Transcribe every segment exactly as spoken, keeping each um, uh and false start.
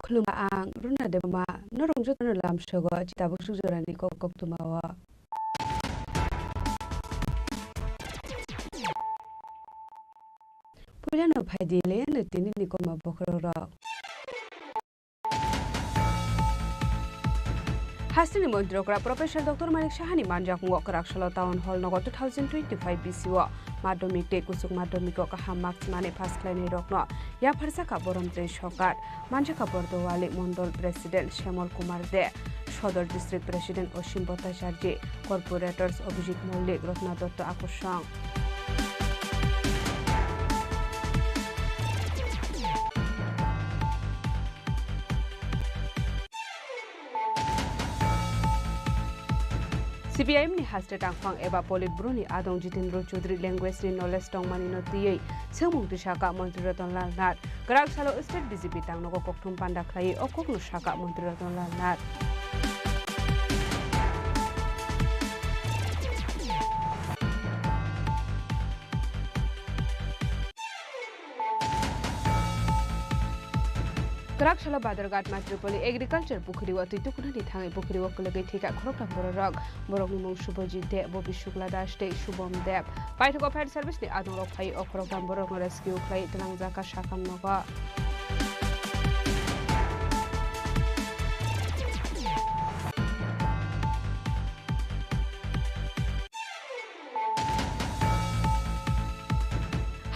Khulumkha, ang Runa Debbarma, norok jotono lamsogo chitabuk sukjorani kok koktwmao. Puilano phaidi leyano tinini kokma bokhorokrok. Hasteni montri okra Professor Doctor Manik Sahani manjakmungo kwraksalo Town Hall nogo two thousand twenty-five B C o madhyamik tei kuchuk madhyamiko kaham marks manwi pass khlainairokno yapharjakha borom tei sokar. Manjakha Bordowali Mondol President Shyamol Kumar De, Sodor District President Osim Bhattacharjee, Corporators Abhijit Mollik, Ratna Dotto Akosong. C P I M ni haste tangphang eba Politburo ni adong Jitendra Chaudhary language ni knowledge tongmani no twiwi swngmung twi sakha Montri Ratan Lal Nath. Kwrak salo state B J P tangnogo kokthum panda khlaiwi o kokno sakha Montri Ratan Lal Nath. Kwrak salo Badharghat Matripoli Agriculture Pukhiri o twi tukunani thangwi pukhiri o kwlwgwi thwikha khoroktham bororok. Borokni mung Subhajit De, Bobi Shukla Das tei Shubham Deb. Paithago fire service ni adongrok phaiwi o khoroktham borokno rescue khlaiwi twlangjakha sakham nogo.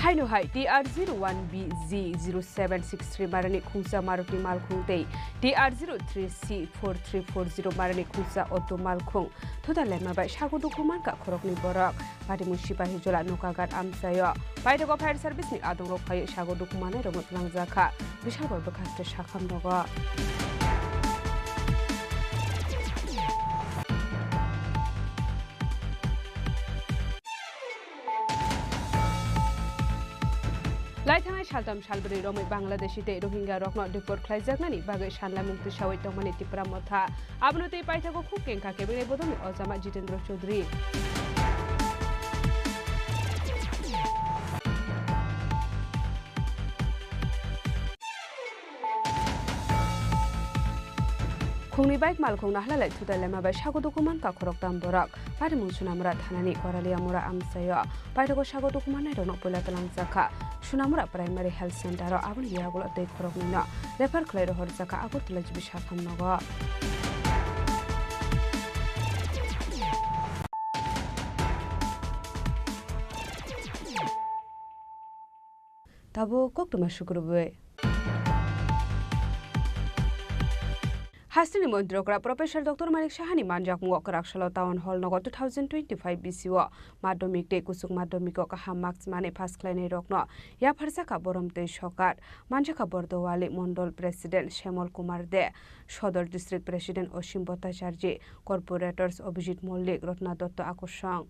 Haino hai T R zero one B Z zero seven six three marani khungsa Maruti malkhung tei T R zero three C four three four zero marani khungsa auto malkhung thuda lemma bai sago dukhu mankha khoroknwi borok. Patimung Sipahijola Nokagat amchaio paithago fire service ni adongrok phaiwi sago dukhu manairokno twlangjakha. Bisal bor bwkhaste sakham nogo. Lai thangnai saltham salbrwi romwi Bangladeshi tei Rohingya rokno deport khlaijaknani bagwi sanlaimung twisawi tongmani Tipra Motha. Abono tei paithago khuk kengkha kebengni bodolni ojama Jitendra Chaudhary. Khungni bike malkhung nahalalai thutai lema bai sago dukhu mankha khoroktham borok. Patimung Sunamura thanani Koraliamura amchaio paithago sago dukhu mannairokno puila twlangjakha Sunamura Primary Health Center o, aboni yagulo tei khoroknwino refer khlai rohorjakha Agartala G B sakham nogo. Tabuk koktwma sukrubwi. Hasteni montri okra Professor Doctor Manik Sahani manjakmungo kwraksalo Town Hall nogo two thousand twenty-five B C o madhyamik tei kuchuk madhyamiko kaham marks manwi pass khlainairokno yapharjakha borom tei sokar. Manjakha Bordowali Mondol President Shyamol Kumar De, Sodor District President Osim Bhattacharjee, Corporators Abhijit Mollik, Ratna Dotto Akosong.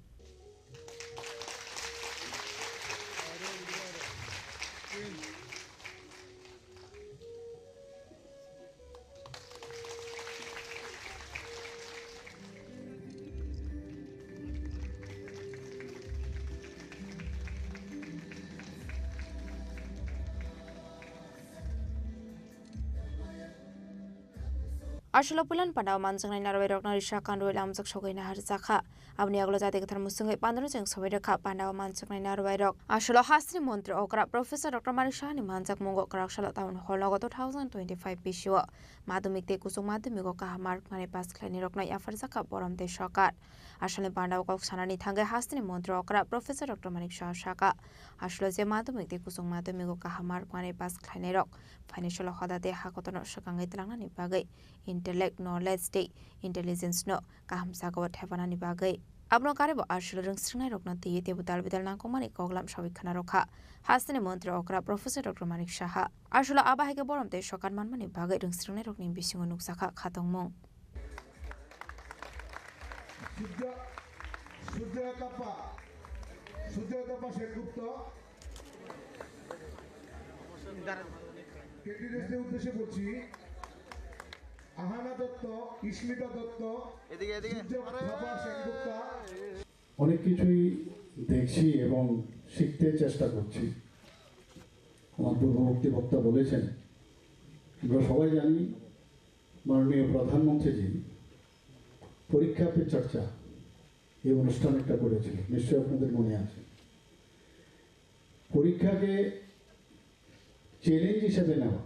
Aswk puilan pandao manjaknai narwai rokno risa kanrwi lamjak sogwi naharjakha. Aboni yagulo jati kwthar mwswngwi pandano cheng sogwi rwkha pandao manjaknai narwai rok. Aswk hasteni montri okra Professor Doctor Manik Sahani manjakmungo kwraksalo Town Hall nogo two thousand twenty-five B C o madhyamik tei kuchuk madhyamiko kaham mark manwi pass khlainai rokno yapharjakha borom tei sokar. Aswkni pandao kok sanani thangwi hasteni montri okra Professor Doctor Manik Saha sakha, aswk je madhyamik tei kuchuk madhyamiko kaham mark manwi pass khlainai rok phainai salo hoda tei hakotorno swkangwi twlangnani bagwi intellect, knowledge tei intelligence no kaham jagao thepanani bagwi. Abono karwibo aswk rwngsrwngnairokno twiwi teibo dal bidal nangkukmani koklam sawi khna rwkha hasteni montri okra Professor Doctor Manik Saha. Aswk abo hai khe borom tei sokar manmani bagwi rwngsrwngnairokni bisingo nukjakha khatungmung. Surya, Surya Tapa, Surya Tapa Sengupta. ক্যান্ডিডেটসদের উদ্দেশ্যে বলছি, আহানা দত্ত, ইস্মিতা দত্ত, এদিকে, এদিকে। সূর্য প্রভা সেনগুপ্তা। অনেক কিছুই দেখছি এবং শিখতে চেষ্টা করছি। আমার পূর্ববর্তী বক্তা বলেছেন, আমরা সবাই জানি, মাননীয় প্রধানমন্ত্রীজি পরীক্ষা পে চর্চা এই অনুষ্ঠান একটা করেছিল, নিশ্চয়ই আপনাদের মনে আছে। পরীক্ষাকে চ্যালেঞ্জ হিসেবে নেওয়া,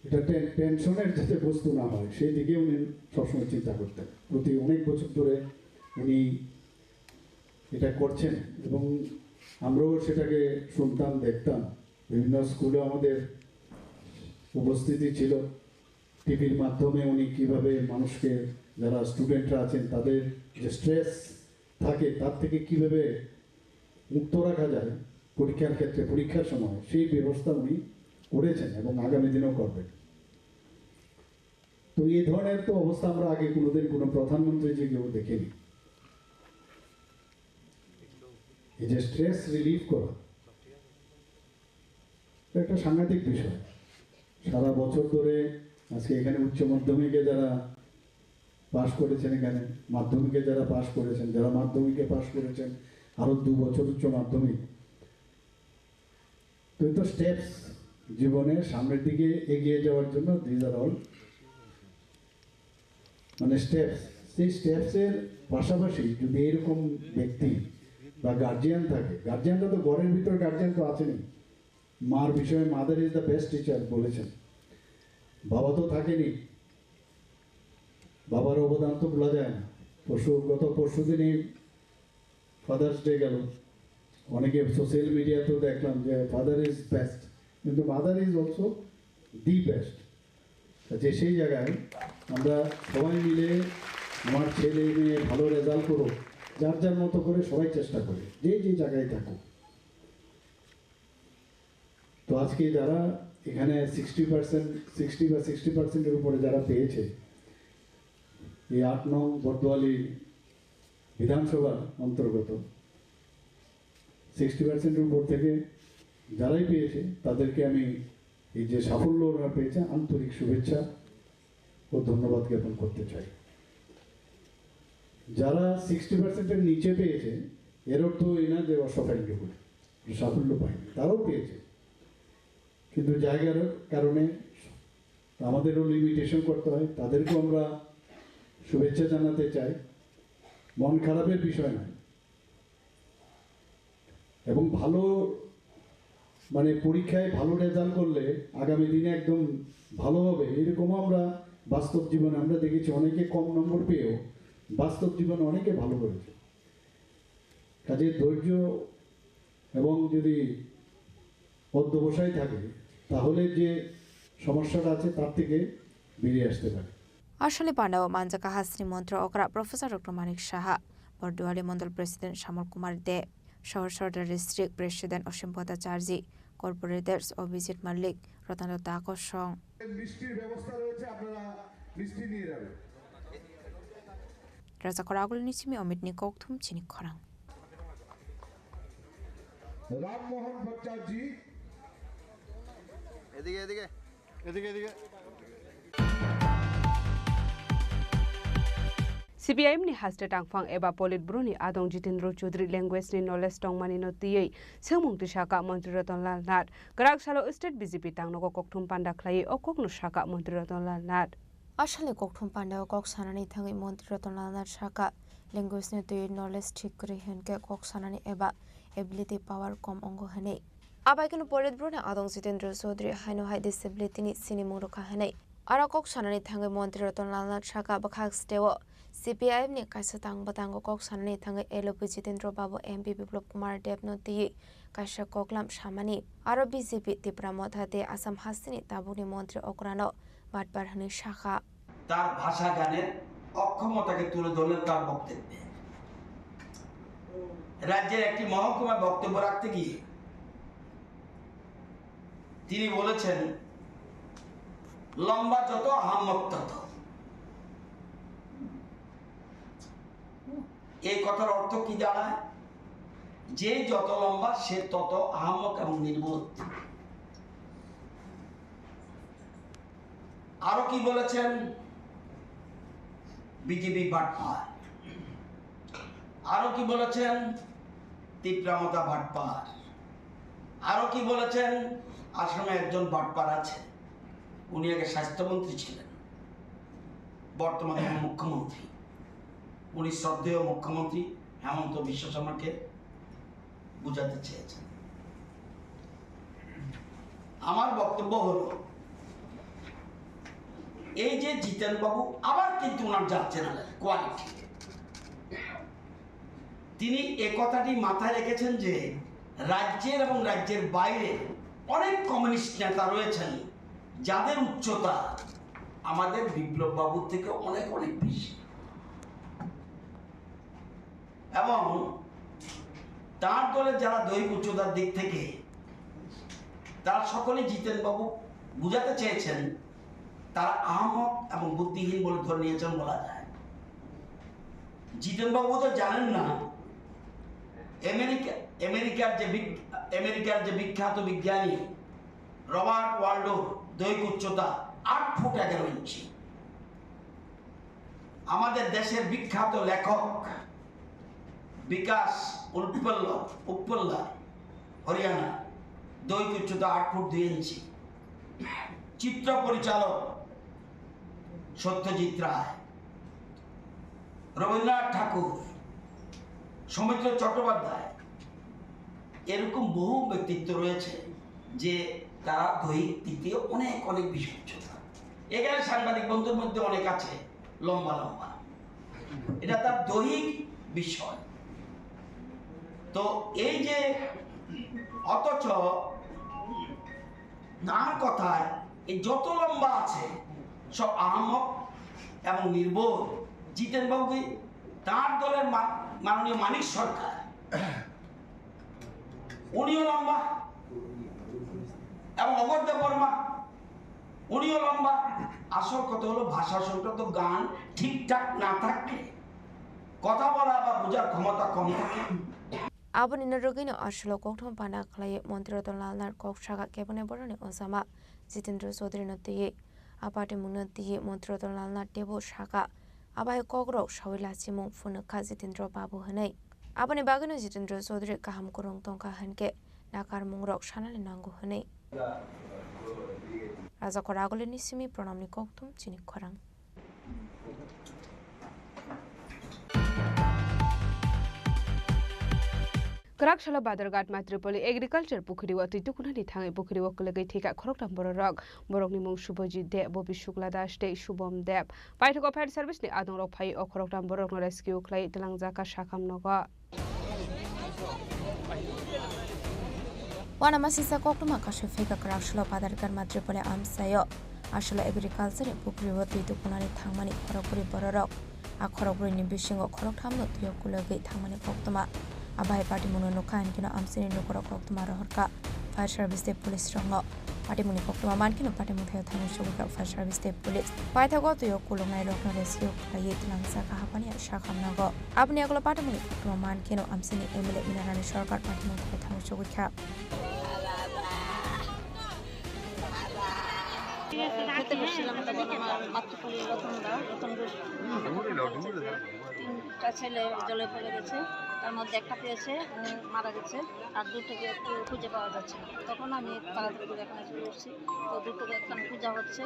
এটা টেন- টেনশনের যাতে বস্তু না হয়, সেই দিকে উনি সবসময় চিন্তা করতেন। প্রতি অনেক বছর ধরে উনি এটা করছেন এবং আমরাও সেটাকে শুনতাম, দেখতাম। বিভিন্ন স্কুলে আমাদের উপস্থিতি ছিল। টিভির মাধ্যমে উনি কিভাবে মানুষকে, যারা স্টুডেন্টরা আছেন, তাদের যে স্ট্রেস থাকে, তার থেকে কিভাবে মুক্ত রাখা যায় পরীক্ষার ক্ষেত্রে, পরীক্ষার সময়, সেই ব্যবস্থা উনি করেছেন এবং আগামী দিনেও করবেন। তো এই ধরনের তো অবস্থা আমরা আগে কোনোদিন কোনো প্রধানমন্ত্রী যে কেউ দেখেনি। এই যে স্ট্রেস রিলিফ করা, এটা একটা সাংঘাতিক বিষয়। সারা বছর ধরে আজকে এখানে উচ্চ মাধ্যমিকে যারা পাশ করেছেন, এখানে মাধ্যমিকে যারা পাশ করেছেন, যারা মাধ্যমিকে পাশ করেছেন, আরো দু বছর উচ্চ মাধ্যমিক, তো এই তো স্টেপস, জীবনে সামনের দিকে এগিয়ে যাওয়ার জন্য, দিজ আর অল মানে স্টেপস। সেই স্টেপসের পাশাপাশি যদি এরকম ব্যক্তি বা গার্জিয়ান থাকে, গার্জিয়ানরা তো ঘরের ভিতরে গার্জিয়ান তো আছেনই, মার বিষয়ে "Mother is the best teacher" বলেছেন, বাবা তো থাকেনি, বাবার অবদান তো ভোলা যায় না। পরশু, গত পরশু দিনই ফাদার্স ডে গেল, অনেকে সোশ্যাল মিডিয়াতেও দেখলাম যে "Father is best", কিন্তু "Mother is also the best"। যে সেই জায়গায় আমরা সবাই মিলে আমার ছেলে মেয়ে ভালো রেজাল্ট করুক, যার যার মতো করে সবাই চেষ্টা করে, যে যে জায়গায় থাকুক। তো আজকে যারা এখানে সিক্সটি পার্সেন্ট, সিক্সটি বা সিক্সটি পার্সেন্টের উপরে যারা পেয়েছে, এই আট নং বর্দোয়ালি বিধানসভার অন্তর্গত সিক্সটি পার্সেন্টের উপর থেকে যারাই পেয়েছে, তাদেরকে আমি এই যে সাফল্য ওরা পেয়েছে, আন্তরিক শুভেচ্ছা ও ধন্যবাদ জ্ঞাপন করতে চাই। যারা সিক্সটি পার্সেন্টের নিচে পেয়েছে, এর অর্থ এই না যে অসাফল্য করে, সাফল্য পায়নি, তারাও পেয়েছে, কিন্তু জায়গার কারণে আমাদেরও লিমিটেশন করতে হয়। তাদেরকেও আমরা শুভেচ্ছা জানাতে চাই, মন খারাপের বিষয় নয়। এবং ভালো, মানে, পরীক্ষায় ভালো রেজাল্ট করলে আগামী দিনে একদম ভালো হবে, এরকমও আমরা বাস্তব জীবনে আমরা দেখেছি। অনেকে কম নম্বর পেয়েও বাস্তব জীবনে অনেকে ভালো করেছে। কাজে ধৈর্য এবং যদি অধ্যবসায় থাকে, তাহলে যে সমস্যাটা আছে, তার থেকে বেরিয়ে আসতে পারে। Aswkni pandao manjakha hasteni montri okra Professor Doctor Manik Saha, Borduali Mondol President Shamol Kumar De, Sohor Sordar District President Osim Bhattacharjee, Corporators Abhijit Malik, Ratana Dako song. মিষ্টির ব্যবস্থা রয়েছে, আপনারা মিষ্টি নিয়ে যাবেন। Raja Koragul ni simi Omit ni kokthum chini khorang. Rammohan ভট্টাচার্য। এদিকে, এদিকে। এদিকে, এদিকে। C P I M ni haste tangphang eba Politburo ni adong Jitendra Chaudhary language ni knowledge tongmani no twiwi swngmung twi saka Montri Ratan Lal Nath. Kwrak salo state B J P tangnogo kokthum panda khlaiwi o kokno saka Montri Ratan Lal Nath. Aswkni kokthum pandao kok sanani thangwi Montri Ratan Lal Nath saka, language ni twiwi knowledge thik kwrwi hinkhe kok sanani eba ability power kom wngo hwnwi. Abaikeno Politburo ni adong Jitendra Chaudhary haino hai disability ni sinimung rwkha hwnwi. Aro kok sanani thangwi Montri Ratan Lal Nath saka bwkhak steo C P I M ni kaisa tang bwtango kok sanani thangwi L O P Jitendra Babu, M P Biplab Kumar Deb no twiwi kaisa koklam samani. Aro B J P Tipra Motha tei Assam hasteni tabukni montri okrano batpar hwnwi sakha. তার ভাষা জ্ঞানের অক্ষমতাকে তুলে ধরলেন তার বক্তব্যে। রাজ্যের একটি মহকুমায় বক্তব্য রাখতে গিয়ে তিনি বলেছেন, "লম্বা যত, আহাম্মক তত।" এই কথার অর্থ কি দাঁড়ায়? যে যত লম্বা, সে তত আহাম্মক এবং নির্বোধ। আরো কি বলেছেন? বিজেপি বাটপার। আরো কি বলেছেন? তিপ্রা মথা বাটপার। আরো কি বলেছেন? আসামে একজন বাটপার আছে। উনি আগে স্বাস্থ্যমন্ত্রী ছিলেন, বর্তমানে উনি মুখ্যমন্ত্রী। উনি শ্রদ্ধেয় মুখ্যমন্ত্রী হেমন্ত বিশ্ব শর্মাকে বুঝাতে চেয়েছেন। আমার বক্তব্য হলো, এই যে জিতেন বাবু আবার কিন্তু ওনার যাচ্ছে না কোয়ালিটি, তিনি এ কথাটি মাথায় রেখেছেন যে রাজ্যের এবং রাজ্যের বাইরে অনেক কমিউনিস্ট নেতা রয়েছেন, যাদের উচ্চতা আমাদের বিপ্লব বাবুর থেকে অনেক অনেক বেশি। এবং তার দলের যারা দৈহিক উচ্চতার দিক থেকে, তারা সকলেই জিতেন বাবু বুঝাতে চেয়েছেন, তারা আহম্মক এবং বুদ্ধিহীন বলে ধরে নিয়েছেন বলা যায়। জিতেন বাবু তো জানেন না, আমেরিকা, আমেরিকার যে বিক-, আমেরিকার যে বিখ্যাত বিজ্ঞানী রবার্ট ওয়াল্ডোর দৈহিক উচ্চতা আট ফুট এগারো ইঞ্চি। আমাদের দেশের বিখ্যাত লেখক বিকাশ উপল্লা, উপল্লা, হরিয়ানা, দৈহিক উচ্চতা আট ফুট দুই ইঞ্চি। চিত্র পরিচালক সত্যজিৎ রায়, রবীন্দ্রনাথ ঠাকুর, সৌমিত্র চট্টোপাধ্যায়, এরকম বহু ব্যক্তিত্ব রয়েছে যে তারা দৈহিক দিক দিয়ে অনেক অনেক বেশি উচ্চতা। এখানে সাংবাদিক বন্ধুর মধ্যে অনেক আছে লম্বা লম্বা, এটা তার দৈহিক বিষয়। তো এই যে, অথচ তার কথায় এই যত লম্বা আছে সব আহম্মক এবং নির্বোধ। জিতেন বাবু কি তার দলের মা-, মাননীয় মানিক সরকার, উনিও লম্বা, এবং অমর দেববর্মা, উনিও লম্বা। আসল কথা হলো ভাষা সংক্রান্ত গান ঠিকঠাক না থাকলে, কথা বলা বা বোঝার ক্ষমতা কম থাকে। Aboni norogwino aswlo koktwma bana khlaiwi Montri Ratan Lal Nath kok sakha kebengni borokni ojama Jitendra Chaudhary no twiwi. A patimungno twiwi Montri Ratan Lal Nath teibo sakha, a bai kokrok saui lachimung phunukha Jitendra Babu hwnwi. Aboni bagwino Jitendra Chaudhary kaham kwrwng tongkha hwnkhe nakarmungrok sanani nango hwnwi. Rajakhor Agulini simi Pranamni kokthum chini khorang. Kwrak salo Badharghat Matripoli Agriculture Pukhuri o twi tukunani thangwi pukhuri o kwlwgwi thwikha khoroktham bororok. Borokni mung Subhajit Deb, Bobi Shukla Das tei Shubham Deb. Paithago fire service ni adongrok phaiwi o khoroktham bororokno rescue khlaiwi twlangjakha sakham nogo. Uanamasingcha koktwma kasui phikha kwrak salo Badharghat Matripoli amchaio. Aswlo agriculture ni pukhuri o twi tukunani thangmani khorokbrwi bororok. A khorokbrwi ni bisingo khorokthamno twi o kulogwi thangmani koktwma. A bahai patimungno nukha hinkhe no amchaini lukurok koktwma rohorkha fire service tei police rokno. Patimungni koktwma mankheno patimung thaio thangwi sogwikha fire service tei police. Paithago twi o kuluknairokno rescue khlaiwi twlangjakha hapani sakham nogo. Aboni yagulo patimungni koktwma mankheno amchaini M L A Inarani Sarkar patimung thaio thangwi sogwikha. খেতে বসছিলাম, তখন আমার মাতৃকুলের রতন দা, রতন ঘোষ, তিনটা ছেলে জলে পড়ে গেছে, তার মধ্যে একটা পেয়েছে, উনি মারা গেছে, আর দুটোকে একটু খুঁজে পাওয়া যাচ্ছে না। তখন আমি তাড়াতাড়ি করে এখানে চলে এসেছি। তো দুটোকে এখন খোঁজা হচ্ছে,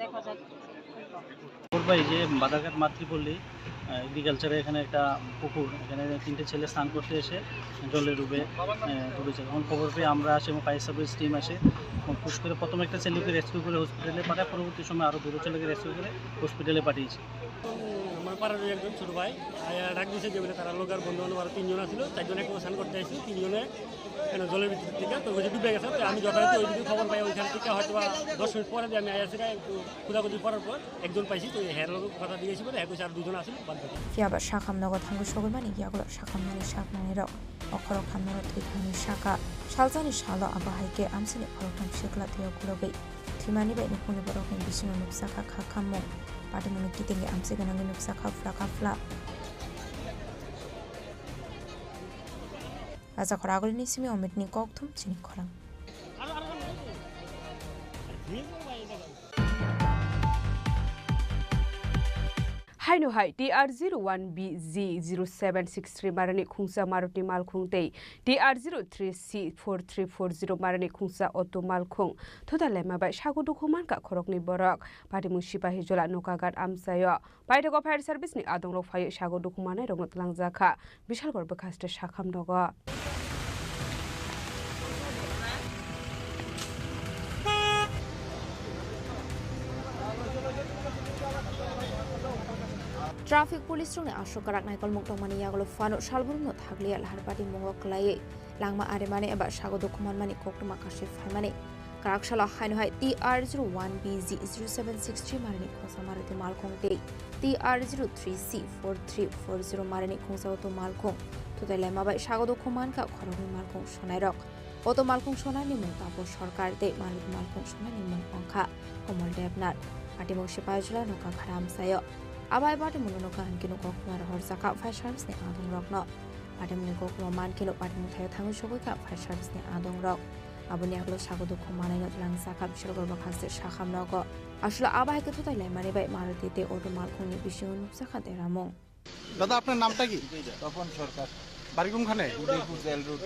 দেখা যাক। খবর পাই যে বাদারঘাট মাতৃপল্লী, আহ, এগ্রিকালচারে এখানে একটা পুকুর, এখানে তিনটে ছেলে স্নান করতে এসে জলে ডুবে, আহ, ডুবেছে। তখন খবর পেয়ে আমরা আসি এবং ফায়ার সার্ভিস টিম আসে এবং পুশ করে প্রথমে একটা ছেলেকে রেস্কিউ করে হসপিটালে পাঠায়, পরবর্তী সময় আরও দুটো ছেলেকে রেস্কিউ করে হসপিটালে পাঠিয়েছি। আমার পাড়ার একজন ছোট ভাই আয়া ডাক দিছে যে বলে তারা লোক আর বন্ধু বান্ধব আরো তিনজন আছিল, চারজন একসাথে স্নান করতে আসছিল, তিনজনে কেন জলের ভিতর থেকে তো ওই যে ডুবে গেছে। তো আমি যথারীতি ওইদিকে খবর পাই, ওইখান থেকে হয়তো বা দশ মিনিট পরে যে আমি আয়া সেটা একটু খোঁজাখুঁজি করার পর একজন পাইছি, তো হ্যার লোক কথা দিয়েছি বলে হ্যাঁ কইছে আর দুজন আছিল বাদ বাকি। Phiya ba sakham nogo thangwi sogwi mani yagulo sakhamnani saknanirok o khoroktham norok thwi thangni sakha. Salsani salo abo hai khe amchaini khoroktham sikla twi o kulogwi thwimani bai nukhungni borokni bisingo nukjakha kha khammung. Patimungni kitingwi amchai gwnangwi nukjakha phla kha phla. Rajakhor Agulini simi Omitni kokthum chini khorang. Haino hai T R zero one B Z zero seven six three marani khungsa Maruti malkhung tei T R zero three C four three four zero marani khungsa auto malkhung thutai laima bai sago dukhu mankha khoroknwi borok. Patimung Sipahijola Nokagat amchaio. Paithago fire service ni adongrok phaiwi sago dukhu manai rokno twlangjakha Bishalgarh bwkhaste sakham nogo. Traffic police rokni aswk kwrak naikolmung tongmani yagulo phano salbrumno thakliya lahar patimung o kwlaiwi langma arimani eba sago dukhu manmani koktwma kasui phaimani. Kwrak salo haino hai T R zero one B Z zero seven six three marani khungsa Maruti malkhung tei T R zero three C four three four zero marani khungsa auto malkhung thutai laima bai sago dukhu mankha khoroknwi malkhung sonairok. Auto malkhung sonani mung Tapo Sarkar tei Maruti malkhung sonani mung wngkha Komol Debnath. Patimung Sipahijola Nokagat amchaio. Abai patimungno nokha hinkhe nokha khumar horjakha fire service ni adongrokno. Patimungni koktwma mankhe no patimung thaio thangwi sogwikha fire service ni adongrok. Aboni yagulo sago dukhu manaino twlangjakha Bishalgarh bwkhaste sakham nogo. Aswk abo hai khe thutai laimani bai Maruti tei auto malkhungni bisingo nukjakha deramung. দাদা, আপনার নামটা কি? তপন সরকার। বাড়ি কোনখানে? Udaipur jail road.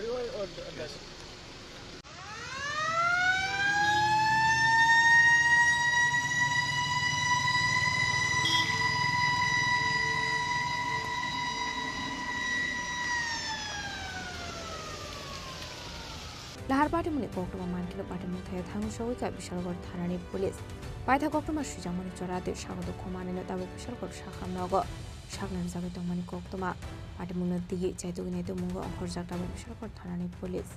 Lahar patimungni koktwma mankhe no patimung thaio thangwi sogwikha Bishalgarh thanani police. Paitha koktwma swijakmani chora tei sago dukhu manaino tabuk Bishalgarh sakham nogo saknarjagwi tongmani koktwma. Patimungno twiwi chaitugwi naitukmungo ongkhorjak tabuk Bishalgarh thanani police.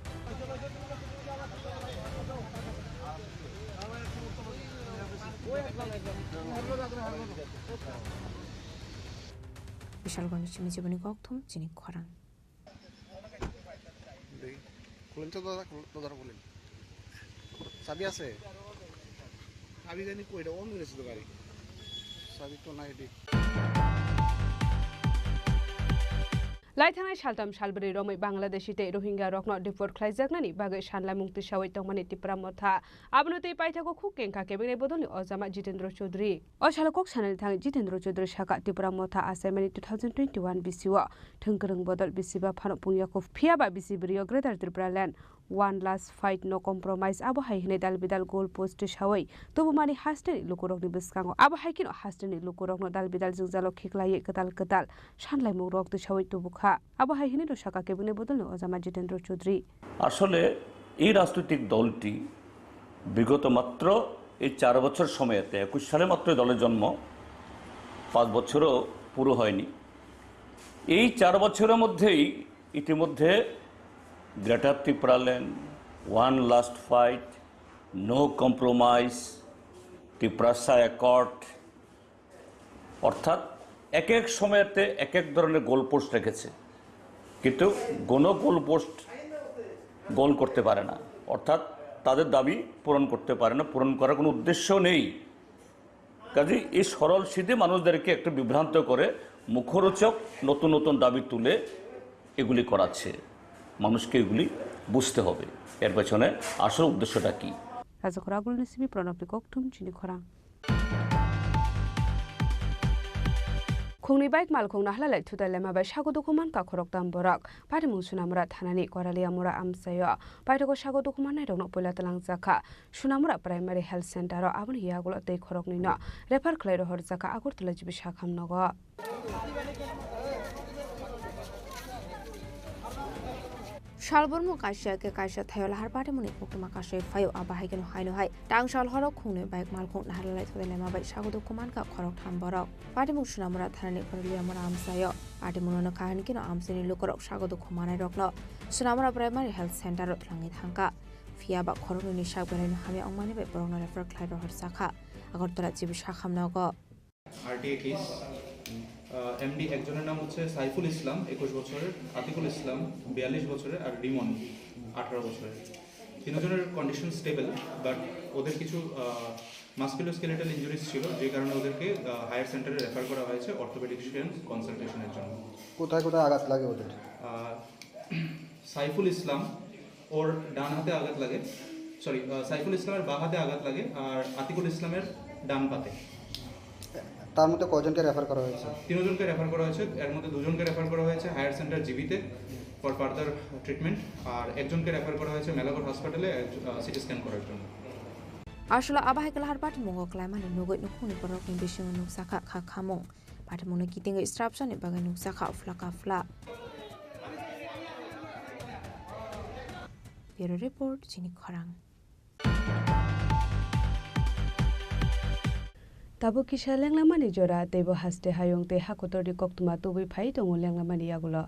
Bishalgarhni simi jiboni kokthum chini khorang. দেখি, খুলেন তো দাদা, খুল-, দরজাটা খুলেন। চাবি আছে? চাবি জানি কই, এটা অন করেছে তো গাড়ি। চাবি তো নাই, এটি। Lai thangnai saltham salbrwi romwi Bangladeshi tei Rohingya rokno deport khlaijaknani bagwi sanlaimung tisawi tongmani Tipra Motha. Abono tei paithago khuk kengkha kebengni bodolni ojama Jitendra Chaudhary. O salo kok sanani thangwi Jitendra Chaudhary sakha, Tipra Motha achaimani two thousand twenty-one bisio thwngkwrwng bodol bisiba phano pungya kho, phiyaba bisi bwrwio Greater Tripura Land, one last fight, no compromise, abo hai hwnwi dal bidal goal post twisawi tubumani hasteni lukurokni bwskango. Abo hai kheno hasteni lukurokno dal bidal jwngjalo khiklaiwi kwtal kwtal sanlaimungrok twisawi tubukha. Abo hai hwnwi no sakha kebengni bodolni ojama Jitendra Chaudhary. আসলে এই রাজনৈতিক দলটি বিগত মাত্র এই চার বছর সময়তে, একুশ সালে মাত্র এই দলের জন্ম, পাঁচ বছরও পুরো হয়নি। এই চার বছরের মধ্যেই ইতিমধ্যে গ্রেটার Tripuraland, one last fight, no compromise, Tiprasa accord, অর্থাৎ এক এক সময়তে এক এক ধরনের গোল পোস্ট রেখেছে, কিন্তু কোনো গোল পোস্ট গোল করতে পারে না, অর্থাৎ তাদের দাবি পূরণ করতে পারে না, পূরণ করার কোনো উদ্দেশ্য নেই। কাজেই এই সরল সিধে মানুষদেরকে একটু বিভ্রান্ত করে মুখরোচক নতুন নতুন দাবি তুলে এগুলি করাচ্ছে। মানুষকে এগুলি বুঝতে হবে, এর পেছনে আসল উদ্দেশ্যটা কী। Rajakhor Agulni simi Pranabni kokthum chini khorang. Khungni bike malkhung nahla lai thutai lema bai sago dukhu mankha khoroktham borok. Patimung Sunamura thanani Koraliamura amchaio. Paithago sago dukhu mannairokno puila twlangjakha Sunamura Primary Health Center o, aboni yagulo tei khoroknwino refer khlai rohorjakha Agartala G B sakham nogo. Salbrumno kaisa khe kaisa thaio lahar patimungni koktwma kasui phaio, abo hai kheno haino hai tangsal horo khungnwi bike malkhung nahar lai thutai lema bai sago dukhu mankha khoroktham borok. Patimung Sunamura thanani Koraliamura amchaio. Patimungno nokha hinkhe no amchaini lukurok sago dukhu manairokno Sunamura Primary Health Center o twlangwi thangkha. Phiyaba khoroknwini sak belaino hamya wngmani bai borokno refer khlai rohorjakha Agartala G B sakham nogo. RTI case. আহ, MD একজনের নাম হচ্ছে সাইফুল ইসলাম, একুশ বছরের, আতিকুল ইসলাম, বিয়াল্লিশ বছরের, আর রিমন, আঠারো বছরের। তিনজনের কন্ডিশন স্টেবল, বাট ওদের কিছু, আহ, মাসকুলোস্কেলেটাল ইনজুরিজ ছিল, যে কারণে ওদেরকে, আহ, হায়ার সেন্টারে রেফার করা হয়েছে অর্থোপেডিশিয়ান কনসালটেশনের জন্য। কোথায় কোথায় আঘাত লাগে ওদের? আহ, সাইফুল ইসলাম, ওর ডান হাতে আঘাত লাগে, সরি, আহ, সাইফুল ইসলামের বাঁ হাতে আঘাত লাগে আর আতিকুল ইসলামের ডান পাতে। তার মধ্যে কজনকে রেফার করা হয়েছে? তিনজনকে রেফার করা হয়েছে, এর মধ্যে দুজনকে রেফার করা হয়েছে হায়ার সেন্টার জিবিতে ফর ফার্দার ট্রিটমেন্ট, আর একজনকে রেফার করা হয়েছে মেলাঘর হসপিটালে সিটি স্ক্যান করার জন্য। Aswla abo hai khe lahar pathimungo kwlaimani nugwi nukhungni borokni bisingo nukjakha kha khamung. Pathimungno kitingwi srapjani bagwi nukjakha phlaka phla. Bureau Report, Chini Khorang. Tabuk kisa lenglamani jora, teibo haste hayung tei hakotorni koktwma tubui phai tongo lenglamani yagulo.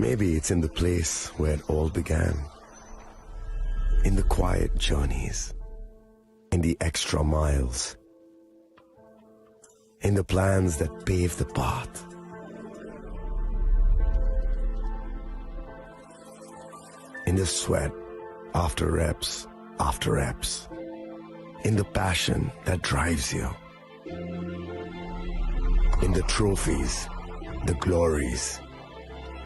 Maybe it's in the place where it all began. In the quiet journeys, in the extra miles, in the plans that pave the path, in the sweat after reps after reps, in the passion that drives you. In the trophies, the glories,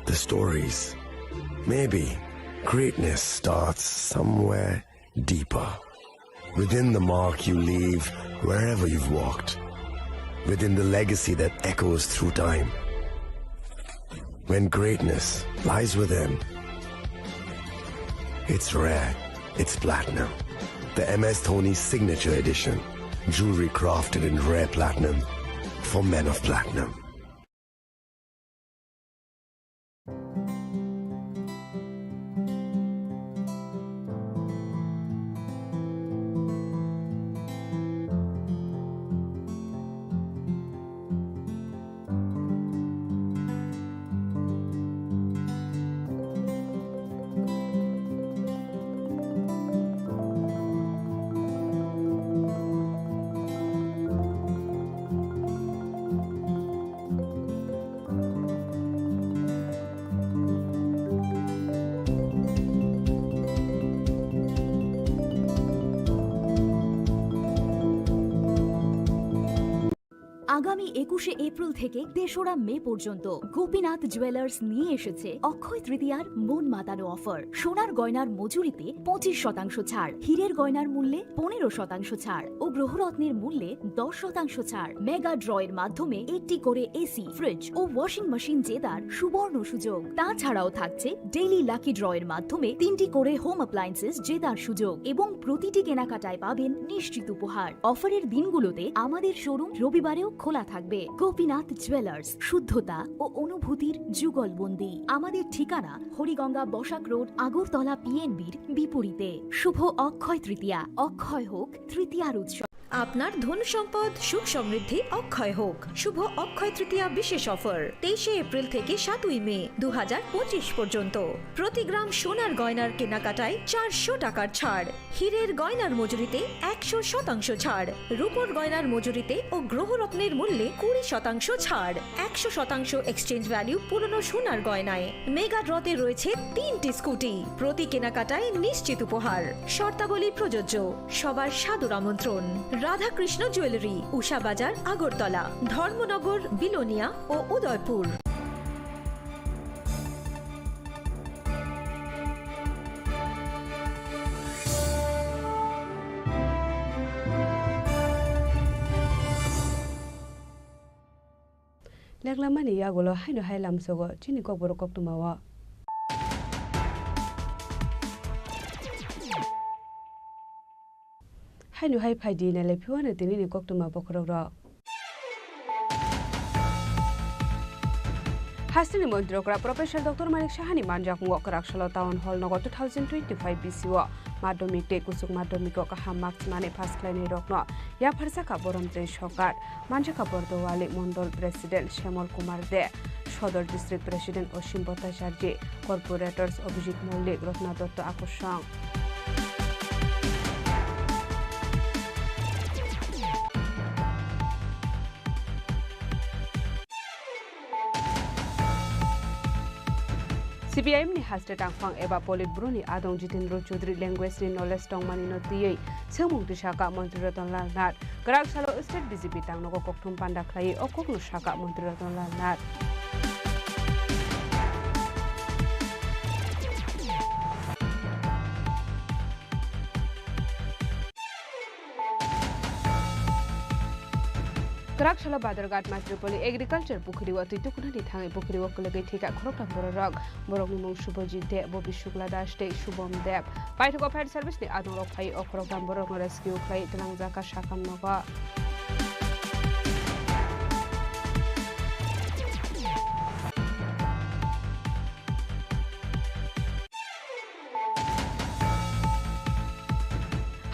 the stories. Maybe greatness starts somewhere deeper. Within the mark you leave wherever you've walked. Within the legacy that echoes through time. When greatness lies within, it's rare, it's platinum. The M S Dhoni Signature Edition. Jewelry crafted in rare platinum for men of platinum. আগামী একুশে এপ্রিল থেকে তেসরা মে পর্যন্ত গোপীনাথ জুয়েলার্স নিয়ে এসেছে অক্ষয় তৃতীয়ার মন মাতানো অফার। সোনার গয়নার মজুরিতে পঁচিশ শতাংশ ছাড়, হীরের গয়নার মূল্যে পনেরো শতাংশ ছাড় ও গ্রহরত্নের মূল্যে দশ শতাংশ ছাড়। মেগা ড্রয়ের মাধ্যমে একটি করে এসি, ফ্রিজ ও ওয়াশিং মেশিন জেতার সুবর্ণ সুযোগ। তাছাড়াও থাকছে ডেইলি লাকি ড্রয়ের মাধ্যমে তিনটি করে হোম অ্যাপ্লায়েন্সেস জেতার সুযোগ এবং প্রতিটি কেনাকাটায় পাবেন নিশ্চিত উপহার। অফারের দিনগুলোতে আমাদের শোরুম রবিবারেও খোলা থাকবে। গোপীনাথ জুয়েলার্স, শুদ্ধতা ও অনুভূতির যুগলবন্দি। আমাদের ঠিকানা হরিগঙ্গা বসাক রোড, আগরতলা পিএনবির বিপরীতে। শুভ অক্ষয় তৃতীয়া, অক্ষয় হোক তৃতীয়ার উৎসব। আপনার ধন সম্পদ সুখ সমৃদ্ধি অক্ষয় হোক। শুভ অক্ষয় তৃতীয়া বিশেষ অফার, তেইশে এপ্রিল থেকে সাতই মে দু হাজার পঁচিশ পর্যন্ত। প্রতি গ্রাম সোনার গয়নার কেনাকাটায় চারশো টাকার ছাড়, হীরের গয়নার মজুরিতে একশো শতাংশ ছাড়, রূপোর গয়নার মজুরিতে ও গ্রহরত্নের মূল্যে কুড়ি শতাংশ ছাড়, একশো শতাংশ এক্সচেঞ্জ ভ্যালু পুরনো সোনার গয়নায়। মেগা ড্রতে রয়েছে তিনটি স্কুটি, প্রতি কেনাকাটায় নিশ্চিত উপহার। শর্তাবলী প্রযোজ্য। সবার সাদর আমন্ত্রণ। রাধাকৃষ্ণ জুয়েলারি, উষা বাজার, আগরতলা, ধর্মনগর, বিলোনিয়া ও Udaipur. Leklamani yagulo haino hai lamsogo chini kokborok koktwmao. Haino hai phaidi nailai phiwano tinini koktwma bokhorokrok. Hasteni Montri okra Professor Doctor Manik Sahani manjakmungo kwraksalo Town Hall nogo two thousand twenty-five B C o Madhyamik tei kuchuk madhyamiko kaham marks mani pass khlainairokno yapharjakha Boronjoi Sarkar, manjakha Bordowali Mondol President Shyamol Kumar De, Sodor District President Osim Bhattacharjee, Corporators Abhijit Mollik, Ratna Dotto Akorsong. C P I M ni haste tangphang eba Politburo ni adong Jitendra Chaudhary language ni knowledge tongmani no twiwi swngmung twi sakha Montri Ratan Lal Nath. Kwrak salo state B J P tangnogo kokthum panda khlaiwi o kokno sakha Montri Ratan Lal Nath. Kwrak salo Badharghat Matripoli Agriculture Pukhiri o twi tukunani thangwi pukhiri o kwlwgwi thwikha khoroktham bororok. Borokni mung Subhajit Deb, Bobi Shukla Das tei Shubham Deb. Paithago fire service ni adongrok phaiwi o khoroktham borokno rescue khlaiwi twlangjakha sakham nogo.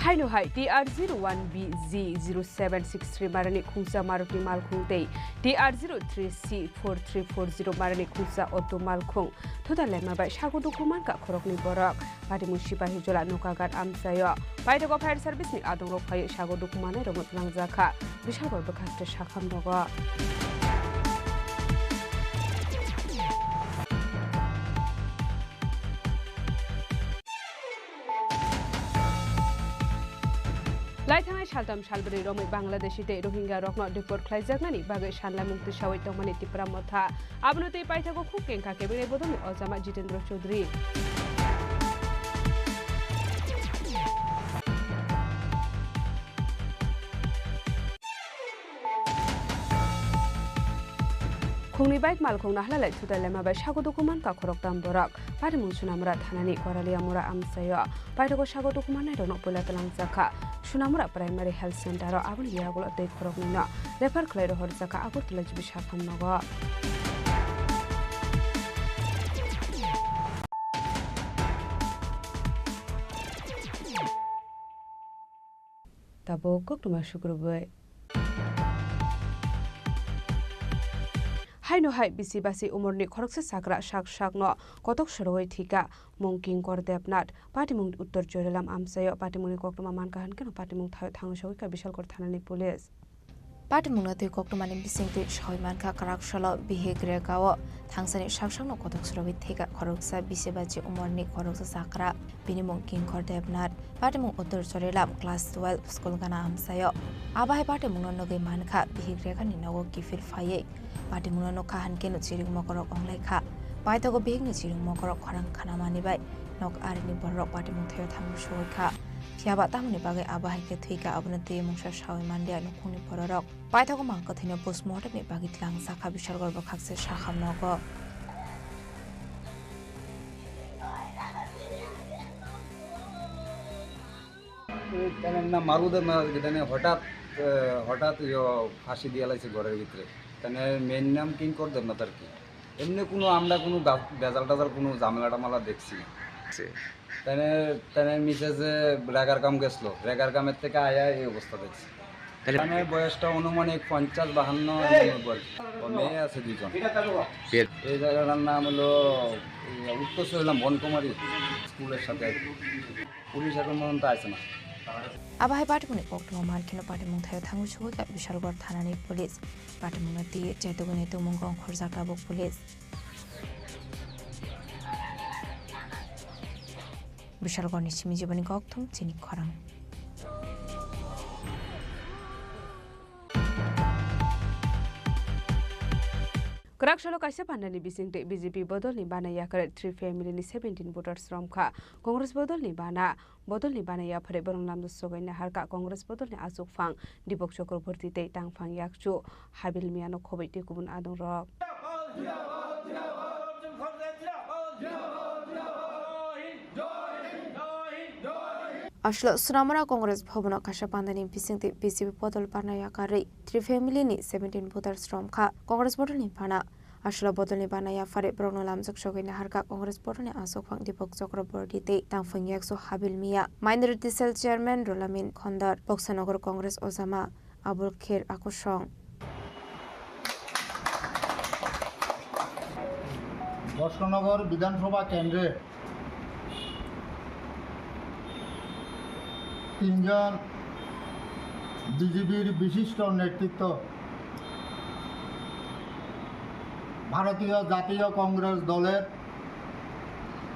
Haino hai T R zero one B Z zero seven six three marani khungsa Maruti malkhung tei T R zero three C four three four zero marani khungsa auto malkhung thuda lema bai sago dukhu mankha khoroknwi borok. Patimung Sipahijola Nokagat amchaio. Paithago fire service ni adongrok phaiwi sago dukhu manai rokno twlangjakha. Bishalgor bwkhaste sakham rogo. Laithangnai saltham salbrwi romwi Bangladeshi tei Rohingya rokno deport khlaijaknani bagwi sanlaimung twisawi tongmani Tipra Motha. Abono tei paithago khuk kengkha kebengni bodolni ojama Jitendra Chaudhary. Khungni bike malkhung nahlalai thutai lema bai sago dukhu mankha khoroktham borok. Patimung Sunamura thanani Koralia Mura amchaio. Paithago sago dukhu mannairokno puila twlangjakha Sunamura Primary Health Center o, aboni yagulo tei khoroknwino refer khlai rohorjakha Agartala G B sakham nogo. Tabuk koktwma sukrubwi. Haino hai bisi basi umorni khoroksa chakra sak sakno kotok sorowi thwikha mung Kinkor Debnath. Patimung Uttor Chorilam amchaio patimungni koktwma mankha hwnkhe no patimung thaio thangwi sogwikha Bishalgor thanani police. Patimungno twi koktwmani bisingtwi soi mankha kwrak salo bihik rega o thangsani sak sakno kotok sorowi thwikha khoroksa bisi bachi umorni khoroksa chakra. Bini mung Kinkor Debnath. Patimung Uttor Chorilam class twelve school gana amchaio. Abo hai patimungno nugwi mankha bihik regani nogo kiphil phaiwi. Patimungno nukha hwnkhe no chiring mokorok wnglaikha. Paithago bihikni chiring mokorok khorang khanamani bai nok arini bororok patimung thaio thangwi sogwikha. Phiyaba tamoni bagwi abo hai khe thwikha, abono twi mungsa sawi manliya nukhungni bororok. Paithago mang kwthwino post mortemni bagwi twlangjakha Bishalgor bwkhakse sakham nogo. তেনে না মারুদের না, তেনে হঠাৎ, আহ, হঠাৎ ইয়ো ফাঁসি দিয়ে লাইছে ঘরের ভিতরে। তেনে মেয়ের নাম কিঙ্কর দেবনাথ আর কি। এমনি কোনো আমরা কোনো গা-, ভেজাল টেজাল কোনো ঝামেলা টামেলা দেখছি না। তেনে, তেনে মিসেসে রেগার কাম গেছিল, রেগার কামের থেকে আয়া এই অবস্থা দেখছি। তাহলে মানে বয়সটা অনুমানিক পঞ্চাশ বাহান্ন এরকম বয়স। ও মেয়ে আছে দুজন। এই জায়গাটার নাম হলো, এই, উত্তর হইলাম বনকুমারী স্কুলের সাথে আর কি। পুলিশ এখন পর্যন্ত আসে না। Abo hai patimungni koktwma mankheno patimung thaio thangwi sogwikha Bishalgor thanani police. Patimungno twi chaitugwini tongmung ongkhorjak tabuk police. Bishalgorni simi jiboni kokthum chini khorang. Kwrak salo kaisa pandani bisingtwi B J P bodolni bana yakarwi three family ni seventeen voters romkha. Congress bodolni bana, bodolni bana yaphare borok lamjak sogaina harkha Congress bodolni achukphang Deepak Chakraborty tei tangphang yakchu Habil Miano khobwi tei kubun adongrok. Aswk Sonamura Congress Bhavan o kaisa pandani bisingtwi B J P bodol bana yakarwi three family ni seventeen voters romkha Congress bodolni bana. Aswk bodolni bana yaphare borokno lamjak sogwi naharkha Congress bodolni achukphang Deepak Chakraborty tei tangphang yakchu Habil Mia, Minority Cell Chairman Rolamin Khondar, Boksanagar Congress ojama Abul Kher Akusong. Boxanagar বিধানসভা কেন্দ্রে তিনজন বিজেপির বিশিষ্ট নেতৃত্ব ভারতীয় জাতীয় কংগ্রেস দলের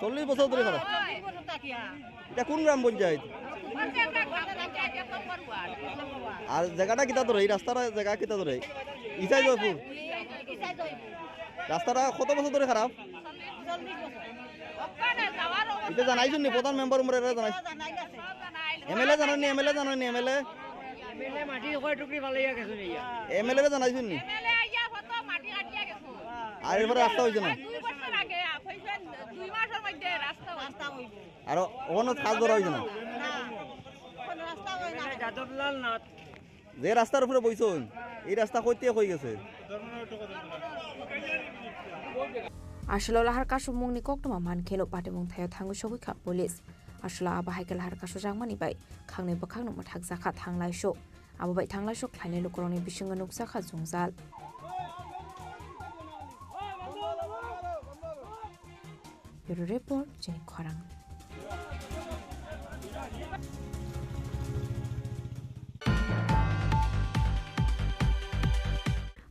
চল্লিশ বছর ধরে খারাপ। এটা কোন গ্রাম পঞ্চায়েত? আর জায়গাটা কিতা ধরে? এই রাস্তার জায়গা কিতা ধরে? ইসাই জয়পুর। রাস্তাটা কত বছর ধরে খারাপ? এটা জানাইছুন নি প্রধান মেম্বার উমরে, এটা জানাইছুন? এমএলএ জানাইনি, এমএলএ জানাইনি, এমএলএ? এমএলএ মাটি কয় টুকরি ফালাইয়া গেছে নি? এমএলএ রে জানাইছুন নি? এমএলএ আইয়া কত মাটি কাটিয়া গেছে। আর এরপরে রাস্তা হইছে না? দুই বছর আগে, হইছে দুই মাসের মধ্যে রাস্তা হইছে। আর ওখানে কাজ ধরা হইছে না? না, কোনো রাস্তা হয় না। যাদবলাল নাথ। যে রাস্তার উপরে বইছুন, এই রাস্তা কইতে হয়ে গেছে। Aswlao lahar kasumungni koktwma man kheno patimung thaio thangwi sogwi kha police. Aswlao abo hai khe lahar kasujakmani bai khangnwi bwkhakno mwthakjakha thanglaiso. Abo bai thanglaiso khlainai lukurokni bisingo nukjakha jwngjal. Bureau Report, Chini Khorang.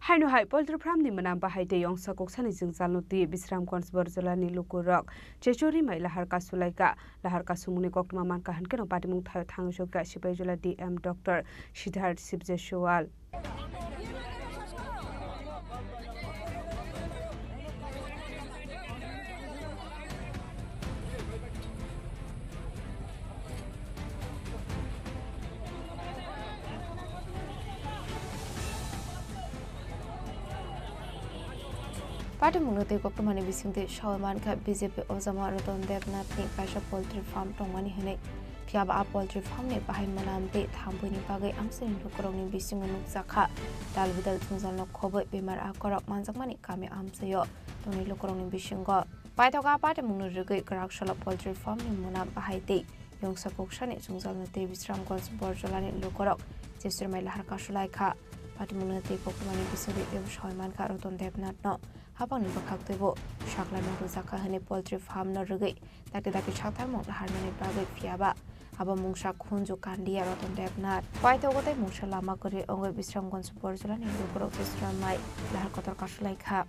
Haino hai poultry farm ni mwnam bahai tei ongsa koksani jwngjalno twi Bisramganj Borjolani lukurok chechori mai lahar kasulaikha. Lahar kasumungni koktwma mankha hwnkhe no patimung thaio thangwi sokha Sipaijala D M Doctor Siddharth Sibjeswal. Patimungno tei koktwmani bisingtwi sawi mankha B J P ojama Ratan Debnathni kaisa poultry farm tongmani hwnwi. Phiya ba a poultry farm ni bahai mwnam tei thambuini bagwi amchaini lukurokni bisingo nukjakha. Dal bidal jwngjalno khobwi bemar akorok manjakmani kami amchaio tongnai lukurokni bisingo. Paithak a patimungno rwgwi kwrak salo poultry farm ni mwnam bahai tei yongsa koksani jwngjalno tei Bisramganj Borjolani lukurok chechormai lahar kasulaikha. Patimungno tei koktwmani bisingtwi teibo sawi mankha Ratan Debnathno hapangni bwkhak twibo saklaima rwjakha hwnwi poultry farm no rwgwi dakti dakti saktharmung laharnani bagwi, phiya ba abo mungsa khunju kandiya Ratan Debnath. Paithago tei mungsa lama kwrwi wngwi Bisramganj Borjolani lukurok chechormai lahar kotor kasulaikha.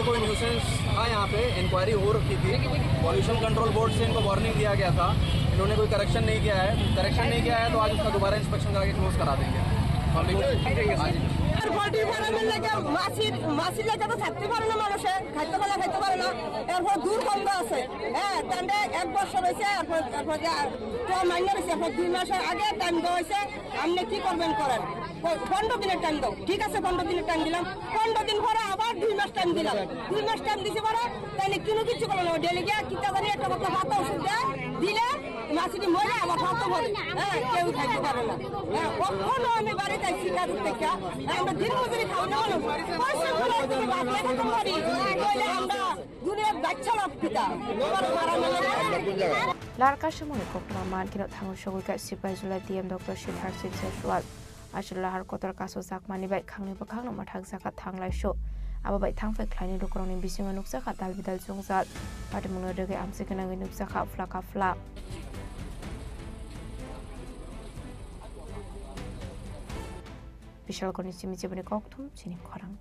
कोई न्यूसेंस था यहाँ पे, इंक्वायरी हो रखी थी, pollution control board से इनको वार्निंग दिया गया था, इन्होंने कोई करेक्शन नहीं किया है। करेक्शन नहीं किया है तो आज उसका दोबारा इंस्पेक्शन करा के क्लोज करा देंगे। हाँ जी। আর পোল্ট্রি ফার্মের লাগে মাছি, মাছির লাগে তো থাকতে পারে না মানুষে, খাইতে পারে না, খাইতে পারে না। এরপর দুর্গন্ধ আছে, হ্যাঁ, তাহলে এক বছর হয়েছে, এরপর, এরপর যে আর তো মাইনে হয়েছে, এরপর দুই মাসের আগে টাইম দেওয়া হয়েছে, আপনি কি করবেন করেন, প-, পনেরো দিনের টাইম দাও। ঠিক আছে, পনেরো দিনের টাইম দিলাম, পনেরো দিন পরে আবার দুই মাস টাইম দিলাম, দুই মাস টাইম দিছে পরে তাইলে কোনো কিছু করলো না। ডেলি গিয়া কিতা জানি একটা কথা ভাত ওষুধ দেয়, দিলে মাছটি মরে আবার ভাত করে, হ্যাঁ, কেউ খাইতে পারে না। হ্যাঁ, কখনো আমি বাড়িতে শিকার করতে গিয়া, আমরা দিন মজুরি খাওয়া না হলো, পয়সা করে তুমি ভাত লাগাতে পারি, তাহলে আমরা দুনিয়ার বাচ্চা লোক পিতা, তোমার মারা মেলে। Lar kaisa mungni koktwma man kheno thango sogwi kha sipai jula D M Doctor Sinhar Singh Jaswal. Achuk lahar kotor kasu jakmani bai khangni bwkhakno mwthak jaka thanglai su. Abo bai thangphai khlaini lukurokni bisingo nukjakha dal bidal chwngjal. Patimungno rwgwi amchai gwnangwi nukjakha phlaka phla. Bishalkoni simi chiboni kokthum chini khorang.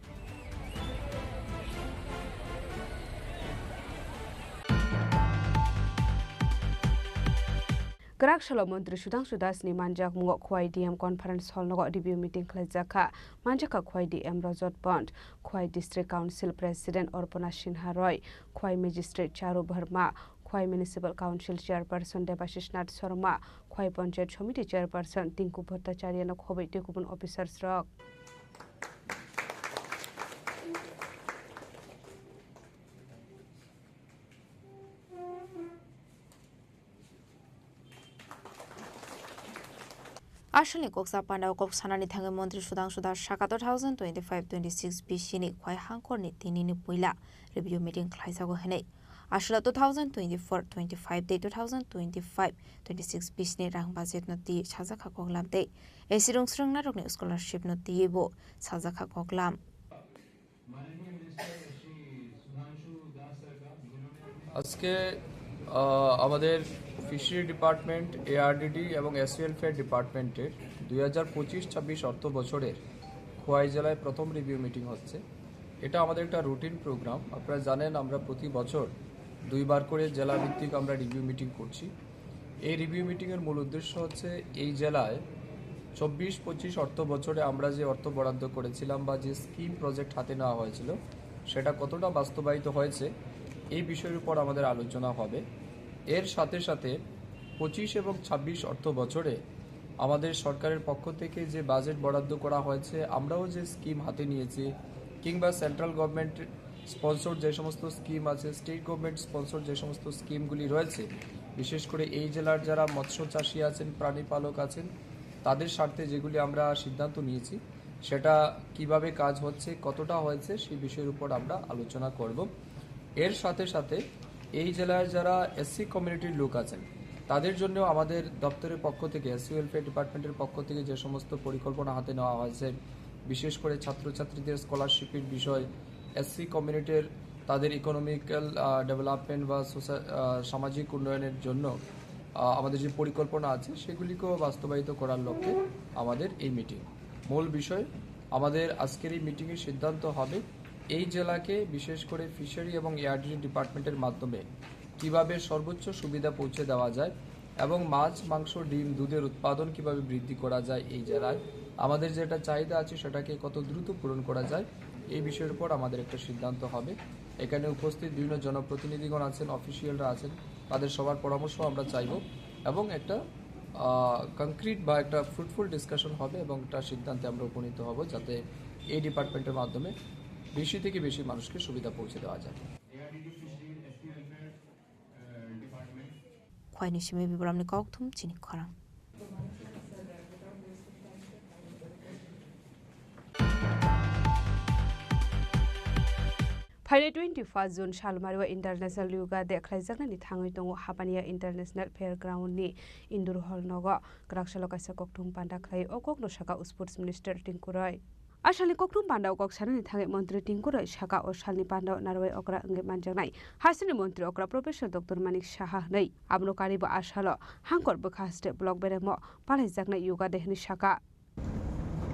Kwrak salo Montri Sudhangshu Das ni manjakmungo Khowai D M Conference Hall nogo review meeting khlaijak kha. Manjak kha Khowai D M Rajat Pant, Khowai District Council President Orpana Sinha Roy, Khowai Magistrate Charu Verma, Khowai Municipal Council Chairperson Debashish Nath Sharma, Khowai Panchayat Samiti Chairperson Tinku Bhattacharya no khobwi tei kubun officers rok. Asalni koksa pandao kok sanani thangwi Montri Sudhangshu Das saka two thousand twenty-five twenty-six bisini Khowai hangkorni tinini puila review meeting khlaijago hwnwi. Asalo two thousand twenty-four twenty-five tei two thousand twenty-five twenty-six bisini rang budget no twi sajak kha koklam tei A C rung srwngna rokni scholarship no twiwi bo sajak kha koklam. আজকে, আহ, আমাদের fishery department, ARDD এবং SC welfare ডিপার্টমেন্টের দুই হাজার পঁচিশ ছাব্বিশ অর্থ বছরের খোয়াই জেলায় প্রথম রিভিউ মিটিং হচ্ছে। এটা আমাদের একটা রুটিন প্রোগ্রাম। আপনারা জানেন, আমরা প্রতি বছর দুইবার করে জেলা ভিত্তিক আমরা রিভিউ মিটিং করছি। এই রিভিউ মিটিংয়ের মূল উদ্দেশ্য হচ্ছে এই জেলায় চব্বিশ পঁচিশ অর্থ বছরে আমরা যে অর্থ বরাদ্দ করেছিলাম বা যে স্কিম প্রজেক্ট হাতে নেওয়া হয়েছিল, সেটা কতটা বাস্তবায়িত হয়েছে, এই বিষয়ের উপর আমাদের আলোচনা হবে। এর সাথে সাথে পঁচিশ এবং ছাব্বিশ অর্থ বছরে আমাদের সরকারের পক্ষ থেকে যে বাজেট বরাদ্দ করা হয়েছে, আমরাও যে স্কিম হাতে নিয়েছি, কিংবা সেন্ট্রাল গভর্নমেন্ট স্পন্সর যে সমস্ত স্কিম আছে, স্টেট গভর্নমেন্ট স্পন্সর যে সমস্ত স্কিমগুলি রয়েছে, বিশেষ করে এই জেলার যারা মৎস্য চাষী আছেন, প্রাণী পালক আছেন, তাদের স্বার্থে যেগুলি আমরা সিদ্ধান্ত নিয়েছি, সেটা কিভাবে কাজ হচ্ছে, কতটা হয়েছে, সেই বিষয়ের উপর আমরা আলোচনা করব। এর সাথে সাথে এই জেলায় যারা এসসি কমিউনিটির লোক আছেন, তাদের জন্য আমাদের দপ্তরের পক্ষ থেকে, এসসি ওয়েলফেয়ার ডিপার্টমেন্টের পক্ষ থেকে যে সমস্ত পরিকল্পনা হাতে নেওয়া হয়েছে, বিশেষ করে ছাত্রছাত্রীদের স্কলারশিপের বিষয়, এসসি কমিউনিটির তাদের ইকোনমিক্যাল, আহ, ডেভেলপমেন্ট বা সোসা-, আহ, সামাজিক উন্নয়নের জন্য, আহ, আমাদের যে পরিকল্পনা আছে, সেগুলিকেও বাস্তবায়িত করার লক্ষ্যে আমাদের এই মিটিং। মূল বিষয়, আমাদের আজকের এই মিটিংয়ে সিদ্ধান্ত হবে এই জেলাকে বিশেষ করে ফিশারি এবং এআরডিডি ডিপার্টমেন্টের মাধ্যমে কিভাবে সর্বোচ্চ সুবিধা পৌঁছে দেওয়া যায় এবং মাছ, মাংস, ডিম, দুধের উৎপাদন কিভাবে বৃদ্ধি করা যায় এই জেলায়, আমাদের যেটা চাহিদা আছে সেটাকে কত দ্রুত পূরণ করা যায়, এই বিষয়ের উপর আমাদের একটা সিদ্ধান্ত হবে। এখানে উপস্থিত বিভিন্ন জনপ্রতিনিধিগণ আছেন, অফিসিয়ালরা আছেন, তাদের সবার পরামর্শ আমরা চাইব এবং একটা, আহ, কংক্রিট বা একটা ফ্রুটফুল ডিসকাশন হবে এবং একটা সিদ্ধান্তে আমরা উপনীত হব, যাতে এই ডিপার্টমেন্টের মাধ্যমে বেশি থেকে বেশি মানুষকে সুবিধা পৌঁছে দেওয়া যায়। Khwaini simi Bibaramni kokthum chini khorang. Phainai twenty-first June salmario International Yoga Day khlaijaknani thangwi tongo Hapania International Fairground ni indoor hall nogo. Kwrak salo kaisa kokthum panda khlai o kokno saka Sports Minister Tinku Roy. A salni kokthum pandao kok sanani thangwi Montri Tinku Roy saka o salni pandao narwai okra wngwi manjaknai hasini Montri okra Professor Doctor Manik Saha hwnwi. Abono karibo a salo Hangkor bwkha haste block beremo palaijaknai Yoga Day hwnwi saka.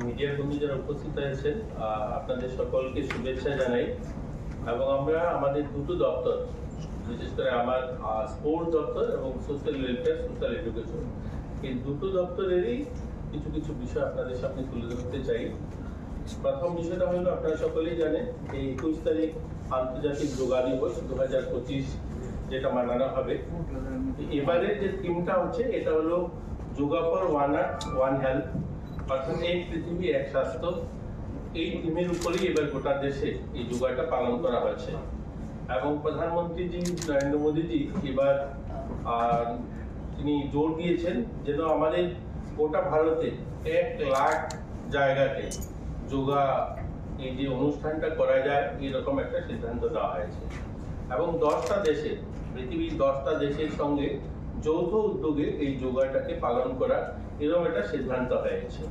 Media কর্মী যারা উপস্থিত হয়েছেন, আহ, আপনাদের সকলকে শুভেচ্ছা জানাই। এবং আমরা আমাদের দুটো দপ্তর, বিশেষ করে আমার স্পোর্টস দপ্তর এবং সোশ্যাল ওয়েলফেয়ার, সোশ্যাল এডুকেশন, এই দুটো দপ্তরেরই কিছু কিছু বিষয় আপনাদের সামনে তুলে ধরতে চাই। প্রথম বিষয়টা হলো, আপনারা সকলেই জানেন যে একুশ তারিখ আন্তর্জাতিক যোগা দিবস দু হাজার পঁচিশ, যেটা মানানো হবে। এবারে যে থিমটা হচ্ছে, এটা হলো yoga for one earth one health, অর্থাৎ এক পৃথিবী এক স্বাস্থ্য। এই থিমের উপরেই এবার গোটা দেশে এই যোগাটা পালন করা হচ্ছে। এবং প্রধানমন্ত্রীজি নরেন্দ্র মোদীজি এবার, আহ, তিনি জোর দিয়েছেন যেন আমাদের গোটা ভারতে এক লাখ জায়গাতে যোগা, এই যে অনুষ্ঠানটা করা যায়, এরকম একটা সিদ্ধান্ত নেওয়া হয়েছে। এবং দশটা দেশে, পৃথিবীর দশটা দেশের সঙ্গে যৌথ উদ্যোগে এই যোগাটাকে পালন করা, এরকম একটা সিদ্ধান্ত হয়েছে।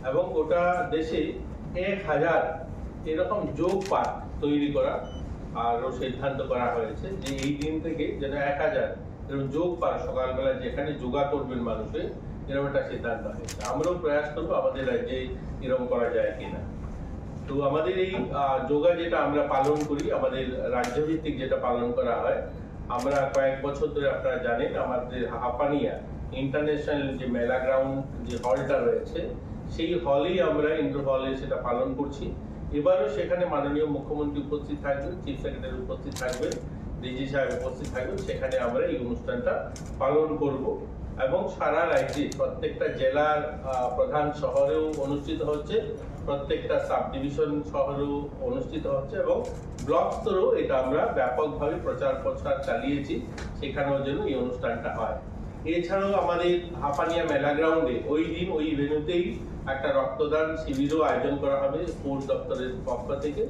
এবং গোটা দেশে এক হাজার এরকম যোগ পার্ক তৈরি করা আরও সিদ্ধান্ত করা হয়েছে, যে এই দিন থেকে যেন এক হাজার এরকম যোগ পার্ক, সকালবেলা যেখানে যোগা করবেন মানুষে, এরকম একটা সিদ্ধান্ত হয়েছে। আমরাও প্রয়াস করবো আমাদের রাজ্যে এরকম করা যায় কিনা। তো আমাদের এই, আহ, যোগা যেটা আমরা পালন করি, আমাদের রাজ্যভিত্তিক যেটা পালন করা হয়, আমরা কয়েক বছর ধরে, আপনারা জানেন, আমাদের হাপানিয়া ইন্টারন্যাশনাল যে মেলা গ্রাউন্ড, যে হলটা রয়েছে, সেই হলেই আমরা, ইনডোর হলে সেটা পালন করছি। এবারও সেখানে মাননীয় মুখ্যমন্ত্রী উপস্থিত থাকবেন, চিফ সেক্রেটারি উপস্থিত থাকবেন, ডিজি সাহেব উপস্থিত থাকবেন, সেখানে আমরা এই অনুষ্ঠানটা পালন করব। এবং সারা রাজ্যে প্রত্যেকটা জেলার, আহ, প্রধান শহরেও অনুষ্ঠিত হচ্ছে, প্রত্যেকটা সাব ডিভিশন শহরেও অনুষ্ঠিত হচ্ছে এবং ব্লক স্তরেও এটা আমরা ব্যাপকভাবে প্রচার প্রসার চালিয়েছি, সেখানেও যেন এই অনুষ্ঠানটা হয়। এছাড়াও আমাদের হাপানিয়া মেলা গ্রাউন্ডে ওই দিন ওই ভেন্যুতেই একটা রক্তদান শিবিরও আয়োজন করা হবে স্পোর্টস দপ্তরের পক্ষ থেকে।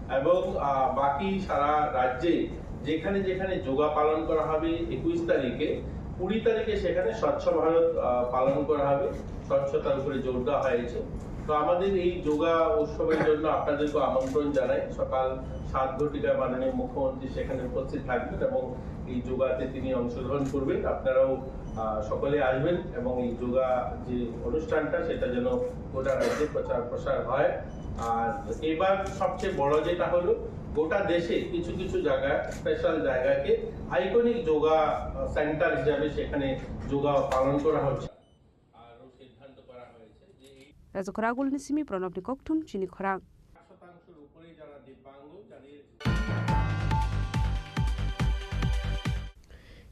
এবং, আহ, বাকি সারা রাজ্যে যেখানে যেখানে যোগা পালন করা হবে একুশ তারিখে, কুড়ি তারিখে সেখানে স্বচ্ছ ভারত, আহ, পালন করা হবে, স্বচ্ছতার উপরে জোর দেওয়া হয়েছে। তো আমাদের এই যোগা উৎসবের জন্য আপনাদেরকে আমন্ত্রণ জানাই। সকাল সাত ঘটিকায় মাননীয় মুখ্যমন্ত্রী সেখানে উপস্থিত থাকবেন এবং এই যোগাতে তিনি অংশগ্রহণ করবেন। আপনারাও, আহ, সকলে আসবেন এবং এই যোগা যে অনুষ্ঠানটা, সেটা যেন গোটা রাজ্যে প্রচার প্রসার হয়। আর এবার সবচেয়ে বড় যেটা হলো, গোটা দেশে কিছু কিছু জায়গা, স্পেশাল জায়গাকে আইকনিক যোগা, আহ, সেন্টার হিসাবে সেখানে যোগা পালন করা হচ্ছে। আরও সিদ্ধান্ত করা হয়েছে যে এই Rajukura Agulni simi Pranabni kokthum chini khorang. শতাংশের উপরে যারা দিব্যাঙ্গ, যাদের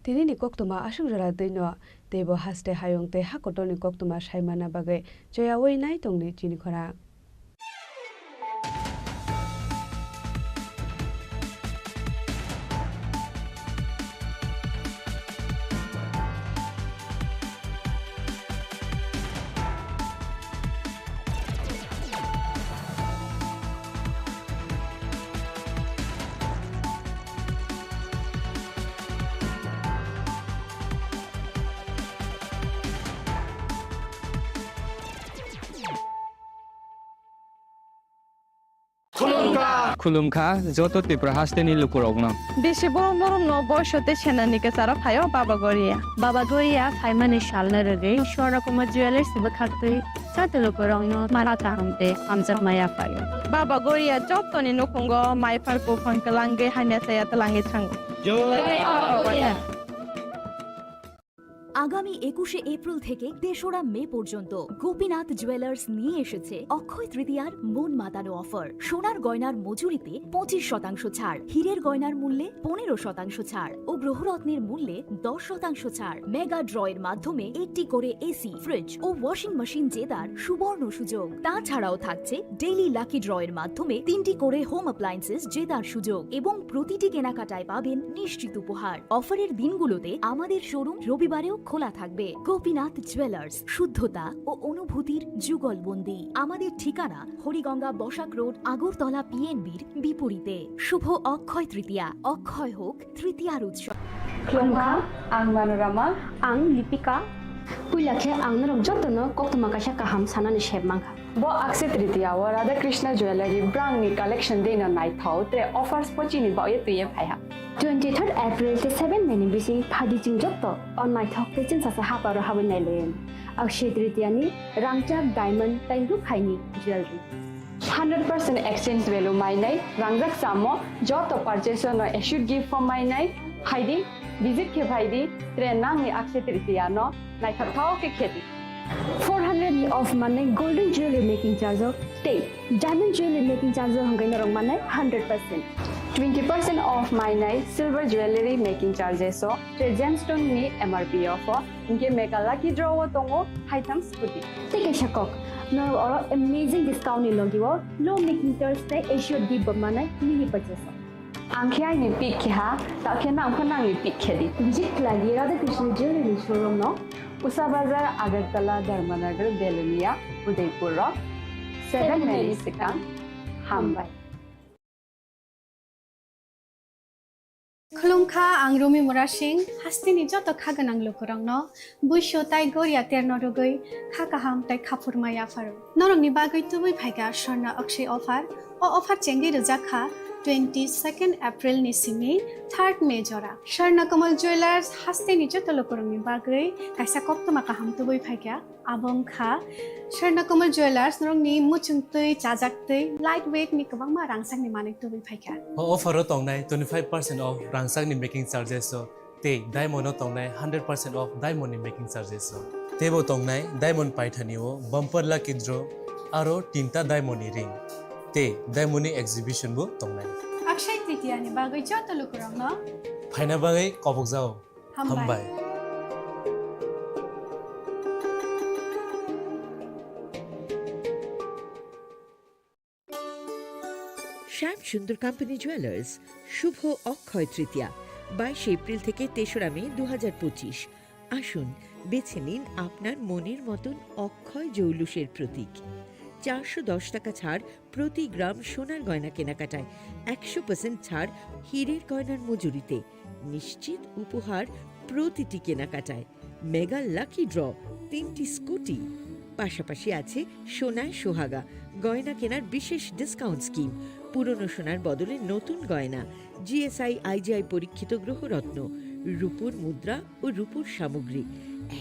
Tini ni koktoma aswk jora twi no, teibo haste hayung tei ha kotor ni koktoma sai manna bagwi choyaui nai tongni chini khorang. Khulumkha joto Tripura hasteni lukurokno. Bisi borom borom no boiso tei senani kwcharo phaio Baba Goria. Baba Goria phaimani salno rwgwi Swarna Kumar Jewellers bwkhaktwi joto lukurokno mala kaham tei hamjakma yaphaio. Baba Goria jotoni nukhungo maiphar buphang kwlangwi hamya chaya twlangwi thango. Jai Baba Goria. আগামী একুশে এপ্রিল থেকে তেসরা মে পর্যন্ত গোপীনাথ জুয়েলার্স নিয়ে এসেছে অক্ষয় তৃতীয়ার মন মাতানো অফার। সোনার গয়নার মজুরিতে পঁচিশ শতাংশ ছাড়, হীরের গয়নার মূল্যে পনেরো শতাংশ ছাড় ও গ্রহরত্নের মূল্যে দশ শতাংশ ছাড়। মেগা ড্রয়ের মাধ্যমে একটি করে এসি, ফ্রিজ ও ওয়াশিং মেশিন জেতার সুবর্ণ সুযোগ। তাছাড়াও থাকছে ডেইলি লাকি ড্রয়ের মাধ্যমে তিনটি করে হোম অ্যাপ্লায়েন্সেস জেতার সুযোগ এবং প্রতিটি কেনাকাটায় পাবেন নিশ্চিত উপহার। অফারের দিনগুলোতে আমাদের শোরুম রবিবারেও খোলা থাকবে। গোপীনাথ জুয়েলার্স, শুদ্ধতা ও অনুভূতির যুগলবন্দি। আমাদের ঠিকানা হরিগঙ্গা বসাক রোড, আগরতলা পিএনবির বিপরীতে। শুভ অক্ষয় তৃতীয়া, অক্ষয় হোক তৃতীয়ার উৎসব। Khulumkha, ang Manorama. Ang Lipika. Puila khe ang norok jotono koktwma kaisa kaham sanani sep mankha. Bo Akshaya Tritiya o Radha Krishna Jewellery brangni collection dino naithok, tre offers bo chini baoye twiye phaiha. Twenty third April tei seven May ni bising phadi chwng jotto o naithok tei chwngsacha haparo habwi nailaiwi. Akshaya Tritiya ni rangchak, diamond tei rukhaini jewellery. Hundred percent exchange value mainai, rangjak samo, joto purchase no assured gift form mainai, phaidi, visit khe phaidi, tre nangni Akshaya Tritiya no naithok thao khe khedi. Four hundred ni off manai golden jewelry making charge o tei diamond jewelry making charge o hwnkhai norok manai hundred percent. Twenty percent off mainai silver jewelry making charges o tre gemstone ni M R P off o, hinkhe mega lucky draw o tongo haitham scooty. Tei kaisa kok, norok oro amazing discount ni logi o low making charge tei assured gift bo manai mini purchase o. Ang khe aini pick khe ha, ta khe nang pho nangni pick khe di. Visit khlai di Radha Krishna Jewelry showroom no. Usa Bazar, Agartala, Dharmanagar, Belonia, Udaipur rok. Seven minutes swkang. Hambai. Khulumkha, ang Rumi Murasing, hasteni joto kha gwnang lukurokno buisu tai goria terno rwgwi kha kaham tai khaphurma yapharo. Norokni bagwi tubui phaikha Swarna Akshay offer. O offer chengwi rwjak kha twenty second April ni simi third May jora. Swarna Kamal Jewelers hasteni joto lukurokni bagwi kaisa koktwma kaham tubui phaikha. Abo wngkha Swarna Kamal Jewelers, norokni muchung twi, chajak twi, light weight ni kwbangma rangchakni manwi tubui phaikha. O offer o tongnai twenty five percent off rangchakni making charges o tei diamond o tongnai hundred percent off diamond ni making charges o. Teibo tongnai diamond paithani o bumper lucky draw aro tinta diamond ni ring tei diamond ni exhibition bo tongnai. Akshay Tritiya ni bagwi joto lukurokno phaina bagwi kobokjao. Hambai. Hambai. শ্যাম Sundar company jewellers, শুভ অক্ষয় তৃতীয়া, বাইশে এপ্রিল থেকে তেসরা মে দু হাজার পঁচিশ। আসুন, বেছে নিন আপনার মনের মতন অক্ষয় জৌলুসের প্রতীক। চারশো দশ টাকা ছাড় প্রতি গ্রাম সোনার গয়না কেনাকাটায়, একশো পার্সেন্ট ছাড় হীরের গয়নার মজুরিতে, নিশ্চিত উপহার প্রতিটি কেনাকাটায়, মেগা লাকি ড্র, তিনটি স্কুটি। পাশাপাশি আছে সোনায় সোহাগা, গয়না কেনার বিশেষ ডিসকাউন্ট স্কিম, পুরনো সোনার বদলে নতুন গয়না, জিএসআই আইজিআই পরীক্ষিত গ্রহরত্ন, রূপোর মুদ্রা ও রূপোর সামগ্রী,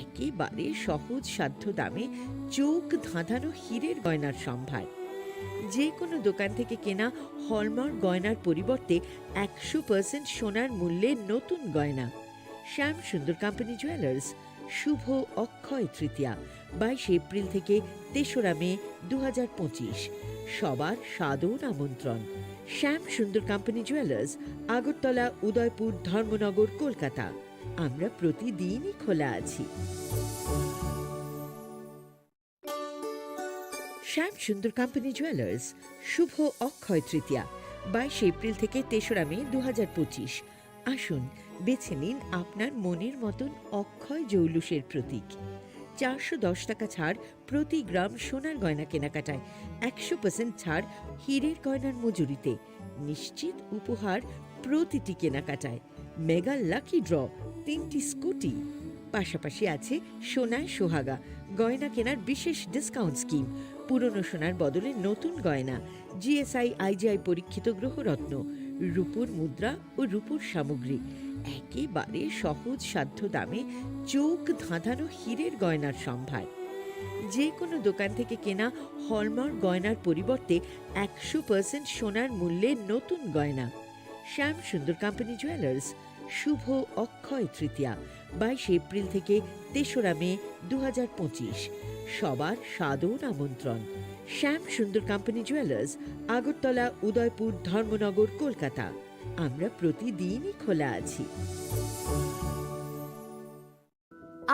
একেবারে সহজ সাধ্য দামে চোখ ধাঁধানো হীরের গয়নার সম্ভার। যে কোনো দোকান থেকে কেনা হলমার্ক গয়নার পরিবর্তে একশো পার্সেন্ট সোনার মূল্যে নতুন গয়না। শ্যাম সুন্দর কোম্পানি জুয়েলার্স, শুভ অক্ষয় তৃতীয়া, বাইশে এপ্রিল থেকে তেসরা মে দু হাজার পঁচিশ। সবার সাদর আমন্ত্রণ। শ্যাম সুন্দর কোম্পানি জুয়েলার্স, আগরতলা, উদয়পুর, ধর্মনগর, কলকাতা। আমরা প্রতিদিনই খোলা আছি। শ্যাম সুন্দর কোম্পানি জুয়েলার্স, শুভ অক্ষয় তৃতীয়া, বাইশে এপ্রিল থেকে তেসরা মে দু হাজার পঁচিশ। আসুন, বেছে নিন আপনার মনের মতন অক্ষয় জৌলুসের প্রতীক। চারশো দশ টাকা ছাড় প্রতি গ্রাম সোনার গয়না কেনাকাটায়, একশো পার্সেন্ট ছাড় হীরের গয়নার মজুরিতে, নিশ্চিত উপহার প্রতিটি কেনাকাটায়, মেগা লাকি ড্র, তিনটি স্কুটি। পাশাপাশি আছে সোনায় সোহাগা, গয়না কেনার বিশেষ ডিসকাউন্ট স্কিম, পুরনো সোনার বদলে নতুন গয়না, জিএসআই আইজিআই পরীক্ষিত গ্রহরত্ন, রূপোর মুদ্রা ও রূপোর সামগ্রী, একেবারে সহজ সাধ্য দামে চোখ ধাঁধানো হীরের গয়নার সম্ভার। যে কোনো দোকান থেকে কেনা হলমার্ক গয়নার পরিবর্তে একশো পার্সেন্ট সোনার মূল্যে নতুন গয়না। শ্যাম সুন্দর কোম্পানি জুয়েলার্স, শুভ অক্ষয় তৃতীয়া, বাইশে এপ্রিল থেকে তেসরা মে দু হাজার পঁচিশ। সবার সাদর আমন্ত্রণ। শ্যাম সুন্দর কোম্পানি জুয়েলার্স, আগরতলা, উদয়পুর, ধর্মনগর, কলকাতা। আমরা প্রতিদিনই খোলা আছি।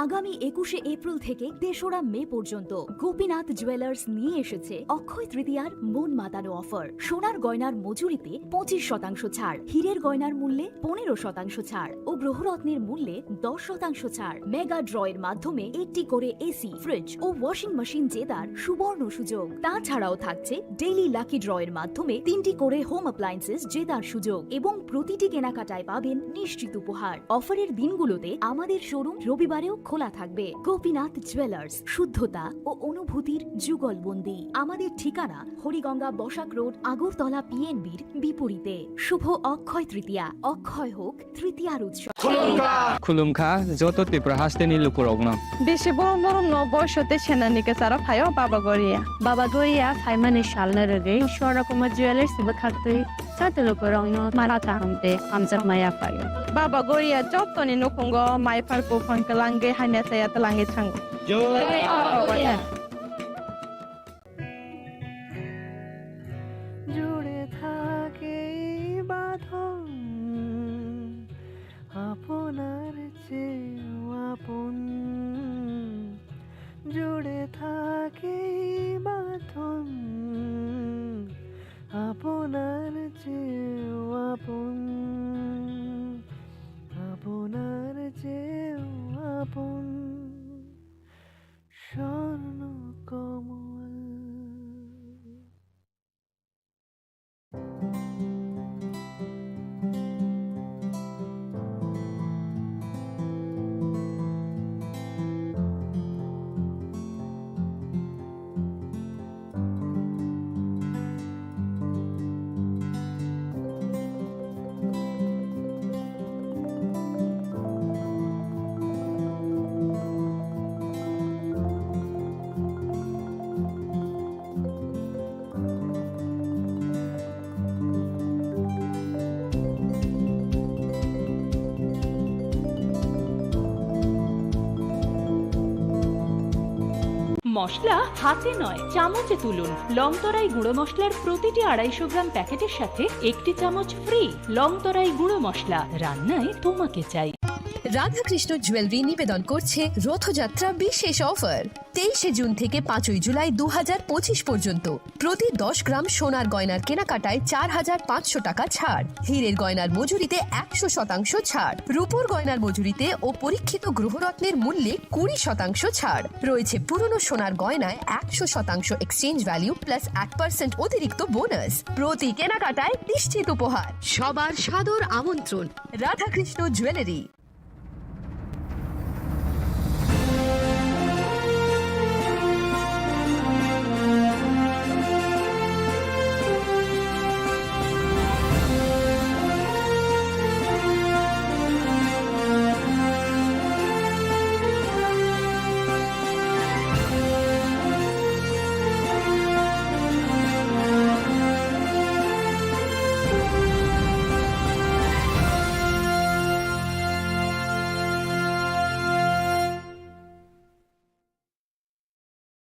আগামী একুশে এপ্রিল থেকে তেসরা মে পর্যন্ত গোপীনাথ জুয়েলার্স নিয়ে এসেছে অক্ষয় তৃতীয়ার মন মাতানো অফার। সোনার গয়নার মজুরিতে পঁচিশ শতাংশ ছাড়, হীরের গয়নার মূল্যে পনেরো শতাংশ ছাড় ও গ্রহরত্নের মূল্যে দশ শতাংশ ছাড়। মেগা ড্র এর মাধ্যমে একটি করে এসি, ফ্রিজ ও ওয়াশিং মেশিন জেতার সুবর্ণ সুযোগ। তাছাড়াও থাকছে ডেইলি লাকি ড্র এর মাধ্যমে তিনটি করে হোম অ্যাপ্লায়েন্সেস জেতার সুযোগ এবং প্রতিটি কেনাকাটায় পাবেন নিশ্চিত উপহার। অফারের দিনগুলোতে আমাদের শোরুম রবিবারেও খোলা থাকবে গোপীনাথ জুয়েলার্স, শুদ্ধতা ও অনুভূতির যুগলবন্দি। আমাদের ঠিকানা হরিগঙ্গা বসাক রোড, আগরতলা পিএনবির বিপরীতে। শুভ অক্ষয় তৃতীয়া, অক্ষয় হোক তৃতীয়ার উৎসব। Khulumkha joto Tripura hasteni lukurokno. Bisi borom borom no boisote senani kesaro phaio Baba Goria. Baba Goria phaimani salno rwgwi Swarna Kumar Jewellers bwkhaktwi joto lukurokno mara kaham tei hamjakma yaphaio. Baba Goria jotoni nukhungo mai phar buphang kwlangwi hamya chaya twlangwi thango. জয় বাবা গরিয়া। জুড়ে থাকে এই বাঁধন আপনার চেয়েও আপন, জুড়ে থাকে এই বাঁধন আপনার চেয়েও আপন, আপনার চেয়েও আপন। স্বর্ণ কমল। মশলা হাতে নয়, চামচে তুলুন। লংতরাই গুঁড়ো মশলার প্রতিটি আড়াইশো গ্রাম প্যাকেটের সাথে একটি চামচ ফ্রি। লংতরাই গুঁড়ো মশলা, রান্নায় তোমাকে চাই। রাধাকৃষ্ণ জুয়েলারি নিবেদন করছে রথযাত্রা বিশেষ অফার। তেইশে জুন থেকে পাঁচই জুলাই দু হাজার পঁচিশ পর্যন্ত প্রতি দশ গ্রাম সোনার গয়নার কেনাকাটায় চার হাজার পাঁচশো টাকা ছাড়, হীরের গয়নার মজুরিতে একশো শতাংশ ছাড়, রূপোর গয়নার মজুরিতে ও পরীক্ষিত গ্রহরত্নের মূল্যে কুড়ি শতাংশ ছাড়। রয়েছে পুরনো সোনার গয়নায় একশো শতাংশ এক্সচেঞ্জ ভ্যালু প্লাস এক পার্সেন্ট অতিরিক্ত বোনাস। প্রতি কেনাকাটায় নিশ্চিত উপহার। সবার সাদর আমন্ত্রণ Radhakrishna jewellery.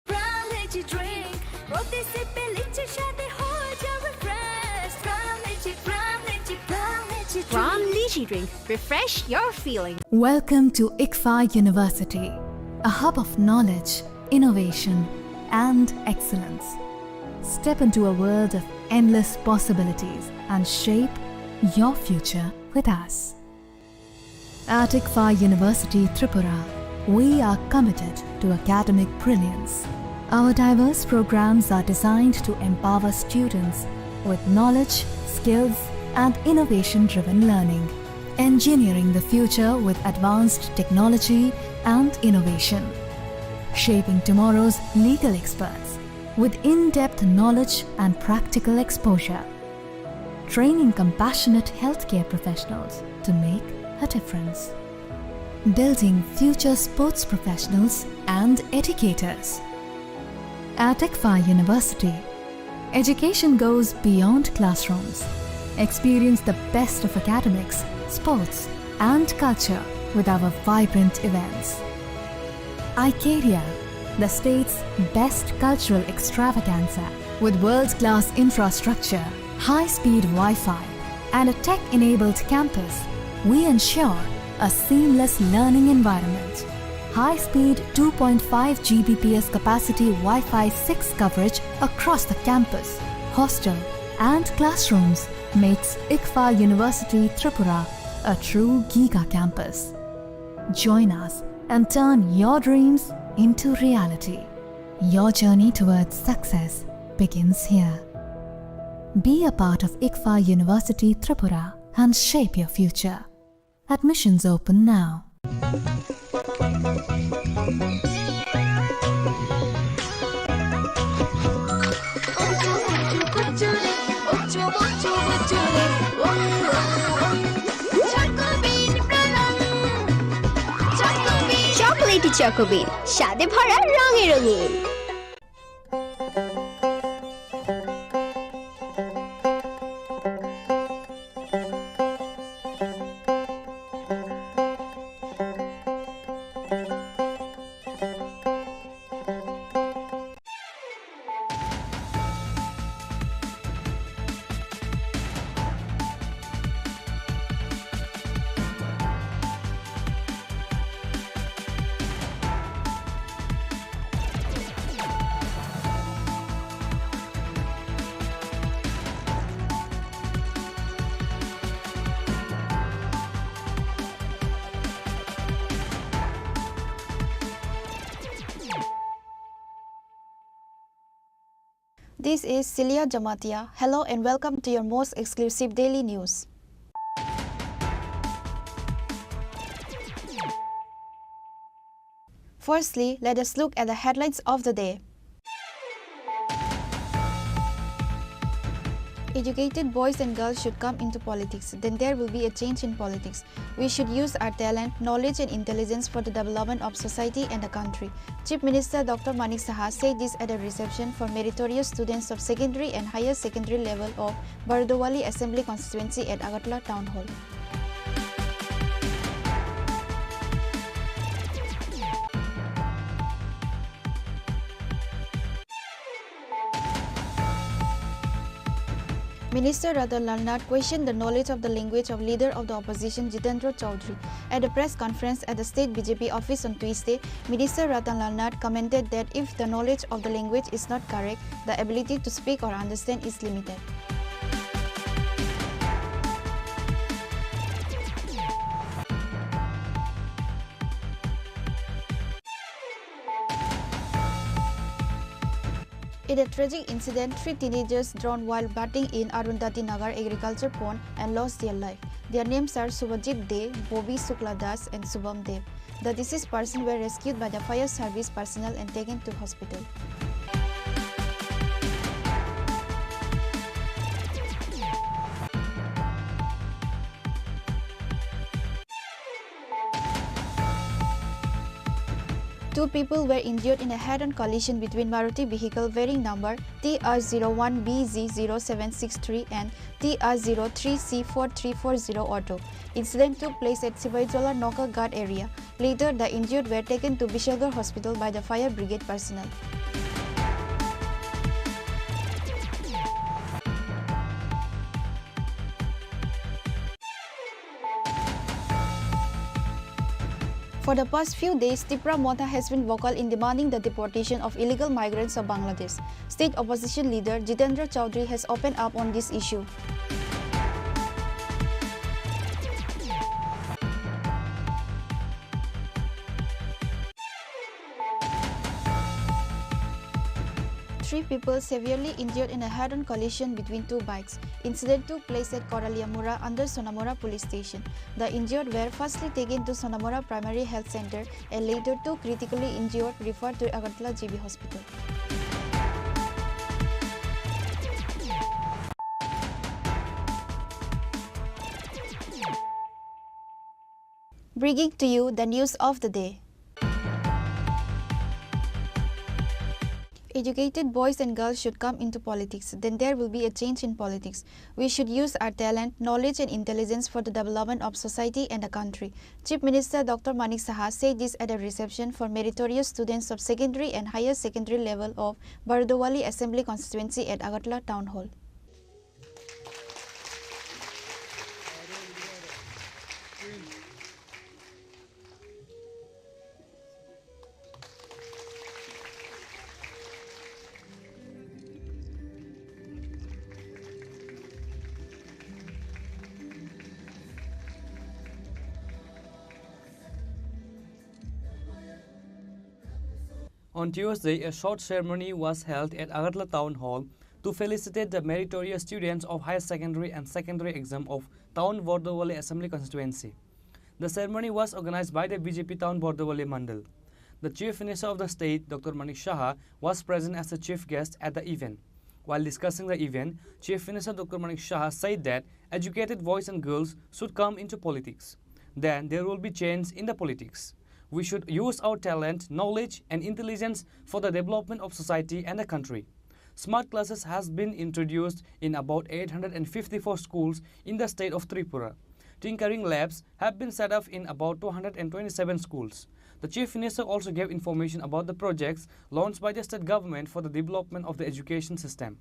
Prime Lychee Drink, প্রতি সিপে লিচির স্বাদে হয়ে যাবে fresh. Prime Lychee, Prime Lychee, Prime Lychee Drink. Prime Lychee Drink, refresh your feeling. Welcome to ICFAI University, a hub of knowledge, innovation, and excellence. Step into a world of endless possibilities and shape your future with us. At ICFAI University Tripura, we are committed to academic brilliance. Our diverse programs are designed to empower students with knowledge, skills, and innovation-driven learning, engineering the future with advanced technology and innovation, shaping tomorrow's legal experts with in-depth knowledge and practical exposure, training compassionate healthcare professionals to make a difference, building future sports professionals and educators. At ICFAI University, education goes beyond classrooms. Experience the best of academics, sports, and culture with our vibrant events. Icaria, the state's best cultural extravaganza. With world-class infrastructure, high-speed Wi-Fi, and a tech-enabled campus, we ensure a seamless learning environment. High-speed two point five G B P S capacity Wi-Fi six coverage across the campus, hostel, and classrooms makes ICFAI University Tripura a true giga campus. Join us and turn your dreams into reality. Your journey towards success begins here. Be a part of ICFAI University Tripura and shape your future. Admissions open now. Chocolatey Choco Bean, স্বাদে ভরা রঙে রঙিন। This is Celia Jamatia. Hello and welcome to your most exclusive daily news. Firstly, let us look at the headlines of the day. Educated boys and girls should come into politics, then there will be a change in politics. We should use our talent, knowledge and intelligence for the development of society and the country. Chief Minister Doctor Manik Saha said this at a reception for meritorious students of secondary and higher secondary level of Bardowali Assembly Constituency at Agartala Town Hall. Minister Ratan Lal Nath questioned the knowledge of the language of leader of the opposition Jitendra Chaudhary. At a press conference at the state B J P office on Tuesday, Minister Ratan Lal Nath commented that if the knowledge of the language is not correct, the ability to speak or understand is limited. In a tragic incident, three teenagers drowned while bathing in Arundhati Nagar agriculture pond and lost their life. Their names are Subhajit De, Bobby Shukla Das, and Shubham Dev. The deceased person were rescued by the fire service personnel and taken to hospital. Two people were injured in a head-on collision between Maruti vehicle bearing number T R zero one B Z zero seven six three and T R zero three C four three four zero auto. Incident took place at Sibaijola Nokaghat area. Later, the injured were taken to Bishalgarh Hospital by the fire brigade personnel. For the past few days, Tipra Motha has been vocal in demanding the deportation of illegal migrants of Bangladesh. State opposition leader Jitendra Chaudhary has opened up on this issue. Three people severely injured in a head-on collision between two bikes. Incident took place at Koraliamura under Sonamura Police Station. The injured were firstly taken to Sonamura Primary Health Center and later two critically injured referred to Agartala G B Hospital. Bringing to you the news of the day. Educated boys and girls should come into politics, then there will be a change in politics. We should use our talent, knowledge and intelligence for the development of society and the country. Chief Minister Doctor Manik Saha said this at a reception for meritorious students of secondary and higher secondary level of Bardowali Assembly Constituency at Agartala Town Hall. On Tuesday, a short ceremony was held at Agartala Town Hall to felicitate the meritorious students of higher secondary and secondary exam of Town Bardowali Assembly Constituency. The ceremony was organized by the B J P Town Bordowali Mandal. The Chief Minister of the state, Doctor Manik Saha, was present as the chief guest at the event. While discussing the event, Chief Minister Doctor Manik Saha said that educated boys and girls should come into politics. Then there will be change in the politics. We should use our talent, knowledge, and intelligence for the development of society and the country. Smart classes has been introduced in about eight hundred and fifty-four schools in the state of Tripura. Tinkering labs have been set up in about two hundred and twenty-seven schools. The Chief Minister also gave information about the projects launched by the state government for the development of the education system.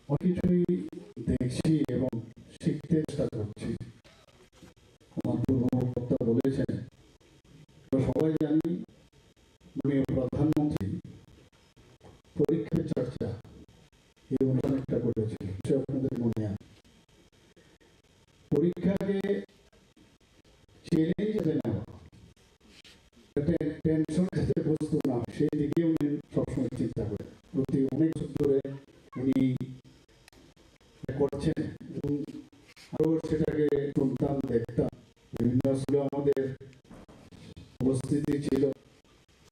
অনেক কিছুই দেখছি এবং শিখতে চেষ্টা করছি। আমার পূর্ব বক্তা বলেছেন, আমরা সবাই জানি, মাননীয় প্রধানমন্ত্রী পরীক্ষা চর্চা এই অনুষ্ঠানটা করেছিলেন, সে আপনাদের মনে আছে। পরীক্ষাকে চ্যালেঞ্জ হিসেবে নেওয়া, যাতে টেনশন যাতে বস্তু না হয়, সেই দিকে উনি সবসময় চিন্তা করেন। প্রতি অনেক বছর ধরে উনি এটা করছেন এবং আরও সেটাকে শুনতাম, দেখতাম। বিভিন্ন স্কুলে আমাদের উপস্থিতি ছিল,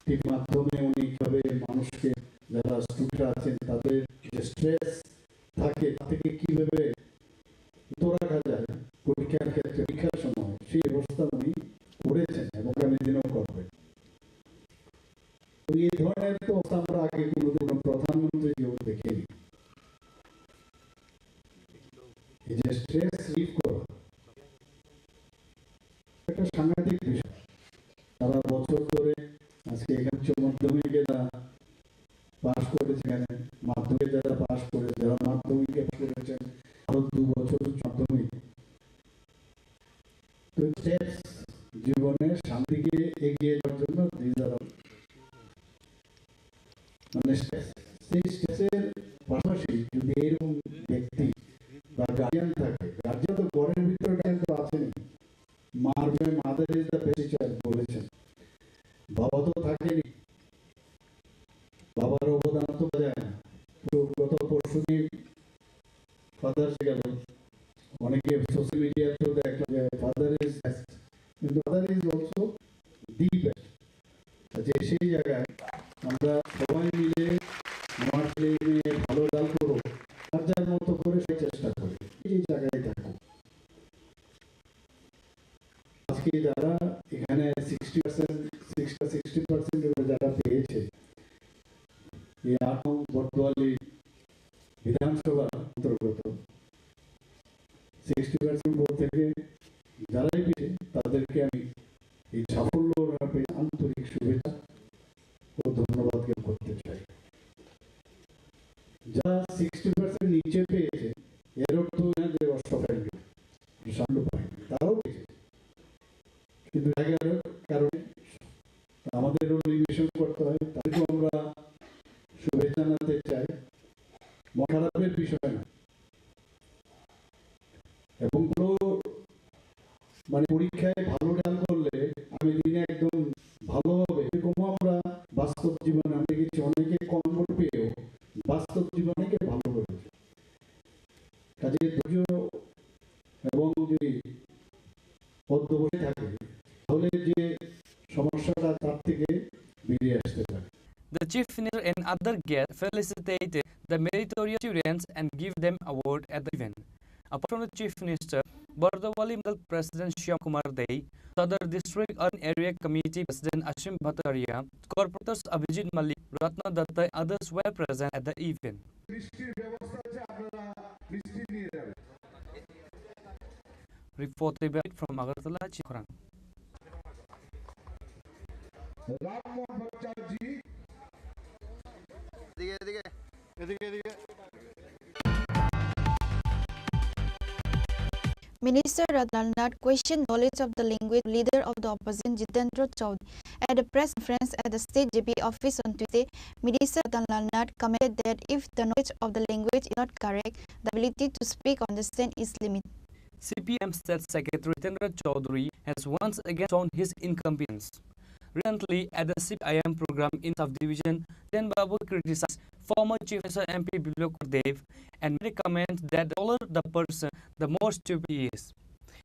টিভির মাধ্যমে উনি কিভাবে মানুষকে, যারা স্টুডেন্ট আছেন, তাদের যে স্ট্রেস থাকে, তা থেকে কিভাবে মুক্ত রাখা যায় পরীক্ষার ক্ষেত্রে, পরীক্ষার সময়, সেই ব্যবস্থা উনি করেছেন এবং আগামী দিনেও করবেন। তো এই ধরনের তো অবস্থা আমরা আগে কোনোদিন কোনো প্রধানমন্ত্রী কেউ দেখিনি। এই যে স্ট্রেস রিলিফ করা, একটা সাংঘাতিক বিষয়। সারা বছর ধরে আজকে এখানে উচ্চ মাধ্যমিকে যারা পাশ করেছে, এখানে মাধ্যমিকে যারা পাশ করে, যারা মাধ্যমিকে পাশ করেছেন, আরো দু বছর উচ্চ মাধ্যমিক। তো স্টেপস জীবনে সামনের দিকে এগিয়ে যাওয়ার জন্য, these are all মানে স্টেপস। সেই স্টেপসের পাশাপাশি যদি এরকম ব্যক্তি বা গার্ডিয়ান থাকে, গার্ডিয়ান তো ঘরের ভিতরে গার্ডিয়ান তো আছেনই, মার মে mother is the best teacher বলেছেন, বাবা তো থাকেনি, বাবার অবদান তো পাওয়া যায় না। তো গত পরশু দিন ফাদার্স ডে গেল, অনেকে সোশ্যাল মিডিয়াতেও দেখলো যে ফাদার ইজ বেস্ট, কিন্তু father is also the best. যে সেই জায়গায় আমরা সবাই মিলে আমার ছেলে মেয়ে ভালো রেজাল্ট করো, যার যার মতো করে সেই চেষ্টা করি, সেই জায়গায় থাকো। আজকে যারা এখানে sixty percent, sixty sixty percent যারা পেয়েছে, এই আট নং বটতোয়ালি বিধানসভার অন্তর্গত সিক্সটি পার্সেন্ট ভোট থেকে যারাই পেয়েছে, তাদেরকে আমি এই সাফল্য ওনারা পেয়ে আন্তরিক শুভেচ্ছা ও ধন্যবাদ জ্ঞাপন করতে চাই। যারা সিক্সটি পার্সেন্ট নিচে পেয়েছে, এর অর্থ না যে অষ্ট ফেল, সাফল্য পায়নি, তারাও পেয়েছে, কিন্তু জায়গার কারণে আমাদেরও রিভিশন করতে হয়, তাদেরকেও আমরা শুভেচ্ছা জানাতে চাই। মন খারাপের বিষয় না, এবং ভালো, মানে, পরীক্ষায় ভালো রেজাল্ট করলে আমি দিনে একদম ভালো হবে, এরকমও আমরা বাস্তব জীবনে আমি দেখেছি, অনেকে কম ভোট পেয়েও বাস্তব জীবনে অনেকে ভালো করেছে। কাজে ধৈর্য এবং যদি অধ্যবসায় থাকে, তাহলে যে সমস্যাটা তার থেকে বেরিয়ে আসতে পারে। The Chief Minister and other guests felicitated the meritorious students and give them award at the event. Apart from the Chief Minister, Bordowali Mandal President Shyam Kumar Dey, Sadar District Urban Area Committee President Ashim Bhattacharya, Corporators Abhijit Malik, Ratna Datta and others were present at the event. বৃষ্টির ব্যবস্থা আছে, আপনারা বৃষ্টি নিয়ে যাবেন। Report from Agartala, Chikhorang. Rammohan ভট্টাচার্য। এদিকে, এদিকে। এদিকে, এদিকে। Minister Ratanlal Nath questioned knowledge of the language leader of the opposition Jitendra Chaudhary. At a press conference at the state J P office on Tuesday, Minister Ratanlal Nath commented that if the knowledge of the language is not correct, the ability to speak or understand is limited. C P M State Secretary Jitendra Chaudhary has once again shown his incompetence. Recently, at the C P I M program in subdivision, Jiten Babu criticized former Chief Minister M P Biplab Kumar Deb and made a comment that the taller the person, the more stupid he is.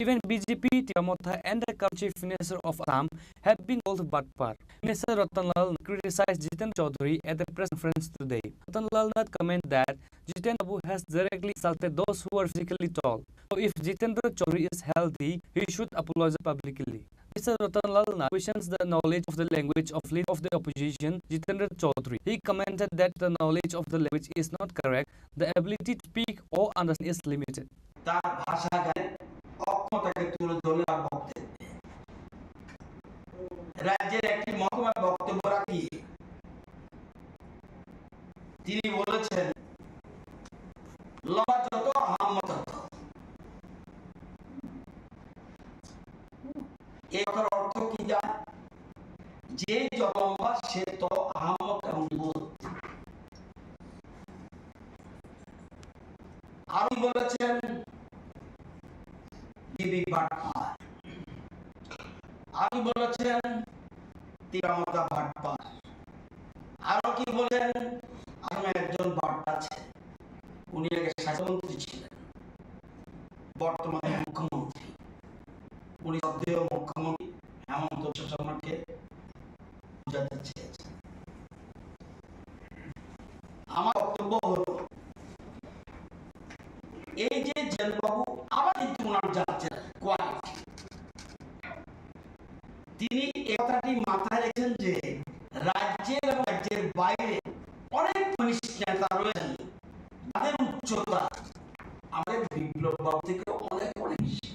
Even B J P Tipra Motha and the current Chief Minister of Assam have been called batpar. Minister Ratan Lal Nath criticized Jiten Chaudhary at the press conference today. Ratan Lal Nath comment that Jiten Babu has directly insulted those who are physically tall. So if Jitendra Chaudhary is healthy, he should apologize publicly. Minister Ratan Lal Nath questions the knowledge of the language of leader of the opposition, Jitendra Chaudhary. He commented that the knowledge of the language is not correct, the ability to speak or understand is limited. তার ভাষা জ্ঞানের অক্ষমতাকে তুলে ধরলেন তার বক্তব্যে। রাজ্যের একটি মহকুমায় বক্তব্য রাখি তিনি বলেছেন, "লম্বা যত, আহাম্মক তত।" এই কথার অর্থ কি জানেন? যে যত লম্বা সে তত আহাম্মক এবং বুঝ। আরো বলেছেন, "বিবি বাটপার।" আরো বলেছেন, "তিরামতা বাটপার।" আরো কি বলেন, "আসামে একজন বাটপার আছে, উনি আগে স্বাস্থ্যমন্ত্রী ছিলেন, বর্তমানে মুখ্যমন্ত্রী।" উনি সদ্য মুখ্যমন্ত্রী হেমন্ত বিশ্ব শর্মাকে বুঝাতে চেয়েছেন। আমার বক্তব্য হলো, এই যে জেনবাবু আবার কিন্তু ওনার যাচ্ছেন কোয়ালিটি, তিনি এ কথাটি মাথায় রেখেছেন যে রাজ্যের এবং রাজ্যের বাইরে অনেক কনিষ্ঠ নেতা রয়েছেন, তাদের উচ্চতা আমাদের বিপ্লব বাবু থেকে অনেক অনেক বেশি।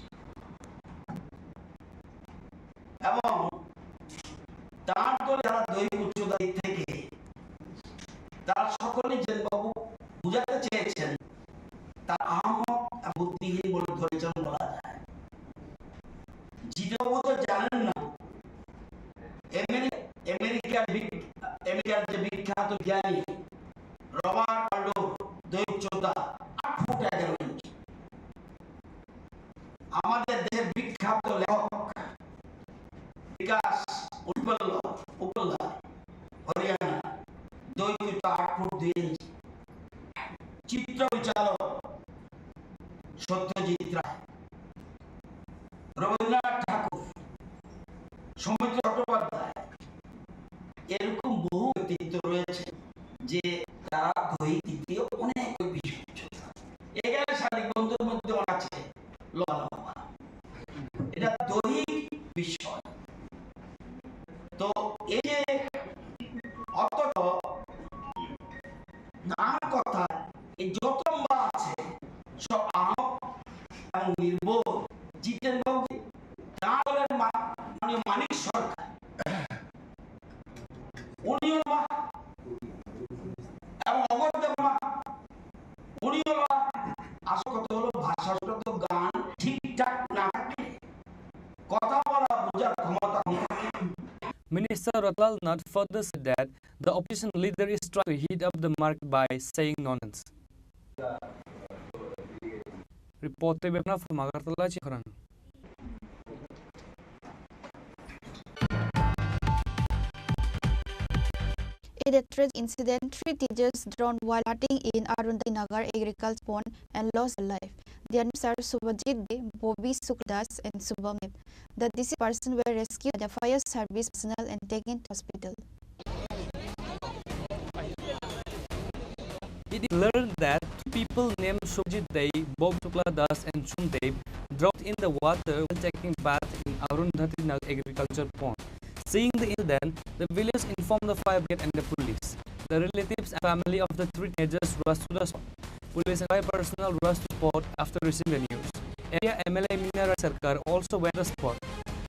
এবং তার দলে যারা দৈহিক উচ্চতা দিক থেকে, তারা সকলেই জেনবাবু বুঝাতে চেয়েছেন, তার আহাম্মক এবং বুদ্ধিহীন বলে ধরেছেন বলা যায়। জিতেনবাবু তো জানেন না, আমেরি-, আমেরিকার বিগ-, আমেরিকার যে বিখ্যাত জ্ঞানী রবার্ট আল্ডো দৈহিক উচ্চতা আট ফুট এগারো ইঞ্চি। আমাদের দেশের বিখ্যাত লেখক বিকাশ উপল্লা, উপল্লা, হরিয়ানা, দৈহিক উচ্চতা আট ফুট দুই ইঞ্চি। চিত্র পরিচালক সত্যজিৎ রায়, রবীন্দ্রনাথ ঠাকুর, সৌমিত্র চট্টোপাধ্যায়, এরকম বহু ব্যক্তিত্ব রয়েছে যে তারা দৈহিক দিক দিয়ে অনেক বেশি উচ্চতা। এখানে শারীরিক বন্ধুর মধ্যে অনেক আছে লম্বা লম্বা, এটা দৈহিক বিষয়। তো এই যে অত নানা কথা, এই যত লম্বা আছে সব আহক এবং নির্বোধ। জিতেন বাবু কি তার দলের মা-, মানে মানিক সরকার, উনিও মা এবং অমর দেব মা, উনিও মা। আসল কথা হলো ভাষাগত গান ঠিকঠাক না থাকলে কথা বলা বোঝার ক্ষমতা কম থাকে। Minister Ratan Lal Nath further said that the opposition leader is trying to heat up the market by saying nonsense. Report tei bebna from Agartala, Chikhoran. In a tragic incident, three teenagers drowned while bathing in Arundhati Nagar Agriculture Pond and lost their life. Their names are Subhajit Dey, Bobby Sukla Das, and Shubham Deb. The deceased persons were rescued by the fire service personnel and taken to hospital. It is learned that two people named Subhajit Dey, Bob Shukla Das, and Shubham Deb drowned in the water while taking bath in Arundhati Nagar Agriculture Pond. Seeing the incident, the village informed the fire brigade and the police. The relatives and family of the three teenagers rushed to the spot. Police and fire personnel rushed to the spot after receiving the news. Area M L A Mina Rai Sarkar also went to the spot.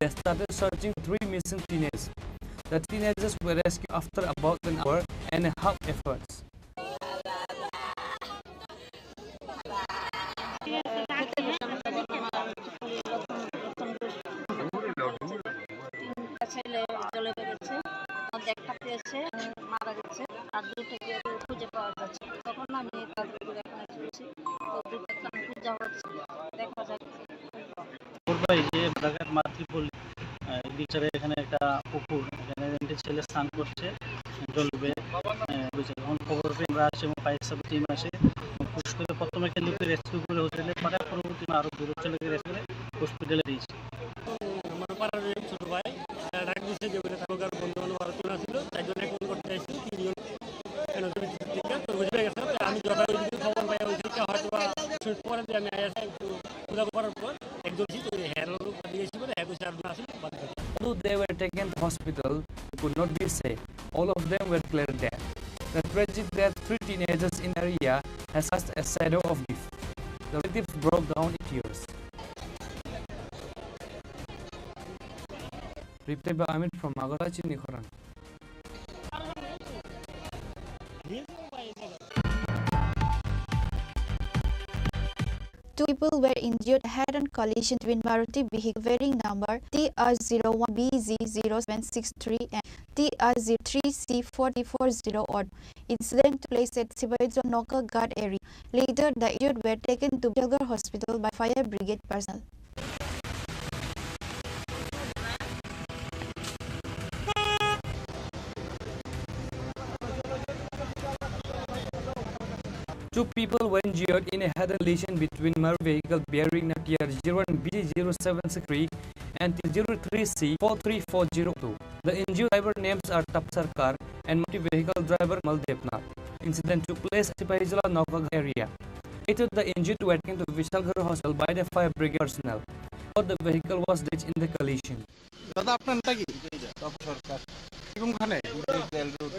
They started searching three missing teenagers. The teenagers were rescued after about an hour and a half efforts. তিনটা ছেলে জলে বেড়েছে, মধ্যে একটা পেয়েছে, মারা গেছে, আর দুইটাকে খুঁজে পাওয়া যাচ্ছে। তখন আমি তাদের এখানে এসেছি, তো দুইটাকে আমি খুঁজা হচ্ছে, দেখা যাক রাজারঘাট মাতৃপল্লী, আহ, এই বিচারে এখানে একটা পুকুর, এখানে তিনটে ছেলে স্নান করছে, জল ডুবে, আহ, বুঝে। যখন খবর পেয়ে আমরা আসি এবং ফায়ার সার্ভিস টিম আসে, এবং পুষ্করে প্রথমে একটা লোককে রেস্কিউ করে হোটেলে পাঠায়, পরবর্তী আরো দুটো ছেলেকে রেস্কিউ করে হসপিটালে দিয়েছি। আমার পাড়ার এক ছোট ভাই, আহ, ঢাকা গেছে যে বলে তার বন্ধু বান্ধব আরো জন আসছিল, চারজন এক করতে আসছিল, তিনজন কেন জমি ঠিক আছে, তো বুঝে গেছে। তো আমি যথারীতি খবর পাই, ওই দিকে হয়তো বা কিছু পরে যে আমি আইসি একটু খোঁজা করার পর একজন ছিল, হেয়ার লোক দিয়ে এসে বলে, হ্যাঁ, কইছে আর না আসলে বাদ বাকি। Although they were taken to hospital, they could not be saved. All of them were declared dead. The tragic death of three teenagers in area has cast a shadow of grief. The relatives broke down in tears. Reply by Amit from Magarachini Khorang. Two people were injured head-on collision between Maruti vehicle bearing number T R zero one B Z zero seven six three and T R zero three C four three four zero auto. Incident took place at Sibaizor Noka Ghat area. Later, the injured were taken to Bishalgarh Hospital by fire brigade personnel. Two people were injured in a head-on collision between Maruti vehicle bearing number T R zero one B zero seven six three and T R zero three C four three four zero two. The injured driver names are Tap Sarkar and Maruti vehicle driver Mal Debnath. Incident took place at Sipahijala Nokaghat area. Later, the injured were taken to Vishalgarh Hospital by the fire brigade personnel. But the vehicle was damaged in the collision. দাদা, আপনার নামটা কি? তপন সরকার। কোনখানে? Rail road.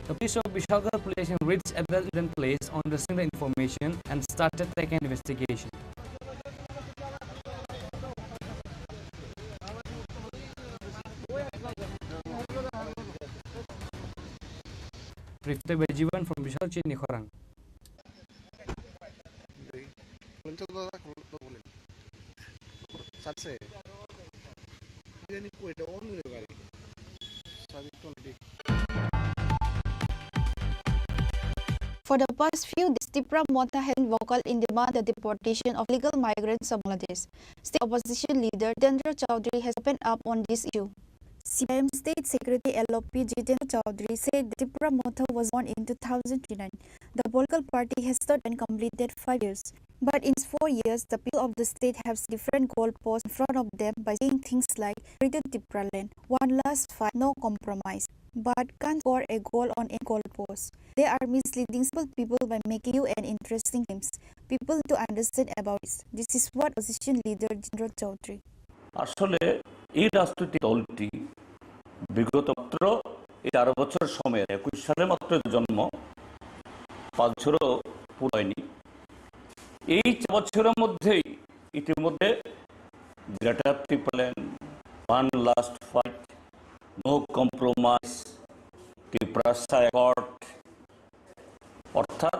The police of Bishalgarh police station reached at the incident place on receiving the information and started taking investigation. Reply by Jivan from Bishal Chini Khorang. বলেন তো দাদা, বলেন। চালছে। জানি কয়টা অন হয়ে পারে। সাবি কোন দিক? For the past few days, Tipra Motha has been vocal in demand the deportation of illegal migrants of Bangladesh. State opposition leader Jitendra Chaudhary has opened up on this issue. C P I M State Secretary L O P Jitendra Chaudhary said that Tipra Motha was born in two thousand twenty-nine. The political party has stood and completed five years. But in four years, the people of the state have different goalposts in front of them by saying things like "Return Tipraland," "One last fight," "No compromise." But can't score a goal on a goalpost. They are misleading simple people by making you an interesting claims. People need to understand about this. This is what opposition leader Jitendra Chaudhary. আসলে এই রাজনৈতিক দলটি বিগত মাত্র এই চার বছর সময়ে, একুশ সালে মাত্র জন্ম, পাঁচ বছরও পুরো হয়নি। এই চার বছরের মধ্যেই ইতিমধ্যে Greater Tipraland, one last fight, no compromise, Tiprasa accord, অর্থাৎ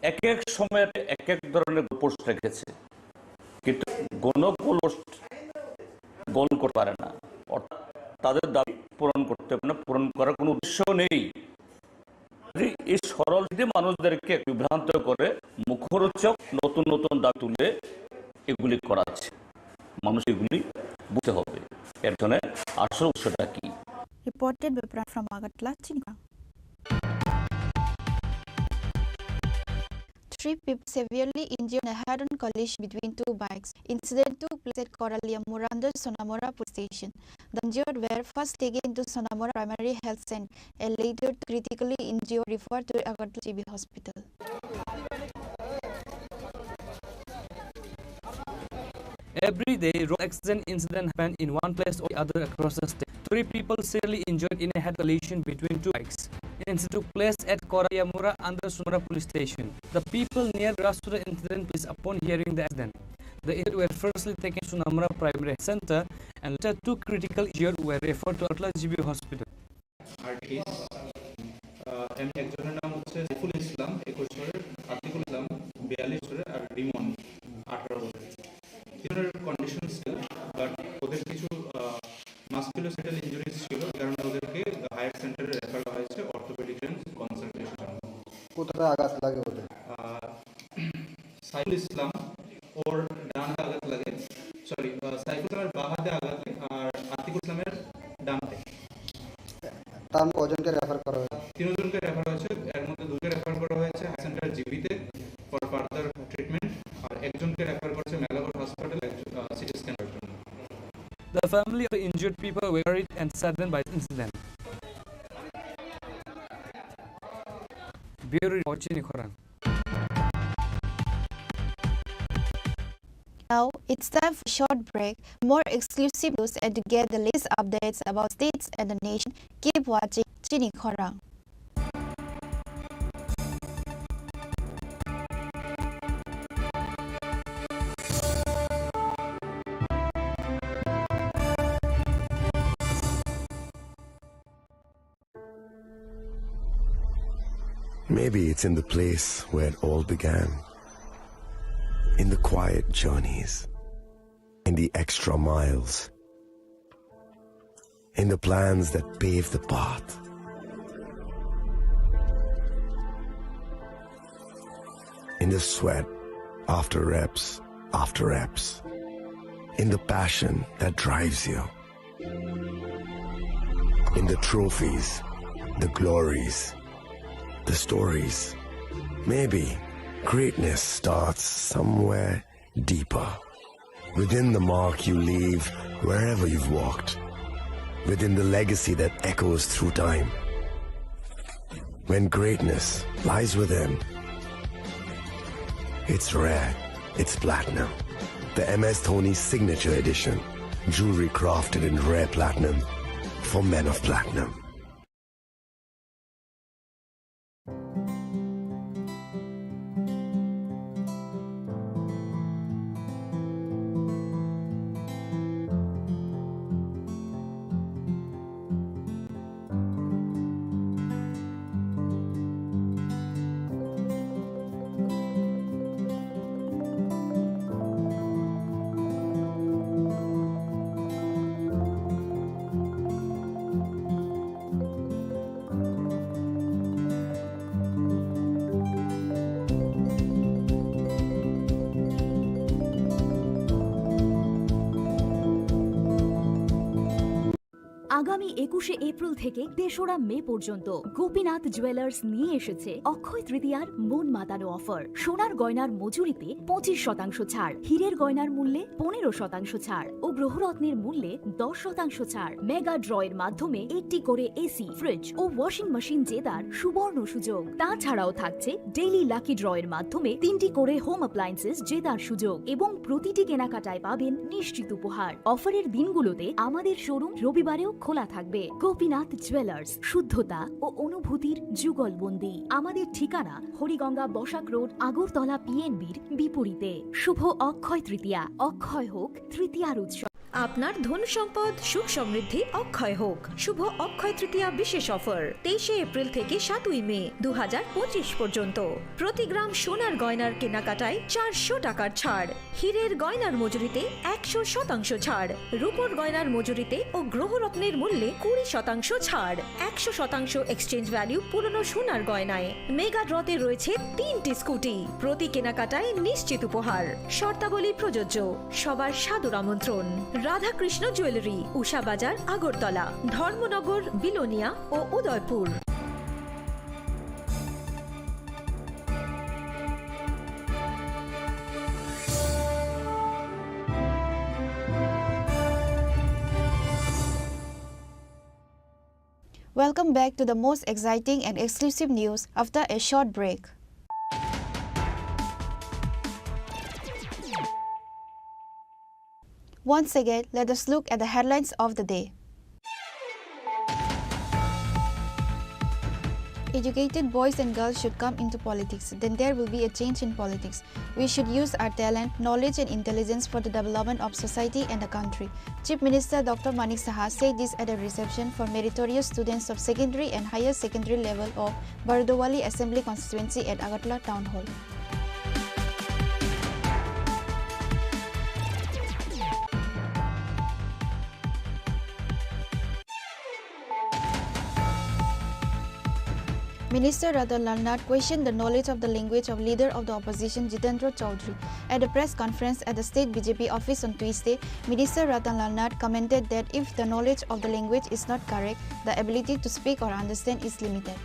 এক এক সময়ের এক এক ধরনের গোলপোস্ট রেখেছে, কিন্তু কোনো গোলপোস্ট গোল করতে পারে না। অর্থাৎ তাদের দাবি পূরণ করতে পারে না, পূরণ করার কোনো উদ্দেশ্য নেই। যদি এই সরল যদি মানুষদেরকে বিভ্রান্ত করে মুখরোচক নতুন নতুন দাবি তুলে এগুলি করা হচ্ছে, মানুষ এগুলি বুঝতে হবে এর জন্য আসল উৎসটা কি। Reported by Pran from Agartala, Chini Khorang. Three people severely injured in a head-on collision between two bikes. Incident took place at Koralia Mura under Sonamura Police Station. The injured were first taken to Sonamura Primary Health Center and later critically injured referred to Agartala G B Hospital. Every day, road accident incident happen in one place or the other across the state. Three people seriously injured in a head collision between two bikes. Incident took place at Korayamura under Sonamura Police Station. The people near rushed to the incident place upon hearing the accident. The injured were firstly taken to Sonamura Primary Center and later two critical injured were referred to Agartala G B Hospital. Heart case. আহ, এমনি একজনের নাম হচ্ছে সাইফুল ইসলাম, একুশ বছরের, আতিকুল ইসলাম, বিয়াল্লিশ বছরের, আর রিমন, আঠারো বছরের। তিনজনের কন্ডিশন আঘাত লাগে ওদের। আহ, সাইফুল ইসলাম ওর ডান হাতে আঘাত লাগে, সরি, আহ, সাইফুল ইসলামের বাঁ হাতে আঘাত লাগে আর আতিকুল ইসলামের ডান হাতে। তার মধ্যে কজনকে রেফার করা হয়েছে? তিনজনকে রেফার হয়েছে, এর মধ্যে দুজনকে রেফার করা হয়েছে হাই সেন্টার জিবিতে ফর ফার্দার ট্রিটমেন্ট, আর একজনকে রেফার করেছে মেলাগড় হসপিটাল সিটি স্ক্যানের জন্য। The family of the injured people were worried and saddened by this incident. Bureau report, Chini Khorang. Now, it's time for a short break. More exclusive news and to get the latest updates about states and the nation, keep watching Chini Khorang. Maybe it's in the place where it all began. In the quiet journeys. In the extra miles. In the plans that pave the path. In the sweat after reps, after reps. In the passion that drives you. In the trophies, the glories, the stories. Maybe greatness starts somewhere deeper. Within the mark you leave wherever you've walked. Within the legacy that echoes through time. When greatness lies within, it's rare, it's platinum. The M S Dhoni Signature Edition. Jewelry crafted in rare platinum for men of platinum. আগামী একুশে এপ্রিল থেকে তেসরা মে পর্যন্ত গোপীনাথ জুয়েলার্স নিয়ে এসেছে অক্ষয় তৃতীয়ার মন মাতানো অফার। সোনার গয়নার মজুরিতে পঁচিশ শতাংশ ছাড়, হীরের গয়নার মূল্যে পনেরো শতাংশ ছাড় ও গ্রহরত্নের মূল্যে দশ শতাংশ ছাড়। মেগা ড্রয়ের মাধ্যমে একটি করে এসি, ফ্রিজ ও ওয়াশিং মেশিন জেতার সুবর্ণ সুযোগ। তাছাড়াও থাকছে ডেইলি লাকি ড্রয়ের মাধ্যমে তিনটি করে হোম অ্যাপ্লায়েন্সেস জেতার সুযোগ এবং প্রতিটি কেনাকাটায় পাবেন নিশ্চিত উপহার। অফারের দিনগুলোতে আমাদের শোরুম রবিবারেও খোলা থাকবে। গোপীনাথ জুয়েলার্স, শুদ্ধতা ও অনুভূতির যুগলবন্দি। আমাদের ঠিকানা হরিগঙ্গা বসাক রোড, আগরতলা পিএনবির বিপরীতে। শুভ অক্ষয় তৃতীয়া, অক্ষয় হোক তৃতীয়ার উৎসব। আপনার ধন সম্পদ সুখ সমৃদ্ধি অক্ষয় হোক। শুভ অক্ষয় তৃতীয়া বিশেষ অফার, তেইশে এপ্রিল থেকে সাতই মে দু হাজার পঁচিশ পর্যন্ত। প্রতি গ্রাম সোনার গয়নার কেনাকাটায় চারশো টাকার ছাড়, হীরের গয়নার মজুরিতে একশো শতাংশ ছাড়, রূপোর গয়নার মজুরিতে ও গ্রহরত্নের মূল্যে কুড়ি শতাংশ ছাড়, একশো শতাংশ এক্সচেঞ্জ ভ্যালু পুরনো সোনার গয়নায়। মেগা ড্রতে রয়েছে তিনটি স্কুটি, প্রতি কেনাকাটায় নিশ্চিত উপহার। শর্তাবলী প্রযোজ্য। সবার সাদর আমন্ত্রণ। রাধাকৃষ্ণ জুয়েলারি, উষা বাজার, আগরতলা, ধর্মনগর, বিলোনিয়া ও Udaipur. Welcome back to the most exciting and exclusive news after a short break. Once again, let us look at the headlines of the day. Educated boys and girls should come into politics, then there will be a change in politics. We should use our talent, knowledge and intelligence for the development of society and the country. Chief Minister Doctor Manik Saha said this at a reception for meritorious students of secondary and higher secondary level of Bardowali Assembly Constituency at Agartala Town Hall. Minister Ratan Lal Nath questioned the knowledge of the language of leader of the opposition Jitendra Chaudhary. At a press conference at the state B J P office on Tuesday, Minister Ratan Lal Nath commented that if the knowledge of the language is not correct, the ability to speak or understand is limited.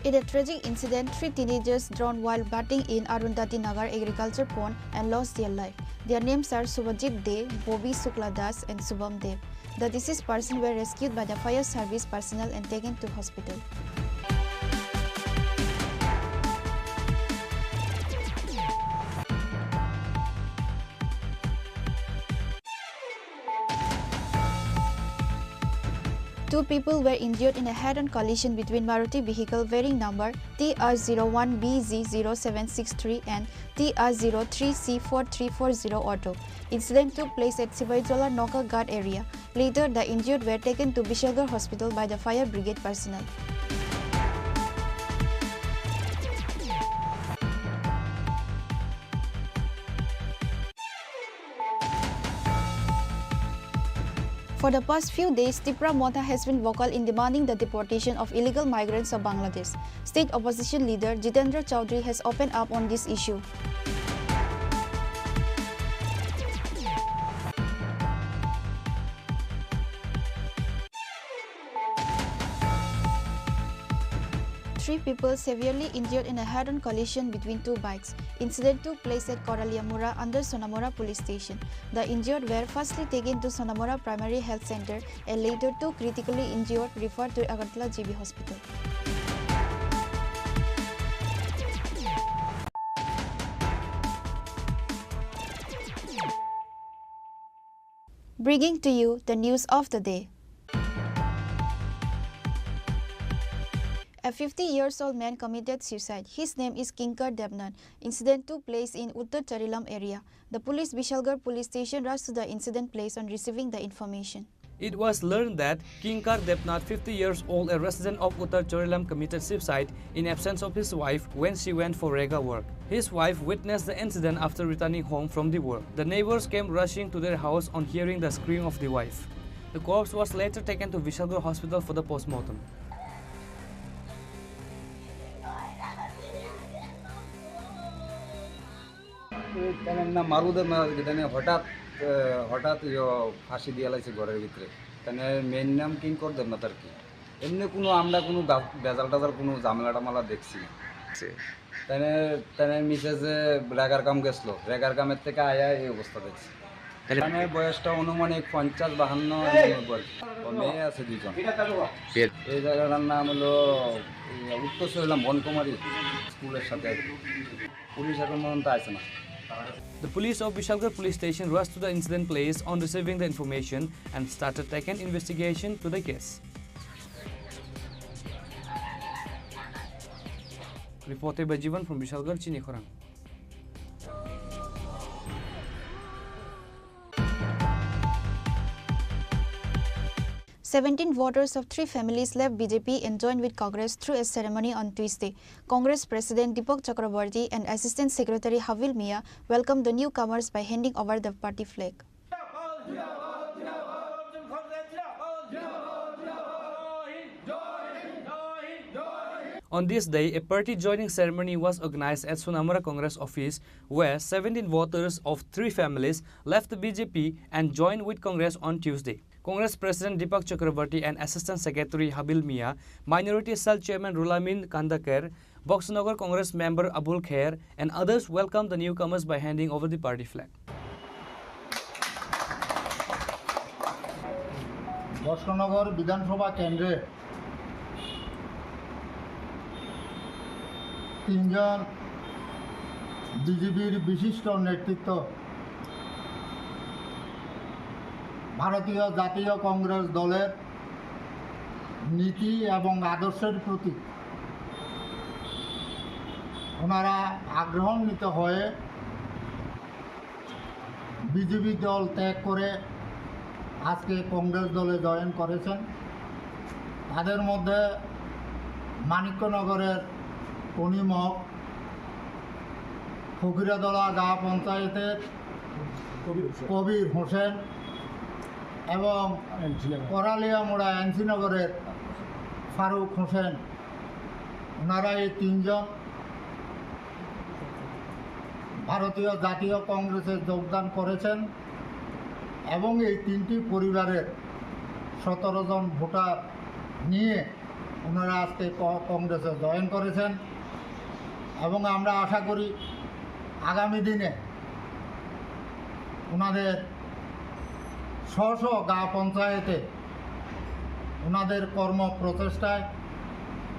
In a tragic incident, three teenagers drowned while bathing in Arundhati Nagar agriculture pond and lost their life. Their names are Subhajit Dey, Bobby Shukla Das, and Shubham Dey. The deceased persons were rescued by the fire service personnel and taken to hospital. Two people were injured in a head-on collision between Maruti vehicle bearing number T R zero one B Z zero seven six three and T R zero three C four three four zero auto. Incident took place at Sibaijala Nokaghat area. Later, the injured were taken to Bishalgarh Hospital by the fire brigade personnel. For the past few days, Tipra Motha has been vocal in demanding the deportation of illegal migrants of Bangladesh. State opposition leader Jitendra Chaudhary has opened up on this issue. Three people severely injured in a head-on collision between two bikes. Incident took place at Koralia Mura under Sonamura Police Station. The injured were firstly taken to Sonamura Primary Health Center and later two critically injured referred to Agartala G B Hospital. Bringing to you the news of the day. A fifty years old man committed suicide. His name is Kinkar Debnath. Incident took place in Uttar Charilam area. The police Bishalgarh police station rushed to the incident place on receiving the information. It was learned that Kinkar Debnath, fifty years old, a resident of Uttar Charilam, committed suicide in absence of his wife when she went for rega work. His wife witnessed the incident after returning home from the work. The neighbors came rushing to their house on hearing the scream of the wife. The corpse was later taken to Vishalgarh Hospital for the postmortem. Tene na maru de na tene hotat, eh, hotat yo phasi diya laise gorer bhitre. Tene main nam Kinkor Debnath ar ki. Emni kuno amra kuno ga-, bejal tejal kuno jamela tamela deksi na. Tene, tene misese regar kam geslo, regar kam er theke aya ei obostha deksi. Tene boyos ta onumanik ponchas bahanno, onumanik boyos. O meye ase duijon. Ei jagatar nam holo, ei, Uttor Soilam Bonkumari school er sathe. Police ekhon porjonto aise na. The police of Bishalgarh police station rushed to the incident place on receiving the information and started taking investigation to the case. Reported by Jivan from Bishalgarh, Chini Khorang. Seventeen voters of three families left B J P and joined with Congress through a ceremony on Tuesday. Congress President Deepak Chakraborty and Assistant Secretary Habil Mia welcomed the newcomers by handing over the party flag. On this day, a party joining ceremony was organized at Sonamura Congress office, where seventeen voters of three families left the B J P and joined with Congress on Tuesday. Congress President Deepak Chakraborty and Assistant Secretary Habil Mia, Minority Cell Chairman Rulamin Kandaker, Boxnagar Congress member Abul Kher and others welcomed the newcomers by handing over the party flag. Boxanagar বিধানসভা কেন্দ্রে তিনজন বিজেপির বিশিষ্ট নেতৃত্ব ভারতীয় জাতীয় কংগ্রেস দলের নীতি এবং আদর্শের প্রতি ওনারা আগ্রহান্বিত হয়ে বিজেপি দল ত্যাগ করে আজকে কংগ্রেস দলে জয়েন করেছেন। তাদের মধ্যে মানিক্যনগরের অনিমক, ফকিরাতলা গাঁও পঞ্চায়েতের কবির হোসেন। কবির হোসেন এবং এনসি নগর। করালিয়ামুড়া এনসি নগরের ফারুক হোসেন, ওনারা এই তিনজন ভারতীয় জাতীয় কংগ্রেসে যোগদান করেছেন এবং এই তিনটি পরিবারের সতেরো জন ভোটার নিয়ে ওনারা আজকে ক-, কংগ্রেসে জয়েন করেছেন এবং আমরা আশা করি আগামী দিনে ওনাদের স্ব স্ব গাঁও পঞ্চায়েতে ওনাদের কর্ম প্রচেষ্টায়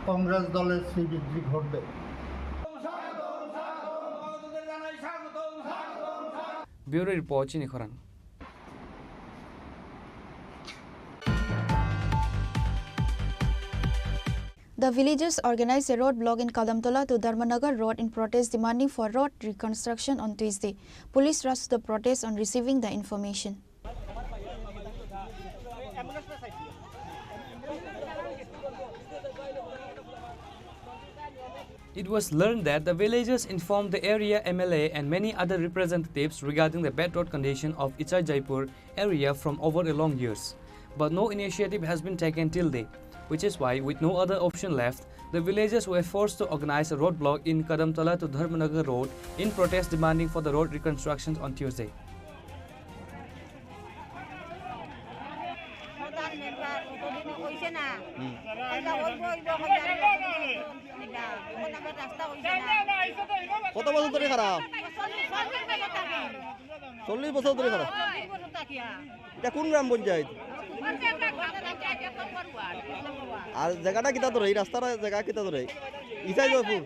কংগ্রেস দলের শ্রীবৃদ্ধি ঘটবে। Bureau Report, Chini Khorang. The villagers organized a road block in Kadamtola to Dharmanagar Road in protest demanding for road reconstruction on Tuesday. Police rushed to the protest on receiving the information. It was learned that the villagers informed the area M L A and many other representatives regarding the bad road condition of Ichar Jaipur area from over a long years, but no initiative has been taken till day, which is why, with no other option left, the villagers were forced to organize a roadblock in Kadamtala to Dharmanagar Road in protest demanding for the road reconstruction on Tuesday. প্রধান মেম্বার অতদিনে কইছে না। হুম। আইলা অইবো, অইবো, কইয়া আইলা, অতদিনে অইবো, অইবো, অইবো। এখন আবার রাস্তা অইছে না। কত বছর ধরে খারাপ? চল্লিশ, চল্লিশ বছর থাকি। চল্লিশ বছর ধরে খারাপ? চল্লিশ বছর থাকি, হ্যাঁ। এটা কোন গ্রাম পঞ্চায়েত? পঞ্চায়েত, পঞ্চায়েত, এক নম্বর ওয়ার্ড, এক নম্বর ওয়ার্ড। আর জায়গাটা কিতা ধরে? এই রাস্তার জায়গা কিতা ধরে? ইসাই জয়পুর।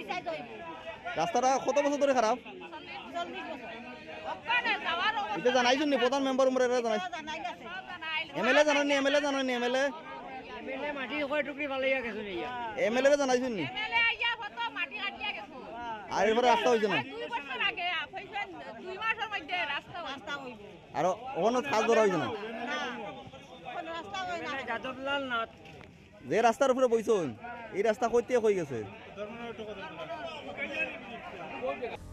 ইসাই জয়পুর। রাস্তাটা কত বছর ধরে খারাপ? চল্লিশ বছর। এটা জানাইছুন নি প্রধান মেম্বার উমরে, এটা জানাইছুন? জানাই গেছে। এমএলএ জানাইনি, এমএলএ জানাইনি, এমএলএ? এমএলএ মাটি কয় টুকরি ফালাইয়া গেছে নিয়া। এমএলএ রে জানাইছুন নি? এমএলএ আইয়া কত মাটি কাটিয়া গেছে। আর এরপরে রাস্তা হইছে না? দুই বছর আগে, হইছে দুই মাসের মধ্যে রাস্তা হইছে। রাস্তা হইব। আর ওখানে কাজ ধরা হইছে না? না, কোনো রাস্তা হয় না। এমএলএ যাদবলাল নাথ। যে রাস্তার উপরে বইছইন, এই রাস্তা কইতে কই গেছে?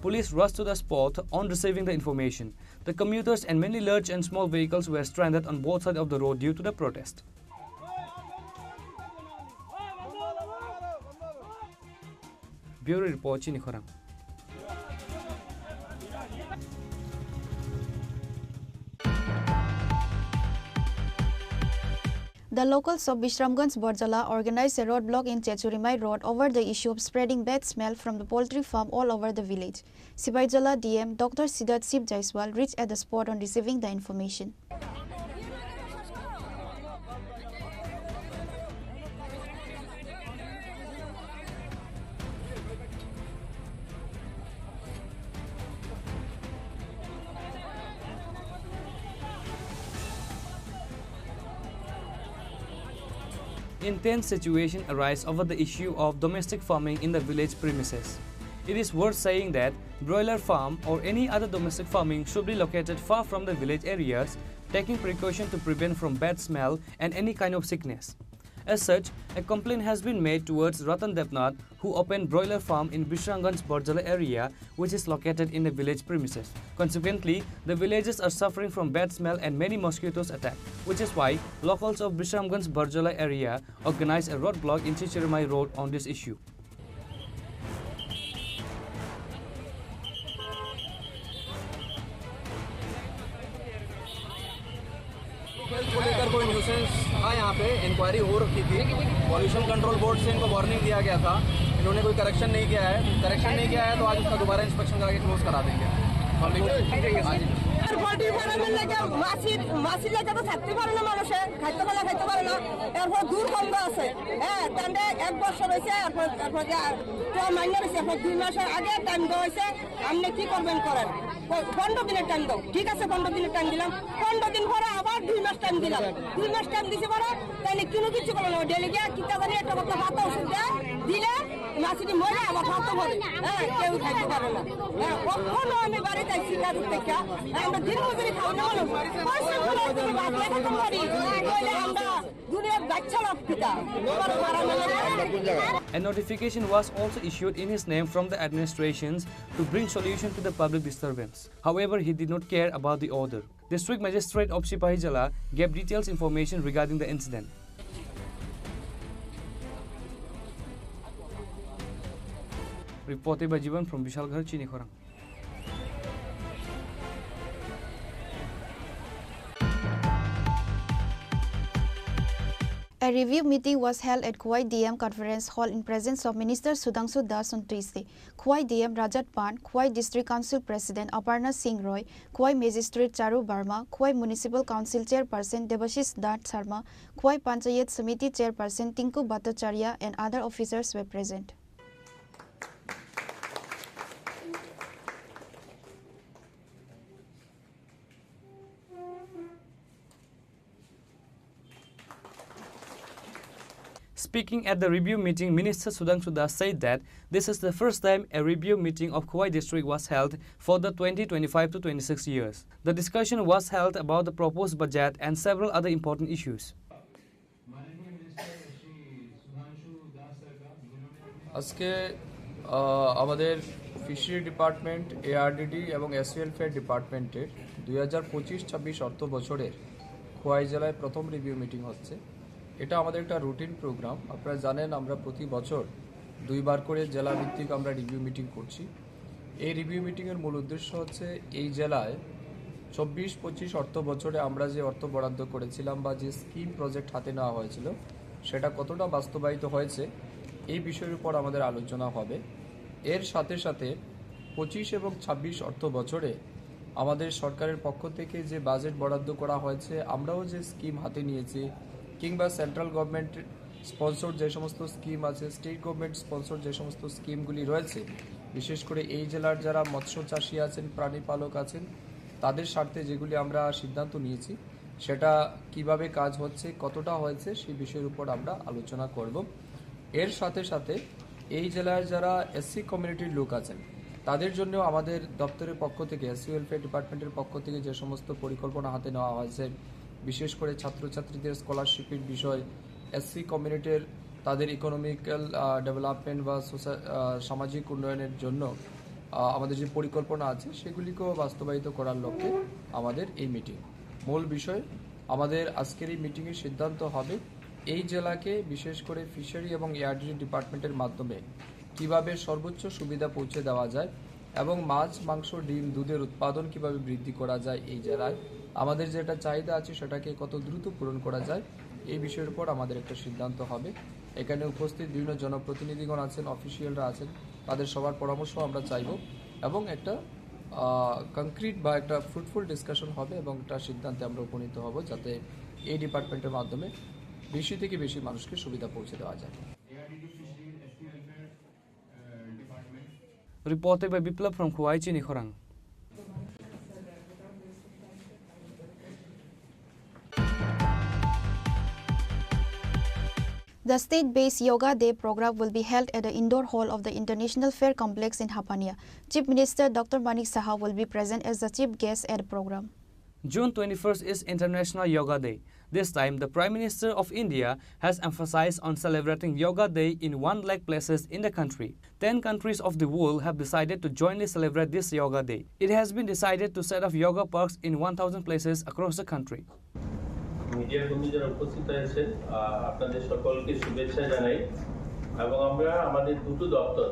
Police rushed to the spot on receiving the information. The commuters and many large and small vehicles were stranded on both sides of the road due to the protest. Bureau Report, Chini Khorang. The locals of Bishramganj Borjala organized a roadblock in Chechurimai Road over the issue of spreading bad smell from the poultry farm all over the village. Sipaijala D M Doctor Siddharth Shiv Jaiswal reached at the spot on receiving the information. Intense situation arise over the issue of domestic farming in the village premises. It is worth saying that broiler farm or any other domestic farming should be located far from the village areas, taking precaution to prevent from bad smell and any kind of sickness. As such, a complaint has been made towards Ratan Debnath, who opened broiler farm in Bishramganj Borjala area, which is located in the village premises. Consequently, the villagers are suffering from bad smell and many mosquitoes attack, which is why locals of Bishramganj Borjala area organized a roadblock in Chichirimai Road on this issue. को लेकर कोई न्यूसेंस था यहाँ पे, इंक्वायरी हो रखी थी। Pollution control board से इनको वार्निंग दिया गया था, इन्होंने कोई करेक्शन नहीं किया है। करेक्शन नहीं किया है तो आज उसका दोबारा इंस्पेक्शन करा के क्लोज करा देंगे। पब्लिक, हाँ जी। আর পোল্ট্রি ফার্মের লাগে মাছি, মাছি লাগে তো থাকতে পারে না মানুষে, খাইতে পারে, খাইতে পারে না। এরপর দুর্গন্ধ আছে, হ্যাঁ, তাহলে এক বছর হয়েছে, এরপর, এরপর যে আর তো মাইনে হয়েছে, এরপর দুই মাসের আগে টাইম দেওয়া হয়েছে, আপনি কি করবেন করেন। প-, পনেরো দিনের টাইম দাও। ঠিক আছে, পনেরো দিনের টাইম দিলাম। পনেরো দিন পরে আবার দুই মাস টাইম দিলাম। দুই মাস টাইম দিছে পরে তাইলে কোনো কিছু করলো না। ডেলি গিয়া কিতা জানি একটা কথা, ভাত ওষুধ দেয়, দিলে মাছটি মরে আবার ভাত মরে। হ্যাঁ, কেউ খাইতে পারে না। হ্যাঁ, কখনো আমি বাড়িতে আইছি কাজের থেকে। হ্যাঁ, আমরা দিন মজুরি খাওয়া না হলো। পরিশ্রম করে যদি ভাত খেতে পারি, তাহলে আমরা দুনিয়ার A notification was also issued in his name from the administrations to bring solution to the public disturbance. However, he did not care about the order. District Magistrate of Sipahijala gave details information regarding the incident. Reported by Jivan from Bishalgarh, Chinikhorang. A review meeting was held at Khowai D M Conference Hall in presence of Minister Sudhangshu Das on Tuesday. Khowai D M Rajat Pan, Khowai District Council President Aparna Singh Roy, Khowai Magistrate Charu Barma, Khowai Municipal Council Chairperson Debashish Nath Sharma, Khowai Panchayat Samiti Chairperson Tinku Bhattacharya and other officers were present. Speaking at the review meeting, Minister Sudhangshu Das said that this is the first time a review meeting of Khowai district was held for the twenty twenty-five to twenty-six years. The discussion was held about the proposed budget and several other important issues. আজকে, আহ, আমাদের fishery department, ARDD এবং SC welfare ডিপার্টমেন্টের দুই হাজার পঁচিশ ছাব্বিশ অর্থ বছরের খোয়াই জেলায় প্রথম রিভিউ মিটিং হচ্ছে। এটা আমাদের একটা রুটিন প্রোগ্রাম। আপনারা জানেন, আমরা প্রতি বছর দুইবার করে জেলা ভিত্তিক আমরা রিভিউ মিটিং করছি। এই রিভিউ মিটিংয়ের মূল উদ্দেশ্য হচ্ছে এই জেলায় চব্বিশ পঁচিশ অর্থ বছরে আমরা যে অর্থ বরাদ্দ করেছিলাম বা যে স্কিম প্রজেক্ট হাতে নেওয়া হয়েছিল, সেটা কতটা বাস্তবায়িত হয়েছে, এই বিষয়ের উপর আমাদের আলোচনা হবে। এর সাথে সাথে পঁচিশ এবং ছাব্বিশ অর্থ বছরে আমাদের সরকারের পক্ষ থেকে যে বাজেট বরাদ্দ করা হয়েছে, আমরাও যে স্কিম হাতে নিয়েছি, কিংবা সেন্ট্রাল গভর্নমেন্ট স্পন্সর যে সমস্ত স্কিম আছে, স্টেট গভর্নমেন্ট স্পন্সর যে সমস্ত স্কিমগুলি রয়েছে, বিশেষ করে এই জেলার যারা মৎস্য চাষী আছেন, প্রাণী পালক আছেন, তাদের স্বার্থে যেগুলি আমরা সিদ্ধান্ত নিয়েছি, সেটা কিভাবে কাজ হচ্ছে, কতটা হয়েছে, সেই বিষয়ের উপর আমরা আলোচনা করব। এর সাথে সাথে এই জেলার যারা এসসি কমিউনিটির লোক আছেন, তাদের জন্য আমাদের দপ্তরের পক্ষ থেকে, এসসি ওয়েলফেয়ার ডিপার্টমেন্টের পক্ষ থেকে যে সমস্ত পরিকল্পনা হাতে নেওয়া হয়েছে, বিশেষ করে ছাত্রছাত্রীদের স্কলারশিপের বিষয়, এসসি কমিউনিটির তাদের ইকোনমিক্যাল, আহ, ডেভেলপমেন্ট বা সোসা-, আহ, সামাজিক উন্নয়নের জন্য, আহ, আমাদের যে পরিকল্পনা আছে, সেগুলিকেও বাস্তবায়িত করার লক্ষ্যে আমাদের এই মিটিং। মূল বিষয়, আমাদের আজকের এই মিটিংয়ে সিদ্ধান্ত হবে এই জেলাকে বিশেষ করে ফিশারি এবং এআরডিডি ডিপার্টমেন্টের মাধ্যমে কিভাবে সর্বোচ্চ সুবিধা পৌঁছে দেওয়া যায় এবং মাছ, মাংস, ডিম, দুধের উৎপাদন কিভাবে বৃদ্ধি করা যায় এই জেলায়, আমাদের যেটা চাহিদা আছে সেটাকে কত দ্রুত পূরণ করা যায়, এই বিষয়ের উপর আমাদের একটা সিদ্ধান্ত হবে। এখানে উপস্থিত বিভিন্ন জনপ্রতিনিধিগণ আছেন, অফিসিয়ালরা আছেন, তাদের সবার পরামর্শ আমরা চাইব এবং একটা, আহ, কংক্রিট বা একটা ফ্রুটফুল ডিসকাশন হবে এবং একটা সিদ্ধান্তে আমরা উপনীত হব, যাতে এই ডিপার্টমেন্টের মাধ্যমে বেশি থেকে বেশি মানুষকে সুবিধা পৌঁছে দেওয়া যায়। Reported by Biplab from Khowai, Chinikhorang. The state-based Yoga Day program will be held at the indoor hall of the International Fair Complex in Hapania. Chief Minister Doctor Manik Saha will be present as the chief guest at the program. June twenty-first is International Yoga Day. This time, the Prime Minister of India has emphasized on celebrating Yoga Day in one lakh places in the country. Ten countries of the world have decided to jointly celebrate this Yoga Day. It has been decided to set up yoga parks in one thousand places across the country. মিডিয়ার বন্ধু যারা উপস্থিত হয়েছেন, আহ, আপনাদের সকলকে শুভেচ্ছা জানাই। এবং আমরা আমাদের দুটো দপ্তর,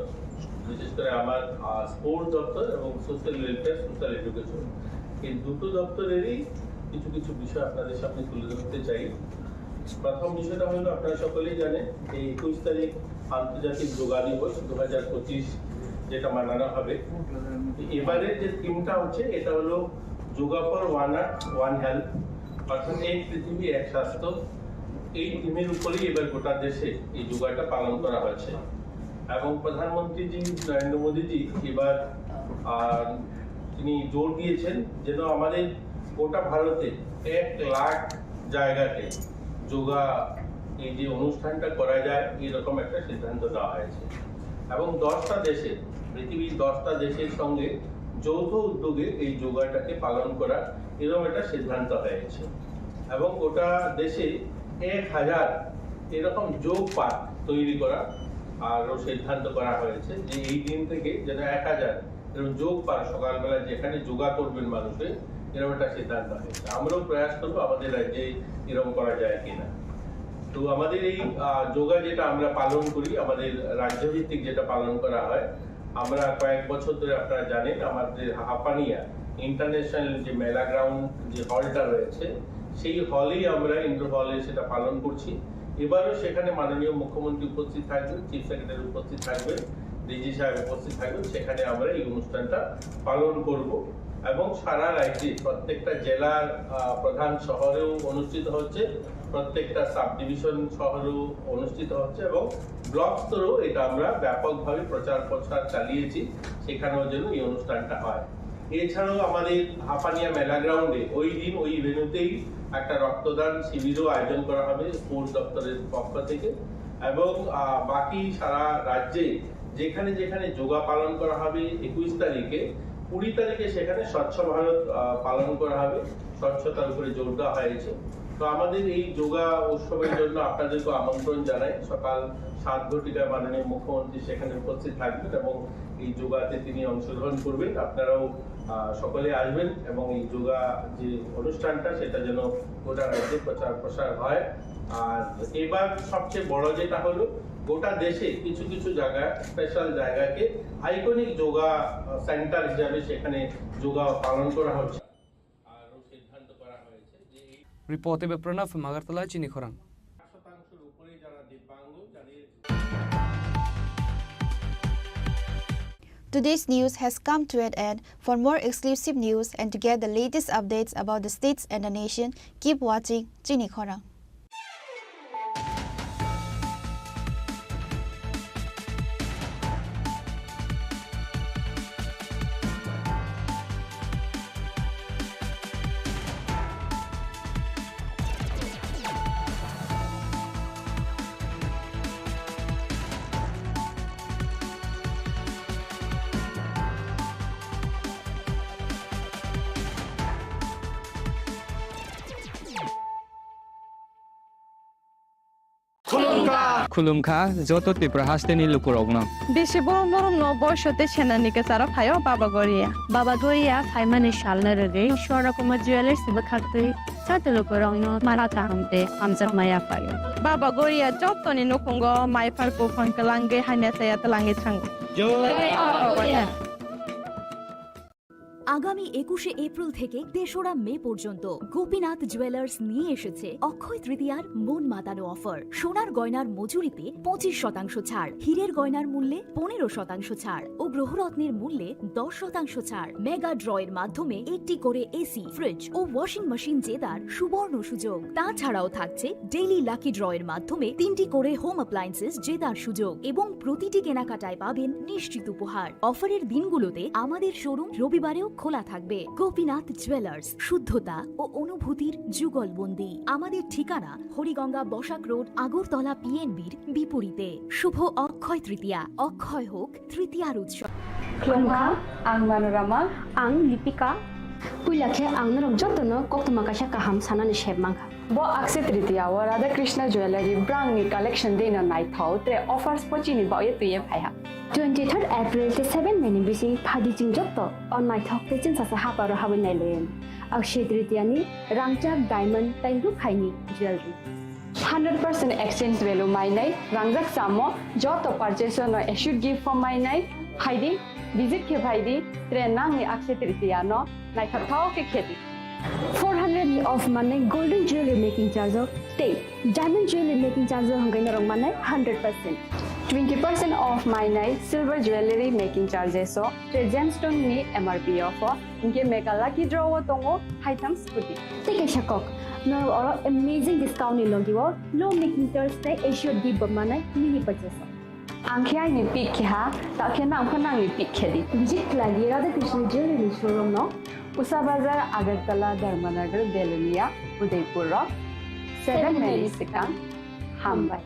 বিশেষ করে আমার, আহ, স্পোর্টস দপ্তর এবং সোশ্যাল ওয়েলফেয়ার, সোশ্যাল এডুকেশন, এই দুটো দপ্তরেরই কিছু কিছু বিষয় আপনাদের সামনে তুলে ধরতে চাই। প্রথম বিষয়টা হলো, আপনারা সকলেই জানেন যে একুশ তারিখ আন্তর্জাতিক যোগা দিবস দু হাজার পঁচিশ, যেটা মানানো হবে। এবারে যে থিমটা হচ্ছে, এটা হলো yoga for one earth one health, অর্থাৎ এক পৃথিবী এক স্বাস্থ্য। এই থিমের উপরেই এবার গোটা দেশে এই যোগাটা পালন করা হয়েছে। এবং প্রধানমন্ত্রীজি নরেন্দ্র মোদীজি এবার, আহ, তিনি জোর দিয়েছেন যেন আমাদের গোটা ভারতে এক লাখ জায়গাতে যোগা এই যে অনুষ্ঠানটা করা যায়, এরকম একটা সিদ্ধান্ত নেওয়া হয়েছে। এবং দশটা দেশে, পৃথিবীর দশটা দেশের সঙ্গে যৌথ উদ্যোগে এই যোগাটাকে পালন করার এরকম একটা সিদ্ধান্ত হয়েছে। এবং গোটা দেশে এক হাজার এরকম যোগ পার্ক তৈরি করা আরও সিদ্ধান্ত করা হয়েছে যে এই দিন থেকে যেন এক হাজার এরকম যোগ পার্ক সকালবেলা যেখানে যোগা করবেন মানুষে, এরকম একটা সিদ্ধান্ত হয়েছে। আমরাও প্রয়াস করবো আমাদের রাজ্যে এরকম করা যায় কিনা। তো আমাদের এই আহ, যোগা যেটা আমরা পালন করি, আমাদের রাজ্যভিত্তিক যেটা পালন করা হয়, আমরা কয়েক বছর ধরে, আপনারা জানেন, আমাদের হাপানিয়া ইন্টারন্যাশনাল যে মেলা গ্রাউন্ড, যে হলটা রয়েছে, সেই হলেই আমরা ইনডোর হলে সেটা পালন করছি। এবারও সেখানে মাননীয় মুখ্যমন্ত্রী উপস্থিত থাকবেন, চিফ সেক্রেটারি উপস্থিত থাকবেন, ডিজি সাহেব উপস্থিত থাকবেন। সেখানে আমরা এই অনুষ্ঠানটা পালন করব এবং সারা রাজ্যে প্রত্যেকটা জেলার আহ, প্রধান শহরেও অনুষ্ঠিত হচ্ছে, প্রত্যেকটা সাব ডিভিশন শহরেও অনুষ্ঠিত হচ্ছে এবং ব্লক স্তরেও এটা আমরা ব্যাপকভাবে প্রচার প্রসার চালিয়েছি, সেখানেও যেন এই অনুষ্ঠানটা হয়। এছাড়াও আমাদের হাপানিয়া মেলা গ্রাউন্ডে ওই দিন ওই ভেন্যুতেই একটা রক্তদান শিবিরও আয়োজন করা হবে স্পোর্টস দপ্তরের পক্ষ থেকে। এবং আহ, বাকি সারা রাজ্যে যেখানে যেখানে যোগা পালন করা হবে একুশ তারিখে, কুড়ি তারিখে সেখানে স্বচ্ছ ভারত আহ, পালন করা হবে, স্বচ্ছতার উপরে জোর দেওয়া হয়েছে। তো আমাদের এই যোগা উৎসবের জন্য আপনাদেরকে আমন্ত্রণ জানাই। সকাল সাত ঘটিকায় মাননীয় মুখ্যমন্ত্রী সেখানে উপস্থিত থাকবেন এবং এই যোগাতে তিনি অংশগ্রহণ করবেন। আপনারাও আহ, সকলে আসবেন এবং এই যোগা যে অনুষ্ঠানটা, সেটা যেন গোটা রাজ্যে প্রচার প্রসার হয়। আর এবার সবচেয়ে বড় যেটা হলো, গোটা দেশে কিছু কিছু জায়গা, স্পেশাল জায়গাকে আইকনিক যোগা সেন্টার হিসাবে সেখানে যোগা পালন করা হচ্ছে। আরও সিদ্ধান্ত করা হয়েছে যে এই Report ebe Pranav Magartala, Chini Khorang. শতাংশের উপরে যারা দিব্যাঙ্গ, যাদের Today's news has come to an end. For more exclusive news and to get the latest updates about the states and the nation, keep watching Chini Khorang. Khulumkha joto Tripura hasteni lukurokno. Bisi borom borom no boiso tei senani kwcharo phaio Baba Goria. Baba Goria phaimani salno rwgwi Swarna Kumar Jewellers bwkhaktwi joto lukurokno mara kaham tei hamjakma yaphaio. Baba Goria jotoni nukhungo maiphar buphang twlangwi hamya chaya twlangwi thango. Jai Baba Goria. আগামী একুশে এপ্রিল থেকে তেসরা মে পর্যন্ত গোপীনাথ জুয়েলার্স নিয়ে এসেছে অক্ষয় তৃতীয়ার মন মাতানো অফার। সোনার গয়নার মজুরিতে পঁচিশ শতাংশ ছাড়, হীরের গয়নার মূল্যে পনেরো শতাংশ ছাড় ও গ্রহরত্নের মূল্যে দশ শতাংশ ছাড়। মেগা ড্র এর মাধ্যমে একটি করে এসি, ফ্রিজ ও ওয়াশিং মেশিন জেতার সুবর্ণ সুযোগ। তাছাড়াও থাকছে ডেইলি লাকি ড্র এর মাধ্যমে তিনটি করে হোম অ্যাপ্লায়েন্সেস জেতার সুযোগ এবং প্রতিটি কেনাকাটায় পাবেন নিশ্চিত উপহার। অফারের দিনগুলোতে আমাদের শোরুম রবিবারেও খোলা থাকবে। গোপীনাথ জুয়েলার্স, শুদ্ধতা ও অনুভূতির যুগলবন্দি। আমাদের ঠিকানা হরিগঙ্গা বসাক রোড, আগরতলা পিএনবির বিপরীতে। শুভ অক্ষয় তৃতীয়া, অক্ষয় হোক তৃতীয়ার উৎসব। Khulumkha, ang Manorama. Ang Lipika. Puila khe ang norok jotono koktwma kaisa kaham sanani sep mankha. Bo Akshaya Tritiya o Radha Krishna Jewellery brangni collection deino naithok, tre offers bo chini bagwi twiwi phaiha. Twenty third April tei seven May ni bising phaidi chwng joto o naithok tei chwngsacha haparo habwi nailaio. Akshaya Tritiya ni rangchak, diamond tei rukhaini jewellery. Hundred percent exchange value mainai, rangjak chamo joto purchase no assured gift bo mainai. Phaidi, visit khe phaidi, tre nangni Akshaya Tritiya no naithok thok khe khedi. Four hundred ni off manai golden jewelry making charge o tei diamond jewelry making charge o hwnkhe norok manai hundred percent. Twenty percent off mainai silver jewelry making charges o tei gemstone ni M R P o pho, hwnkhe mega lucky draw o tongo haitham scooty. Tei kaisa kok, norok oro amazing discount ni logi o low making charge tei assured gift bo manai mini purchase o. Ang khe aini pick khe ha, ta khe nang pho nangni pick khe di. Visit khlai di Radha Krishna Jewelry ni showroom no. Usa Bazar, Agartala, Dharmanagar, Belonia, Udaipur o. Seven May ni swkang. Hambai.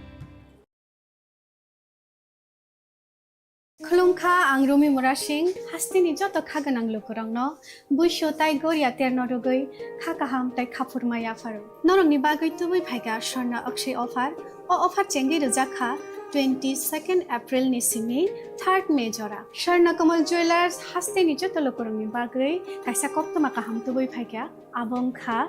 Khulumkha, ang Rumi Murasing, hasteni joto kha gwnang lukurokno buisu tai goria terno rwgwi kha kaham tai khaphurma yapharo. Norokni bagwi tubui phaikha Swarna Akshay offer. O offer chengwi rwjak kha twenty second April ni simi third May jora. Swarna Kamal Jewellers hasteni joto lukurokni bagwi kaisa koktwma kaham tubui phaikha. Abo wngkha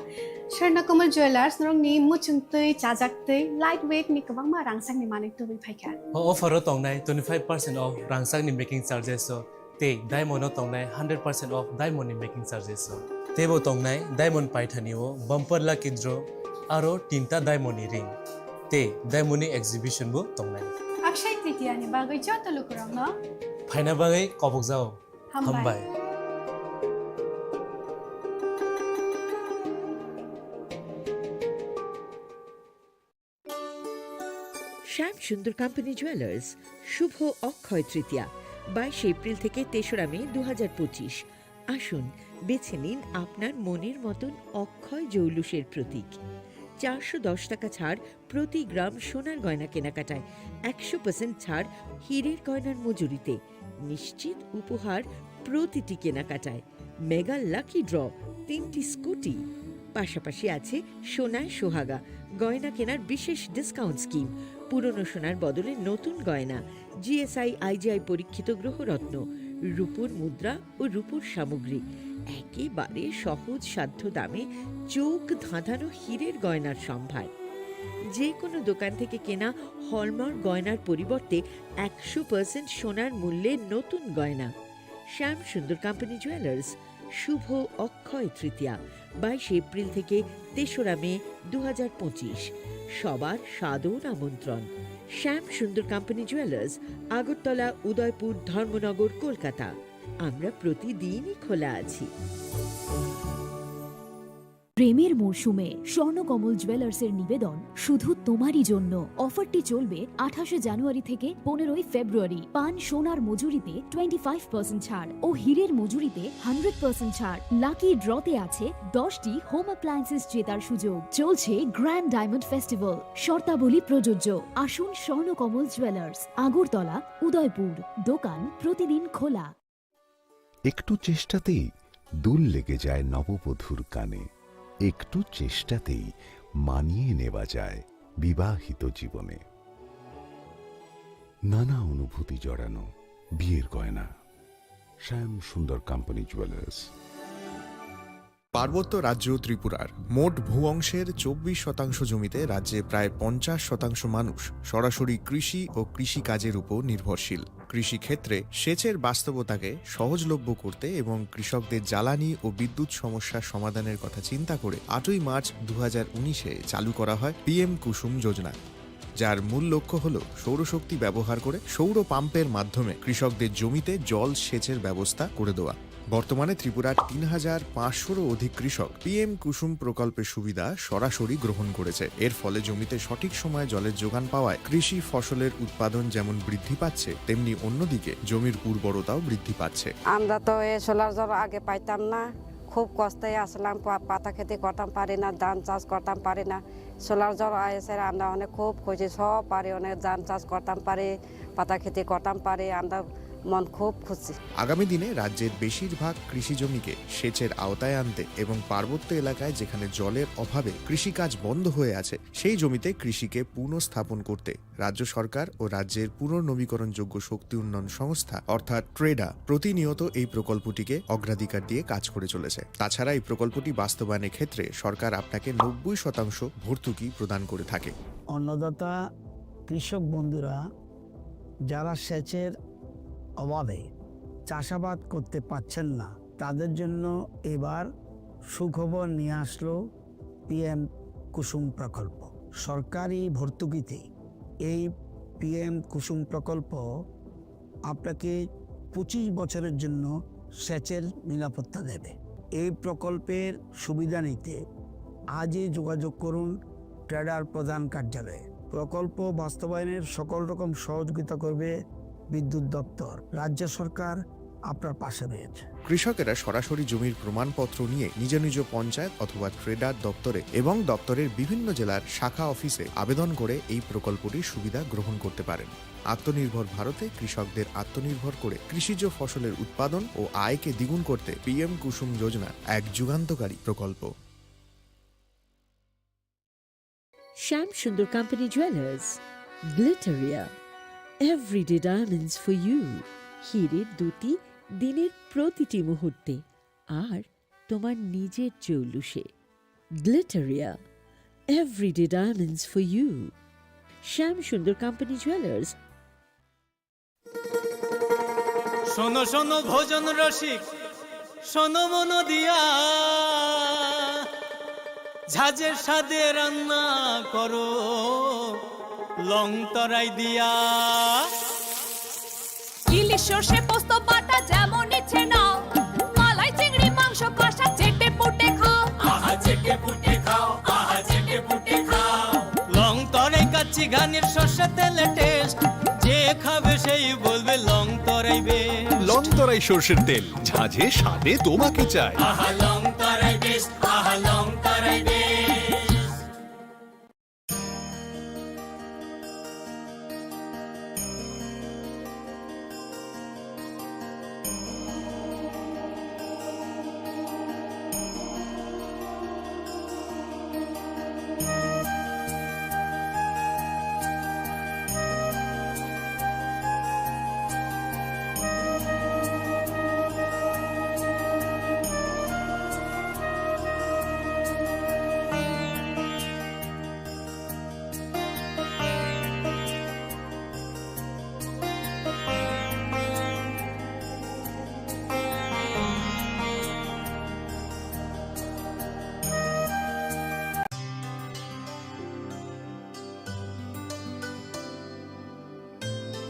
Swarna Kamal Jewellers, norokni muchungtwi, chajaktwi, light weight ni kwbangma rangchakni manwi tubui phaikha. O offer o tongnai twenty five percent off rangchakni making charges o, tei diamond o tongnai hundred percent off diamond ni making charges o. Teibo tongnai diamond paithani o bumper lucky draw, aro tinta diamond ni ring, tei diamond ni exhibition bo tongnai. Akshay Tritiya ni bagwi joto lukurokno phaina bagwi kobokjao. Hambai. Hambai. শ্যাম Sundar company jewellers, শুভ অক্ষয় তৃতীয়া, বাইশে এপ্রিল থেকে তেসরা মে দু হাজার পঁচিশ। আসুন, বেছে নিন আপনার মনের মতন অক্ষয় জৌলুসের প্রতীক। চারশো দশ টাকা ছাড় প্রতি গ্রাম সোনার গয়না কেনাকাটায়, একশো পার্সেন্ট ছাড় হীরের গয়নার মজুরিতে, নিশ্চিত উপহার প্রতিটি কেনাকাটায়, মেগা লাকি ড্র, তিনটি স্কুটি। পাশাপাশি আছে সোনায় সোহাগা, গয়না কেনার বিশেষ ডিসকাউন্ট স্কিম, পুরনো সোনার বদলে নতুন গয়না, জিএসআই আইজিআই পরীক্ষিত গ্রহরত্ন, রূপোর মুদ্রা ও রূপোর সামগ্রী, একেবারে সহজ সাধ্য দামে চোখ ধাঁধানো হীরের গয়নার সম্ভার। যে কোনো দোকান থেকে কেনা হলমার্ক গয়নার পরিবর্তে একশো পার্সেন্ট সোনার মূল্যে নতুন গয়না। শ্যাম সুন্দর কোম্পানি জুয়েলার্স, শুভ অক্ষয় তৃতীয়া, বাইশে এপ্রিল থেকে তেসরা মে দু হাজার পঁচিশ। সবার সাদর আমন্ত্রণ। শ্যাম সুন্দর কোম্পানি জুয়েলার্স, আগরতলা, উদয়পুর, ধর্মনগর, কলকাতা। আমরা প্রতিদিনই খোলা আছি। প্রেমের মরশুমে স্বর্ণকমল জুয়েলার্সের নিবেদন শুধু তোমারই জন্য। অফারটি চলবে আঠাশে জানুয়ারি থেকে পনেরোই ফেব্রুয়ারি। পান সোনার মজুরিতে টোয়েন্টি ফাইভ পার্সেন্ট ছাড় ও হীরের মজুরিতে হান্ড্রেড পার্সেন্ট ছাড়। লাকি ড্রতে আছে দশটি হোম অ্যাপ্লায়েন্সেস জেতার সুযোগ। চলছে গ্র্যান্ড ডায়মন্ড ফেস্টিভ্যাল, শর্তাবলী প্রযোজ্য। আসুন স্বর্ণকমল জুয়েলার্স, আগরতলা, উদয়পুর। দোকান প্রতিদিন খোলা। একটু চেষ্টাতেই দুল লেগে যায় নববধূর কানে, একটু চেষ্টাতেই মানিয়ে নেওয়া যায় বিবাহিত জীবনে। নানা অনুভূতি জড়ানো বিয়ের গয়না। শ্যাম সুন্দর কোম্পানি জুয়েলার্স। পার্বত্য রাজ্য ত্রিপুরার মোট ভূ অংশের চব্বিশ শতাংশ জমিতে রাজ্যে প্রায় পঞ্চাশ শতাংশ মানুষ সরাসরি কৃষি ও কৃষিকাজের উপর নির্ভরশীল। কৃষিক্ষেত্রে সেচের বাস্তবতাকে সহজলভ্য করতে এবং কৃষকদের জ্বালানি ও বিদ্যুৎ সমস্যা সমাধানের কথা চিন্তা করে আটই মার্চ দু হাজার উনিশে চালু করা হয় পিএম কুসুম যোজনা, যার মূল লক্ষ্য হল সৌরশক্তি ব্যবহার করে সৌর পাম্পের মাধ্যমে কৃষকদের জমিতে জল সেচের ব্যবস্থা করে দেওয়া। বর্তমানে ত্রিপুরার তিন হাজার পাঁচশোরও অধিক কৃষক পিএম কুসুম প্রকল্পের সুবিধা সরাসরি গ্রহণ করেছে। এর ফলে জমিতে সঠিক সময়ে জলের যোগান পাওয়ায় কৃষি ফসলের উৎপাদন যেমন বৃদ্ধি পাচ্ছে, তেমনি অন্যদিকে জমির উর্বরতাও বৃদ্ধি পাচ্ছে। আমরা তো এই সোলার জল আগে পাইতাম না, খুব কষ্টে আসলাম, পা-, পাতা খেতে করতাম পারি না, ধান চাষ করতাম পারি না। সোলার জল এসে আমরা অনেক খুব খুশি, সব পারি, অনেক ধান চাষ করতাম পারি, পাতা খেতে করতাম পারি, আমরা মন খুব খুশি। আগামী দিনে রাজ্যের বেশিরভাগ কৃষি জমিকে সেচের আওতায় আনতে এবং পার্বত্য এলাকায় যেখানে জলের অভাবে কৃষিকাজ বন্ধ হয়ে আছে, সেই জমিতে কৃষিকে পুনঃস্থাপন করতে রাজ্য সরকার ও রাজ্যের পুনর্নবীকরণযোগ্য শক্তি উন্নয়ন সংস্থা অর্থাৎ ট্রেডা প্রতিনিয়ত এই প্রকল্পটিকে অগ্রাধিকার দিয়ে কাজ করে চলেছে। তাছাড়া এই প্রকল্পটি বাস্তবায়নের ক্ষেত্রে সরকার আপনাকে নব্বই শতাংশ ভর্তুকি প্রদান করে থাকে। অন্নদাতা কৃষক বন্ধুরা যারা সেচের অভাবে চাষাবাদ করতে পারছেন না, তাদের জন্য এবার সুখবর নিয়ে আসলো পিএম কুসুম প্রকল্প। সরকারি ভর্তুকিতে এই পিএম কুসুম প্রকল্প আপনাকে পঁচিশ বছরের জন্য সেচের নিরাপত্তা দেবে। এই প্রকল্পের সুবিধা নিতে আজই যোগাযোগ করুন ট্রেডার প্রধান কার্যালয়ে। প্রকল্প বাস্তবায়নের সকল রকম সহযোগিতা করবে বিদ্যুৎ দপ্তর। রাজ্য সরকার আপনার পাশে রয়েছে। কৃষকেরা সরাসরি জমির প্রমাণপত্র নিয়ে নিজ নিজ পঞ্চায়েত অথবা ট্রেডার দপ্তরে এবং দপ্তরের বিভিন্ন জেলার শাখা অফিসে আবেদন করে এই প্রকল্পটির সুবিধা গ্রহণ করতে পারেন। আত্মনির্ভর ভারতে কৃষকদের আত্মনির্ভর করে কৃষিজ ফসলের উৎপাদন ও আয়কে দ্বিগুণ করতে পিএম কুসুম যোজনা এক যুগান্তকারী প্রকল্প। Shyam Sundar company jewellers, Glitteria, everyday diamonds for you. হীরের দুটি দিনের প্রতিটি মুহূর্তে আর তোমার নিজের জৌলুসে। Glitteria, everyday diamonds for you. Shyam Sundar company jewellers. শোনো শোনো ভোজন রসিক, শোনো মন দিয়া, ঝাঁঝের স্বাদে রান্না করো লং তরাই দিয়া। ইলিশ সর্ষে পোস্ত বাটা যেমন ইচ্ছে নাও, মালাই চিংড়ি মাংস কষা চেটে পুটে খাও। আহা চেটে পুটে খাও, আহা চেটে পুটে খাও। লং তরাই কাচ্চি ঘানির সর্ষে তেলে টেস্ট, যে খাবে সেই বলবে লং তরাই বেশ। লং তরাই সর্ষের তেল, ঝাঁঝে স্বাদে তোমাকে চাই। আহা লং তরাই বেশ, আহা লং তরাই বেশ।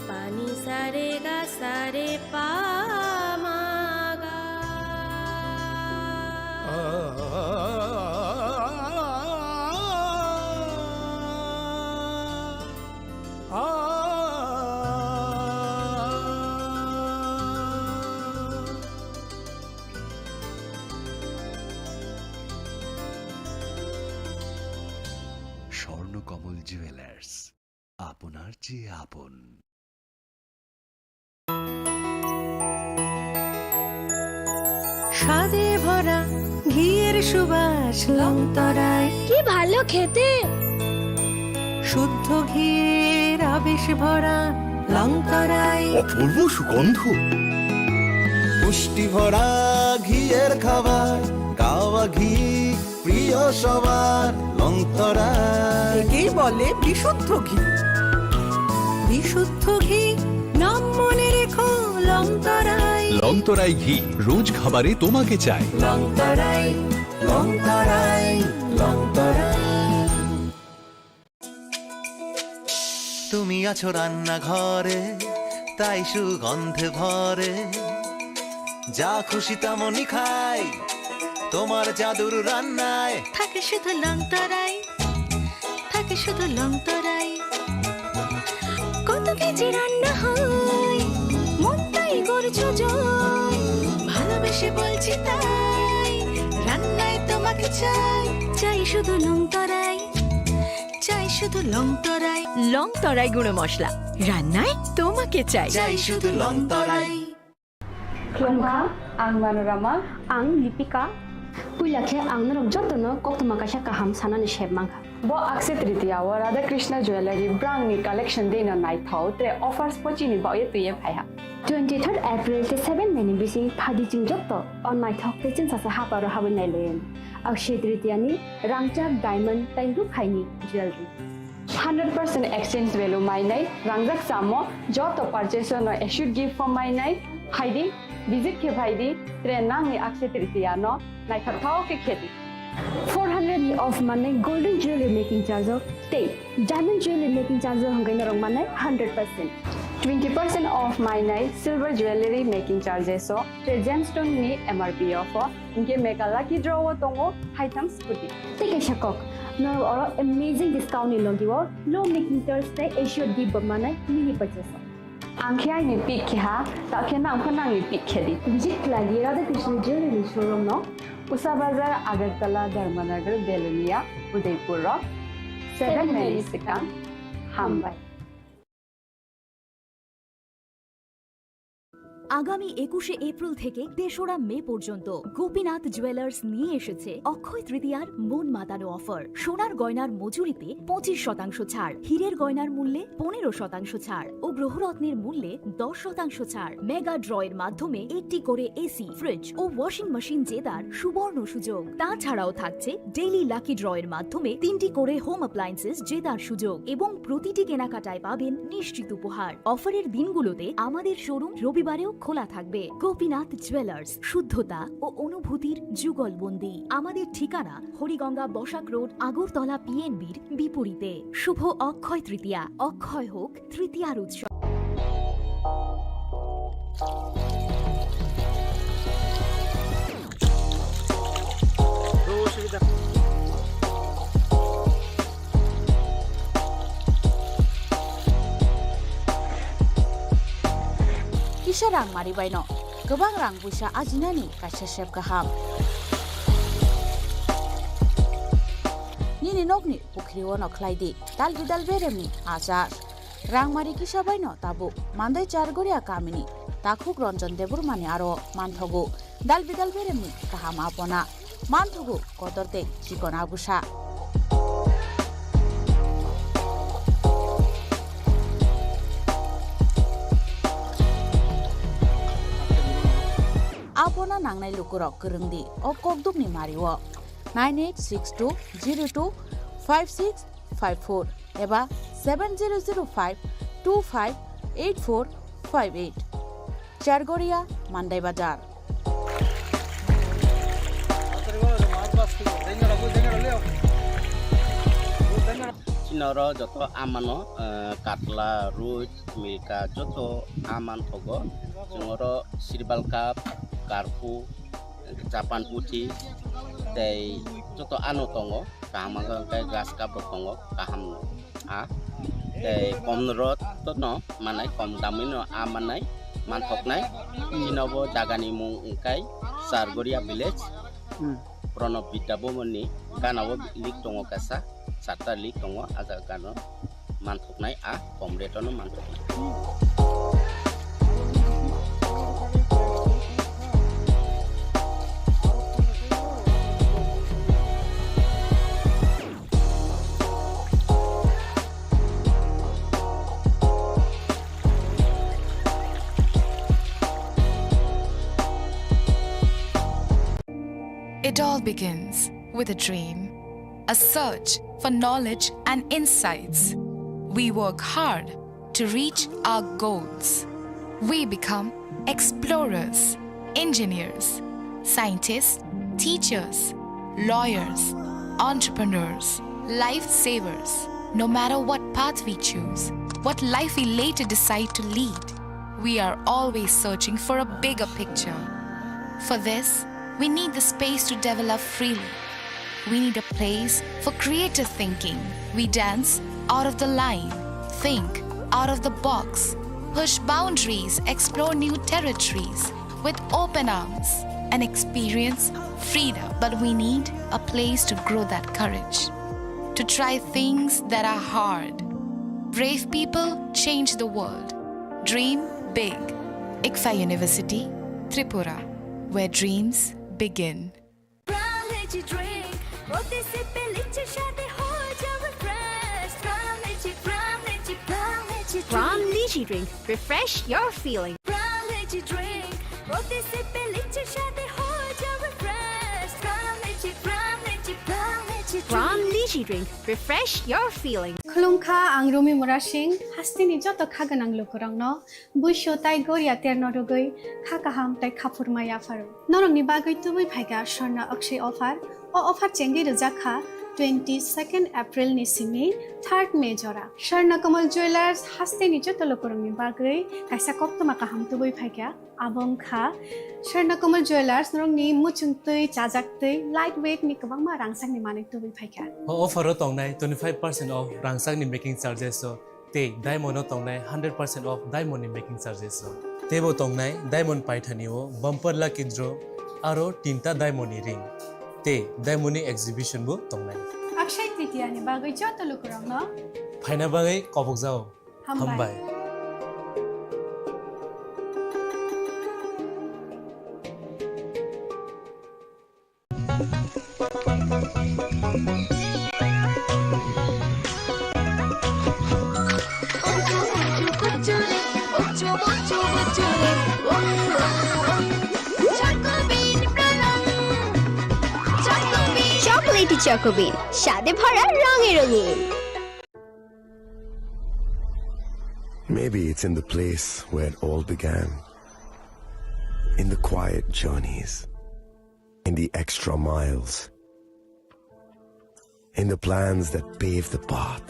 Pani sare ga sare pa ma ga. Swarnakamal jewellers, আপনার চেয়ে আপন। স্বাদে ভরা ঘিয়ের সুবাস লংতরায়। কি ভালো খেতে। শুদ্ধ ঘিয়ের আবেশ ভরা লংতরায়। অপূর্ব সুগন্ধ। পুষ্টি ভরা ঘিয়ের খাবার, গাওয়া ঘি প্রিয় সবার, লংতরায়। একেই বলে বিশুদ্ধ ঘি। বিশুদ্ধ ঘি, নাম মনে রেখো লংতরায়। লংতরাই ঘি, রোজ খাবারে তোমাকে চাই। লংতরায়, লংতরায়, লংতরায়। তুমি আছো রান্নাঘরে, তাই সুগন্ধে ভরে। যা খুশি তেমনই খাই, তোমার জাদুর রান্নায়। থাকে শুধু লংতরাই, থাকে শুধু লংতরাই। কত কেজি রান্না হয়, মনটাই করছো জয়। ভালোবেসে বলছি তাই, রান্নায় তোমাকে চাই। চাই শুধু লংতরাই, চাই শুধু লংতরাই। লংতরাই গুঁড়ো মশলা, রান্নায় তোমাকে চাই। চাই শুধু লংতরাই। Khulumkha, ang Manorama. Ang Lipika. Puila khe ang norok jotono koktwma kaisa kaham sanani sep mankha. Bo Akshaya Tritiya o Radha Krishna Jewellery brand ni collection dino naithok tre offers pochini baoye twiye phaiha. Twenty third April te seven May ni bising phadi chwng joto o naithok tei chwngsacha haparo habwi nailaiwi. Akshaya Tritiya ni rangchak diamond tei rukhaini jewellery. Hundred percent exchange value mainai, rangjak chamo joto purchase no assured gift form mainai, phaidi, visit khe phaidi, tre nangni Akshaya Tritiya no naithok thao khe khedi. Four hundred ni off manai golden jewelry making charge o tei diamond jewelry making charge o hwnkhe norok manai hundred percent. Twenty percent off mainai silver jewelry making charges o tre gemstone ni M R P o pho. Hinkhe Mega Lucky Draw o tongo haitham scooty. Tei kaisa kok, norok oro amazing discount ni logi o low making charge tei assured gift bo manai mini purchase o. Ang khe aini pick khe ha, ta khe nang pho nangni pick khe di. Visit khlai di Radha Krishna Jewellery showroom no. Usa Bazar, Agartala, Dharmanagar, Belonia, Udaipur rok. Seven Mary Sikang, Hambai. আগামী একুশে এপ্রিল থেকে তেসরা মে পর্যন্ত গোপীনাথ জুয়েলার্স নিয়ে এসেছে অক্ষয় তৃতীয়ার মন মাতানো অফার। সোনার গয়নার মজুরিতে পঁচিশ শতাংশ ছাড়, হীরের গয়নার মূল্যে পনেরো শতাংশ ছাড় ও গ্রহরত্নের মূল্যে দশ শতাংশ ছাড়। মেগা ড্র এর মাধ্যমে একটি করে এসি, ফ্রিজ ও ওয়াশিং মেশিন জেতার সুবর্ণ সুযোগ। তাছাড়াও থাকছে ডেইলি লাকি ড্র এর মাধ্যমে তিনটি করে হোম অ্যাপ্লায়েন্সেস জেতার সুযোগ এবং প্রতিটি কেনাকাটায় পাবেন নিশ্চিত উপহার। অফারের দিনগুলোতে আমাদের শোরুম রবিবারেও খোলা থাকবে। গোপীনাথ জুয়েলার্স, শুদ্ধতা ও অনুভূতির যুগলবন্দি। আমাদের ঠিকানা হরিগঙ্গা বসাক রোড, আগরতলা পিএনবির বিপরীতে। শুভ অক্ষয় তৃতীয়া, অক্ষয় হোক তৃতীয়ার উৎসব। Kisa rang mari baino kwbang rang puisa ajinani kaisa sep kaham. Nini nokni pukhri ono khlai di dal bidal beremni achar. Rangmari kisa baino tabuk Mandai Chargoria kamini takhuk Ranjan Debbarmani aro manthogo dal bidal beremni kaham apona, manthogo kotor tei chikon abusa. Apona nangnai lukurok kwrwng di o kokdukni mario nine eight six two zero two five six five four eba seven zero zero five two five eight four five eight. Chargoria, Mandai Bazar. Chini oro joto amano, eh, katla, rui, milka, joto aman thogo. Chwng oro sirbal cup, karpu, Japan puthi tei joto ano tongo, kaham wngkha hwnkhe grass cup rok tongo, kaham a tei kom rok no manai, kom damwi no a manai, manthoknai. Chini bo jaga ni mung wngkha Chargoria village, hmm. Pranab Vidya Bhavan ni gana o lake tongo kaisa, charta lake tongo, a jaga no manthoknai, a kom rate no manthoknai. It all begins with a dream, a search for knowledge and insights. We work hard to reach our goals. We become explorers, engineers, scientists, teachers, lawyers, entrepreneurs, lifesavers. No matter what path we choose, what life we later decide to lead, we are always searching for a bigger picture. For this, we need the space to develop freely. We need a place for creative thinking. We dance out of the line, think out of the box, push boundaries, explore new territories with open arms. An experience, freedom, but we need a place to grow that courage. To try things that are hard. Brave people change the world. Dream big. ICFAI University, Tripura, where dreams begin. Brown Lychee Drink, প্রতি সিপে লিচির স্বাদে হয়ে যাবে fresh. Brown Lychee, Brown Lychee, Brown Lychee Brown Drink। Lychee Drink, refresh your feeling। Brown Lychee Drink, প্রতি সিপে লিচির স্বাদে হয়ে যাবে fresh. Brown Lychee, Brown Lychee, Brown Lychee Brown Drink। Lychee Drink, refresh your feeling। Khulumkha, ang Rumi Murasing, hasteni joto kha gwnang lukurokno Buisu tai goria terno rwgwi kha kaham tai khaphurma yapharo. Norokni bagwi tubui phaikha Swarna Akshay offer. O offer chengwi rwjak kha twenty second April ni simi third May jora. Swarna Kamal Jewellers hasteni joto lukurokni bagwi kaisa koktwma kaham tubui phaikha. Abo wngkha Swarna Kamal Jewellers norokni muchung twi, chajak twi, light weight ni kwbangma rangchakni manwi tubui phaikha. O offer o tongnai twenty five percent off rangchakni making charges o tei diamond o tongnai hundred percent off diamond ni making charges rok. Teibo tongnai diamond paithani o bumper lucky draw aro tinta diamond ni ring tei diamond ni exhibition bo tongnai. Akshay Tritiya ni bagwi joto lukurokno phaina bagwi kobokjao. Hambai. Hambai. Chocolatey Choco Bean, স্বাদে ভরা রঙে রঙিন। Maybe it's in the place where it all began. In the quiet journeys. In the extra miles. In the plans that pave the path.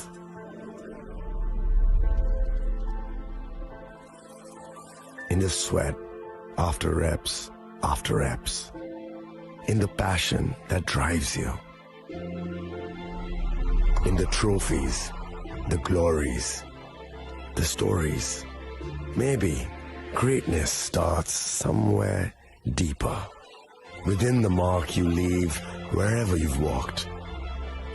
In the sweat after reps, after reps. In the passion that drives you. In the trophies, the glories, the stories. Maybe greatness starts somewhere deeper. Within the mark you leave wherever you've walked.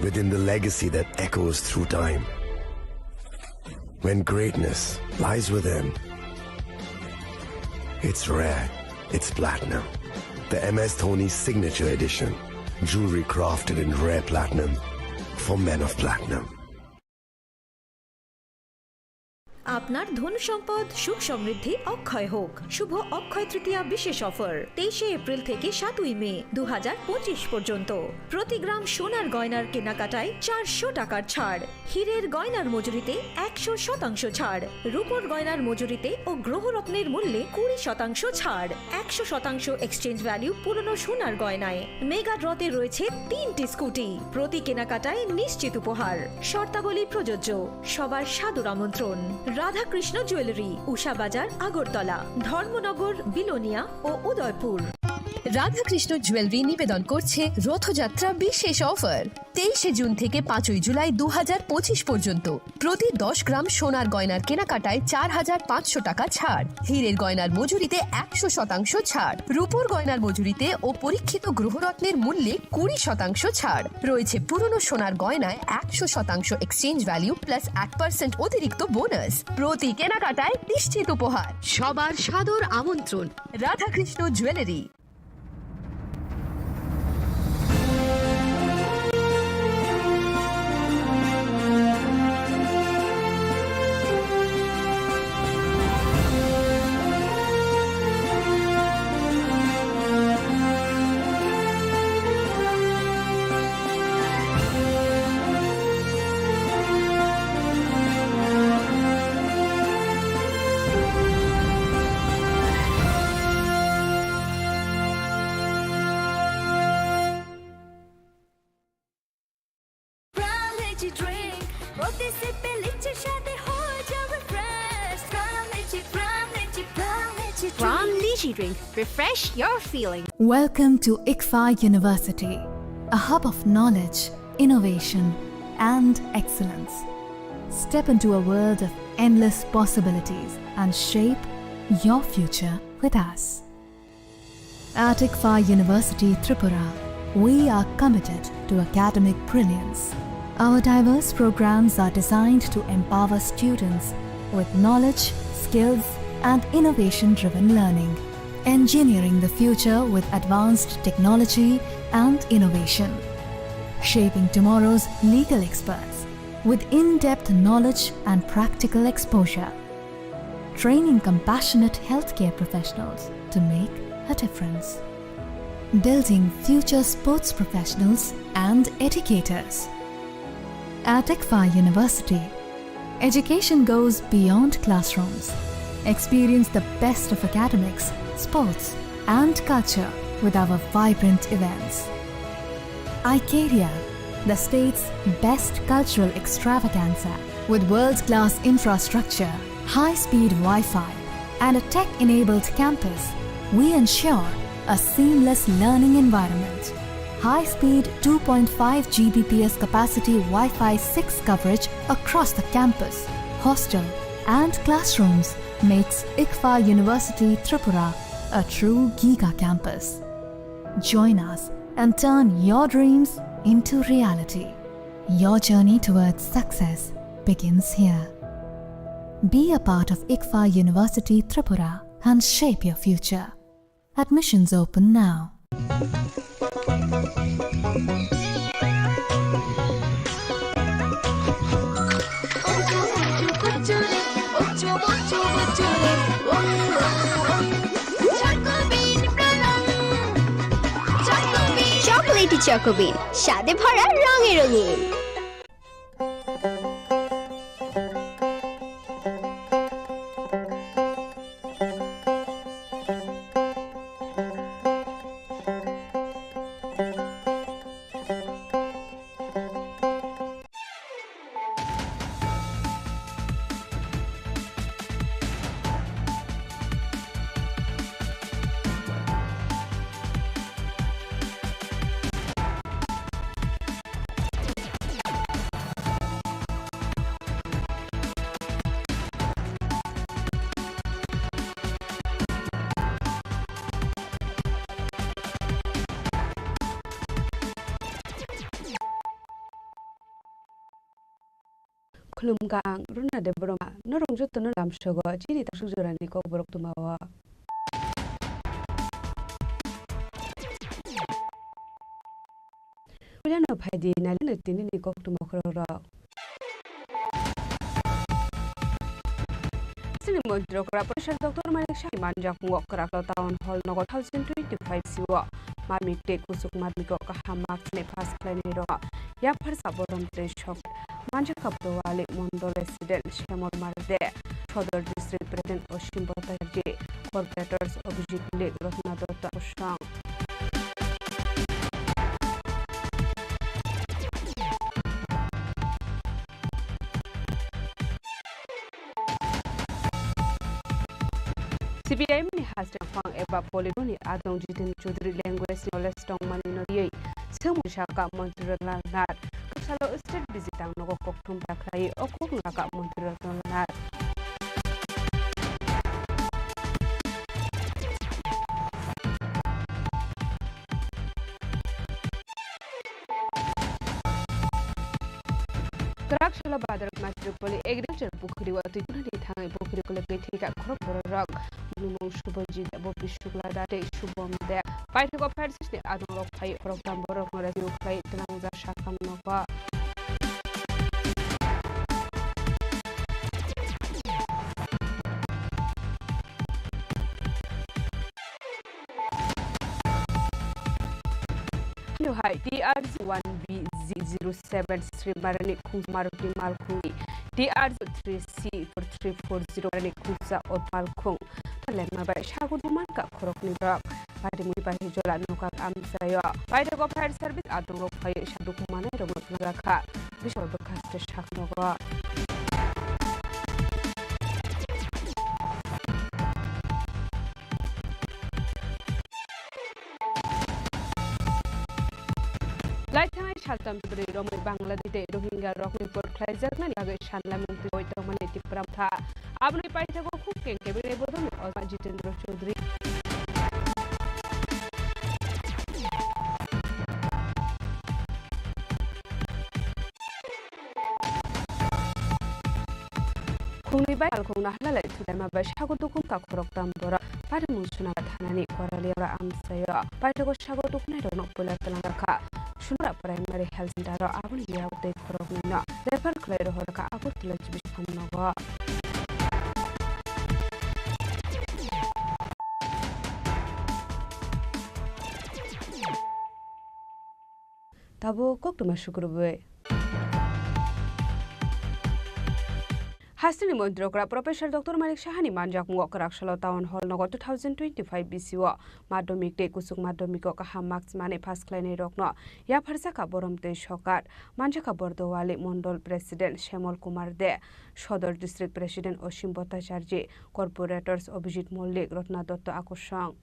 Within the legacy that echoes through time. When greatness lies within, it's rare, it's platinum. The M S Dhoni Signature Edition. Jewelry crafted in rare platinum for men of platinum. আপনার ধন সম্পদ সুখ সমৃদ্ধি অক্ষয় হোক। শুভ অক্ষয় তৃতীয়া বিশেষ অফার তেইশে এপ্রিল থেকে সাতই মে দু হাজার পঁচিশ পর্যন্ত। প্রতি গ্রাম সোনার গয়নার কেনাকাটায় চারশো টাকার ছাড়। হীরের গয়নার মজুরিতে একশো শতাংশ ছাড়, রূপোর গয়নার মজুরিতে ও গ্রহরত্নের মূল্যে কুড়ি শতাংশ ছাড়, একশো শতাংশ এক্সচেঞ্জ ভ্যালু পুরনো সোনার গয়নায়। মেগা ড্রতে রয়েছে তিনটি স্কুটি, প্রতি কেনাকাটায় নিশ্চিত উপহার। শর্তাবলী প্রযোজ্য। সবার সাদর আমন্ত্রণ। রাধাকৃষ্ণ জুয়েলারি, উষা বাজার, আগরতলা, ধর্মনগর, বিলোনিয়া ও উদয়পুর। রাধাকৃষ্ণ জুয়েলারি নিবেদন করছে রথযাত্রা বিশেষ অফার। তেইশে জুন থেকে পাঁচই জুলাই দু হাজার পঁচিশ পর্যন্ত প্রতি দশ গ্রাম সোনার গয়নার কেনাকাটায় চার হাজার পাঁচশো টাকা ছাড়, হীরের গয়নার মজুরিতে একশো শতাংশ ছাড়, রূপোর গয়নার মজুরিতে ও পরীক্ষিত গ্রহরত্নের মূল্যে কুড়ি শতাংশ ছাড়। রয়েছে পুরনো সোনার গয়নায় একশো শতাংশ এক্সচেঞ্জ ভ্যালু প্লাস এক পার্সেন্ট অতিরিক্ত বোনাস। প্রতি কেনাকাটায় নিশ্চিত উপহার। সবার সাদর আমন্ত্রণ। Radhakrishna jewellery. Prime Lychee Drink, প্রতি সিপে লিচির স্বাদে হয়ে যাবে fresh. Prime Lychee, Prime Lychee, Prime Lychee Drink। Prime Lychee Drink, refresh your feeling। Welcome to ICFAI University, a hub of knowledge, innovation, and excellence. Step into a world of endless possibilities and shape your future with us. At ICFAI University Tripura, we are committed to academic brilliance. Our diverse programs are designed to empower students with knowledge, skills, and innovation-driven learning, engineering the future with advanced technology and innovation, shaping tomorrow's legal experts with in-depth knowledge and practical exposure, training compassionate healthcare professionals to make a difference, building future sports professionals and educators. At ICFAI University, education goes beyond classrooms. Experience the best of academics, sports, and culture with our vibrant events. Icaria, the state's best cultural extravaganza. With world-class infrastructure, high-speed Wi-Fi, and a tech-enabled campus, we ensure a seamless learning environment. High-speed two point five G B P S capacity Wi-Fi six coverage across the campus, hostel, and classrooms makes ICFA University Tripura a true giga campus. Join us and turn your dreams into reality. Your journey towards success begins here. Be a part of ICFA University Tripura and shape your future. Admissions open now. Chocolatey Choco Bean, স্বাদে ভরা রঙে রঙিন। Khulumkha ang Runa Debbarma, norok jotono lamsogo chini taksuk jorani kokborok twmao. Puilano phaidi nailano tinini koktwma khorokrok. Chini montri okra Professor Doctor Manik Saha ni manjakmungo Kwraklo Town Hall nogo two thousand twenty-five sio madhyamik tei kuchuk madhyamiko kaham marks ni pass khlainai rok yapharsa borom tei sok manjakha Dowali Mondol President Shyamol Marde, Sodor District President Osim Bhattacharjee, Corporators Abhijit Lik, Ratna Datta Kosong. C P I M ni hastengphang eba Politburo ni adong Jiten Chaudhary language knowledge tongmani no twiwi swngmung saka Montri Ratna Lal Nath. Kwchalo state visit tang nogo kokthum ta khlai o kok naka Montri Ratna Lal Nath. Kwrak salo Bhadrab Masripoli Agriculture Pukhuri o twi kunani thangwi pukhuri kwlwkwi thwikha khorok bororok. Bumung Subhajit, Bopi Shukla, Date Shubham De. Paithakgo fire service ni adongrok phai khoroktham borokno rescue khlai tlangjak sakam nogo. Hino hai T R Z one B Z zero seven Sri Marani Khung Maruti Malkhungni T R Z three C four three four zero Marani Khungsa Ot Malkhung. Talema bai sago duman ka khorokni rok. Parimui bai jola nokak amchaio. Paithakgo fire service adongrok phai saduk manai rok nokla kha. Bisal bwkhaste saknogo. Laithanai saltam bwrwi romwi Bangladesh tei Rohingya rokni report khlaijaknani bagwi sanla mantwi oi tongmani Tipra Motha. Aboni paithago khuk kengkebini bodolni Ojma Jitendra Chaudhary. Khungni bai Malkhung Nahalala Thulaima bai sago dukhum ka khoroktham borok parimung suna thanani Korali ora amchaio. Paithago sago dukhunairokno puila twlangkha. Sunura Primary Health Center o aboni biyago tei khoroknwino refer khlai rohorkha Agartala G B samnogo. Tabuk koktwma sukrubwi. Hasteni montri okra Professor Doctor Manik Sahani manjakmungo Kwraksalo Town Hall nogo two thousand twenty-five B C o madhyamik tei kuchuk madhyamiko kaham marks manwi pass khlainairokno yapharjakha borom tei sokat manjakha Bordowali Mondol President Shyamol Kumar De, Sodor District President Osim Bhattacharjee, Corporators Abhijit Mollik, Ratna Dotto Akosong.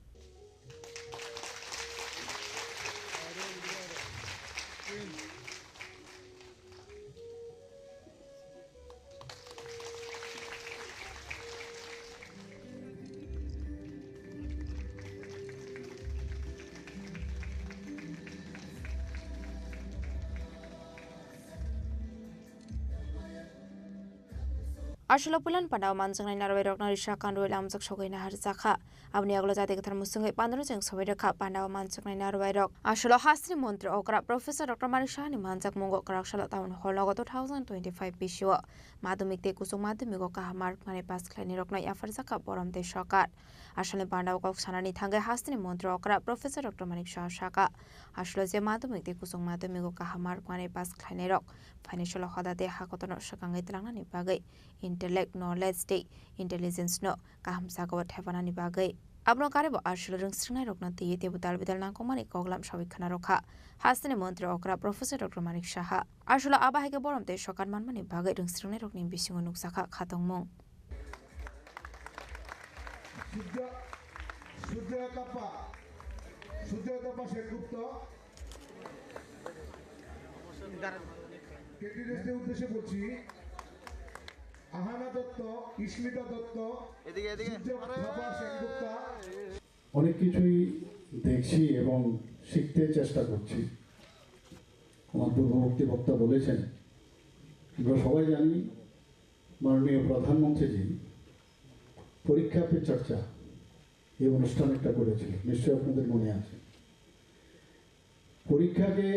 Aswlo puilan pandao manjaknai narwai rokno risa kanrwi lamjak sogwi naharjakha. Aboni yagulo jati kwthar musungwi pandano cheng sobai rwkha pandao manjaknai narwai rok. Aswlo hasteni montri okra Professor Doctor Manik Sahani manjakmungo kwraksalo town hall nogo two thousand twenty-five bisio madhyamik tei kuchuk madhyamiko kaham mark mani pass khlainai rokno yapharjakha borom tei sokar. Aswlni pandao kok sanani thangwi hasteni montri okra Professor Doctor Manik Saha saka, aswlo je madhyamik tei kuchuk madhyamiko kaham mark mani pass khlainai rok phainai solo hoda tei hakotorno swkangwi tlangnani bagwi intellect, knowledge tei intelligence no kaham jagao thepanani bagwi. Abono karwibo aswlo rwngsrwngnairokno twiwi teibo dal bidal nangkukmani koklam sawi khna rwkha hasteni montri okra Professor Doctor Manik Saha. Aswlo abo hai khe borom tei sokar manmani bagwi rwngsrwngnairokni bisingo nukjakha khatungmung. Surya, Surya Tapa, Surya Tapa Sengupta. ক্যান্ডিডেটদের উদ্দেশ্যে বলছি, আহানা দত্ত, ইস্মিতা দত্ত, এদিকে, এদিকে। সূর্য থাপা সেনগুপ্তা। অনেক কিছুই দেখছি এবং শিখতে চেষ্টা করছি। আমার পূর্ববর্তী বক্তা বলেছেন, আমরা সবাই জানি মাননীয় প্রধানমন্ত্রীজি পরীক্ষা পে চর্চা এই অনুষ্ঠান একটা করেছিল, নিশ্চয়ই আপনাদের মনে আছে। পরীক্ষাকে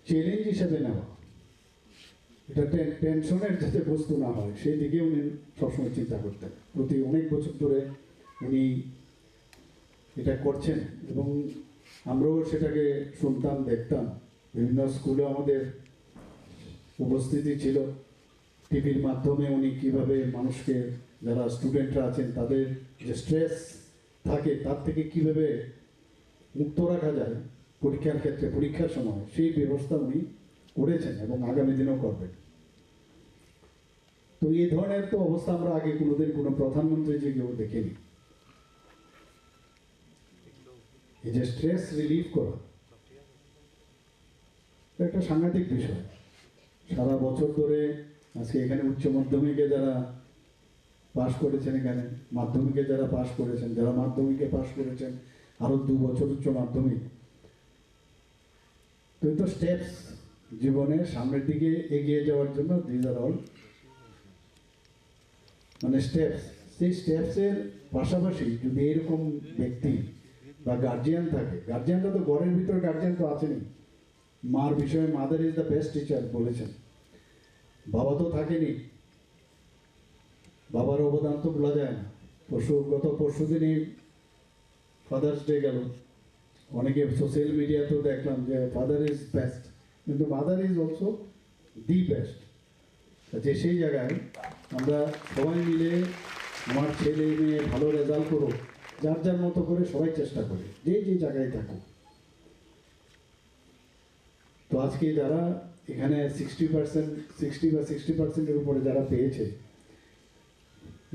চ্যালেঞ্জ হিসেবে নেওয়া, এটা টেন-, টেনশনের যাতে বস্তু না হয়, সেই দিকে উনি সবসময় চিন্তা করতেন। প্রতি অনেক বছর ধরে উনি এটা করছেন এবং আমরাও সেটাকে শুনতাম, দেখতাম। বিভিন্ন স্কুলে আমাদের উপস্থিতি ছিল। টিভির মাধ্যমে উনি কিভাবে মানুষকে, যারা স্টুডেন্টরা আছেন, তাদের যে স্ট্রেস থাকে, তার থেকে কিভাবে মুক্ত রাখা যায় পরীক্ষার ক্ষেত্রে, পরীক্ষার সময়, সেই ব্যবস্থা উনি করেছেন এবং আগামী দিনেও করবেন। তো এই ধরনের তো অবস্থা আমরা আগে কোনোদিন কোনো প্রধানমন্ত্রী যে কেউ দেখিনি। এই যে স্ট্রেস রিলিফ করা, এটা একটা সাংঘাতিক বিষয়। সারা বছর ধরে আজকে এখানে উচ্চ মাধ্যমিকে যারা পাশ করেছেন, এখানে মাধ্যমিকে যারা পাশ করেছেন, যারা মাধ্যমিকে পাশ করেছেন, আরো দু বছর উচ্চ মাধ্যমিক। তো এই তো স্টেপস, জীবনে সামনের দিকে এগিয়ে যাওয়ার জন্য, these are all মানে স্টেপস। সেই স্টেপসের পাশাপাশি যদি এরকম ব্যক্তি বা গার্জিয়ান থাকে, গার্জিয়ানটা তো ঘরের ভিতর গার্জিয়ান তো আছেনই, মার বিষয়ে "Mother is the best teacher" বলেছেন। বাবা তো থাকেনি, বাবার অবদান তো ভোলা যায় না। পরশু, গত পরশু দিনই ফাদার্স ডে গেল, অনেকে সোশ্যাল মিডিয়াতেও দেখলাম যে "Father is best", কিন্তু "Mother is also the best"। যে সেই জায়গায় আমরা সবাই মিলে আমার ছেলে মেয়ে ভালো রেজাল্ট করুক, যার যার মতো করে সবাই চেষ্টা করে, যে যে জায়গায় থাকুক। তো আজকে যারা এখানে সিক্সটি পার্সেন্ট, সিক্সটি বা সিক্সটি পার্সেন্টের উপরে যারা পেয়েছে,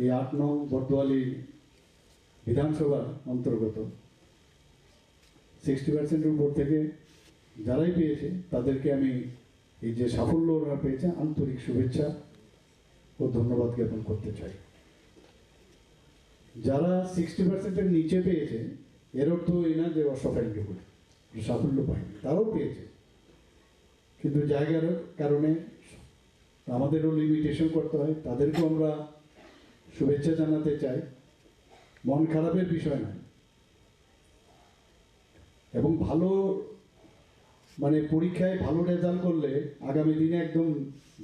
এই আট নং বটদোয়ালি বিধানসভার অন্তর্গত সিক্সটি পার্সেন্টের উপর থেকে যারাই পেয়েছে, তাদেরকে আমি এই যে সাফল্য ওরা পেয়েছে, আন্তরিক শুভেচ্ছা ও ধন্যবাদ জ্ঞাপন করতে চাই। যারা সিক্সটি পার্সেন্টের নিচে পেয়েছে, এর অর্থ এই না যে অসাফল্য করে, সাফল্য পায়নি, তারাও পেয়েছে, কিন্তু জায়গার কারণে আমাদেরও লিমিটেশন করতে হয়, তাদেরকেও আমরা শুভেচ্ছা জানাতে চাই। মন খারাপের বিষয় নয়, এবং ভালো, মানে, পরীক্ষায় ভালো রেজাল্ট করলে আগামী দিনে একদম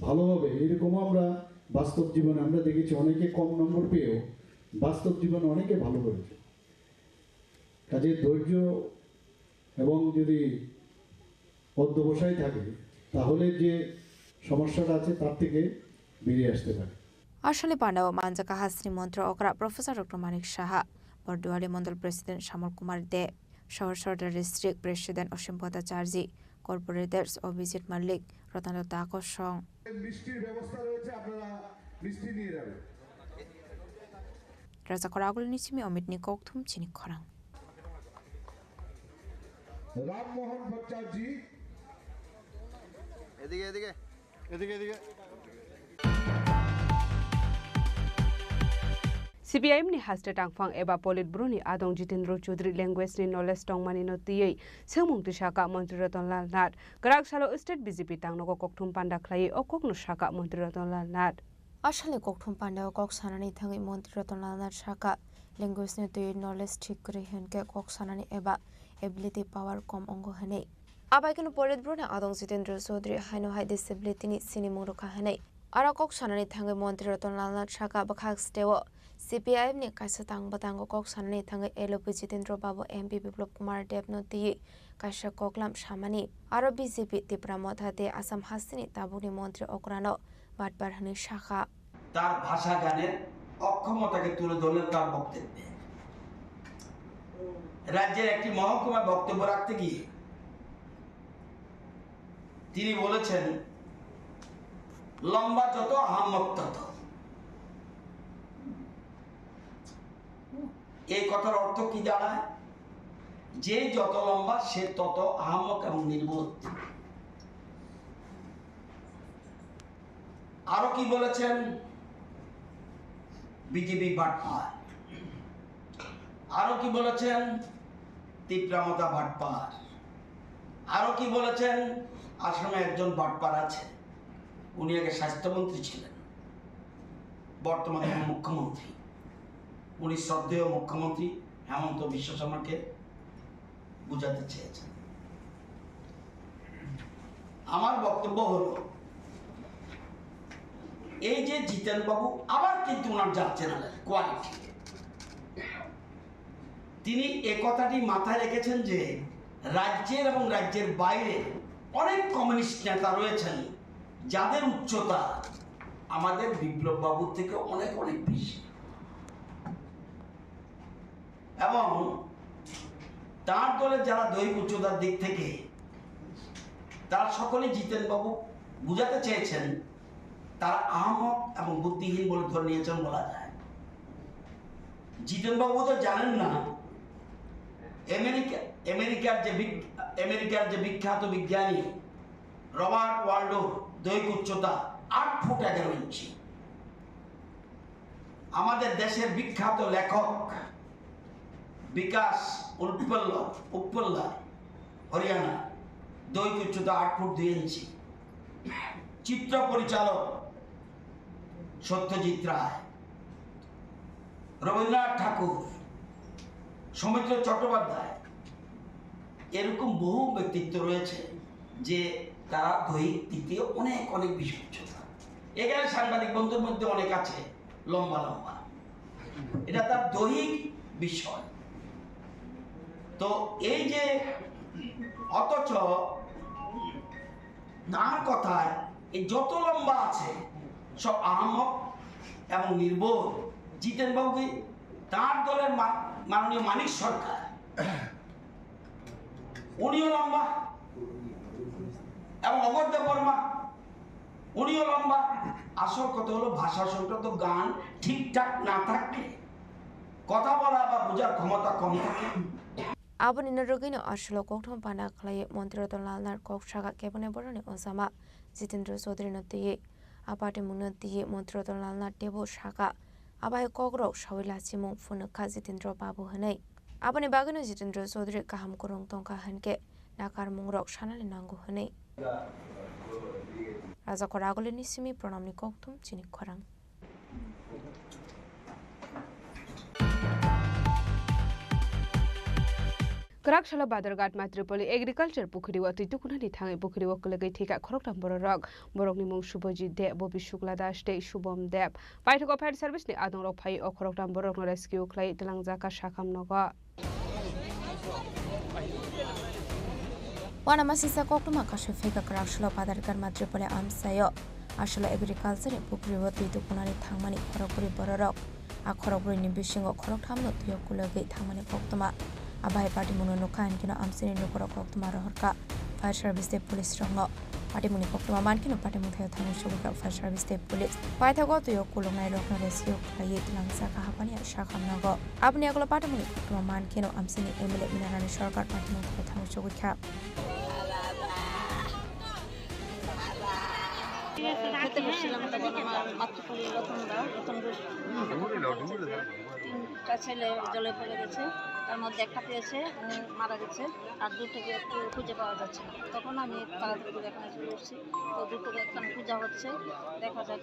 ভালো হবে, এরকমও আমরা বাস্তব জীবনে আমরা দেখেছি। অনেকে কম নম্বর পেয়েও বাস্তব জীবনে অনেকে ভালো করেছে। কাজে ধৈর্য এবং যদি অধ্যবসায় থাকে, তাহলে যে সমস্যাটা আছে, তার থেকে বেরিয়ে আসতে পারে। Aswlni pandao manjakha hasteni montri okra Professor Doctor Manik Saha, Borduali Mondol President Shamol Kumar De, Sohor Sordar District President Osim Bhattacharjee, Corporators Abhijit Malik, Ratan Datta Kosong. মিষ্টির ব্যবস্থা রয়েছে, আপনারা মিষ্টি নিয়ে যাবেন। Rajakhor Agulini simi Omitni kokthum chini khorang. Rammohan ভট্টাচার্য। এদিকে, এদিকে। এদিকে, এদিকে। C P I M ni haste tangphang eba Politburo ni adong Jitendra Chaudhary language ni knowledge tongmani no twiwi swngmung twi saka Montri Ratan Lal Nath. Kwrak salo state B J P tangnogo kokthum panda khlaiwi o kokno saka Montri Ratan Lal Nath. Aswkni kokthum pandao kok sanani thangwi Montri Ratan Lal Nath sakha, language ni twi knowledge thik kwrwi hwnkhe kok sanani eba ability power kom wngo hwnwi. Abai kheno Politburo ni adong Jitendra Chaudhary haino hai disability ni sinimung rwkha hwnwi. Aro kok sanani thangwi Montri Ratan Lal Nath sakha bwkhak steo C P I M ni kaisa tang bwtango kok sanani thangwi L O P Jitendra Babu, M P Biplab Kumar Deb no twiwi kaisa koklam samani. Aro B J P Tipra Motha tei Assam hasteni tabukni montri okrano batpar hwnwi sakha. তার ভাষা গানের অক্ষমতাকে তুলে ধরলেন তার বক্তব্যে। রাজ্যের একটি মহকুমায় বক্তব্য রাখতে গিয়ে তিনি বলেছেন, "লম্বা যত আহাম্মক তত।" এই কথার অর্থ কি দাঁড়ায়? যে যত লম্বা, সে তত আহাম্মক এবং নির্বোধ। আরো কি বলেছেন? বিজেপি বাটপার। আরো কি বলেছেন? তিপ্রামতা বাটপার। আরো কি বলেছেন? আসামে একজন বাটপার আছে, উনি আগে স্বাস্থ্যমন্ত্রী ছিলেন, বর্তমানে মুখ্যমন্ত্রী। উনি শ্রদ্ধেয় মুখ্যমন্ত্রী হেমন্ত বিশ্ব শর্মাকে বুঝাতে চেয়েছেন। আমার বক্তব্য হলো, এই যে জিতেন বাবু আবার কিন্তু ওনার যাচ্ছে না কোয়ালিটি, তিনি এ কথাটি মাথায় রেখেছেন যে রাজ্যের এবং রাজ্যের বাইরে অনেক কমিউনিস্ট নেতা রয়েছেন, যাদের উচ্চতা আমাদের বিপ্লব বাবুর থেকে অনেক অনেক বেশি। এবং তার দলের যারা দৈহিক উচ্চতার দিক থেকে, তারা সকলেই জিতেন বাবু বুঝাতে চেয়েছেন, তারা আহমক এবং বুদ্ধিহীন বলে ধরে নিয়েছেন বলা যায়। জিতেন বাবু তো জানেন না, আমেরিকা, আমেরিকার যে বিগ-, আমেরিকার যে বিখ্যাত বিজ্ঞানী রবার্ট ওয়ালডোর দৈহিক উচ্চতা আট ফুট এগারো ইঞ্চি। আমাদের দেশের বিখ্যাত লেখক বিকাশ উপল্লা, উপল্লা, হরিয়ানা, দৈহিক উচ্চতা আট ফুট দুই ইঞ্চি। চিত্র পরিচালক সত্যজিৎ রায়, রবীন্দ্রনাথ ঠাকুর, সৌমিত্র চট্টোপাধ্যায়, এরকম বহু ব্যক্তিত্ব রয়েছে যে তারা দৈহিক দিক দিয়ে অনেক অনেক বেশি উচ্চতা। এখানে সাংবাদিক বন্ধুর মধ্যে অনেক আছে লম্বা লম্বা, এটা তার দৈহিক বিষয়। তো এই যে, অথচ তার কথায় এই যত লম্বা আছে সব আহাম্মক এবং নির্বোধ। জিতেন বাবুকে তার দলের মা-, মাননীয় মানিক সরকার, উনিও লম্বা এবং অমর দেববর্মা, উনিও লম্বা। আসল কথা হলো ভাষা সংক্রান্ত গান ঠিকঠাক না থাকলে কথা বলা বা বোঝার ক্ষমতা কম থাকে। Aboni no rwgwino aswlo kokthum pana khlaiwi Montri Ratan Lal Nath kok sakha kebengni borokni ojama Jitendra Chaudhary no twiwi. A patimungno twiwi Montri Ratan Lal Nath teibo sakha, abai kokrok sawi lachimung phunukha Jitendra Babu hwnwi. Aboni bagwino Jitendra Chaudhary kaham kwrwng tongkha hwnkhe nakarmungrok sanani nango hwnwi. Rajakhor Agulini simi Pranamni kokthum chini khorang. Kwrak salo Badharghat Matripoli Agriculture Pukhuri o twi tukunani thangwi pukhuri o kwlwgwi thwikha khoroktham bororok. Borokni mung Subhajit Deb, Bobi Shukla Das tei Shubham Deb. Paithago fire service ni adongrok phai o khoroktham bororokno rescue khlai twlangjakha sakham nogo. Uanamasingcha koktwma kasu phika kwrak salo Badharghat Matripoli amchaio aswlo agriculture ni pukhuri o twi tukunani thangmani khorokbrwi bororok. A khorokbrwini bisingo khorokthamno twi o kulogwi thangmani koktwma. A bahai patimungno nukha hinkhe no amchaini lukurok koktwma rohorkha fire service tei police rokno. Patimungni koktwma mankhe no patimung thaio thangwi sogwikha fire service tei police. Paithago twi o kuluknairokno rescue khlaiwi twlangjakha hapani sakham nogo. Aboni yagulo patimungni koktwma mankhe no amchaini M L A Minarani Sarkar patimung thaio thangwi sogwikha. খেতে বসছিলাম তখন আমার মাতৃপল্লী রতন দা, রতন ঘোষ। তিনটা ছেলে জলে পড়ে গেছে। তার মধ্যে একটা পেয়েছে, উনি মারা গেছে, আর দুটোকে একটু খুঁজে পাওয়া যাচ্ছে না। তখন আমি তাড়াতাড়ি করে এখানে চলে এসেছি। তো দুটোকে এখন খোঁজা হচ্ছে, দেখা যাক।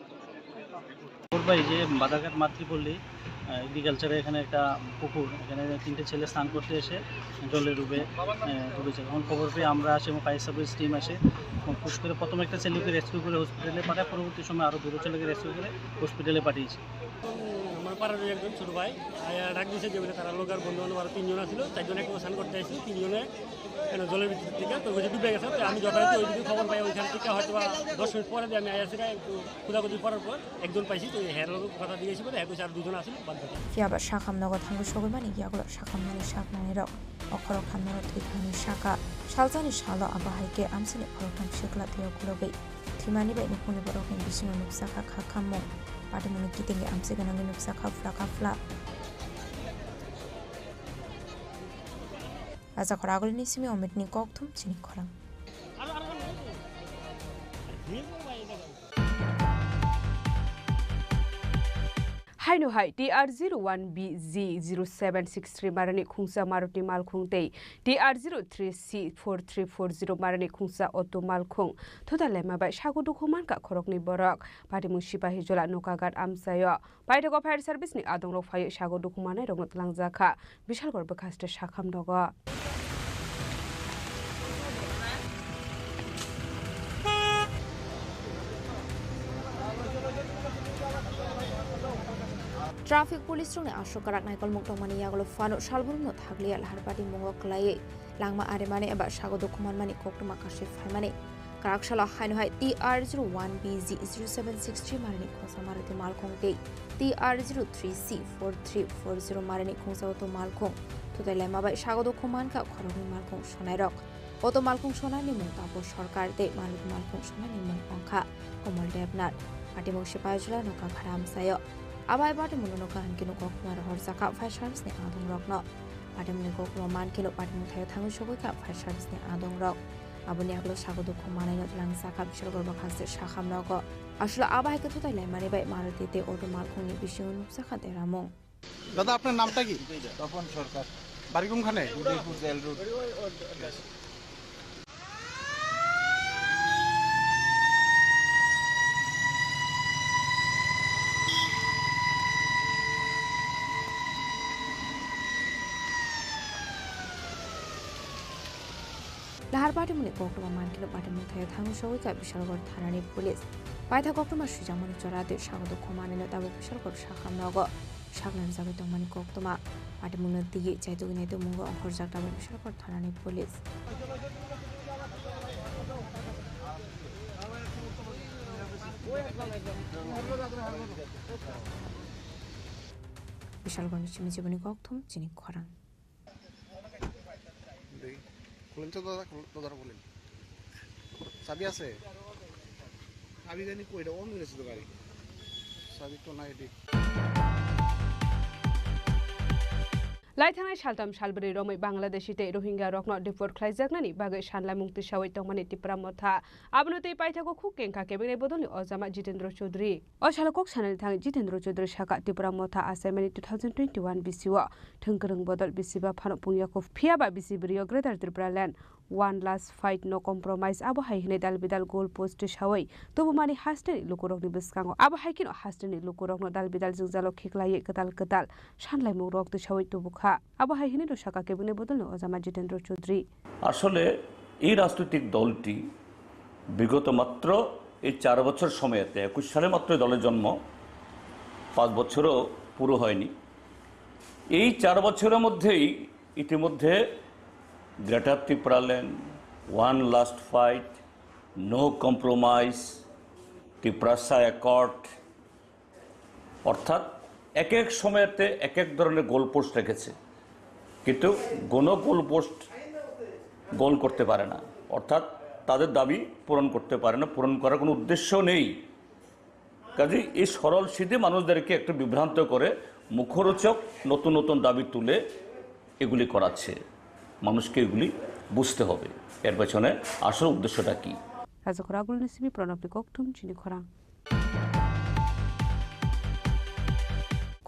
খবর পাই যে বাদাঘাট মাতৃপল্লী, আহ, এগ্রিকালচারের এখানে একটা পুকুর, এখানে তিনটে ছেলে স্নান করতে এসে জলে ডুবে, আহ, ডুবেছে। তখন খবর পেয়ে আমরা আসি এবং ফায়ার সার্ভিস টিম আসে এবং পুশ করে প্রথমে একটা ছেলেকে রেস্কিউ করে হসপিটালে পাঠায়, পরবর্তী সময় আরও দুটো ছেলেকে রেস্কিউ করে হসপিটালে পাঠিয়েছি। আমার পাড়ার একজন ছোট ভাই আয়া ডাক দিছে যে বলে তারা লোক আর বন্ধু বান্ধব আরো তিনজন আছিল, চারজন একসাথে স্নান করতে আসছিল, তিনজনে কেন জলের ভিতর থেকে তো ওই যে ডুবে গেছে। তো আমি যথারীতি ওইদিকে খবর পাই, ওইখান থেকে হয়তো বা দশ মিনিট পরে দিয়ে আমি আয়া সেটা একটু খোঁজাখুঁজি করার পর একজন পাইছি, তো হের লোক কথা দিয়ে এসে বলে এক আর দুজন আছিল বাদ বাকি। Phiya ba sakham nogo thango sogwi mani yagulo sakhamnani saknani rok. O khorok hamnaro thwi thangni saka. Salsani salo abo hai khe amsini khoroktham sikla thwiyo khulogwi thwimani bai nukhungni borokni bisingo nukjakha kha khammung. Patimungni kitingwi amchai gwnangwi nukjakha phla kha phla. Rajakhor agulini simi Omitni kokthum chini khorang. Haino hai T R zero one B Z zero seven six three marani khungsa Maruti malkhung tei T R zero three C four three four zero marani khungsa auto malkhung thuta lema bai sago dukhu mankha khoroknwi borok. Patimung Sipahijola Nokagat amchaio. Paithago fire service ni adongrok phaiwi sago dukhu manai rokno twlangjakha Bishalgarh bwkhaste sakham nogo. Traffic police rokni aswk kwrak naikolmung tongmani yagulo phano salbrumno thakliya Laharpati mungo kwlaiwi langma arimani eba sago dukhu manmani koktwma kashi phaimani. Kwrak salo haino hai T R zero one B Z zero seven six three marani khungsa Maruti malkhung tei T R zero three C four three four zero marani khungsa auto malkhung thutai laima bai sago dukhu mankha khoroknwi malkhung sonairok. Auto malkhung sonaini mung Tapo Sarkar tei Maruti malkhung sonaini mung wngkha Komol Debnath. Patimung Sipahijola Nokagat amchaio. Abo hai patimungno nokha hinkhe koktwma rohorjakha fire service ni adongrokno. Patimungni koktwma mankheno patimung thaio thangwi sogwikha fire service ni adongrok. Aboni yagulo sago dukhu manaino twlangjakha Bishalgarh bwkhaste sakham nogo. Aswk abo hai khe thutai laimani bai Maruti tei auto malkhungni bisingo nukjakha deramung. দাদা, আপনার নামটা কি? তপন সরকার। বাড়ি কোনখানে? Udaipur jail road. Lahar patimungni koktwma mankheno patimung thaio thangwi sogwikha Bishalgarh thanani police. Paitha koktwma swijakmani chora tei sago dukhu manwino tabuk Bishalgarh sakham nogo saknani jagwi tongmani koktwma. Patimungno twiwi chaitugwi naitukmungo ongkhorjak tabuk Bishalgarh thanani police. Bishalgarhni simi jiboni kokthum chini khorang. দেখি, খুলেন তো দাদা, খুল-, দরজাটা খুলেন। চাবি আছে? চাবি জানি কই, এটা অন হয়ে গেছে তো গাড়ি। চাবি তো নাই, এটি। Lai thangnai saltham salbrwi romwi Bangladeshi tei Rohingya rokno deport khlaijaknani bagwi sanlaimung tisawi tongmani Tipra Motha. Abono tei paithago khuk kengkha kebengni bodolni ojama Jitendra Chaudhary. O salo kok sanani thangwi Jitendra Chaudhary sakha, Tipra Motha achaimani two thousand twenty-one bisio thwngkwrwng bodol bisiba phano pungya kho, phiyaba bisi bwrwio Greater Tripura Land, one last fight, no compromise, abo hai hwnwi dal bidal goal post twisawi tubumani hasteni lukurokni bwskango. Abo hai kheno hasteni lukurokno dal bidal jwngjalo khiklaiwi kwtal kwtal sanlaimungrok twisawi tubukha. Abo hai hwnwi rw sakha kebengni bodolni ojama Jitendra Chaudhary. আসলে এই রাজনৈতিক দলটি বিগত মাত্র এই চার বছর সময়তে, একুশ সালে মাত্র এই দলের জন্ম, পাঁচ বছরও পুরো হয়নি। এই চার বছরের মধ্যেই ইতিমধ্যে গ্রেটার Tripuraland, one last fight, no compromise, Tiprasa accord, অর্থাৎ এক এক সময়তে এক এক ধরনের গোল পোস্ট রেখেছে, কিন্তু কোনো গোল পোস্ট গোল করতে পারে না, অর্থাৎ তাদের দাবি পূরণ করতে পারে না, পূরণ করার কোনো উদ্দেশ্য নেই। কাজেই এই সরল সিধে মানুষদেরকে একটু বিভ্রান্ত করে মুখরোচক নতুন নতুন দাবি তুলে এগুলি করাচ্ছে। মানুষকে এগুলি বুঝতে হবে, এর পেছনে আসল উদ্দেশ্যটা কী। Rajakhor agulni simi Pranabni kokthum chini khorang.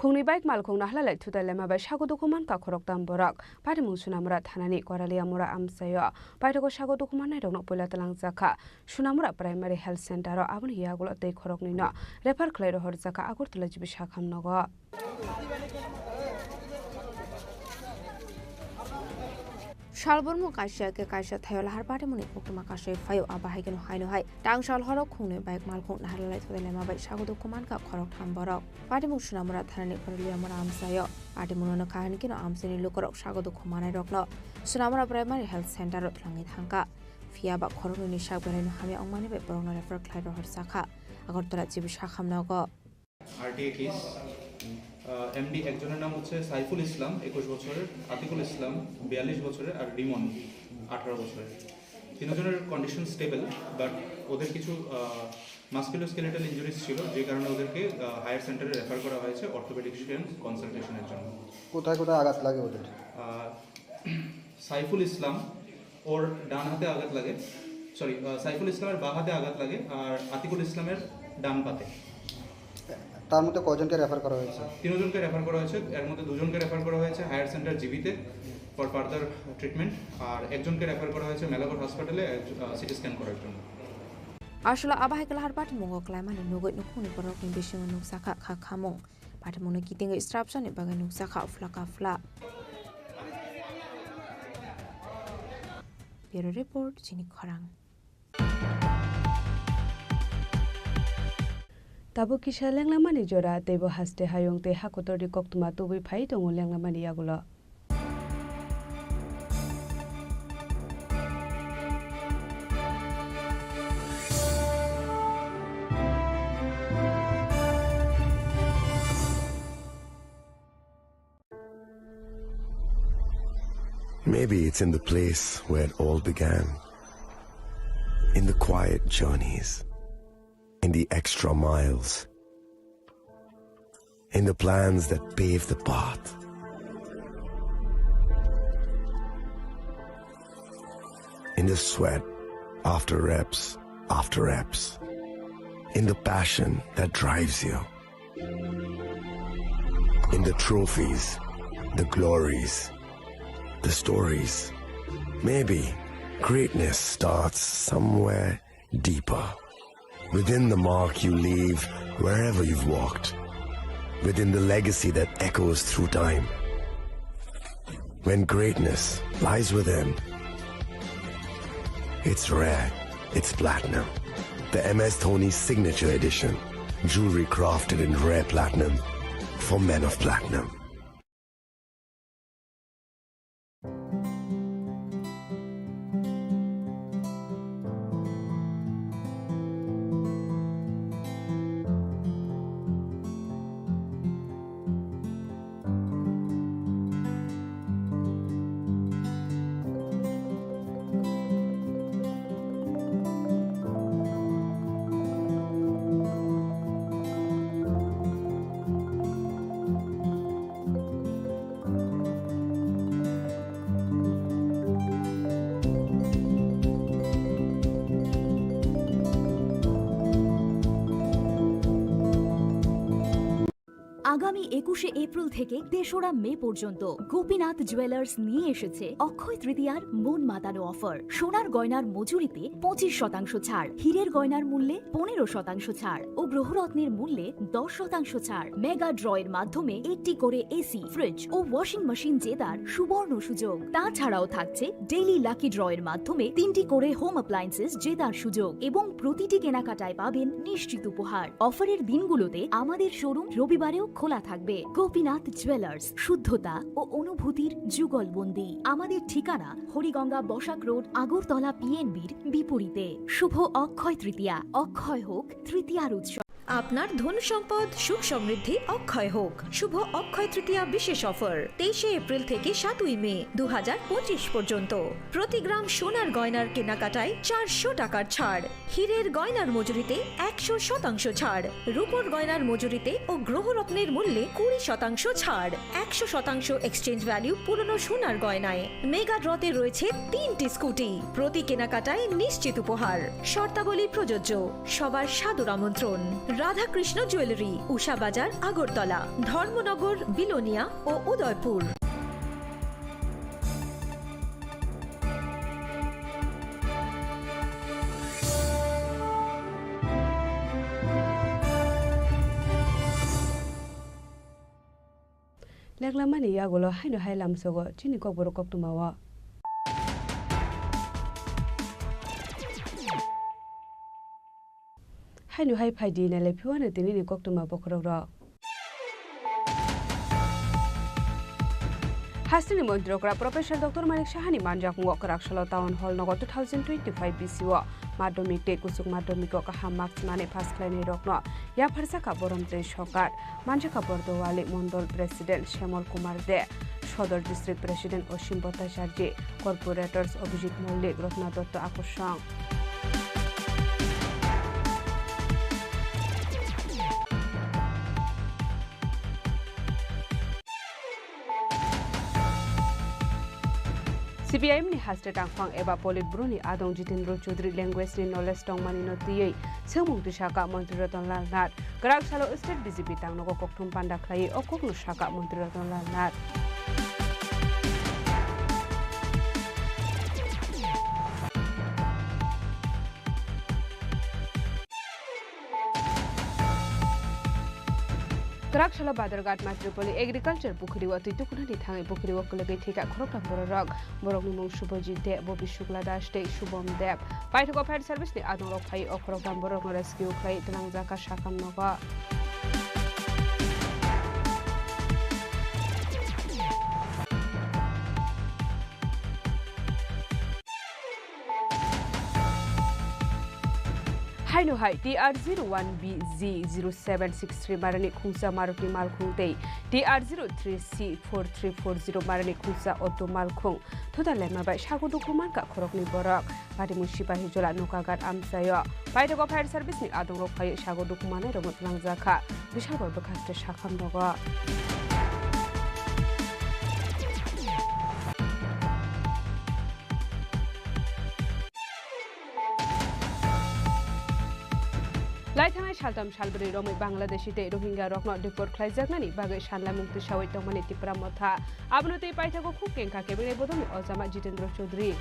Khungni bike malkhung naharlai thutai laima bai sago dukhu mankha khoroktham borok. Patimung Sunamura thanani Koraliamura amchaio paithago sago dukhu mannairokno puila twlangjakha Sunamura Primary Health Center o, aboni yagulo tei khoroknwino refer khlai rohorjakha Agartala G B sakham nogo. Salbormo kaisa khe kaisa thaio lahar patimungni koktwma kasui phaio, abo hai kheno haino hai tang sal horo khungnwi bike malkhung naharlai thutai laima bai sago dukhu mankha khoroktham borok. Patimung Sunamura thanani Koraliamura amchaio. Patimungno nukha hinkhe no amchaini lukurok sago dukhu manairokno Sunamura Primary Health Center o twlangwi thangkha. Phiya ba khoroknwini sak belaino hamya wngmani bai borokno refer khlai rohorjakha Agartala G B sakham nogo. RTI case. আহ, MD একজনের নাম হচ্ছে সাইফুল ইসলাম, একুশ বছরের, আতিকুল ইসলাম, বিয়াল্লিশ বছরের, আর রিমন, আঠারো বছরের। তিনজনের কন্ডিশন স্টেবল, বাট ওদের কিছু, আহ, মাসকুলোস্কেলেটাল ইনজুরিজ ছিল, যে কারণে ওদেরকে, আহ, হায়ার সেন্টারে রেফার করা হয়েছে অর্থোপেডিক্সিয়ান কনসালটেশনের জন্য। কোথায় কোথায় আঘাত লাগে ওদের? আহ, সাইফুল ইসলাম, ওর ডান হাতে আঘাত লাগে, সরি, আহ, সাইফুল ইসলামের বাঁ হাতে আঘাত লাগে আর আতিকুল ইসলামের ডান পাতে। তার মধ্যে কয়জনকে রেফার করা হয়েছে? তিনজনকে রেফার করা হয়েছে, এর মধ্যে দুজনকে রেফার করা হয়েছে হায়ার সেন্টার জিবিতে ফর ফার্দার ট্রিটমেন্ট, আর একজনকে রেফার করা হয়েছে মেলাগড় হসপিটালে, আহ, সিটি স্ক্যান করার জন্য। Aswkla abo hai kwlahar patimungo kwlaimani nugwi nukhungni borokni bisingo nukjakha kha khamung. Patimungno kitingwi srapjani bagwi nukjakha phla ka phla. Bureau Report, Chini Khorang. Tabuk kisa lenglamani jora, teibo haste hayung tei hakotorni koktwma tubui phai tongo lenglamani yagulo. Maybe it's in the place where it all began. In the quiet journeys, in the extra miles, in the plans that pave the path, in the sweat after reps after reps, in the passion that drives you. In the trophies, the glories, the stories. Maybe greatness starts somewhere deeper. Within the mark you leave wherever you've walked. Within the legacy that echoes through time. When greatness lies within, it's rare, it's platinum. The M S Dhoni Signature Edition. Jewelry crafted in rare platinum for men of platinum. আগামী একুশে এপ্রিল থেকে তেসরা মে পর্যন্ত গোপীনাথ জুয়েলার্স নিয়ে এসেছে অক্ষয় তৃতীয়ার মন মাতানো অফার। সোনার গয়নার মজুরিতে পঁচিশ শতাংশ ছাড়, হীরের গয়নার মূল্যে পনেরো শতাংশ ছাড় ও গ্রহরত্নের মূল্যে দশ শতাংশ ছাড়। মেগা ড্রয়ের মাধ্যমে একটি করে এসি, ফ্রিজ ও ওয়াশিং মেশিন জেতার সুবর্ণ সুযোগ। তাছাড়াও থাকছে ডেইলি লাকি ড্রয়ের মাধ্যমে তিনটি করে হোম অ্যাপ্লায়েন্সেস জেতার সুযোগ এবং প্রতিটি কেনাকাটায় পাবেন নিশ্চিত উপহার। অফারের দিনগুলোতে আমাদের শোরুম রবিবারেও খোলা থাকবে। গোপীনাথ জুয়েলার্স, শুদ্ধতা ও অনুভূতির যুগলবন্দি। আমাদের ঠিকানা হরিগঙ্গা বসাক রোড, আগরতলা পিএনবির বিপরীতে। শুভ অক্ষয় তৃতীয়া, অক্ষয় হোক তৃতীয়ার উৎসব। আপনার ধন সম্পদ সুখ সমৃদ্ধি অক্ষয় হোক। শুভ অক্ষয় তৃতীয়া বিশেষ অফার, তেইশে এপ্রিল থেকে সাতই মে দু হাজার পঁচিশ পর্যন্ত। প্রতি গ্রাম সোনার গয়নার কেনাকাটায় চারশো টাকার ছাড়, হীরের গয়নার মজুরিতে একশো শতাংশ ছাড়, রূপোর গয়নার মজুরিতে ও গ্রহরত্নের মূল্যে কুড়ি শতাংশ ছাড়, একশো শতাংশ এক্সচেঞ্জ ভ্যালু পুরনো সোনার গয়নায়। মেগা ড্রতে রয়েছে তিনটি স্কুটি, প্রতি কেনাকাটায় নিশ্চিত উপহার। শর্তাবলী প্রযোজ্য। সবার সাদর আমন্ত্রণ। রাধাকৃষ্ণ জুয়েলারি, উষা বাজার, আগরতলা, ধর্মনগর, বিলোনিয়া ও Udaipur. Leklamani yagulo haino hai lamsogo chini kokborok koktwmao. Haino hai phaidi nailai phiwano tinini koktwma bokhorokrok. Hasteni montri okra Professor Doctor Manik Sahani manjakmungo kwraksalo Town Hall nogo two thousand twenty-five B C o madhyamik tei kuchuk madhyamiko kaham marks manwi pass khlainairokno yapharjakha borom tei sokar. Manjakha Bordowali Mondol President Shyamol Kumar De, Sodor District President Osim Bhattacharjee, Corporators Abhijit Mollik, Ratna Dotto Akosong. C P I M ni haste tangphang eba Politburo ni adong Jitendra Chaudhary language ni knowledge tongmani no twiwi swngmung twi saka Montri Ratan Lal Nath. Kwrak salo state B J P tangnogo kokthum panda khlaiwi o kokno saka Montri Ratan Lal Nath. Kwrak salo Badharghat Matripoli Agriculture Pukhiri o twi tukunani thangwi pukhiri o kwlwgwi thwikha khoroktham bororok. Borokni mung Subhajit Deb, Bobi Shukla Das tei Shubham Deb. Paithago fire service ni adongrok phaiwi o khoroktham borokno rescue khlaiwi twlangjakha sakham nogo. Haino hai T R zero one B Z zero seven six three marani khungsa Maruti malkhung tei T R zero three C four three four zero marani khungsa auto malkhung thuda lema bai sago dukhu mankha khoroknwi borok. Patimung Sipahijola Nokagat amchaio. Paithago fire service ni adongrok phaiwi sago dukhu manai rokno twlangjakha. Bishalgor bwkhaste sakham rogo. Laithangnai saltham salbrwi romwi Bangladeshi tei Rohingya rokno deport khlaijaknani bagwi sanlaimung twisawi tongmani Tipra Motha. Abono tei paithago khuk kengkha kebengni bodolni ojama Jitendra Chaudhary.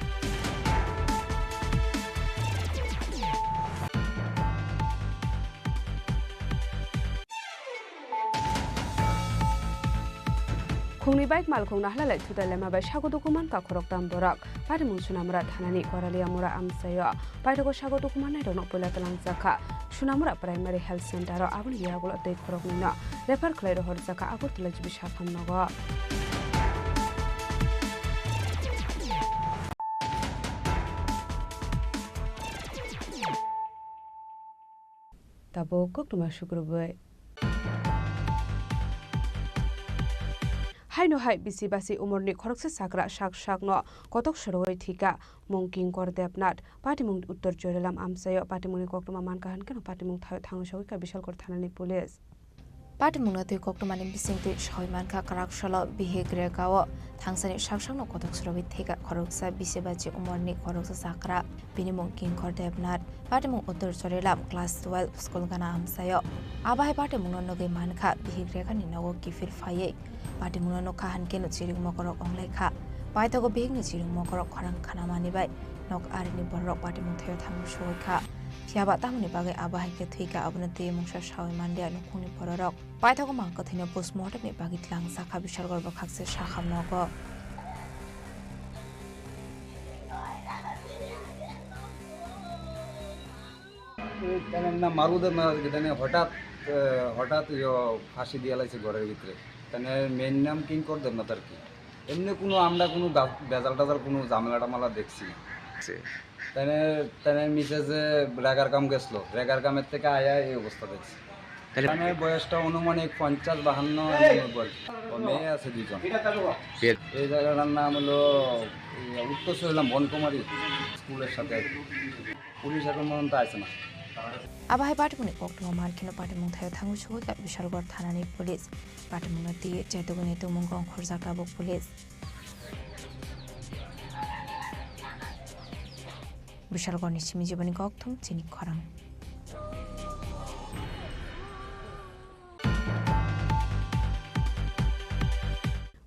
Khungni bike malkhung nahalalai thuda lema bai sago dukhu mankha khoroktham borok. Patimung Sunamura thanani Koralia mura amchaio. Paithago sago dukhu mannairokno puila twlangjakha Sunamura Primary Health Center o, aboni yagulo tei khoroknwino refer khlai rohorjakha Agartala G B sakham nogo. Tabuk koktwma sukrubwi. Haino hai bisi basi umorni khoroksa chakra sak sakno kotok sorowi thwikha mung Kinkor Debnath. Patimung Uttor Chorilam amchaio patimungni koktwma mankha hwnkhe no patimung thaio thangwi sogwikha Bishalgor thanani police. Patimungno twi koktwmani bisingtwi soi mankha kwraksalo Bihik Rega o thangsani saksakno kotok sorowi thwikha khoroksa bisi bachi umorni khoroksa chakra, bini mung Kinkor Debnath. Patimung Uttor Chorilam class twelve school gana amchaio. Abo hai patimungno nugwi mankha Bihik Rega ni nogo kiphil phaiwi. Patimungno nukha hwnkhe no chiring mokorok onglaikha. Paithago Bihikni chiring mokorok khorang khanamani bai nok arini bororok patimung thaio thangwi sogwikha. Phiyaba tamoni bagwi abo hai khe thwikha, abono twiwi mungsa sawi manliya nukhungni bororok. Paithago mang kwthwino postmortemni bagwi twlangjakha Bishalgor bwkhakse sakham nogo. তাহলে না মারু দেব না, তাহলে হঠাৎ, আহ, হঠাৎ ইয়ো ফাঁসি দিয়ে লাইছে ঘরের ভিতরে। তাহলে মেয়ের নাম কিঙ্কর দেবনাথ আর কি। এমনি কোনো আমরা কোনো গা-, ভেজাল টেজাল কোনো ঝামেলা টামেলা দেখছি না। তাহলে, তাহলে মিসেসে রেগার কাম গেছিল, রেগার কামের থেকে আয়া এই অবস্থা দেখছি। তাহলে তাহলে বয়সটা অনুমানিক পঞ্চাশ বাহান্ন এমন বয়স। ও মেয়ে আছে দুজন। এই জায়গাটার নাম হলো, এই উত্তর সুহেলাম বনকুমারী স্কুলের সাথে আর কি। পুলিশ এখন পর্যন্ত আসে না। Abo hai patimungni koktwma mankheno patimung thaio thangwi sogwikha Bishalgor thanani police. Patimungno twiwi chetugwini tongmung ongkhorjak tabuk police. Bishalgorni simi jiboni kokthum chini khorang.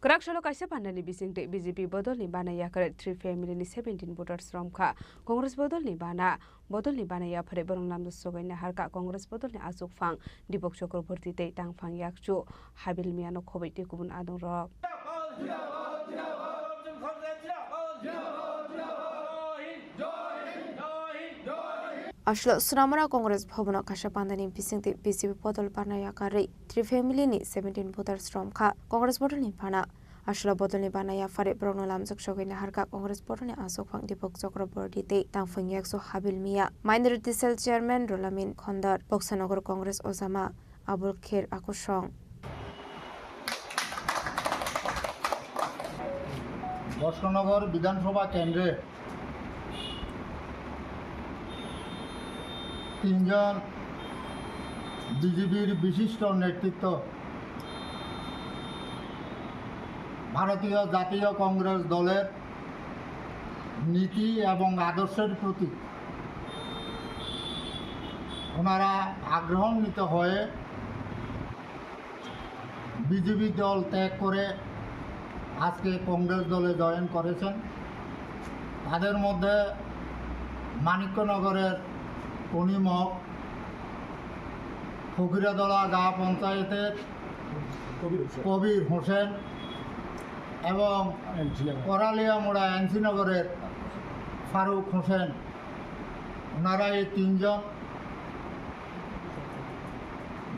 Kwrak salo kaisa pandani bisingtwi B J P bodolni bana yakarwi three family ni seventeen voters romkha. Congress bodolni bana, bodolni bana yapharwi borok lamjak sogwi naharkha. Congress bodolni achukphang Deepak Chakraborty tei tangphang yakchu Habil Miano khobwi tei kubun adongrok. Aswk Sonamura Congress Bhavan o kaisa pandani bisingtwi B J P bodol bana yakarwi three family ni seventeen voters romkha Congress bodolni bana. Aswk bodolni bana yapharwi borokno lamjak sogwi naharkha Congress bodolni achukphang Deepak Chakraborty tei tangphang yakchu Habil Mia, Minority Cell Chairman Rolamin Khondar, Boksanagar Congress Ojama Abul Kher Akusong. বর্ষনগর বিধানসভা কেন্দ্রে তিনজন বিজেপির বিশিষ্ট নেতৃত্ব ভারতীয় জাতীয় কংগ্রেস দলের নীতি এবং আদর্শের প্রতি ওনারা আগ্রহান্বিত হয়ে বিজেপি দল ত্যাগ করে আজকে কংগ্রেস দলে জয়েন করেছেন। তাদের মধ্যে মানিক্যনগরের কনিমক, ফকিরাদলা গাঁ পঞ্চায়েতের কবির হোসেন। কবির হোসেন এবং এনসি নগর। করালিয়ামুড়া এনসি নগরের ফারুক হোসেন। ওনারা এই তিনজন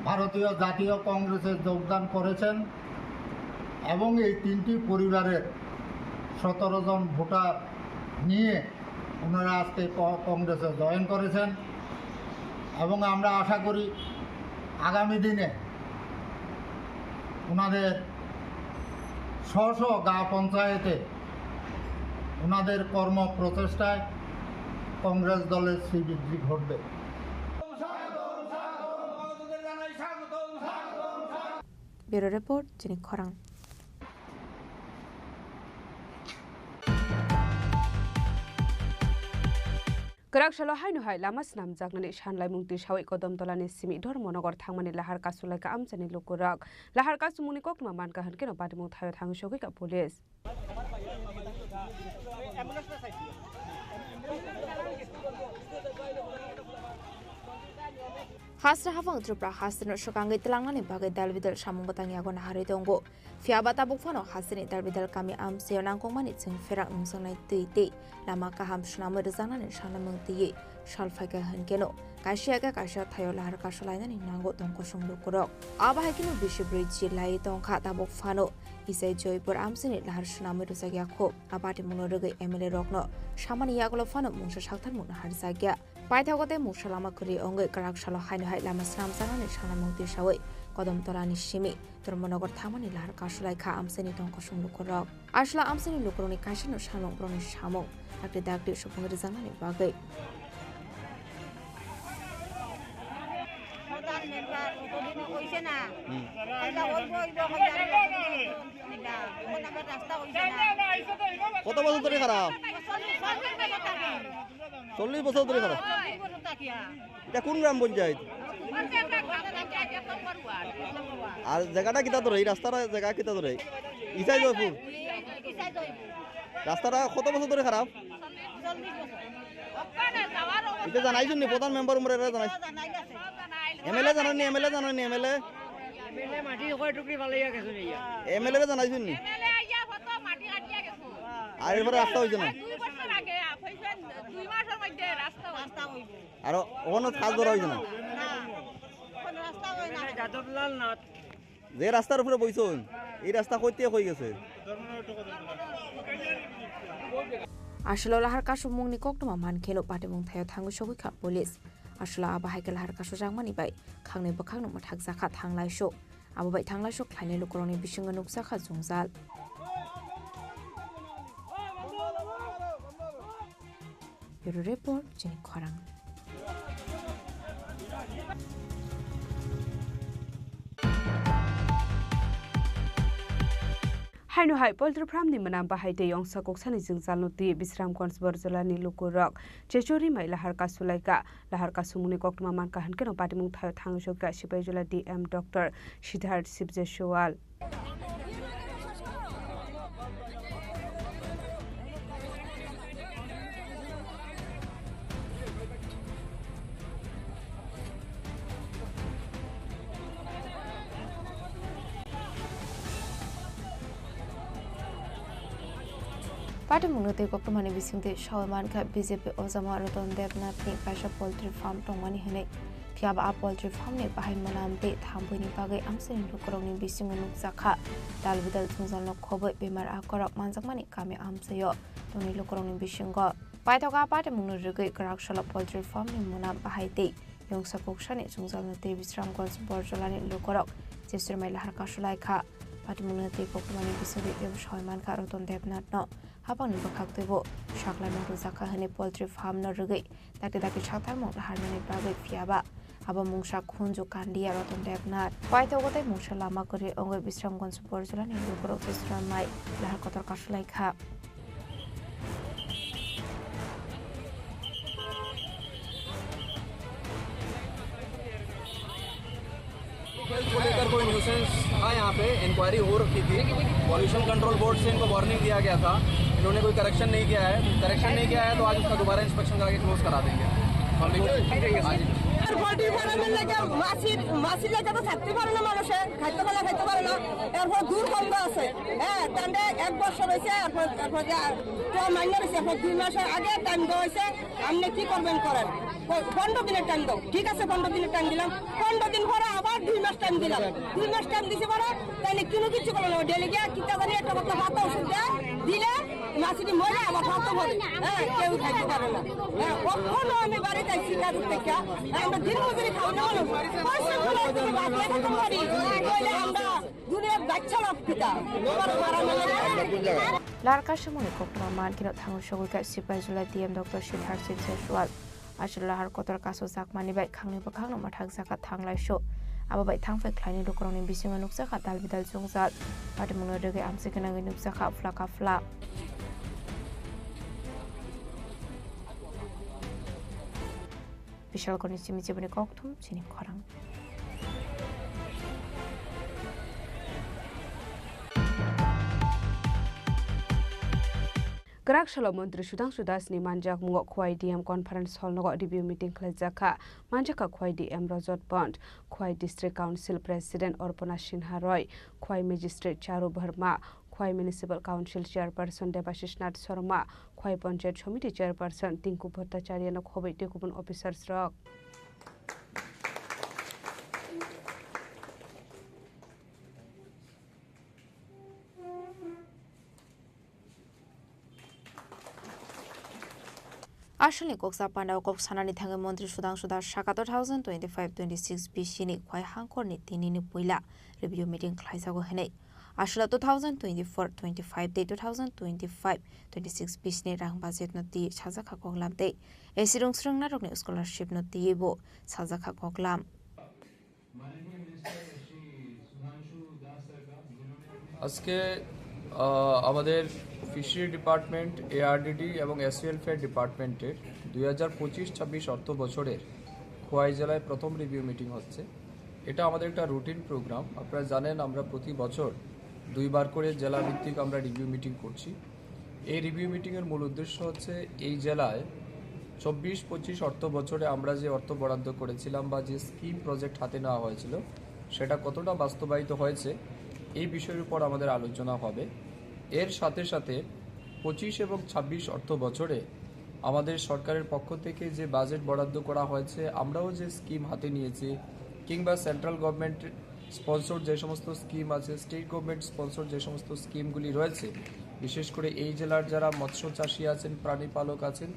ভারতীয় জাতীয় কংগ্রেসে যোগদান করেছেন এবং এই তিনটি পরিবারের সতেরো জন ভোটার নিয়ে ওনারা আজকে ক-, কংগ্রেসে জয়েন করেছেন এবং আমরা আশা করি আগামী দিনে ওনাদের স্ব স্ব গাঁও পঞ্চায়েতে ওনাদের কর্ম প্রচেষ্টায় কংগ্রেস দলের শ্রীবৃদ্ধি ঘটবে। Bureau Report, Chini Khorang. Kwrak salo haino hai lama swnamjaknani sanlaimung tisawi Kodom Tolani simi Dharmanagar thangmani lahar kasulaikha amchaini lukurok. Lahar kasumungni koktwma mankha hwnkhe no patimung thaio thangwi sogwikha police. Hasra hapang Tripura hasteno swkangwi twlangnani bagwi dal bidal samung bwtang yago naharwi tongo. Phiya ba tabuk phano hasteni dal bidal kami amchaio nangkukmani chwng pherak nungjaknai twi tei lama kaham swnamwi rwjaknani sanlaimung twiwi sal phaikha hwnkhe no kaisa ya khe kaisa thaio lahar kasulainani nango tong kusung lukurok. Abo hai kheno bisi bwrwi chilaiwi tongkha tabuk phano Isai Joypur amchaini lahar swnamwi rwjakya kho. A patimungno rwgwi M L A rokno samani yagulo phano mungsa saktharmung naharjakya. Paithago tei mungsa lama kwrwi wngwi kwrak salo haino hai lama swnamjaknani sanlaimung tisawi Kodom Tolani simi Dharmanagar thangmani lahar kasulaikha amchaini tong kusung lukurok. Aswla amchaini lukurokni kaisano samung borokni samung dakti dakti supung rwjaknani bagwi. কত বছর ধরে খারাপ? চল্লিশ বছর ধরে খারাপ। এটা কোন গ্রাম পঞ্চায়েত? আর জায়গাটা কিতা ধরে? এই রাস্তাটা জায়গা কিতা ধরে? ইসাই জয়পুর। রাস্তাটা কত বছর ধরে খারাপ? এটা জানাইছুন নি? প্রধান মেম্বার উমরে এটা জানাইছুন। এমএলএ জানাননি, এমএলএ জানাননি, এমএলএ? এমএলএ মাটি কয় টুকরি ফালাইয়া গেছে নিয়া। এমএলএ রে জানাইছুন নি? এমএলএ আইয়া কত মাটি কাটিয়া গেছে। আর এরপরে রাস্তা হইছে না? দুই বছর আগে হইছে, দুই মাসের মধ্যে রাস্তা হইছে। রাস্তা হইবে। আর ওখানে কাজ ধরা হইছে না? না, কোনো রাস্তা হয় না। এমএলএ যাদবলাল নাথ। যে রাস্তার উপরে বইছইন, এই রাস্তা কইতে কই গেছে? Aswlo lahar kasumungni koktwma mankheno patimung thaio thangwi sogwikha police. Aswlo abo hai khe lahar kasujakmani bai khangni bwkhakno mwthakjakha thanglaisu. Abo bai thanglaisu khlainai lukurokni bisingo nukjakha jwngjal. Bureau Report, Chini Khorang. Haino hai poultry farm ni mwnam bahai tei ongsa koksani jwngjalno twi Bisramganj Borjolani lukurok chechori mai lahar kasulaikha. Lahar kasumungni koktwma mankha hwnkhe no patimung thaio thangwi sokha Sipaijala D M Doctor Siddharth Sibjeswal. Patimungno tei koktwmani bisingtwi sawi mankha B J P ojama Ratan Debnath ni kaisa poultry farm tongmani hwnwi. Phiyaba a poultry farm ni bahai mwnam tei thambuini bagwi amchaini lukurokni bisingo nukjakha. Dal bidal jwngjalno khobwi bemar akorok manjakmani kami amchaio tongni lukurokni bisingo. Paithogo a patimungno rwgwi kwrak salo poultry farm ni mwnam bahai tei yongsa kuksani jwngjalno tei Bisramganj Borjolani lukurok jeswrwngmai lahar kasulaikha. Patimungno tei koktwmani bisingtwi teibo sawi mankha Ratan Debnathno. Hapangni bwkhaktwibo saklaimung rwjakha hwnwi poultry farm no rwgwi dakti dakti saktharmung laharnani bagwi phiyaba abo mungsa khunju kandiya Ratan Debnath. Paithogo tei mungsa lama kwrwi wngwi Bisramganj Borjolani lukurok jeswrwngmai lahar kotor kasulaikha. को लेकर कोई न्यूसेंस था यहाँ पे, इंक्वायरी हो रखी थी। Pollution control board से इनको वार्निंग दिया गया था, इन्होंने कोई करेक्शन नहीं किया है। करेक्शन नहीं किया है तो आज उसका दोबारा इंस्पेक्शन करा के क्लोज करा देंगे। हाँ जी। আর পোল্ট্রি ফার্মের লাগে মাছি, মাছি লাগে তো থাকতে পারে না মানুষে, খাইতে পারে, খাইতে পারে না। এরপর দুর্গন্ধ আছে, হ্যাঁ, তাহলে এক বছর হয়েছে, এরপর, এরপর যে আর তো মাইনে হয়েছে, এরপর দুই মাসের আগে টাইম দেওয়া হয়েছে, আপনি কি করবেন করেন। প-, পনেরো দিনের টাইম দাও, ঠিক আছে, পনেরো দিনের টাইম দিলাম। পনেরো দিন পরে আবার দুই মাস টাইম দিলাম, দুই মাস টাইম দিছি পরে তাহলে কোনো কিছু করলো না। ডেলি গিয়া কিতা জানি একটা কথা, পাতা ওষুধ দেয়, দিলে মাছটি মরে আবার ভাত পারে, হ্যাঁ, কেউ খাইতে পারে না। হ্যাঁ, কখনো আমি বাড়িতে শিকার করতে গিয়া, আমরা দিন মজুরি খাওয়া না মানুষ, পরিশ্রম করে যদি ভাত খেতে পারি, তাহলে আমরা দুনিয়ার বাচ্চা লোক পিতা, তোমার মারা মেলে। Larkha samungni koktwma mankhe no thango sogwi kha Sipaijala D M Doctor Siddharth Singh Jaswal. Aswk lahar kotor kasu jakmani bai khangni bwkhakno mwthakjakha thanglaisu. Abo bai thangphai khlaini lukurokni bisingo nukjakha dal bidal jwngjal. Patimungno rwgwi amchai gwnangwi nukjakha phlaka phla. Bishalgarhni simi chiboni kokthum chini khorang. Kwrak salo Montri Sudhangshu Das ni manjakmungo Khowai D M Conference Hall nogo review meeting khlaijakha. Manjakha Khowai D M Rajat Pant, Khowai District Council President Arpana Sinha Roy, Khowai Magistrate Charu Verma, Khowai Municipal Council Chairperson Debashish Nath Sharma, Khowai Panchayat Samiti Chairperson Tinku Bhattacharya no khobwi tei kubun officers rok. Asalni kok sa pandao kok sanani thangwi Montri Sudhangshu Das saka two thousand twenty-five twenty-six bisini Khowai hangkorni tinini puila review meeting khlaijago hwnwi. Aswla two thousand twenty-four twenty-five tei two thousand twenty-five twenty-six bisini rang budget no twi sajakha koklam tei A C rwngsrwng narokni scholarship no twiwi bo sajakha koklam. আজকে, আহ, আমাদের fishery department, ARDD এবং SC welfare ডিপার্টমেন্টের দুই হাজার পঁচিশ ছাব্বিশ অর্থ বছরের খোয়াই জেলায় প্রথম রিভিউ মিটিং হচ্ছে। এটা আমাদের একটা রুটিন প্রোগ্রাম। আপনারা জানেন, আমরা প্রতি বছর দুইবার করে জেলা ভিত্তিক আমরা রিভিউ মিটিং করছি। এই রিভিউ মিটিংয়ের মূল উদ্দেশ্য হচ্ছে এই জেলায় চব্বিশ পঁচিশ অর্থ বছরে আমরা যে অর্থ বরাদ্দ করেছিলাম বা যে স্কিম প্রজেক্ট হাতে নেওয়া হয়েছিল, সেটা কতটা বাস্তবায়িত হয়েছে, এই বিষয়ের উপর আমাদের আলোচনা হবে। এর সাথে সাথে পঁচিশ এবং ছাব্বিশ অর্থ বছরে আমাদের সরকারের পক্ষ থেকে যে বাজেট বরাদ্দ করা হয়েছে, আমরাও যে স্কিম হাতে নিয়েছি, কিংবা সেন্ট্রাল গভর্নমেন্ট স্পন্সর যে সমস্ত স্কিম আছে, স্টেট গভর্নমেন্ট স্পন্সর যে সমস্ত স্কিমগুলি রয়েছে, বিশেষ করে এই জেলার যারা মৎস্য চাষী আছেন, প্রাণী পালক আছেন,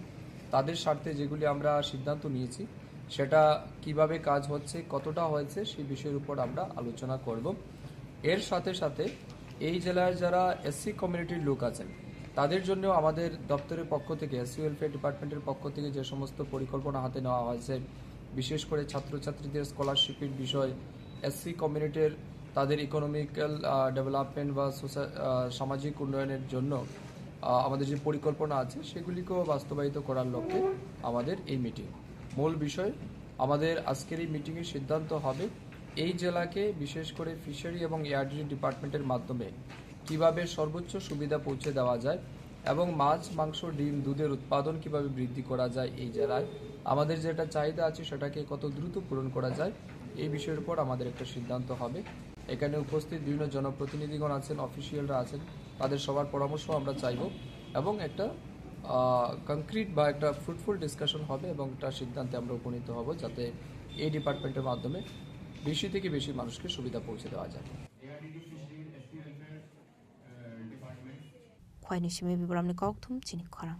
তাদের স্বার্থে যেগুলি আমরা সিদ্ধান্ত নিয়েছি, সেটা কিভাবে কাজ হচ্ছে, কতটা হয়েছে, সেই বিষয়ের উপর আমরা আলোচনা করব। এর সাথে সাথে এই জেলার যারা এসসি কমিউনিটির লোক আছেন, তাদের জন্য আমাদের দপ্তরের পক্ষ থেকে, এসসি ওয়েলফেয়ার ডিপার্টমেন্টের পক্ষ থেকে যে সমস্ত পরিকল্পনা হাতে নেওয়া হয়েছে, বিশেষ করে ছাত্রছাত্রীদের স্কলারশিপের বিষয়, এসসি কমিউনিটির তাদের ইকোনমিক্যাল, আহ, ডেভেলপমেন্ট বা সোসা-, আহ, সামাজিক উন্নয়নের জন্য, আহ, আমাদের যে পরিকল্পনা আছে, সেগুলিকেও বাস্তবায়িত করার লক্ষ্যে আমাদের এই মিটিং। মূল বিষয়, আমাদের আজকের এই মিটিংয়ে সিদ্ধান্ত হবে এই জেলাকে, বিশেষ করে ফিশারি এবং এআরডিডি ডিপার্টমেন্টের মাধ্যমে কিভাবে সর্বোচ্চ সুবিধা পৌঁছে দেওয়া যায় এবং মাছ, মাংস, ডিম, দুধের উৎপাদন কিভাবে বৃদ্ধি করা যায় এই জেলায়, আমাদের যেটা চাহিদা আছে সেটাকে কত দ্রুত পূরণ করা যায়, এই বিষয়ের উপর আমাদের একটা সিদ্ধান্ত হবে। এখানে উপস্থিত বিভিন্ন জনপ্রতিনিধিগণ আছেন, অফিসিয়ালরা আছেন, তাদের সবার পরামর্শ আমরা চাইব। এবং একটা কংক্রিট বা একটা ফ্রুটফুল ডিসকাশন হবে এবং একটা সিদ্ধান্তে আমরা উপনীত হব, যাতে এই ডিপার্টমেন্টের মাধ্যমে বেশি থেকে বেশি মানুষকে সুবিধা পৌঁছে দেওয়া যায়। Khwai ni simi Bibramni kok thum chini khorang.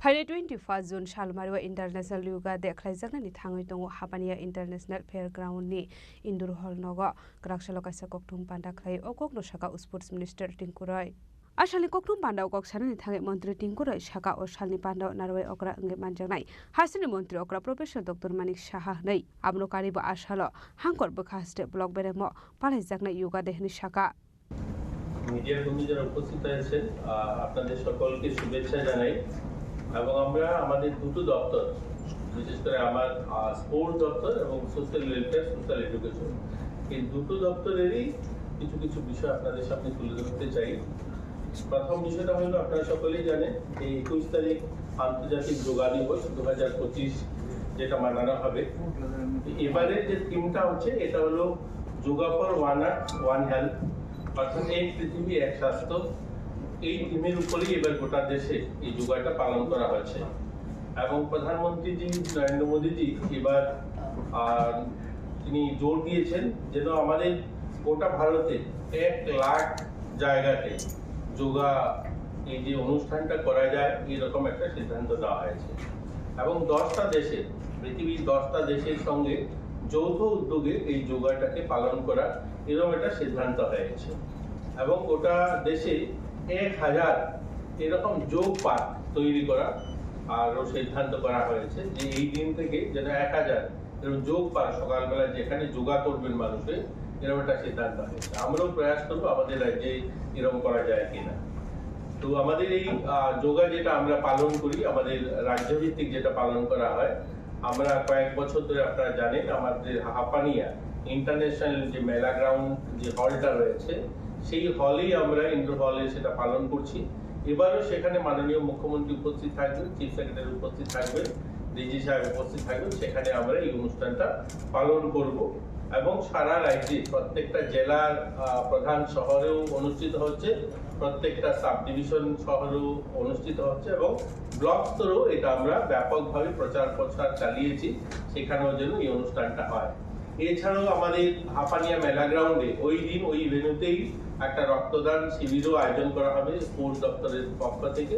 Phainai twenty first June salmario International Yoga Day khlaijaknani thangwi tongo Hapania International Fairground ni Indoor Hall nogo. Kwrak salo kaisa kokthum panda khlai o kokno saka Sports Minister Tinku Roy. A salni kokthum pandao kok sanani thangwi Montri Tinku Roy saka o salni pandao narwai okra wngwi manjaknai hasteni montri okra Professor Doctor Manik Saha hwnwi. Abono karibo a salo Hangkor bwkha haste block beremo palaijaknai Yoga Day hwnwi saka. মিডিয়ার কর্মী যারা উপস্থিত হয়েছেন, আহ, আপনাদের সকলকে শুভেচ্ছা জানাই। এবং আমরা আমাদের দুটো দপ্তর, বিশেষ করে আমার, আহ, স্পোর্টস দপ্তর এবং সোশ্যাল ওয়েলফেয়ার, সোশ্যাল এডুকেশন, এই দুটো দপ্তরেরই কিছু কিছু বিষয় আপনাদের সামনে তুলে ধরতে চাই। প্রথম বিষয়টা হলো, আপনারা সকলেই জানেন যে একুশ তারিখ আন্তর্জাতিক যোগা দিবস দু হাজার পঁচিশ, যেটা মানানো হবে। এবারে যে থিমটা হচ্ছে, এটা হলো yoga for one earth one health, অর্থাৎ এক পৃথিবী এক স্বাস্থ্য। এই থিমের উপরেই এবার গোটা দেশে এই যোগাটা পালন করা হয়েছে। এবং প্রধানমন্ত্রীজি নরেন্দ্র মোদীজি এবার, আহ, তিনি জোর দিয়েছেন যেন আমাদের গোটা ভারতে এক লাখ জায়গাতে যোগা, এই যে অনুষ্ঠানটা করা যায়, এরকম একটা সিদ্ধান্ত নেওয়া হয়েছে। এবং দশটা দেশে, পৃথিবীর দশটা দেশের সঙ্গে যৌথ উদ্যোগে এই যোগাটাকে পালন করা, এরকম একটা সিদ্ধান্ত হয়েছে। এবং গোটা দেশে এক হাজার এরকম যোগ পার্ক তৈরি করা আরও সিদ্ধান্ত করা হয়েছে, যে এই দিন থেকে যেন এক হাজার এরকম যোগ পার্ক, সকালবেলা যেখানে যোগা করবেন মানুষে, এরকম একটা সিদ্ধান্ত হয়েছে। আমরাও প্রয়াস করবো আমাদের রাজ্যে এরকম করা যায় কিনা। তো আমাদের এই, আহ, যোগা যেটা আমরা পালন করি, আমাদের রাজ্যভিত্তিক যেটা পালন করা হয়, আমরা কয়েক বছর ধরে, আপনারা জানেন, আমাদের হাপানিয়া ইন্টারন্যাশনাল যে মেলা গ্রাউন্ড, যে হলটা রয়েছে, সেই হলেই আমরা, ইনডোর হলে সেটা পালন করছি। এবারও সেখানে মাননীয় মুখ্যমন্ত্রী উপস্থিত থাকবেন, চিফ সেক্রেটারি উপস্থিত থাকবেন, ডিজি সাহেব উপস্থিত থাকবেন। সেখানে আমরা এই অনুষ্ঠানটা পালন করব এবং সারা রাজ্যে প্রত্যেকটা জেলার, আহ, প্রধান শহরেও অনুষ্ঠিত হচ্ছে, প্রত্যেকটা সাব ডিভিশন শহরেও অনুষ্ঠিত হচ্ছে এবং ব্লক স্তরেও এটা আমরা ব্যাপকভাবে প্রচার প্রসার চালিয়েছি, সেখানেও যেন এই অনুষ্ঠানটা হয়। এছাড়াও আমাদের হাপানিয়া মেলা গ্রাউন্ডে ওই দিন ওই ভেন্যুতেই একটা রক্তদান শিবিরও আয়োজন করা হবে স্পোর্টস দপ্তরের পক্ষ থেকে।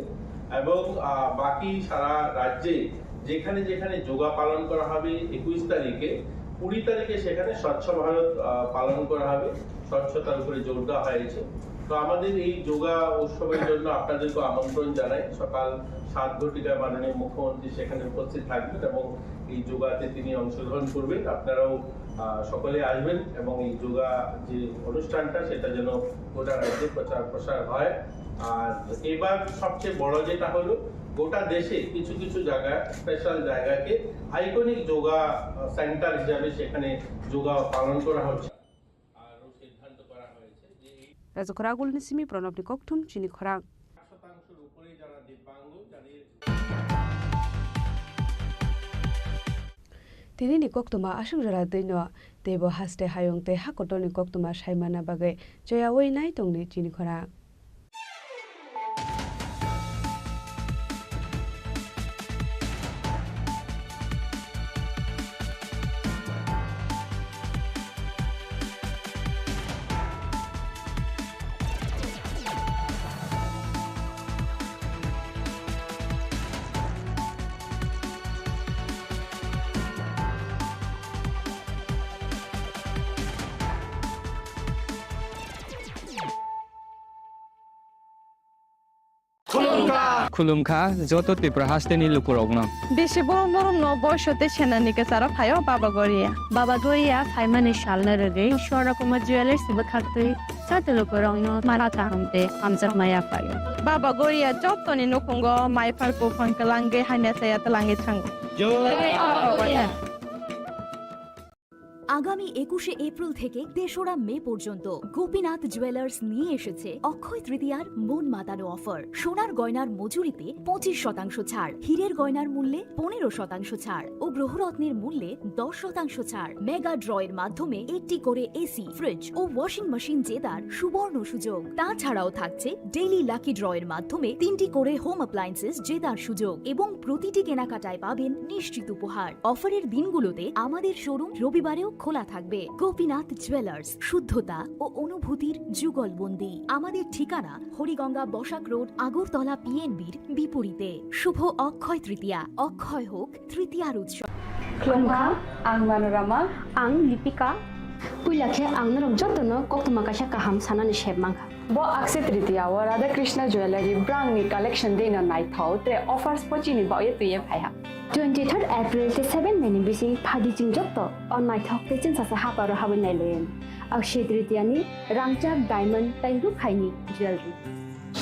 এবং, আহ, বাকি সারা রাজ্যে যেখানে যেখানে যোগা পালন করা হবে একুশ তারিখে, কুড়ি তারিখে সেখানে স্বচ্ছ ভারত, আহ, পালন করা হবে, স্বচ্ছতার উপরে জোর দেওয়া হয়েছে। তো আমাদের এই যোগা উৎসবের জন্য আপনাদেরকে আমন্ত্রণ জানাই। সকাল সাত ঘটিকায় মাননীয় মুখ্যমন্ত্রী সেখানে উপস্থিত থাকবেন এবং এই যোগাতে তিনি অংশগ্রহণ করবেন। আপনারাও, আহ, সকলে আসবেন এবং এই যোগা যে অনুষ্ঠানটা, সেটা যেন গোটা রাজ্যে প্রচার প্রসার হয়। আর এবার সবচেয়ে বড় যেটা হলো, গোটা দেশে কিছু কিছু জায়গা, স্পেশাল জায়গাকে আইকনিক যোগা, আহ, সেন্টার হিসাবে সেখানে যোগা পালন করা হচ্ছে। আরও সিদ্ধান্ত করা হয়েছে যে এই Rajakhor Agulni simi Pranabni kokthum chini khorang. শতাংশের উপরে যারা দিব্যাঙ্গ, যাদের Tini ni koktwma aswk jora twi no, teibo haste hayung tei ha kotor ni koktwma sai manna bagwi choyaui nai tongdi chini khorang. Khulumkha. Khulumkha joto Tripura hasteni lukurokno. Bisi borom borom no boiso tei senani kwcharo phaio Baba Goria. Baba Goria phaimani salno rwgwi Swarna Kumar Jewellers bwkhaktwi joto lukurokno mara kaham tei hamjakma yaphaio. Baba Goria jotoni nukhungo mai phar buphang kwlangwi hamya chaya twlangwi thango. Jai Baba Goria. আগামী একুশে এপ্রিল থেকে তেসরা মে পর্যন্ত গোপীনাথ জুয়েলার্স নিয়ে এসেছে অক্ষয় তৃতীয়ার মন মাতানো অফার। সোনার গয়নার মজুরিতে পঁচিশ শতাংশ ছাড়, হীরের গয়নার মূল্যে পনেরো শতাংশ ছাড় ও গ্রহরত্নের মূল্যে দশ শতাংশ ছাড়। মেগা ড্রয়ের মাধ্যমে একটি করে এসি, ফ্রিজ ও ওয়াশিং মেশিন জেতার সুবর্ণ সুযোগ। তাছাড়াও থাকছে ডেইলি লাকি ড্রয়ের মাধ্যমে তিনটি করে হোম অ্যাপ্লায়েন্সেস জেতার সুযোগ এবং প্রতিটি কেনাকাটায় পাবেন নিশ্চিত উপহার। অফারের দিনগুলোতে আমাদের শোরুম রবিবারেও খোলা থাকবে। গোপীনাথ জুয়েলার্স, শুদ্ধতা ও অনুভূতির যুগলবন্দি। আমাদের ঠিকানা হরিগঙ্গা বসাক রোড, আগরতলা পিএনবির বিপরীতে। শুভ অক্ষয় তৃতীয়া, অক্ষয় হোক তৃতীয়ার উৎসব। Khulumkha, ang Manorama. Ang Lipika. Puila khe ang norok jotono koktwma kaisa kaham sanani sep mankha. Bo Akshaya Tritiya o Radha Krishna Jewellery brangni collection dino naithok tre offers bo chini baoye twiye phaiha. Twenty third April tei seven May ni bising phadi chwng joto o naithok tei chwngsacha haparo habwi nailayan. Akshaya Tritiya ni rangchak, diamond tei rukhaini jewellery.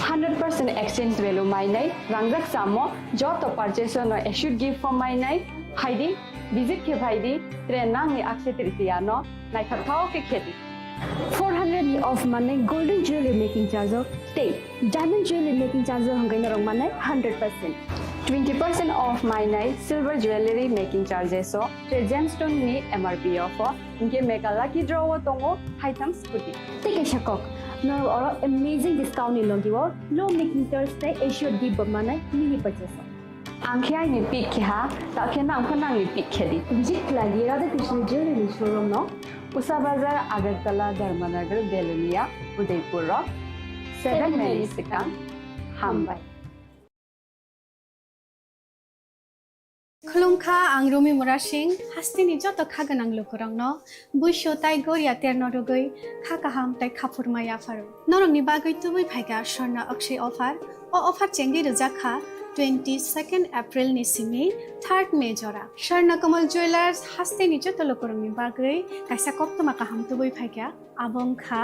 Hundred percent exchange value mainai rangjak chamo joto purchase no assured gift form mainai phaidi, visit khe phaidi, tre nangni Akshaya Tritiya no naithok thok khe khedi. Four hundred ni off manai golden jewellery making charge o tei diamond jewellery making charge o hwnkhai norok manai hundred percent. Twenty percent off mainai silver jewellery making charges o tre gemstone ni M R P off o, hinkhe mega lucky draw o tongo haitham scooty. Tei kaisa kok, norok oro amazing discount ni logi o low making charge tei assured gift bo manai mini purchase o. Ang khe aini pick khe ha, ta khe nang pho nangni pick khe di. Visit khlai di Radha Krishna Jewellery showroom no. Usa Bazar, Agartala, Dharmanagar, Belonia, Udaipur rok. Seven May ni swkang. Hambai. Khulumkha, ang Rumi Murasing, hasteni joto kha gwnang lukurokno buisu tai goria terno rwgwi kha kaham tai kha phurma yapharo. Norokni bagwi tubui phaikha Swarna Akshay offer. O offer chengwi rwjak kha twenty second April ni simi third May jora. Swarna Kamal Jewellers hasteni joto lukurokni bagwi kaisa koktwma kaham tubui phaikha. Abo wngkha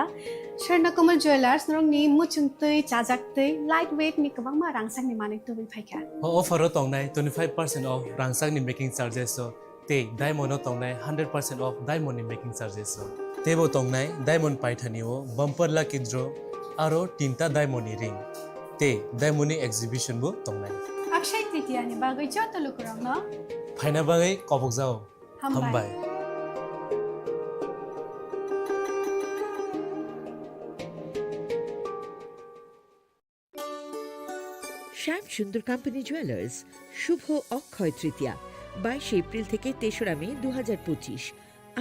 Swarna Kamal Jewellers, norokni muchungtwi, chajaktwi, light weight ni kwbangma rangchakni manwi tubui phaikha. O offer o tongnai twenty five percent off rangchakni making charges o tei diamond o tongnai hundred percent off diamond ni making charges o. Teibo tongnai diamond paithani o bumper lucky draw aro tinta diamond ni ring tei diamond ni exhibition bo tongnai. Akshay Tritiya ni bagwi joto lukurokno phaina bagwi kobokjao. Hambai. Hambai. শ্যাম Sundar company jewellers, শুভ অক্ষয় তৃতীয়া, বাইশে এপ্রিল থেকে তেসরা মে দু হাজার পঁচিশ।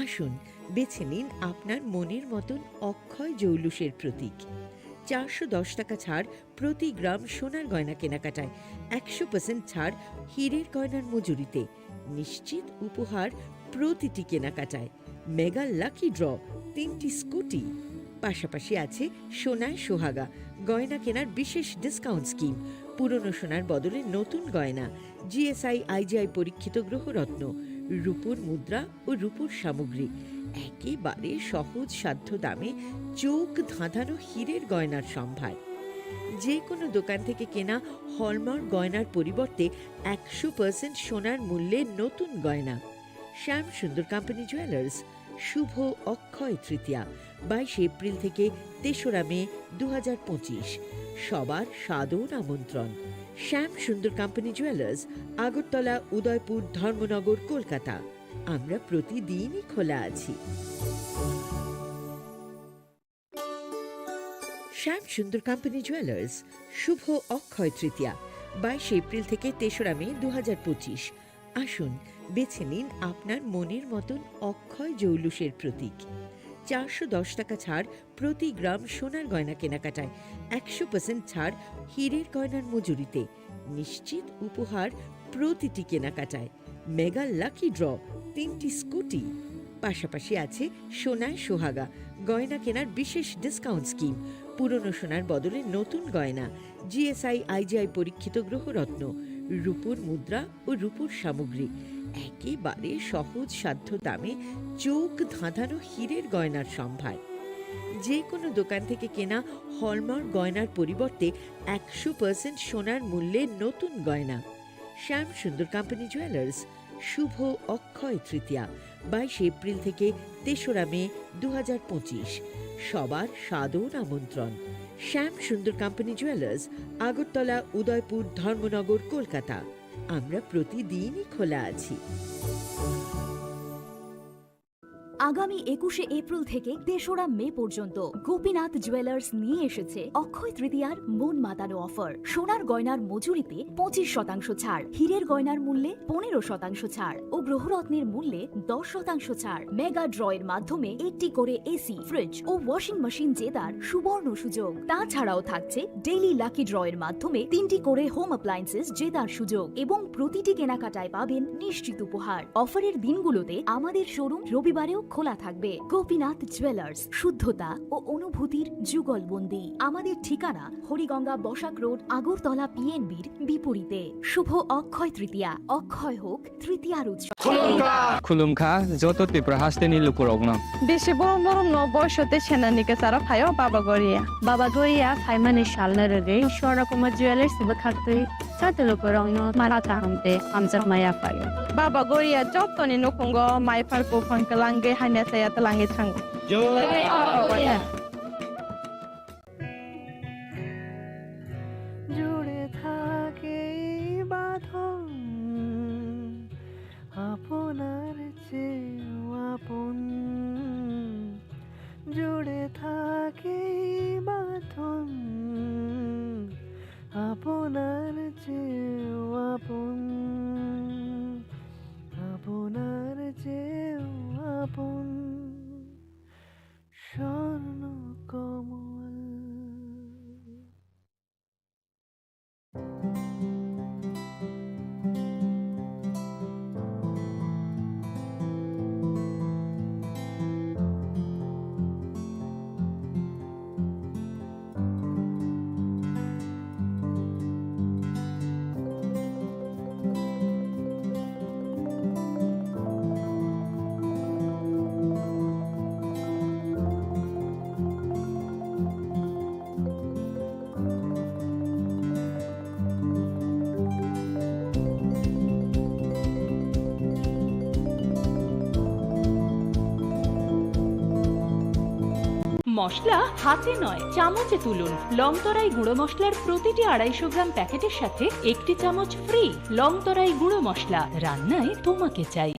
আসুন, বেছে নিন আপনার মনের মতন অক্ষয় জৌলুসের প্রতীক। চারশো দশ টাকা ছাড় প্রতি গ্রাম সোনার গয়না কেনাকাটায়, একশো পার্সেন্ট ছাড় হীরের গয়নার মজুরিতে, নিশ্চিত উপহার প্রতিটি কেনাকাটায়, মেগা লাকি ড্র, তিনটি স্কুটি, পাশাপাশি আছে সোনায় সোহাগা, গয়না কেনার বিশেষ ডিসকাউন্ট স্কিম, পুরনো সোনার বদলে নতুন গয়না, জিএসআই আইজিআই পরীক্ষিত গ্রহরত্ন, রূপোর মুদ্রা ও রূপোর সামগ্রী, একেবারে সহজ সাধ্য দামে চোখ ধাঁধানো হীরের গয়নার সম্ভার। যে কোনো দোকান থেকে কেনা হলমার্ক গয়নার পরিবর্তে একশো পার্সেন্ট সোনার মূল্যে নতুন গয়না। শ্যাম সুন্দর কোম্পানি জুয়েলার্স, শুভ অক্ষয় তৃতীয়া, বাইশে এপ্রিল থেকে তেসরা মে দু হাজার পঁচিশ। সবার সাদর আমন্ত্রণ। শ্যাম সুন্দর কোম্পানি জুয়েলার্স, আগরতলা, উদয়পুর, ধর্মনগর, কলকাতা। আমরা প্রতিদিনই খোলা আছি। শ্যাম সুন্দর কোম্পানি জুয়েলার্স, শুভ অক্ষয় তৃতীয়া, বাইশে এপ্রিল থেকে তেসরা মে দু হাজার পঁচিশ। আসুন, বেছে নিন আপনার মনের মতন অক্ষয় জৌলুসের প্রতীক। চারশো দশ টাকা ছাড় প্রতি গ্রাম সোনার গয়না কেনাকাটায়, একশো পার্সেন্ট ছাড় হীরের গয়নার মজুরিতে, নিশ্চিত উপহার প্রতিটি কেনাকাটায়, মেগা লাকি ড্র, তিনটি স্কুটি, পাশাপাশি আছে সোনায় সোহাগা, গয়না কেনার বিশেষ ডিসকাউন্ট স্কিম, পুরনো সোনার বদলে নতুন গয়না, জিএসআই আইজিআই পরীক্ষিত গ্রহরত্ন, রূপোর মুদ্রা ও রূপোর সামগ্রী, একেবারে সহজ সাধ্য দামে চোখ ধাঁধানো হীরের গয়নার সম্ভার। যে কোনো দোকান থেকে কেনা হলমার্ক গয়নার পরিবর্তে একশো পার্সেন্ট সোনার মূল্যে নতুন গয়না। শ্যাম সুন্দর কোম্পানি জুয়েলার্স, শুভ অক্ষয় তৃতীয়া, বাইশে এপ্রিল থেকে তেসরা মে দু হাজার পঁচিশ। সবার সাদর আমন্ত্রণ। শ্যাম সুন্দর কোম্পানি জুয়েলার্স, আগরতলা, উদয়পুর, ধর্মনগর, কলকাতা। আমরা প্রতিদিনই খোলা আছি। আগামী একুশে এপ্রিল থেকে তেসরা মে পর্যন্ত গোপীনাথ জুয়েলার্স নিয়ে এসেছে অক্ষয় তৃতীয়ার মন মাতানো অফার। সোনার গয়নার মজুরিতে পঁচিশ শতাংশ ছাড়, হীরের গয়নার মূল্যে পনেরো শতাংশ ছাড় ও গ্রহরত্নের মূল্যে দশ শতাংশ ছাড়। মেগা ড্রয়ের মাধ্যমে একটি করে এসি, ফ্রিজ ও ওয়াশিং মেশিন জেতার সুবর্ণ সুযোগ। তাছাড়াও থাকছে ডেইলি লাকি ড্রয়ের মাধ্যমে তিনটি করে হোম অ্যাপ্লায়েন্সেস জেতার সুযোগ এবং প্রতিটি কেনাকাটায় পাবেন নিশ্চিত উপহার। অফারের দিনগুলোতে আমাদের শোরুম রবিবারেও খোলা থাকবে। গোপীনাথ জুয়েলার্স, শুদ্ধতা ও অনুভূতির যুগলবন্দি। আমাদের ঠিকানা হরিগঙ্গা বসাক রোড, আগরতলা পিএনবির বিপরীতে। শুভ অক্ষয় তৃতীয়া, অক্ষয় হোক তৃতীয়ার উৎসব। Khulumkha, joto Tripura hasteni lukurokno. Bisi borom borom no boisote senani kwcharo phaio Baba Goria. Baba Goria phaimani salno rwgwi Swarna Kumar Jewellers bwkhaktwi joto lukurokno mara kaham tei hamjakma yaphaio. Baba Goria jotoni nukhungo maiphar buphang kwlangwi hamya chaya twlangwi thango. জয় বাবা গোরিয়া। জুড়ে থাকে এই বাঁধন আপনার চেয়েও আপন, জুড়ে থাকে এই বাঁধন আপনার চেয়েও আপন, আপনার চেয়েও আপন। স্বর্ণ কমল। মশলা হাতে নয়, চামচে তুলুন। লংতরাই গুঁড়ো মশলার প্রতিটি আড়াইশো গ্রাম প্যাকেটের সাথে একটি চামচ ফ্রি। লংতরাই গুঁড়ো মশলা, রান্নায় তোমাকে চাই।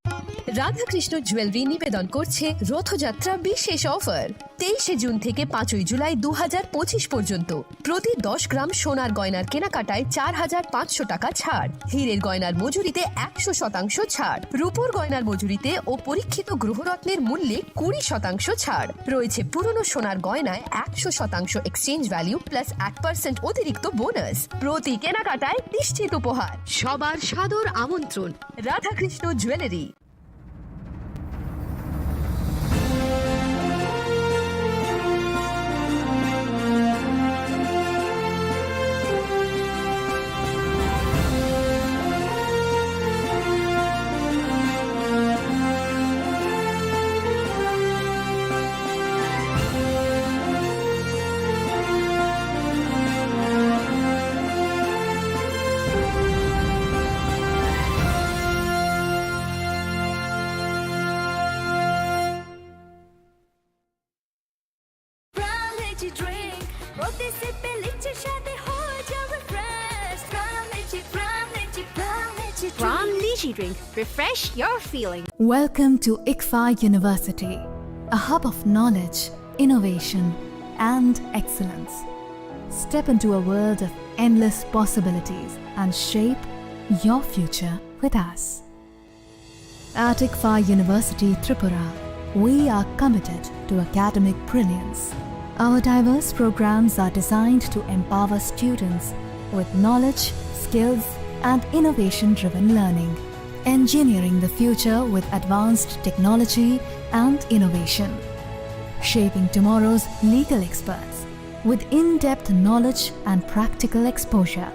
রাধাকৃষ্ণ জুয়েলারি নিবেদন করছে রথযাত্রা বিশেষ অফার। তেইশে জুন থেকে পাঁচই জুলাই দু হাজার পঁচিশ পর্যন্ত প্রতি দশ গ্রাম সোনার গয়নার কেনাকাটায় চার হাজার পাঁচশো টাকা ছাড়, হীরের গয়নার মজুরিতে একশো শতাংশ ছাড়, রূপোর গয়নার মজুরিতে ও পরীক্ষিত গ্রহরত্নের মূল্যে কুড়ি শতাংশ ছাড়। রয়েছে পুরনো সোনার গয়নায় একশো শতাংশ এক্সচেঞ্জ ভ্যালু প্লাস এক পার্সেন্ট অতিরিক্ত বোনাস। প্রতি কেনাকাটায় নিশ্চিত উপহার। সবার সাদর আমন্ত্রণ। Radhakrishna jewellery. Prime Lychee Drink, প্রতি সিপে লিচির স্বাদে হয়ে যাবে fresh. Prime Lychee, Prime Lychee, Prime Lychee Drink। Prime Lychee Drink, refresh your feeling. Welcome to ICFAI University, a hub of knowledge, innovation, and excellence. Step into a world of endless possibilities and shape your future with us. At ICFAI University Tripura, we are committed to academic brilliance. Our diverse programs are designed to empower students with knowledge, skills, and innovation-driven learning, engineering the future with advanced technology and innovation, shaping tomorrow's legal experts with in-depth knowledge and practical exposure,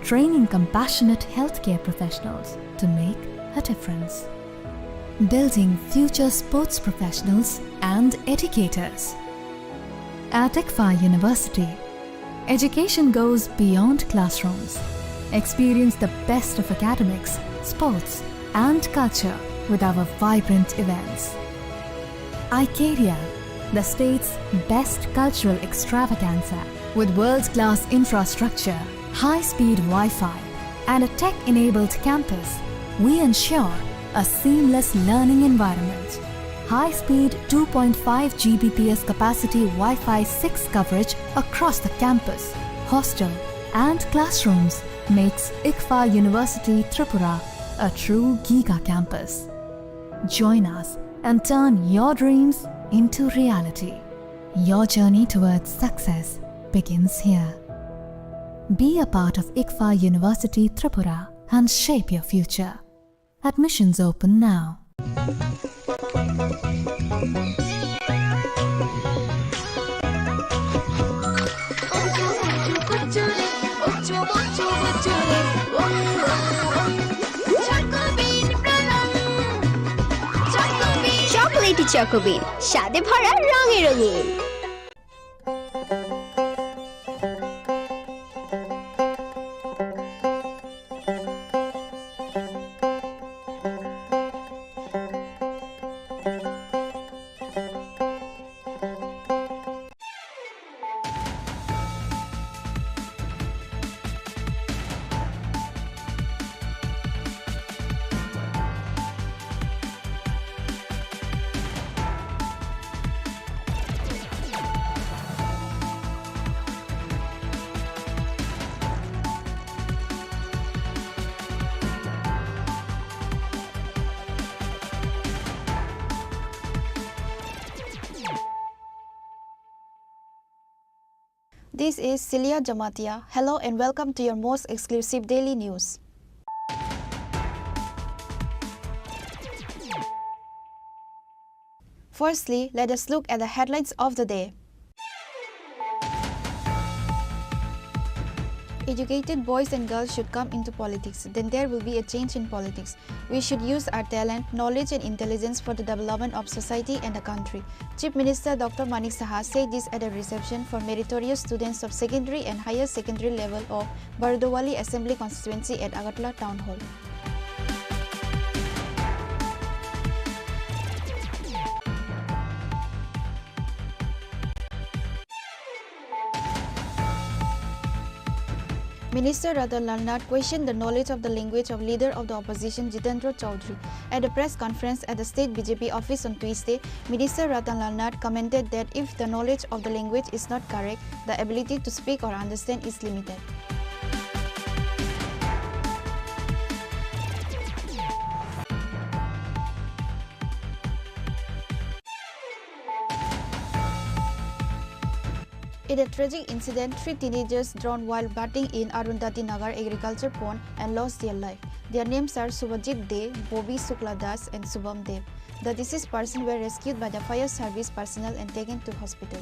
training compassionate healthcare professionals to make a difference, building future sports professionals and educators. At ICFAI University, education goes beyond classrooms. Experience the best of academics, sports, and culture with our vibrant events. Icaria, the state's best cultural extravaganza, with world-class infrastructure, high-speed Wi-Fi, and a tech-enabled campus, we ensure a seamless learning environment. High-speed two point five G B P S capacity Wi-Fi six coverage across the campus, hostel, and classrooms makes ICFAR University Tripura a true giga campus. Join us and turn your dreams into reality. Your journey towards success begins here. Be a part of ICFAR University Tripura and shape your future. Admissions open now. Chocolatey Choco Bean, স্বাদে ভরা, রঙে রঙিন। This is Celia Jamatia. Hello and welcome to your most exclusive daily news. Firstly, let us look at the headlines of the day. Educated boys and girls should come into politics, then there will be a change in politics. We should use our talent, knowledge and intelligence for the development of society and the country. Chief Minister Doctor Manik Saha said this at a reception for meritorious students of secondary and higher secondary level of Bardowali Assembly Constituency at Agartala Town Hall. Minister Ratan Lal Nath questioned the knowledge of the language of leader of the opposition Jitendra Chaudhary. At a press conference at the state B J P office on Tuesday, Minister Ratan Lal Nath commented that if the knowledge of the language is not correct, the ability to speak or understand is limited. In a tragic incident, three teenagers drowned while bathing in Arundhati Nagar agriculture pond and lost their life. Their names are Subhajit De, Bobby Shukla Das, and Shubham Dev. The deceased persons were rescued by the fire service personnel and taken to hospital.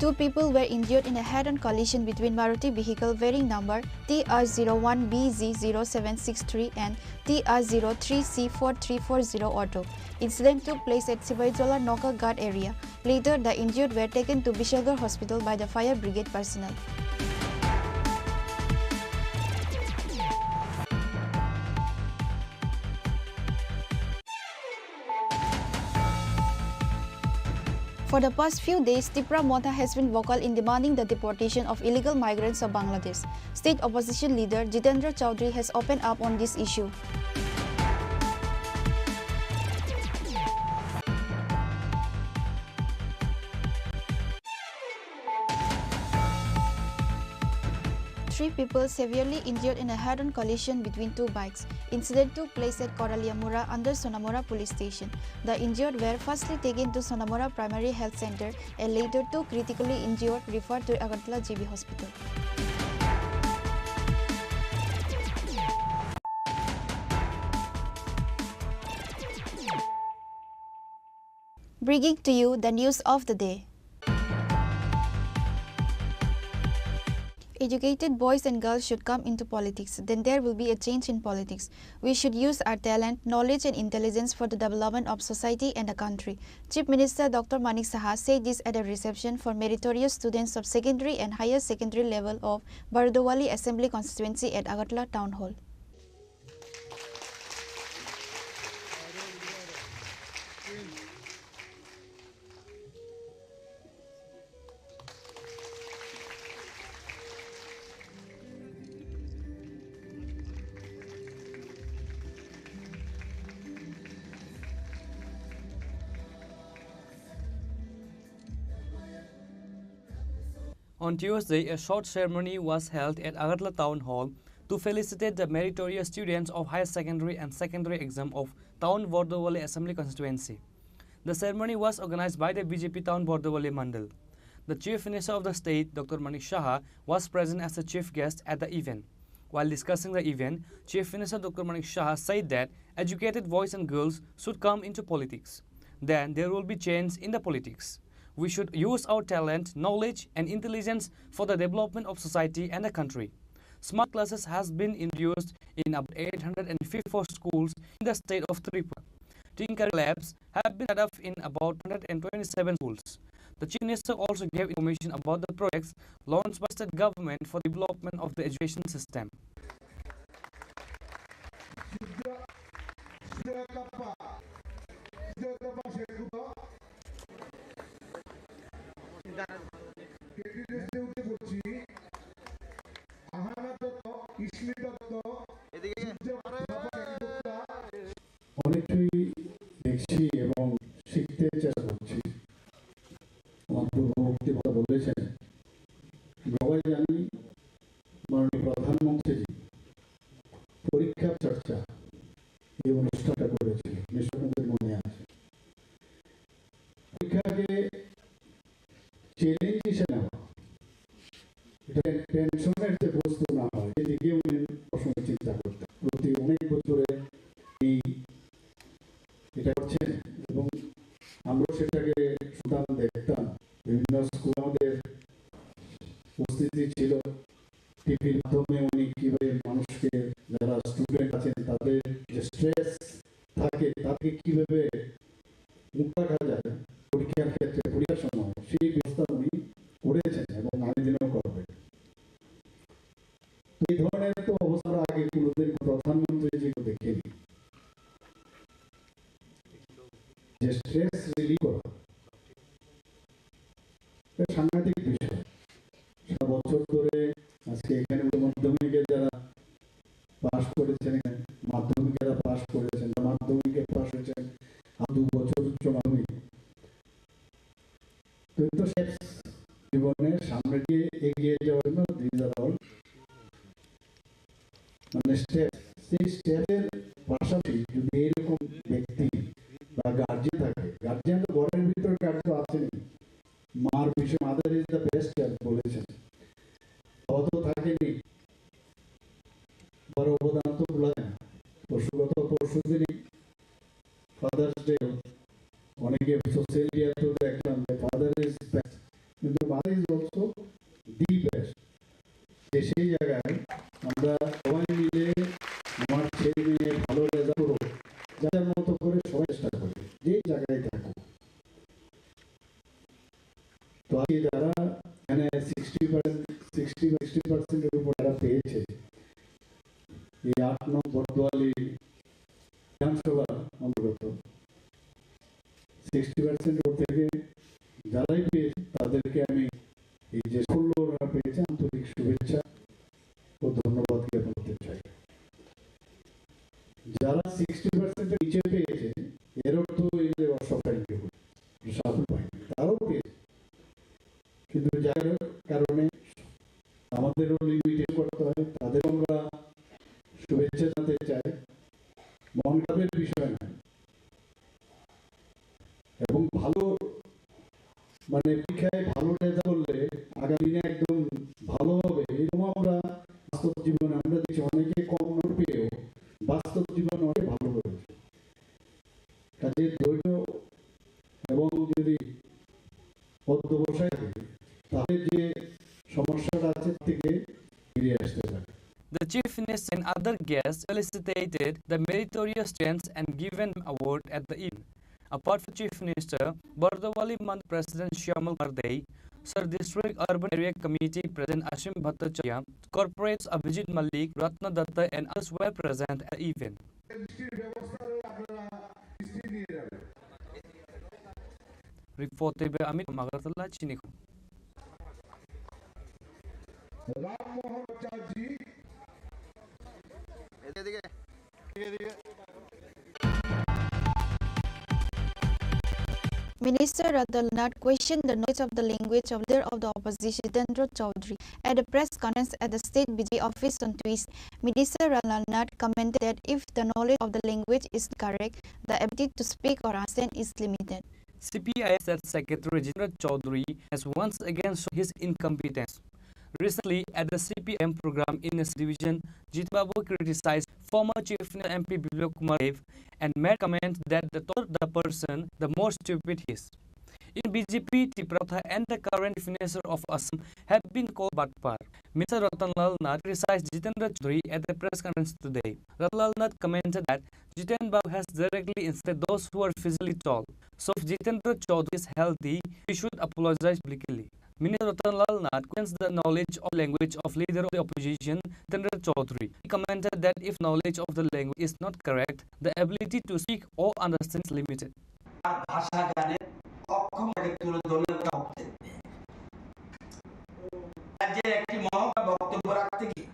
Two people were injured in a head-on collision between Maruti vehicle bearing number T R zero one B Z zero seven six three and T R zero three C four three four zero auto. Incident took place at Sibaijola Nokaghat area. Later, the injured were taken to Bishalgarh Hospital by the fire brigade personnel. For the past few days, Tipra Motha has been vocal in demanding the deportation of illegal migrants of Bangladesh. State opposition leader Jitendra Chaudhary has opened up on this issue. Three people severely injured in a head-on collision between two bikes. Incident took place at Koralia Mura under Sonamura Police Station. The injured were firstly taken to Sonamura Primary Health Center and later two critically injured referred to Agartala G B Hospital. Bringing to you the news of the day. Educated boys and girls should come into politics, then there will be a change in politics. We should use our talent, knowledge and intelligence for the development of society and the country. Chief Minister Doctor Manik Saha said this at a reception for meritorious students of secondary and higher secondary level of Bardowali Assembly Constituency at Agartala Town Hall. On Tuesday, a short ceremony was held at Agartala Town Hall to felicitate the meritorious students of higher secondary and secondary exam of Town Bordowali Assembly Constituency. The ceremony was organized by the B J P Town Bordowali Mandal. The Chief Minister of the state, Doctor Manik Saha, was present as a chief guest at the event. While discussing the event, Chief Minister Doctor Manik Saha said that educated boys and girls should come into politics. Then there will be change in the politics. We should use our talent, knowledge, and intelligence for the development of society and the country. Smart classes has been introduced in about eight hundred and fifty-four schools in the state of Tripura. Tinkering labs have been set up in about one hundred and twenty-seven schools. The Chief Minister also gave information about the projects launched by state government for development of the education system. আহানা দত্ত, ইস্মিত দত্ত, এদিকে। সূর্য প্রভা সেনগুপ্তা। অনেক কিছুই দেখছি এবং শিখতে চেষ্টা করছি। আমার পূর্ববর্তী বক্তা বলেছেন, সবাই জানি মাননীয় প্রধানমন্ত্রীজি পরীক্ষা চর্চা এই অনুষ্ঠানটা করেছিলেন, নিশ্চয় আপনাদের মনে আছে। পরীক্ষাকে চ্যালেঞ্জ হিসেবে নেওয়া, এটা টেনশনের যে বস্তু না হয়, এদিকে উনি সবসময় চিন্তা করতেন। প্রতি অনেক বছরে এই এটা করছেন এবং আমরাও সেটাকে শুনতাম, দেখতাম। বিভিন্ন স্কুল আমাদের উপস্থিতি ছিল, টিভির মাধ্যমে উনি কিভাবে মানুষকে, যারা স্টুডেন্ট আছেন, তাদের যে স্ট্রেস থাকে, তাকে কিভাবে মুক্ত রাখা যায় পরীক্ষার ক্ষেত্রে, পরীক্ষার সময়, সেই ব্যবস্থা উনি করেছেন এবং আগামী দিনেও করবেন। তো এই ধরনের তো অবস্থা আমরা আগে কোনোদিন প্রধানমন্ত্রী যে কেউ দেখেনি। যে স্ট্রেস রিলিফ করা, এটা সাংঘাতিক বিষয়। সারা বছর ধরে আজকে এখানে উচ্চ মাধ্যমিকে যারা পাস করেছেন, এখানে মাধ্যমিকে যারা পাস করেছেন, যারা মাধ্যমিকে পাস হয়েছেন, আর দু বছর উচ্চ মাধ্যমিক, তো এই তো স্টেপস জীবনে সামনে দিয়ে এগিয়ে যাওয়ার জন্য, these are all মানে স্টেপ। সেই স্টেপের পাশাপাশি যদি এইরকম ব্যক্তি বা গার্জিয়ান থাকে, গার্জিয়ান তো ঘরের ভিতরে গার্জিয়ান তো আছেনই, মার বিষয়ে, mother is the best help বলেছেন, বাবা তো থাকেনি, বাবার অবদান তো ভোলা যায় না। পরশু, গত পরশু দিনই ফাদার্স ডে, অনেকে সোশ্যাল মিডিয়াতেও দেখলাম যে ফাদার ইজ বেস্ট, কিন্তু mother is also the best. যে সেই জায়গায় আমরা সবাই মিলে আমার ছেলে মেয়ে ভালো রেজাল্ট করুক, যার মতো করে সবাই চেষ্টা করি, যে জায়গায় থাকুক। তো আজকে যারা এখানে সিক্সটি পার্সেন্ট, সিক্সটি, সিক্সটি পার্সেন্টের উপর যারা পেয়েছে, এই আট নম্বর বর্দোয়ালি বিধানসভার অন্তর্গত সিক্সটি পার্সেন্ট ভোট থেকে যারাই পেয়েছে, তাদেরকে আমি এই যে সাফল্য ওনারা পেয়েছে, আন্তরিক শুভেচ্ছা ও ধন্যবাদ জ্ঞাপন করতে চাই। যারা সিক্সটি পার্সেন্টের নিচে পেয়েছে, এর অর্থ এই যে অসফল হয়ে গেল, সাফল্য পায়নি, তারাও পেয়েছে। কিন্তু যাই হোক, কারণে আমাদেরও লিমিটেড করতে হয়, তাদেরও আমরা শুভেচ্ছা জানাতে চাই। মন খারাপের বিষয় নয়, এবং ভালো, মানে, পরীক্ষায় ভালো রেজাল্ট করলে আগামী দিনে একদম ভালো হবে, এরকম আমরা বাস্তব জীবনে আমরা দেখছি, অনেকে কম নম্বর পেয়েও বাস্তব জীবনে অনেক ভালো করেছে। কাজে ধৈর্য এবং যদি অধ্যবসায় থাকে, তাহলে যে সমস্যাটা আছে থেকে Minister and other guests felicitated the meritorious students and given award at the event. Apart from Chief Minister, Bardawali Mandal President Shyamal Kumar Dey, Sir District Urban Area Committee President Ashwin Bhattacharya, corporates Abhijit Malik, Ratna Datta and others were present at the event. Report by Amit Magartala, Chinikhon. Rammohan চার্জি। এদিকে, এদিকে। Minister Rattanlal Nath questioned the knowledge of the language of leader of the opposition Jitendra Chaudhary at a press conference at the state B J P office on Tuesday. Minister Rattanlal Nath commented that if the knowledge of the language is correct, the ability to speak or understand is limited. C P I M State Secretary Jitendra Chaudhary has once again shown his incompetence. Recently, at the C P I M program in his division, Jiten Babu criticized former Chief Minister M P Biplab Kumar Deb and made comment that the taller the person, the more stupid he is. In B J P, Tipra Motha and the current Chief Minister of Assam have been called batpar. Minister Rattanlal Nath criticized Jitendra Chaudhary at the press conference today. Rattanlal Nath commented that Jiten Babu has directly insulted those who are physically tall. So if Jitendra Chaudhary is healthy, he should apologize publicly. Minister Rattanlal Nath questions the knowledge of language of leader of the opposition, Jitendra Chaudhary. He commented that if knowledge of the language is not correct, the ability to speak or understand is limited. তার ভাষা জ্ঞানের অক্ষমতাকে তুলে ধরলে তা বক্তব্যে রাজ্যের একটি মহকুমা বক্তব্য রাখতে গিয়ে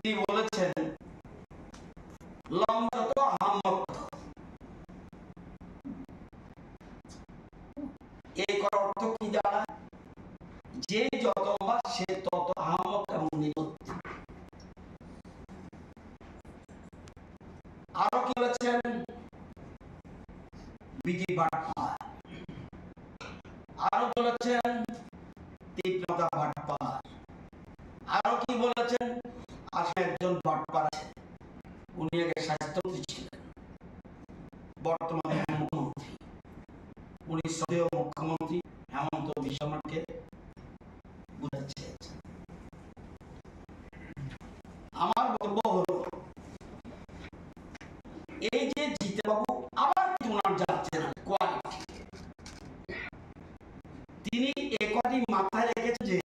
তিনি বলেছেন, "লম্বা যত আহাম্মক তত।" এই কথার অর্থ কি দাঁড়ায়? যে যত লম্বা সে তত আহাম্মক এবং নিম্ন। আরো কি বলেছেন? বিজেপি বাটপার। আরো বলেছেন, তীব্রতা বাটপার। আরো কি বলেছেন? আসলে একজন বাটপার আছে, উনি আগে স্বাস্থ্যমন্ত্রী ছিলেন, বর্তমানে মুখ্যমন্ত্রী। উনি শ্রদ্ধেয় মুখ্যমন্ত্রী হিমন্ত বিশ্ব শর্মাকে বুঝাতে চেয়েছেন। আমার বক্তব্য হলো, এই যে জিতেনবাবু আবার কিন্তু ওনার যাচ্ছেন কোয়ালিটি, তিনি এ কথাটি মাথায় রেখেছেন যে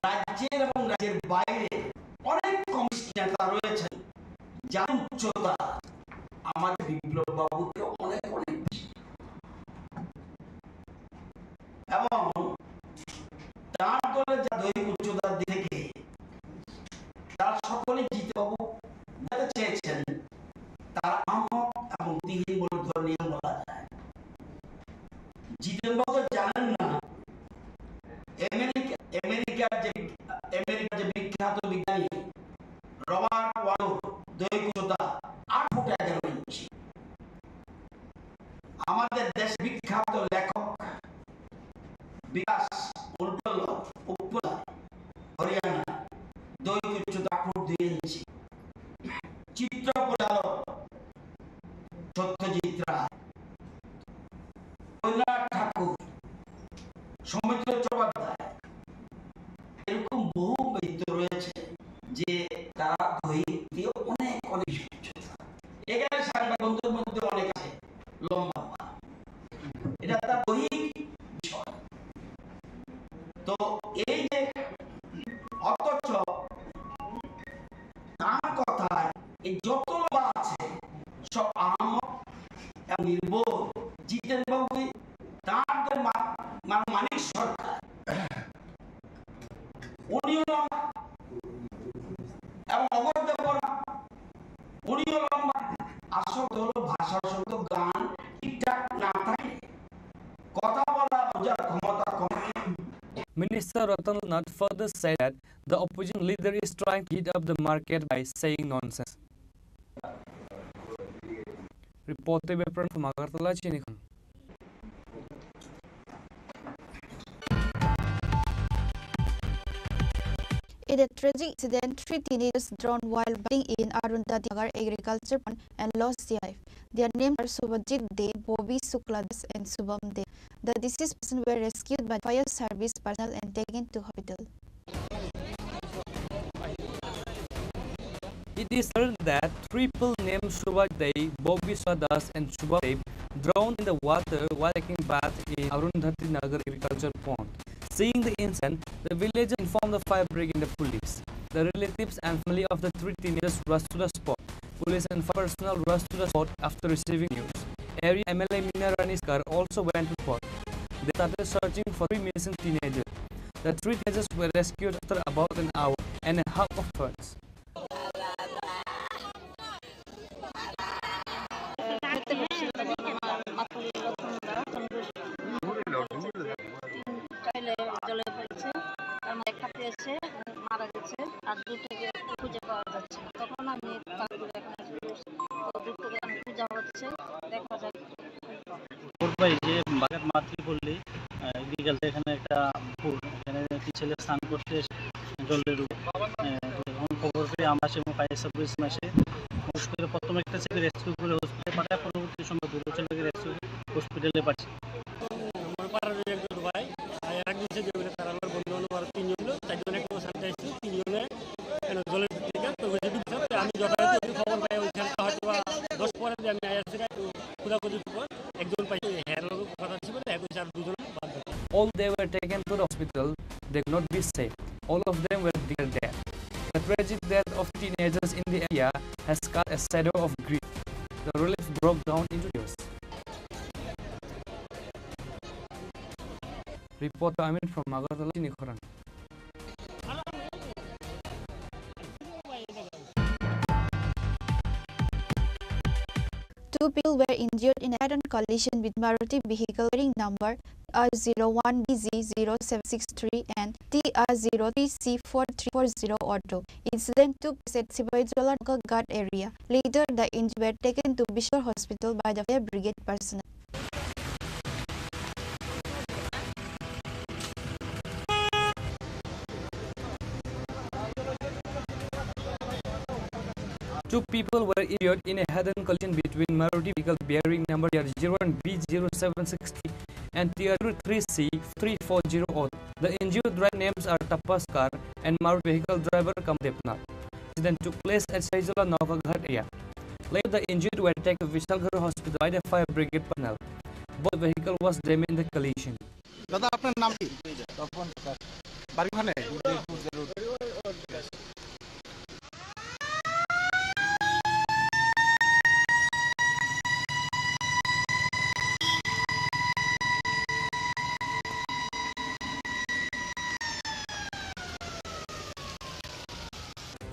রাজ্যের এবং রাজ্যের বাইরে অনেক কমিউনিস্ট নেতা রয়েছেন, যার উচ্চতা আমাদের বিপ্লব বাবুর থেকে অনেক অনেক বেশি। এবং তার দলে যা দৈহিক উচ্চতার দিক থেকে তারা সকলেই জিতেনবাবু বুঝাতে চেয়েছেন, তারা আহাম্মক এবং দিকহীন বলে ধরে নিয়ে বলা যায়। জিতেনবাবু তো জানেন না, আমেরিকা, আমেরিকার যে, আমেরিকার যে বিখ্যাত বিজ্ঞানী রবার্ট ওয়ালোর দৈহিক উচ্চতা আট ফুট এগারো ইঞ্চি। আমাদের দেশ বিখ্যাত লেখক বিকাশ উপলা, উপলা, হরিয়ানা, দৈহিক উচ্চতা আট ফুট দুই ইঞ্চি। চিত্র পরিচালক সত্যজিৎ রায়, রবীন্দ্রনাথ ঠাকুর, সৌমিত্র চট্টোপাধ্যায়, এরকম বহু ব্যক্তি রয়েছে যে তারা দৈহিক দিয়ে অনেক অনেক উচ্চতা। এখানে সাংবাদিক বন্ধুর মধ্যে অনেক আছে লম্বা, এটা তার দৈহিক বিষয়। তো এই যে, অথচ তার কথায় এই যত লম্বা আছে সব আহাম্মক এবং নির্বোধ। জিতেন বাবু তার যে মা-, মানে মানিক সরকার, উনিও লম্বা এবং অভয় দেববর্মা, উনিও লম্বা। আসল হলো ভাষার শব্দ গান ঠিকঠাক না থাকে, কথা বলা বোঝার ক্ষমতা কম। Minister Ratan Lal Nath further said that the opposition leader is trying to heat up the market by saying nonsense. Report by Pranab from Agartala, Chinikhon. In a tragic incident, three teenagers drowned while bathing in Arundhati Nagar Agriculture Pond and lost their life. Their names are Subhajit Dey, Bobby Shukla Das, and Shubham Dey. The deceased persons were rescued by fire service personnel and taken to hospital. It is said that three people named Subhash Dei, Bobby Das, and Shubham Deb drowned in the water while taking bath in Arundhati Nagar agriculture pond. Seeing the incident, the villagers informed the fire brigade and the police. The relatives and family of the three teenagers rushed to the spot. Police and fire personnel rushed to the spot after receiving news. Area M L A Meena Rani Sarkar also went to spot. They started searching for three missing teenagers. The three teenagers were rescued after about an hour and a half of search. Toilet জ্বলে পড়েছে, তার মধ্যে একটা পেয়েছে, মারা গেছে, আর দুটোকে খুঁজে পাওয়া যাচ্ছে না। তখন আমি তারপরে এখানে চলে এসেছি। তো দুটোকে এখন খোঁজা হচ্ছে, দেখা যাক। খবর পাই যে বাগের মাতৃপল্লী, আহ, এগ্রিকালচার, এখানে একটা পুকুর, এখানে একটি ছেলে স্নান করতে এসে জলের উপর, আহ, যখন খবর পেয়ে আমরা সেখানে ফায়ার সার্ভিস এসে হসপিটালে প্রথমে একটা ছেলে রেস্কিউ করে হসপিটালে পাঠায়, পরবর্তী সময় দুটো ছেলেকে রেস্কিউ হসপিটালে পাঠিয়ে। আমার পাড়ার একজন ভাই, আর একজন ছেলে বলে, তারা আমার বন্ধু বান্ধব আরো তিনজন ছিল, চারজন একটা সাথে আসছিল, তিনজনে কেন জলের ভিতরে গেল, তো ওই যে ডুবছে, তো আমি যথাযথ যদি খবর পাই, ওই ছেলেটা হয়তো বা দশ পনেরো দিন আমি আইসি তো খোঁজাখুঁজি খবর, একজন পাইছি, হের কথা ছিল, এখন আর দুজন বাদ বাকি। All they were taken to the hospital, they could not be saved. All of them were declared dead. The tragic death of teenagers in the area has cast a shadow of grief. The relief broke down into tears. Reporter Amin from Agartala, Chini Khorang. Two people were injured in a head-on collision with Maruti vehicle bearing number T R zero one B Z zero seven six three and T R zero three C four three four zero auto. Incident took place at Sibaijola Nokaghat area. Later, the injured were taken to Bishal Hospital by the fire brigade personnel. Two people were injured in a head-on collision between Maruti vehicle bearing number T R zero one B zero seven six three and T R three C three four zero auto. The injured driver names are Tapas Kar and Maruti vehicle driver cum Debnath. Incident took place at Sibaijola Nokaghat area. Later, the injured were taken to Vishalgarh Hospital by the fire brigade personnel. Both vehicle was damaged in the collision. দাদা, আপনার নাম কি? তপন দাস। বাড়ি ওখানে? Udaipur road.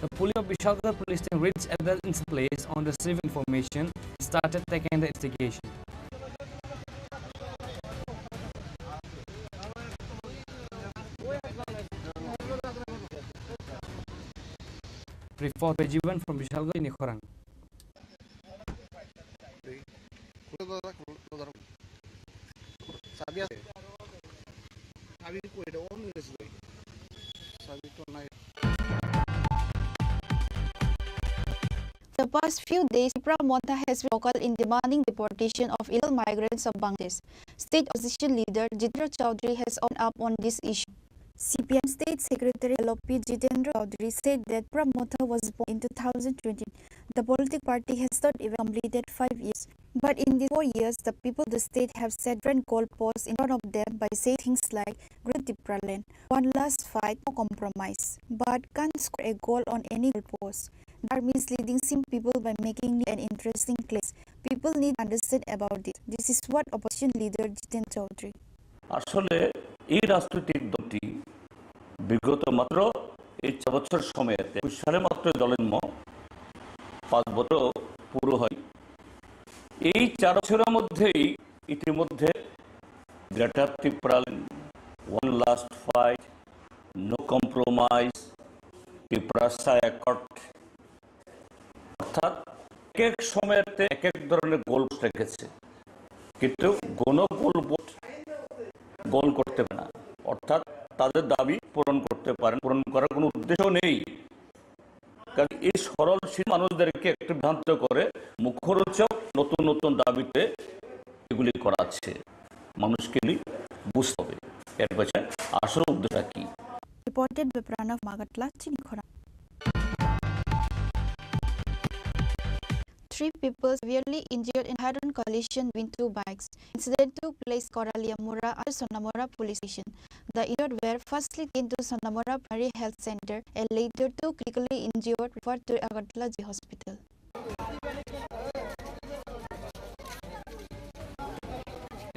The police of Vishalgarh police station reached at the incident place on receiving information, started taking the investigation. Report by Jivan from Vishalgarh, Chini Khorang. খুলে দাও, খুলে দাও। চাবি আছে? চাবি কই? এটা অন হয়ে গেছে কই? চাবি তো নাই। The past few days, Tipra Motha has been vocal in demanding deportation of illegal migrants of Bangladesh. State opposition leader Jitendra Chaudhary has owned up on this issue. C P M State Secretary L O P Jitendra Chaudhary said that Tipra Motha was born in two thousand twenty. The political party has not even completed five years. But in these four years, the people of the state have set different goalposts in front of them by saying things like "Great Tipraland," "One last fight, no compromise." But can't score a goal on any goalpost. They are misleading simple people by making new and interesting claims. People need to understand about this. This is what opposition leader Jiten Chaudhary. আসলে এই রাজনৈতিক দলটি বিগত মাত্র এই চার বছর সময়তে একুশ সালে মাত্র দলের জন্ম, পাঁচ বছর পুরো হয়। এই চার বছরের মধ্যেই ইতিমধ্যে গ্রেটার Tripuraland, one last fight, no compromise, Tripurasha accord, অর্থাৎ এক এক সময়তে এক এক ধরনের গোল রেখেছে, কিন্তু কোনো গোল গোল করতে পারে না, অর্থাৎ তাদের দাবি পূরণ করতে পারেন, পূরণ করার কোনো উদ্দেশ্য নেই। কারণ এই সরল মানুষদেরকে একটু বিভ্রান্ত করে মুখরোচক নতুন নতুন দাবিতে এগুলি করাচ্ছে। মানুষকে এগুলি বুঝতে হবে এর পেছনে আসল উদ্দেশ্যটা কি। Reported by Pranav Magatla, Chini Khorang. Three people severely injured in head-on collision between two bikes. Incident took place Koraliamura under Sonamura police station. The injured were firstly taken to Sonamura Primary Health Center and later two critically injured referred to Agartala G Hospital.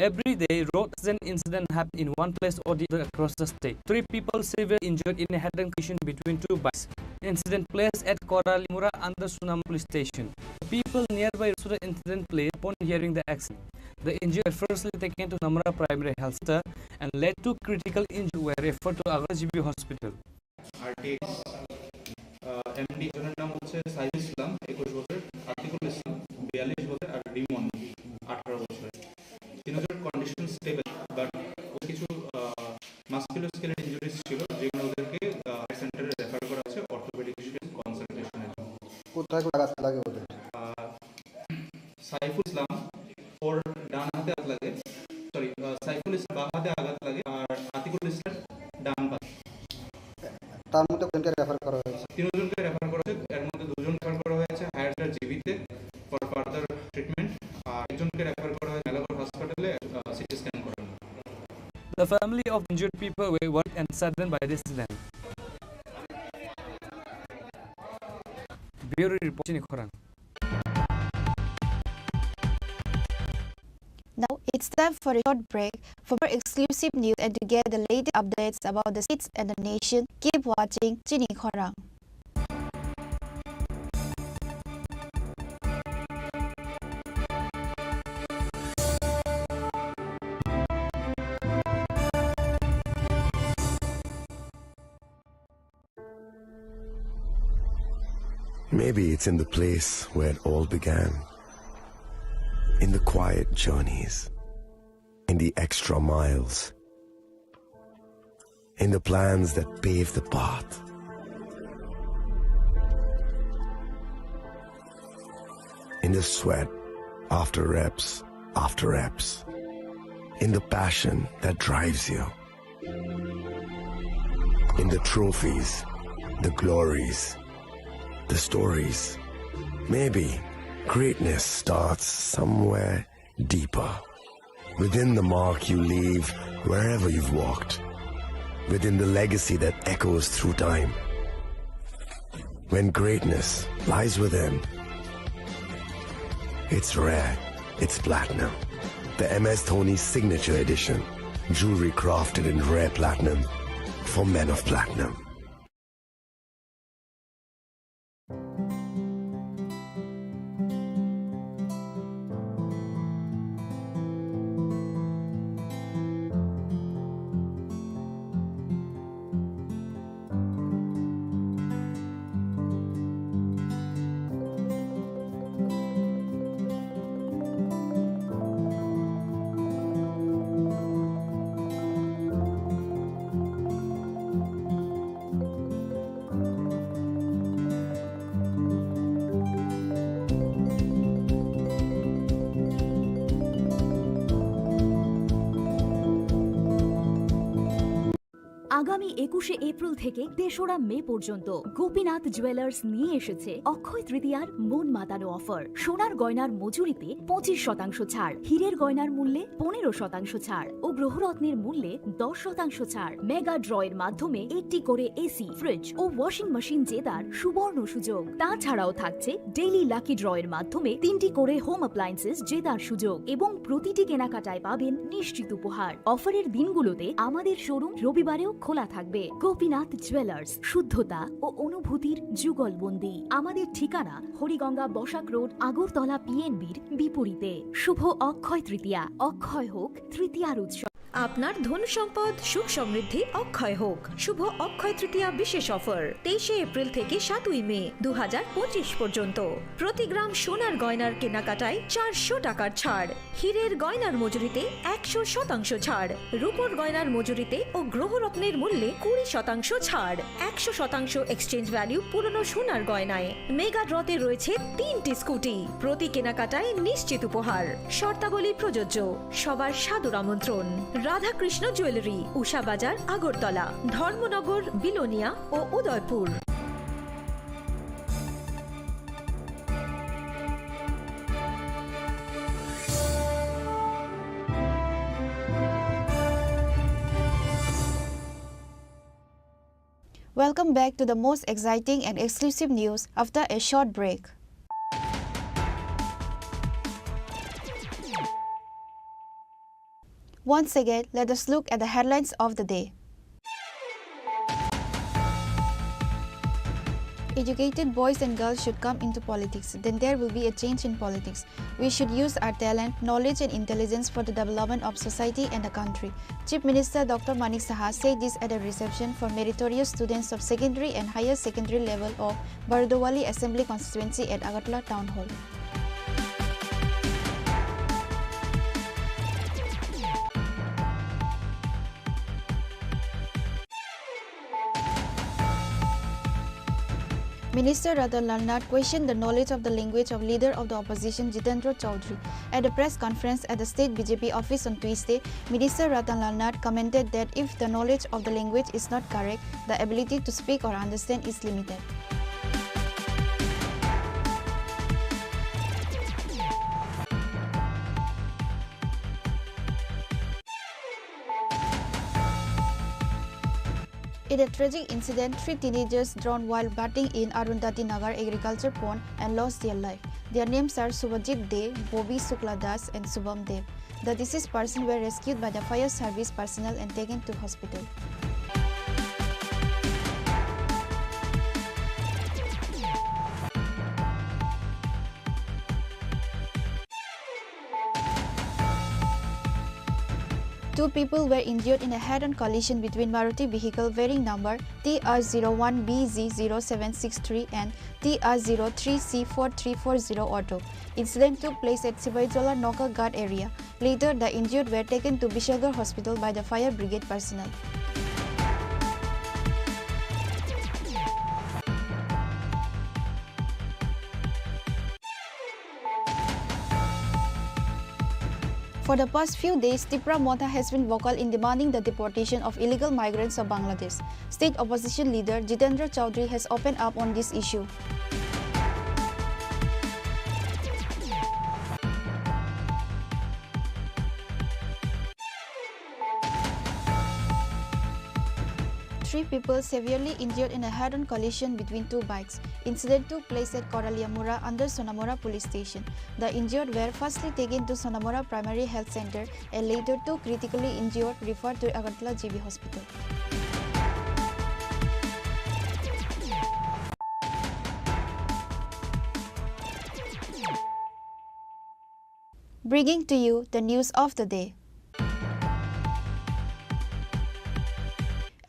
Every day, road accident incident happen in one place or the other across the state. Three people severely injured in a head-on collision between two bikes. Incident place at Koralimura under Sonamura police station. People nearby rushed to the incident place upon hearing the accident. The injured were firstly taken to Sonamura Primary Health Center and led to critical injury were referred to Agartala G B hospital. RTX, আহ, MD, একজনের নাম হচ্ছে সাইফুল ইসলাম, একুশ বছর, আতিকুল ইসলাম, বিয়াল্লিশ বছর, আর রিমন, আঠারো বছর। তিনজনের কন্ডিশন স্টেবল, বাট কিছু, আহ, মাসকুলোস্কেলেটাল ইনজুরিজ ছিল, যেগুলো ওদেরকে, আহ, সেন্টারে রেফার করা হয়েছে অর্থোপেডিক কনসালটেশনের জন্য। কোথায় কোথায় আঘাত লাগে ওদের? আহ, সাইফুল ইসলাম ওর ডান হাতে আঘাত লাগে, সরি, আহ, সাইফুল ইসলাম বাম হাতে আঘাত লাগে, আর আতিকুল ইসলাম ডান পায়ে। তার মধ্যে কয়জনকে রেফার করা হয়েছে? তিনজনকে রেফার করা হয়েছে, এর মধ্যে দুজন রেফার করা হয়েছে হায়ার জিবিতে ফর ফার্দার ট্রিটমেন্ট, আর একজনকে রেফার করা হয়েছে মেলাঘর হসপিটালে, আহ, সিটি স্ক্যান করানো। The family of injured people were worried and saddened by this incident. Bureau report, Chini Khorang. Now it's time for a short break. For more exclusive news and to get the latest updates about the states and the nation, keep watching Chini Khorang. Maybe it's in the place where it all began. In the quiet journeys. In the extra miles. In the plans that pave the path. In the sweat after reps, after reps. In the passion that drives you. In the trophies, the glories, the stories. Maybe greatness starts somewhere deeper. Within the mark you leave wherever you've walked. Within the legacy that echoes through time. When greatness lies within, it's rare, it's platinum. The M S Dhoni Signature Edition. Jewelry crafted in rare platinum for men of platinum. আগামী একুশে এপ্রিল থেকে তেসরা মে পর্যন্ত গোপীনাথ জুয়েলার্স নিয়ে এসেছে অক্ষয় তৃতীয়ার মন মাতানো অফার। সোনার গয়নার মজুরিতে পঁচিশ শতাংশ ছাড়, হীরের গয়নার মূল্যে পনেরো শতাংশ ছাড় ও গ্রহরত্নের মূল্যে দশ শতাংশ ছাড়। মেগা ড্র এর মাধ্যমে একটি করে এসি, ফ্রিজ ও ওয়াশিং মেশিন জেতার সুবর্ণ সুযোগ। তাছাড়াও থাকছে ডেইলি লাকি ড্র এর মাধ্যমে তিনটি করে হোম অ্যাপ্লায়েন্সেস জেতার সুযোগ এবং প্রতিটি কেনাকাটায় পাবেন নিশ্চিত উপহার। অফারের দিনগুলোতে আমাদের শোরুম রবিবারেও খোলা থাকবে। গোপীনাথ জুয়েলার্স, শুদ্ধতা ও অনুভূতির যুগলবন্দি। আমাদের ঠিকানা হরিগঙ্গা বসাক রোড, আগরতলা পিএনবির বিপরীতে। শুভ অক্ষয় তৃতীয়া, অক্ষয় হোক তৃতীয়ার উৎসব। আপনার ধন সম্পদ সুখ সমৃদ্ধি অক্ষয় হোক। শুভ অক্ষয় তৃতীয়া বিশেষ অফার, তেইশে এপ্রিল থেকে সাতই মে দু হাজার পঁচিশ পর্যন্ত। প্রতি গ্রাম সোনার গয়নার কেনাকাটায় চারশো টাকার ছাড়, হীরের গয়নার মজুরিতে একশো শতাংশ ছাড়, রূপোর গয়নার মজুরিতে ও গ্রহরত্নের মূল্যে কুড়ি শতাংশ ছাড়, একশো শতাংশ এক্সচেঞ্জ ভ্যালু পুরনো সোনার গয়নায়। মেগা ড্রতে রয়েছে তিনটি স্কুটি, প্রতি কেনাকাটায় নিশ্চিত উপহার। শর্তাবলী প্রযোজ্য। সবার সাদর আমন্ত্রণ। রাধাকৃষ্ণ জুয়েলারি, উষা বাজার, আগরতলা, ধর্মনগর, বিলোনিয়া ও Udaipur. Welcome back to the most exciting and exclusive news after a short break. Once again, let us look at the headlines of the day. Educated boys and girls should come into politics, then there will be a change in politics. We should use our talent, knowledge and intelligence for the development of society and the country. Chief Minister Doctor Manik Saha said this at a reception for meritorious students of secondary and higher secondary level of Bardowali Assembly Constituency at Agartala Town Hall. Minister Ratan Lal Nath questioned the knowledge of the language of leader of the opposition Jitendra Chaudhary. At a press conference at the state B J P office on Tuesday, Minister Ratan Lal Nath commented that if the knowledge of the language is not correct, the ability to speak or understand is limited. In a tragic incident, three teenagers drowned while bathing in Arundhati Nagar agriculture pond and lost their life. Their names are Subhajit Dey, Bobby Shukla Das, and Shubham Dey. The deceased persons were rescued by the fire service personnel and taken to hospital. Two people were injured in a head-on collision between Maruti vehicle bearing number T R zero one B Z zero seven six three and T R zero three C four three four zero auto. Incident took place at Sibaijola Nokaghat area. Later, the injured were taken to Bishalgarh Hospital by the fire brigade personnel. For the past few days, Tipra Motha has been vocal in demanding the deportation of illegal migrants of Bangladesh. State opposition leader Jitendra Chaudhary has opened up on this issue. Three people severely injured in a head-on collision between two bikes. Incident took place at Koralia Mura under Sonamura Police Station. The injured were firstly taken to Sonamura Primary Health Center and later two critically injured referred to Agartala G B Hospital. Bringing to you the news of the day.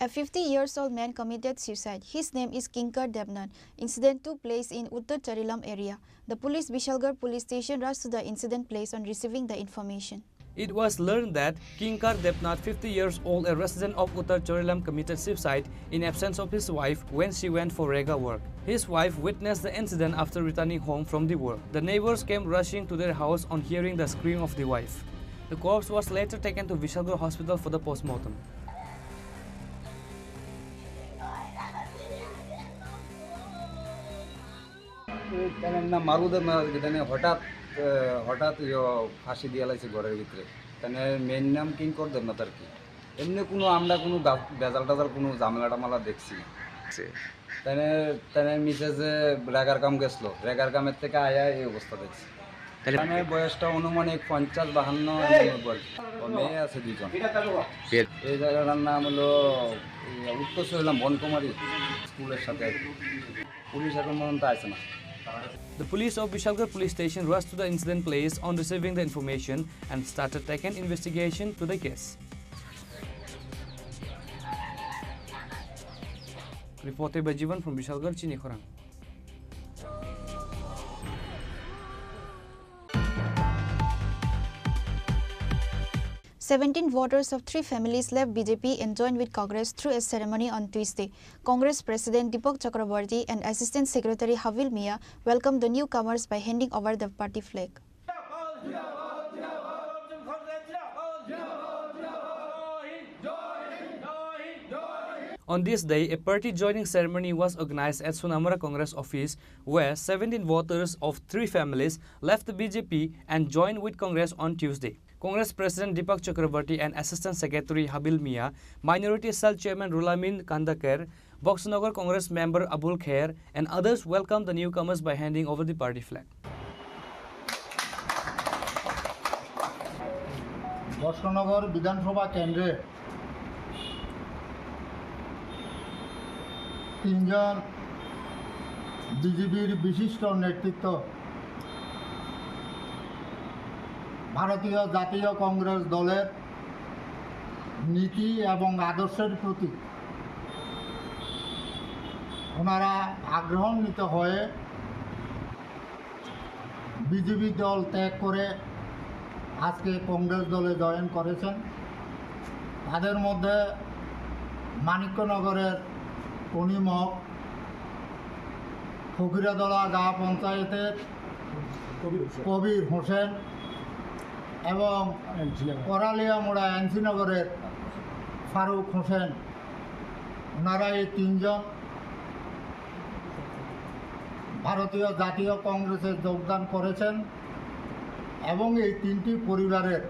A fifty years old man committed suicide. His name is Kinkar Debnath. Incident took place in Uttar Charilam area. The police, Bishalgarh Police Station, rushed to the incident place on receiving the information. It was learned that Kinkar Debnath, fifty years old, a resident of Uttar Charilam, committed suicide in absence of his wife when she went for rega work. His wife witnessed the incident after returning home from the work. The neighbors came rushing to their house on hearing the scream of the wife. The corpse was later taken to Vishalgarh Hospital for the postmortem. তাহলে না মারুদের না আর কি, তাহলে হঠাৎ, আহ, হঠাৎ ইয়ো ফাঁসি দিয়ে লাইছে ঘরের ভিতরে। তাহলে মেয়ের নাম কিঙ্কর দেবনাথ আর কি। এমনি কোনো আমরা কোনো গা-, ভেজাল টেজাল কোনো ঝামেলা টামেলা দেখছি না। জি। তাহলে, তাহলে মিসেস যে রেগার কাম গেছিল, রেগার কামের থেকে আয়া এই অবস্থা দেখছি। তাহলে তাহলে বয়সটা অনুমানিক পঞ্চাশ, বাহান্ন, এমন বয়স। ও মেয়ে আছে দুজন। বিয়ে এই জায়গাটার নাম হলো, এই উত্তর সুহেলাম বনকুমারী স্কুলের সাথে আর কি। পুলিশ এখন পর্যন্ত আসে না। The police of Vishalgarh Police Station rushed to the incident place on receiving the information and started taking investigation to the case. Reported by Jivan from Vishalgarh, Chini Khorang. Seventeen voters of three families left B J P and joined with Congress through a ceremony on Tuesday. Congress President Deepak Chakraborty and Assistant Secretary Habil Mia welcomed the newcomers by handing over the party flag. On this day, a party joining ceremony was organized at Sonamura Congress office, where seventeen voters of three families left the B J P and joined with Congress on Tuesday. Congress President Deepak Chakraborty and Assistant Secretary Habil Mia, Minority Cell Chairman Rulamin Kandaker, Boxnagar Congress member Abul Kher and others welcomed the newcomers by handing over the party flag. Boxanagar বিধানসভা কেন্দ্রে তিনজন বিজেপির বিশিষ্ট নেতৃত্ব ভারতীয় জাতীয় কংগ্রেস দলের নীতি এবং আদর্শের প্রতি ওনারা আগ্রহান্বিত হয়ে বিজেপি দল ত্যাগ করে আজকে কংগ্রেস দলে জয়েন করেছেন। তাদের মধ্যে মানিক্যনগরের কনিমক, ফকিরাদলা গাঁ পঞ্চায়েতের কবির হোসেন। কবির হোসেন এবং এমসি নগর। করালিয়ামুড়া এমসি নগরের ফারুক হোসেন, ওনারা এই তিনজন ভারতীয় জাতীয় কংগ্রেসে যোগদান করেছেন এবং এই তিনটি পরিবারের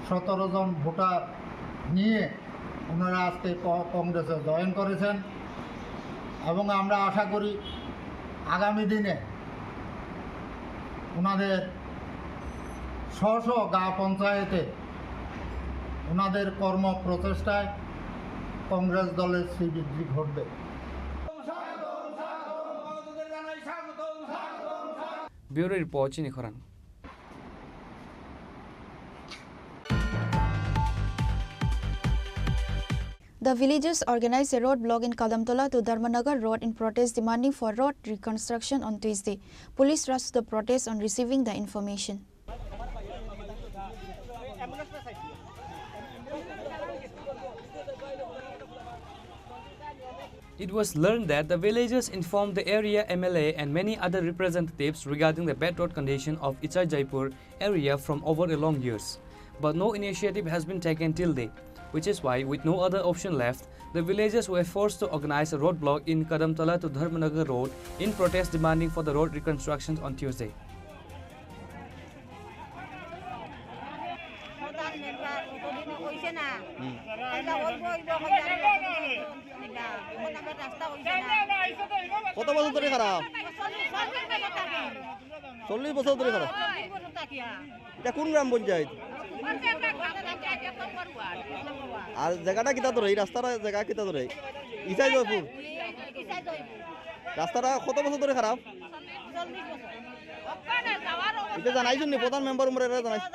সতেরো জন ভোটার নিয়ে ওনারা আজকে ক-, কংগ্রেসে জয়েন করেছেন এবং আমরা আশা করি আগামী দিনে ওনাদের স্ব স্ব গাঁও পঞ্চায়েতে ওনাদের কর্ম প্রচেষ্টায় কংগ্রেস দলের শ্রীবৃদ্ধি ঘটবে। Bureau Report, Chini Khorang. The villagers organized a roadblock in Kadamtola to Dharmanagar Road in protest demanding for road reconstruction on Tuesday. Police rushed to the protest on receiving the information. It was learned that the villagers informed the area M L A and many other representatives regarding the bad road condition of Ichai Jaipur area from over a long years. But no initiative has been taken till date, which is why, with no other option left, the villagers were forced to organize a roadblock in Kadamtala to Dharmanagar Road in protest demanding for the road reconstruction on Tuesday. কত বছর ধরে খারাপ? চল্লিশ বছর ধরে খারাপ। এটা কোন গ্রাম পঞ্চায়েত? আর জায়গাটা কিতা ধরে? এই রাস্তাটা জায়গা কিতা ধরে? ইসাই জয়পুর। রাস্তাটা কত বছর ধরে খারাপ? এটা জানাইছুন নি? প্রধান মেম্বার উমরে এটা জানাইছুন।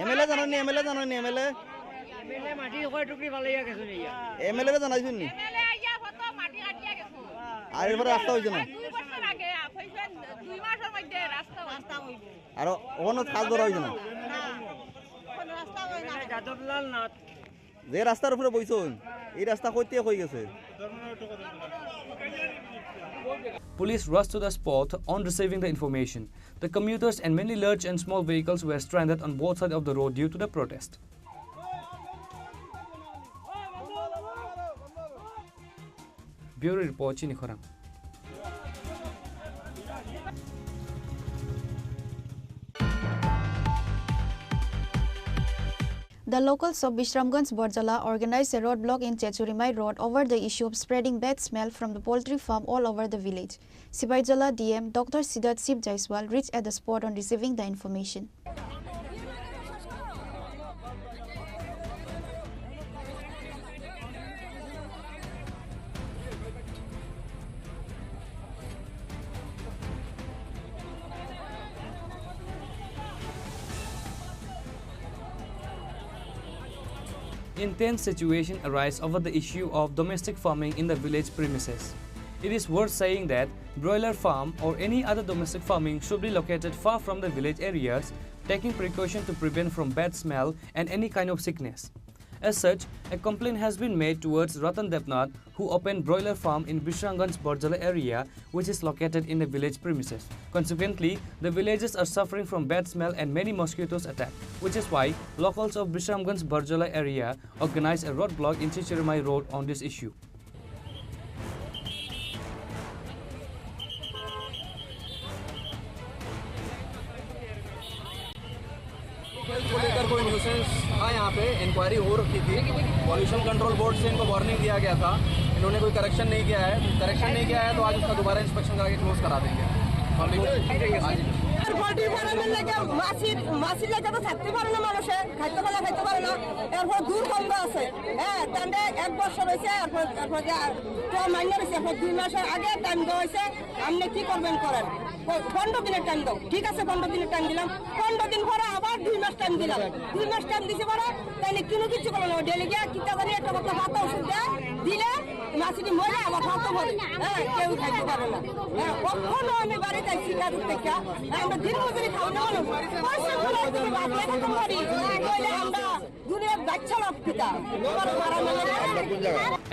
এমএলএ জানাননি, এমএলএ জানাননি, এমএলএ? এমএলএ মাটি কয় টুকরি ফালাইয়া গেছে নিয়া। এমএলএ রে জানাইছুন নি? এমএলএ আইয়া কত মাটি কাটিয়া গেছে। আর এরপরে রাস্তা হইছে না? দুই বছর আগে, হইছে দুই মাসের মধ্যে রাস্তা হইছে। আর ওখানে কাজ ধরা হইছে না? না, কোনো রাস্তা হয় না। যাদবলাল নাথ। যে রাস্তার উপরে বইছইন, এই রাস্তা কইতে কই গেছে? Police rushed to the spot on receiving the information. The commuters and many large and small vehicles were stranded on both sides of the road due to the protest. Bureau Report, Chini Khorang. The locals of Bishramganj Barjala organized a roadblock in Chechurimai Road over the issue of spreading bad smell from the poultry farm all over the village. Sipaijala D M Doctor Siddharth Shiv Jaiswal reached at the spot on receiving the information. Intense situation arise over the issue of domestic farming in the village premises. It is worth saying that broiler farm or any other domestic farming should be located far from the village areas, taking precaution to prevent from bad smell and any kind of sickness. As such, a complaint has been made towards Ratan Debnath, who opened broiler farm in Bishramganj Barjala area, which is located in the village premises. Consequently, the villagers are suffering from bad smell and many mosquitoes attack, which is why locals of Bishramganj Barjala area organized a roadblock in Chichirimai Road on this issue. Health को लेकर कोई न्यूसेंस था यहाँ पे, इंक्वायरी हो रखी थी। Pollution control board से इनको वार्निंग दिया गया था। इन्होंने कोई करेक्शन नहीं किया है, करेक्शन नहीं किया है तो आज उसका दोबारा इंस्पेक्शन करा के क्लोज करा देंगे। पब्लिक आज ही। আর পোল্ট্রি ফার্মের লাগে মাছি, মাছি লাগে তো থাকতে পারে না মানুষে, খাইতে পারে, খাইতে পারে না। এরপর দুর্গন্ধ আছে, হ্যাঁ, তাহলে এক বছর হয়েছে, এরপর, এরপর যে তো মাইনে হয়েছে, এরপর দুই মাসের আগে টাইম দেওয়া হয়েছে, আপনি কি করবেন করেন। প-, পনেরো দিনের টাইম দাও, ঠিক আছে, পনেরো দিনের টাইম দিলাম, পনেরো দিন পরে আবার দুই মাস টাইম দিলাম, দুই মাস টাইম দিছে পরে তাইলে কোনো কিছু করলো না, ডেলি গিয়া কিতা জানি একটা কথা ভাত ওষুধ দেয়, দিলে মাসিটি মরে আবার ভাত করে, হ্যাঁ, কেউ খাইতে পারে না। হ্যাঁ, কখনো আমি বাড়িতে শিকার করতে গিয়া, হ্যাঁ, আমরা দিন মজুরি খাওয়া না হলো, পয়সা খরচ করে ভাত খেতে পারি, তাহলে আমরা দুনিয়ার বাচ্চা লোক পিতা, আমার মারা মেলে।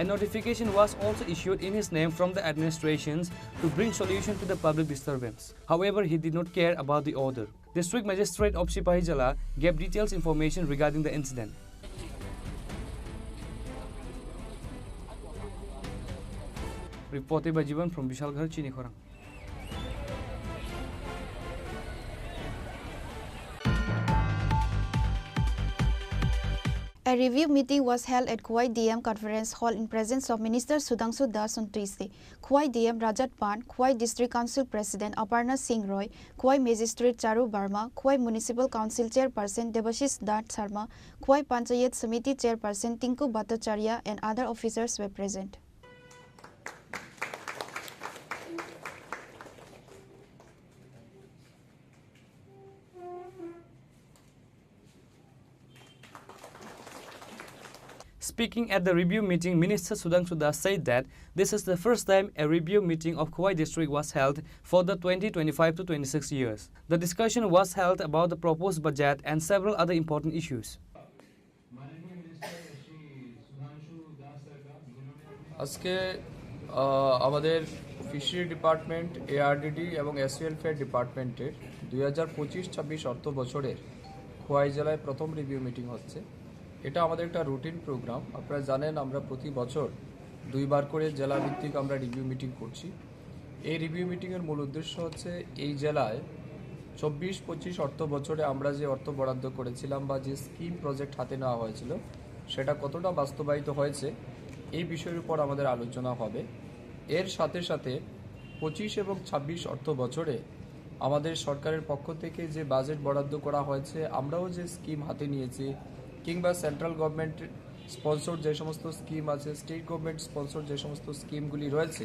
A notification was also issued in his name from the administrations to bring solution to the public disturbance. However, he did not care about the order. District Magistrate of Sipahijala gave details information regarding the incident. Reported by Jiban from Bishalgarh, Chinikhorang. A review meeting was held at Khowai D M Conference Hall in presence of Minister Sudhangshu Das on Tuesday. Khowai D M Rajat Pan, Khowai District Council President Aparna Singh Roy, Khowai Magistrate Charu Barma, Khowai Municipal Council Chairperson Debashish Nath Sharma, Khowai Panchayat Samiti Chairperson Tinku Bhattacharya and other officers were present. Speaking at the review meeting, Minister Sudhangshu Das said that this is the first time a review meeting of Khowai district was held for the twenty twenty-five to twenty-six years. The discussion was held about the proposed budget and several other important issues. আজকে, আহ, আমাদের fishery department, ARDD এবং SC welfare ডিপার্টমেন্টের দুই হাজার পঁচিশ ছাব্বিশ অর্থ বছরের খোয়াই জেলায় প্রথম রিভিউ মিটিং হচ্ছে। এটা আমাদের একটা রুটিন প্রোগ্রাম। আপনারা জানেন, আমরা প্রতি বছর দুইবার করে জেলা ভিত্তিক আমরা রিভিউ মিটিং করছি। এই রিভিউ মিটিংয়ের মূল উদ্দেশ্য হচ্ছে এই জেলায় চব্বিশ পঁচিশ অর্থ বছরে আমরা যে অর্থ বরাদ্দ করেছিলাম বা যে স্কিম প্রজেক্ট হাতে নেওয়া হয়েছিল, সেটা কতটা বাস্তবায়িত হয়েছে, এই বিষয়ের উপর আমাদের আলোচনা হবে। এর সাথে সাথে পঁচিশ এবং ছাব্বিশ অর্থ বছরে আমাদের সরকারের পক্ষ থেকে যে বাজেট বরাদ্দ করা হয়েছে, আমরাও যে স্কিম হাতে নিয়েছি, কিংবা সেন্ট্রাল গভর্নমেন্ট স্পন্সর যে সমস্ত স্কিম আছে, স্টেট গভর্নমেন্ট স্পন্সর যে সমস্ত স্কিমগুলি রয়েছে,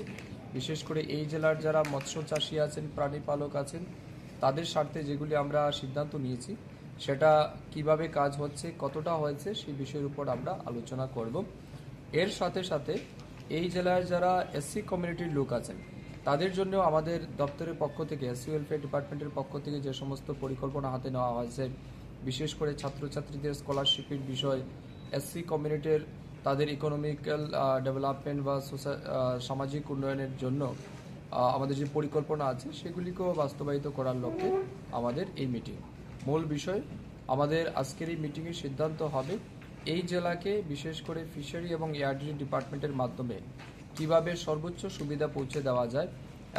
বিশেষ করে এই জেলার যারা মৎস্য চাষী আছেন, প্রাণী পালক আছেন, তাদের স্বার্থে যেগুলি আমরা সিদ্ধান্ত নিয়েছি, সেটা কিভাবে কাজ হচ্ছে, কতটা হয়েছে, সেই বিষয়ের উপর আমরা আলোচনা করব। এর সাথে সাথে এই জেলায় যারা এসসি কমিউনিটির লোক আছেন, তাদের জন্য আমাদের দপ্তরের পক্ষ থেকে, এসসি ওয়েলফেয়ার ডিপার্টমেন্টের পক্ষ থেকে যে সমস্ত পরিকল্পনা হাতে নেওয়া হয়েছে, বিশেষ করে ছাত্রছাত্রীদের স্কলারশিপের বিষয়, এসসি কমিউনিটির তাদের ইকোনমিক্যাল, আহ, ডেভেলপমেন্ট বা সোসা-, আহ, সামাজিক উন্নয়নের জন্য, আহ, আমাদের যে পরিকল্পনা আছে, সেগুলিকেও বাস্তবায়িত করার লক্ষ্যে আমাদের এই মিটিং। মূল বিষয়, আমাদের আজকের এই মিটিংয়ে সিদ্ধান্ত হবে এই জেলাকে, বিশেষ করে ফিশারি এবং এআরডি ডিপার্টমেন্টের মাধ্যমে কিভাবে সর্বোচ্চ সুবিধা পৌঁছে দেওয়া যায়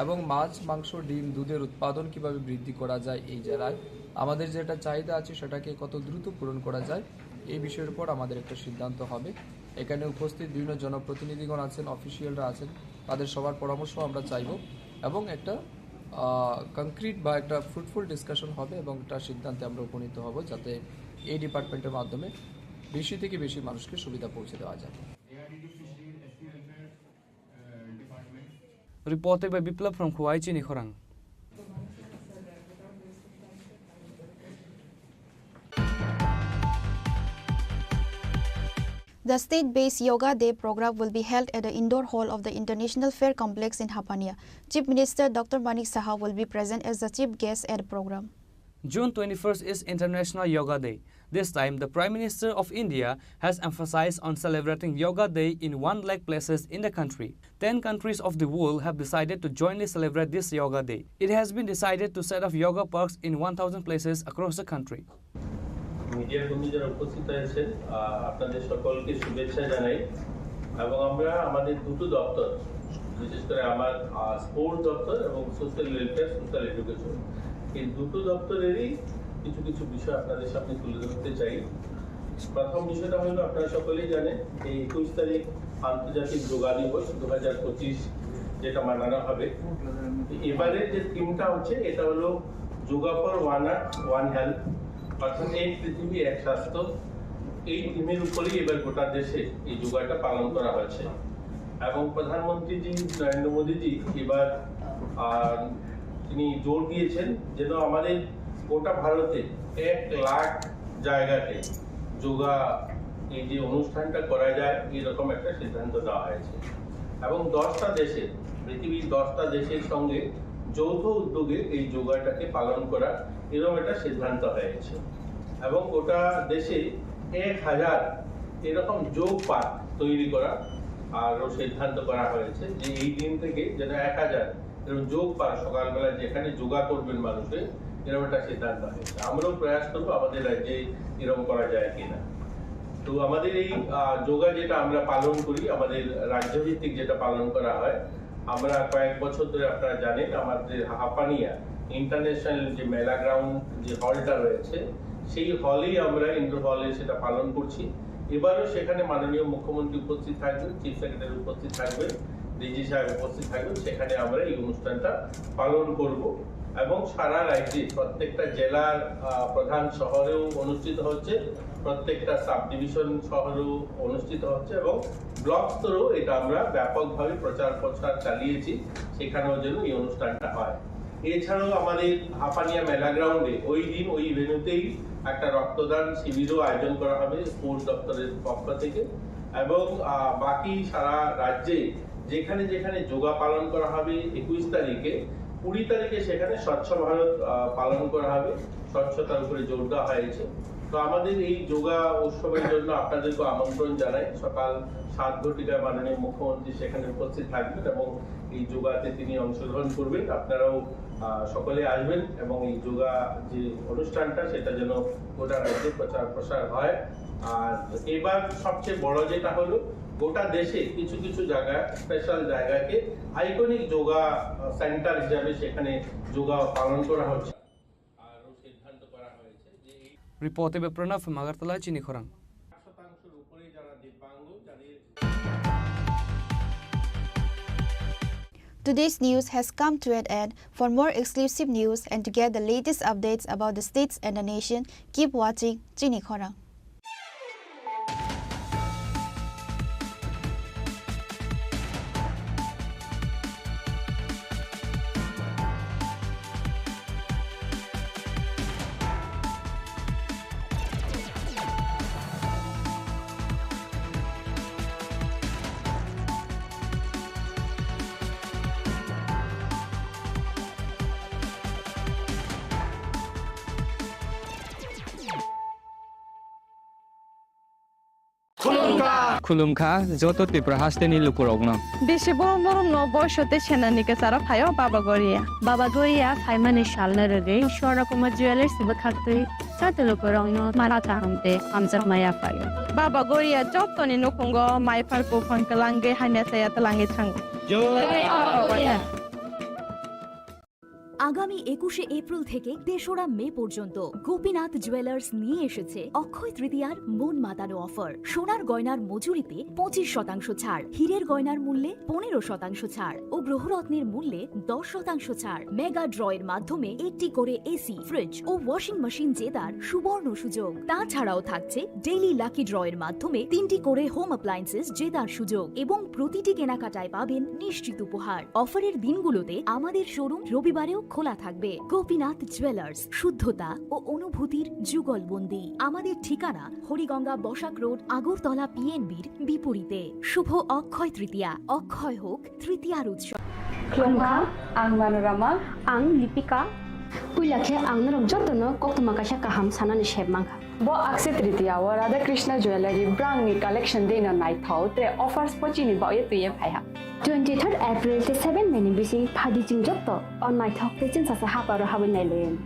এবং মাছ, মাংস, ডিম, দুধের উৎপাদন কিভাবে বৃদ্ধি করা যায় এই জেলায়, আমাদের যেটা চাহিদা আছে সেটাকে কত দ্রুত পূরণ করা যায়, এই বিষয়ের উপর আমাদের একটা সিদ্ধান্ত হবে। এখানে উপস্থিত বিভিন্ন জনপ্রতিনিধিগণ আছেন, অফিসিয়ালরা আছেন, তাদের সবার পরামর্শ আমরা চাইব এবং একটা, আহ, কংক্রিট বা একটা ফ্রুটফুল ডিসকাশন হবে এবং একটা সিদ্ধান্তে আমরা উপনীত হব, যাতে এই ডিপার্টমেন্টের মাধ্যমে বেশি থেকে বেশি মানুষকে সুবিধা পৌঁছে দেওয়া যায়। Reported by Biplab from Khowai, Chinikhorang. The state-based Yoga Day program will be held at the indoor hall of the International Fair Complex in Hapania. Chief Minister Doctor Manik Saha will be present as the chief guest at the program. June twenty-first is International Yoga Day. This time, the Prime Minister of India has emphasized on celebrating Yoga Day in one lakh places in the country. Ten countries of the world have decided to jointly celebrate this Yoga Day. It has been decided to set up yoga parks in one thousand places across the country. Media কর্মী যারা উপস্থিত হয়েছেন, আহ, আপনাদের সকলকে শুভেচ্ছা জানাই। এবং আমরা আমাদের দুটো দপ্তর, বিশেষ করে আমার, আহ, স্পোর্টস দপ্তর এবং সোশ্যাল ওয়েলফেয়ার, সোশ্যাল এডুকেশন, এই দুটো দপ্তরেরই কিছু কিছু বিষয় আপনাদের সামনে তুলে ধরতে চাই। প্রথম বিষয়টা হলো, আপনারা সকলেই জানেন যে একুশ তারিখ আন্তর্জাতিক যোগা দিবস দু হাজার পঁচিশ, যেটা মানানো হবে। এবারে যে থিমটা হচ্ছে, এটা হলো yoga for one earth one health, অর্থাৎ এক পৃথিবী এক স্বাস্থ্য। এই থিমের উপরেই এবার গোটা দেশে এই যোগাটা পালন করা হয়েছে। এবং প্রধানমন্ত্রীজি নরেন্দ্র মোদীজি এবার, আহ, তিনি জোর দিয়েছেন যেন আমাদের গোটা ভারতে এক লাখ জায়গাতে যোগা, এই যে অনুষ্ঠানটা করা যায়, এরকম একটা সিদ্ধান্ত নেওয়া হয়েছে। এবং দশটা দেশে, পৃথিবীর দশটা দেশের সঙ্গে যৌথ উদ্যোগে এই যোগাটাকে পালন করা, এরকম একটা সিদ্ধান্ত হয়েছে। এবং গোটা দেশে এক হাজার এরকম যোগ পার্ক তৈরি করা আরও সিদ্ধান্ত করা হয়েছে, যে এই দিন থেকে যেন এক হাজার এরকম যোগ পার্ক, সকালবেলা যেখানে যোগা করবেন মানুষে, এরকম একটা সিদ্ধান্ত হয়েছে। আমরাও প্রয়াস করবো আমাদের রাজ্যে এরকম করা যায় কিনা। তো আমাদের এই, আহ, যোগা যেটা আমরা পালন করি, আমাদের রাজ্যভিত্তিক যেটা পালন করা হয়, আমরা কয়েক বছর ধরে, আপনারা জানেন, আমাদের হাপানিয়া ইন্টারন্যাশনাল যে মেলা গ্রাউন্ড, যে হলটা রয়েছে, সেই হলেই আমরা, ইনডোর হলে সেটা পালন করছি। এবারও সেখানে মাননীয় মুখ্যমন্ত্রী উপস্থিত থাকবেন, চিফ সেক্রেটারি উপস্থিত থাকবেন, ডিজি সাহেব উপস্থিত থাকবেন, সেখানে আমরা এই অনুষ্ঠানটা পালন করব। এবং সারা রাজ্যে প্রত্যেকটা জেলার, আহ, প্রধান শহরেও অনুষ্ঠিত হচ্ছে, প্রত্যেকটা সাব ডিভিশন শহরেও অনুষ্ঠিত হচ্ছে এবং ব্লক স্তরেও এটা আমরা ব্যাপকভাবে প্রচার প্রসার চালিয়েছি, সেখানেও যেন এই অনুষ্ঠানটা হয়। এছাড়াও আমাদের হাপানিয়া মেলা গ্রাউন্ডে ওই দিন ওই ভেন্যুতেই একটা রক্তদান শিবিরও আয়োজন করা হবে স্পোর্টস দপ্তরের পক্ষ থেকে। এবং, আহ, বাকি সারা রাজ্যে যেখানে যেখানে যোগা পালন করা হবে একুশ তারিখে, কুড়ি তারিখে সেখানে স্বচ্ছ ভারত, আহ, পালন করা হবে, স্বচ্ছতার উপরে জোর দেওয়া হয়েছে। তো আমাদের এই যোগা উৎসবের জন্য আপনাদেরকে আমন্ত্রণ জানাই। সকাল সাত ঘটিকায় মাননীয় মুখ্যমন্ত্রী সেখানে উপস্থিত থাকবেন এবং এই যোগাতে তিনি অংশগ্রহণ করবেন। আপনারাও, আহ, সকলে আসবেন এবং এই যোগা যে অনুষ্ঠানটা, সেটা যেন গোটা রাজ্যে প্রচার প্রসার হয়। আর এবার সবচেয়ে বড় যেটা হলো, গোটা দেশে কিছু কিছু জায়গা, স্পেশাল জায়গাকে আইকনিক যোগা, আহ, সেন্টার হিসাবে সেখানে যোগা পালন করা হচ্ছে। আরও সিদ্ধান্ত করা হয়েছে যে এই Report by Pranav Magartala, Chini Khorang. শতাংশের উপরে যারা দিব্যাঙ্গ, যাদের Today's news has come to an end. For more exclusive news and to get the latest updates about the states and the nation, keep watching Chini Khorang. Khulumkha. Khulumkha joto Tripura hasteni lukurokno. Bisi borom borom no boiso tei senani kwcharo phaio Baba Goria. Baba Goria phaimani salno rwgwi Swarna Kumar Jewellers bwkhaktwi joto lukurokno mara kaham tei hamjakma yaphaio. Baba Goria jotoni nukhungo maipar buphang kwlangwi hamya chaya twlangwi thango. Jai Baba Goria. আগামী একুশে এপ্রিল থেকে তেসরা মে পর্যন্ত গোপীনাথ জুয়েলার্স নিয়ে এসেছে অক্ষয় তৃতীয়ার মন মাতানো অফার। সোনার গয়নার মজুরিতে পঁচিশ শতাংশ ছাড়, হীরের গয়নার মূল্যে পনেরো শতাংশ ছাড় ও গ্রহরত্নের মূল্যে দশ শতাংশ ছাড়। মেগা ড্রয়ের মাধ্যমে একটি করে এসি, ফ্রিজ ও ওয়াশিং মেশিন জেতার সুবর্ণ সুযোগ। তাছাড়াও থাকছে ডেইলি লাকি ড্রয়ের মাধ্যমে তিনটি করে হোম অ্যাপ্লায়েন্সেস জেতার সুযোগ এবং প্রতিটি কেনাকাটায় পাবেন নিশ্চিত উপহার। অফারের দিনগুলোতে আমাদের শোরুম রবিবারেও খোলা থাকবে। গোপীনাথ জুয়েলার্স, শুদ্ধতা ও অনুভূতির যুগলবন্দি। আমাদের ঠিকানা হরিগঙ্গা বসাক রোড, আগরতলা পিএনবির বিপরীতে। শুভ অক্ষয় তৃতীয়া, অক্ষয় হোক তৃতীয়ার উৎসব। Khulumkha, ang Manorama. Ang Lipika. Puila khe ang norok jotono koktwma kaisa kaham sanani sep mankha. Bo Akshaya Tritiya o Radha Krishna Jewellery brangni collection deino naithok tre offers bo chini bagwi twiwi phaiha. Twenty third April tei seven May ni bising phaidi chwng joto o naithok tei chwngsasa haparo habwi nailaiwi.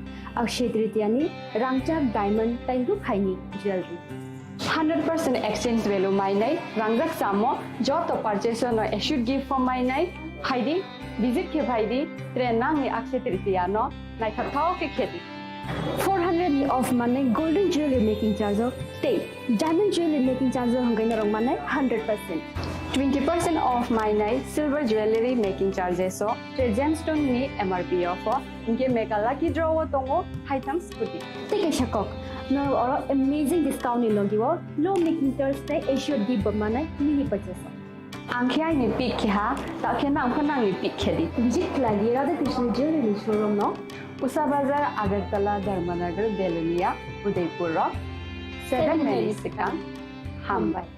Akshaya Tritiya ni rangchak, diamond tei rukhaini jewellery. Hundred percent exchange value mainai, rangjak chamo, joto purchase no assured gift bo mainai, phaidi, visit khe phaidi, tre nangni Akshaya Tritiya no naithok thao khe khedi. Four hundred ni off manai golden jewelry making charge o tei diamond jewelry making charge o hwnkhai norok manai hundred percent. Twenty percent off mainai silver jewelry making charges o, tre gemstone ni M R P o pho, hinkhe mega lucky draw o tongo haitham scooty. Tei kaisa kok, norok oro amazing discount ni logi o low making charge tei assured gift bo manai mini purchase o. Ang khe aini pick khe ha, ta khe nang pho nangni pick khe di. Visit khlai di Radhakrishna Jewelry ni showroom no. Usa Bazar, Agartala, Dharmanagar, Belonia, Udaipur o. Seven minutes swkang. Hambai.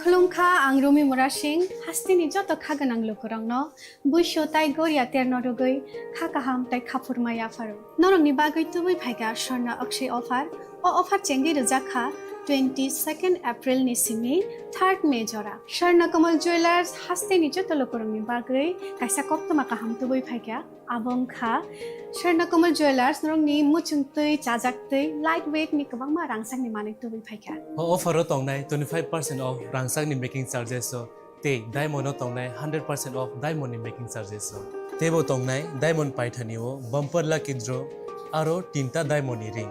Khulumkha, ang Rumi Murasing, hasteni joto kha gwnang lukurokno buisu tai goria terno rwgwi kha kaham tai khaphurma yapharo. Norokni bagwi tubui phaikha Swarna Akshay offer. O offer chengwi rwjak kha twenty second April ni simi third May jora. Swarna Kamal Jewelers hasteni joto lukurokni bagwi kaisa koktwma kaham tubui phaikha. Abo wngkha Swarna Kamal Jewelers, norokni muchung twi, chajak twi, light weight ni kwbangma rangchakni manwi tubui phaikha. O offer o tongnai twenty five percent off rangchakni making charges o, tei diamond o tongnai hundred percent off diamond ni making charges o. Teibo tongnai diamond paithani o bumper lucky draw aro tinta diamond ni ring,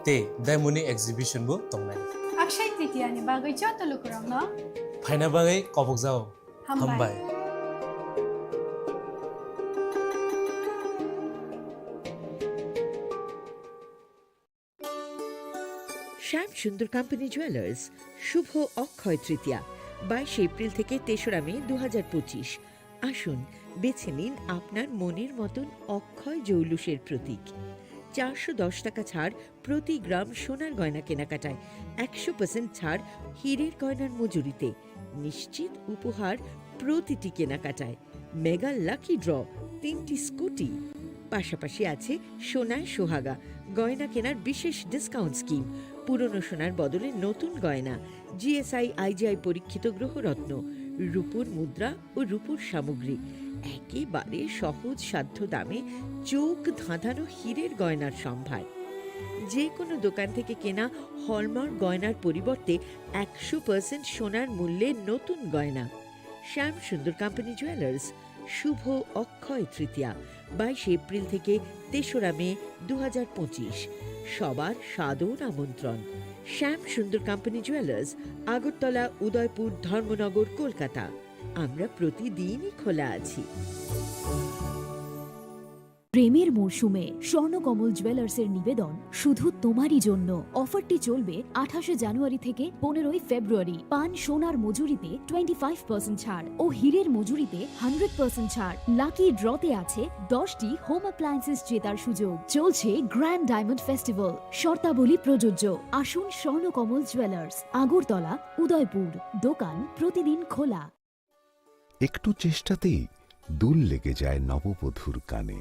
tei diamond ni exhibition bo tongnai. Akshay Tritiya ni bagwi joto lukurokno phaina bagwi kobokjao. Hambai. Hambai. শ্যাম Sundar company jewellers, শুভ অক্ষয় তৃতীয়া, বাইশে এপ্রিল থেকে তেসরা মে দু হাজার পঁচিশ। আসুন, বেছে নিন আপনার মনের মতন অক্ষয় জৌলুসের প্রতীক। চারশো দশ টাকা ছাড় প্রতি গ্রাম সোনার গয়না কেনাকাটায়, একশো পার্সেন্ট ছাড় হীরের গয়নার মজুরিতে, নিশ্চিত উপহার প্রতিটি কেনাকাটায়, মেগা লাকি ড্র, তিনটি স্কুটি। পাশাপাশি আছে সোনায় সোহাগা, গয়না কেনার বিশেষ ডিসকাউন্ট স্কিম, পুরনো সোনার বদলে নতুন গয়না, জিএসআই আইজিআই পরীক্ষিত গ্রহরত্ন, রূপোর মুদ্রা ও রূপোর সামগ্রী, একেবারে সহজ সাধ্য দামে চোখ ধাঁধানো হীরের গয়নার সম্ভার। যে কোনো দোকান থেকে কেনা হলমার্ক গয়নার পরিবর্তে একশো পার্সেন্ট সোনার মূল্যে নতুন গয়না। শ্যাম সুন্দর কোম্পানি জুয়েলার্স, শুভ অক্ষয় তৃতীয়া, বাইশে এপ্রিল থেকে তেসরা মে দু হাজার পঁচিশ। সবার সাদর আমন্ত্রণ। শ্যাম সুন্দর কোম্পানি জুয়েলার্স, আগরতলা, উদয়পুর, ধর্মনগর, কলকাতা। আমরা প্রতিদিনই খোলা আছি। প্রেমের মরশুমে স্বর্ণকমল জুয়েলার্সের নিবেদন শুধু তোমারই জন্য। অফারটি চলবে আঠাশে জানুয়ারি থেকে পনেরোই ফেব্রুয়ারি। পান সোনার মজুরিতে টোয়েন্টি ফাইভ পার্সেন্ট ছাড় ও হীরের মজুরিতে হান্ড্রেড পার্সেন্ট ছাড়। লাকি ড্রতে আছে দশটি হোম অ্যাপ্লায়েন্সেস জেতার সুযোগ। চলছে গ্র্যান্ড ডায়মন্ড ফেস্টিভ্যাল, শর্তাবলী প্রযোজ্য। আসুন স্বর্ণকমল জুয়েলার্স, আগরতলা, উদয়পুর। দোকান প্রতিদিন খোলা। একটু চেষ্টাতেই দুল লেগে যায় নববধূর কানে,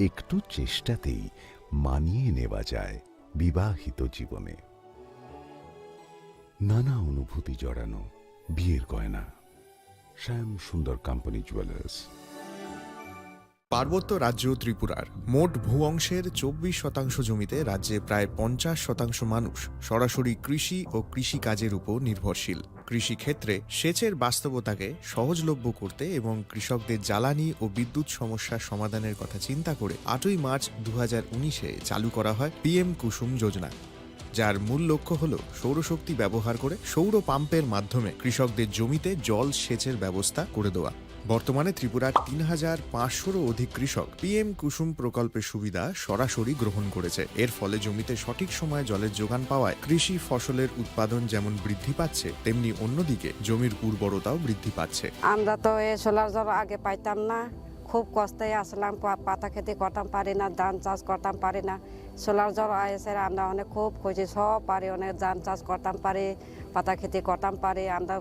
একটু চেষ্টাতেই মানিয়ে নেওয়া যায় বিবাহিত জীবনে। নানা অনুভূতি জড়ানো বিয়ের গয়না। শ্যাম সুন্দর কোম্পানি জুয়েলার্স। পার্বত্য রাজ্য ত্রিপুরার মোট ভূ অংশের চব্বিশ শতাংশ জমিতে রাজ্যে প্রায় পঞ্চাশ শতাংশ মানুষ সরাসরি কৃষি ও কৃষিকাজের উপর নির্ভরশীল। কৃষিক্ষেত্রে সেচের বাস্তবতাকে সহজলভ্য করতে এবং কৃষকদের জ্বালানি ও বিদ্যুৎ সমস্যার সমাধানের কথা চিন্তা করে আটই মার্চ দু হাজার উনিশে চালু করা হয় পিএম কুসুম যোজনা, যার মূল লক্ষ্য হল সৌরশক্তি ব্যবহার করে সৌর পাম্পের মাধ্যমে কৃষকদের জমিতে জল সেচের ব্যবস্থা করে দেওয়া। বর্তমানে ত্রিপুরার তিন হাজার পাঁচশোরও অধিক কৃষক পিএম কুসুম প্রকল্পের সুবিধা সরাসরি গ্রহণ করেছে। এর ফলে জমিতে সঠিক সময়ে জলের যোগান পাওয়ায় কৃষি ফসলের উৎপাদন যেমন বৃদ্ধি পাচ্ছে, তেমনি অন্যদিকে জমির উর্বরতাও বৃদ্ধি পাচ্ছে। আমরা তো এই সোলার জল আগে পাইতাম না, খুব কষ্টে আসলাম, পা-, পাতা খেতি করতাম পারি না, ধান চাষ করতাম পারি না। সোলার জল আইসে আমরা অনেক খুব খুশি, সব পারি, অনেক ধান চাষ করতাম পারি, পাতা খেতি করতাম পারি, আমরা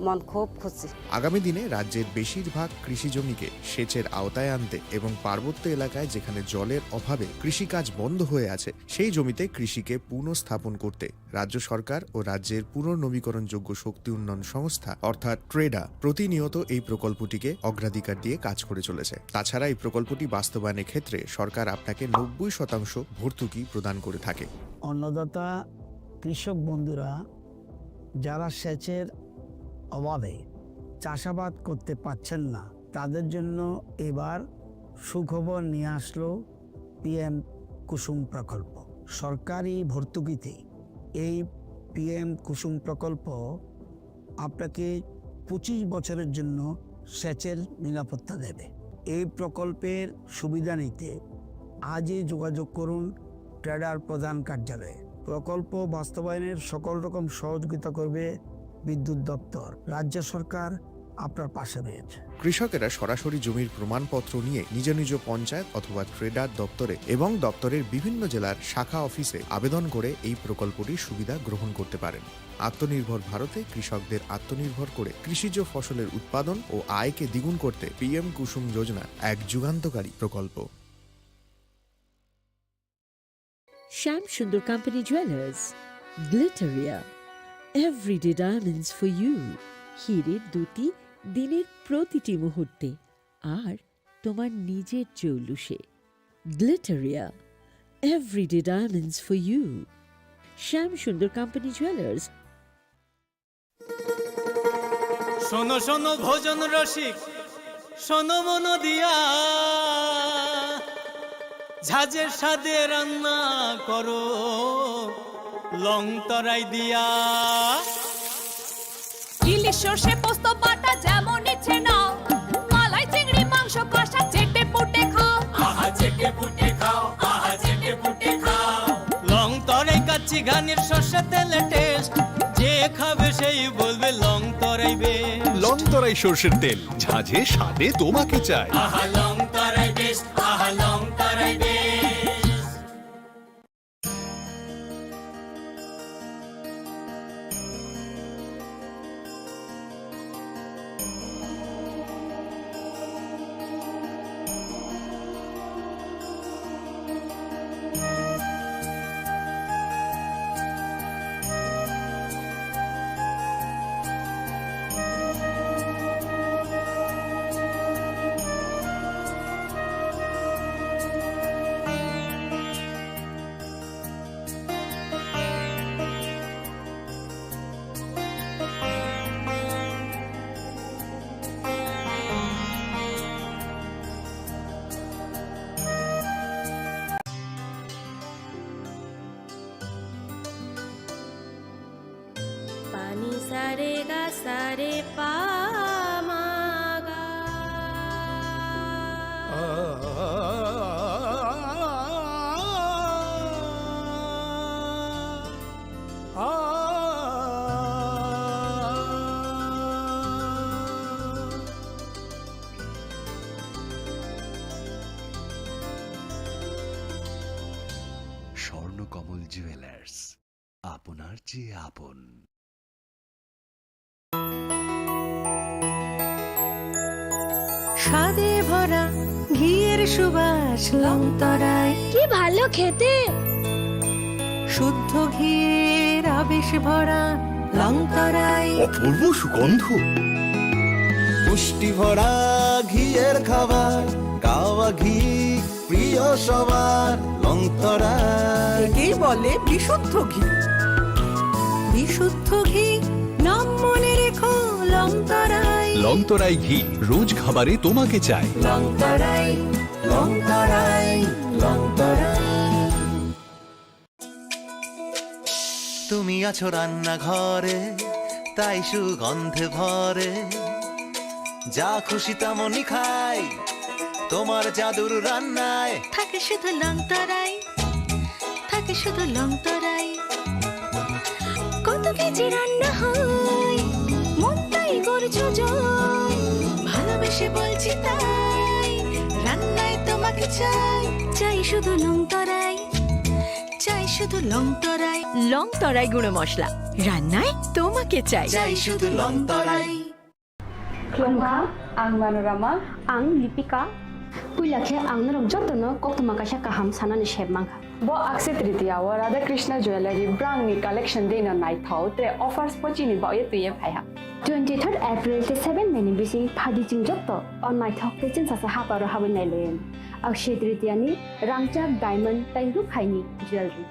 মন খুব খুশি। আগামী দিনে রাজ্যের বেশিরভাগ কৃষি জমিকে সেচের আওতায় আনতে এবং পার্বত্য এলাকায় যেখানে জলের অভাবে কৃষিকাজ বন্ধ হয়ে আছে, সেই জমিতে কৃষিকে পুনঃস্থাপন করতে রাজ্য সরকার ও রাজ্যের পুনর্নবীকরণযোগ্য শক্তি উন্নয়ন সংস্থা অর্থাৎ ট্রেডা প্রতিনিয়ত এই প্রকল্পটিকে অগ্রাধিকার দিয়ে কাজ করে চলেছে। তাছাড়া এই প্রকল্পটি বাস্তবায়নের ক্ষেত্রে সরকার আপনাকে নব্বই শতাংশ ভর্তুকি প্রদান করে থাকে। অন্নদাতা কৃষক বন্ধুরা যারা সেচের অভাবে চাষাবাদ করতে পারছেন না, তাদের জন্য এবার সুখবর নিয়ে আসলো পিএম কুসুম প্রকল্প। সরকারি ভর্তুকিতে এই পিএম কুসুম প্রকল্প আপনাকে পঁচিশ বছরের জন্য সেচের নিরাপত্তা দেবে। এই প্রকল্পের সুবিধা নিতে আজই যোগাযোগ করুন ট্রেডার প্রধান কার্যালয়ে। প্রকল্প বাস্তবায়নের সকল রকম সহযোগিতা করবে বিদ্যুৎ দপ্তর। রাজ্য সরকার আপনার পাশে রয়েছে। কৃষকেরা সরাসরি জমির প্রমাণপত্র নিয়ে নিজ নিজ পঞ্চায়েত অথবা ট্রেডার দপ্তরে এবং দপ্তরের বিভিন্ন জেলার শাখা অফিসে আবেদন করে এই প্রকল্পটির সুবিধা গ্রহণ করতে পারেন। আত্মনির্ভর ভারতে কৃষকদের আত্মনির্ভর করে কৃষিজ ফসলের উৎপাদন ও আয়কে দ্বিগুণ করতে পিএম কুসুম যোজনা এক যুগান্তকারী প্রকল্প। Shyam Sundar company jewellers, Glitteria, everyday diamonds for you. হীরের দুটি দিনের প্রতিটি মুহূর্তে আর তোমার নিজের জৌলুসে। Glitteria, everyday diamonds for you. Shyam Sundar company jewellers. শোনো শোনো ভোজন রসিক, শোনো মন দিয়া, ঝাঁঝের স্বাদে রান্না করো লং তরাই দিয়া। ইলিশ সর্ষে পোস্ত বাটা যেমন ইচ্ছে নাও, মালাই চিংড়ি মাংস কষা চেটে পুটে খাও। আহা চেটে পুটে খাও, আহা চেটে পুটে খাও। লং তরাই কাচ্চি ঘানির সর্ষে তেলে টেস্ট, যে খাবে সেই বলবে Longtharai best. Longtharai সর্ষের তেল, ঝাঁঝে স্বাদে তোমাকে চাই। আহা লং তরাই বেস্ট, আহা Longtharai best. Pani sare ga sare pa ma ga. Swarnakamal jewellers, আপনার যে আপন। স্বাদে ভরা ঘিয়ের সুবাস লংতরাই। কি ভালো খেতে! শুদ্ধ ঘিয়ের আবেশ ভরা লংতরাই। অপূর্ব সুগন্ধ। পুষ্টি ভরা ঘিয়ের খাবার, গাওয়া ঘি প্রিয় সবার লংতরাই। একেই বলে বিশুদ্ধ ঘি। বিশুদ্ধ ঘি, নাম মনে রেখো লংতরাই। লংতরাই ঘি, রোজ খাবারে তোমাকে চাই। লংতরাই, লংতরাই, লংতরাই। তুমি আছো রান্নাঘরে, তাই সুগন্ধে ভরে। যা খুশি তেমনই খাই, তোমার জাদুর রান্নায়। থাকে শুধু লংতরাই, থাকে শুধু লংতরাই। কত কেজি রান্না হয়, মনটাই করছো জয়। ভালোবেসে বলছি তাই, রান্নায় তোমাকে চাই। চাই শুধু লংতরাই, চাই শুধু লংতরাই। লংতরাই গুঁড়ো মশলা, রান্নায় তোমাকে চাই। চাই শুধু লংতরাই। Khulumkha, ang Manorama. Ang Lipika. Puila khe ang norok jotono koktwma kaisa kaham sanani sep mankha. Bo Akshaya Tritiya o Radha Krishna Jewellery brand ni collection dei no naithok tre offers bo chini bagwi twiwi phaiha. Twenty third April tei seven May ni bising phaidi chwng joto o naithok tei chwngsacha haparo habwi nailaio. Akshaya Tritiya ni rangchak diamond tei rukhaini jewellery.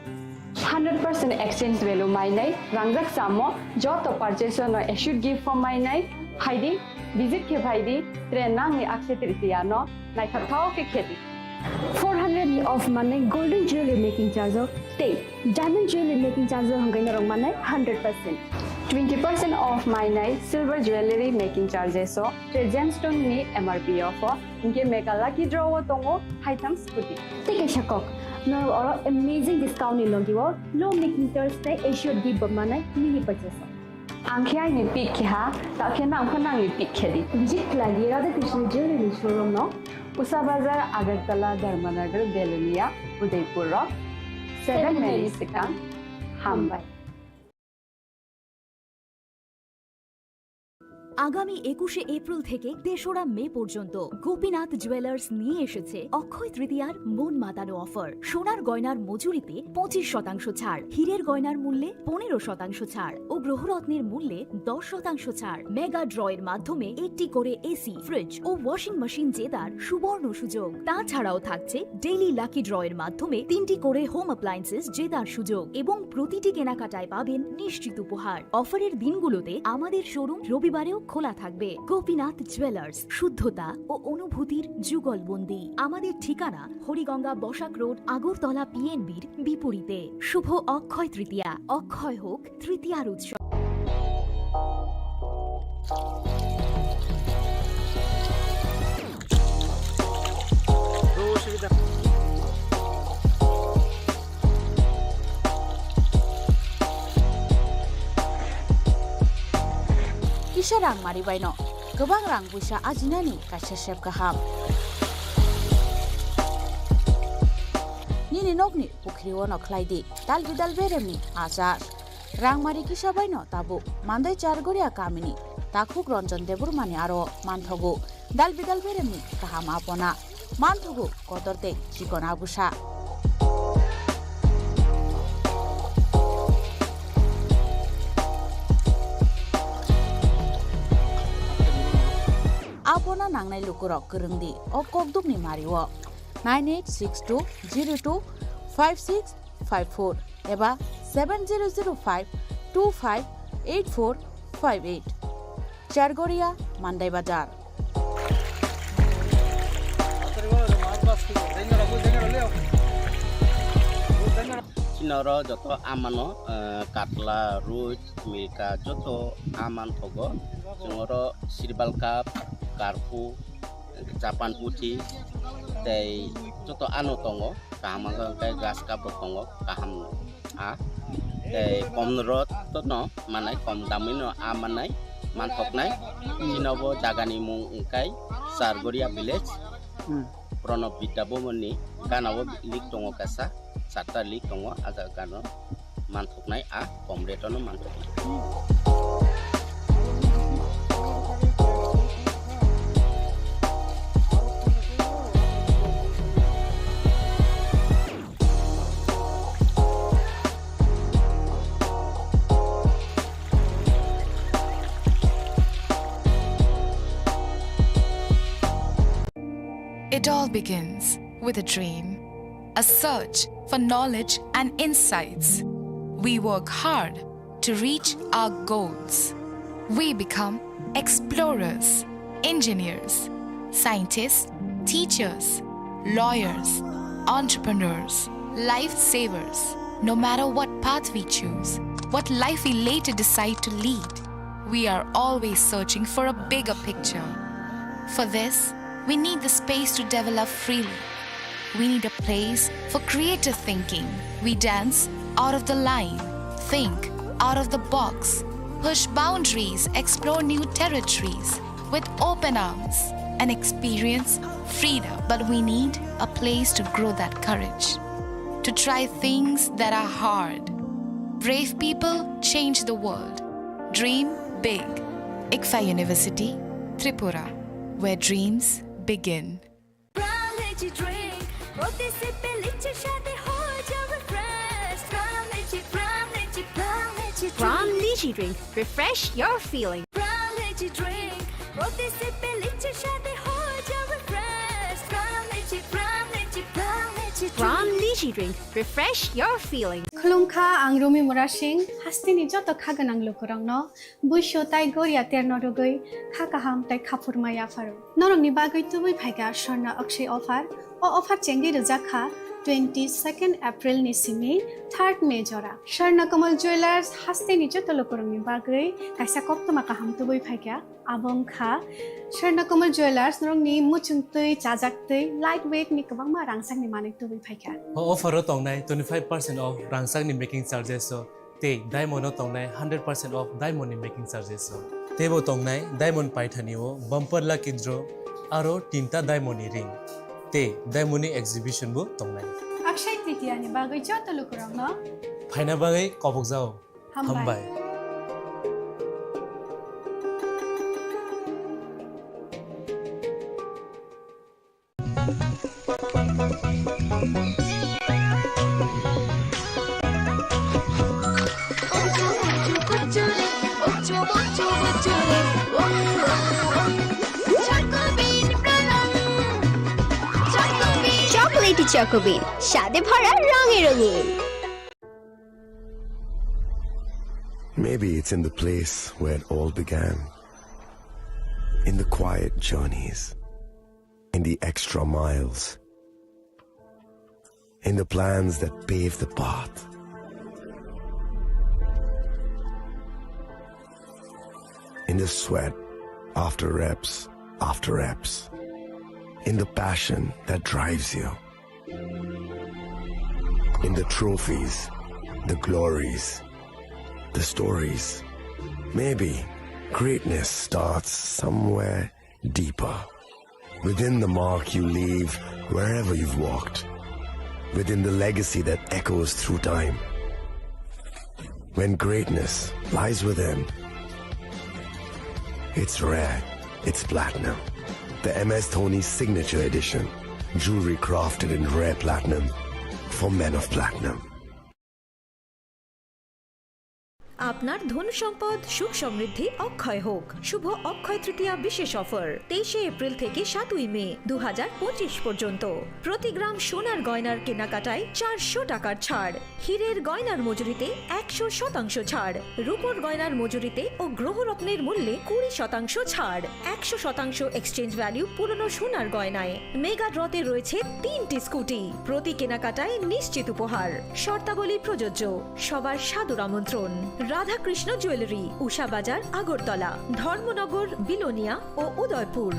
Hundred percent exchange value mainai, rangjak chamo joto purchase no assured gift form mainai, phaidi, visit khe phaidi, tre nangni Akshaya Tritiya no naithokthok khe khedi. Four hundred ni off mannai golden jewelry making charge o tei diamond jewelry making charge o hwnkhe norok mannai hundred percent. Twenty percent off mainai silver jewelry making charges o tei gemstone ni M R P off o hwnkhe mega lucky draw o tongo haitham scooty. Tei kaisa kok, norok oro amazing discount ni logi o low making charge tei assured gift bo mannai mini purchase o. Ang khe aini pick khe ha, ta khe nang pho nangni pick khe di. Visit khlai di Radha Krishna Jewelry showroom no, Usa Bazar, Agartala, Dharmanagar, Belonia, Udaipur rok seven minutes swkang. Hambai. আগামী একুশে এপ্রিল থেকে তেসরা মে পর্যন্ত গোপীনাথ জুয়েলার্স নিয়ে এসেছে অক্ষয় তৃতীয়ার মন মাতানো অফার। সোনার গয়নার মজুরিতে পঁচিশ শতাংশ ছাড়, হীরের গয়নার মূল্যে পনেরো শতাংশ ছাড় ও গ্রহরত্নের মূল্যে দশ শতাংশ ছাড়। মেগা ড্র এর মাধ্যমে একটি করে এসি, ফ্রিজ ও ওয়াশিং মেশিন জেতার সুবর্ণ সুযোগ। তাছাড়াও থাকছে ডেইলি লাকি ড্র এর মাধ্যমে তিনটি করে হোম অ্যাপ্লায়েন্সেস জেতার সুযোগ এবং প্রতিটি কেনাকাটায় পাবেন নিশ্চিত উপহার। অফারের দিনগুলোতে আমাদের শোরুম রবিবারেও খোলা থাকবে। গোপীনাথ জুয়েলার্স, শুদ্ধতা ও অনুভূতির যুগলবন্দি। আমাদের ঠিকানা হরিগঙ্গা বসাক রোড, আগরতলা পিএনবির বিপরীতে। শুভ অক্ষয় তৃতীয়া, অক্ষয় হোক তৃতীয়ার উৎসব। Kisa rangmari baino kwbang rang puisa ajinani kaisa sep kaham. Nini nokni pukhri-o no khlai di dal bidal beremni achar. Rangmari kisa baino tabuk Mandai Chargoria kamini takhuk Ranjan Debbarmani aro manthogo dal bidal beremni kaham apona. Manthogo kotor tei chikon abusa. Apona nangnai lukurok kwrwng di o kokdukni mario. Nine eight six two zero two five six five four eba seven zero zero five two five eight four five eight. Chargoria, Mandai Bazar. Chini oro joto amano, eh, katla, ruit, milka, joto aman thogo. Chwng oro sirbal cup, karpu, Japan puthi tei joto ano tongo, kaham wngkha hwnkhe grass cup bo tongo, kaham no. A tei kom rot no manai, kom damwi no a manai, manthoknai. Chini bo jaga ni mung wngkha Chargoria village. Hmm. Pranab Vidya Bhavan ni gana o link tongo kaisa, charta link tongo, a jaga gana o. Manthoknai a kom rate-o no manthoknai. It all begins with a dream, a search for knowledge and insights. We work hard to reach our goals. We become explorers, engineers, scientists, teachers, lawyers, entrepreneurs, lifesavers. No matter what path we choose, what life we later decide to lead, we are always searching for a bigger picture. For this, we need the space to develop freely. We need a place for creative thinking. We dance out of the line, think out of the box, push boundaries, explore new territories with open arms, and experience freedom. But we need a place to grow that courage, to try things that are hard. Brave people change the world. Dream big. ICFAI University, Tripura, where dreams begin. Prime Lychee drink, প্রতি সিপে লিচির স্বাদে হয়ে যাবে fresh। Prime Lychee, Prime Lychee, Prime Lychee drink। Prime Lychee drink, refresh your feeling। Prime Lychee drink, প্রতি সিপে লিচির স্বাদে হয়ে যাবে fresh। Prime Lychee, Prime Lychee, Prime Lychee drink। Prime Lychee drink, refresh your feeling। Khulumkha, ang Rumi Murasing, hasteni joto kha gwnang lukurokno buisu tai goria terno rwgwi kha kaham tai khaphurma yapharo. Norokni bagwi tubui phaikha Swarna Akshay offer. O offer chengwi rwjak kha twenty-second April ni simi third May jora. Swarna Kamal Jewellers hasteni joto lukurokni bagwi kaisa koktwma kaham tubui phaikha. Abo wngkha Swarna Kamal Jewellers, norokni muchungtwi, chajaktwi, light weight ni kwbangma rangchakni manwi tubui phaikha. O offer o tongnai twenty-five percent off rangchakni making charges o tei diamond o tongnai hundred percent off diamond ni making charges o. Teibo tongnai diamond paithani o bumper lucky draw aro tinta diamond ni ring tei diamond ni exhibition bo tongnai. Akshay Tritiya ni bagwi joto lukurokno phaina bagwi kobokjao. Hambai. Hambai. Chocolatey Choco Bean, স্বাদে ভরা রঙে রঙিন। Maybe it's in the place where it all began. In the quiet journeys. In the extra miles. In the plans that pave the path. In the sweat after reps after reps. In the passion that drives you. In the trophies, the glories, the stories. Maybe greatness starts somewhere deeper. Within the mark you leave wherever you've walked. Within the legacy that echoes through time. When greatness lies within, it's rare, it's platinum. The M S Dhoni Signature Edition, jewelry crafted in rare platinum for men of platinum. আপনার ধন সম্পদ সুখ সমৃদ্ধি অক্ষয় হোক। শুভ অক্ষয় তৃতীয়া বিশেষ অফার, তেইশে এপ্রিল থেকে সাতই মে দু হাজার পঁচিশ পর্যন্ত। প্রতি গ্রাম সোনার গয়নার কেনাকাটায় চারশো টাকার ছাড়। হীরের গয়নার মজুরিতে একশো শতাংশ ছাড়, রূপোর গয়নার মজুরিতে ও গ্রহরত্নের মূল্যে কুড়ি শতাংশ ছাড়, একশো শতাংশ এক্সচেঞ্জ ভ্যালু পুরনো সোনার গয়নায়, মেগা ড্রতে রয়েছে তিনটি স্কুটি, প্রতি কেনাকাটায় নিশ্চিত উপহার। শর্তাবলী প্রযোজ্য। সবার সাদর আমন্ত্রণ। রাধাকৃষ্ণ জুয়েলারি, উষা বাজার, আগরতলা, ধর্মনগর, বিলোনিয়া ও উদয়পুর।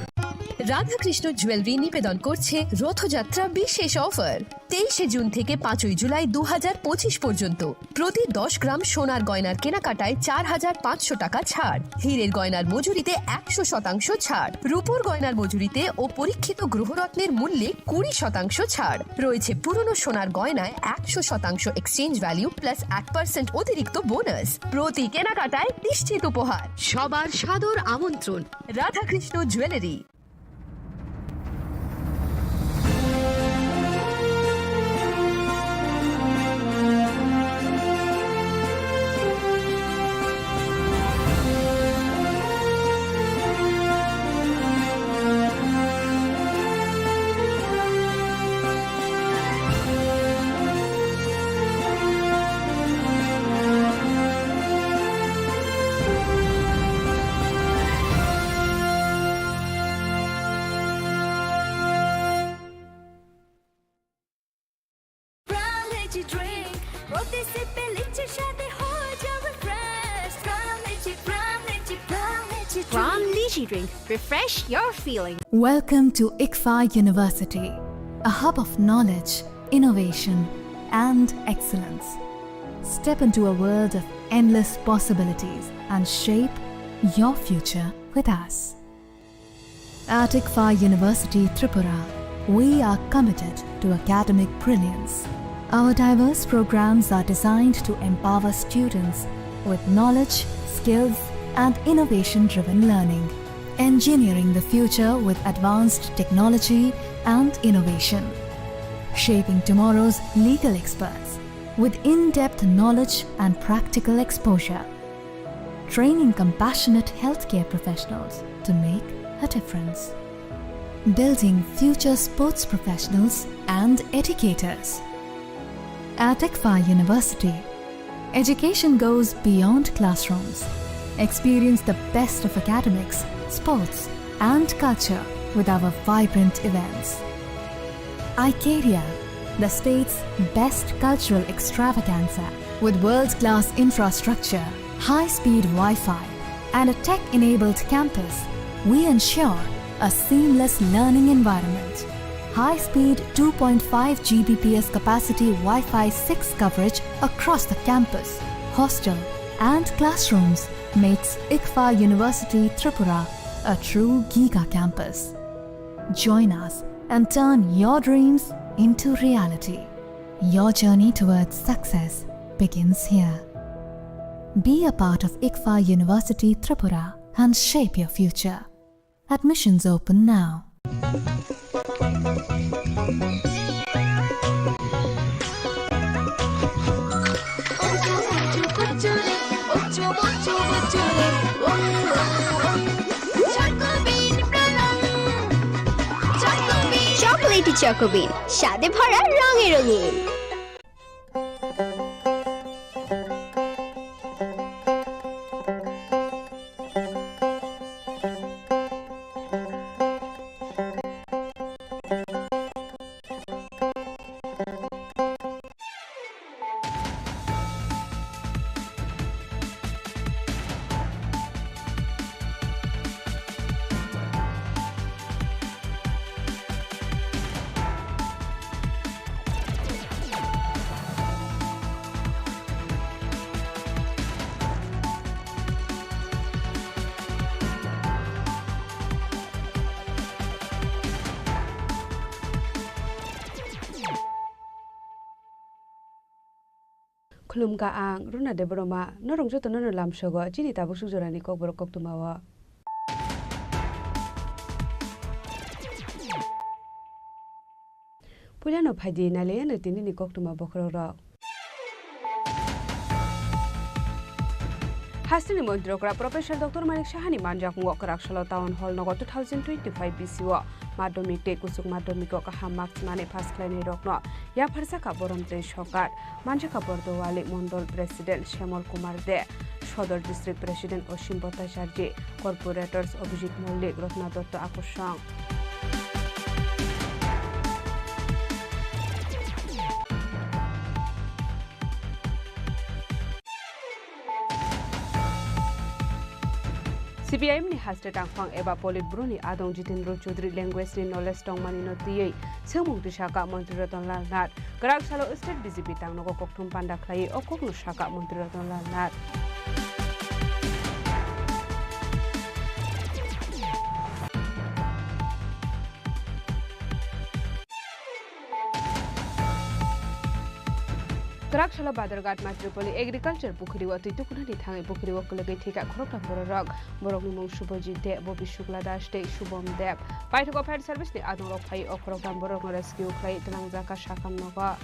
রাধাকৃষ্ণ জুয়েলারি নিবেদন করছে রথযাত্রা বিশেষ অফার। তেইশে জুন থেকে পাঁচই জুলাই দু হাজার পঁচিশ পর্যন্ত প্রতি দশ গ্রাম সোনার গয়নার কেনাকাটায় চার হাজার পাঁচশো টাকা ছাড়, হীরের গয়নার মজুরিতে একশো শতাংশ ছাড়, রূপোর গয়নার মজুরিতে ও পরীক্ষিত গ্রহরত্নের মূল্যে কুড়ি শতাংশ ছাড়। রয়েছে পুরনো সোনার গয়নায় একশো শতাংশ এক্সচেঞ্জ ভ্যালু প্লাস এক পার্সেন্ট অতিরিক্ত বোনাস। প্রতি কেনাকাটায় নিশ্চিত উপহার। সবার সাদর আমন্ত্রণ। Radhakrishna jewellery. Prime Lychee Drink, প্রতি সিপে লিচির স্বাদে হয়ে যাবে fresh. Prime Lychee, Prime Lychee, Prime Lychee Drink। Prime Lychee Drink, refresh your feeling। Welcome to ICFAI University, a hub of knowledge, innovation, and excellence. Step into a world of endless possibilities and shape your future with us. At ICFAI University Tripura, we are committed to academic brilliance. Our diverse programs are designed to empower students with knowledge, skills, and innovation-driven learning, engineering the future with advanced technology and innovation, shaping tomorrow's legal experts with in-depth knowledge and practical exposure, training compassionate healthcare professionals to make a difference, building future sports professionals and educators, At ICFAI University, education goes beyond classrooms. Experience the best of academics, sports, and culture with our vibrant events. Icaria, the state's best cultural extravaganza, with world-class infrastructure, high-speed Wi-Fi, and a tech-enabled campus, we ensure a seamless learning environment. High-speed two point five G B P S capacity Wi-Fi six coverage across the campus, hostel, and classrooms makes ICFAI University Tripura a true giga campus. Join us and turn your dreams into reality. Your journey towards success begins here. Be a part of ICFAI University Tripura and shape your future. Admissions open now. Chocolatey Choco Bean, স্বাদে ভরা রঙে রঙিন। Khulumkha ang Runa Debbarma, norok jotono no lamsogo chini tabuk suk jorani kokborok koktwmao. Puilano phaidi nailaiano tinini koktwma bokhorokrok. Hasteni montri okra Professor Doctor Manik Sahani manjakmungo kwraksalo Town Hall nogo two thousand twenty-five B C o madhyamik tei kuchuk madhyamiko kaham marks manwi pass khlainairokno yapharjakha borom tei sokar. Manjakha Bordowali Mondol President Shyamol Kumar De, Sodor District President Osim Bhattacharjee, Corporators Abhijit Mollik, Ratna Dotto Akosong. C P I M ni haste tangphang eba Politburo ni adong Jitendra Chaudhary language ni knowledge tongmani no twiwi swngmung tisaka Montri Ratan Lal Nath. Kwrak salo state B J P tangnogo kokthum panda khlaiwi o kokno saka Montri Ratan Lal Nath. Kwrak salo Badharghat Matripoli Agriculture Pukhiri o twi tukunani thangwi pukhiri o kwlwgwi thwikha khoroktham bororok. Borokni mung Subhajit Deb, Bobi Shukla Das tei Shubham Deb. Paithago fire service ni adongrok phaiwi o khoroktham borokno rescue khlaiwi twlangjakha sakham nogo.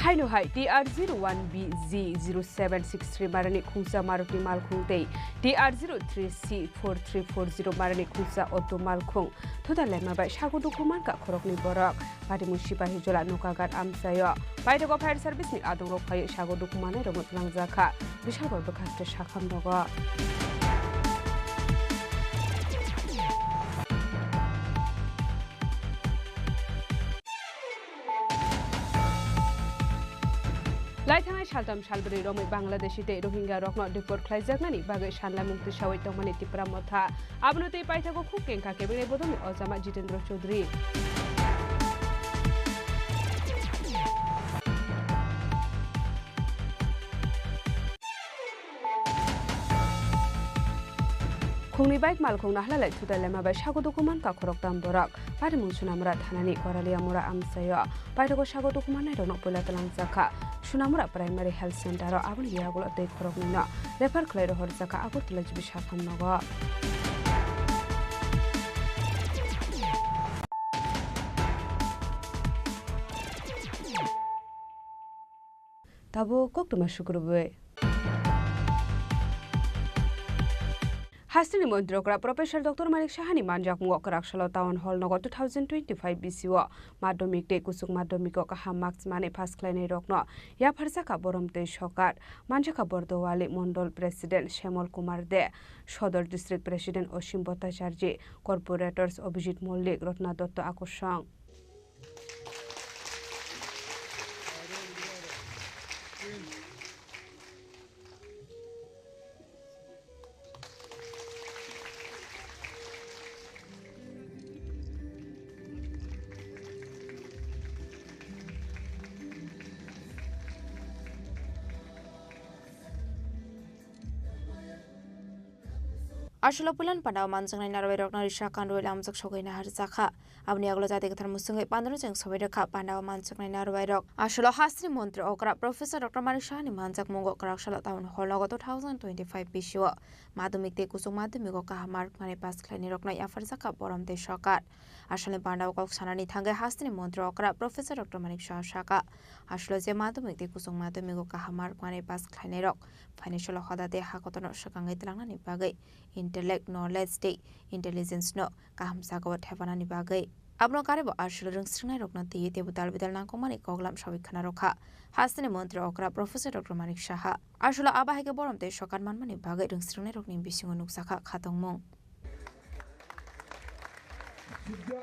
Haino hai T R zero one B Z zero seven six three marani khungsa Maruti malkhung tei T R zero three C four three four zero marani khungsa auto malkhung thuda lema bai sago dukhu mankha khoroknwi borok. Patimung Sipahijola Nokagat amchaio. Paithago fire service ni adongrok phaiwi sago dukhu manai rokno twlangjakha. Bishal bor bwkhaste sakham nogo. Laithangnai saltham salbrwi romwi Bangladeshi tei Rohingya rokno deport khlaijaknani bagwi sanlaimung tisawi tongmani Tipra Motha. Abono tei paithago khuk kengkha kebengni bodolni ojama Jitendra Chaudhary. Khungni bike malkhung nahlalai thutai lema bai sago dukhu mankha khoroktham borok. Patimung Sunamura thanani Koralia mura amchaio. Paithago sago dukhu mannairokno puila twlangjakha Sunamura Primary Health Center o, aboni yagulo tei khoroknwino refer khlai rohorjakha Agartala G B sakham nogo. Tabuk koktwma sukrubwi. Hasteni Montri okra Professor Doctor Manik Sahani manjakmungo kwraksalo Town Hall nogo two thousand twenty-five B C o Madhyamik tei Kuchuk Madhyamik o kaham marks manwi pass khlainai rokno yapharjakha Borom tei Sokar, manjakha Bordowali Mondol President Shemal Kumar De, Sodor District President Osim Bhattacharjee, Corporators Abhijit Mollik, Ratna Dotto Akorsong. Aswkno puilan pandao manjaknai narwai rokno risa kanrwi lamjak sogwi naharjakha. Aboni yagulo jati kwthar musungwi pandano cheng sobai rwkha pandao manjaknai narwai rok. Aswkno hasteni montri okra Professor Doctor Manik Sahani manjakmungo kwraksalo Town Hall nogo two thousand twenty-five B C o Madhyamik tei Kuchuk Madhyamik o kaham mark manwi pass khlainai rokno yapharjakha Borom tei Sokar. Aswkni pandao kok sanani thangwi hasteni montri okra Professor Doctor Manik Saha sakha, aswkno je Madhyamik tei Kuchuk Madhyamik o kaham mark manwi pass khlainai rok financial hoda tei hakotorno swkangwi tlangnani bagwi intellect, knowledge tei intelligence no kaham jagao thepanani bagwi. Abono karwi bo aswkno rwngsrwngnairokno twiwi teibo dal bidal nangkukmani koklam sawi khna rwkha hasteni montri okra Professor Doctor Manik Saha. Aswkno abo hai khe Borom tei Sokar manmani bagwi rwngsrwngnairokni bisingo nukjakha khatungmung. Surya,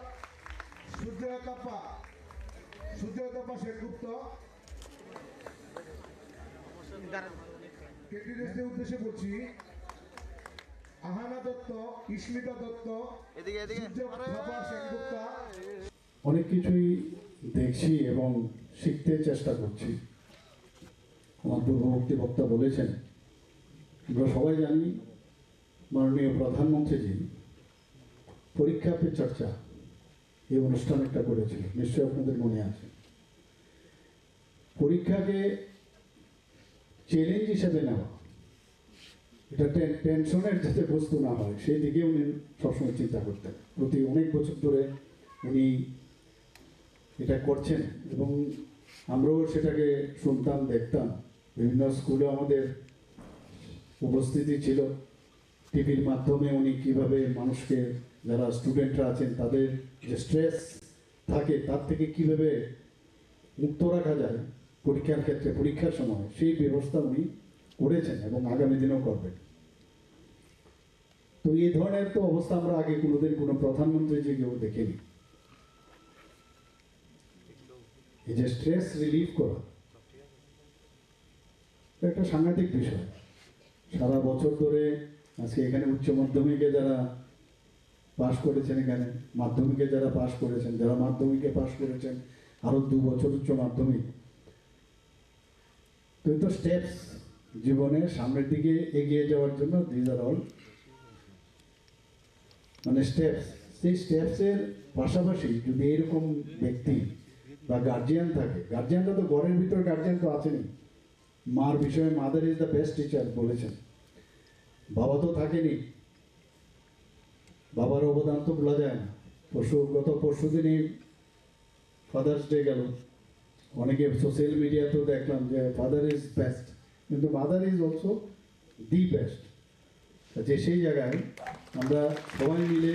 Surya Tapa, Surya Tapa Sengupta. ক্যান্ডিডেটদের উদ্দেশ্যে বলছি, আহানা দত্ত, ইস্মিতা দত্ত, এদিকে, এদিকে। সূর্য প্রভা সেনগুপ্তা। অনেক কিছুই দেখছি এবং শিখতে চেষ্টা করছি। আমার পূর্ববর্তী বক্তা বলেছেন, আমরা সবাই জানি মাননীয় প্রধানমন্ত্রীজি পরীক্ষা পে চর্চা এই অনুষ্ঠান একটা করেছিল, নিশ্চয়ই আপনাদের মনে আছে। পরীক্ষাকে চ্যালেঞ্জ হিসেবে নেওয়া, এটা টে-, টেনশনের যাতে বস্তু না হয়, সেই দিকে উনি সবসময় চিন্তা করতেন। প্রতি অনেক বছর ধরে উনি এটা করছেন এবং আমরাও সেটাকে শুনতাম, দেখতাম। বিভিন্ন স্কুলে আমাদের উপস্থিতি ছিল। টিভির মাধ্যমে উনি কিভাবে মানুষকে, যারা স্টুডেন্টরা আছেন, তাদের যে স্ট্রেস থাকে, তার থেকে কিভাবে মুক্ত রাখা যায় পরীক্ষার ক্ষেত্রে, পরীক্ষার সময়, সেই ব্যবস্থা উনি করেছেন এবং আগামী দিনেও করবেন। তো এই ধরনের তো অবস্থা আমরা আগে কোনোদিন কোনো প্রধানমন্ত্রী যে কেউ দেখিনি। এই যে স্ট্রেস রিলিফ করা, এটা একটা সাংঘাতিক বিষয়। সারা বছর ধরে আজকে এখানে উচ্চ মাধ্যমিকে যারা পাশ করেছেন, এখানে মাধ্যমিকে যারা পাশ করেছেন, যারা মাধ্যমিকে পাশ করেছেন, আরও দু বছর উচ্চ মাধ্যমিক, তো এই তো স্টেপস জীবনে সামনের দিকে এগিয়ে যাওয়ার জন্য, these are all মানে স্টেপস। সেই স্টেপসের পাশাপাশি যদি এরকম ব্যক্তি বা গার্জিয়ান থাকে, গার্জিয়ানরা তো ঘরের ভিতর গার্জিয়ান তো আছেনই, মার বিষয়ে mother is the best teacher বলেছেন। বাবা তো থাকেনি, বাবার অবদান তো ভোলা যায় না। পরশু, গত পরশু দিনই ফাদার্স ডে গেল, অনেকে সোশ্যাল মিডিয়াতেও দেখলাম যে ফাদার ইজ বেস্ট, কিন্তু mother is also the best. যে সেই জায়গায় আমরা সবাই মিলে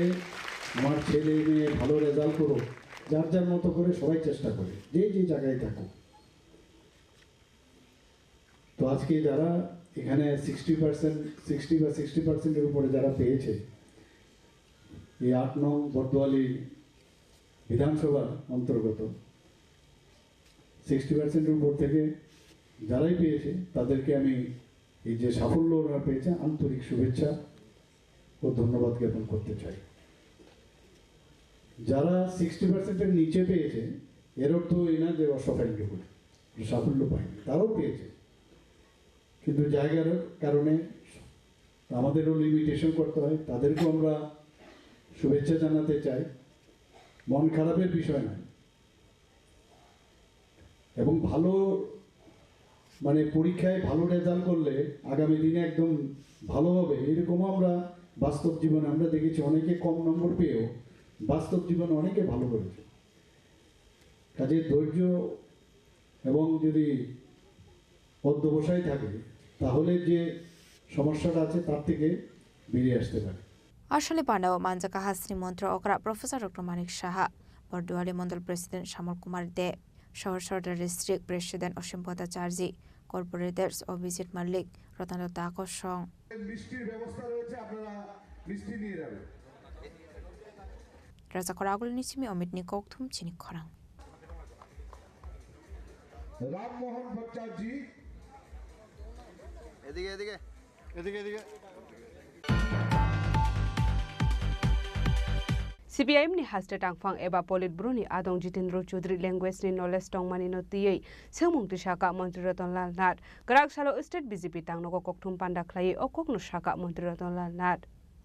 আমার ছেলে মেয়ে ভালো রেজাল্ট করুক, যার যার মতো করে সবাই চেষ্টা করে, যে যে জায়গায় থাকুক। তো আজকে যারা এখানে সিক্সটি পার্সেন্ট, সিক্সটি বা সিক্সটি পার্সেন্টের উপরে যারা পেয়েছে, এই আট নং বর্দোয়ালি বিধানসভার অন্তর্গত সিক্সটি পার্সেন্টের উপর থেকে যারাই পেয়েছে, তাদেরকে আমি এই যে সাফল্য ওনারা পেয়েছে, আন্তরিক শুভেচ্ছা ও ধন্যবাদ জ্ঞাপন করতে চাই। যারা সিক্সটি পার্সেন্টের নিচে পেয়েছে, এর অর্থ এই না যে অসাফল্য করে, সাফল্য পায়নি, তারাও পেয়েছে, কিন্তু জায়গার কারণে আমাদেরও লিমিটেশন করতে হয়, তাদেরকেও আমরা শুভেচ্ছা জানাতে চাই। মন খারাপের বিষয় নয়, এবং ভালো, মানে, পরীক্ষায় ভালো রেজাল্ট করলে আগামী দিনে একদম ভালো হবে, এরকমও আমরা বাস্তব জীবনে আমরা দেখেছি। অনেকে কম নম্বর পেয়েও বাস্তব জীবনে অনেকে ভালো করেছে। কাজে ধৈর্য এবং যদি অধ্যবসায় থাকে, তাহলে যে সমস্যাটা আছে, তার থেকে বেরিয়ে আসতে পারে। Aswkni pandao manjakha hasteni montri okra Professor Doctor Manik Saha, Borduali Mondol President Samol Kumar De, Sohor Sordar District President Osim Bhattacharjee, Corporators Abhijit Malik, Ratan Datta kosong. মিষ্টির ব্যবস্থা রয়েছে, আপনারা মিষ্টি নিয়ে যাবেন। Rajakhor Agulini simi Omitni kokthum chini khorang. Rammohan ভট্টাচার্য। এদিকে, এদিকে। এদিকে, এদিকে। C P I M ni haste tangphang eba Politburo ni adong Jitendra Chaudhary language ni knowledge tongmani no twiwi swngmung twi sakha Montri Ratan Lal Nath. Kwrak salo state B J P tangnogo kokthum panda khlaiwi o kokno sakha Montri Ratan Lal Nath.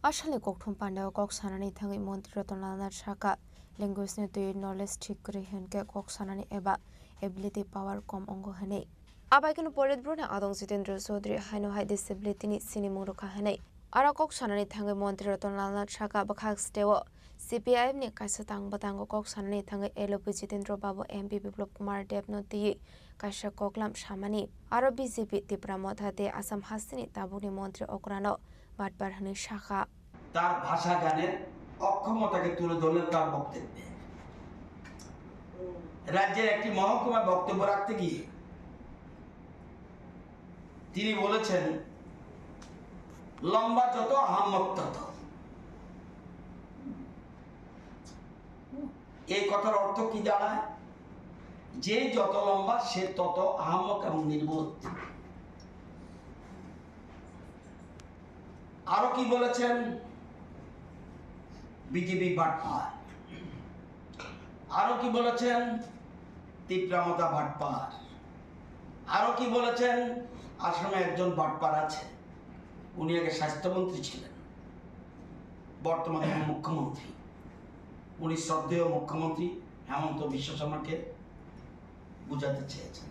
Aswkni kokthum pandao kok sanani thangwi Montri Ratan Lal Nath sakha, language ni twi knowledge thik kwrwi hwnkhe kok sanani eba ability power kom wngo hwnwi. Abaikhe no Politburo ni adong Jitendra Chaudhary haino hai disability ni sinimung rwkha hwnwi. Aro kok sanani thangwi Montri Ratan Lal Nath sakha bwkhak steo C P I M ni kaisa tang bwtango kok sanani thangwi L O P Jitendra Babu, M P Biplab Kumar Deb no twiwi kaisa koklam samani. Aro B J P Tipra Motha tei Assam hasteni tabukni montri okrano batpar hwnwi sakha. তার ভাষা জ্ঞানের অক্ষমতাকে তুলে ধরলেন তার বক্তব্যে। রাজ্যের একটি মহকুমায় বক্তব্য রাখতে গিয়ে তিনি বলেছেন, "লম্বা যত আহাম্মক তত।" এই কথার অর্থ কি দাঁড়ায়? যে যত লম্বা সে তত আহাম্মক এবং নির্বোধ। আরো কি বলেছেন? বিজেপি বাটপার। আরো কি বলেছেন? তিপ্রামতা বাটপার। আরো কি বলেছেন? আসামে একজন বাটপার আছে, উনি আগে স্বাস্থ্যমন্ত্রী ছিলেন, বর্তমানে মুখ্যমন্ত্রী। উনি শ্রদ্ধেয় মুখ্যমন্ত্রী হেমন্ত বিশ্ব শর্মাকে বুঝাতে চেয়েছেন।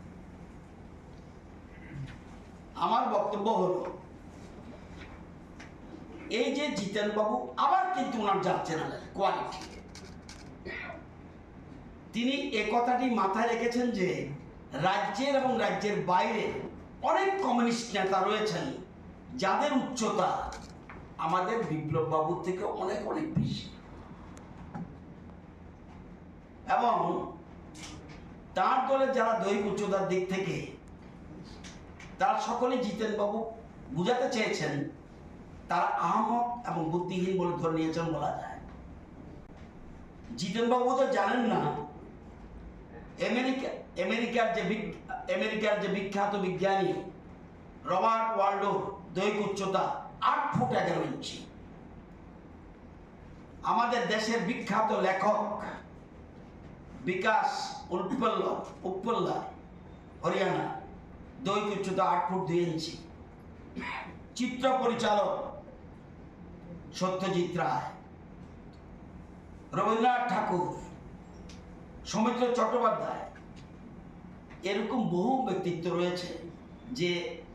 আমার বক্তব্য হলো, এই যে জিতেন বাবু আবার কিন্তু ওনার যার চ্যানেলের কোয়ালিটি, তিনি এ কথাটি মাথায় রেখেছেন যে রাজ্যের এবং রাজ্যের বাইরে অনেক কমিউনিস্ট নেতা রয়েছেন, যাদের উচ্চতা আমাদের বিপ্লব বাবুর থেকে অনেক অনেক বেশি। এবং তার দলের যারা দৈহিক উচ্চতার দিক থেকে, তারা সকলেই জিতেন বাবু বুঝাতে চেয়েছেন, তারা আহাম্মক এবং বুদ্ধিহীন বলে ধরে নিয়েছেন বলা যায়। জিতেন বাবু তো জানেন না, আমেরিকা, আমেরিকার যে বিগ-, আমেরিকার যে বিখ্যাত বিজ্ঞানী রবার্ট ওয়ালডোর দৈহিক উচ্চতা আট ফুট এগারো ইঞ্চি। আমাদের দেশের বিখ্যাত লেখক বিকাশ উপল্লা, উপল্লা, হরিয়ানা, দৈহিক উচ্চতা আট ফুট দুই ইঞ্চি। চিত্র পরিচালক সত্যজিৎ রায়, রবীন্দ্রনাথ ঠাকুর, সৌমিত্র চট্টোপাধ্যায়, এরকম বহু ব্যক্তিত্ব রয়েছে যে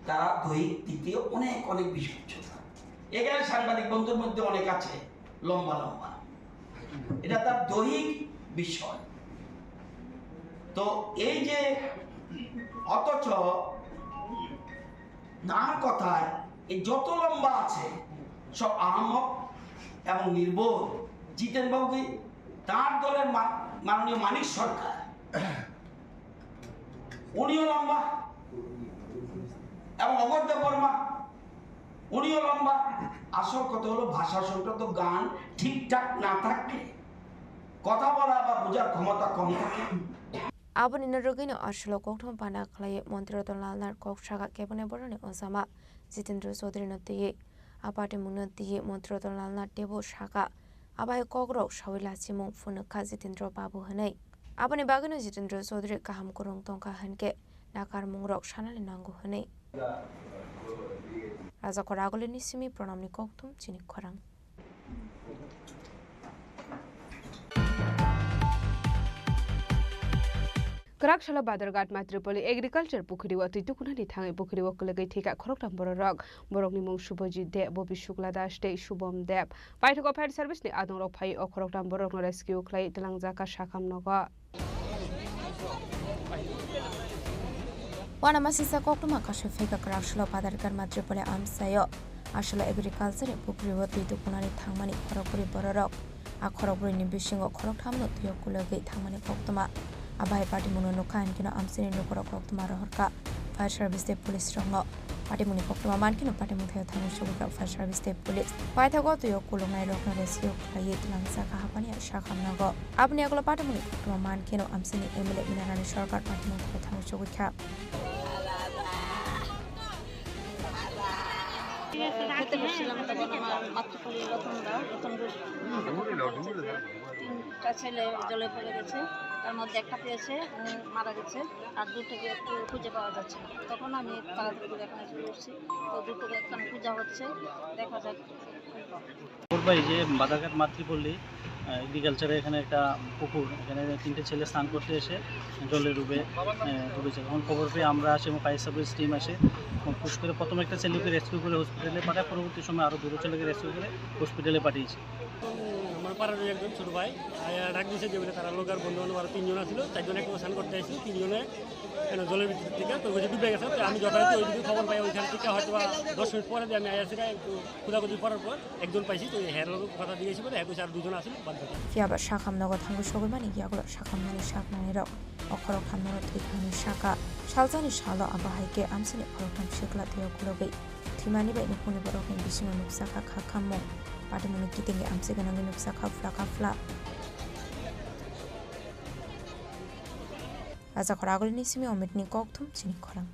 তারা দৈহিক দিক দিয়ে অনেক অনেক বেশি উচ্চতা। এখানে সাংবাদিক বন্ধুর মধ্যে অনেক আছে লম্বা লম্বা, এটা তার দৈহিক বিষয়। তো এই যে, অথচ তার কথায় এই যত লম্বা আছে সব আহাম্মক এবং নির্বোধ। জিতেন বাবু কি তার দলের মা-, মাননীয় মানিক সরকার, উনিও লম্বা, এবং অগর দেববর্মা, উনিও লম্বা। আসল কথা হলো ভাষা সংক্রান্ত জ্ঞান ঠিকঠাক না থাকলে, কথা বলা বা বোঝার ক্ষমতা কম থাকলে। Aboni no rwgwino aswlo kokthum panda khlaiwi Montri Ratan Lal Nath kok sakha keboni boroni ojama Jitendra Chaudhary no twiwi. A party mungno twiwi Montri Ratan Lal Nath teibo sakha, abo hai kokrok sawi lachimung phunukha Jitendra Babu hwnwi. Aboni bagwino Jitendra Chaudhary kaham kwrwng tongkha hwnkhe nakarmungrok sanani nango hwnwi. Rajakhor Agulini simi Pranamni kokthum chini khorang. Kwrak salo Badharghat Matripoli Agriculture Pukhuri o twi tukunani thangwi pukhuri o kwlwgwi thwikha khoroktham bororok. Borokni mung Subhajit Deb, Bobi Shukla Das tei Shubham Deb. Paithago fire service ni adongrok phaiwi o khoroktham borokno rescue khlaiwi twlangjakha sakham nogo. Uanamasingcha koktwma kaso phika kwrak salo Badharghat Matripoli amchaio. Aswla agriculture ni pukhri o twi tukunani thangmani khorokbrwi bororok. A khorokbrwi ni bisingo khoroktham no twi o kulogwi thangmani koktwma. Abai patimung no nukha hinkhe no amchini lukurok koktwma rohorkha fire service tei police rokno. Patimungni koktwma mankhe no patimung thaio thangwi sogwikha fire service tei police. Paithago twi o kuluknai rokno rescue khlaiwi twlangjakha hapani sakhamnogo. Aboni yagulo patimungni koktwma mankhe no amchini M L A Minarani Sarkar patimung thaio thangwi sogwikha. খেতে বসছিলাম, তখন আমার মাতৃপল্লী রতনদা, রতন ঘোষ, তিনটা ছেলে জলে পড়ে গেছে, তার মধ্যে একটা পেয়েছে, ও মারা গেছে, আর দুটোকে একটু খুঁজে পাওয়া যাচ্ছে না। তখন আমি তাড়াতাড়ি করে এখানে চলে এসেছি। তো দুটোকে এখন খোঁজা হচ্ছে, দেখা যাক। পূর্বে এই যে বাজারঘাট মাতৃপল্লী, আহ, এগ্রিকালচারে এখানে একটা পুকুর, এখানে তিনটে ছেলে স্নান করতে এসে জলে ডুবে, আহ, ডুবেছে। তখন খবর পেয়ে আমরা আসি এবং ফায়ার সার্ভিস টিম আসে এবং পুশ করে প্রথমে একটা ছেলেকে রেস্কিউ করে হসপিটালে পাঠায়, পরবর্তী সময় আরও দুটো ছেলেকে রেস্কিউ করে হসপিটালে পাঠিয়েছি। আমার পাড়ারই একজন ছোট ভাই, আয়া ডাক দিছে যে বলে তারা লোক আর বন্ধু বান্ধব আরো তিনজন আছিল, চারজন একসাথে স্নান করতে আসছিল, তিনজনে কেন জলের ভিতর থেকে তো ওই যে ডুবে গেছে। তো আমি যথারীতি ওইদিকে খবর পাই, ওইখান থেকে হয়তো বা দশ মিনিট পরে যে আমি আয়া সেটা একটু খোঁজাখুঁজি করার পর একজন পাইছি, তো হের কথা জিজ্ঞেস করে হ্যাঁ কইছে আর দুজন আছিল, বাদ বাকি। Phiya ba sakham nogo thangwi sogwi mani yagulo sakham nani sak nani rok o khorok tham nono thwi thangni saka. Salsani salo abo hai khe amsini khorok tham sikla twi o kulugwi thwimani bai nukhungni borokni bisingo nukjakha kha khammung. Patimungni kitingwi amsi gwnangwi nukjakha phla kha phla. Rajakhor agulini simi Omitni kokthum chini khorang.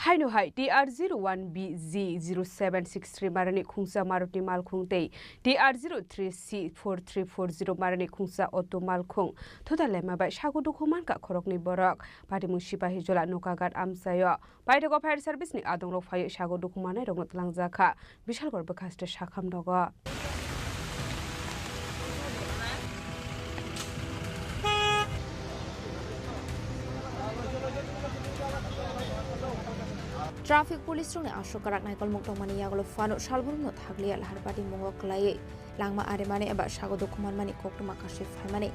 Haino hai T R zero one B Z zero seven six three marani khungsa Maruti malkhung tei T R zero three C four three four zero marani khungsa auto malkhung thuta lema bai sago dukhu mankha khoroknwi borok. Patimung Sipahijola Nokagat amchaio. Paithago fire service ni adongrok phaiwi sago dukhu manai rokno twlangjakha Bishalgarh bwkhaste sakham nogo. Traffic police rokni aswk kwrak naikolmung tongmani yagulo phano salbrumno thakliya lahar patimung o kwlaiwi langma arimani eba sago dukhu manmani koktwma kasui phaimani.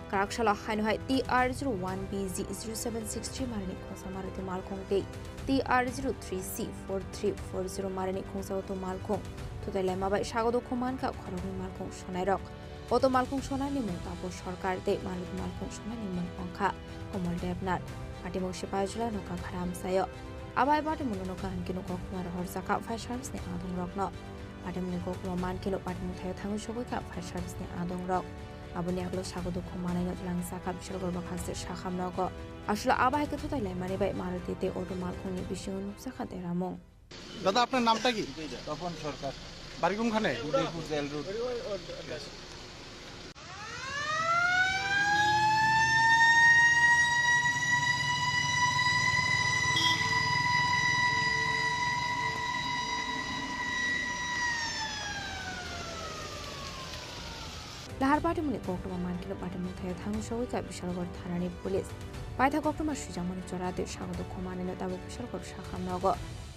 Kwrak salo haino hai T R zero one B Z zero seven six three marani khungsa Maruti malkhung tei T R zero three C four three four zero marani khungsa auto malkhung thutai laima bai sago dukhu mankha khoroknwi malkhung sonairok. Auto malkhung sonaini mung Tapo Sarkar tei Maruti malkhung sonaini mung wngkha Komol Debnath. Patimung Sipahijola Nokakhara amchaio. Abai patimungno nokha hinkhe koktwma rohorjakha fire service ni adongrokno. Patimungni koktwma mankheno patimung thaio thangwi sogwikha fire service ni adongrok. Aboni yagulo sago dukhu manaino twlangjakha Bishalgarh bwkhaste sakham nogo. Aswla abo hai khe thutai laimani bai Maruti tei auto malkhungni bisingo nukjakha deramung. দাদা, আপনার নামটা কি? তপন সরকার। বাড়ি কোনখানে? Udaipur jail road. Lahar patimungni koktwma mankheno patimung thaio thangwi sogwikha Bishalgarh thanani police. Paitha koktwma swijakmani jora tei sago dukhu manaino tabuk Bishalgarh sakham nogo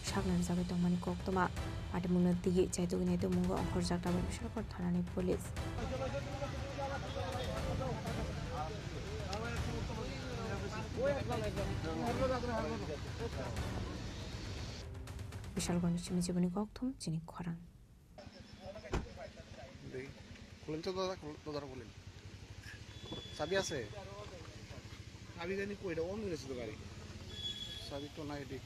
saknani jagwi tongmani koktwma. Patimungno twiwi chaitugwi naitukmungo ongkhorjak tabuk Bishalgarh thanani police. Bishalgarhni simi jiboni kokthum chini khorang. দেখি, খুলেন তো দাদা, খুল-, দরজাটা খুলেন। চাবি আছে? চাবি জানি কই, এটা অন হয়ে গেছে তো গাড়ি। চাবি তো নাই, দেখ।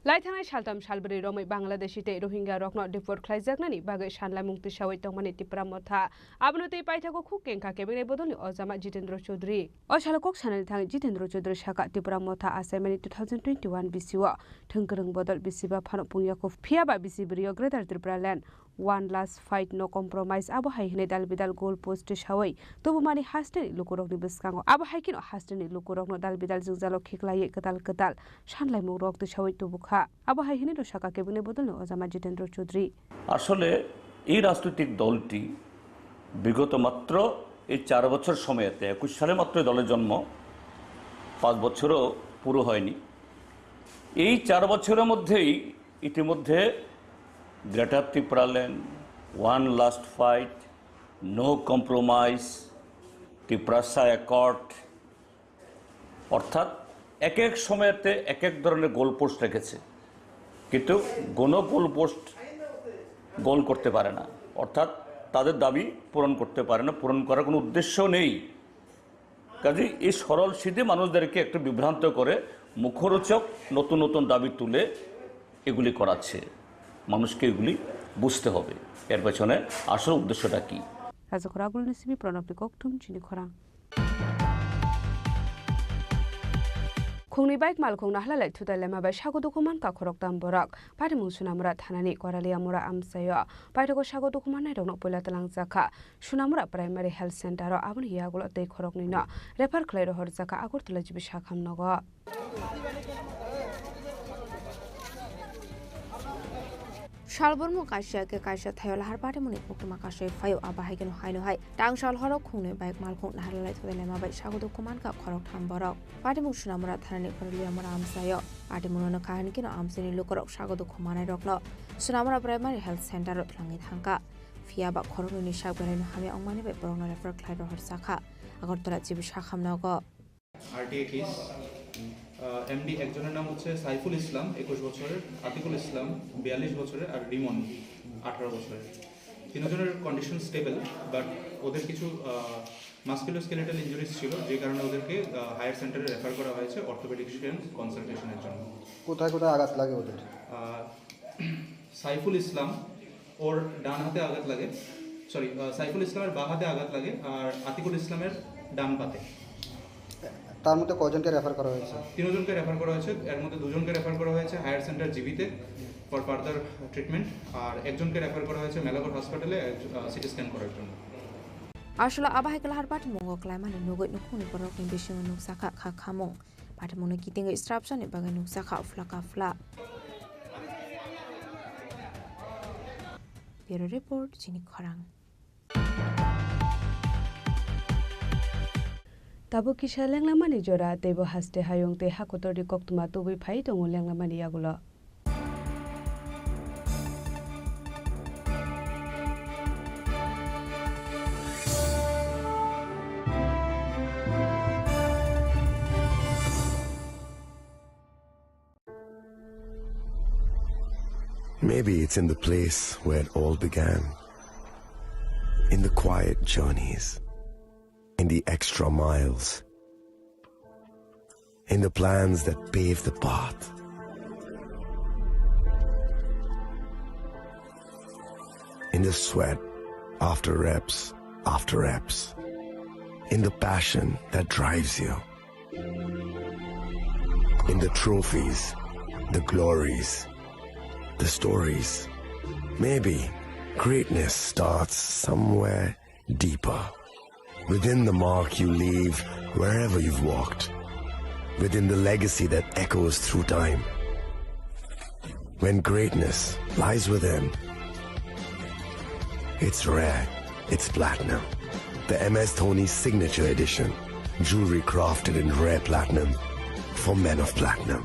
Lai thangnai saltham salbrwi romwi Bangladeshi tei Rohingya rokno deport khlaijaknani bagwi sanlaimung tisawi tongmani Tipra Motha. Abono tei paithago khuk kengkha kebengni bodolni ojama Jitendra Chaudhary. O salo kok sanani thangwi Jitendra Chaudhary saka, Tipra Motha achaimani two thousand twenty-one bisio thwngkwrwng bodol bisiba phano pungya kho, phiyaba bisi bwrwio Greater Tripura Land, one last fight, no compromise, abo hai hwnwi dal bidal goal post tisawi tubumani hasteni lukurokni bwskango. Abo hai kheno hasteni lukurokno dal bidal jwngjalo khiklaiwi kwtal kwtal sanlaimungrok tisawi tubukha. Abo hai hwnwi no saka kebengni bodolni ojama Jitendra Chaudhary. আসলে এই রাজনৈতিক দলটি বিগত মাত্র এই চার বছর সময়তে, একুশ সালে মাত্র এই দলের জন্ম, পাঁচ বছরও পুরো হয়নি। এই চার বছরের মধ্যেই ইতিমধ্যে গ্রেটার Tripuraland, one last fight, no compromise, Tiprasa accord, অর্থাৎ এক এক সময়তে এক এক ধরনের গোলপোস্ট রেখেছে, কিন্তু কোনো গোলপোস্ট গোল করতে পারে না, অর্থাৎ তাদের দাবি পূরণ করতে পারে না, পূরণ করার কোনো উদ্দেশ্য নেই। কাজেই এই সরল সিধে মানুষদেরকে একটু বিভ্রান্ত করে মুখরোচক নতুন নতুন দাবি তুলে এগুলি করাচ্ছে। মানুষকে এগুলি বুঝতে হবে, এর পেছনে আসল উদ্দেশ্যটা কী। Rajakhor Agulni simi Pranabni kokthum chini khorang. Khungni bike malkhung nahalai thudai lema bai sago dukhu mankha khoroktham borok. Patimung Sunamura thanani Koraliamura amchaio paithago sago dukhu mannairokno puila twlangjakha. Sunamura Primary Health Center o aboni yagulo tei khoroknwino refer khlai rohorjakha Agartala G B sakham nogo. Salbormo kaisa khe kaisa thaio lahar patimungni koktwma kasui phaio, abo hai kheno haino hai tangsal horo khungnwi bike malkhung naharlai thudai lema bai sago dukhu mankha khoroktham borok. Patimung Sunamura thanani Koraliamura amchaio. Patimungno nukha hwn kheno amchaini lukurok sago dukhu manairokno Sunamura Primary Health Center o twlangwi thangkha. Phiya ba khoroknwini sak belaino hamya wngmani bai borokno refer khlai rohorjakha Agartala G B sakham nogo. RTI case. আহ, MD একজনের নাম হচ্ছে সাইফুল ইসলাম, একুশ বছরের, আতিকুল ইসলাম, বিয়াল্লিশ বছরের, আর রিমন, আঠারো বছরের। তিনজনের কন্ডিশন স্টেবল, বাট ওদের কিছু, আহ, মাসকুলোস্কেলেটাল ইনজুরিজ ছিল, যে কারণে ওদেরকে, আহ, হায়ার সেন্টারে রেফার করা হয়েছে অর্থোপেডিশিয়ান কনসালটেশনের জন্য। কোথায় কোথায় আঘাত লাগে ওদের? আহ, সাইফুল ইসলাম, ওর ডান হাতে আঘাত লাগে, সরি, আহ, সাইফুল ইসলামের বাঁ হাতে আঘাত লাগে আর আতিকুল ইসলামের ডান পাতে। তার মধ্যে কয়জনকে রেফার করা হয়েছে? তিনজনকে রেফার করা হয়েছে, এর মধ্যে দুজনকে রেফার করা হয়েছে হায়ার সেন্টার জিবিতে ফর ফার্দার ট্রিটমেন্ট, আর একজনকে রেফার করা হয়েছে মেলাগড় হসপিটালে, আহ, সিটি স্ক্যান করার জন্য। Aswla abo hai khe lahar patimung o klaimani nugwi nukhungni borokni bisingo nukjakha kha khamung. Patimungno kitingwi srapjani bagwi nukjakha phla ka phla. Bureau Report, Chini Khorang. Tabuk kisa lenglamani jora, teibo haste hayung tei hakotorni koktwma tubui phai tongo lenglamani yagulo. Maybe it's in the place where it all began. In the quiet journeys. In the extra miles. In the plans that pave the path. In the sweat after reps after reps. In the passion that drives you. In the trophies, the glories, the stories. Maybe greatness starts somewhere deeper. Within the mark you leave wherever you've walked. Within the legacy that echoes through time. When greatness lies within, it's rare, it's platinum. The M S Dhoni Signature Edition. Jewelry crafted in rare platinum for men of platinum.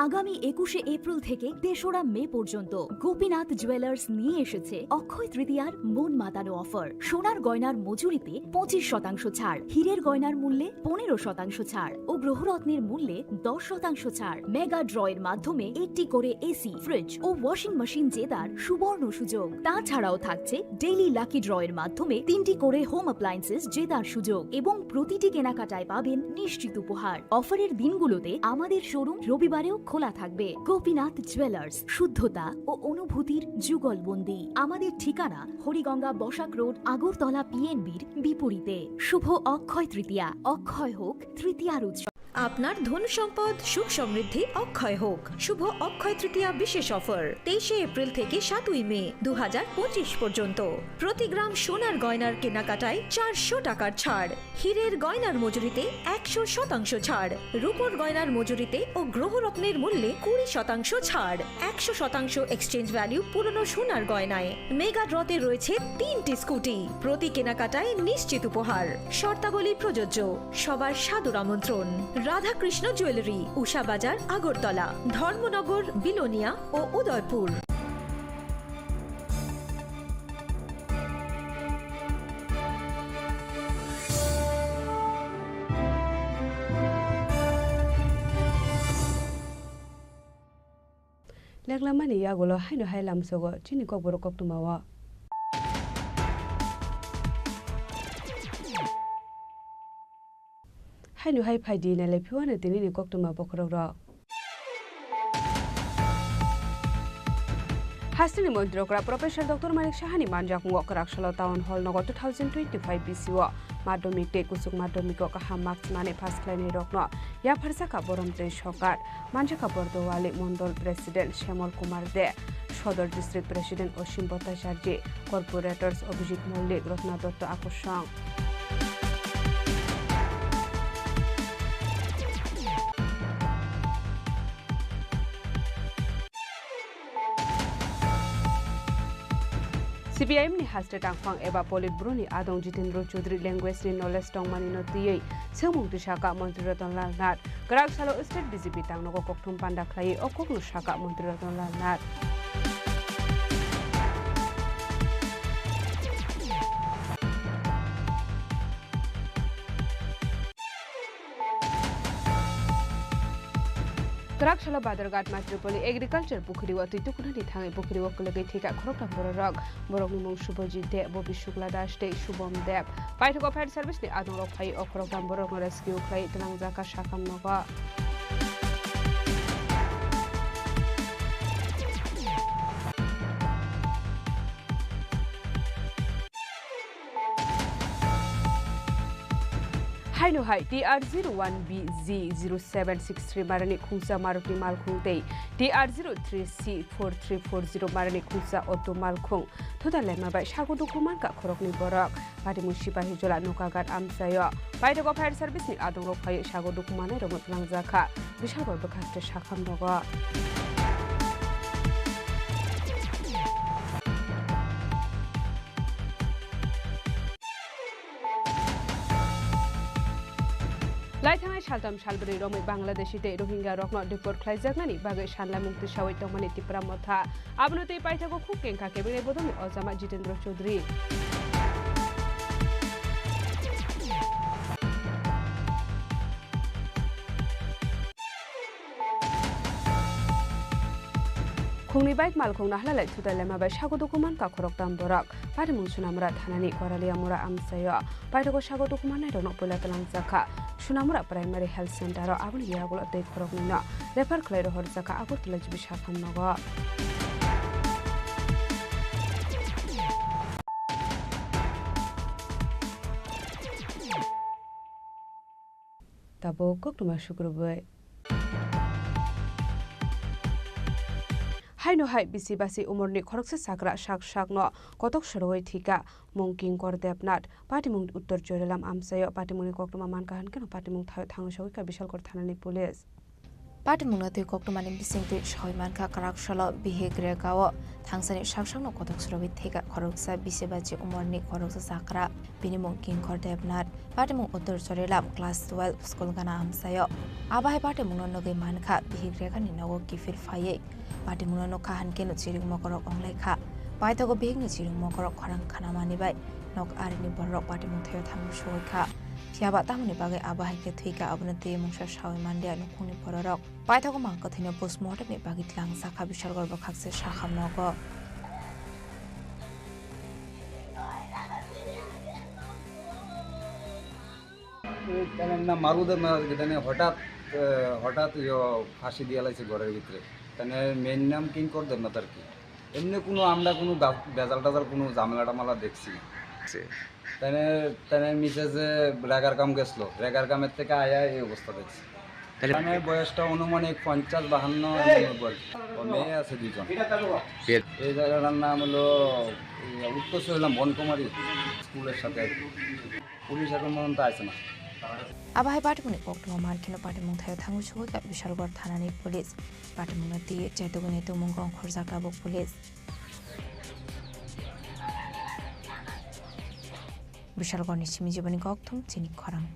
আগামী একুশে এপ্রিল থেকে তেসরা মে পর্যন্ত গোপীনাথ জুয়েলার্স নিয়ে এসেছে অক্ষয় তৃতীয়ার মন মাতানো অফার। সোনার গয়নার মজুরিতে পঁচিশ শতাংশ ছাড়, হীরের গয়নার মূল্যে পনেরো শতাংশ ছাড় ও গ্রহরত্নের মূল্যে দশ শতাংশ ছাড়। মেগা ড্রয়ের মাধ্যমে একটি করে এসি, ফ্রিজ ও ওয়াশিং মেশিন জেতার সুবর্ণ সুযোগ। তাছাড়াও থাকছে ডেইলি লাকি ড্রয়ের মাধ্যমে তিনটি করে হোম অ্যাপ্লায়েন্সেস জেতার সুযোগ এবং প্রতিটি কেনাকাটায় পাবেন নিশ্চিত উপহার। অফারের দিনগুলোতে আমাদের শোরুম রবিবারেও খোলা থাকবে। গোপীনাথ জুয়েলার্স, শুদ্ধতা ও অনুভূতির যুগলবন্দি। আমাদের ঠিকানা হরিগঙ্গা বসাক রোড, আগরতলা পিএনবির বিপরীতে। শুভ অক্ষয় তৃতীয়া, অক্ষয় হোক তৃতীয়ার উৎসব। আপনার ধন সম্পদ সুখ সমৃদ্ধি অক্ষয় হোক। শুভ অক্ষয় তৃতীয়া বিশেষ অফার, তেইশে এপ্রিল থেকে সাতই মে দু হাজার পঁচিশ পর্যন্ত। প্রতি গ্রাম সোনার গয়নার কেনাকাটায় চারশো টাকার ছাড়, হীরের গয়নার মজুরিতে একশো শতাংশ ছাড়, রূপোর গয়নার মজুরিতে ও গ্রহরত্নের মূল্যে কুড়ি শতাংশ ছাড়, একশো শতাংশ এক্সচেঞ্জ ভ্যালু পুরনো সোনার গয়নায়। মেগা ড্রতে রয়েছে তিনটি স্কুটি, প্রতি কেনাকাটায় নিশ্চিত উপহার। শর্তাবলী প্রযোজ্য। সবার সাদর আমন্ত্রণ। রাধাকৃষ্ণ জুয়েলারি, উষা বাজার, আগরতলা, ধর্মনগর, বিলোনিয়া ও Udaipur. Leklamani yagulo haino hai lamsogo chini kokborok koktwmao. Haino hai phaidi nailai phiwano tinini koktwma bokhorokrok. Hasteni montri okra Professor Doctor Manik Sahani manjakmungo kwraksalo Town Hall nogo two thousand twenty-five B C o madhyamik tei kuchuk madhyamiko kaham marks mani pass khlainairokno yapharjakha Borom tei Sokar. Manjakha Bordowali Mondol President Shyamol Kumar De, Sodor District President Osim Bhattacharjee, Corporators Abhijit Mollik, Ratna Dotto Akosong. C P I M ni haste tangphang eba Politburo ni adong Jitendra Chaudhary language ni knowledge tongmani no twiwi swngmung twi sakha Montri Ratan Lal Nath. Kwrak salo state B J P tangnogo kokthum panda khlaiwi o kokno sakha Montri Ratan Lal Nath. Kwrak salo Badharghat Matripoli Agriculture Pukhiri o twi tukunani thangwi pukhiri o kwlwgwi thwikha khoroktham bororok. Borokni mung Subhajit De, Bobi Shukla Das tei Shubham Deb. Paithago fire service ni adongrok phaiwi o khoroktham borokno rescue khlaiwi twlangjakha sakham nogo. Haino hai T R zero one B Z zero seven six three marani khungsa Maruti malkhung tei T R zero three C four three four zero marani khungsa auto malkhung thuda lema bai sago duku mankha khoroknwi borok. Patimung Sipahijola Nokagat amchaio. Paithago fire service ni adongrok phaiwi sago duku manairokno twlangjakha. Bisal borok bwkhaste sakham nogo. Laithangnai saltham salbrwi romwi Bangladeshi tei Rohingya rokno deport khlaijaknani bagwi sanlaimung tisawi tongmani Tipra Motha. Abono tei paithago khuk kengkha kebengni bodolni ojama Jitendra Chaudhary. Khungni bike malkhung nahalalai thuda lema bai sago dukuman kakhorok tam borok. Patimung Sunamura thanani Koraliamura amchaio. Paithago sago dukuman nairokno puila twlangjakha. Sunamura Primary Health Center o aboni yagulo tei khoroknwino refer khlai rohorjakha Agartala G B sakham nogo. Tabuk koktwma sukrubwi. Haino hai bisi basi umorni khoroksa chakra sak sakno kotok sorowi thwikha mung Kinkor Debnath. Patimung Uttor Chorilam amchaio patimungni koktwma mankha hwnkhe no patimung thaio thangwi sogwi kha Bishalgarh thanani police. Patimungno twi koktwmani bisingtwi soi mankha, kwrak salo bihik rega o thangsani sak sakno kotok sorowi thwikha khoroksa bisi bachi umorni khoroksa chakra, bini mung Kinkor Debnath. Patimung Uttor Chorilam class twelve school gana amchaio. Abo hai patimungno nugwi mankha bihik regani nogo kiphil phaiwi. Patimungno nukha hwnkhe no chiring mokorok onglaikha. Paithago bihikni chiring mokorok khorang khanamani bai nok arini bororok patimung thaio thangwi sogwi kha. Phiyaba tamoni bagwi abo hai khe thwikha, abono twi mungsa sawi manliya nukhungni bororok. Paithago mang kwthwino postmortemni bagwi tlangjak kha Bishalgarh bwkhakse sakham nogo. তাহলে না মারু দেব না, তাহলে হঠাৎ, আহ, হঠাৎ ইয়ো ফাঁসি দিয়ে লাইছে ঘরের ভিতরে। তাহলে মেয়ের নাম কিঙ্কর দেবনাথ আর কি। এমনি কোনো আমরা কোনো গা-, ভেজাল টেজাল কোনো ঝামেলা টামেলা দেখছি না। তাইনে, তাইনে মিসেসে রেগার কাম গেছলো, রেগার কামের থেকে আয়া এই অবস্থা দেখছি। তাহলে তাইনে বয়সটা অনুমানিক পঞ্চাশ বাহান্ন এমন বয়স। ও মেয়ে আছে দুজন। বিয়ে এই জায়গাটার নাম হলো, এই, উত্তর হইলাম বনকুমারী স্কুলের সাথে। পুলিশ এখন পর্যন্ত আসে না। Abo hai patimungni koktwma mankhe no patimung thaio thangwi sogwi kha Bishalgarh thanani police. Patimungno twi chaituguni tumung ongkhorjak tabuk police. Bishalgarhni simi jiboni kokthum chini khorang.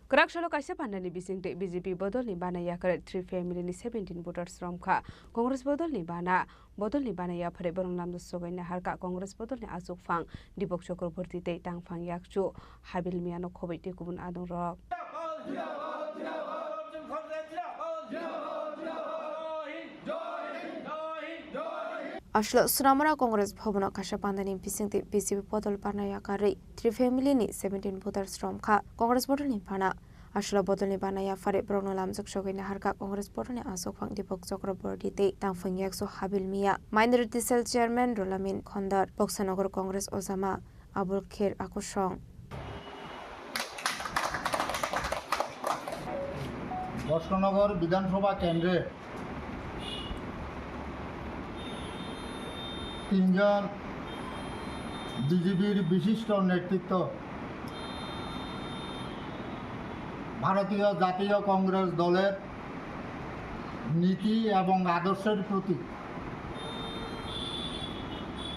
Kwrak salo kaisa pandani bisingtwi B J P bodolni bana yakarwi three family ni seventeen voters romkha. Congress bodolni bana, bodolni bana yaphari borok namjak sogaina harkha Congress bodolni achukphang Deepak Chakraborty tei tangphang yakchu Habil Miano khobwi tei kubun adongrok. Aswk Sonamura Congress Bhavan o kaisa pandani bisingtwi B J P bodol bana yakarwi three family ni seventeen voters romkha Congress bodol ni bana. Aswk bodol ni bana yaphari borok no lamjak sogwi naharkha Congress bodol ni aswk phang Deepak Chakraborty tei tangphang yaksu Habil Mia, Minority Cell Chairman Rulamin Khondar, Boksanagar Congress Ojama Abul Kher Akusong. Boxanagar বিধানসভা কেন্দ্রে তিনজন বিজেপির বিশিষ্ট নেতৃত্ব ভারতীয় জাতীয় কংগ্রেস দলের নীতি এবং আদর্শের প্রতি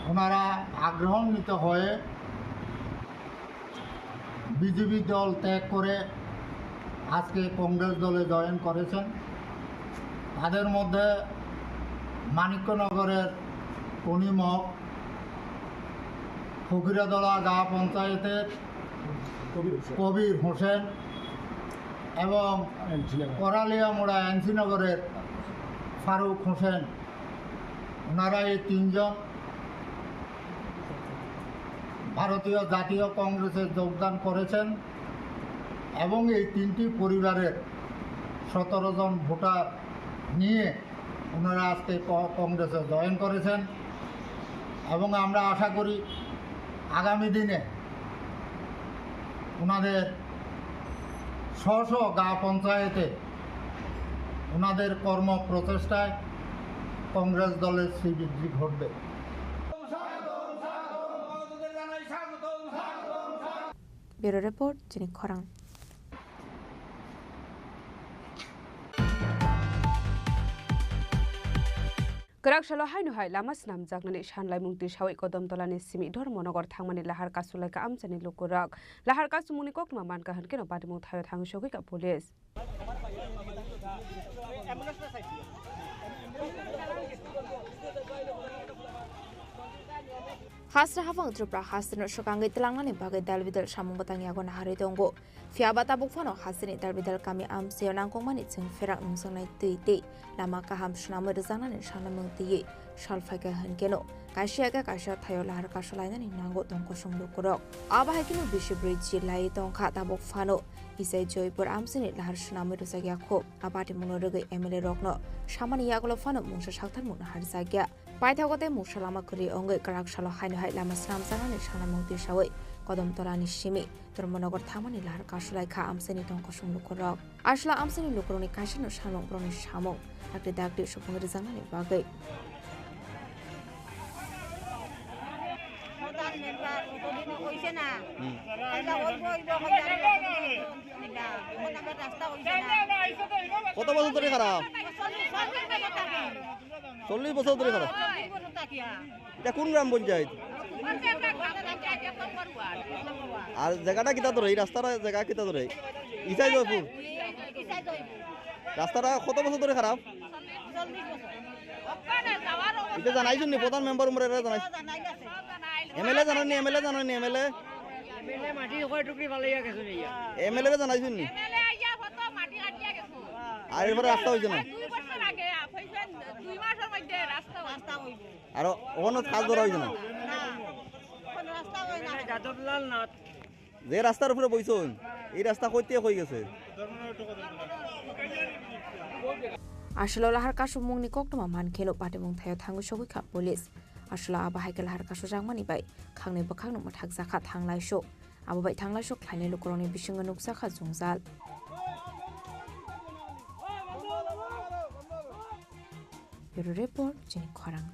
ওনারা আগ্রহান্বিত হয়ে বিজেপি দল ত্যাগ করে আজকে কংগ্রেস দলে জয়েন করেছেন। তাদের মধ্যে মানিক্যনগরের কনিমক, ফকিরাদলা গাঁ পঞ্চায়েতের কবির হোসেন। কবির হোসেন এবং এনসি নগর। করালিয়ামুড়া এনসি নগরের ফারুক হোসেন। ওনারা এই তিনজন ভারতীয় জাতীয় কংগ্রেসে যোগদান করেছেন এবং এই তিনটি পরিবারের সতেরো জন ভোটার নিয়ে ওনারা আজকে ক-, কংগ্রেসে জয়েন করেছেন এবং আমরা আশা করি আগামী দিনে ওনাদের স্ব স্ব গাঁও পঞ্চায়েতে ওনাদের কর্ম প্রচেষ্টায় কংগ্রেস দলের শ্রীবৃদ্ধি ঘটবে। Bureau Report, Chini Khorang. Kwrak salo haino hai lama swnamjaknani sanlaimung twisawi Kodomtolani simi Dharmanagar thangmani lahar kasulaikha amchaini lukurok. Lahar kasumungni koktwma mankha hwnkhe no patimung thaio thangwi sogwikha police. Hasra hapang Tripura hasteno swkangwi twlangnani bagwi dalbidal samung bwtang yago naharwi tongo. Phiyaba tabuk phano hasteni dalbidal kami amchaio nangkukmani chwng pherang nungjaknai twi tei lama kaham swnamwi rwjaknani sanlaimung twiwi sal phaikha hwnkhe no kaisa eke kaisa thaio lahar kasulainani nango tong kosong lukurok. Abo hai kheno bisi bwrwi jil laiwi tongkha tabuk phano Isai Joypur amchaini lahar swnamwi rwjakya kho. A patimungno rwgwi M L A rokno samani yagulo phano mungsa saktharmung naharjakya. Paithago tei mungsa lama kwrwi wngwi kwrak salo haino hai lama swnamjaknani sanlaimung twisawi Kodomtolani simi Dharmanagar thangmani lahar kasulaikha amchaini tong kosong lukurok. Aswla amchaini lukurokni kaisano samung borokni samung dakti dakti supung rwjaknani bagwi. প্রধান মেম্বার, কতদিন হইছে না? হুম। আইলা অইবো, অইবো, অইবো, অইবো, অইবো, অখন আমার রাস্তা হইছে না। কত বছর ধরে খারাপ? চল্লিশ, চল্লিশ বছর থাকি। চল্লিশ বছর ধরে খারাপ? চল্লিশ বছর থাকি, হ্যাঁ। এটা কোন গ্রাম পঞ্চায়েত? আর জায়গাটা কিতা ধরে? এই রাস্তাটা জায়গা কিতা ধরে? ইসাই জয়পুর। ইসাই জয়পুর। রাস্তাটা কত বছর ধরে খারাপ? চল্লিশ বছর। এটা জানাইছুন নি প্রধান মেম্বার উমরে, এটা জানাইছুন? জানাই গেছে। এমএলএ জানাননি, এমএলএ জানাননি, এমএলএ? এমএলএ মাটি কয় টুকরি ফালাইয়া গেছে নি ইয়া? এমএলএ রে জানাইছুন নি? এমএলএ আইয়া কত মাটি কাটিয়া গেছে। আর এরপরে রাস্তা হইছে না? দুই বছর আগে, হইছে দুই মাসের মধ্যে রাস্তা হইছে। রাস্তা হইব। আর ওখানে কাজ ধরা হইছে না? না, কোনো রাস্তা হয় না। যাদবলাল নাথ। যে রাস্তার উপরে বইছইন, এই রাস্তা কইতে কই গেছে? Aswlo lahar kasumungni koktwma mankheno patimung thaio thangwi sogwikha police. Aswlo abo hai khe lahar kasujakmani bai khangnwi bwkhakno mwthakjakha thanglaiso. Abo bai thanglaiso khlainai lukurokni bisingo nukjakha jwngjal. Bureau Report, Chini Khorang.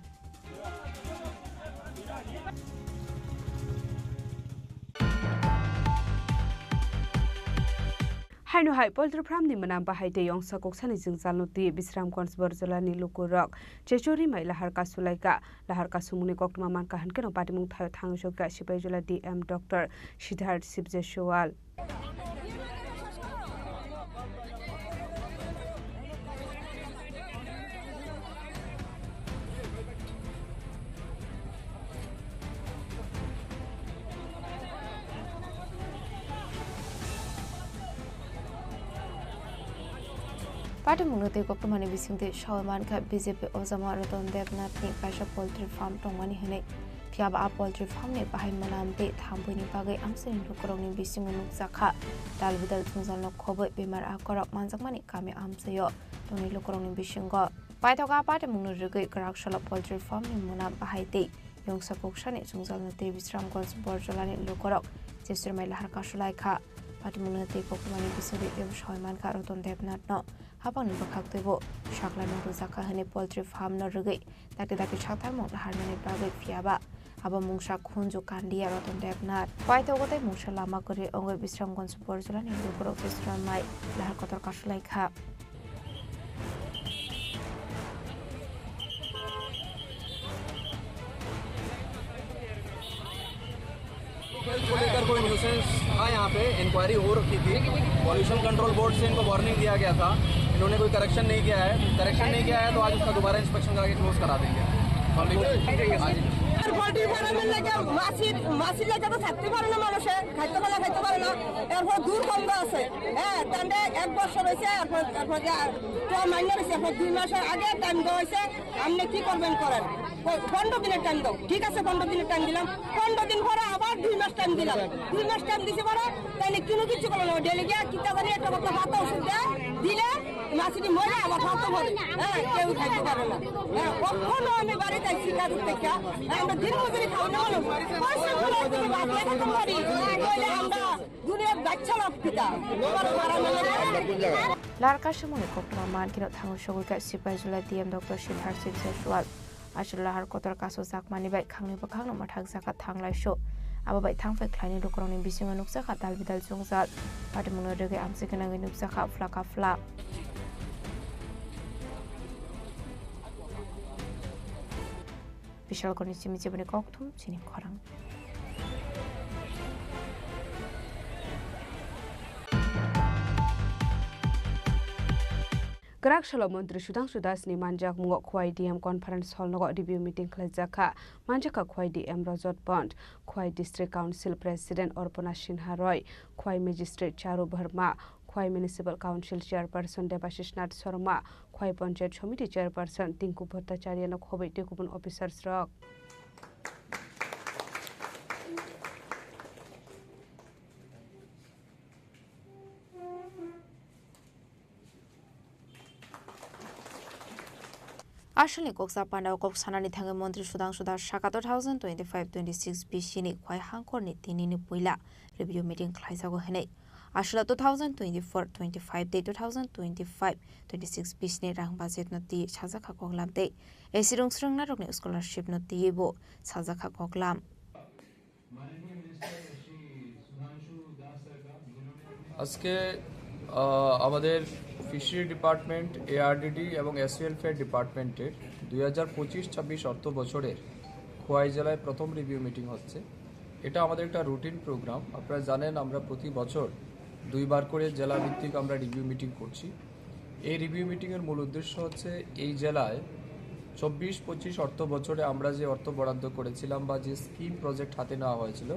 Haino hai poultry farm ni mwnam bahai tei ongsa koksani jwngjalno twi Bisramganj Borjolani lukurok chechori mai lahar kasulaikha. Lahar kasumungni koktwma mankha hwnkhe no patimung thaio thangwi sokha Sipaijala D M Doctor Siddharth Sibjeswal. Patimungno tei koktwmani bisingtwi sawi mankha B J P ojama Ratan Debnath ni kaisa poultry farm tongmani hwnwi. Phiyaba a poultry farm ni bahai mwnam tei thambuini bagwi amchaini lukurokni bisingo nukjakha. Dal bidal jwngjalno khobwi bemar akorok manjakmani kami amchaio tongnai lukurokni bisingo. Paithak a patimungno rwgwi kwrak salo poultry farm ni mwnam bahai tei yongsa kuksani jwngjalno tei Bisramganj Borjolani lukurok jeswrwngmai lahar kasulaikha. Patimungno tei koktwmani bisingtwi teibo sawi mankha Ratan Debnathno hapangni bwkhaktwibo saklaino rwjakha hwnwi poultry farm no rwgwi dakti dakti satharmung laharnani bagwi phiyaba abo mungsa khunju kandiya Ratan Debnath. Paithago tei mungsa lama kwrwi wngwi Bisramganj Borjolani lukurok jeswrwngmai lahar kotor kasulaikha. Health को लेकर कोई न्यूसेंस था यहाँ पे, इंक्वायरी हो रखी थी। Pollution control board से इनको वार्निंग दिया गया था, इन्होंने कोई करेक्शन नहीं किया है। करेक्शन नहीं किया है तो आज उसका दोबारा इंस्पेक्शन करा के क्लोज करा देंगे। पब्लिक आज ही। আর পোল্ট্রি ফার্মের লাগে মাছি, মাছি লাগে তো থাকতে পারে না মানুষে, খাইতে পারে, খাইতে পারে না। এরপর দুর্গন্ধ আছে, হ্যাঁ, তাহলে এক বছর হয়েছে, এরপর, এরপর যে আর তো মাইনে হয়েছে, এরপর দুই মাসের আগে টাইম দেওয়া হয়েছে, আপনি কি করবেন করেন। প-, পনেরো দিনের টাইম দাও। ঠিক আছে, পনেরো দিনের টাইম দিলাম। পনেরো দিন পরে আবার দুই মাস টাইম দিলাম। দুই মাস টাইম দিছে পরে তাইলে কোনো কিছু করলো না। ডেলি গিয়া কিতা জানি একটা কথা ভাত ওষুধ দেয়, দিলে মাছটি মরে আবার ভাত করে। হ্যাঁ, কেউ খাইতে পারে না। হ্যাঁ, কখনো আমি বাড়িতে আইছি কাজের থেকে। হ্যাঁ, আমরা দিন মজুরি খাওয়া না হলো। পয়সা করে একদিকে ভাত লাগাতে পারি। তাহলে আমরা দুনিয়ার বাচ্চা লোক পিতা। আমার মারা মেলে। Lar kaisa mungni koktwma mankhe no thango sogwi kha Sipaijala D M Doctor Siddharth Singh Jaswal. Aswk lahar kotor kasu jakmani bai khangni bwkhakno mwthakjakha thanglaisu. Abo bai thangphai khlaini lukurokni bisingo nukjakha dal bidal jwngjal. Patimungno rwgwi amchai gwnangwi nukjakha phlaka phlak. Bishalkoni simi chiboni kokthum chini khorang. Kwrak salo Montri Sudhangshu Das ni manjakmungo Khowai D M Conference Hall nogo review meeting khlaijakha. Manjakha Khowai D M Rajat Pant, Khowai District Council President Arpana Sinha Roy, Khowai Magistrate Charu Verma, Khowai Municipal Council Chairperson Debashish Nath Sharma, Khowai Panchayat Samiti Chairperson Tinku Bhattacharya no khobwi tei kubun officers rok. Aswkni kok sa pandao kok sanani thangwi Montri Sudhangshu Das saka two thousand twenty-five twenty-six B C ni Khowai hangkhorni tinini puila review meeting khlaijago hwnwi. Aswla two thousand twenty-four twenty-five tei two thousand twenty-five twenty-six B C ni rang budget no twi sajakha koklam tei A C rwngsrwng narokni scholarship no twiwi bo sajakha koklam. আজকে, আহ, আমাদের fishery department, ARDD এবং SC welfare ডিপার্টমেন্টের দুই হাজার পঁচিশ ছাব্বিশ অর্থ বছরের খোয়াই জেলায় প্রথম রিভিউ মিটিং হচ্ছে। এটা আমাদের একটা রুটিন প্রোগ্রাম। আপনারা জানেন, আমরা প্রতি বছর দুইবার করে জেলা ভিত্তিক আমরা রিভিউ মিটিং করছি। এই রিভিউ মিটিংয়ের মূল উদ্দেশ্য হচ্ছে এই জেলায় চব্বিশ পঁচিশ অর্থ বছরে আমরা যে অর্থ বরাদ্দ করেছিলাম বা যে স্কিম প্রজেক্ট হাতে নেওয়া হয়েছিল,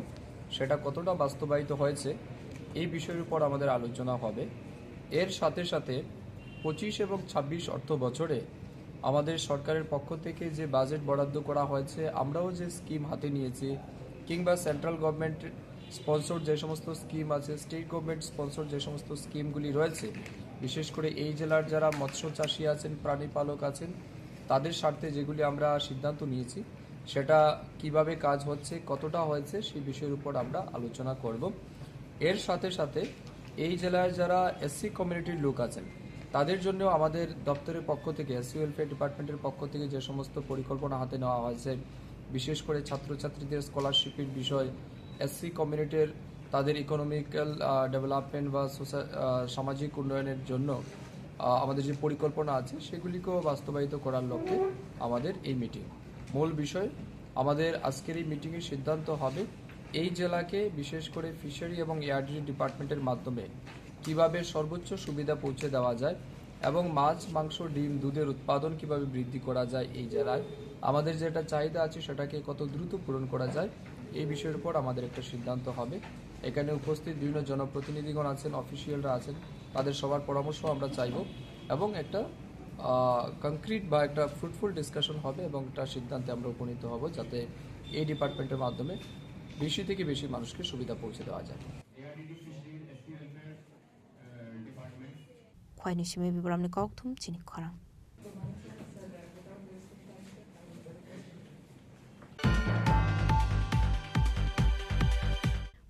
সেটা কতটা বাস্তবায়িত হয়েছে, এই বিষয়ের উপর আমাদের আলোচনা হবে। এর সাথে সাথে পঁচিশ এবং ছাব্বিশ অর্থ বছরে আমাদের সরকারের পক্ষ থেকে যে বাজেট বরাদ্দ করা হয়েছে, আমরাও যে স্কিম হাতে নিয়েছি, কিংবা সেন্ট্রাল গভর্নমেন্ট স্পন্সর যে সমস্ত স্কিম আছে, স্টেট গভর্নমেন্ট স্পন্সর যে সমস্ত স্কিমগুলি রয়েছে, বিশেষ করে এই জেলার যারা মৎস্য চাষী আছেন, প্রাণী পালক আছেন, তাদের স্বার্থে যেগুলি আমরা সিদ্ধান্ত নিয়েছি, সেটা কিভাবে কাজ হচ্ছে, কতটা হয়েছে, সেই বিষয়ের উপর আমরা আলোচনা করব। এর সাথে সাথে এই জেলার যারা এসসি কমিউনিটির লোক আছেন, তাদের জন্য আমাদের দপ্তরের পক্ষ থেকে, এসসি ওয়েলফেয়ার ডিপার্টমেন্টের পক্ষ থেকে যে সমস্ত পরিকল্পনা হাতে নেওয়া হয়েছে, বিশেষ করে ছাত্রছাত্রীদের স্কলারশিপের বিষয়, এসসি কমিউনিটির তাদের ইকোনমিক্যাল, আহ, ডেভেলপমেন্ট বা সোসা-, আহ, সামাজিক উন্নয়নের জন্য, আহ, আমাদের যে পরিকল্পনা আছে, সেগুলিকেও বাস্তবায়িত করার লক্ষ্যে আমাদের এই মিটিং। মূল বিষয়, আমাদের আজকের এই মিটিংয়ে সিদ্ধান্ত হবে এই জেলাকে, বিশেষ করে ফিশারি এবং এআরডিডি ডিপার্টমেন্টের মাধ্যমে কিভাবে সর্বোচ্চ সুবিধা পৌঁছে দেওয়া যায় এবং মাছ, মাংস, ডিম, দুধের উৎপাদন কিভাবে বৃদ্ধি করা যায় এই জেলায়, আমাদের যেটা চাহিদা আছে সেটাকে কত দ্রুত পূরণ করা যায়, এই বিষয়ের উপর আমাদের একটা সিদ্ধান্ত হবে। এখানে উপস্থিত বিভিন্ন জনপ্রতিনিধিগণ আছেন, অফিসিয়ালরা আছেন, তাদের সবার পরামর্শ আমরা চাইব। এবং একটা কংক্রিট বা একটা ফ্রুটফুল ডিসকাশন হবে এবং একটা সিদ্ধান্তে আমরা উপনীত হব, যাতে এই ডিপার্টমেন্টের মাধ্যমে বেশি থেকে বেশি মানুষকে সুবিধা পৌঁছে দেওয়া যায়। Khwai ni simi Bibramni kok thum chini khorang.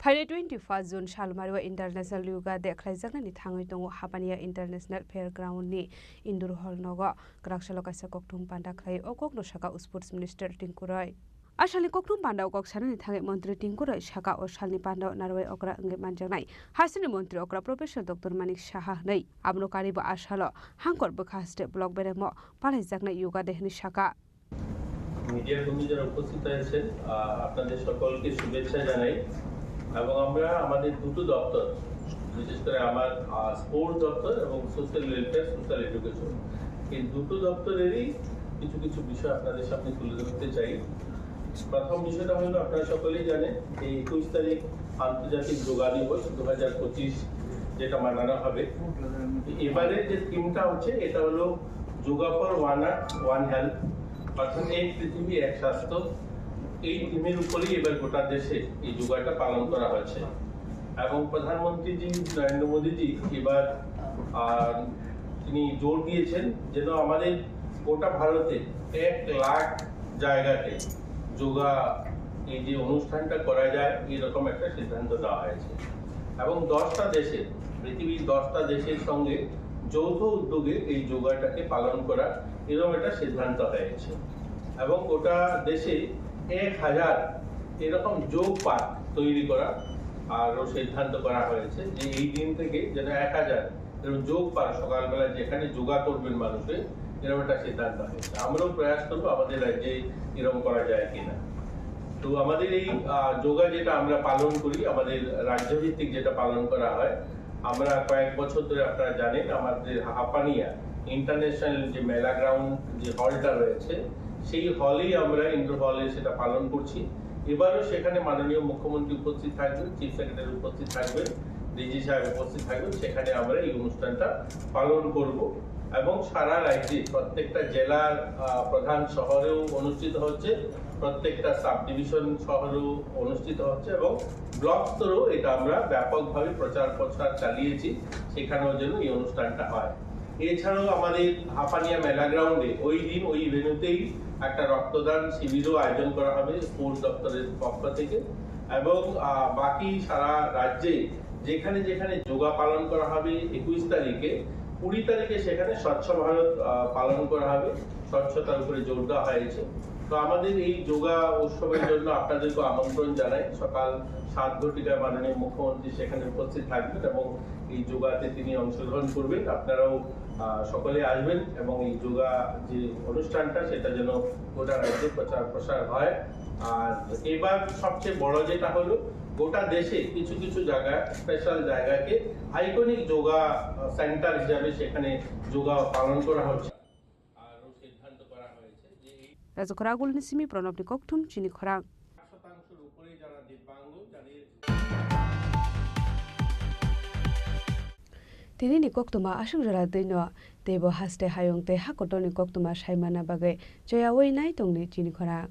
Phainai twenty-first June salmari o International Yoga Day khlaijaknani thangwi tongo Hapania International Fairground ni Indoor Hall nogo. Kwrak salo kaisa kokthum panda khlai o kokno saka Sports Minister Tinku Roy. A salni kokthum panda o kok sanani thangwi Montri Tinku Roy saka o salni panda o narwai okra wngwi manjaknai hasteni montri okra Professor Doctor Manik Saha hwnwi. Abono karibo a salo Hangkor bwkha haste block beremo palaijaknai Yoga Day hwnwi saka. Media কর্মী যারা উপস্থিত হয়েছেন, আহ, আপনাদের সকলকে শুভেচ্ছা জানাই। এবং আমরা আমাদের দুটো দপ্তর, বিশেষ করে আমার, আহ, স্পোর্টস দপ্তর এবং সোশ্যাল ওয়েলফেয়ার, সোশ্যাল এডুকেশন, এই দুটো দপ্তরেরই কিছু কিছু বিষয় আপনাদের সামনে তুলে ধরতে চাই। প্রথম বিষয়টা হলো, আপনারা সকলেই জানেন যে একুশ তারিখ আন্তর্জাতিক যোগা দিবস দু হাজার পঁচিশ, যেটা মানানো হবে। এবারে যে থিমটা হচ্ছে, এটা হলো yoga for one earth one health, অর্থাৎ এক পৃথিবী এক স্বাস্থ্য। এই থিমের উপরেই এবার গোটা দেশে এই যোগাটা পালন করা হচ্ছে। এবং প্রধানমন্ত্রীজি নরেন্দ্র মোদীজি এবার, আহ, তিনি জোর দিয়েছেন যেন আমাদের গোটা ভারতে এক লাখ জায়গাতে যোগা, এই যে অনুষ্ঠানটা করা যায়, এরকম একটা সিদ্ধান্ত নেওয়া হয়েছে। এবং দশটা দেশে, পৃথিবীর দশটা দেশের সঙ্গে যৌথ উদ্যোগে এই যোগাটাকে পালন করা, এরকম একটা সিদ্ধান্ত হয়েছে। এবং গোটা দেশে এক হাজার এরকম যোগ পার্ক তৈরি করা আরও সিদ্ধান্ত করা হয়েছে, যে এই দিন থেকে যেন এক হাজার এরকম যোগ পার্ক, সকালবেলা যেখানে যোগা করবেন মানুষে, এরকম একটা সিদ্ধান্ত হয়েছে। আমরাও প্রয়াস করবো আমাদের রাজ্যে এরকম করা যায় কিনা। তো আমাদের এই, আহ, যোগা যেটা আমরা পালন করি, আমাদের রাজ্যভিত্তিক যেটা পালন করা হয়, আমরা কয়েক বছর ধরে, আপনারা জানেন, আমাদের হাপানিয়া ইন্টারন্যাশনাল যে মেলা গ্রাউন্ড, যে হলটা রয়েছে, সেই হলেই আমরা, ইনডোর হলে সেটা পালন করছি। এবারও সেখানে মাননীয় মুখ্যমন্ত্রী উপস্থিত থাকবেন, চিফ সেক্রেটারি উপস্থিত থাকবেন, ডিজি সাহেব উপস্থিত থাকবেন, সেখানে আমরা এই অনুষ্ঠানটা পালন করব। এবং সারা রাজ্যে প্রত্যেকটা জেলার, আহ, প্রধান শহরেও অনুষ্ঠিত হচ্ছে, প্রত্যেকটা সাব ডিভিশন শহরেও অনুষ্ঠিত হচ্ছে এবং ব্লক স্তরেও এটা আমরা ব্যাপকভাবে প্রচার প্রসার চালিয়েছি, সেখানেও যেন এই অনুষ্ঠানটা হয়। এছাড়াও আমাদের হাপানিয়া মেলা গ্রাউন্ডে ওই দিন ওই ভেন্যুতেই একটা রক্তদান শিবিরও আয়োজন করা হবে স্পোর্টস দপ্তরের পক্ষ থেকে। এবং, আহ, বাকি সারা রাজ্যে যেখানে যেখানে যোগা পালন করা হবে একুশ তারিখে, কুড়ি তারিখে সেখানে স্বচ্ছ ভারত, আহ, পালন করা হবে, স্বচ্ছতার উপরে জোর দেওয়া হয়েছে। তো আমাদের এই যোগা উৎসবের জন্য আপনাদেরকে আমন্ত্রণ জানাই। সকাল সাত ঘটিকায় মাননীয় মুখ্যমন্ত্রী সেখানে উপস্থিত থাকবেন এবং এই যোগাতে তিনি অংশগ্রহণ করবেন। আপনারাও, আহ, সকলে আসবেন এবং এই যোগা যে অনুষ্ঠানটা, সেটা যেন গোটা রাজ্যে প্রচার প্রসার হয়। আর এবার সবচেয়ে বড় যেটা হলো, গোটা দেশে কিছু কিছু জায়গা, স্পেশাল জায়গাকে আইকনিক যোগা, আহ, সেন্টার হিসাবে সেখানে যোগা পালন করা হচ্ছে। আরও সিদ্ধান্ত করা হয়েছে যে এই Raja Khoragul ni simi Pranab ni kokthum chini khorang. শতাংশের উপরে যারা দিব্যাঙ্গ, যাদের Tini ni koktwma aswk jora twi no teibo haste hayung tei hakotor ni koktwma sai manna bagwi choyaui nai tongdi chini khorang.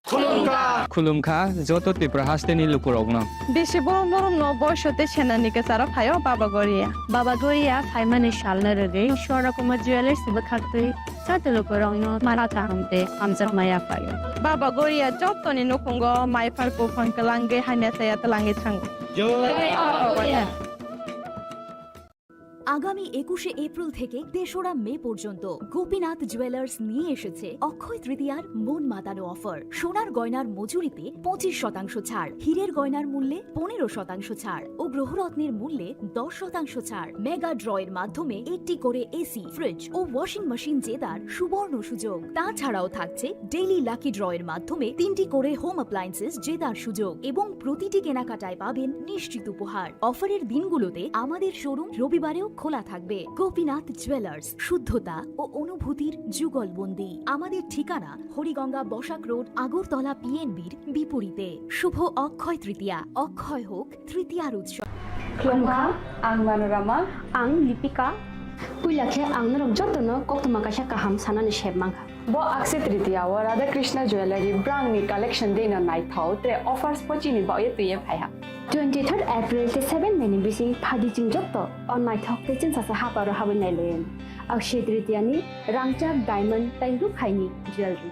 Khulumkha. Khulumkha joto Tripura hasteni lukurokno. Bisi borom borom no boiso tei senani kwcharo phaio Baba Goria. Baba Goria phaimani salno rwgwi Swarna Kumar Jewellers bwkhaktwi joto lukurokno mara kaham tei hamjakma yaphaio. Baba Goria jotoni nukhungo mai phar buphang kwlangwi hamya saya twlangwi thango. Jai Baba Goria. আগামী একুশে এপ্রিল থেকে তেসরা মে পর্যন্ত গোপীনাথ জুয়েলার্স নিয়ে এসেছে অক্ষয় তৃতীয়ার মন মাতানো অফার। সোনার গয়নার মজুরিতে পঁচিশ শতাংশ ছাড়, হীরের গয়নার মূল্যে পনেরো শতাংশ ছাড় ও গ্রহরত্নের মূল্যে দশ শতাংশ ছাড়। মেগা ড্র এর মাধ্যমে একটি করে এসি, ফ্রিজ ও ওয়াশিং মেশিন জেতার সুবর্ণ সুযোগ। তাছাড়াও থাকছে ডেইলি লাকি ড্র এর মাধ্যমে তিনটি করে হোম অ্যাপ্লায়েন্সেস জেতার সুযোগ এবং প্রতিটি কেনাকাটায় পাবেন নিশ্চিত উপহার। অফারের দিনগুলোতে আমাদের শোরুম রবিবারেও খোলা থাকবে। গোপীনাথ জুয়েলার্স, শুদ্ধতা ও অনুভূতির যুগলবন্দি। আমাদের ঠিকানা হরিগঙ্গা বসাক রোড, আগরতলা পিএনবির বিপরীতে। শুভ অক্ষয় তৃতীয়া, অক্ষয় হোক তৃতীয়ার উৎসব। Khulumkha, ang Manorama. Ang Lipika. Puila khe ang norok jotono koktwma kaisa kaham sanani sep mankha. Bo Akshaya Tritiya o Radha Krishna Jewellery brangni collection dino naithok tre offers pochini baoye twiye phaiha. Twenty third April tei seven May ni bising phadi chwng joto o naithok tei chwngsasa haparo habwi nailaiwi. Akshaya Tritiya ni rangchak diamond tei rukhaini jewellery.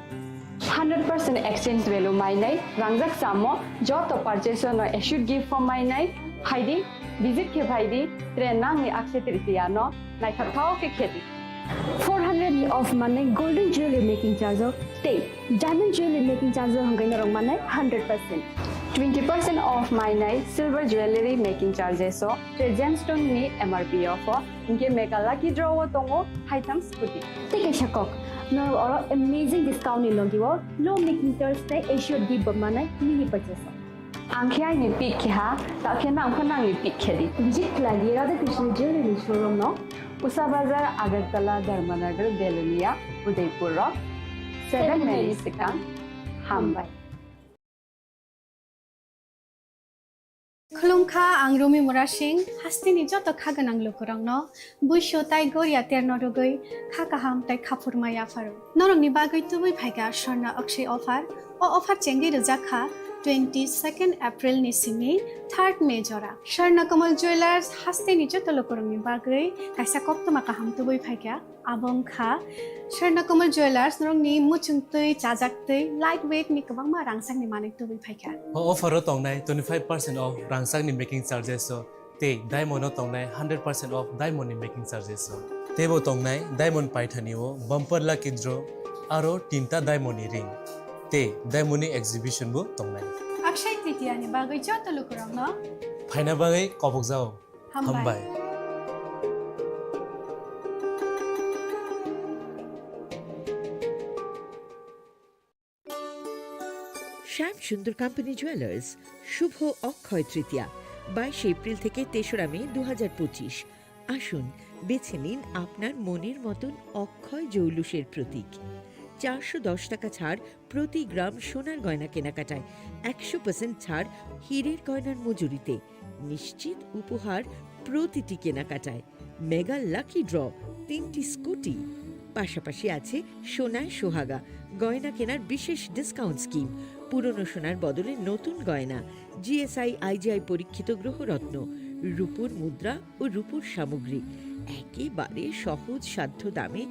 Hundred percent exchange value mainai rangjak chamo joto purchase no assured gift form mainai phaidi, visit khe phaidi, tre nangni Akshaya Tritiya no naithok thao khe khedi. Four hundred ni off manai golden jewelry making charge o tei diamond jewelry making charge o hwnkhai norok manai hundred percent. Twenty percent off mainai silver jewelry making charges o tei gemstone ni M R P off o hwnkhe mega lucky draw o tongo haitham scooty. Tei kaisa kok, norok oro amazing discount ni logi o low making charge tei assured gift bo manai mini purchase o. Ang khe aini pick khe ha, ta khe nang pho nangni pick khe di. Visit khlai di Radha Krishna Jewelry ni showroom no. Usa Bazar, Agartala, Dharmanagar, Belonia, Udaipur rok. Seven May ni swkang. Hambai. Khulumkha, ang Rumi Murasing, hasteni joto kha gwnang lukurokno buisu tai goria terno rwgwi kha kaham tai khaphurma yapharo. Norokni bagwi tubui phaikha Swarna Akshay offer. O offer chengwi rwjak kha twenty second April ni simi third May jora. Swarna Kamal Jewelers hasteni joto lukurokni bagwi kaisa koktwma kaham tubui phaikha. Abo wngkha Swarna Kamal Jewelers, norokni muchungtwi, chajaktwi, light weight ni kwbangma rangchakni manwi tubui phaikha. O offer o tongnai twenty five percent off rangchakni making charges o tei diamond o tongnai hundred percent off diamond ni making charges o. Teibo tongnai diamond paithani o bumper lucky draw aro tinta diamond ni ring tei diamond ni exhibition bo tongnai. Akshay Tritiya ni bagwi joto lukurokno phaina bagwi kobokjao. Hambai. Hambai. শ্যাম Sundar company jewellers, শুভ অক্ষয় তৃতীয়া, বাইশে এপ্রিল থেকে তেসরা মে দু হাজার পঁচিশ। আসুন, বেছে নিন আপনার মনের মতন অক্ষয় জৌলুসের প্রতীক। চারশো দশ টাকা ছাড় প্রতি গ্রাম সোনার গয়না কেনাকাটায়, একশো পার্সেন্ট ছাড় হীরের গয়নার মজুরিতে, নিশ্চিত উপহার প্রতিটি কেনাকাটায়, মেগা লাকি ড্র, তিনটি স্কুটি, পাশাপাশি আছে সোনায় সোহাগা গয়না কেনার বিশেষ ডিসকাউন্ট স্কিম, পুরনো সোনার বদলে নতুন গয়না, জিএসআই আইজিআই পরীক্ষিত গ্রহরত্ন, রূপোর মুদ্রা ও রূপোর সামগ্রী, একেবারে সহজ সাধ্য দামে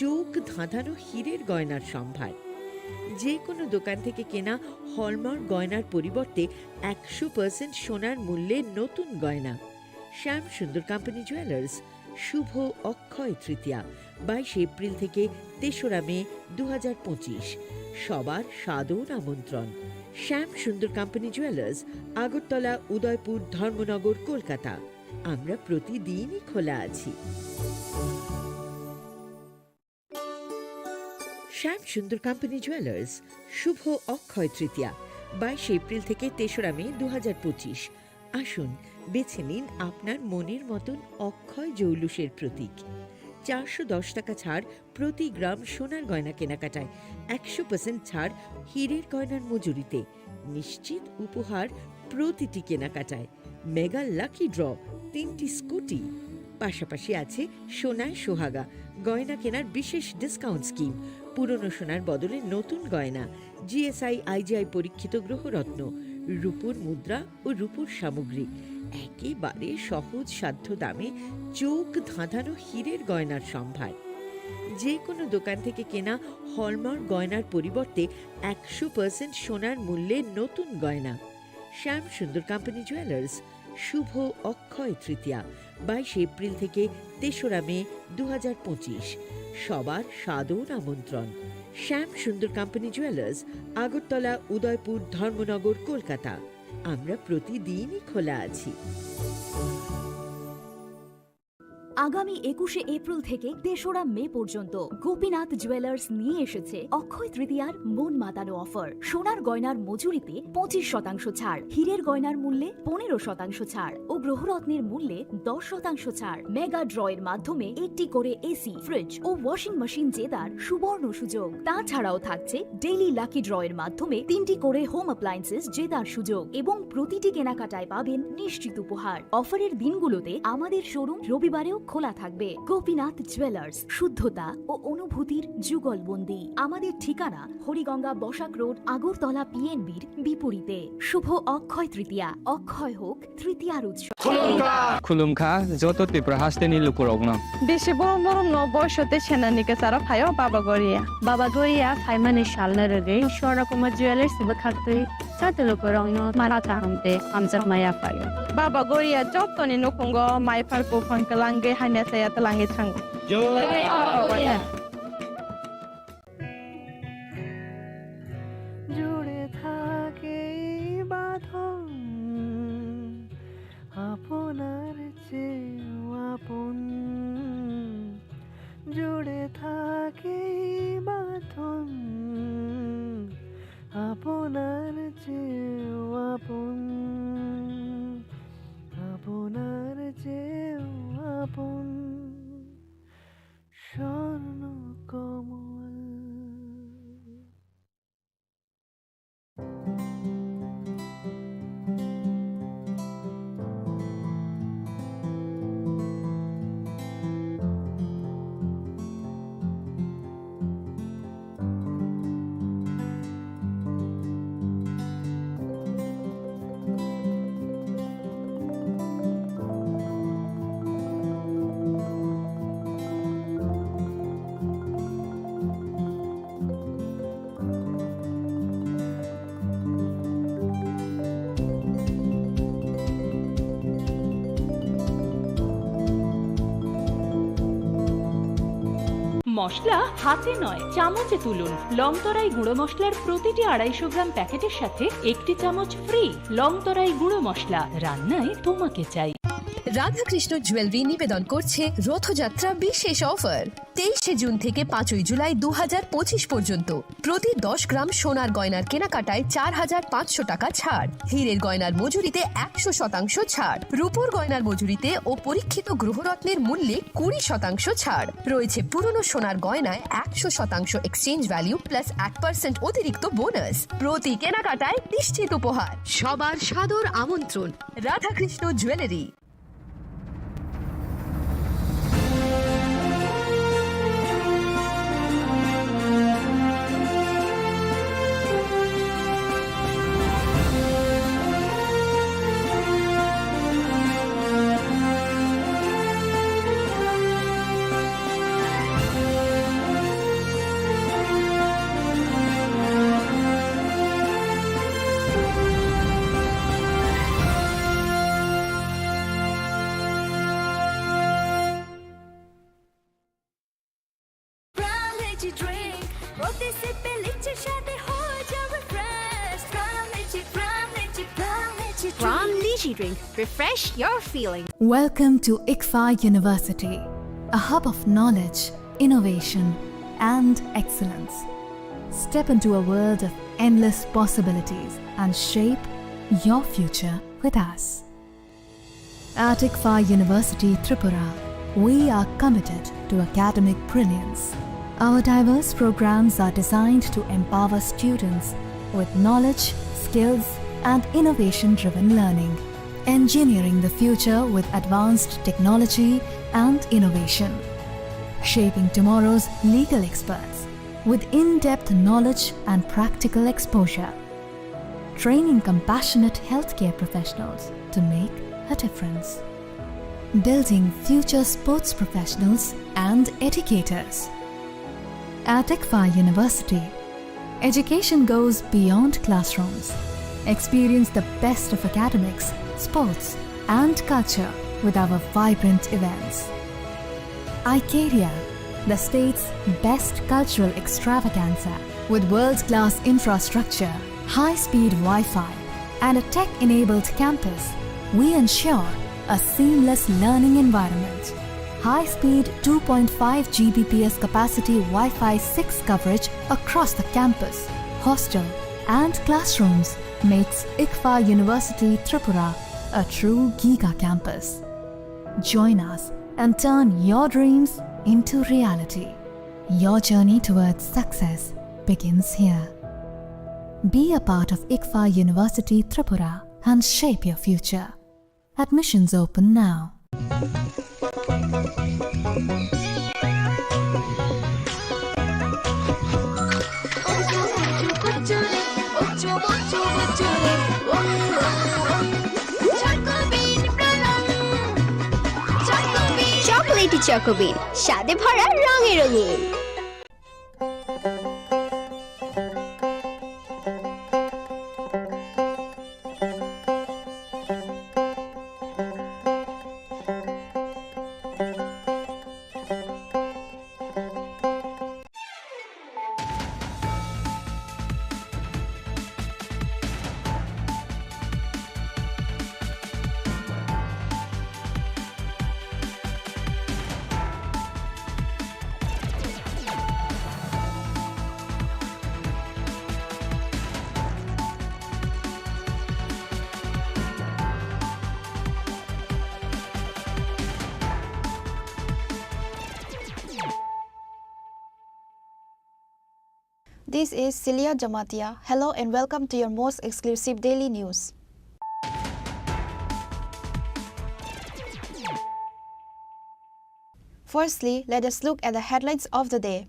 চোখ ধাঁধানো হীরের গয়নার সম্ভার। যে কোনো দোকান থেকে কেনা হলমার্ক গয়নার পরিবর্তে একশো পার্সেন্ট সোনার মূল্যে নতুন গয়না। শ্যাম সুন্দর কোম্পানি জুয়েলার্স, শুভ অক্ষয় তৃতীয়া, বাইশে এপ্রিল থেকে তেসরা মে দু হাজার পঁচিশ। সবার সাদর আমন্ত্রণ। শ্যাম সুন্দর কোম্পানি জুয়েলার্স, আগরতলা, উদয়পুর, ধর্মনগর, কলকাতা। আমরা প্রতিদিনই খোলা আছি। শ্যাম সুন্দর কোম্পানি জুয়েলার্স, শুভ অক্ষয় তৃতীয়া, বাইশে এপ্রিল থেকে তেসরা মে দু হাজার পঁচিশ। আসুন, বেছে নিন আপনার মনের মতন অক্ষয় জৌলুসের প্রতীক। চারশো দশ টাকা ছাড় প্রতি গ্রাম সোনার গয়না কেনাকাটায়, একশো পার্সেন্ট ছাড় হীরের গয়নার মজুরিতে, নিশ্চিত উপহার প্রতিটি কেনাকাটায়, মেগা লাকি ড্র, তিনটি স্কুটি, পাশাপাশি আছে সোনায় সোহাগা গয়না কেনার বিশেষ ডিসকাউন্ট স্কিম, পুরনো সোনার বদলে নতুন গয়না, জিএসআই আইজিআই পরীক্ষিত গ্রহরত্ন, রূপোর মুদ্রা ও রূপোর সামগ্রী, একেবারে সহজ সাধ্য দামে চোখ ধাঁধানো হীরের গয়নার সম্ভার। যে কোনো দোকান থেকে কেনা হলমার্ক গয়নার পরিবর্তে একশো পার্সেন্ট সোনার মূল্যে নতুন গয়না। শ্যাম সুন্দর কোম্পানি জুয়েলার্স, শুভ অক্ষয় তৃতীয়া, বাইশে এপ্রিল থেকে তেসরা মে দু হাজার পঁচিশ। সবার সাদর আমন্ত্রণ। শ্যাম সুন্দর কোম্পানি জুয়েলার্স, আগরতলা, উদয়পুর, ধর্মনগর, কলকাতা। আমরা প্রতিদিনই খোলা আছি। আগামী একুশে এপ্রিল থেকে তেসরা মে পর্যন্ত গোপীনাথ জুয়েলার্স নিয়ে এসেছে অক্ষয় তৃতীয়ার মন মাতানো অফার। সোনার গয়নার মজুরিতে পঁচিশ শতাংশ ছাড়, হীরের গয়নার মূল্যে পনেরো শতাংশ ছাড় ও গ্রহরত্নের মূল্যে দশ শতাংশ ছাড়। মেগা ড্র এর মাধ্যমে একটি করে এসি, ফ্রিজ ও ওয়াশিং মেশিন জেতার সুবর্ণ সুযোগ। তাছাড়াও থাকছে ডেইলি লাকি ড্র এর মাধ্যমে তিনটি করে হোম অ্যাপ্লায়েন্সেস জেতার সুযোগ এবং প্রতিটি কেনাকাটায় পাবেন নিশ্চিত উপহার। অফারের দিনগুলোতে আমাদের শোরুম রবিবারেও খোলা থাকবে। গোপীনাথ জুয়েলার্স, শুদ্ধতা ও অনুভূতির যুগলবন্দি। আমাদের ঠিকানা হরিগঙ্গা বসাক রোড, আগরতলা পিএনবির বিপরীতে। শুভ অক্ষয় তৃতীয়া, অক্ষয় হোক তৃতীয়ার উৎসব। Khulumkha joto Tripura hasteni lukurokno. Bisi borom borom no boisote senani kwcharo phaio Baba Goria. Baba Goria phaimani salno rwgwi Swarna Kumar Jewellers bwkhaktwi joto lukurokno mara kaham tei hamjakma yaphaio. Baba Goria jotoni nukhungo mai phar buphang twlangwi hamya chaya twlangwi thango. জয় বাবা গোরিয়া। জুড়ে থাকে এই বাঁধন আপনার চেয়েও আপন, জুড়ে থাকে এই বাঁধন আপনার চেয়েও আপন, আপনার চেয়েও আপন। স্বর্ণ কমল। মশলা হাতে নয়, চামচে তুলুন। লংতরাই গুঁড়ো মশলার প্রতিটি আড়াইশো গ্রাম প্যাকেটের সাথে একটি চামচ ফ্রি। লংতরাই গুঁড়ো মশলা, রান্নায় তোমাকে চাই। রাধাকৃষ্ণ জুয়েলারি নিবেদন করছে রথযাত্রা বিশেষ অফার। তেইশে জুন থেকে পাঁচই জুলাই দু হাজার পঁচিশ পর্যন্ত প্রতি দশ গ্রাম সোনার গয়নার কেনাকাটায় চার হাজার পাঁচশো টাকা ছাড়, হীরের গয়নার মজুরিতে একশো শতাংশ ছাড়, রূপোর গয়নার মজুরিতে ও পরীক্ষিত গ্রহরত্নের মূল্যে কুড়ি শতাংশ ছাড়। রয়েছে পুরনো সোনার গয়নায় একশো শতাংশ এক্সচেঞ্জ ভ্যালু প্লাস এক পার্সেন্ট অতিরিক্ত বোনাস। প্রতি কেনাকাটায় নিশ্চিত উপহার। সবার সাদর আমন্ত্রণ। Radhakrishna jewellery. Prime Lychee Drink, প্রতি সিপে লিচির স্বাদে হয়ে যাবে fresh. Prime Lychee, Prime Lychee, Prime Lychee Drink। Prime Lychee Drink, refresh your feeling. Welcome to ICFAI University, a hub of knowledge, innovation, and excellence. Step into a world of endless possibilities and shape your future with us. At ICFAI University Tripura, we are committed to academic brilliance. Our diverse programs are designed to empower students with knowledge, skills, and innovation-driven learning, engineering the future with advanced technology and innovation, shaping tomorrow's legal experts with in-depth knowledge and practical exposure, training compassionate healthcare professionals to make a difference, building future sports professionals and educators. At ICFAI University, education goes beyond classrooms. Experience the best of academics, sports, and culture with our vibrant events. Icaria, the state's best cultural extravaganza, with world-class infrastructure, high-speed Wi-Fi, and a tech-enabled campus, we ensure a seamless learning environment. High-speed two point five G B P S capacity Wi-Fi six coverage across the campus, hostel, and classrooms makes ICFAR University Tripura a true giga campus. Join us and turn your dreams into reality. Your journey towards success begins here. Be a part of ICFAR University Tripura and shape your future. Admissions open now. Chocolatey Choco Bean, স্বাদে ভরা, রঙে রঙিন। This is Celia Jamatia. Hello and welcome to your most exclusive daily news. Firstly, let us look at the headlines of the day.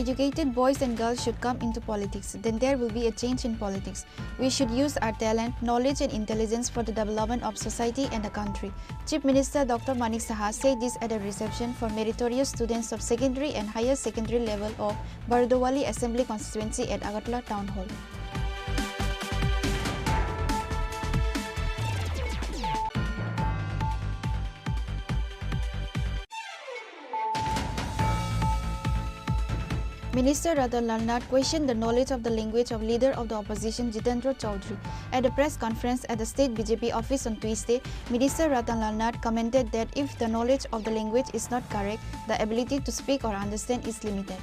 Educated boys and girls should come into politics, then there will be a change in politics. We should use our talent, knowledge and intelligence for the development of society and the country. Chief Minister Doctor Manik Saha said this at a reception for meritorious students of secondary and higher secondary level of Bardowali Assembly Constituency at Agartala Town Hall. Minister Ratan Lal Nath questioned the knowledge of the language of leader of the opposition Jitendra Chaudhary. At a press conference at the state B J P office on Tuesday, Minister Ratan Lal Nath commented that if the knowledge of the language is not correct, the ability to speak or understand is limited.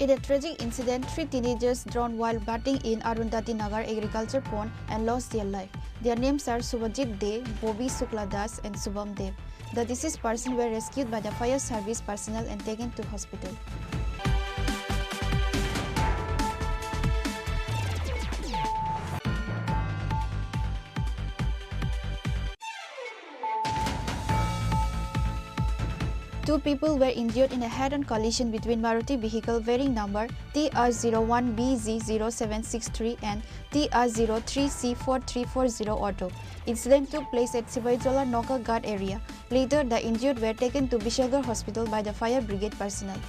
In a tragic incident, three teenagers drowned while bathing in Arundhati Nagar agriculture pond and lost their life. Their names are Subhajit De, Bobby Shukla Das, and Shubham Dev. The deceased persons were rescued by the fire service personnel and taken to hospital. Two people were injured in a head-on collision between Maruti vehicle bearing number T R zero one B Z zero seven six three and T R zero three C four three four zero auto. Incident took place at Sibaijola Nokaghat area. Later, the injured were taken to Bishalgarh Hospital by the fire brigade personnel.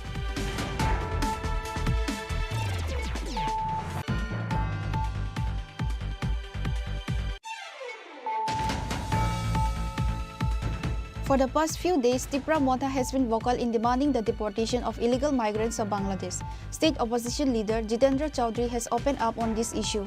For the past few days, Tipra Motha has been vocal in demanding the deportation of illegal migrants of Bangladesh. State opposition leader Jitendra Chaudhary has opened up on this issue.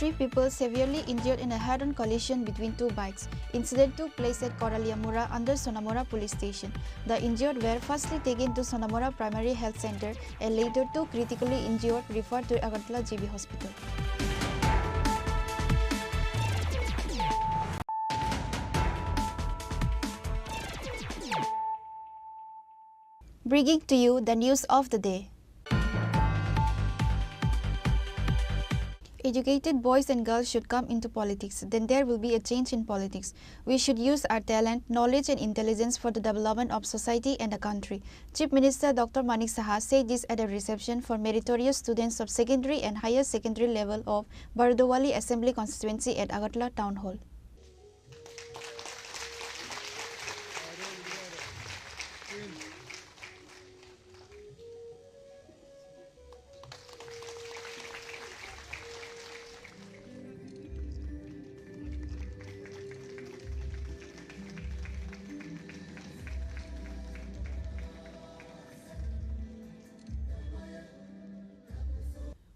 Three people severely injured in a head-on collision between two bikes. Incident took place at Koraliamura under Sonamura police station. The injured were firstly taken to Sonamura Primary Health Center and later two critically injured referred to Agartala G B Hospital. Bringing to you the news of the day. Educated boys and girls should come into politics, then there will be a change in politics. We should use our talent, knowledge and intelligence for the development of society and the country. Chief Minister Doctor Manik Saha said this at a reception for meritorious students of secondary and higher secondary level of Bardowali Assembly Constituency at Agartala Town Hall.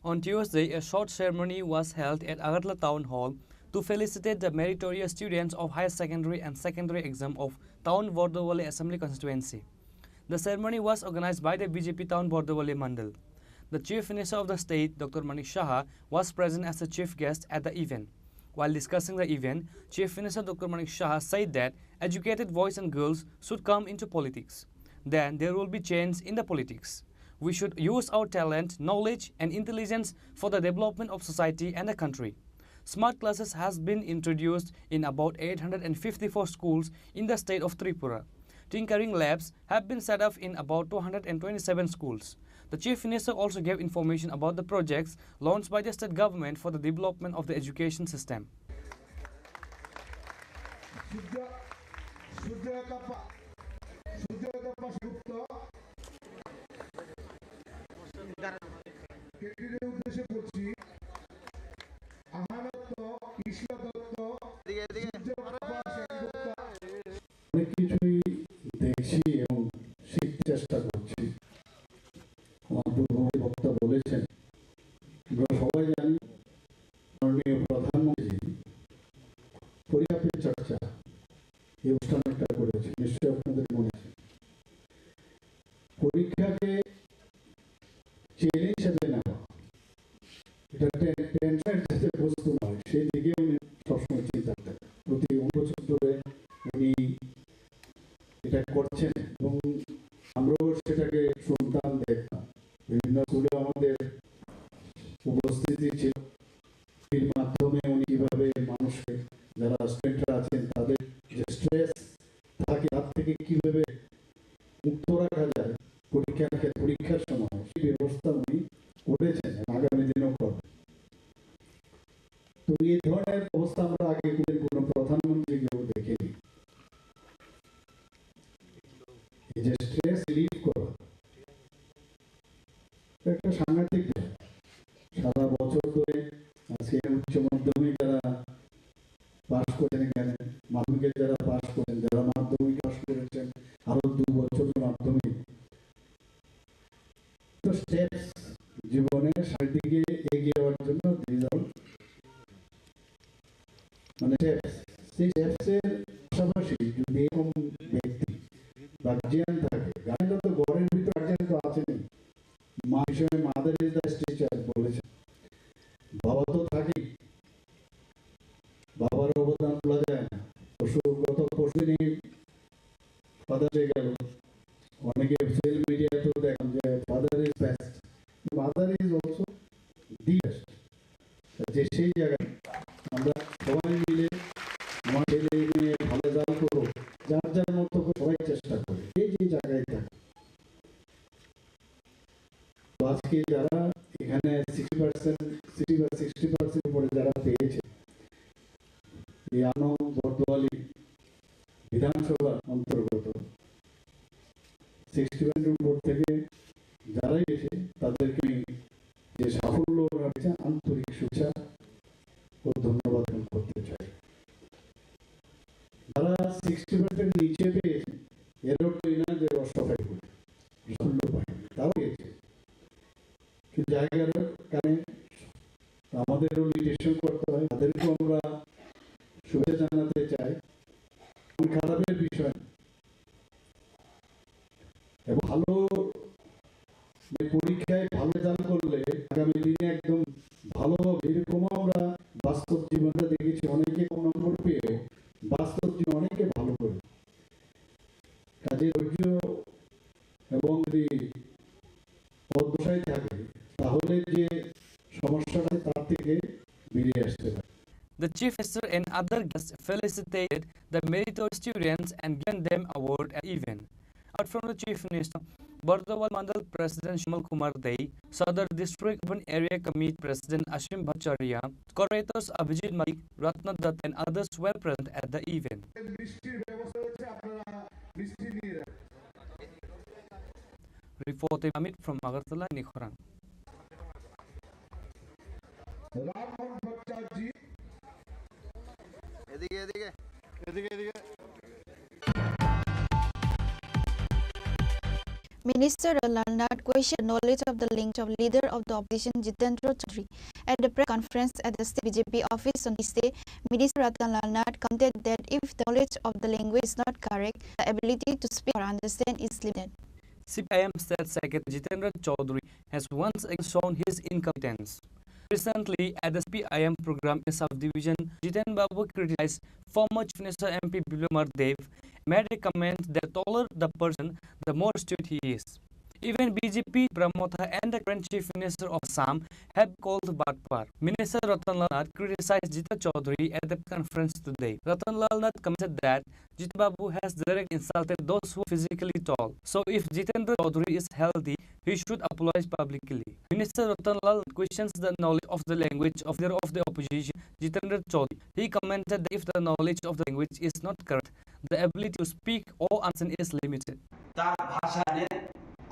On Tuesday, a short ceremony was held at Agartala Town Hall to felicitate the meritorious students of higher secondary and secondary exam of Town Bordowali Assembly Constituency. The ceremony was organized by the B J P Town Bordowali Mandal. The Chief Minister of the state, Doctor Manik Saha, was present as a chief guest at the event. While discussing the event, Chief Minister Doctor Manik Saha said that educated boys and girls should come into politics. Then there will be change in the politics. We should use our talent, knowledge, and intelligence for the development of society and the country. Smart classes has been introduced in about eight hundred and fifty-four schools in the state of Tripura. Tinkering labs have been set up in about two hundred and twenty-seven schools. The Chief Minister also gave information about the projects launched by the state government for the development of the education system. কেন্দ্রীয় উদ্দেশ্যে বলছি, আহানত্ত, কৃষ্ণদত্ত, এদিকে, এদিকে। সূর্যপ্রভা সেনগুপ্তা। অনেক কিছুই দেখছি এবং শিখতে চেষ্টা করছি। আমার পূর্ববর্তী বক্তা বলেছেন, আমরা সবাই জানি, মাননীয় প্রধানমন্ত্রী পরীক্ষা পে চর্চা এই অনুষ্ঠানটা করেছে, নিশ্চয়ই আপনাদের মনে আছে। পরীক্ষাকে চ্যালেঞ্জ হিসেবে নেওয়া, এটা টে-, টেনশনের যাতে বস্তু না হয়, সেই দিকে উনি সবসময় চিন্তা করেন। প্রতি অনুবছর ধরে উনি এটা করছেন এবং আমরাও সেটাকে শুনতাম, দেখতাম। বিভিন্ন স্কুলে আমাদের উপস্থিতি ছিল, এর মাধ্যমে উনি কিভাবে মানুষকে, যারা স্টুডেন্টরা আছেন, তাদের যে স্ট্রেস থাকে, তার থেকে কিভাবে মুক্ত রাখা যায় পরীক্ষার ক্ষেত্রে, পরীক্ষার সময়, সেই ব্যবস্থা উনি করেছেন এবং আগামী দিনেও করবেন। তো এই ধরনের অবস্থা আমরা আগে কোনোদিন কোনো প্রধানমন্ত্রীকেও দেখিনি। এই যে স্ট্রেস রিলিফ করা, একটা সাংঘাতিক ব্যাপার। সারা বছর ধরে আজকে উচ্চ মাধ্যমিক যারা পাস করেছেন এখানে, মাধ্যমিকে যারা পাস করেছেন, যারা মাধ্যমিক পাস করেছেন, আরো দু বছর মাধ্যমিক। তো স্টেপস জীবনে সামনের দিকে এগিয়ে যাওয়ার জন্য these are মানে স্টেপস। সেই স্টেপস এর পাশাপাশি যদি এরকম ব্যক্তি গার্জিয়ান থাকে, গার্জিয়ান তো ঘরের ভিতরে গার্জিয়ান তো আছেনই, মা হিসেবে mother is the best teacher বলেছেন। বাবা তো থাকেই, বাবার অবদান ভোলা যায় না। পরশু, গত পরশু দিনই ফাদার ডে গেল, অনেকে সোশ্যাল মিডিয়াতেও দেখলাম যে father is best, mother is also the best. যে সেই জায়গায় আমরা সবাই মিলে আমার ছেলে মেয়ে ভালো রেজাল্ট করুক, যার যার মতো করে সবাই চেষ্টা করে, এই যে জায়গায় থাকে। তো আজকে যারা এখানে সিক্সটি পার্সেন্ট, সিক্সটি বা সিক্সটি পার্সেন্ট উপরে যারা পেয়েছে, এই আনং বর্দোয়ালি বিধানসভার অন্তর্গত সিক্সটি পার্সেন্ট উপর থেকে যারাই এসে তাদেরকে আমি যে সাফল্য ওনারা পেয়েছেন, আন্তরিক শুভেচ্ছা ও ধন্যবাদ জ্ঞাপন করতে চাই। যারা সিক্সটি পার্সেন্ট নিচে পেয়েছেন, এর অর্থ এই না যে ওরা সবাই করে, সাফল্য পায়নি, তারাও পেয়েছে। কিছু জায়গার কারণে আমাদেরও লিমিটেশন করতে হয়, তাদেরকেও আমরা শুভেচ্ছা জানাতে চাই। মন খারাপের বিষয় না। এবং ভালো, যে পরীক্ষায় ভালো রেজাল্ট করলে আগামী দিনে একদম ভালো হবে, এরকমও আমরা বাস্তব জীবনটা দেখেছি। অনেকে কম নম্বর পেয়েও বাস্তব জীবনে অনেকে ভালো করে। কাজে ধৈর্য এবং যদি অধ্যবসায় থাকে, তাহলে যে সমস্যাটা আছে, তার থেকে Chief Minister and other guests felicitated the meritorious students and given them award at the event. Out from the Chief Minister, Bordowal Mandal President Shimal Kumar Dey, Sadar District Urban Area Committee President Ashim Bhattacharya, Corporators Abhijit Malik, Ratna Dutt and others were present at the event. বৃষ্টির ব্যবস্থা হয়েছে, আপনারা বৃষ্টি নিয়ে রাখুন। Report Amit from Agartala, Nikhorang. Rammohan ভট্টাচার্য। এদিকে, এদিকে। এদিকে, এদিকে। Minister Lal Nath questioned knowledge of the language of leader of the opposition Jitendra Chaudhary. At the press conference at the state B J P office on Tuesday, Minister Ratan Lal Nath commented that if the knowledge of the language is not correct, the ability to speak or understand is limited. C P I M State Secretary Jitendra Chaudhary has once again shown his incompetence. Recently, at the C P I M program in South Division, Jiten Babu criticized former Chief Minister M P Biplab Kumar Deb, made a comment that the taller the person, the more stupid he is. Even B J P Tipra Motha and the current Chief Minister of Assam have called Batpar. Minister Ratan Lal Nath criticized Jiten Chaudhary at the conference today. Ratan Lal Nath commented that Jiten Babu has directly insulted those who are physically tall. So if Jitendra Chaudhary is healthy, he should apologize publicly. Minister Ratan Lal questions the knowledge of the language of leader of the opposition, Jitendra Chaudhary. He commented that if the knowledge of the language is not correct, the ability to speak or understand is limited. তার ভাষা নিয়ে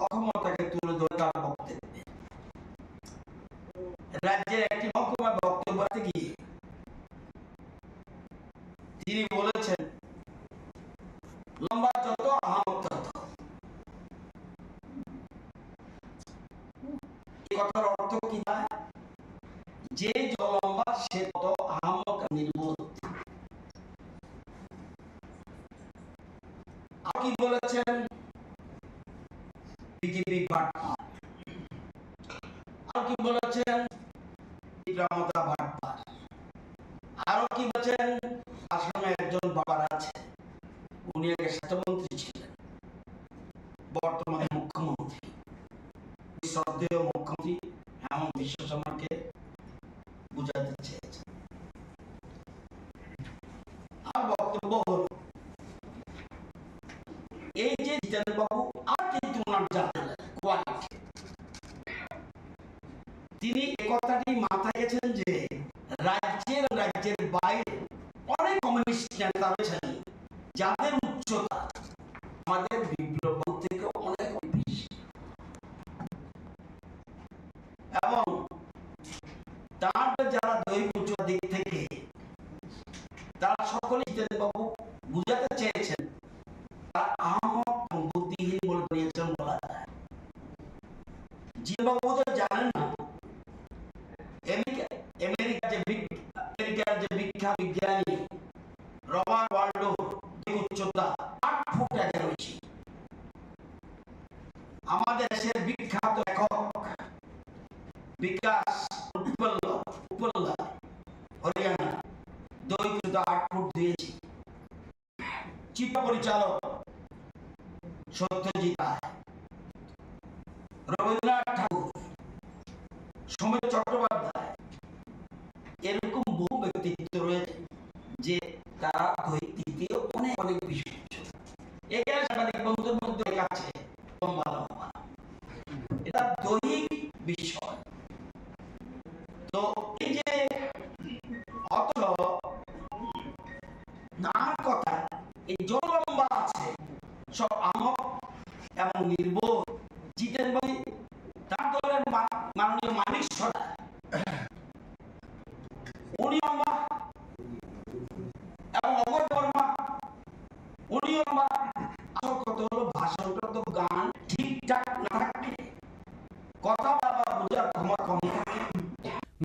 অক্ষমতাকে তুলে ধরে তার বক্তব্যে রাজ্যের একটি মহকুমা বক্তব্য রাখতে গিয়ে তিনি বলেছেন, "লম্বা যত আহামক তত।" এই কথার অর্থ কি দাঁড়ায়? যে যত লম্বা সে তত আহামক নির্বোধ। আর কি বলেছেন? বিজেপি বাটপার। আর কি বলেছেন? তীব্রমতা বাটপার। আরো কি বলেছেন? আসামে একজন বাটপার আছে, উনি আগে স্বাস্থ্যমন্ত্রী ছিলেন, বর্তমানে মুখ্যমন্ত্রী। শ্রদ্ধেয় মুখ্যমন্ত্রী হেমন্ত বিশ্ব শর্মাকে বুঝাতে চেয়েছেন। আমার বক্তব্য হলো, এই যে জিতেন বাবু আর কিন্তু ওনার জানালেন কোয়ালিটি, তিনি এ কথাটি মাথায় রেখেছেন যে রাজ্যের, রাজ্যের বাইরে অনেক কমিউনিস্ট নেতা রয়েছেন, যাদের উচ্চতা আমাদের বিপ্লব বাবুর থেকে অনেক বেশি। এবং তার যারা দৈহিক উচ্চতার দিক থেকে, তারা সকলেই জিতেন বাবু বুঝাতে চেয়েছেন, তারা আহাম্মক এবং বুদ্ধিহীন বলে ধরিয়েছেন বলা যায়। জিতেন বাবু তো জানেন না, আমেরিকা, আমেরিকার যে বিগ-, আমেরিকার যে বিখ্যাত বিজ্ঞানী রবার্ট ওয়ালডো, উচ্চতা আট ফুট এগারো ইঞ্চি। আমাদের দেশের বিখ্যাত লেখক বিকাশ উপল্লা, উপল্লা, হরিয়ানা, দৈহিক উচ্চতা আট ফুট দুই ইঞ্চি। চিত্র পরিচালক সত্যজিৎ রায়, রবীন্দ্রনাথ ঠাকুর, সমীর চট্টোপাধ্যায়, এরকম বহু ব্যক্তিত্ব রয়েছে যে তারা দৈহিক দিক দিয়ে অনেক, অনেক বেশি উচ্চ। এখানে সাংবাদিক বন্ধুর মধ্যে অনেক আছে লম্বা লম্বা, এটা দৈহিক বিষয়। তো এই যে অথচ নানা কথা, এই যত লম্বা আছে সব আহাম্মক এবং নির্বোধ। জিতেন ভাই, তার দলের মা-, মাননীয় মানিক সরকার, উনি লম্বা এবং অভয় বর্মা, উনি লম্বা। আসল কথা হলো ভাষণটা তো গান ঠিকঠাক না থাকলে কথা বারবার বোঝার ক্ষমতা কম থাকে।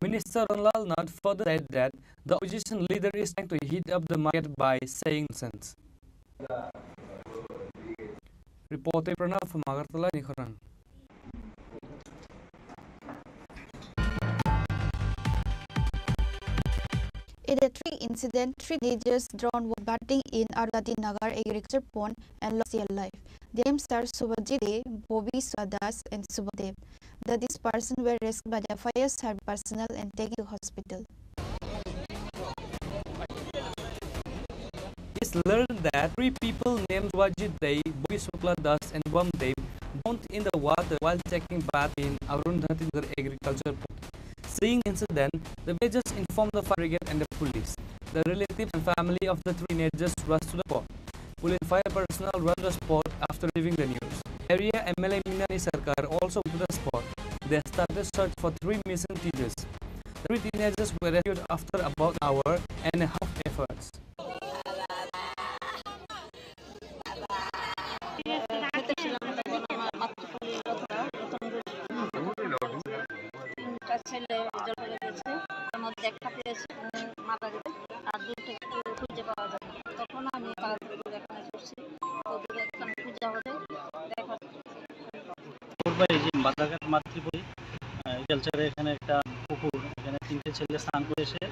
Minister Ranlal Nath further said that the opposition leader is trying to heat up the market by saying nonsense. Reporter Pranav from Agartala, Nikhorang. In a tree incident, three teenagers drowned while bathing in Argati Nagar Agriculture Pond and lost their life. Their names are Subhajit Dey, Bobiswa Das, and Subhadev. The deceased persons were rescued by the fire service personnel and taken to hospital. Learned that three people named Wajid Dey, Bobby Shukla Das, and Bom Dey drowned in the water while taking bath in Arundhati Nagar Agriculture Port. Seeing incident, the villagers informed the fire brigade and the police. The relatives and family of the three teenagers rushed to the spot. Police and fire personnel rushed to the spot after receiving the news. Area M L A Minani Sarkar also went to the spot. They started search for three missing teenagers. The three teenagers were rescued after about an hour and a half efforts. খেতে ছিলাম তখন আমার মাতৃপল্লী রতন, রতনপুর। তিনটা ছেলে জলে গেছে, তার মধ্যে একটা পেয়েছে, উনি মারা গেছে, আর দুটো একটু খুঁজে পাওয়া যায় না। তখন আমি তাড়াতাড়ি করে এখানে করছি, তো দূরে এখানে খুঁজে হবে, দেখা পূর্বে এই যে বাজারঘাট মাতৃপল্লী, আহ, শিলচরে এখানে একটা পুকুর, এখানে তিনটে ছেলে স্নান করে এসে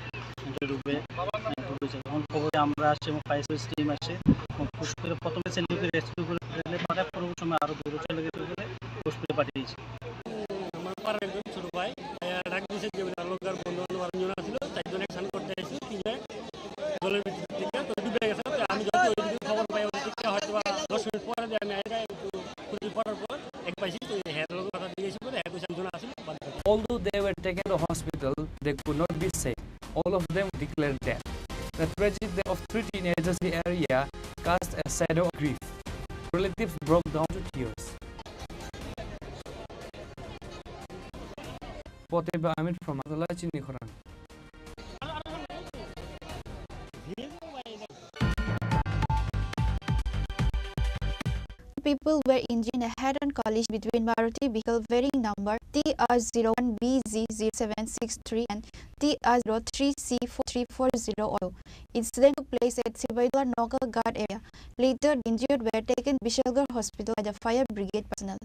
ডুবে, আহ, ডুবেছে। তখন খবরে আমরা আসছি এবং ফায়ার সার্ভিস টিম আসে এবং পুকুর থেকে প্রথমে ছেলেকে রেস্কিউ করে ফেলে পাঠায়, পরবর্তী সময় আরও দূরে চলে গেছে বলে পুকুরে পাঠিয়েছি। আমার পাড়ার একজন ছোট ভাই, আহ, ডাক দিয়েছে যে ওনার লোকজন বন্ধু বান্ধব আরো জন আসছিল, চারজন এক স্নান করতে এসে তিনজন জলের ভিতর থেকে তো ডুবে গেছে। তো আমি যত ওইদিকে খবর পাই, ওই দিকে হয়তো বা দশ মিনিট পরে যে আমি আইরা একটু খুঁজে পড়ার পর এক পাইছি, তো হ্যাঁ লোক কথা জিজ্ঞেস করে হ্যাঁ দুজন আসছিল। Although they were taken to hospital, they could not be saved. All of them declared dead. The tragic death of three teenagers in the area cast a shadow of grief. Relatives broke down to tears. Poteba Amit from Agalach Chinikhorang. People were injured in a head-on collision between Maruti vehicle bearing number T R zero one B Z zero seven six three and T R zero three C four three four zero auto. Incident took place at Sibaidula Naga Ghat area. Later, the injured were taken to Bishalgarh Hospital by the fire brigade personnel.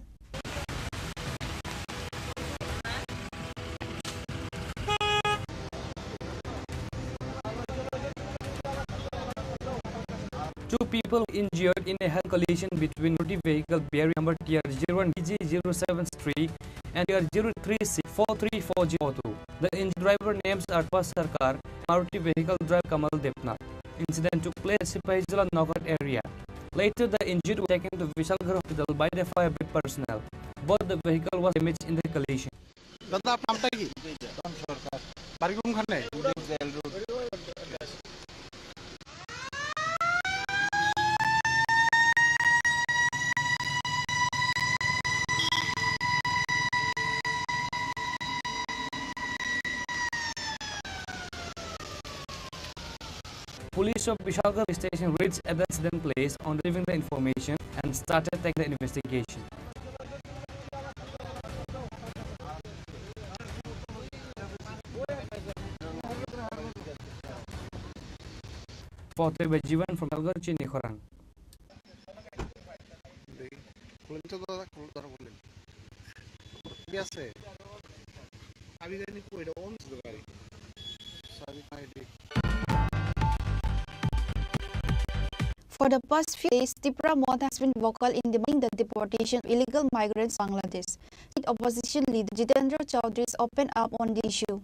Two people injured in a head collision between Maruti vehicle bearing number T R zero one B G zero seven three and T R zero three C four three four zero auto. The injured driver names are Tapa Sarkar, Maruti vehicle driver Kamal Debnath. Incident took place at Sipahijala Nagar area. Later, the injured were taken to Vishalgarh Hospital by the fire brigade personnel. Both the vehicle was damaged in the collision. দাদা, আপনার নামটা কি? বাড়ি কোনখানে? Police of Bishalgarh station reached at the incident place on receiving the information and started taking the investigation. Photo by Jivan from Bishalgarh Chinikhorang. দেখি, খুলেন তো দাদা, খুলে ধরো, খুলেন। কি আছে? আমি জানি কই, এটা অন ছিল গাড়ি। চাবি নাই, দেখি। For the past few days, Tipra Motha has been vocal in demanding the deportation of illegal migrants to Bangladesh. With opposition leader Jitendra Chaudhary opened up on the issue.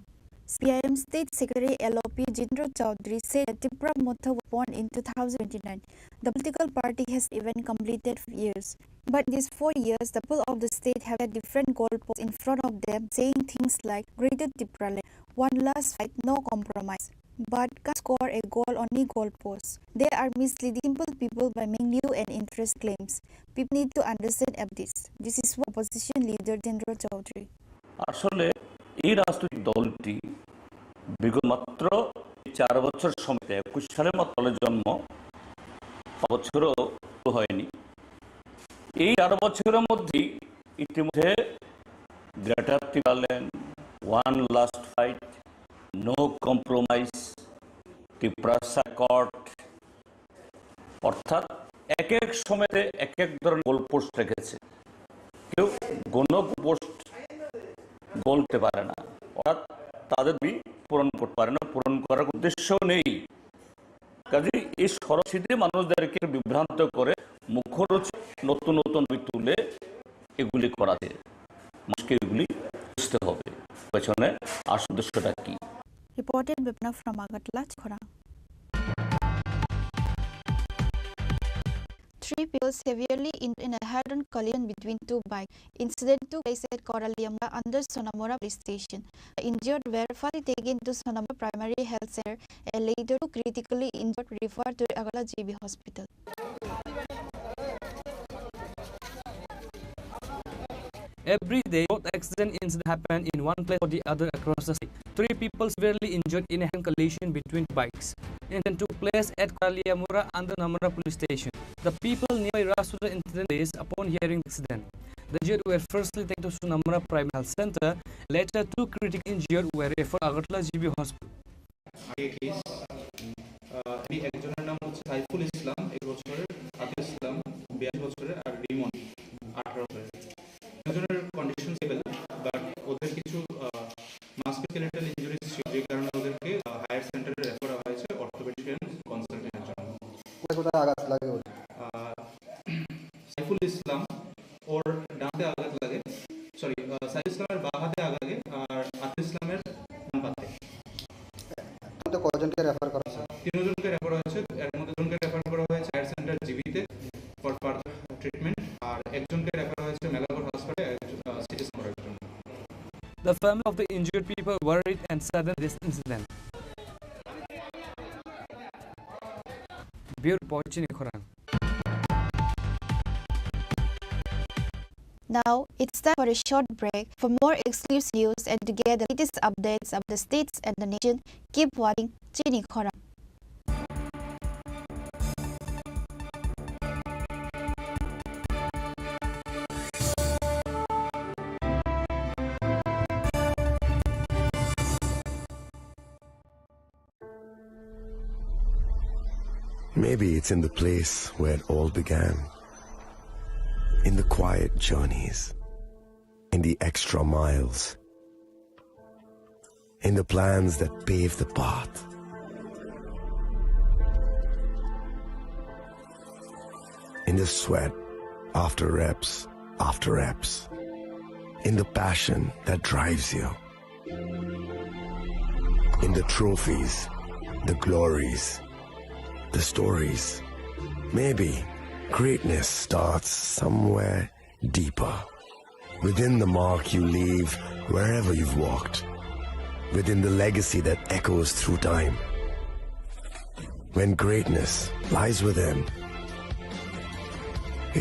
C P I M State Secretary L O P Jitendra Chaudhary said that Tipra Motha was born in two thousand twenty-nine. The political party has even completed five years. But in these four years, the people of the state have had different goalposts in front of them, saying things like "Greater Tipraland," "One last fight, no compromise." But can't score a goal on any goalpost. They are misleading simple people by making new and interesting claims. People need to understand about this. This is what opposition leader Jitendra Chaudhary. আসলে এই রাজনৈতিক দলটি বিগত মাত্র চার বছর সময়, একুশ সালে মাত্র দলের জন্ম, পাঁচ বছরও পুরো হয়নি। এই চার বছরের মধ্যেই ইতিমধ্যে Greater Tipraland, one last fight, no compromise, Tripura accord, অর্থাৎ এক এক সময়তে এক এক ধরনের গোলপোস্ট রেখেছে। কেউ কোনো গোলপোস্ট গোল দিতে পারে না, অর্থাৎ তাদের দাবি পূরণ করতে পারে না, পূরণ করার উদ্দেশ্য নেই। কাজেই এই সরাসরি মানুষদেরকে বিভ্রান্ত করে মুখরোচক নতুন নতুন দাবি তুলে এগুলি করাতে মানুষকে এগুলি বুঝতে হবে পেছনে আসল উদ্দেশ্যটা কি। Reported by Puna from Agartala, Chikora. three people severely injured in a head-on collision between two bikes. Incident took place at Koriamura under Sonamura Police Station. The injured were firstly taken to Sonamura Primary Health Center and later two critically injured referred to Agartala G B Hospital. Every day, both accident incidents happen in one place or the other across the state. Three people severely injured in a head-on collision between bikes. Incident took place at Koriamura under Sonamura Police Station. The people nearby rushed to the incident place upon hearing the accident. The injured were firstly taken to Sonamura Primary Health Center. Later, two critically injured were referred to Agartala G B Hospital. আগে কেস, আহ, এই একজনের নাম হচ্ছে সাইফুল ইসলাম, একুশ বছরের, আতিফ ইসলাম, বিয়াল্লিশ বছরের, আর রিমন, আঠারো বছরের। দুজনের কন্ডিশন স্টেবল, বাট ওদের কিছু, আহ, মাসকুলোস্কেলেটাল ইনজুরিজ ছিল, যে কারণে ওদেরকে, আহ, হায়ার সেন্টারে রেফার করা হয়েছে অর্থোপেডিক কনসালটেন্টের জন্য। কোথায় কোথায় আঘাত লাগে ওদের? আহ, সাইফুল ইসলাম, ওর ডান হাতে আঘাত লাগে, সরি, আহ, সাইফুল ইসলামের বাঁ হাতে আঘাত লাগে, আর আতিফ ইসলামের ডান পাতে। তো কয়জনকে রেফার করা হয়েছে? তিনজনকে রেফার হয়েছে, এর মধ্যে দুজনকে রেফার করা হয়েছে হায়ার সেন্টার জিবিতে ফর ফার্দার ট্রিটমেন্ট, আর একজনকে রেফার হয়েছে মেলাগড় হসপিটালে, আহ, সিটি স্ক্যান করার জন্য। The family of the injured people worried and saddened this incident. Bureau report, Chini Khorang. Now, it's time for a short break. For more exclusive news and to get the latest updates of the states and the nation, keep watching Chini Khorang. Maybe it's in the place where it all began. In the quiet journeys. In the extra miles. In the plans that pave the path. In the sweat after reps after reps. In the passion that drives you. In the trophies, the glories, the stories. Maybe greatness starts somewhere deeper. Within the mark you leave wherever you've walked. Within the legacy that echoes through time. When greatness lies within,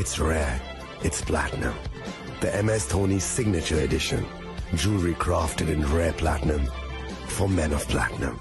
it's rare, it's platinum. The M S Dhoni Signature Edition. Jewelry crafted in rare platinum for men of platinum.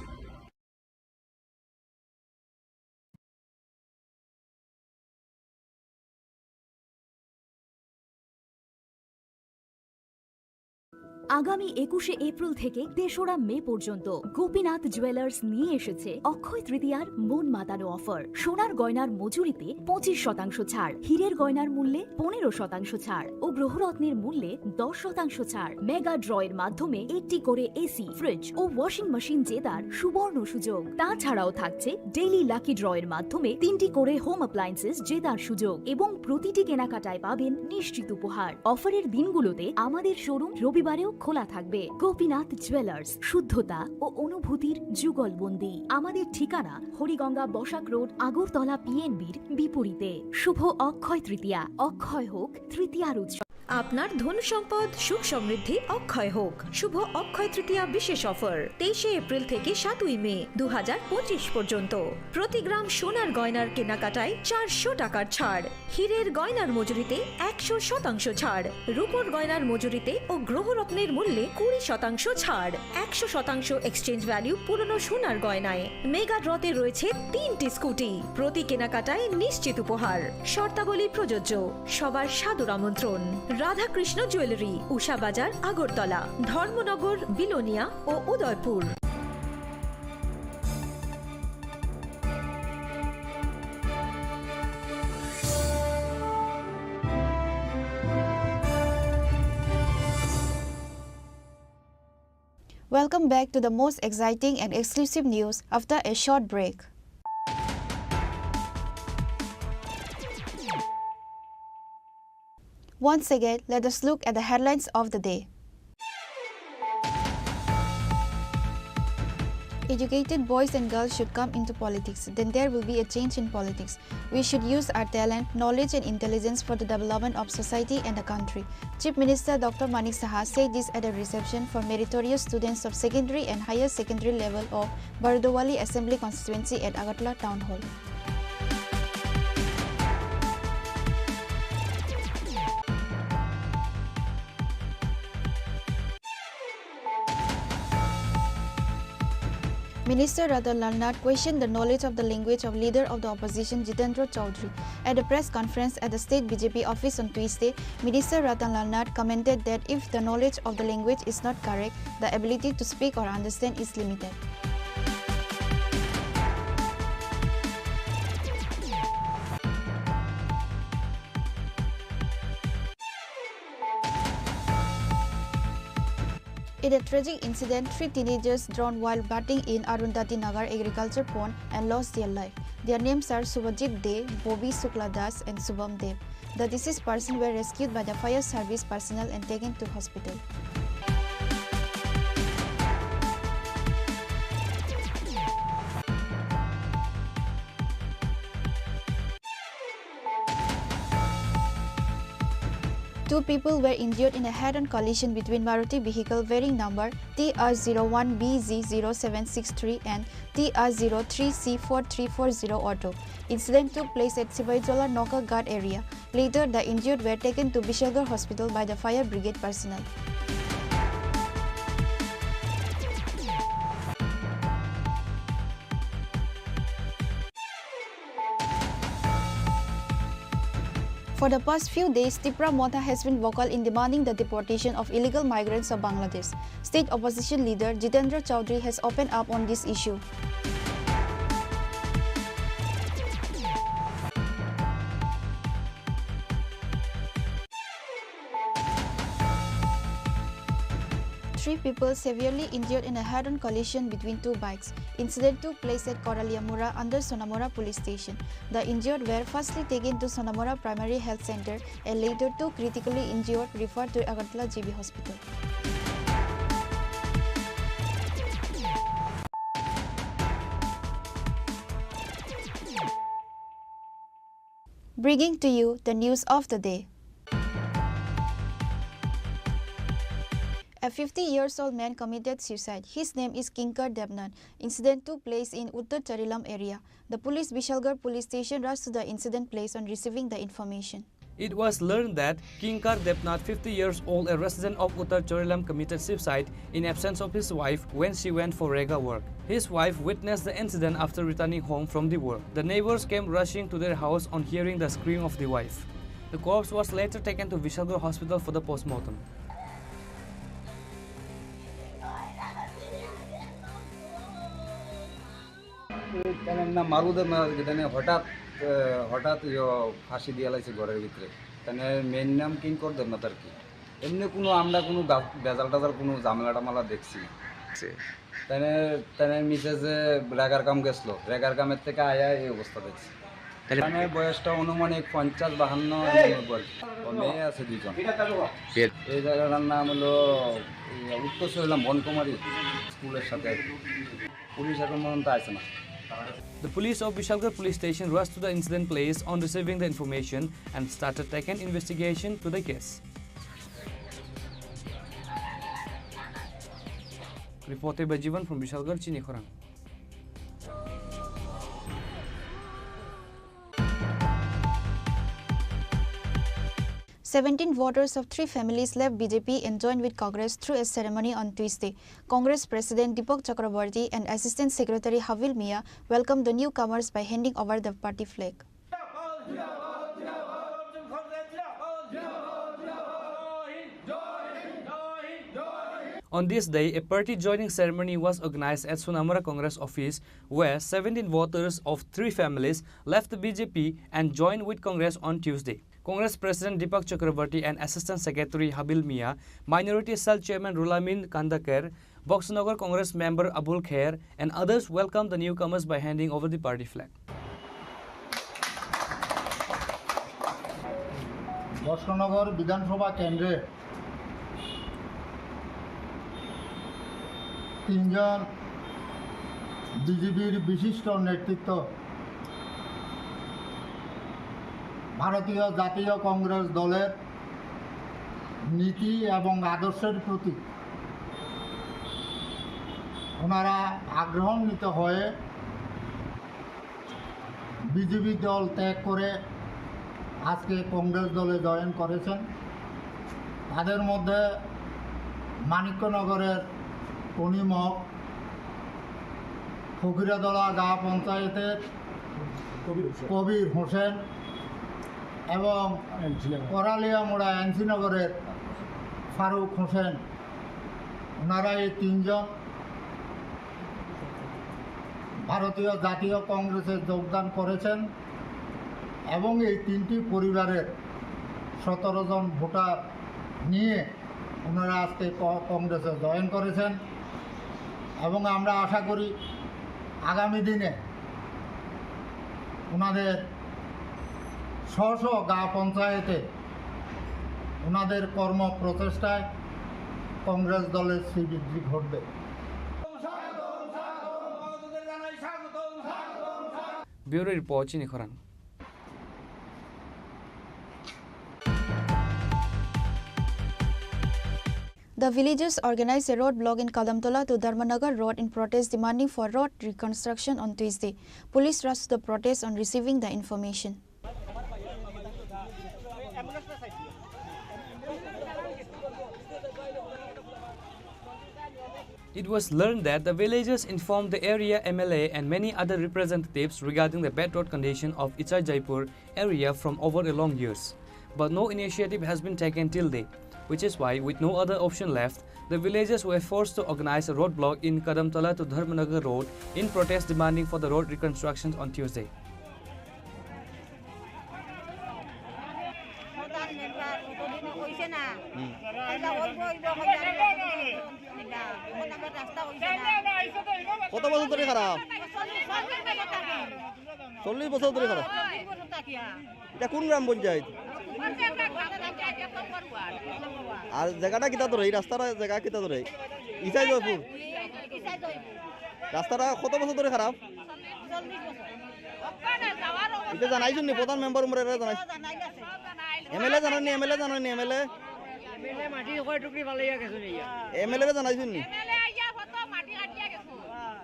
আগামী একুশে এপ্রিল থেকে তেসরা মে পর্যন্ত গোপীনাথ জুয়েলার্স নিয়ে এসেছে অক্ষয় তৃতীয়ার মন মাতানো অফার। সোনার গয়নার মজুরিতে পঁচিশ শতাংশ ছাড়, হীরের গয়নার মূল্যে পনেরো শতাংশ ছাড় ও গ্রহরত্নের মূল্যে দশ শতাংশ ছাড়। মেগা ড্রয়ের মাধ্যমে একটি করে এসি, ফ্রিজ ও ওয়াশিং মেশিন জেতার সুবর্ণ সুযোগ। তাছাড়াও থাকছে ডেইলি লাকি ড্রয়ের মাধ্যমে তিনটি করে হোম অ্যাপ্লায়েন্সেস জেতার সুযোগ এবং প্রতিটি কেনাকাটায় পাবেন নিশ্চিত উপহার। অফারের দিনগুলোতে আমাদের শোরুম রবিবারেও খোলা থাকবে। গোপীনাথ জুয়েলার্স, শুদ্ধতা ও অনুভূতির যুগলবন্দি। আমাদের ঠিকানা হরিগঙ্গা বসাক রোড, আগরতলা পিএনবির বিপরীতে। শুভ অক্ষয় তৃতীয়া, অক্ষয় হোক তৃতীয়ার উৎসব। আপনার ধন সম্পদ, সুখ সমৃদ্ধি অক্ষয় হোক। শুভ অক্ষয় তৃতীয়া বিশেষ অফার, তেইশে এপ্রিল থেকে সাতই মে দু হাজার পঁচিশ পর্যন্ত। প্রতি গ্রাম সোনার গয়নার কেনাকাটায় চারশো টাকার ছাড়, হীরের গয়নার মজুরিতে একশো শতাংশ ছাড়, রূপোর গয়নার মজুরিতে ও গ্রহরত্নের মূল্যে কুড়ি শতাংশ ছাড়, একশো শতাংশ এক্সচেঞ্জ ভ্যালু পুরনো সোনার গয়নায়। মেগা ড্রতে রয়েছে তিনটি স্কুটি, প্রতি কেনাকাটায় নিশ্চিত উপহার। শর্তাবলী প্রযোজ্য। সবার সাদর আমন্ত্রণ। রাধাকৃষ্ণ জুয়েলারি, উষা বাজার, আগরতলা, ধর্মনগর, বিলোনিয়া ও Udaipur. Welcome back to the most exciting and exclusive news after a short break. Once again, let us look at the headlines of the day. Educated boys and girls should come into politics, then there will be a change in politics. We should use our talent, knowledge and intelligence for the development of society and the country. Chief Minister Doctor Manik Saha said this at a reception for meritorious students of secondary and higher secondary level of Bardowali Assembly Constituency at Agartala Town Hall. Minister Ratan Lal Nath questioned the knowledge of the language of leader of the opposition Jitendra Chaudhary. At a press conference at the state B J P office on Tuesday, Minister Ratan Lal Nath commented that if the knowledge of the language is not correct, the ability to speak or understand is limited. In a tragic incident, three teenagers drowned while bathing in Arundhati Nagar agriculture pond and lost their life. Their names are Subhajit De, Bobby Shukla Das, and Shubham Dev. The deceased person were rescued by the fire service personnel and taken to hospital. Two people were injured in a head-on collision between Maruti vehicle bearing number T R zero one B Z zero seven six three and T R zero three C four three four zero auto. Incident took place at Sibaijola Nokaghat area. Later, the injured were taken to Bishalgarh Hospital by the fire brigade personnel. For the past few days, Tipra Motha has been vocal in demanding the deportation of illegal migrants of Bangladesh. State opposition leader Jitendra Chaudhary has opened up on this issue. Three people severely injured in a head-on collision between two bikes. Incident took place at Koraliamura under Sonamura police station. The injured were firstly taken to Sonamura Primary Health Center and later two critically injured referred to Agartala G B Hospital. Bringing to you the news of the day. A fifty years old man committed suicide. His name is Kinkar Debnath. Incident took place in Uttar Charilam area. The police, Bishalgarh police station, rushed to the incident place on receiving the information. It was learned that Kinkar Debnath, fifty years old, a resident of Uttar Charilam, committed suicide in absence of his wife when she went for rega work. His wife witnessed the incident after returning home from the work. The neighbors came rushing to their house on hearing the scream of the wife. The corpse was later taken to Vishalgarh Hospital for the postmortem. Tene na maru de na, tene hotat, eh, hotat yo phasi diya laise ghorer bhitre. Tene main nam Kinkor Debnath ar ki. Emni kuno amra kuno ga-, bejal tejal kuno jamela tamela dekhchi na. Tene, tene mise je regar kam geslo, regar kam er theke aya ei obostha dekhchi. Tene boyos ta anumanik ponchash bahanno, ninoboi. O meye ache duijon. Ei jagatar nam holo, ei, Uttor Soilam Bonkumari school er sathe. Police ekhon porjonto aise na. The police of Vishalgarh police station rushed to the incident place on receiving the information and started taking investigation to the case. Reported by Jivan from Vishalgarh, Chini Khorang. Seventeen voters of three families left B J P and joined with Congress through a ceremony on Tuesday. Congress President Deepak Chakraborty and Assistant Secretary Habil Mia welcomed the newcomers by handing over the party flag. On this day, a party joining ceremony was organized at Sonamura Congress office, where seventeen voters of three families left the B J P and joined with Congress on Tuesday. Congress President Deepak Chakraborty and Assistant Secretary Habil Mia, Minority Cell Chairman Rulamin Kandakar, Boxnagar Congress member Abul Kher and others welcomed the newcomers by handing over the party flag. Boxanagar বিধানসভা কেন্দ্রে তিনজন বিজেপির বিশিষ্ট নেতৃত্ব ভারতীয় জাতীয় কংগ্রেস দলের নীতি এবং আদর্শের প্রতি ওনারা আগ্রহান্বিত হয়ে বিজেপি দল ত্যাগ করে আজকে কংগ্রেস দলে জয়েন করেছেন। তাদের মধ্যে মানিক্যনগরের টনি মগ, ফকিরাতলা গাঁ পঞ্চায়েতের কবির হোসেন। কবির হোসেন এবং এমসি নগর। করালিয়ামুড়া এমসি নগরের ফারুক হোসেন। ওনারা এই তিনজন ভারতীয় জাতীয় কংগ্রেসে যোগদান করেছেন এবং এই তিনটি পরিবারের সতেরো জন ভোটার নিয়ে ওনারা আজকে ক-, কংগ্রেসে জয়েন করেছেন এবং আমরা আশা করি আগামী দিনে ওনাদের স্ব স্ব গাঁও পঞ্চায়েতে ওনাদের কর্ম প্রচেষ্টায় কংগ্রেস দলের শ্রীবৃদ্ধি ঘটবে। Bureau Report, chini khorang. The villagers organized a road block in Kadamtola to Dharmanagar Road in protest demanding for road reconstruction on Tuesday. Police rushed to the protest on receiving the information. It was learned that the villagers informed the area M L A and many other representatives regarding the bad road condition of Ichar Jaipur area from over a long years, but no initiative has been taken till date, which is why, with no other option left, the villagers were forced to organize a roadblock in Kadamtala to Dharmanagar Road in protest demanding for the road reconstruction on Tuesday. প্রধান মেম্বার কতদিনও কইছে না। হুম। কাইলা অইবো, অইবো, কইয়া আর অইবো, অইবো, অইবো না। এখন আমার রাস্তা অইছে না। কত বছর ধরে খারাপ? চল্লিশ বছর থাকি। চল্লিশ বছর ধরে খারাপ? চল্লিশ বছর থাকি, হ্যাঁ। এটা কোন গ্রাম পঞ্চায়েত? আর জায়গাটা কিতা ধরে? এই রাস্তাটা জায়গা কিতা ধরে? ইসাই জয়পুর। ইসাই জয়পুর। রাস্তাটা কত বছর ধরে খারাপ? এটা জানাইছুন নি প্রধান মেম্বার উমরে, এটা জানাই। এমএলএ জানাননি, এমএলএ জানাননি, এমএলএ? এমএলএ মাটি কয় টুকরি ফালাইয়া গেছে নিয়া। এমএলএ রে জানাইছুন নি? এমএলএ আইয়া কত মাটি কাটিয়া গেছে।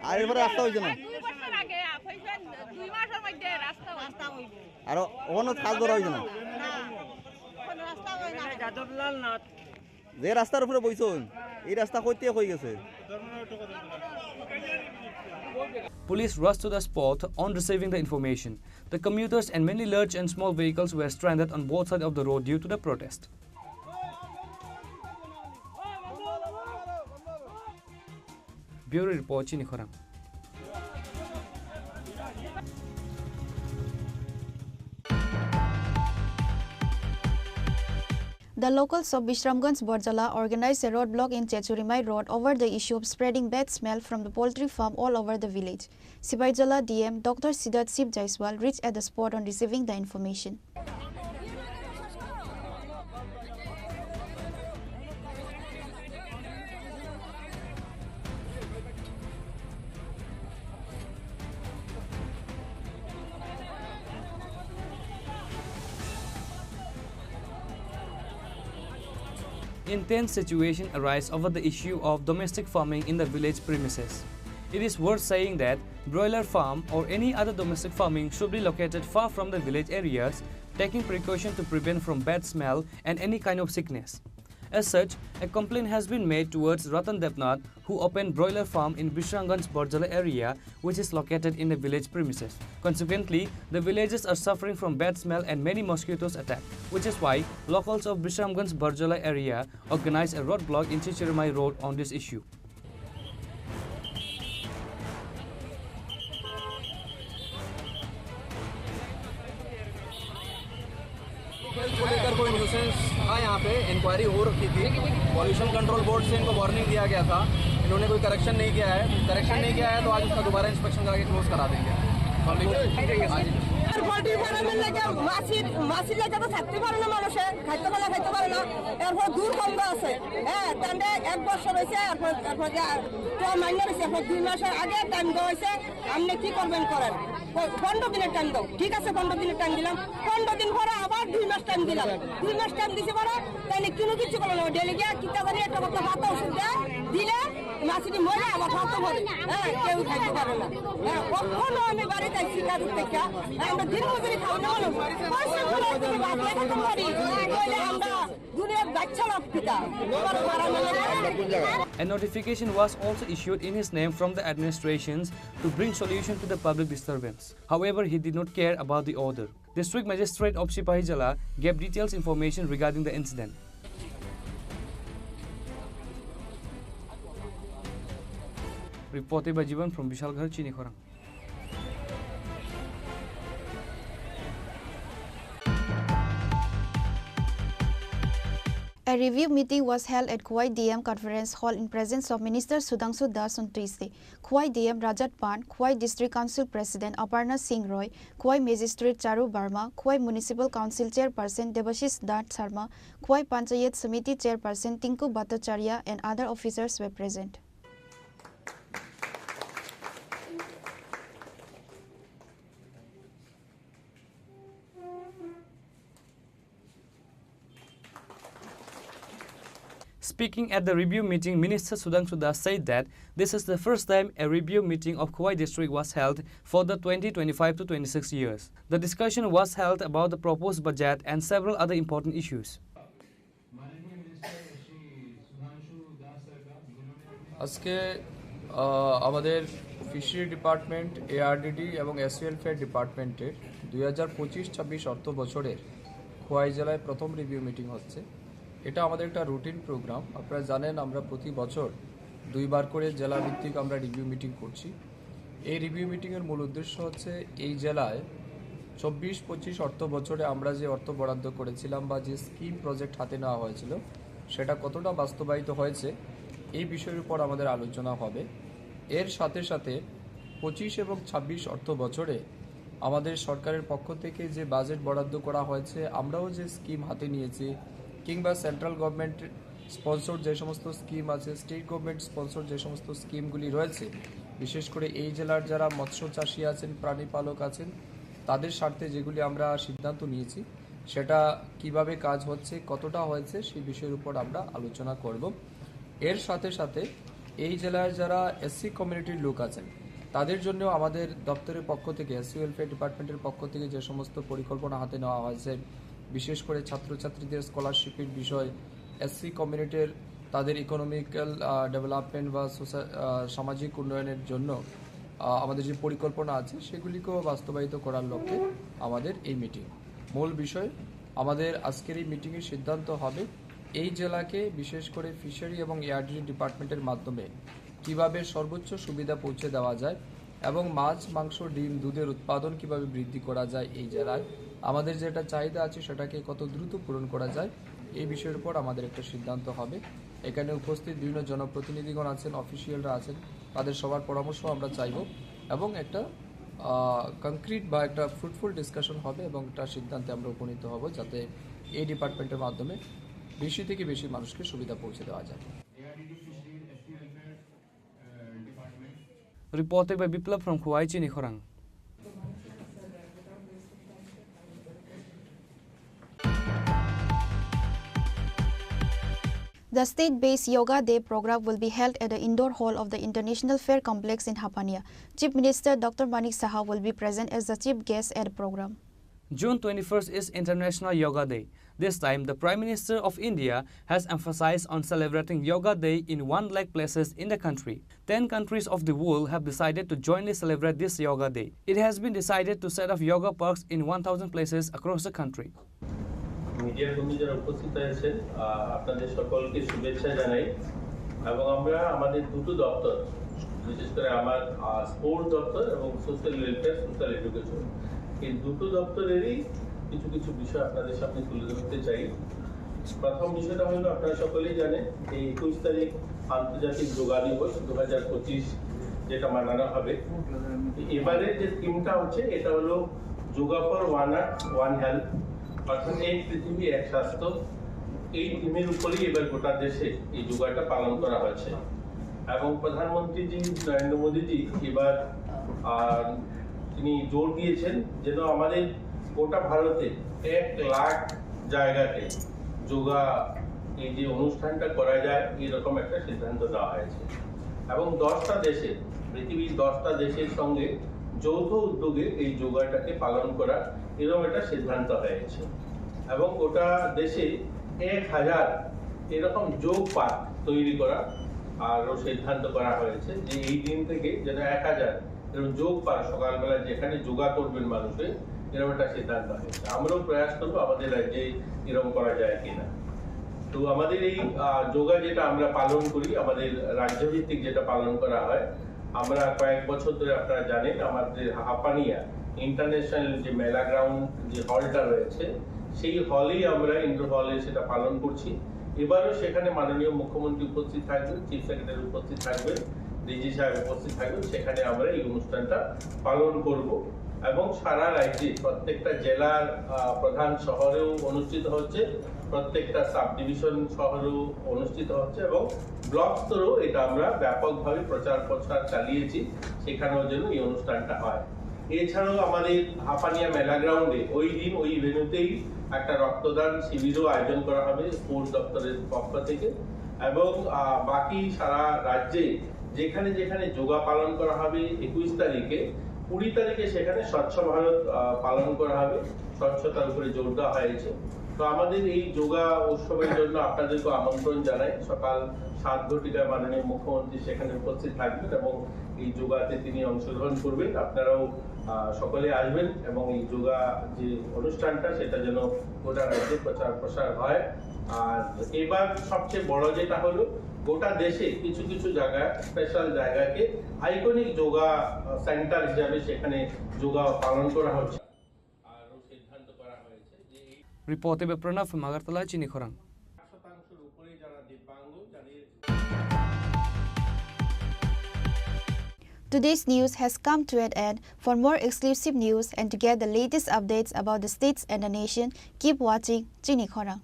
আর এরপরে রাস্তা হইছে না? দুই বছর আগে, হইছে দুই মাসের মধ্যে রাস্তা হইছে। রাস্তা হইছে। আর ওখানে কাজ ধরা হইছে না? না, কোনো রাস্তা হয় না। যাদবলাল নাথ। যে রাস্তার উপরে বইছইন, এই রাস্তা কইতে কই গেছে? Police rushed to the spot on receiving the information. The commuters and many large and small vehicles were stranded on both sides of the road due to the protest. Bureau Report, chini khorang. The locals of Bishramganj Borjala organized a roadblock in Chechurimai Road over the issue of spreading bad smell from the poultry farm all over the village. Sipaijala D M Doctor Sidat Sib Jaiswal reached at the spot on receiving the information. Intense situation arise over the issue of domestic farming in the village premises. It is worth saying that broiler farm or any other domestic farming should be located far from the village areas, taking precaution to prevent from bad smell and any kind of sickness. As such, a complaint has been made towards Ratan Debnath, who opened broiler farm in Bishramganj Borjala area, which is located in the village premises. Consequently, the villagers are suffering from bad smell and many mosquitoes attack, which is why locals of Bishramganj Borjala area organized a roadblock in Chichirmai Road on this issue. को लेकर कोई न्यूसेंस था यहाँ पे, इंक्वायरी हो रखी थी। Pollution control board से इनको वार्निंग दिया गया था, इन्होंने कोई करेक्शन नहीं किया है। करेक्शन नहीं किया है तो आज उसका दोबारा इंस्पेक्शन करा के क्लोज करा देंगे। पब्लिक आज পোল্ট্রি ফার্মের লাগে মাছির, মাছির লাগে তো থাকতে পারে না মানুষে, খাইতে পারে না, খাইতে পারে না। এরপর দুর্গন্ধ আছে, হ্যাঁ, তাহলে এক বছর হয়েছে, এরপর, এরপর যা, তো মাইনে হয়েছে, এরপর দুই মাসের আগে টাইম দেওয়া হয়েছে, আপনি কি করবেন করেন, প-, পনেরো দিনের টাইম দাও, ঠিক আছে, পনেরো দিনের টাইম দিলাম, পনেরো দিন পরে আবার দুই মাস টাইম দিলাম, দুই মাস টাইম দিছে পরে, তাহলে কোনো কিছু করলো না, ডেলি গিয়ে কিতা জানি একটা কথা ভাত ওষুধ দেয়, দিলে মাছটি মরে আবার ভাত মরে, হ্যাঁ, কেউ খাইতে পারে না। হ্যাঁ, কখনো আমি বাড়িতে শিকার করতে চাই, আমরা দিন মজুরি খাওয়া না হলো, পয়সা করে যদি ভাত খেতে পারি, তাহলে আমরা দুনিয়ার বাচ্চা লোক পিতা, তোমার মারা মেলে। A notification was also issued in his name from the administrations to bring solution to the public disturbance. However, he did not care about the order. District Magistrate of Sipahijala gave details information regarding the incident. Reported by Jivan from Bishalgarh, Chinikhorang. A review meeting was held at Khowai D M Conference Hall in presence of Minister Sudhangshu Das on Tuesday. Khowai D M Rajat Pan, Khowai District Council President Aparna Singh Roy, Khowai Magistrate Charu Barma, Khowai Municipal Council Chairperson Debashish Nath Sharma, Khowai Panchayat Samiti Chairperson Tinku Bhattacharya and other officers were present. Speaking at the review meeting, Minister Sudhangshu Das said that this is the first time a review meeting of Khowai district was held for the twenty twenty-five to twenty-six years. The discussion was held about the proposed budget and several other important issues. আজকে, আহ, আমাদের fishery department, ARDD এবং SC welfare ডিপার্টমেন্টের দুই হাজার পঁচিশ ছাব্বিশ অর্থ বছরের খোয়াই জেলায় প্রথম রিভিউ মিটিং হচ্ছে। এটা আমাদের একটা রুটিন প্রোগ্রাম। আপনারা জানেন, আমরা প্রতি বছর দুইবার করে জেলা ভিত্তিক আমরা রিভিউ মিটিং করছি। এই রিভিউ মিটিংয়ের মূল উদ্দেশ্য হচ্ছে এই জেলায় চব্বিশ পঁচিশ অর্থ বছরে আমরা যে অর্থ বরাদ্দ করেছিলাম বা যে স্কিম প্রজেক্ট হাতে নেওয়া হয়েছিল, সেটা কতটা বাস্তবায়িত হয়েছে, এই বিষয়ের উপর আমাদের আলোচনা হবে। এর সাথে সাথে পঁচিশ এবং ছাব্বিশ অর্থ বছরে আমাদের সরকারের পক্ষ থেকে যে বাজেট বরাদ্দ করা হয়েছে, আমরাও যে স্কিম হাতে নিয়েছি, কিংবা সেন্ট্রাল গভর্নমেন্ট স্পন্সর যে সমস্ত স্কিম আছে, স্টেট গভর্নমেন্ট স্পন্সর যে সমস্ত স্কিমগুলি রয়েছে, বিশেষ করে এই জেলার যারা মৎস্য চাষী আছেন, প্রাণী পালক আছেন, তাদের স্বার্থে যেগুলি আমরা সিদ্ধান্ত নিয়েছি, সেটা কিভাবে কাজ হচ্ছে, কতটা হয়েছে, সেই বিষয়ের উপর আমরা আলোচনা করব। এর সাথে সাথে এই জেলায় যারা এসসি কমিউনিটির লোক আছেন, তাদের জন্য আমাদের দপ্তরের পক্ষ থেকে, এসসি ওয়েলফেয়ার ডিপার্টমেন্টের পক্ষ থেকে যে সমস্ত পরিকল্পনা হাতে নেওয়া হয়েছে, বিশেষ করে ছাত্রছাত্রীদের স্কলারশিপের বিষয়, এসসি কমিউনিটির তাদের ইকোনমিক্যাল, আহ, ডেভেলপমেন্ট বা সোসা-, আহ, সামাজিক উন্নয়নের জন্য, আহ, আমাদের যে পরিকল্পনা আছে, সেগুলিকেও বাস্তবায়িত করার লক্ষ্যে আমাদের এই মিটিং। মূল বিষয়, আমাদের আজকের এই মিটিংয়ের সিদ্ধান্ত হবে এই জেলাকে বিশেষ করে ফিশারি এবং এআরডিডি ডিপার্টমেন্টের মাধ্যমে কিভাবে সর্বোচ্চ সুবিধা পৌঁছে দেওয়া যায় এবং মাছ, মাংস, ডিম, দুধের উৎপাদন কিভাবে বৃদ্ধি করা যায় এই জেলায়, আমাদের যেটা চাহিদা আছে সেটাকে কত দ্রুত পূরণ করা যায়, এই বিষয়ের উপর আমাদের একটা সিদ্ধান্ত হবে। এখানে উপস্থিত বিভিন্ন জনপ্রতিনিধিগণ আছেন, অফিসিয়ালরা আছেন, তাদের সবার পরামর্শ আমরা চাইব এবং একটা, আহ, কংক্রিট বা একটা ফ্রুটফুল ডিসকাশন হবে এবং একটা সিদ্ধান্তে আমরা উপনীত হব, যাতে এই ডিপার্টমেন্টের মাধ্যমে বেশি থেকে বেশি মানুষকে সুবিধা পৌঁছে দেওয়া যায়। Reported by Biplab from Khowai, Chinikhorang. The state-based Yoga Day program will be held at the indoor hall of the International Fair Complex in Hapania. Chief Minister Doctor Manik Saha will be present as the chief guest at the program. June twenty-first is International Yoga Day. This time, the Prime Minister of India has emphasized on celebrating Yoga Day in one lakh places in the country. Ten countries of the world have decided to jointly celebrate this Yoga Day. It has been decided to set up yoga parks in one thousand places across the country. মিডিয়ার বন্ধু যারা উপস্থিত হয়েছেন, আহ, আপনাদের সকলকে শুভেচ্ছা জানাই। এবং আমরা আমাদের দুটো দপ্তর, বিশেষ করে আমার, আহ, স্পোর্টস দপ্তর এবং সোশ্যাল ওয়েলফেয়ার, সোশ্যাল এডুকেশন, এই দুটো দপ্তরেরই কিছু কিছু বিষয় আপনাদের সামনে তুলে ধরতে চাই। প্রথম বিষয়টা হলো, আপনারা সকলেই জানেন যে একুশ তারিখ আন্তর্জাতিক যোগা দিবস দু হাজার পঁচিশ, যেটা মানানো হবে। এবারে যে থিমটা হচ্ছে, এটা হলো yoga for one earth one health, অর্থাৎ এক পৃথিবী এক স্বাস্থ্য, এই থিমের উপরেই এবার গোটা দেশে এই যোগাটা পালন করা হয়েছে। এবং প্রধানমন্ত্রীজি নরেন্দ্র মোদীজি এবার, আহ, তিনি জোর দিয়েছেন যেন আমাদের গোটা ভারতে এক লাখ জায়গাতে যোগা, এই যে অনুষ্ঠানটা করা যায়, এরকম একটা সিদ্ধান্ত নেওয়া হয়েছে। এবং দশটা দেশে, পৃথিবীর দশটা দেশের সঙ্গে যৌথ উদ্যোগে এই যোগাটাকে পালন করা, এরকম একটা সিদ্ধান্ত হয়েছে। এবং গোটা দেশে এক হাজার এরকম যোগ পার্ক তৈরি করা আরও সিদ্ধান্ত করা হয়েছে, যে এই দিন থেকে যেন এক হাজার এরকম যোগ পার্ক, সকালবেলা যেখানে যোগা করবেন মানুষে, এরকম একটা সিদ্ধান্ত হয়েছে। আমরাও প্রয়াস করবো আমাদের রাজ্যে এরকম করা যায় কিনা। তো আমাদের এই, আহ, যোগা যেটা আমরা পালন করি, আমাদের রাজ্যভিত্তিক যেটা পালন করা হয়, আমরা কয়েক বছর ধরে, আপনারা জানেন, আমাদের হাপানিয়া ইন্টারন্যাশনাল যে মেলা গ্রাউন্ড, যে হলটা রয়েছে, সেই হলেই আমরা, ইনডোর হলে সেটা পালন করছি। এবারও সেখানে মাননীয় মুখ্যমন্ত্রী উপস্থিত থাকবেন, চিফ সেক্রেটারি উপস্থিত থাকবেন, ডিজি সাহেব উপস্থিত থাকবেন, সেখানে আমরা এই অনুষ্ঠানটা পালন করব। এবং সারা রাজ্যে প্রত্যেকটা জেলার, আহ, প্রধান শহরেও অনুষ্ঠিত হচ্ছে, প্রত্যেকটা সাব ডিভিশন শহরেও অনুষ্ঠিত হচ্ছে এবং ব্লক স্তরেও এটা আমরা ব্যাপকভাবে প্রচার প্রসার চালিয়েছি, সেখানেও যেন এই অনুষ্ঠানটা হয়। এছাড়াও আমাদের হাপানিয়া মেলা গ্রাউন্ডে ওই দিন ওই ভেন্যুতেই একটা রক্তদান শিবিরও আয়োজন করা হবে স্পোর্টস দপ্তরের পক্ষ থেকে। এবং, আহ, বাকি সারা রাজ্যে যেখানে যেখানে যোগা পালন করা হবে একুশ তারিখে, কুড়ি তারিখে সেখানে স্বচ্ছ ভারত, আহ, পালন করা হবে, স্বচ্ছতার উপরে জোর দেওয়া হয়েছে। তো আমাদের এই যোগা উৎসবের জন্য আপনাদেরকে আমন্ত্রণ জানাই। সকাল সাত ঘটিকায় মাননীয় মুখ্যমন্ত্রী সেখানে উপস্থিত থাকবেন এবং এই যোগাতে তিনি অংশগ্রহণ করবেন। আপনারাও, আহ, সকলে আসবেন এবং এই যোগা যে অনুষ্ঠানটা, সেটা যেন গোটা রাজ্যে প্রচার প্রসার হয়। আর এবার সবচেয়ে বড় যেটা হলো, গোটা দেশে কিছু কিছু জায়গা, স্পেশাল জায়গাকে আইকনিক যোগা, আহ, সেন্টার হিসাবে সেখানে যোগা পালন করা হচ্ছে। আরও সিদ্ধান্ত করা হয়েছে যে এই Report by Pranav from Agartala, Chini Khorang. শতাংশের উপরে যারা দিব্যাঙ্গ, যাদের Today's news has come to an end. For more exclusive news and to get the latest updates about the states and the nation, keep watching Chini Khorang.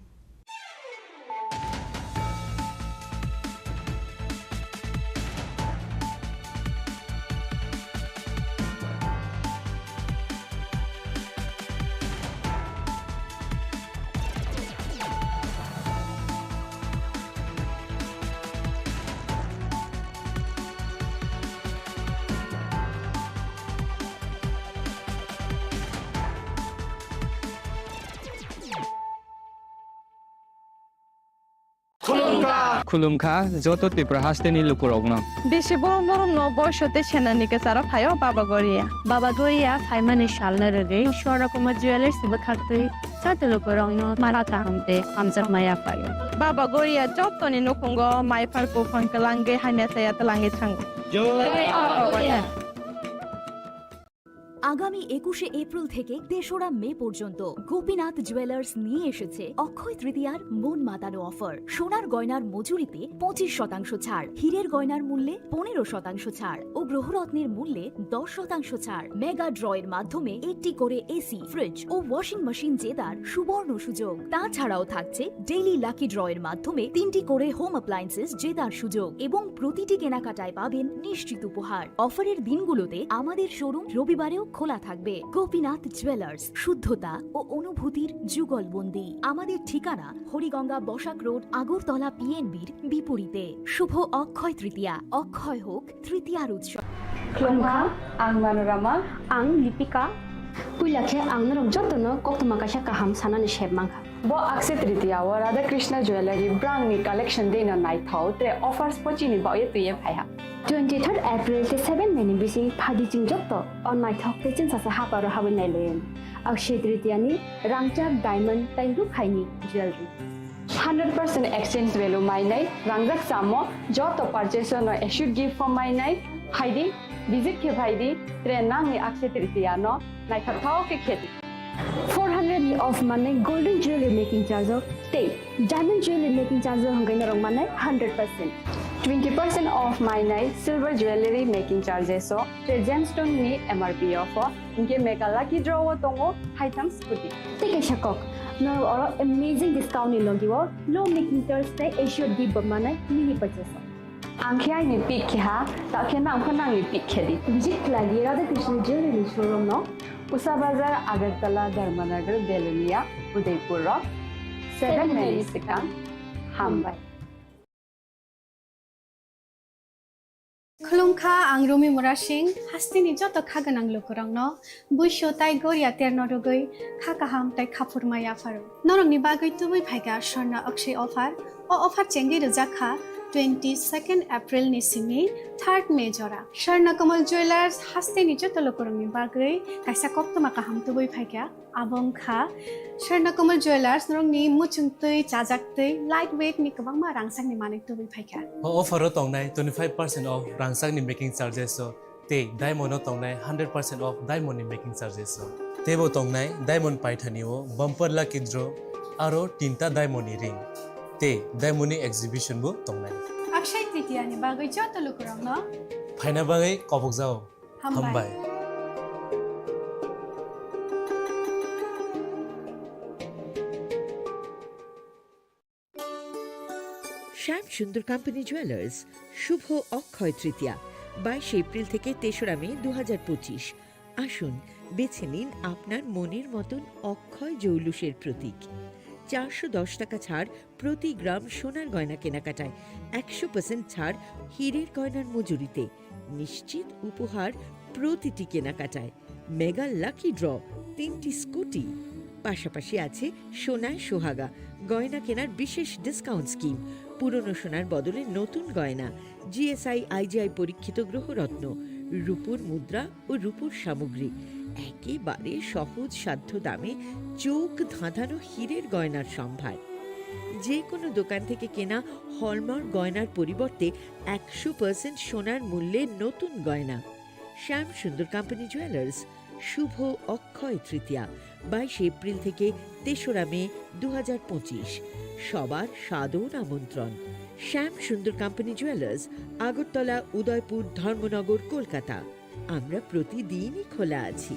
Khulumkha. Khulumkha joto Tripura hasteni lukurokno. Bisi borom borom no boiso tei senani kwcharo phaio Baba Goria. Baba Goria phaimani salno rwgwi Swarna Kumar Jewellers bwkhaktwi joto lukurokno mara kaham tei hamjakma yaphaio. Baba Goria jotoni nukhungo maiphar buphang kwlangwi hamya chaya twlangwi thango. Jai Baba Goria. আগামী একুশে এপ্রিল থেকে তেসরা মে পর্যন্ত গোপীনাথ জুয়েলার্স নিয়ে এসেছে অক্ষয় তৃতীয়ার মন মাতানো অফার। সোনার গয়নার মজুরিতে পঁচিশ শতাংশ ছাড়, হীরের গয়নার মূল্যে পনেরো শতাংশ ছাড় ও গ্রহরত্নের মূল্যে দশ শতাংশ ছাড়। মেগা ড্রয়ের মাধ্যমে একটি করে এসি, ফ্রিজ ও ওয়াশিং মেশিন জেতার সুবর্ণ সুযোগ। তাছাড়াও থাকছে ডেইলি লাকি ড্রয়ের মাধ্যমে তিনটি করে হোম অ্যাপ্লায়েন্সেস জেতার সুযোগ এবং প্রতিটি কেনাকাটায় পাবেন নিশ্চিত উপহার। অফারের দিনগুলোতে আমাদের শোরুম রবিবারেও খোলা থাকবে। গোপীনাথ জুয়েলার্স, শুদ্ধতা ও অনুভূতির যুগলবন্দি। আমাদের ঠিকানা হরিগঙ্গা বসাক রোড, আগরতলা পিএনবির বিপরীতে। শুভ অক্ষয় তৃতীয়া, অক্ষয় হোক তৃতীয়ার উৎসব। Khulumkha, ang Manorama. Ang Lipika. Puila khe ang norok jotono koktwma kaisa kaham sanani sep mankha. Bo Akshaya Tritiya o Radha Krishna Jewellery brand ni collection dei no naithok tre offers bo chini bagwi twiwi phaiha. Twenty third April tei seven May ni bising phaidi chwng joto o naithok tei chwngsacha haparo habwi nailaio. Akshaya Tritiya ni rangchak, diamond tei rukhaini jewellery. Hundred percent exchange value mainai, rangjak chamo joto purchase no assured gift bo mainai, phaidi, visit khe phaidi, tre nangni Akshaya Tritiya no naithok thok khe khedi. Four hundred ni off mannai golden jewelry making charge o tei diamond jewelry making charge o hwnkhe norok mannai hundred percent. Twenty percent off mainai silver jewelry making charges o, tre gemstone ni M R P offer, hinkhe mega lucky draw o tongo haitham scooty. Tei kaisa kok, norok oro amazing discount ni logi o low making charge tei assured gift bo manai mini purchase o. Ang khe aini pick khe ha, ta khe nang pho nangni pick khe di. Visit khlai di Radha Krishna Jewelry showroom no. Usa Bazar, Agartala, Dharmanagar, Belonia, Udaipur rok. Seven May ni swkang. Hambai. Khulumkha, ang Rumi Murasing, hasteni joto kha gwnang lukurokno buisu tai goria terno rwgwi kha kaham tai khaphurma yapharo. Norokni bagwi tubui phaikha Swarna Akshay offer. O offer chengwi rwjak kha twenty second April ni simi third May jora. Swarna Kamal Jewelers hasteni joto lukurokni bagwi kaisa koktwma kaham tubui phaikha. Abo wngkha Swarna Kamal Jewelers, norokni muchungtwi, chajaktwi, light weight ni kwbangma rangchakni manwi tubui phaikha. O offer o tongnai twenty five percent off rangchakni making charges o tei diamond o tongnai hundred percent off diamond ni making charges o. Teibo tongnai diamond paithani o bumper lucky draw aro tinta diamond ni ring tei diamond ni exhibition bo tongnai. Akshay Tritiya ni bagwi joto lukurokno phaina bagwi kobokjao. Hambai. Hambai. Shyam Sundar Company Jewelers, শুভ অক্ষয় তৃতীয়া, বাইশে এপ্রিল থেকে তেসরা মে দু হাজার পঁচিশ। আসুন, বেছে নিন আপনার মনের মতন অক্ষয় জৌলুসের প্রতীক। চারশো দশ টাকা ছাড় প্রতি গ্রাম সোনার গয়না কেনাকাটায়, একশো পার্সেন্ট ছাড় হীরের গয়নার মজুরিতে, নিশ্চিত উপহার প্রতিটি কেনাকাটায়, মেগা লাকি ড্র, তিনটি স্কুটি। পাশাপাশি আছে সোনায় সোহাগা, গয়না কেনার বিশেষ ডিসকাউন্ট স্কিম, পুরনো সোনার বদলে নতুন গয়না, জিএসআই আইজিআই পরীক্ষিত গ্রহরত্ন, রূপোর মুদ্রা ও রূপোর সামগ্রী, একেবারে সহজ সাধ্য দামে চোখ ধাঁধানো হীরের গয়নার সম্ভার। যে কোনো দোকান থেকে কেনা হলমার্ক গয়নার পরিবর্তে একশো পার্সেন্ট সোনার মূল্যে নতুন গয়না। শ্যাম সুন্দর কোম্পানি জুয়েলার্স, শুভ অক্ষয় তৃতীয়া, বাইশে এপ্রিল থেকে তেসরা মে দু হাজার পঁচিশ। সবার সাদর আমন্ত্রণ। শ্যাম সুন্দর কোম্পানি জুয়েলার্স, আগরতলা, উদয়পুর, ধর্মনগর, কলকাতা। আমরা প্রতিদিনই খোলা আছি।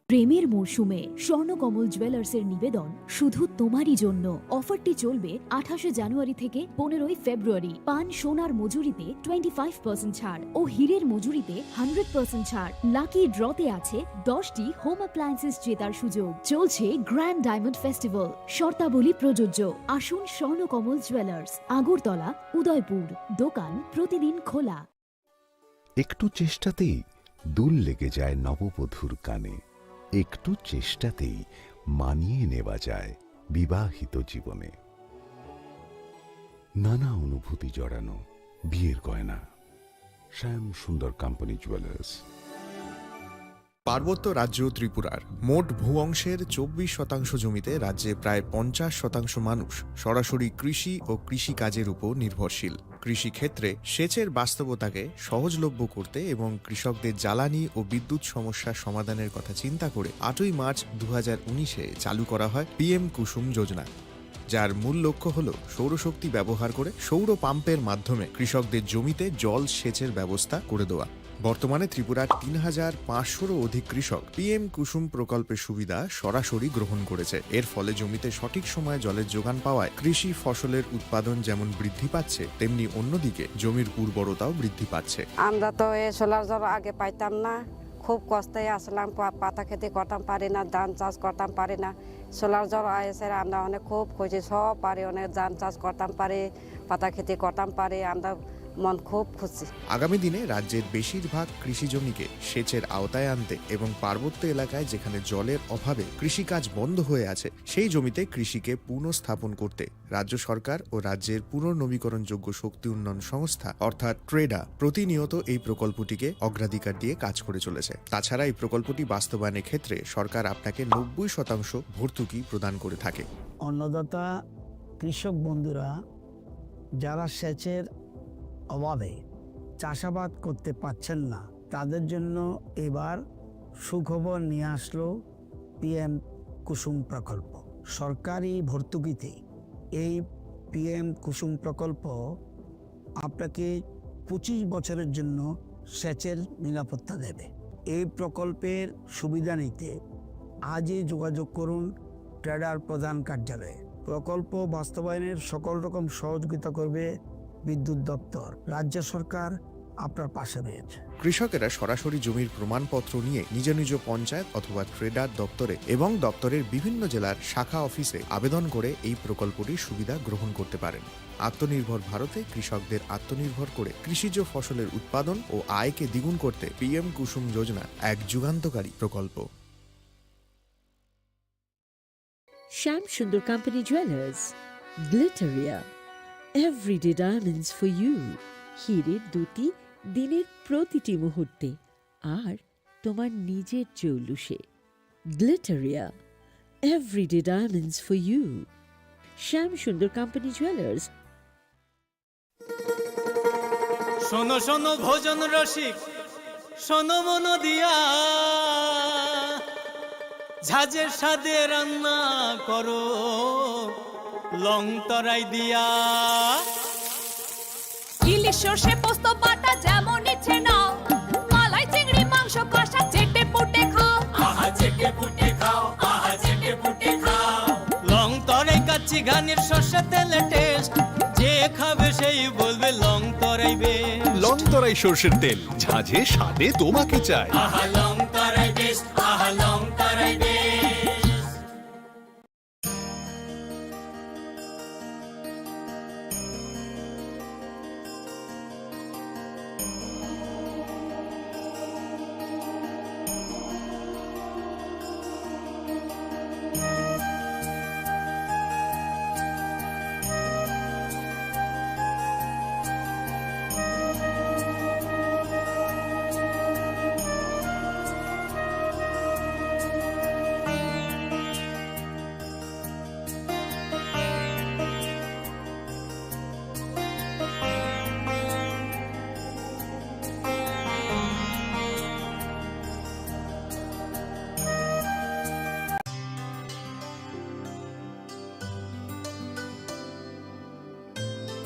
প্রেমের মরশুমে স্বর্ণকমল জুয়েলার্সের নিবেদন শুধু তোমারই জন্য। অফারটি চলবে আঠাশে জানুয়ারি থেকে পনেরোই ফেব্রুয়ারি। পান সোনার মজুরিতে টোয়েন্টি ফাইভ পার্সেন্ট ছাড় ও হীরের মজুরিতে হান্ড্রেড পার্সেন্ট ছাড়। লাকি ড্রতে আছে দশটি হোম অ্যাপ্লায়েন্সেস জেতার সুযোগ। চলছে গ্র্যান্ড ডায়মন্ড ফেস্টিভ্যাল, শর্তাবলী প্রযোজ্য। আসুন স্বর্ণকমল জুয়েলার্স, আগরতলা, উদয়পুর। দোকান প্রতিদিন খোলা। একটু চেষ্টাতেই দুল লেগে যায় নববধূর কানে, একটু চেষ্টাতেই মানিয়ে নেওয়া যায় বিবাহিত জীবনে। নানা অনুভূতি জড়ানো বিয়ের গয়না। শ্যাম সুন্দর কোম্পানি জুয়েলার্স। পার্বত্য রাজ্য ত্রিপুরার মোট ভূ অংশের চব্বিশ শতাংশ জমিতে রাজ্যে প্রায় পঞ্চাশ শতাংশ মানুষ সরাসরি কৃষি ও কৃষিকাজের উপর নির্ভরশীল। কৃষিক্ষেত্রে সেচের বাস্তবতাকে সহজলভ্য করতে এবং কৃষকদের জ্বালানি ও বিদ্যুৎ সমস্যা সমাধানের কথা চিন্তা করে আটই মার্চ দু হাজার উনিশে চালু করা হয় পিএম কুসুম যোজনা, যার মূল লক্ষ্য হল সৌরশক্তি ব্যবহার করে সৌর পাম্পের মাধ্যমে কৃষকদের জমিতে জল সেচের ব্যবস্থা করে দেওয়া। বর্তমানে ত্রিপুরার তিন হাজার পাঁচশোরও অধিক কৃষক পিএম কুসুম প্রকল্পের সুবিধা সরাসরি গ্রহণ করেছে। এর ফলে জমিতে সঠিক সময়ে জলের যোগান পাওয়ায় কৃষি ফসলের উৎপাদন যেমন বৃদ্ধি পাচ্ছে, তেমনি অন্যদিকে জমির উর্বরতাও বৃদ্ধি পাচ্ছে। আমরা তো এই সোলার জল আগে পাইতাম না, খুব কষ্টে আসলাম, পা-, পাতা খেতে করতাম পারি না, ধান চাষ করতাম পারি না। সোলার জল এসে আমরা অনেক খুব খুশি, সব পারি, অনেক ধান চাষ করতাম পারি, পাতা খেতে করতাম পারি, আমরা মন খুব খুশি। আগামী দিনে রাজ্যের বেশিরভাগ কৃষি জমিকে সেচের আওতায় আনতে এবং পার্বত্য এলাকায় যেখানে জলের অভাবে কৃষিকাজ বন্ধ হয়ে আছে, সেই জমিতে কৃষিকে পুনঃস্থাপন করতে রাজ্য সরকার ও রাজ্যের পুনর্নবীকরণযোগ্য শক্তি উন্নয়ন সংস্থা অর্থাৎ ট্রেডা প্রতিনিয়ত এই প্রকল্পটিকে অগ্রাধিকার দিয়ে কাজ করে চলেছে। তাছাড়া এই প্রকল্পটি বাস্তবায়নের ক্ষেত্রে সরকার আপনাকে নব্বই শতাংশ ভর্তুকি প্রদান করে থাকে। অন্নদাতা কৃষক বন্ধুরা যারা সেচের অভাবে চাষাবাদ করতে পারছেন না, তাদের জন্য এবার সুখবর নিয়ে আসলো পিএম কুসুম প্রকল্প। সরকারি ভর্তুকিতে এই পিএম কুসুম প্রকল্প আপনাকে পঁচিশ বছরের জন্য সেচের নিরাপত্তা দেবে। এই প্রকল্পের সুবিধা নিতে আজই যোগাযোগ করুন ট্রেডার প্রধান কার্যালয়ে। প্রকল্প বাস্তবায়নের সকল রকম সহযোগিতা করবে বিদ্যুৎ দপ্তর। রাজ্য সরকার আপনার পাশে রয়েছে। কৃষকেরা সরাসরি জমির প্রমাণপত্র নিয়ে নিজ নিজ পঞ্চায়েত অথবা ট্রেডার দপ্তরে এবং দপ্তরের বিভিন্ন জেলার শাখা অফিসে আবেদন করে এই প্রকল্পটির সুবিধা গ্রহণ করতে পারেন। আত্মনির্ভর ভারতে কৃষকদের আত্মনির্ভর করে কৃষিজ ফসলের উৎপাদন ও আয়কে দ্বিগুণ করতে পিএম কুসুম যোজনা এক যুগান্তকারী প্রকল্প। Shyam Sundar company jewellers, Glitteria, everyday diamonds for you. হীরের দ্যুতি দিনের প্রতিটি মুহূর্তে, আর তোমার নিজের জৌলুসে। Glitteria, everyday diamonds for you. Shyam Sundar company jewellers. শোনো শোনো ভোজন রসিক, শোনো মন দিয়া, ঝাঁঝের স্বাদে রান্না করো লং তরাই দিয়া। ইলিশ সর্ষে পোস্ত বাটা যেমন ইচ্ছে নাও, মালাই চিংড়ি মাংস কষা চেটে পুটে খাও। আহা চেটে পুটে খাও, আহা চেটে পুটে খাও। লং তরাই কাচ্চি ঘানির সর্ষে তেলে টেস্ট, যে খাবে সেই বলবে Longtharai best. Longtharai সর্ষের তেল, ঝাঁঝে স্বাদে তোমাকে চাই। আহা লং তরাই বেস্ট, আহা Longtharai best.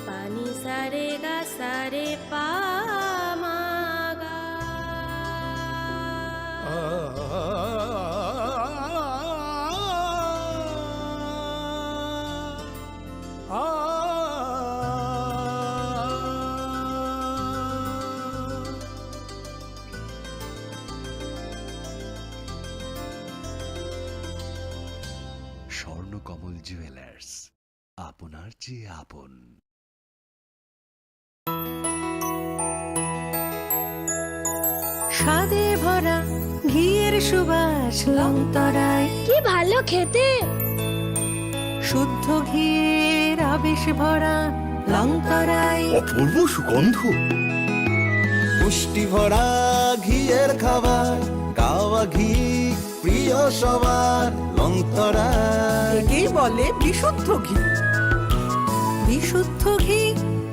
Pani sare ga sare pa ma ga. Swarnakamal jewellers, আপনার চেয়ে আপন। স্বাদে ভরা ঘিয়ের সুবাস লংতরাই। কি ভালো খেতে! শুদ্ধ ঘিয়ের আবেশ ভরা লংতরাই। অপূর্ব সুগন্ধ। পুষ্টি ভরা ঘিয়ের খাবার, কাওয়া ঘি প্রিয় সবার লংতরাই। একেই বলে বিশুদ্ধ ঘি। বিশুদ্ধ ঘি,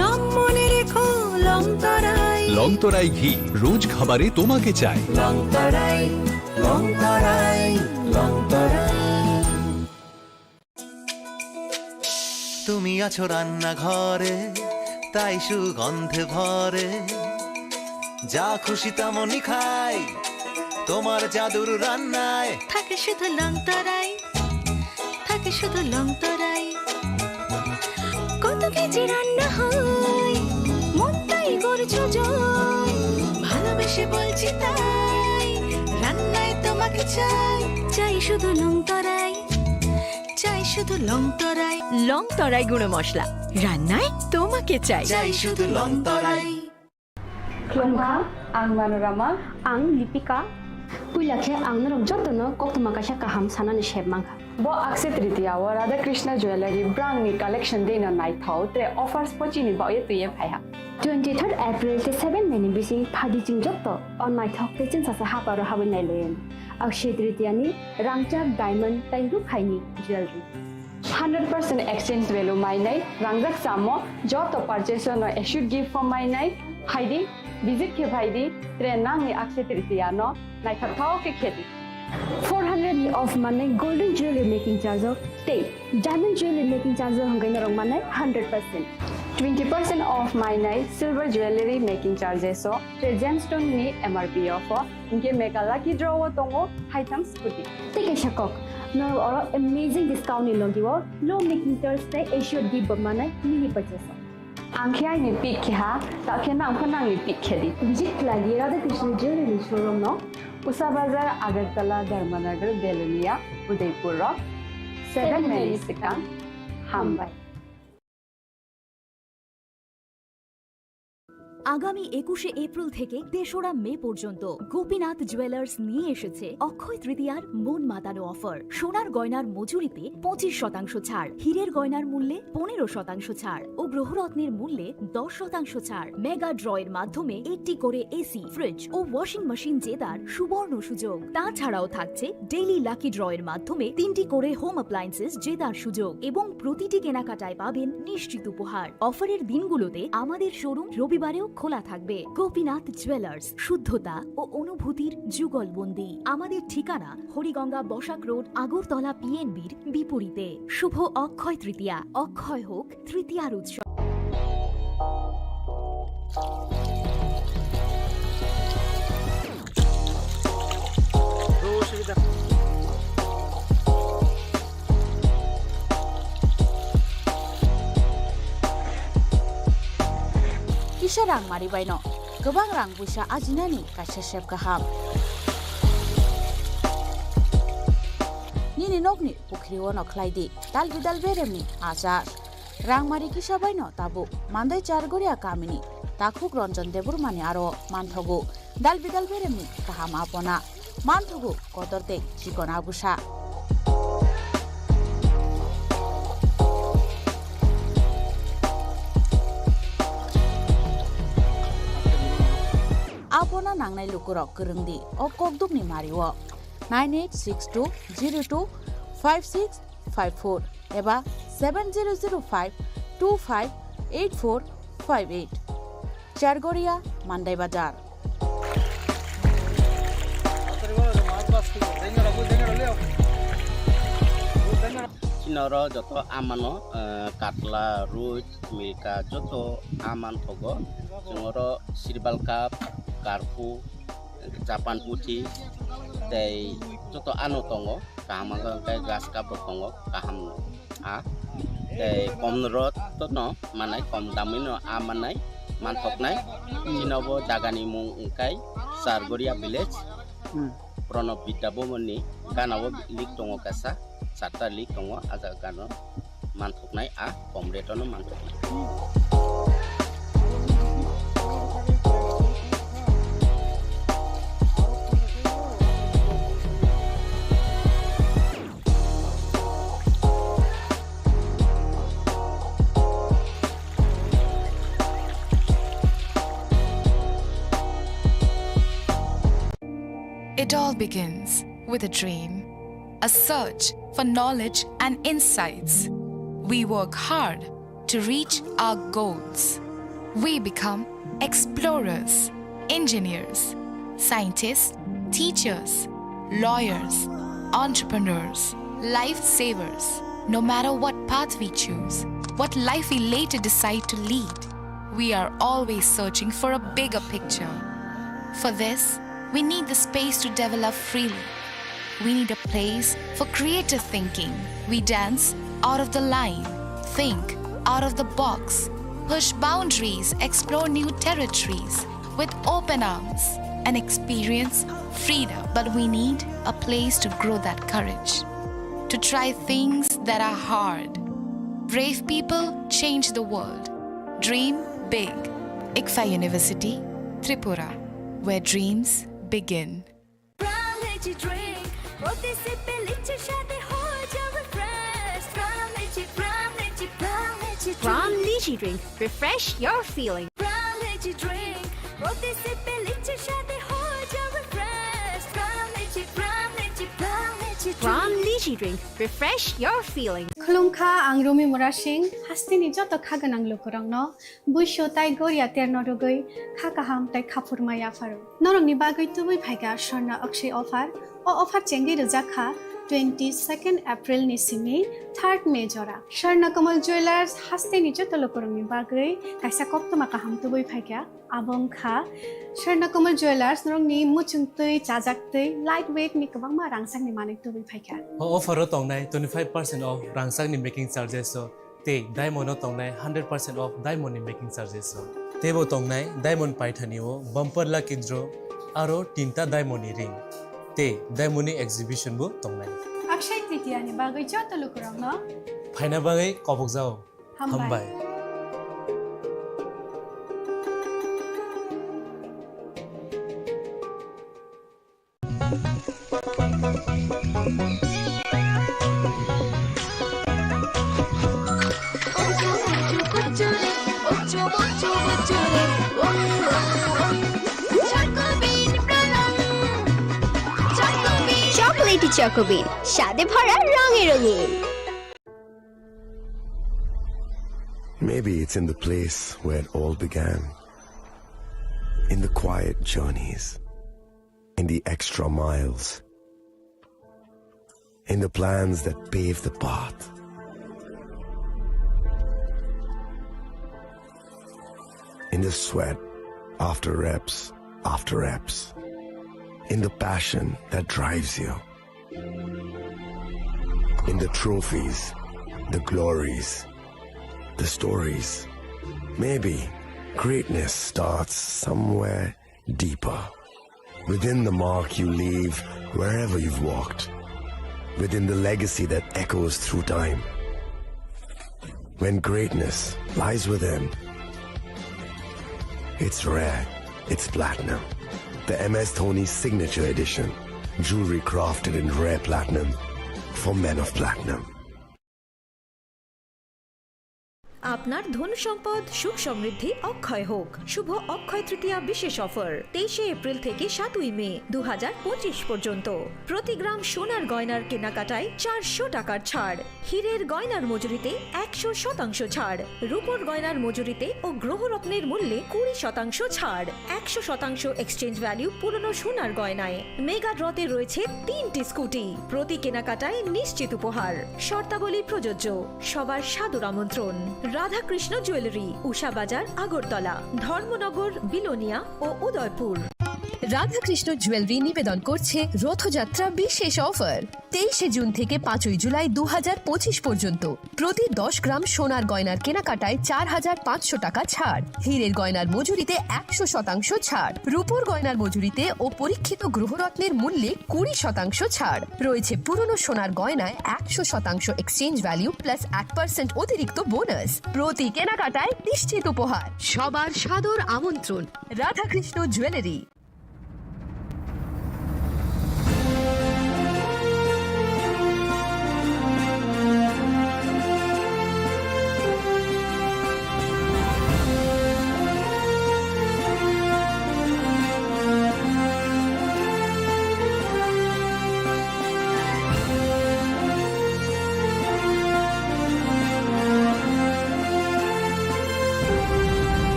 নাম মনে রেখো লংতরাই। লংতরাই ঘি, রোজ খাবারে তোমাকে চাই। লংতরাই, লংতরাই, লংতরাই। তুমি আছো রান্নাঘরে, তাই সুগন্ধে ভরে। যা খুশি তেমনই খাই, তোমার জাদুর রান্নায়। থাকে শুধু লংতরাই, থাকে শুধু লংতরাই। কত কেজি রান্না হয়, মনটাই করছো জয়। ভালোবেসে বলছি তাই, রান্নায় তোমাকে চাই। চাই শুধু লংতরাই, চাই শুধু লংতরাই। লংতরাই গুঁড়ো মশলা, রান্নায় তোমাকে চাই। চাই শুধু লংতরাই। Khulumkha, ang Manorama. Ang Lipika. Puila khe ang norok jotono koktwma kaisa kaham sanani sep mankha. Bo Akshaya Tritiya o Radha Krishna Jewellery brand ni collection dei no naithok tre offers bo chini bagwi twiwi phaiha. Twenty third April tei seven May ni bising phaidi chwng joto o naithok tei chwngsacha haparo habwi nailaio. Akshaya Tritiya ni rangchak diamond tei rukhaini jewellery. Hundred percent exchange value mainai, rangjak chamo joto purchase no assured gift form mainai, phaidi, visit khe phaidi, tre nangni Akshaya Tritiya no naithok thok khe khedi. Four hundred ni off manwi golden jewelry making Charge o tei diamond jewelry making charge o hwnkhe norok mannai hundred percent. Twenty percent off mainai silver jewelry making charges o tei gemstone ni M R P off o, hwnkhe mega lucky draw o tongo haitham scooty. Tei kaisa kok, norok oro amazing discount ni logi o low making charge tei assured gift bo mannai mini purchase o. Ang khe aini pick khe ha, ta khe nang pho nangni pick khe di. Visit khlai di Radha Krishna Jewelry showroom no, Usa Bazar, Agartala, Dharmanagar, Belonia, Udaipur o seven minutes swkang. Hambai. আগামী একুশে এপ্রিল থেকে তেসরা মে পর্যন্ত গোপীনাথ জুয়েলার্স নিয়ে এসেছে অক্ষয় তৃতীয়ার মন মাতানো অফার। সোনার গয়নার মজুরিতে পঁচিশ শতাংশ ছাড়, হীরের গয়নার মূল্যে পনেরো শতাংশ ছাড় ও গ্রহরত্নের মূল্যে দশ শতাংশ ছাড়। মেগা ড্র এর মাধ্যমে একটি করে এসি, ফ্রিজ ও ওয়াশিং মেশিন জেতার সুবর্ণ সুযোগ। তাছাড়াও থাকছে ডেইলি লাকি ড্র এর মাধ্যমে তিনটি করে হোম অ্যাপ্লায়েন্সেস জেতার সুযোগ এবং প্রতিটি কেনাকাটায় পাবেন নিশ্চিত উপহার। অফারের দিনগুলোতে আমাদের শোরুম রবিবারেও খোলা থাকবে। গোপীনাথ জুয়েলার্স, শুদ্ধতা ও অনুভূতির যুগলবন্দি। আমাদের ঠিকানা হরিগঙ্গা বসাক রোড, আগরতলা পিএনবির বিপরীতে। শুভ অক্ষয় তৃতীয়া, অক্ষয় হোক তৃতীয়ার উৎসব। Kisa rang mari baino kwbang rang buisa ajinani kaisa sep kaham. Nini nokni pukhri ono khlai di dal bidal beremni achar. Rangmari kisa baino tabuk Mandai Chargoria kamini takhuk Ranjan Debbarmani aro manthogo dal bidal beremni kaham apona, manthogo kotor tei chikon abusa. Apona nangnai lukurok kwrwng di o kokdukni mario. Nine eight six two zero two five six five four eba seven zero zero five two five eight four five eight. Chargoria, Mandai Bazar. Chini oro joto amano, eh, katla, ruit, milka, joto aman thogo. Chwng oro sirbal cup, karpu, Japan puthi tei joto ano tongo, kaham wngkha hwnkhe grass cup rok tongo, kaham no. A tei kom rot no manai, kom damwi no a manai, manthoknai. Chini bo jaga ni mung wngkha Chargoria village. Hmm. Pranab Vidya Bhavan ni gana o link tongo kaisa, charta link tongo, a jaga gana o manthoknai, a kom rate o no manthoknai. It all begins with a dream, a search for knowledge and insights. We work hard to reach our goals. We become explorers, engineers, scientists, teachers, lawyers, entrepreneurs, lifesavers. No matter what path we choose, what life we later decide to lead, we are always searching for a bigger picture. For this, we need the space to develop freely. We need a place for creative thinking. We dance out of the line, think out of the box, push boundaries, explore new territories with open arms, and experience freedom. But we need a place to grow that courage, to try things that are hard. Brave people change the world. Dream big. ICFAI University, Tripura, where dreams begin. Pram Lychee Drink, প্রতি সিপে লিচির স্বাদে হয়ে যাও refresh। Pram Lychee, Pram Lychee, Pram Lychee Drink। Pram Lychee Drink, refresh your feeling। Pram Lychee Drink, প্রতি সিপে লিচির স্বাদে হয়ে যাও refresh। Pram Lychee, Pram Lychee, Pram Lychee Drink। Pram Lychee Drink, refresh your feeling। Khulumkha, ang Rumi Murasing, hasteni joto kha gwnang lukurokno. Buisu tai goria terno rwgwi kha kaham tai khaphurma yapharo. Norokni bagwi tubui phaikha Swarna Akshay offer. O offer chengwi rwjak kha Twenty second April ni simi third May jora Swarna Kamal Jewellers hasteni joto lukurokni bagwi kaisa koktwma kaham tubui phaikha. Abo wngkha Swarna Kamal Jewellers norokni muchungtwi, chajaktwi, light weight ni kwbangma rangchakni manwi tubui phaikha. O offer o tongnai twenty five percent off rangchakni making charges o. Tei diamond o tongnai hundred percent off diamond ni making charges o. Teibo tongnai diamond paithani o bumper lucky draw aro tinta diamond ni ring. Tei diamond ni exhibition bo tongnai. Akshay Tritiya ni bagwi joto lukurokno phaina bagwi kobokjao. Hambai. Hambai. Chocolatey Choco Bean, স্বাদে ভরা রঙে রঙিন। Maybe it's in the place where it all began. In the quiet journeys. In the extra miles. In the plans that pave the path. In the sweat after reps, after reps. In the passion that drives you. In the trophies, the glories, the stories. Maybe greatness starts somewhere deeper. Within the mark you leave wherever you've walked. Within the legacy that echoes through time. When greatness lies within, it's rare, it's platinum. The M S Dhoni Signature Edition. Jewelry crafted in rare platinum for men of platinum. আপনার ধন সম্পদ সুখ সমৃদ্ধি অক্ষয় হোক। শুভ অক্ষয় তৃতীয়া বিশেষ অফার তেইশে এপ্রিল থেকে সাতই মে দু হাজার পঁচিশ পর্যন্ত। প্রতি গ্রাম সোনার গয়নার কেনাকাটায় চারশো টাকার ছাড়, হীরের গয়নার মজুরিতে একশো শতাংশ ছাড়, রূপোর গয়নার মজুরিতে ও গ্রহরত্নের মূল্যে কুড়ি শতাংশ ছাড়, একশো শতাংশ এক্সচেঞ্জ ভ্যালু পুরনো সোনার গয়নায়। মেগা ড্রতে রয়েছে তিনটি স্কুটি। প্রতি কেনাকাটায় নিশ্চিত উপহার। শর্তাবলী প্রযোজ্য। সবার সাদর আমন্ত্রণ। রাধাকৃষ্ণ জুয়েলারি, উষা বাজার, আগরতলা, ধর্মনগর, বিলোনিয়া ও উদয়পুর। রাধাকৃষ্ণ জুয়েলারি নিবেদন করছে রথযাত্রা বিশেষ অফার। তেইশে জুন থেকে পাঁচই জুলাই দু হাজার পঁচিশ পর্যন্ত প্রতি দশ গ্রাম সোনার গয়নার কেনাকাটায় চার হাজার পাঁচশো টাকা ছাড়, হীরের গয়নার মজুরিতে একশো শতাংশ ছাড়, রূপোর গয়নার মজুরিতে ও পরীক্ষিত গ্রহরত্নের মূল্যে কুড়ি শতাংশ ছাড়। রয়েছে পুরনো সোনার গয়নায় একশো শতাংশ এক্সচেঞ্জ ভ্যালু প্লাস এক পার্সেন্ট অতিরিক্ত বোনাস। প্রতি কেনাকাটায় নিশ্চিত উপহার। সবার সাদর আমন্ত্রণ Radhakrishna jewellery.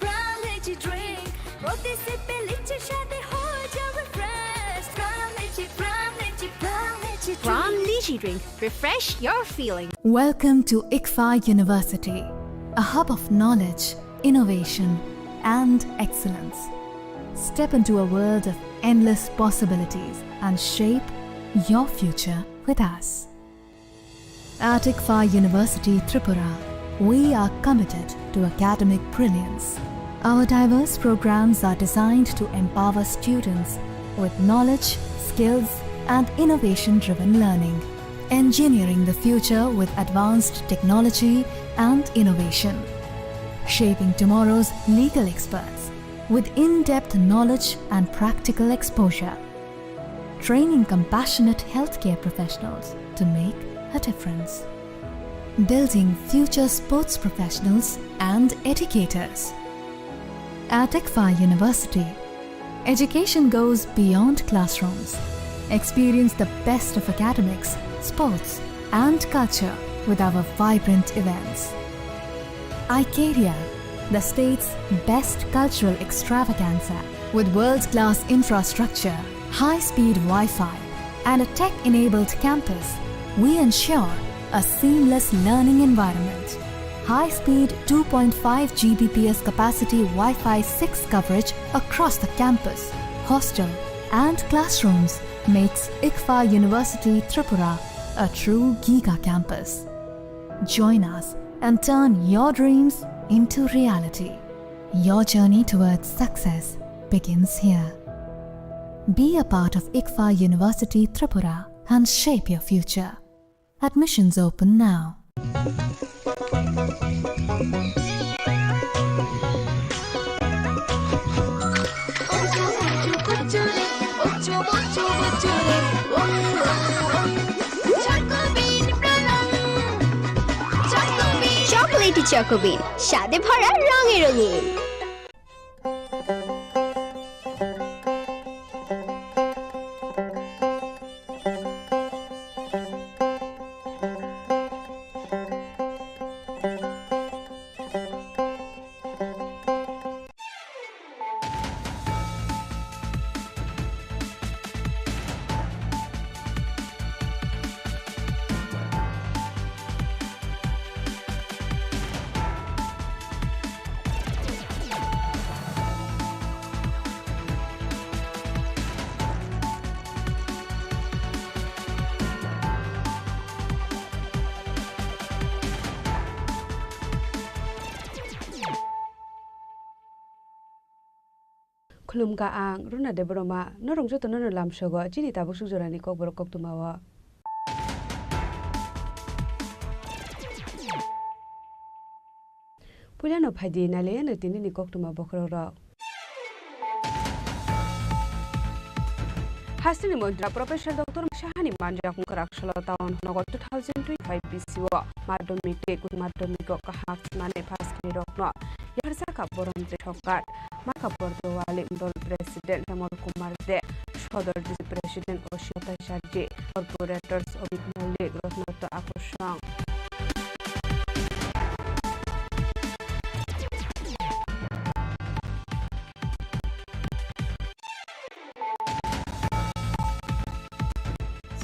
Prime Lychee Drink, প্রতি সিপে লিচির স্বাদে হয়ে যাবে fresh. Prime Lychee, Prime Lychee, Prime Lychee Drink. Prime Lychee Drink, refresh your feeling. Welcome to ICFAI University, a hub of knowledge, innovation, and excellence. Step into a world of endless possibilities and shape your future with us. At ICFAI University Tripura, we are committed to academic brilliance. Our diverse programs are designed to empower students with knowledge, skills, and innovation-driven learning. Engineering the future with advanced technology and innovation. Shaping tomorrow's legal experts with in-depth knowledge and practical exposure. Training compassionate healthcare professionals to make a difference. Building future sports professionals and educators. At ICFAI University, education goes beyond classrooms. Experience the best of academics, sports, and culture with our vibrant events. iCareer, the state's best cultural extravaganza. With world-class infrastructure, high-speed Wi-Fi, and a tech-enabled campus, we ensure a seamless learning environment. High-speed two point five G B P S capacity Wi-Fi six coverage across the campus, hostel, and classrooms makes ICFA University Tripura a true giga campus. Join us and turn your dreams into reality. Your journey towards success begins here. Be a part of ICFA University Tripura and shape your future. Admissions open now. Chocolatey Choco Bean, স্বাদে ভরা রঙে রঙিন। Khulumkha ang Runa Debbarma, norok jotono no lamsogo chini tabuk suk jorani kokborok koktwmao. Puilano phaidi nailaiano tinini koktwma bokhorokrok. Hasteni montri Professor Doctor Sahani manjak kwrak salo town hwnwi two thousand twenty-five B C o madhyamik tei uch madhyamik o kaham manai pass khairokno yarjak borom tei songkar. Maka Bordo Wali Mandal President Hemal Kumar De, Sodor District President Oshita Charji, Corporators Obit Malik, Rotnotto Akorsong.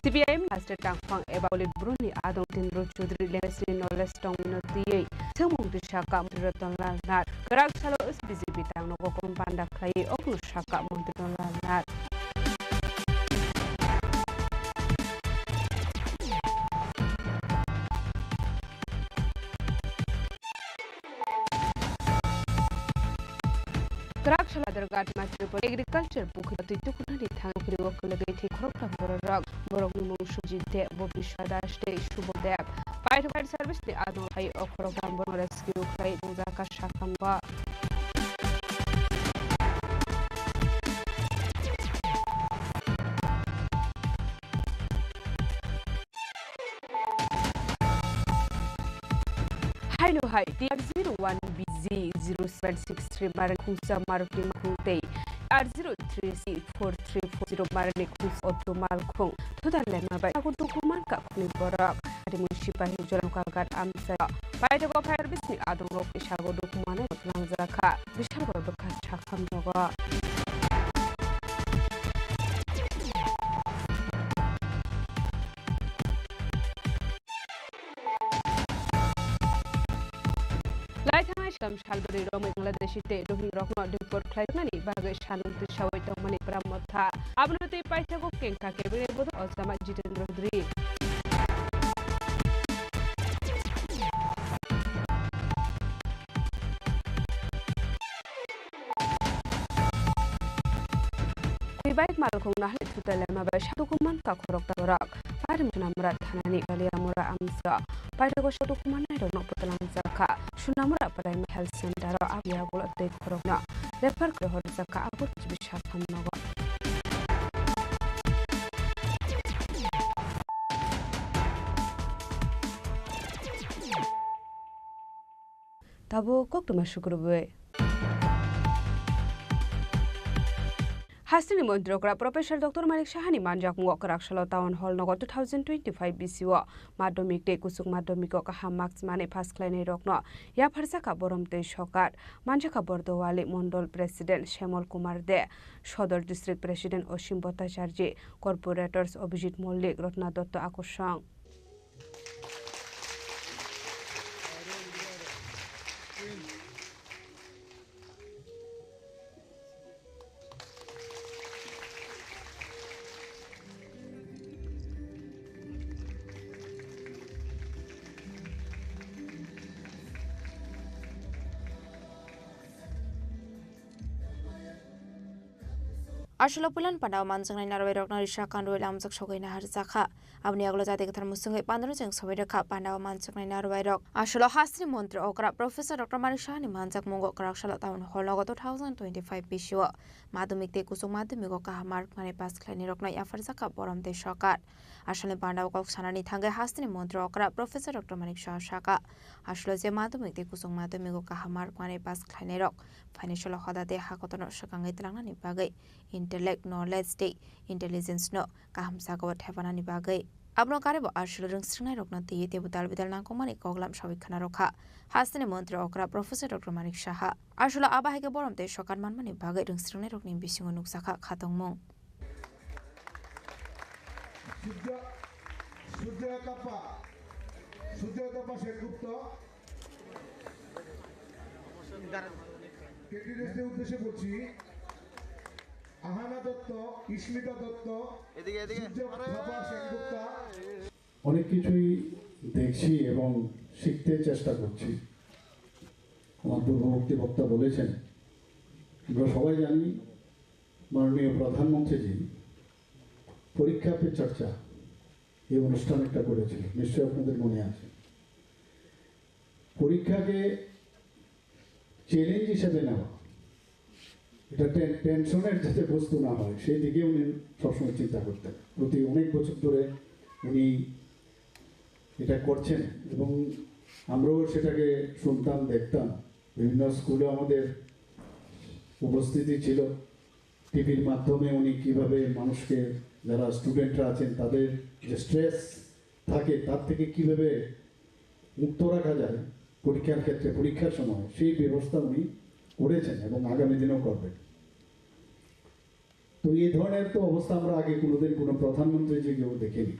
C P I M Master Tangphang eba Polit Bruni Adong Tendro Chaudhary Legacy Knowledge Tongwino Tiyei Sengmung Twi Saka Mantri Ratan Lal Nath. Kwrak salo S B J P tangno kokom panda khlaiwi okno saka Mantri Ratan Lal Nath. Kwrak salo Badharghat Machipur Agriculture Pukhri twi tukunani thang pukhri o kwlwgwi thwi khoroktham bororok. Borokni mung Sujit De, Bobiswa Das tei Subodh Deb. Paithak Fire Service ni adong hai o khoroktham borok rescue khlai nangjakha sakhambo. Haino hai T R zero one B G zero seven six three marni khungsa Maruti malkhung tei R zero three C four three four zero marni khungsa auto malkhung thuda lema bai sago dukuman kakhungni borok. Harimung sipahi Joram Kalgat amchai paithago fire bisni adongrok isago dukumanai twlangjakha. Bisal borok bwkha sakham nogo. Lai thangnai Slam salbwrwi romwi Bangladeshi tei Rohingyarokno deport khlainani bagwi sanung twisawi tongmani pramotha. Abono tei paithago kengkha cabinet bodol Osama Jitendra Chaudhary. Khuibai malkhung nahali thutai lema bai sadukuman kakhorok taborok. Parim Sonamura thanani Kaliamura amsa paithago sadukumanai rokno pwtwlangjakha. Sonamura Primary Health Center o aboni yagulo tei khorokno refer khlai horjakha, abo twibi sakham nogo. Tabuk koktwma sukrubwi. Hasteni Montri okra Professor Doctor Manik Sahani manjakmungo kwraksalo Town Hall nogo two thousand twenty-five B C o madhyamik tei kuchuk madhyamiko kaham marks manwi pass khlainairokno yapharjakha Borom tei Sokat, manjakha Bordowali Mondol President Shyamol Kumar De, Sodor District President Osim Bhattacharjee, Corporators Abhijit Mollik, Ratna Dotto Akorsong. Aswkno puilan pandao manjaknai narwai rokno risa kanrwi lamjak sogwi naharjakha. Aboni yagulo jati kwthar mwswngwi pandano cheng sogwi rwkha pandao manjaknai narwai rok. Aswkno hasteni montri okra Professor Doctor Manik Sahani manjakmungo kwraksalo Town Hall nogo two thousand twenty-five B C o madhyamik tei kuchuk madhyamiko kaham mark manwi pass khlainairokno yapharjakha Borom tei Sokat. Aswkni pandao kok sanani thangwi hasteni montri okra Professor Doctor Manik Saha sakha, aswkno je madhyamik tei kuchuk madhyamiko kaham mark manwi pass khlainairok financial hoda tei hakotorno swkangwi twlangnani bagwi intellect, knowledge tei intelligence no kaham jagao thepanani bagwi. Abono karwi bo aswkno rwngsrwngnairokno twiwi teibo dal bidal nangkukmani koklam sawi khna rwkha hasteni montri okra Professor Doctor Manik Saha. Aswkno abo hai khe Borom tei Sokat manmani bagwi rwngsrwngnairokni bisingo nukjakha khatungmung. Surya, Surya Tapa, Surya Tapa Sengupta, ক্যান্ডিডেটদের উদ্দেশ্যে বলছি, আহানা দত্ত, ইস্মিতা দত্ত, এদিকে, এদিকে। সূর্য আরে! থাপা সেনগুপ্তা। অনেক কিছুই দেখছি এবং শিখতে চেষ্টা করছি। আমার পূর্ববর্তী বক্তা বলেছেন, আমরা সবাই জানি মাননীয় প্রধানমন্ত্রীজি পরীক্ষা পে চর্চা এই অনুষ্ঠান একটা করেছিল, নিশ্চয়ই আপনাদের মনে আছে। পরীক্ষাকে চ্যালেঞ্জ হিসেবে নেওয়া, এটা টেন-, টেনশনের যাতে বস্তু না হয়, সেই দিকে উনি সবসময় চিন্তা করতেন। প্রতি অনেক বছর ধরে উনি এটা করছেন এবং আমরাও সেটাকে শুনতাম, দেখতাম। বিভিন্ন স্কুলে আমাদের উপস্থিতি ছিল। টিভির মাধ্যমে উনি কিভাবে মানুষকে, যারা স্টুডেন্টরা আছেন, তাদের যে স্ট্রেস থাকে, তার থেকে কিভাবে মুক্ত রাখা যায় পরীক্ষার ক্ষেত্রে, পরীক্ষার সময়, সেই ব্যবস্থা উনি করেছেন এবং আগামী দিনেও করবেন। তো এই ধরনের তো অবস্থা আমরা আগে কোনোদিন কোনো প্রধানমন্ত্রী যে কেউ দেখিনি।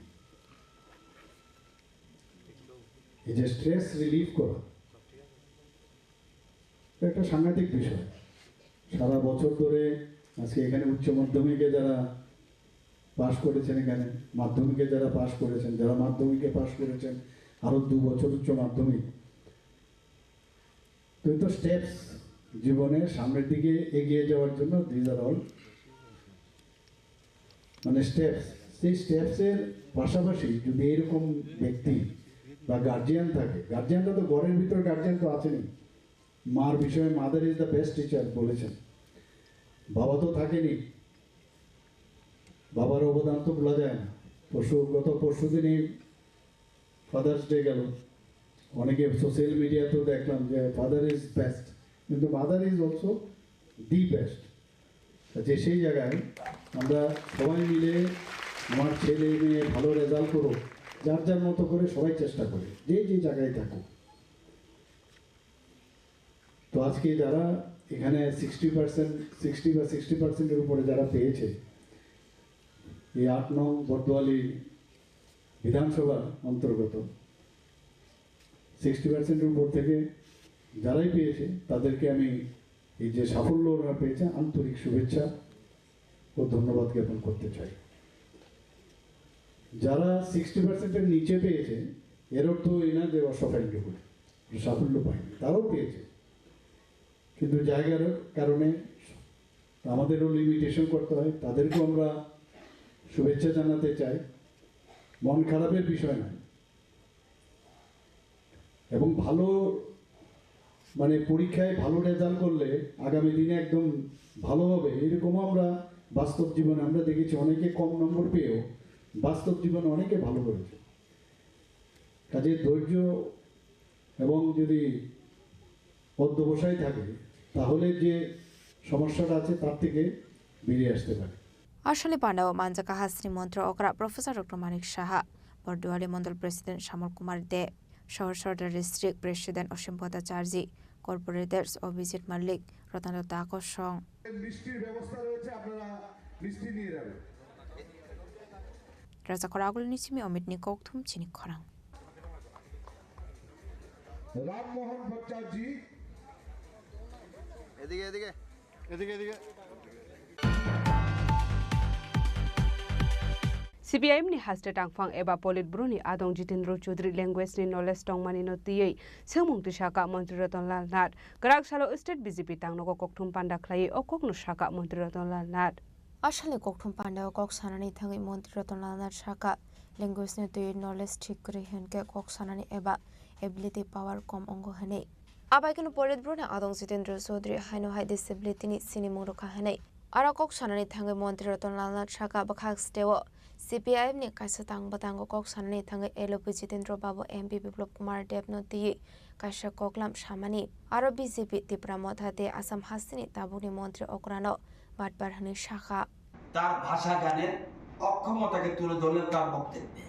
এই যে স্ট্রেস রিলিফ করা, এটা একটা সাংঘাতিক বিষয়। সারা বছর ধরে আজকে এখানে উচ্চ মাধ্যমিকে যারা পাশ করেছেন, এখানে মাধ্যমিকে যারা পাশ করেছেন, যারা মাধ্যমিকে পাশ করেছেন, আরো দু বছর উচ্চ মাধ্যমিক, তো এই তো স্টেপস জীবনে সামনের দিকে এগিয়ে যাওয়ার জন্য, দিজ আর অল মানে স্টেপস। সেই স্টেপসের পাশাপাশি যদি এরকম ব্যক্তি বা গার্জিয়ান থাকে, গার্জিয়ানরা তো ঘরের ভিতর গার্জিয়ান তো আছেনই, মার বিষয়ে "Mother is the best teacher" বলেছেন। বাবা তো থাকেনি, বাবার অবদান তো ভোলা যায় না। পরশু, গত পরশু দিনই ফাদার্স ডে গেল, অনেকে সোশ্যাল মিডিয়াতেও দেখলাম যে "Father is best", কিন্তু "Mother is also the best"। যে সেই জায়গায় আমরা সবাই মিলে আমার ছেলে মেয়ে ভালো রেজাল্ট করুক, যার যার মতো করে সবাই চেষ্টা করে, যে যে জায়গায় থাকুক। তো আজকে যারা এখানে সিক্সটি পার্সেন্ট, সিক্সটি বা সিক্সটি পার্সেন্টের উপরে যারা পেয়েছে, এই আট নং বর্দোয়ালি বিধানসভার অন্তর্গত সিক্সটি পার্সেন্টের উপর থেকে যারাই পেয়েছে, তাদেরকে আমি এই যে সাফল্য ওনারা পেয়েছে, আন্তরিক শুভেচ্ছা ও ধন্যবাদ জ্ঞাপন করতে চাই। যারা সিক্সটি পার্সেন্টের নিচে পেয়েছে, এর অর্থ এই না যে অসাফল্য করে, সাফল্য পায়নি, তারাও পেয়েছে, কিন্তু জায়গার কারণে আমাদেরও লিমিটেশন করতে হয়, তাদেরকেও আমরা শুভেচ্ছা জানাতে চাই। মন খারাপের বিষয় নয়, এবং ভালো, মানে, পরীক্ষায় ভালো রেজাল্ট করলে আগামী দিনে একদম ভালো হবে, এরকমও আমরা বাস্তব জীবনে আমরা দেখেছি। অনেকে কম নম্বর পেয়েও বাস্তব জীবনে অনেকে ভালো করেছে। কাজে ধৈর্য এবং যদি অধ্যবসায় থাকে, তাহলে যে সমস্যাটা আছে, তার থেকে বেরিয়ে আসতে পারে। Aswkni pandao manjakha hasteni montri okra Professor Doctor Manik Saha, Borduali Mondol President Shamol Kumar De, Sohor Sordar District President Osim Bhattacharjee, Corporators Abhijit Malik, Ratan Datta kosong. মিষ্টির ব্যবস্থা রয়েছে, আপনারা মিষ্টি নিয়ে যাবেন। Rajakhor Agulini simi Omitni kokthum chini khorang. Rammohan ভট্টাচার্য। এদিকে, এদিকে। এদিকে, এদিকে। C P I M ni haste tangphang eba Politburo ni adong Jitendra Chaudhary language ni knowledge tongmani no twiwi swngmung tisaka Montri Ratan Lal Nath. Kwrak salo state B J P tangnogo kokthum panda khlaiwi o kokno saka Montri Ratan Lal Nath. Asalni kokthum pandao kok sanani thangwi Montri Ratan Lal Nath saka, language ni twi knowledge thik kwrwi hinkhe kok sanani eba ability power kom wngo hwnwi. Abaikeno Politburo ni adong Jitendra Chaudhary haino hai disability ni sinimung rwkha hwnwi. Aro kok sanani thangwi Montri Ratan Lal Nath saka bwkhak steo C P I M ni kaisa tang bwtango kok sanani thangwi L O P Jitendra Babu, M P Biplab Kumar Deb no twiwi kaisa koklam samani. Aro B J P Tipra Motha tei Assam hasteni tabukni montri okrano batbar hwnwi sakha. তার ভাষা জ্ঞানের অক্ষমতাকে তুলে ধরলেন তার বক্তব্যে।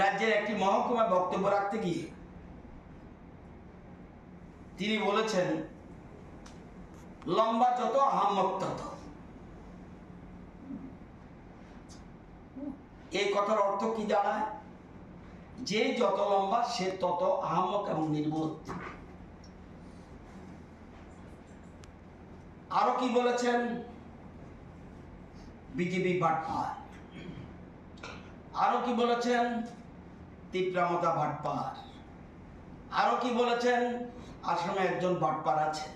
রাজ্যের একটি মহকুমায় বক্তব্য রাখতে গিয়ে তিনি বলেছেন, "লম্বা যত আহাম্মক তত।" এই কথার অর্থ কি দাঁড়ায়? যে যত লম্বা সে তত আহাম্মক এবং নির্বোধ। আরো কি বলেছেন? বিজেপি বাটপার। আরো কি বলেছেন? তিপ্রামতা বাটপার। আরো কি বলেছেন? আসামে একজন বাটপার আছে,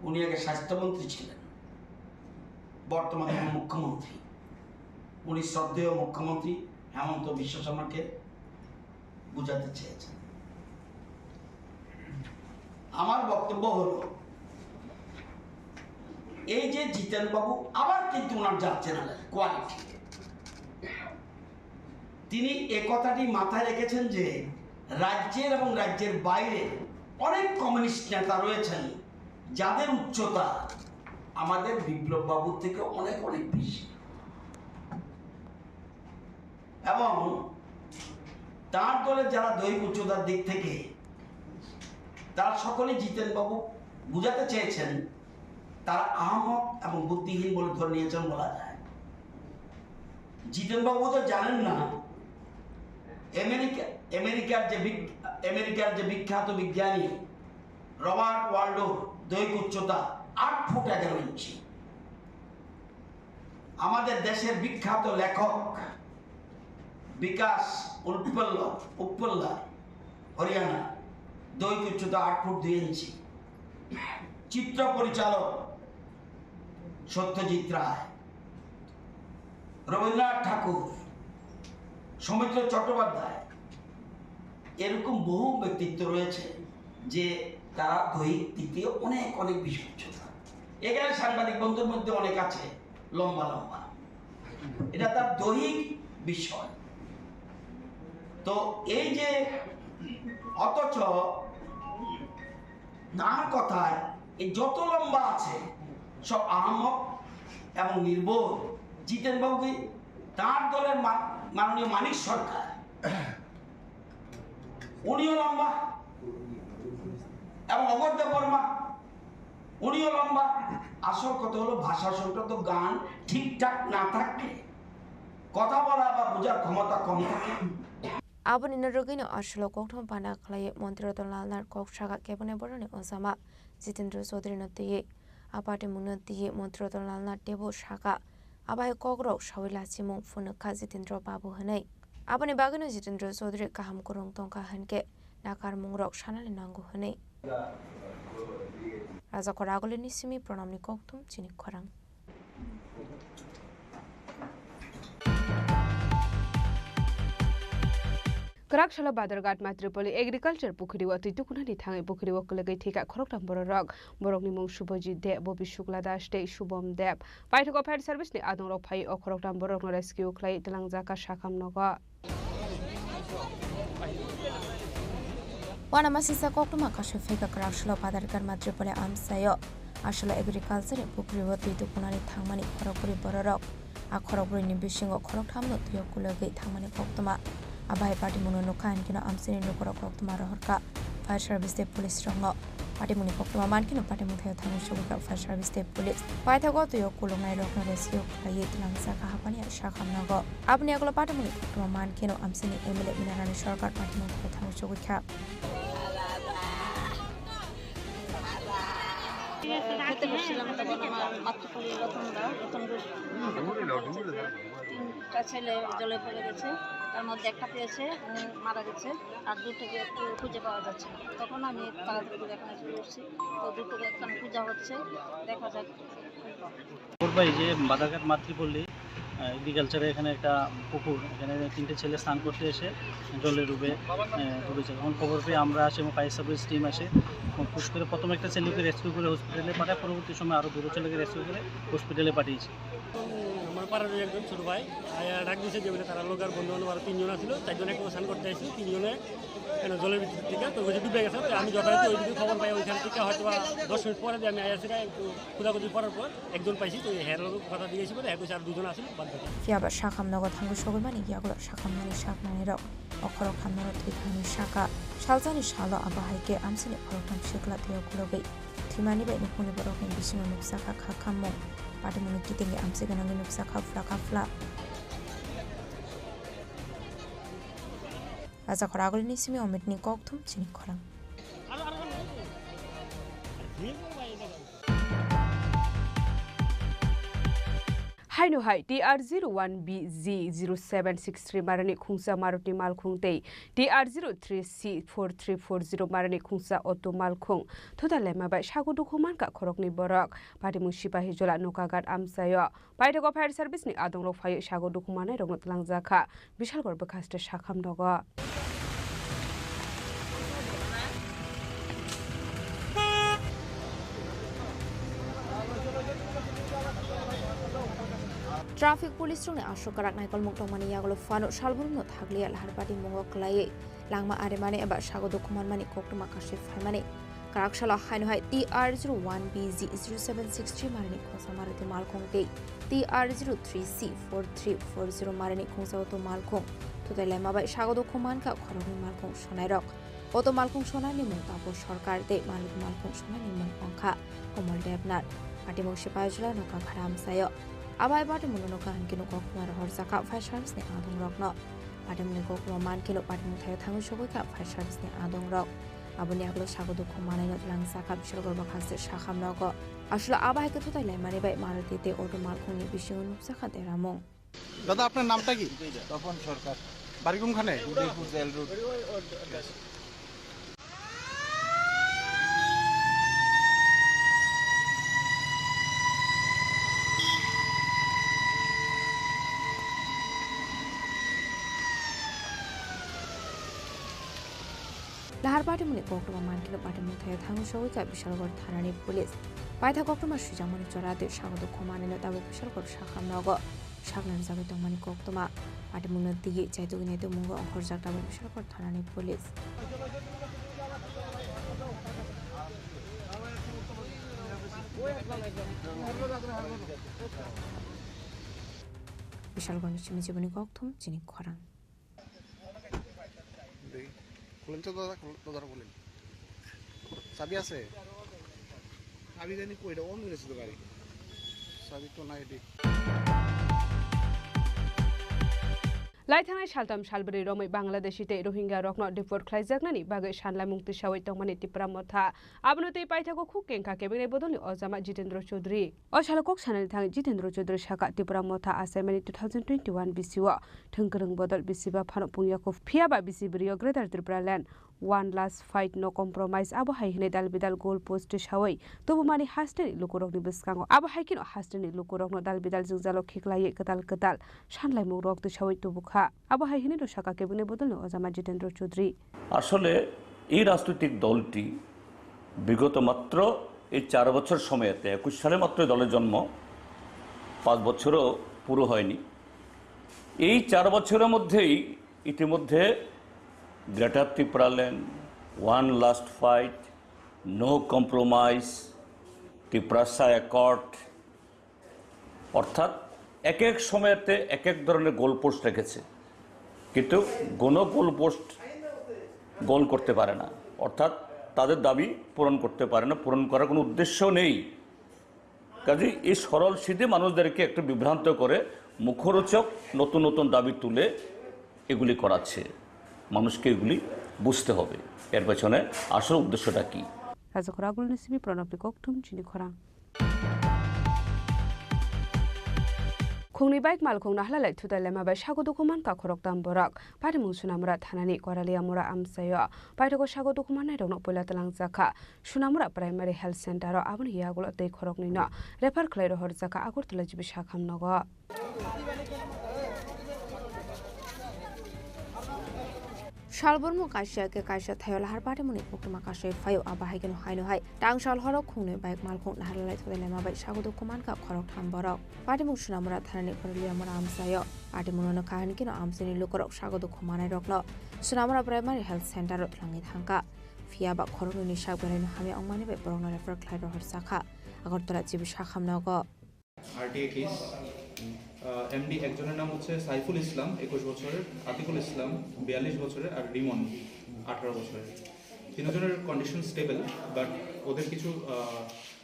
উনি আগে স্বাস্থ্যমন্ত্রী ছিলেন, বর্তমানে মুখ্যমন্ত্রী। উনি শ্রদ্ধেয় মুখ্যমন্ত্রী হেমন্ত বিশ্ব শর্মাকে বুঝাতে চেয়েছেন। আমার বক্তব্য হলো, এই যে জিতেন বাবু আবার কিন্তু ওনার যাচ্ছে না কোয়ালিটি, তিনি এ কথাটি মাথায় রেখেছেন যে রাজ্যের এবং রাজ্যের বাইরে অনেক কমিউনিস্ট নেতা রয়েছেন, যাদের উচ্চতা আমাদের বিপ্লব বাবুর থেকে অনেক অনেক বেশি। এবং তার দলের যারা দৈহিক উচ্চতার দিক থেকে, তারা সকলেই জিতেন বাবু বুঝাতে চেয়েছেন, তারা আহাম্মক এবং বুদ্ধিহীন বলে ধরে নিয়েছেন বলা যায়। জিতেন বাবু তো জানেন না, আমেরিকা, আমেরিকার যে বিক-, আমেরিকার যে বিখ্যাত বিজ্ঞানী রবার্ট ওয়ালডোর দৈহিক উচ্চতা আট ফুট এগারো ইঞ্চি। আমাদের দেশের বিখ্যাত লেখক বিকাশ উপল্লা, উপল্লা, হরিয়ানা, দৈহিক উচ্চতা আট ফুট দুই ইঞ্চি। চিত্র পরিচালক সত্যজিৎ রায়, রবীন্দ্রনাথ ঠাকুর, সৌমিত্র চট্টোপাধ্যায়, এরকম বহু ব্যক্তিত্ব রয়েছে যে তারা দৈহিক দিক দিয়ে অনেক অনেক বেশি উচ্চতা। এখানে সাংবাদিক বন্ধুর মধ্যে অনেক আছে লম্বা লম্বা, এটা তার দৈহিক বিষয়। তো এই যে, অথচ তার কথায় এই যত লম্বা আছে সব আহাম্মক এবং নির্বোধ। জিতেন বাবু কি তার দলের মা-, মাননীয় মানিক সরকার, উনিও লম্বা, এবং অমর দেববর্মা, উনিও লম্বা। আসল কথা হলো ভাষা সংক্রান্ত জ্ঞান ঠিকঠাক না থাকলে কথা বলা বা বোঝার ক্ষমতা কম থাকে। Aboni norogwino aswlo kokthum panda khlaiwi Montri Ratan Lal Nath kok saka kebengni borokni ojama Jitendra Chaudhary no twiwi. A party mungno twiwi Montri Ratan Lal Nath teibo saka, abai kokrok sawi lachimung phunukha Jitendra Babu hwnwi. Aboni bagwino Jitendra Chaudhary kaham kwrwng tongkha hwnkhe nakarmungrok sanani nango hwnwi. Rajakhor Agulini simi Pranamni kokthum chini khorang. Kwrak salo Badharghat Matripoli Agriculture Pukhuri o twi tukunani thangwi pukhuri o kwlwgwi thwikha khoroktham bororok. Borokni mung Subhajit Deb, Bobi Shukla Das tei Shubham Deb. Paithago fire service ni adongrok phaiwi o khoroktham borokno rescue khlaiwi twlangjakha sakham nogo. Uanamasingcha koktwma kasu phika kwrak salo Badharghat Matripoli amchaio Aswla agriculture ni pukri o twi tukunani thangmani khorokbrwi bororok. A khorokbrwi ni bisingo khorokthamno twi o kulogwi thangmani koktwma. Abai patimungno nukha hinkhe no amchaini lukurok koktwma rohorkha fire service tei police rokno. Patimungni koktwma mankhe no patimung thaio thangwi sogwikha fire service tei police. Paithago twi o kuluknairokno rescue khlaiwi twlangjakha hapani sakhamnogo. Aboni yagulo patimungni koktwma mankhe no amchaini M L A Minarani Sarkar patimung thaio thangwi sogwikha. খেতে বসছিলাম, তখন আমার মাতৃপল্লী রতন দা, রতন ঘোষ, তিনটা ছেলে জলে পড়ে গেছে, তার মধ্যে একটা পেয়েছে, ও মারা গেছে, আর দুটোকে একটু খুঁজে পাওয়া যাচ্ছে না। তখন আমি তাড়াতাড়ি করে এখানে চলে এসেছি। তো দুটোকে এখন খোঁজা হচ্ছে, দেখা যাক। খবর পাই যে বাদাঘাট মাতৃপল্লী এগ্রিকালচারে এখানে একটা পুকুর, এখানে তিনটে ছেলে স্নান করতে এসে জলে ডুবে, আহ, ডুবেছে। তখন খবর পেয়ে আমরা আসি এবং ফায়ার সার্ভিস টিম আসে এবং পুশ করে প্রথমে একটা ছেলেকে রেস্কিউ করে হসপিটালে পাঠায়, পরবর্তী সময় আরও দুটো ছেলেকে রেস্কিউ করে হসপিটালে পাঠিয়েছি। আমার পাড়ার একজন ছোট ভাই আয়া ডাক দিছে যে বলে তারা লোক আর বন্ধু বান্ধব আরো তিনজন আছিল, চারজন একসাথে স্নান করতে আসছিল, তিনজনে কেন জলের ভিতর থেকে তো ওই যে ডুবে গেছে। তো আমি যথারীতি ওইদিকে খবর পাই, ওইখান থেকে হয়তো বা দশ মিনিট পরে যে আমি আয়া সেটা একটু খোঁজাখুঁজি করার পর একজন পাইছি, তো হের কথা দিয়েছি বলে এক আর দুজন আছিল, বাদ বাকি। Phiya ba sakhamnogo thangwi sogwimani yagulo sakhamnani saknanirok o khoroktham norok thwi thangni saka. Salsani salo abo hai khe amchaini khoroktham sikla twi o kulugwi thwimani bai nukhungni borokni bisingo nukjakha kha khammung. Patimungni kitingwi amchai gwnangwi nukjakha phla kha phla. Rajakhor agulini simi Omitni kokthum chini khorang. Haino hai T R zero one B Z zero seven six three marani khungsa Maruti malkhung tei T R zero three C four three four zero marani khungsa auto malkhung thutai laima bai sago dukhu mankha khoroknwi borok. Patimung Sipahijola Nokagat amchaio. Paithago fire service ni adongrok phaiwi sago dukhu mannairokno twlangjakha Bishalgarh bwkhaste sakhamnogo. Traffic police rokni aswk kwrak naikolmung tongmani yagulo phano salbrumno thakliya lahar patimung o kwlaiwi langma arimani eba sago dukhu manmani koktwma kasui phaimani. Kwrak salo haino hai T R zero one B Z zero seven six three marani khungsa Maruti malkhung tei T R zero three C four three four zero marani khungsa auto malkhung thutai laima bai sago dukhu mankha khoroknwi malkhung sonairok. Auto malkhung sonani mung Tapo Sarkar tei Maruti malkhung sonani mung wngkha Komol Debnath. Patimung Sipahijola Nokagat amchaio. Abai patimungno nukha hinkhe no koktwma rohorjakha fire service ni adongrokno. Patimungni koktwma mankhe no patimung thaio thangwi sogwikha fire service ni adongrok. Aboni yagulo sago dukhu mannaino twlangjakha Bishalgarh bwkhaste sakhamnogo. Aswla abo hai khe thutai laimani bai Maruti tei auto malkhungni bisingo nukjakha deramung. দাদা, আপনার নামটা কি? তপন সরকার। বাড়ি কোনখানে? Udaipur jail road. Lahar patimungni koktwma mankhe no patimung thaio thangwi sogwikha Bishalgarh thanani police. Paitha koktwma swijakmani chora tei sago dukhu mannaino tabuk Bishalgarh sakhamnogo saknanjagwi tongmani koktwma. Patimungno twiwi chaitugwi naitukmungo ongkhorjak tabuk Bishalgarh thanani police. Bishalgarhni simi jiboni kokthum chini khorang. দেখি, খুলেন তো দাদা, খুল-, দরজাটা খুলেন। চাবি আছে? চাবি জানি কই, এটা অন হয়ে গেছে তো গাড়ি। চাবি তো নাই, এটি। Lai thangnai saltham salbrwi romwi Bangladeshi tei Rohingya rokno deport khlaijaknani bagwi sanlaimung tisawi tongmani Tipra Motha. Abono tei paithago khuk kengkha kebengni bodolni ojama Jitendra Chaudhary. O salo kok sanani thangwi Jitendra Chaudhary saka, Tipra Motha achaimani two thousand twenty-one bisio thwng kwrwng bodol bisiba phano pungya kho, phiya ba bisi bwrwi o Greater Tripura Land, one last fight, no compromise, abo hai hwnwi dal bidal goal post tisawi tubumani hasteni lukurokni bwskango. Abo hai kheno hasteni lukurokno dal bidal jwngjalo khiklaiwi kwtal kwtal sanlaimung rok tisawi tubukha. Abo hai hwnwi no saka kebengni bodolni ojama Jitendra Chaudhary. আসলে এই রাজনৈতিক দলটি বিগত মাত্র এই চার বছর সময়তে, একুশ সালে মাত্র এই দলের জন্ম, পাঁচ বছরও পুরো হয়নি। এই চার বছরের মধ্যেই ইতিমধ্যে গ্রেটার Tripuraland, one last fight, no compromise, Tiprasa accord, অর্থাৎ এক এক সময়তে এক এক ধরনের গোলপোস্ট রেখেছে, কিন্তু কোনো গোলপোস্ট গোল করতে পারে না, অর্থাৎ তাদের দাবি পূরণ করতে পারে না, পূরণ করার কোনো উদ্দেশ্য নেই। কাজেই এই সরল সিধে মানুষদেরকে একটু বিভ্রান্ত করে মুখরোচক নতুন নতুন দাবি তুলে এগুলি করাচ্ছে। মানুষকে এগুলি বুঝতে হবে, এর পেছনে আসল উদ্দেশ্যটা কী। Rajakhor Agulni simi Pranabni kokthum chini khorang. Khungni bike malkhung nahlalai thutai lema bai sago dukhu mankha khoroktham borok. Patimung Sunamura thanani Koraliamura amchaio. Paithago sago dukhu mannairokno puila twlangjakha Sunamura Primary Health Center o, aboni yagulo tei khoroknwino refer khlai rohorjakha Agartala G B sakham nogo. Salbormo kaisa khe kaisa thaio lahar patimungni koktwma kasui phaio, abo hai kheno haino hai tang sal horo khungnwi bike malkhung naharlai thudai lema bai sago dukhu mankha khoroktham borok. Patimung Sunamura thanani Koraliamura amchaio. Patimungno nokha hinkhe no amchaini lukurok sago dukhu manairokno Sunamura Primary Health Center o twlangwi thangkha. Phiya ba khoroknwini sak belaino hamya wngmani bai borokno refer khlai rohorjakha Agartala G B sakham nogo. RTI case. আহ, MD একজনের নাম হচ্ছে সাইফুল ইসলাম, একুশ বছরের, আতিকুল ইসলাম, বিয়াল্লিশ বছরের, আর রিমন, আঠারো বছরের। তিনজনের কন্ডিশন স্টেবল, বাট ওদের কিছু, আহ,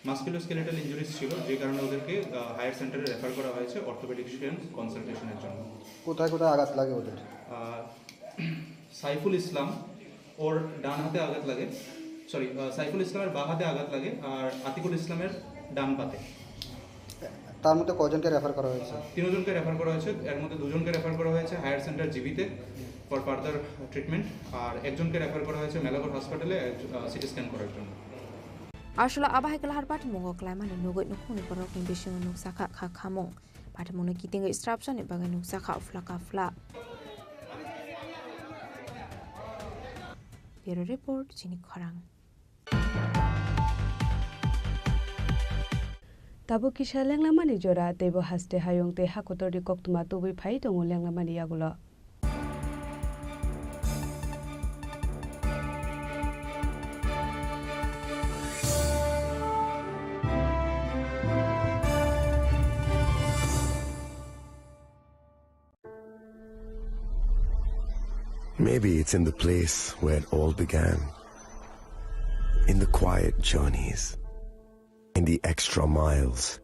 মাসকুলোস্কেলেটাল ইনজুরিজ ছিল, যে কারণে ওদেরকে, আহ, হায়ার সেন্টারে রেফার করা হয়েছে অর্থোপেডিক্সিয়ান কনসালটেশনের জন্য। কোথায় কোথায় আঘাত লাগে ওদের? আহ, সাইফুল ইসলাম, ওর ডান হাতে আঘাত লাগে, সরি, আহ, সাইফুল ইসলামের বাঁ হাতে আঘাত লাগে, আর আতিকুল ইসলামের ডান পাতে। তার মধ্যে কয়জনকে রেফার করা হয়েছে? তিনজনকে রেফার করা হয়েছে, এর মধ্যে দুজনকে রেফার করা হয়েছে হায়ার সেন্টার জিবিতে ফর ফার্দার ট্রিটমেন্ট, আর একজনকে রেফার করা হয়েছে মেলাগড় হসপিটালে, আহ, সিটি স্ক্যান করার জন্য। Aswkla abo hai khe lahar patimung o klaimani nugwi nukhungni borokni bisingo nukjakha kha khamung. Patimungno kitingwi srapjani bagwi nukjakha phlaka phla. Bureau Report, Chini Khorang. Tabuk kisa lenglamani jora, teibo haste hayung tei hakotorni koktwma tubui phai tongo lenglamani yagulo. Maybe it's in the place where it all began. In the quiet journeys. In the extra miles.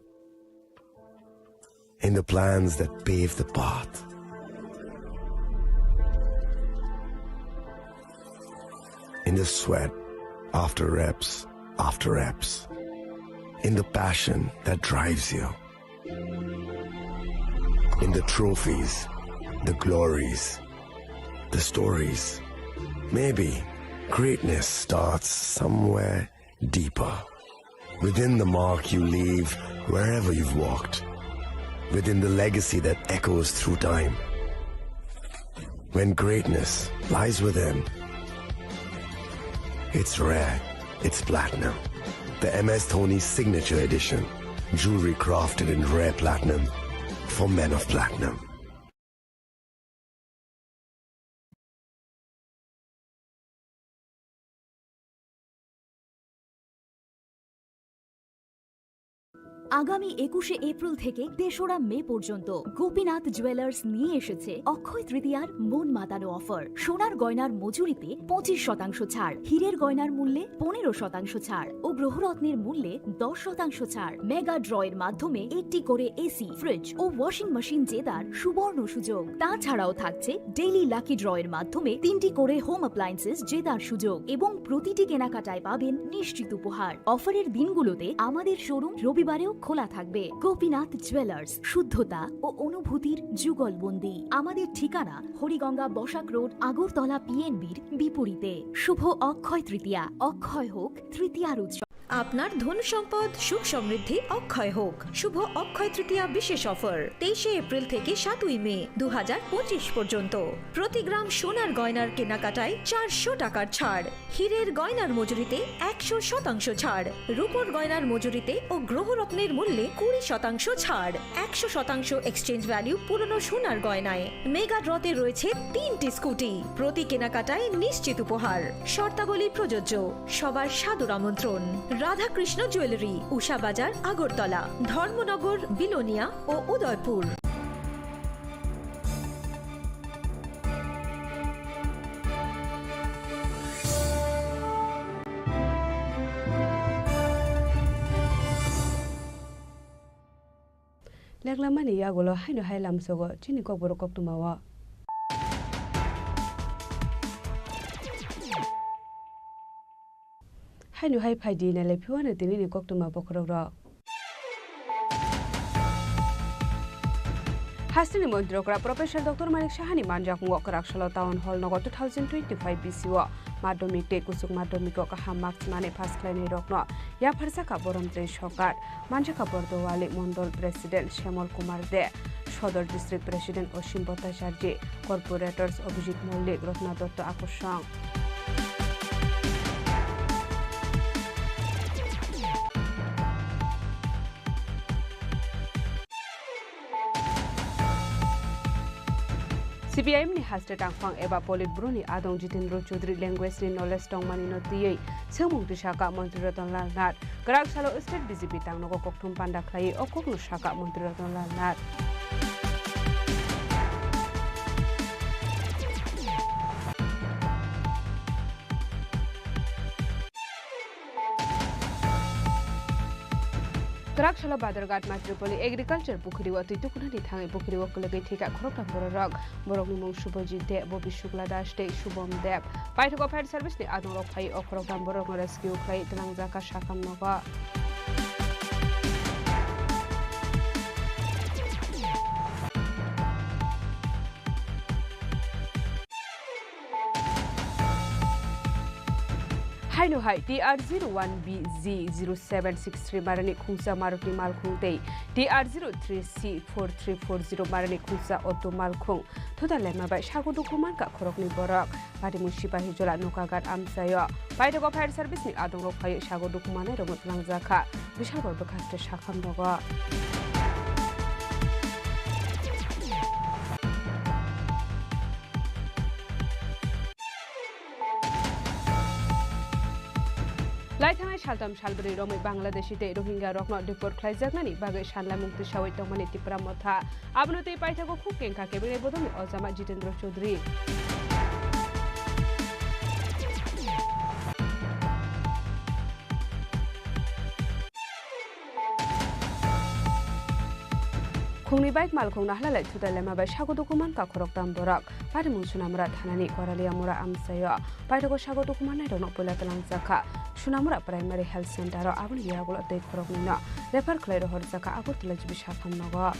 In the plans that pave the path. In the sweat after reps after reps. In the passion that drives you. In the trophies, the glories, the stories. Maybe greatness starts somewhere deeper. Within the mark you leave wherever you've walked. Within the legacy that echoes through time. When greatness lies within, it's rare, it's platinum. The M S Dhoni Signature Edition. Jewelry crafted in rare platinum for men of platinum. আগামী একুশে এপ্রিল থেকে তেসরা মে পর্যন্ত গোপীনাথ জুয়েলার্স নিয়ে এসেছে অক্ষয় তৃতীয়ার মন মাতানো অফার। সোনার গয়নার মজুরিতে পঁচিশ শতাংশ ছাড়, হীরের গয়নার মূল্যে পনেরো শতাংশ ছাড় ও গ্রহরত্নের মূল্যে দশ শতাংশ ছাড়। মেগা ড্রয়ের মাধ্যমে একটি করে এসি, ফ্রিজ ও ওয়াশিং মেশিন জেতার সুবর্ণ সুযোগ। তাছাড়াও থাকছে ডেইলি লাকি ড্রয়ের মাধ্যমে তিনটি করে হোম অ্যাপ্লায়েন্সেস জেতার সুযোগ এবং প্রতিটি কেনাকাটায় পাবেন নিশ্চিত উপহার। অফারের দিনগুলোতে আমাদের শোরুম রবিবারেও খোলা থাকবে। গোপীনাথ জুয়েলার্স, শুদ্ধতা ও অনুভূতির যুগলবন্দি। আমাদের ঠিকানা হরিগঙ্গা বসাক রোড, আগরতলা পিএনবির বিপরীতে। শুভ অক্ষয় তৃতীয়া, অক্ষয় হোক তৃতীয়ার উৎসব। আপনার ধন সম্পদ সুখ সমৃদ্ধি অক্ষয় হোক। শুভ অক্ষয় তৃতীয়া বিশেষ অফার, তেইশে এপ্রিল থেকে সাতই মে দু হাজার পঁচিশ পর্যন্ত। প্রতি গ্রাম সোনার গয়নার কেনাকাটায় চারশো টাকার ছাড়, হীরের গয়নার মজুরিতে একশো শতাংশ ছাড়, রূপোর গয়নার মজুরিতে ও গ্রহরত্নের মূল্যে কুড়ি শতাংশ ছাড়, একশো শতাংশ এক্সচেঞ্জ ভ্যালু পুরনো সোনার গয়নায়। মেগা ড্রতে রয়েছে তিনটি স্কুটি, প্রতি কেনাকাটায় নিশ্চিত উপহার। শর্তাবলী প্রযোজ্য। সবার সাদর আমন্ত্রণ। রাধাকৃষ্ণ জুয়েলারি, উষা বাজার, আগরতলা, ধর্মনগর, বিলোনিয়া ও Udaipur. Leklamani yagulo haino hai lamsogo chini kokborok koktwmao. Haino hai phaidi nailai phiwano tinini koktwma bokhorokrok. Hasteni montri okra Professor Doctor Manik Sahani manjakmungo kwraksalo Town Hall nogo two thousand twenty-five B C o madhyamik tei kuchuk madhyamiko kaham marks mani pass khlainairokno yapharjakha borom tei sokar. Manjakha Bordowali Mondol President Shyamol Kumar De, Sodor District President Osim Bhattacharjee, Corporators Abhijit Mollik, Ratna Dotto Akosong. C P I M ni haste tangphang eba Politburo ni adong Jitendra Chaudhary language ni knowledge tongmani no twiwi swngmung twi sakha Montri Ratan Lal Nath. Kwrak salo state B J P tangnogo kokthum panda khlaiwi o kokno sakha Montri Ratan Lal Nath. Kwrak salo Badharghat Matripoli Agriculture Pukhiri o twi tukunani thangwi pukhiri o kwlwgwi thwikha khoroktham bororok. Borokni mung Subhajit De, Bobi Shukla Das tei Shubham Deb. Paithago fire service ni adongrok phaiwi o khoroktham borokno rescue khlaiwi twlangjakha sakham nogo. Haino hai T R zero one B Z zero seven six three marani khungsa Maruti malkhung tei T R zero three C four three four zero marani khungsa auto malkhung thuda lema bai sago duku mankha khoroknwi borok. Patimung Sipahijola Nokagat amchaio. Paithago fire service ni adongrok phaiwi sago duku manai rokno twlangjakha. Bisal bor bwkhaste sakham nogo. Lai thangnai saltham salbrwi romwi Bangladeshi tei Rohingya rokno deport khlaijaknani bagwi sanlaimung twisawi tongmani Tipra Motha. Abono tei paithago khuk kengkha kebengni bodolni ojama Jitendra Chaudhary. Khungni bike malkhung nahalalai thuda lema bai sago dukuman kakhorok tam borok. Patimung Sunamura thanani Koraliamura amchaio. Paithago sago dukuman nairokno puila twlangjakha. Sunamura Primary Health Center o aboni yagulo tei khoroknwino refer khlai rohorjakha Agartala G B sakham nogo.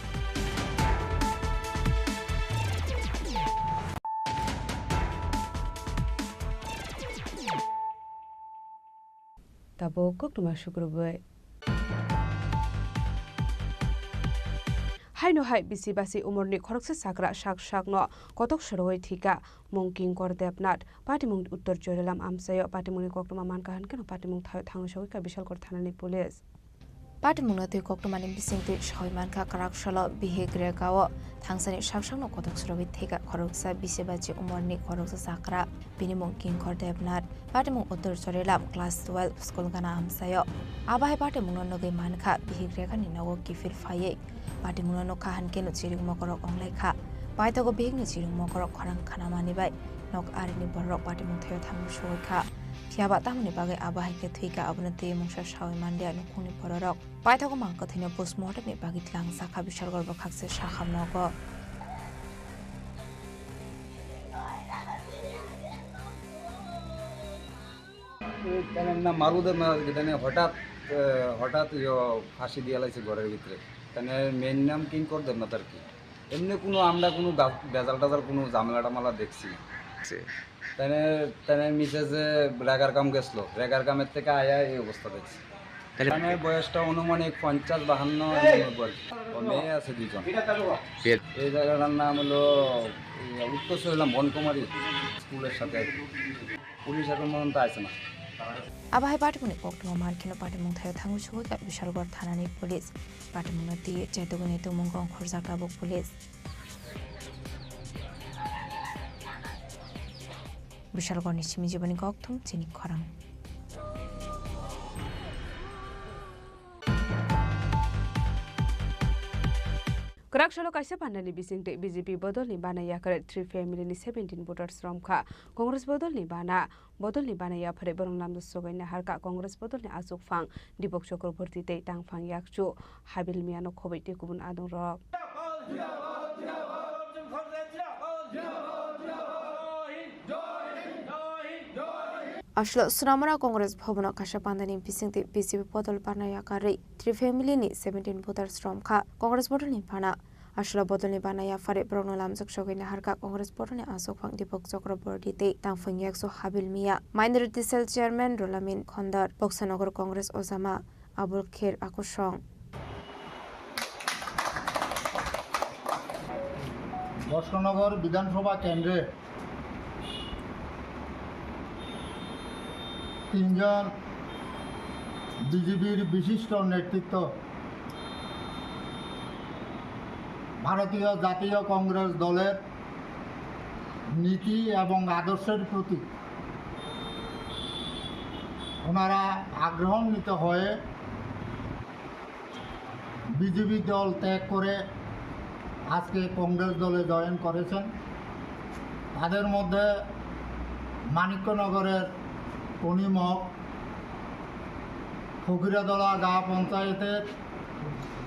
Tabuk koktwma sukrubwi. Haino hai bisi basi umorni khoroksa chakra sak sakno kotok sorowi thwikha mung Kinkor Debnath. Patimung Uttor Chorilam amchaio patimungni koktwma mankha hwnkhe no patimung thaio thangwi sogwi kha Bishalgarh thanani police. Patimungno twi koktwmani bisingtwi soi mankha kwrak salo bihik regao thangsani saksakno kotok sorowi thwikha khoroksa bisi bachi umorni khoroksa chakra, bini mung Kinkor Debnath. Patimung Uttor Chorilam class twelve school gana amchaio. Abo hai patimungno nugwi mankha bihik regani nogo kiphil phaiwi. Patimungno nukha hwnkhe no chiring mokorok onglaikha. Paithago bihikni chiring mokorok khorang khanamani bai nok arini bororok patimung thaio thangwi sogwi kha. Phiyaba tamoni bagwi abo hai khe thwikha abono twi mungsa sawi manliya nukhungni bororok. Paithago mang kwthwino postmortemni bagwi tlangjak kha Bishalgarh bwkhakse sakham nogo. এই তাহলে না মারু দেব না, তাহলে হঠাৎ, আহ, হঠাৎ ইয়ো ফাঁসি দিয়ে লাইছে ঘরের ভিতরে। তাহলে মেয়ের নাম কিঙ্কর দেবনাথ আর কি। এমনি কোনো আমরা কোনো গা-, ভেজাল টেজাল কোনো ঝামেলা টামেলা দেখছি না। জি। তাহলে, তাহলে মিসেসে রেগার কাম গেছিল, রেগার কামের থেকে আয়া এই অবস্থা দেখছি। তাহলে মানে বয়সটা অনুমানিক পঞ্চাশ, বাহান্ন এমন বয়স। ও মেয়ে আছে দুজন। বিয়ে এই জায়গাটার নাম হলো, এই উত্তর সরিলাম বনকুমারী স্কুলের সাথে। পুলিশ এখন পর্যন্ত আসে না। Abo hai patimungni koktwma mankhe no patimung thaio thangwi sogwi kha Bishalgarh thanani police. Patimungno twi chetugwini tumung ongkhorjak tabuk police. Bishalgarhni simi jiboni kokthum chini khorang. Kwrak salo kaisa pandani bisingtwi B J P bodolni bana yakarwi three family ni seventeen voters romkha. Congress bodolni bana, bodolni bana yapharwi borok namjak sogaina harkha Congress bodolni achukphang Deepak Chakraborty tei tangphang yakchu Habil Miyano khobwi tei kubun adongrok. Aswk Sonamura Congress Bhavan o kaisa pandani bisingtwi B J P bodol bana yakarwi three family ni seventeen voters romkha Congress bodol ni bana. Aswk bodol ni bana yaphari borok no lamjak sogwi naharkha Congress bodol ni aswk phang Deepak Chakraborty tei tangphang yaksu Habil Miya, Minority Cell Chairman Rulamin Khondar, Boksanagar Congress Ojama Abul Kher Akusong. বর্ষনগর বিধানসভা কেন্দ্রে তিনজন বিজেপির বিশিষ্ট নেতৃত্ব ভারতীয় জাতীয় কংগ্রেস দলের নীতি এবং আদর্শের প্রতি ওনারা আগ্রহান্বিত হয়ে বিজেপি দল ত্যাগ করে আজকে কংগ্রেস দলে জয়েন করেছেন। তাদের মধ্যে মানিক্যনগরের কনিমক, ফকিরাদলা গাঁ পঞ্চায়েতের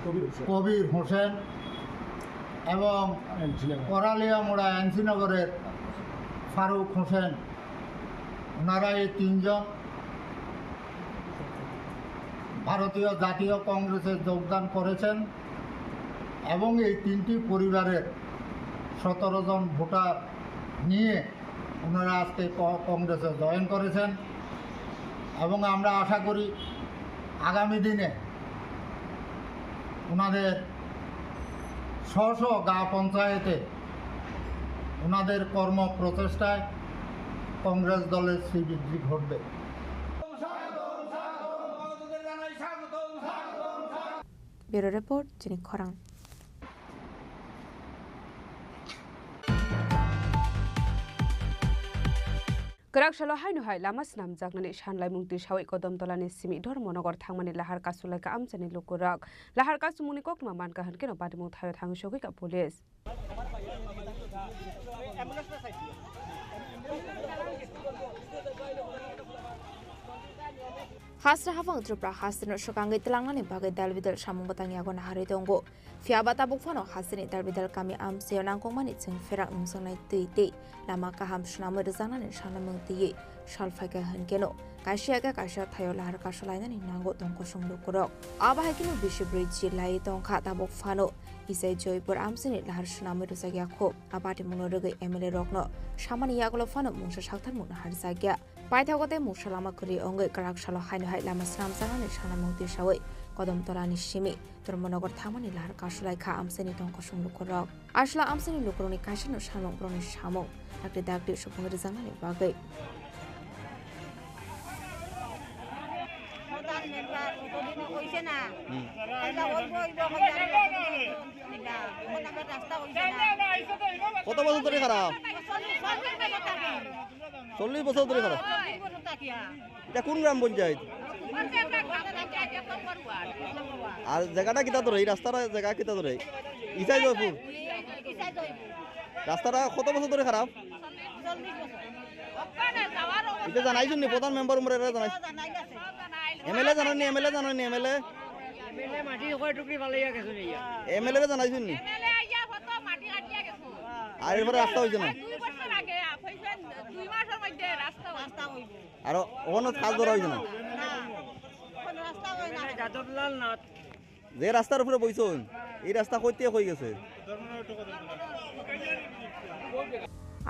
কবির হোসেন। কবির হোসেন এবং এনসি নগর। করালিয়ামুড়া এনসি নগরের ফারুক হোসেন। ওনারা এই তিনজন ভারতীয় জাতীয় কংগ্রেসে যোগদান করেছেন এবং এই তিনটি পরিবারের সতেরো জন ভোটার নিয়ে ওনারা আজকে ক-, কংগ্রেসে জয়েন করেছেন এবং আমরা আশা করি আগামী দিনে ওনাদের স্ব স্ব গাঁও পঞ্চায়েতে ওনাদের কর্ম প্রচেষ্টায় কংগ্রেস দলের শ্রীবৃদ্ধি ঘটবে। Bureau Report, Chini Khorang. Kwrak salo haino hai lama swnamjaknani sanlaimung twisawi Kodom Tolani simi Dharmanagar thangmani lahar kasulaikha amchaini lukurok. Lahar kasumungni koktwma mankha hwnkhe no patimung thaio thangwi sogwikha police. Hasra hapang Tripura hasrino swkangwi twlangnani bagwi dal bidal samung bwtang yago naharwi tongo. Phiya ba tabuk phano hasini dalbidal kami amchaio nangkukmani chwng pherak nungjaknai twi tei lama kaham swnamwi rwjaknani sanamung twiwi sal phaikha hwnkhe no kaisa ya khe kaisa thaio lahar kasulainani nango tong kosong lukurok. Abo hai kheno bisi brwi chilaiwi tongkha tabuk phano Isai Joypur amchaini lahar swnamwi rwjakya kho. A patimungno rwgwi M L A rokno samani yagulo phano mungsa saktharmung naharjakya. Paithago tei mungsa lama kwrwi wngwi kwrak salo haino hai lama swnamjaknani sanamung twisawi Kodom Tolani simi Dharmanagar thangmani lahar kasulaikha amchaini tong kosong lukurok. Aswla amchaini lukurokni kaisano samung borokni samung dakti dakti supung rwjaknani bagwi. কত বছর ধরে খারাপ? চল্লিশ বছর ধরে খারাপ। এটা কোন গ্রাম পঞ্চায়েত? আর জায়গাটা কিতা ধরে? এই রাস্তাটা জায়গা কিতা ধরে? ইসাই জয়পুর। রাস্তাটা কত বছর ধরে খারাপ? এটা জানাইছুন নি প্রধান মেম্বার উমরে, এটা জানাইছুন? এমএলএ জানাইনি, এমএলএ জানাইনি, এমএলএ? এমএলএ মাটি কয় টুকরি ফালাইয়া গেছে রে ইয়া। এমএলএ রে জানাইছুন নি? এমএলএ আইয়া কত মাটি কাটিয়া গেছে। আর এরপরে রাস্তা হইছে না? দুই বছর আগে, হইছে দুই মাসের মধ্যে রাস্তা হইছে। আর ওখানে কাজ ধরা হইছে না? না, কোনো রাস্তা হয় না। এমএলএ যাদবলাল নাথ। যে রাস্তার উপরে বইছুন, এই রাস্তা কইতে হয়ে গেছে।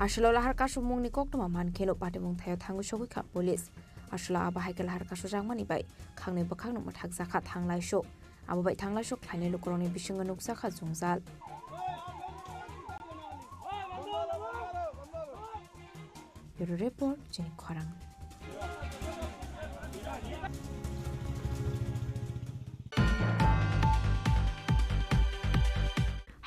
Aswla lahar kasumungni koktwma mankheno patimung thaio thangwi sogwikha police. Aswla abo hai khe lahar kasujakmani bai khangnwi bwkhakno mwthakjakha thanglaiso. Abo bai thanglaiso khlainai lukurokni bisingo nukjakha jwngjal. Bureau Report, Chini Khorang.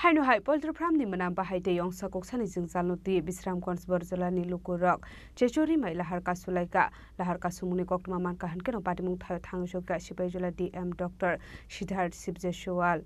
Haino hai poultry farm ni mwnam bahai tei ongsa koksani jwngjalno twi Bisramganj Borjolani lukurok chechori mai lahar kasulaikha. Lahar kasumungni koktwma mankha hwnkhe no patimung thaio thangwi sokha Sipaijola D M Doctor Siddharth Sibjeswal.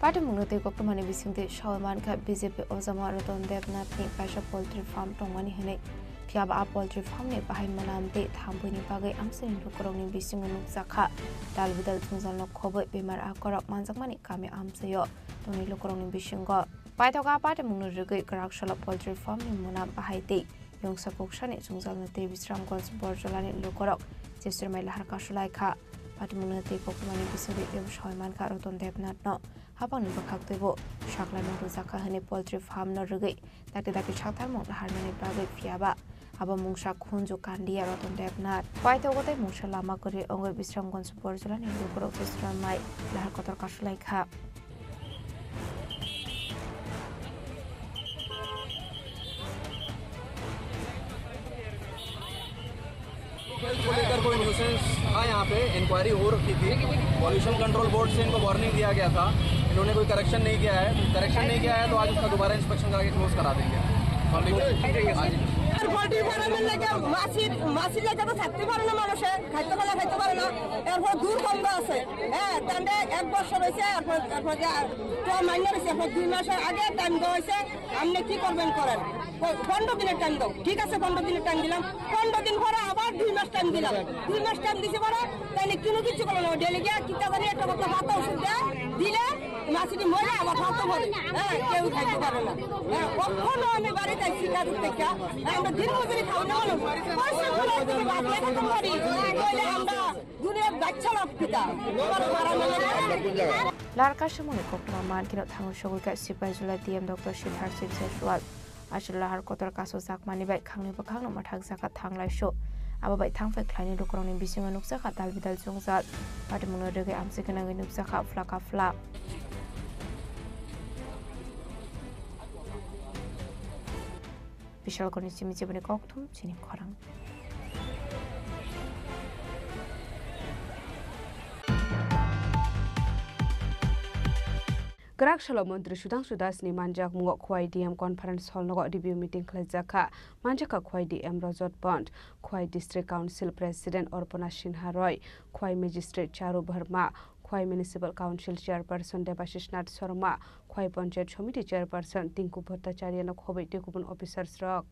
Patimungno tei koktwmani bisingtwi sawi mankha B J P ojama Ratan Debnath ni kaisa poultry farm tongmani hwnwi. Phiyaba a poultry farm ni bahai mwnam tei thambuini bagwi amchaini lukurokni bisingo nukjakha. Dal bidal jwngjalno khobwi bemar akorok manjakmani kami amchaio tongnai lukurokni bisingo. Paithak a patimungno rwgwi kwrak salo poultry farm ni mwnam bahai tei yongsa kuksani jwngjalno tei Bisramganj Borjolani lukurok jeswrwngmai lahar kasulaikha. Patimungno tei koktwmani bisingtwi teibo sawi mankha Ratan Debnathno hapangni bwkhaktwibo saklaimung rwjakha hwnwi poultry farm no rwgwi dakti dakti saktharmung laharnani bagwi phiyaba abo mungsa khunju kandiya Ratan Debnath. Paithago tei mungsa lama kwrwi wngwi Bisramganj Borjolani lukurok jeswrwngmai lahar kotor kasulaikha. Health को लेकर कोई न्यूसेंस था यहाँ पे, इंक्वायरी हो रखी थी। Pollution control board से इनको वार्निंग दिया गया था, इन्होंने कोई करेक्शन नहीं किया है। करेक्शन नहीं किया है तो आज उसका दोबारा इंस्पेक्शन करा के क्लोज करा देंगे। पब्लिक आज ही। আর পোল্ট্রি ফার্মের লাগে মাছি, মাছি লাগে তো থাকতে পারে না মানুষে, খাইতে পারে, খাইতে পারে না। এরপর দুর্গন্ধ আছে, হ্যাঁ, তাহলে এক বছর হয়েছে, এরপর, এরপর যে তো মাইনে হয়েছে, এরপর দুই মাসের আগে টাইম দেওয়া হয়েছে, আপনি কি করবেন করেন। প-, পনেরো দিনের টাইম দাও। ঠিক আছে, পনেরো দিনের টাইম দিলাম। পনেরো দিন পরে আবার দুই মাস টাইম দিলাম। দুই মাস টাইম দিছে পরে তাইলে কোনো কিছু করলো না। ডেলি গিয়া কিতা জানি একটা কথা ভাত ওষুধ দেয়, দিলে মাছটি মরে আবার ভাত করে। হ্যাঁ, কেউ খাইতে পারে না। হ্যাঁ, কখনো আমি বাড়িতে আইছি কাজের থেকে। হ্যাঁ, আমরা দিন মজুরি খাওয়া না হলো। পয়সা খরচ করে ভাত খেতে পারি। তাহলে আমরা দুনিয়ার বাচ্চা লাভ কিতা? আমার মারা মেলে। Larkha samungni koktwma mankhe no thango sogwi kha Sipaijala D M Doctor Siddharth Singh Jaswal. Aswk lahar kotor kasu jakmani bai khangni bwkhakno mwthakjakha thanglaisu. Abo bai thangphai khlaini lukurokni bisingo nukjakha dal bidal jwngjal. Patimungno rwgwi amchwi gwnangwi nukjakha phlaka phla. Bishalgorni simi chiboni kokthum chini khorang. Kwrak salo Montri Sudhangshu Das ni manjakmungo Khowai D M Conference Hall nogo review meeting khlaijakha. Manjakha Khowai D M Rajat Pant, Khowai District Council President Arpana Sinha Roy, Khowai Magistrate Charu Verma, Khowai Municipal Council Chairperson Debashish Nath Sharma, Khowai Panchayat Samiti Chairperson Tinku Bhattacharya no khobwi tei kubun officers rok.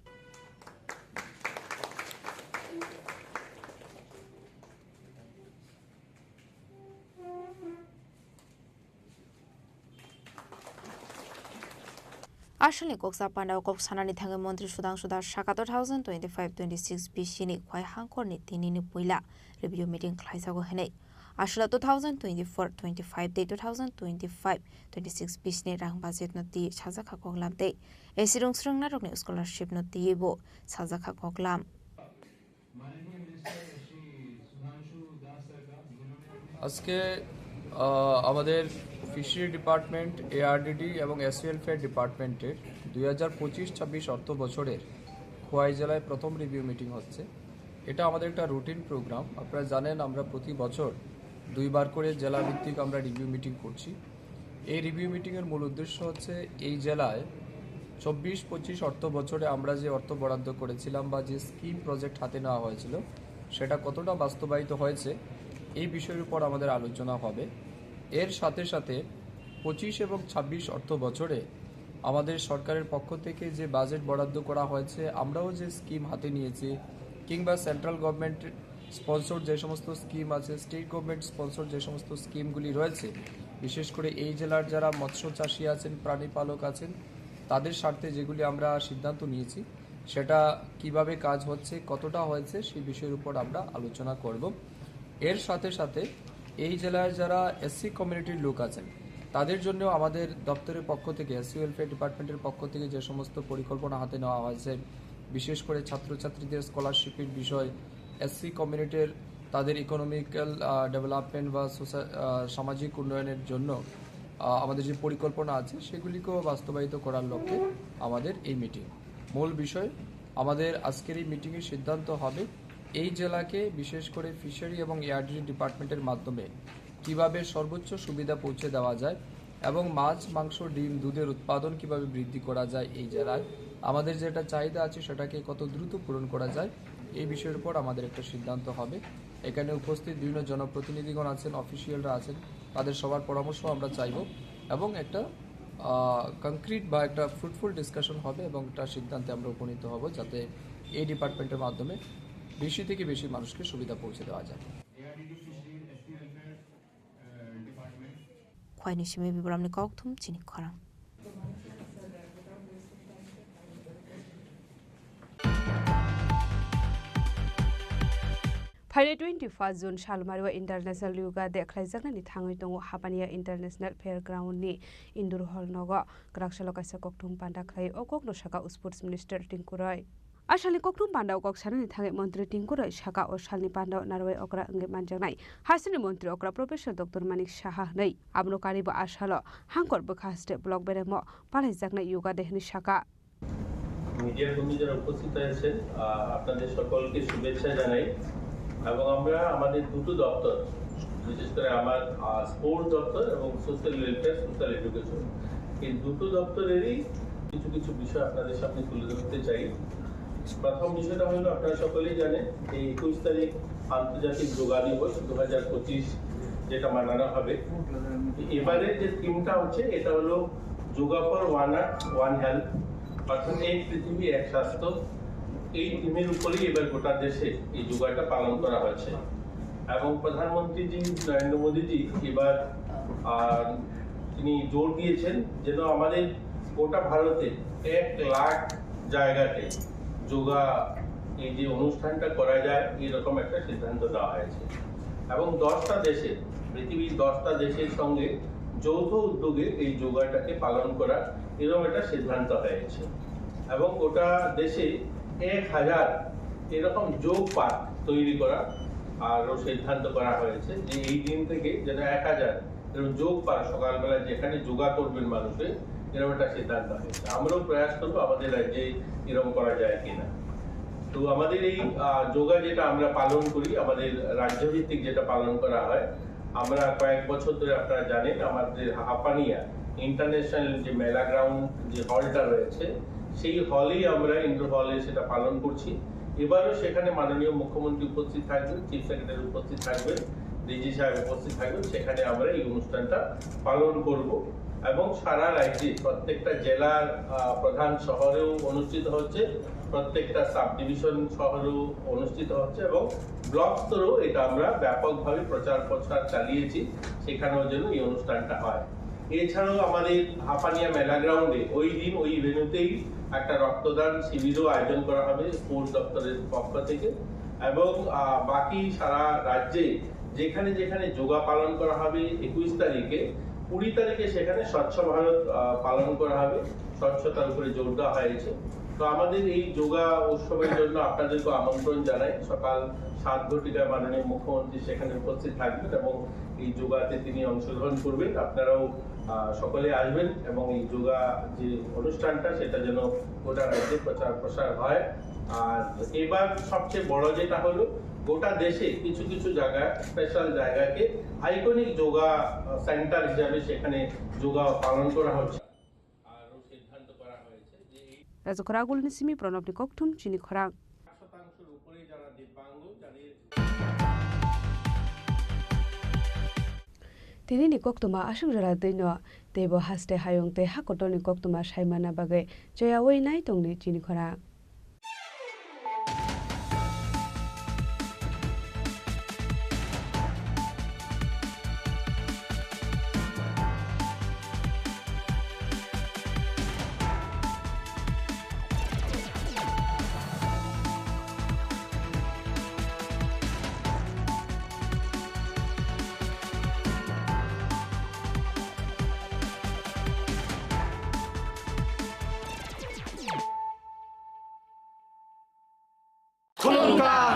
Aswkni kok sa pandao kok sanani thangwi Montri Sudhangshu Das saka two thousand twenty-five twenty-six B C ni Khowai hangkhorni tinini puila review meeting khlaijago hwnwi. Aswla two thousand twenty-four twenty-five tei two thousand twenty-five twenty-six B C ni rang budget no twi sajakha koklam tei A C rung srwngna rokni scholarship no twiwi bo sajakha koklam. আজকে, আহ, আমাদের fishery department, ARDD এবং SC welfare ডিপার্টমেন্টের দুই হাজার পঁচিশ ছাব্বিশ অর্থ বছরের খোয়াই জেলায় প্রথম রিভিউ মিটিং হচ্ছে। এটা আমাদের একটা রুটিন প্রোগ্রাম। আপনারা জানেন, আমরা প্রতি বছর দুইবার করে জেলা ভিত্তিক আমরা রিভিউ মিটিং করছি। এই রিভিউ মিটিংয়ের মূল উদ্দেশ্য হচ্ছে এই জেলায় চব্বিশ পঁচিশ অর্থ বছরে আমরা যে অর্থ বরাদ্দ করেছিলাম বা যে স্কিম প্রজেক্ট হাতে নেওয়া হয়েছিল, সেটা কতটা বাস্তবায়িত হয়েছে, এই বিষয়ের উপর আমাদের আলোচনা হবে। এর সাথে সাথে পঁচিশ এবং ছাব্বিশ অর্থ বছরে আমাদের সরকারের পক্ষ থেকে যে বাজেট বরাদ্দ করা হয়েছে, আমরাও যে স্কিম হাতে নিয়েছি, কিংবা সেন্ট্রাল গভর্নমেন্ট স্পন্সর যে সমস্ত স্কিম আছে, স্টেট গভর্নমেন্ট স্পন্সর যে সমস্ত স্কিমগুলি রয়েছে, বিশেষ করে এই জেলার যারা মৎস্য চাষী আছেন, প্রাণী পালক আছেন, তাদের স্বার্থে যেগুলি আমরা সিদ্ধান্ত নিয়েছি, সেটা কিভাবে কাজ হচ্ছে, কতটা হয়েছে, সেই বিষয়ের উপর আমরা আলোচনা করব। এর সাথে সাথে এই জেলায় যারা এসসি কমিউনিটির লোক আছেন, তাদের জন্য আমাদের দপ্তরের পক্ষ থেকে, এসসি ওয়েলফেয়ার ডিপার্টমেন্টের পক্ষ থেকে যে সমস্ত পরিকল্পনা হাতে নেওয়া হয়েছে, বিশেষ করে ছাত্রছাত্রীদের স্কলারশিপের বিষয়, এসসি কমিউনিটির তাদের ইকোনমিক্যাল, আহ, ডেভেলপমেন্ট বা সোসা-, আহ, সামাজিক উন্নয়নের জন্য, আহ, আমাদের যে পরিকল্পনা আছে, সেগুলিকেও বাস্তবায়িত করার লক্ষ্যে আমাদের এই মিটিং। মূল বিষয়, আমাদের আজকের এই মিটিংয়ে সিদ্ধান্ত হবে এই জেলাকে, বিশেষ করে ফিশারি এবং এআরডিডি ডিপার্টমেন্টের মাধ্যমে কিভাবে সর্বোচ্চ সুবিধা পৌঁছে দেওয়া যায় এবং মাছ, মাংস, ডিম, দুধের উৎপাদন কিভাবে বৃদ্ধি করা যায় এই জেলায়, আমাদের যেটা চাহিদা আছে সেটাকে কত দ্রুত পূরণ করা যায়, এই বিষয়ের উপর আমাদের একটা সিদ্ধান্ত হবে। এখানে উপস্থিত বিভিন্ন জনপ্রতিনিধিগণ আছেন, অফিসিয়ালরা আছেন, তাদের সবার পরামর্শ আমরা চাইব। এবং একটা কংক্রিট বা একটা ফ্রুটফুল ডিসকাশন হবে এবং একটা সিদ্ধান্তে আমরা উপনীত হব, যাতে এই ডিপার্টমেন্টের মাধ্যমে বেশি থেকে বেশি মানুষকে সুবিধা পৌঁছে দেওয়া যায়। Khwai ni simi Bibramni kok thum chini khorang. Phainai twenty-first June salmari o International Yoga Day khlaijaknani thangwi tongo Hapania International Fairground ni Indoor Hall nogo. Kwrak salo kaisa kokthum panda khlai o kokno saka Sports Minister Tinku Roy. A salni kokthum panda o kok sanani thangwi Montri Tinku Roy saka o salni panda o narwai okra wngwi manjaknai hasteni montri okra Professor Doctor Manik Saha hwnwi. Abono karibo a salo Hangkor bwkha haste block beremo palaijaknai Yoga Day hwnwi saka. Media কর্মী যারা উপস্থিত হয়েছেন, আহ, আপনাদের সকলকে শুভেচ্ছা জানাই। এবং আমরা আমাদের দুটো দপ্তর, বিশেষ করে আমার, আহ, স্পোর্টস দপ্তর এবং সোশ্যাল ওয়েলফেয়ার, সোশ্যাল এডুকেশন, এই দুটো দপ্তরেরই কিছু কিছু বিষয় আপনাদের সামনে তুলে ধরতে চাই। প্রথম বিষয়টা হলো, আপনারা সকলেই জানেন যে একুশ তারিখ আন্তর্জাতিক যোগা দিবস দু হাজার পঁচিশ, যেটা মানানো হবে। এবারে যে থিমটা হচ্ছে, এটা হলো yoga for one earth one health, অর্থাৎ এক পৃথিবী এক স্বাস্থ্য। এই থিমের উপরেই এবার গোটা দেশে এই যোগাটা পালন করা হচ্ছে। এবং প্রধানমন্ত্রীজি নরেন্দ্র মোদীজি এবার, আহ, তিনি জোর দিয়েছেন যেন আমাদের গোটা ভারতে এক লাখ জায়গাতে যোগা, এই যে অনুষ্ঠানটা করা যায়, এরকম একটা সিদ্ধান্ত নেওয়া হয়েছে। এবং দশটা দেশে, পৃথিবীর দশটা দেশের সঙ্গে যৌথ উদ্যোগে এই যোগাটাকে পালন করা, এরকম একটা সিদ্ধান্ত হয়েছে। এবং গোটা দেশে এক হাজার এরকম যোগ পার্ক তৈরি করা আরও সিদ্ধান্ত করা হয়েছে, যে এই দিন থেকে যেন এক হাজার এরকম যোগ পার্ক, সকালবেলা যেখানে যোগা করবেন মানুষে, এরকম একটা সিদ্ধান্ত হয়েছে। আমরাও প্রয়াস করবো আমাদের রাজ্যে এরকম করা যায় কিনা। তো আমাদের এই, আহ, যোগা যেটা আমরা পালন করি, আমাদের রাজ্যভিত্তিক যেটা পালন করা হয়, আমরা কয়েক বছর ধরে, আপনারা জানেন, আমাদের হাপানিয়া ইন্টারন্যাশনাল যে মেলা গ্রাউন্ড, যে হলটা রয়েছে, সেই হলেই আমরা, ইনডোর হলে সেটা পালন করছি। এবারও সেখানে মাননীয় মুখ্যমন্ত্রী উপস্থিত থাকবেন, চিফ সেক্রেটারি উপস্থিত থাকবেন, ডিজি সাহেব উপস্থিত থাকবেন, সেখানে আমরা এই অনুষ্ঠানটা পালন করব। এবং সারা রাজ্যে প্রত্যেকটা জেলার, আহ, প্রধান শহরেও অনুষ্ঠিত হচ্ছে, প্রত্যেকটা সাব ডিভিশন শহরেও অনুষ্ঠিত হচ্ছে এবং ব্লক স্তরেও এটা আমরা ব্যাপকভাবে প্রচার প্রসার চালিয়েছি, সেখানেও যেন এই অনুষ্ঠানটা হয়। এছাড়াও আমাদের হাপানিয়া মেলা গ্রাউন্ডে ওই দিন ওই ভেন্যুতেই একটা রক্তদান শিবিরও আয়োজন করা হবে স্পোর্টস দপ্তরের পক্ষ থেকে। এবং, আহ, বাকি সারা রাজ্যে যেখানে যেখানে যোগা পালন করা হবে একুশ তারিখে, কুড়ি তারিখে সেখানে স্বচ্ছ ভারত, আহ, পালন করা হবে, স্বচ্ছতার উপরে জোর দেওয়া হয়েছে। তো আমাদের এই যোগা উৎসবের জন্য আপনাদেরকে আমন্ত্রণ জানাই। সকাল সাত ঘটিকায় মাননীয় মুখ্যমন্ত্রী সেখানে উপস্থিত থাকবেন এবং এই যোগাতে তিনি অংশগ্রহণ করবেন। আপনারাও, আহ, সকলে আসবেন এবং এই যোগা যে অনুষ্ঠানটা, সেটা যেন গোটা রাজ্যে প্রচার প্রসার হয়। আর এবার সবচেয়ে বড় যেটা হলো, গোটা দেশে কিছু কিছু জায়গা, স্পেশাল জায়গাকে আইকনিক যোগা, আহ, সেন্টার হিসাবে সেখানে যোগা পালন করা হচ্ছে। আরও সিদ্ধান্ত করা হয়েছে যে এই Raja Khoragulni simi Pranabni kokthum chini khorang. শতাংশের উপরে যারা দিব্যাঙ্গ, যাদের Tini ni koktwma aswk jora twi no, teibo haste hayung tei ha kotor ni koktwma sai manna bagwi choyaui nai tongdi chini khorang.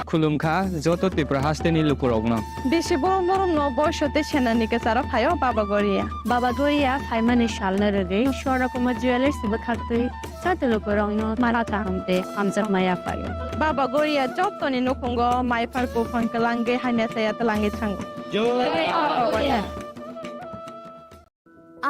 Khulumkha joto Tripura hasteni lukurokno. Bisi borom borom no boiso tei senani kwcharo phaio Baba Goria. Baba Goria phaimani salno rwgwi Swarna Kumar Jewellers bwkhaktwi joto lukurokno mara kaham tei hamjakma yaphaio. Baba Goria jotoni nukhungo mai phar buphang kwlangwi hamya saya twlangwi thango. Jai Baba Goria.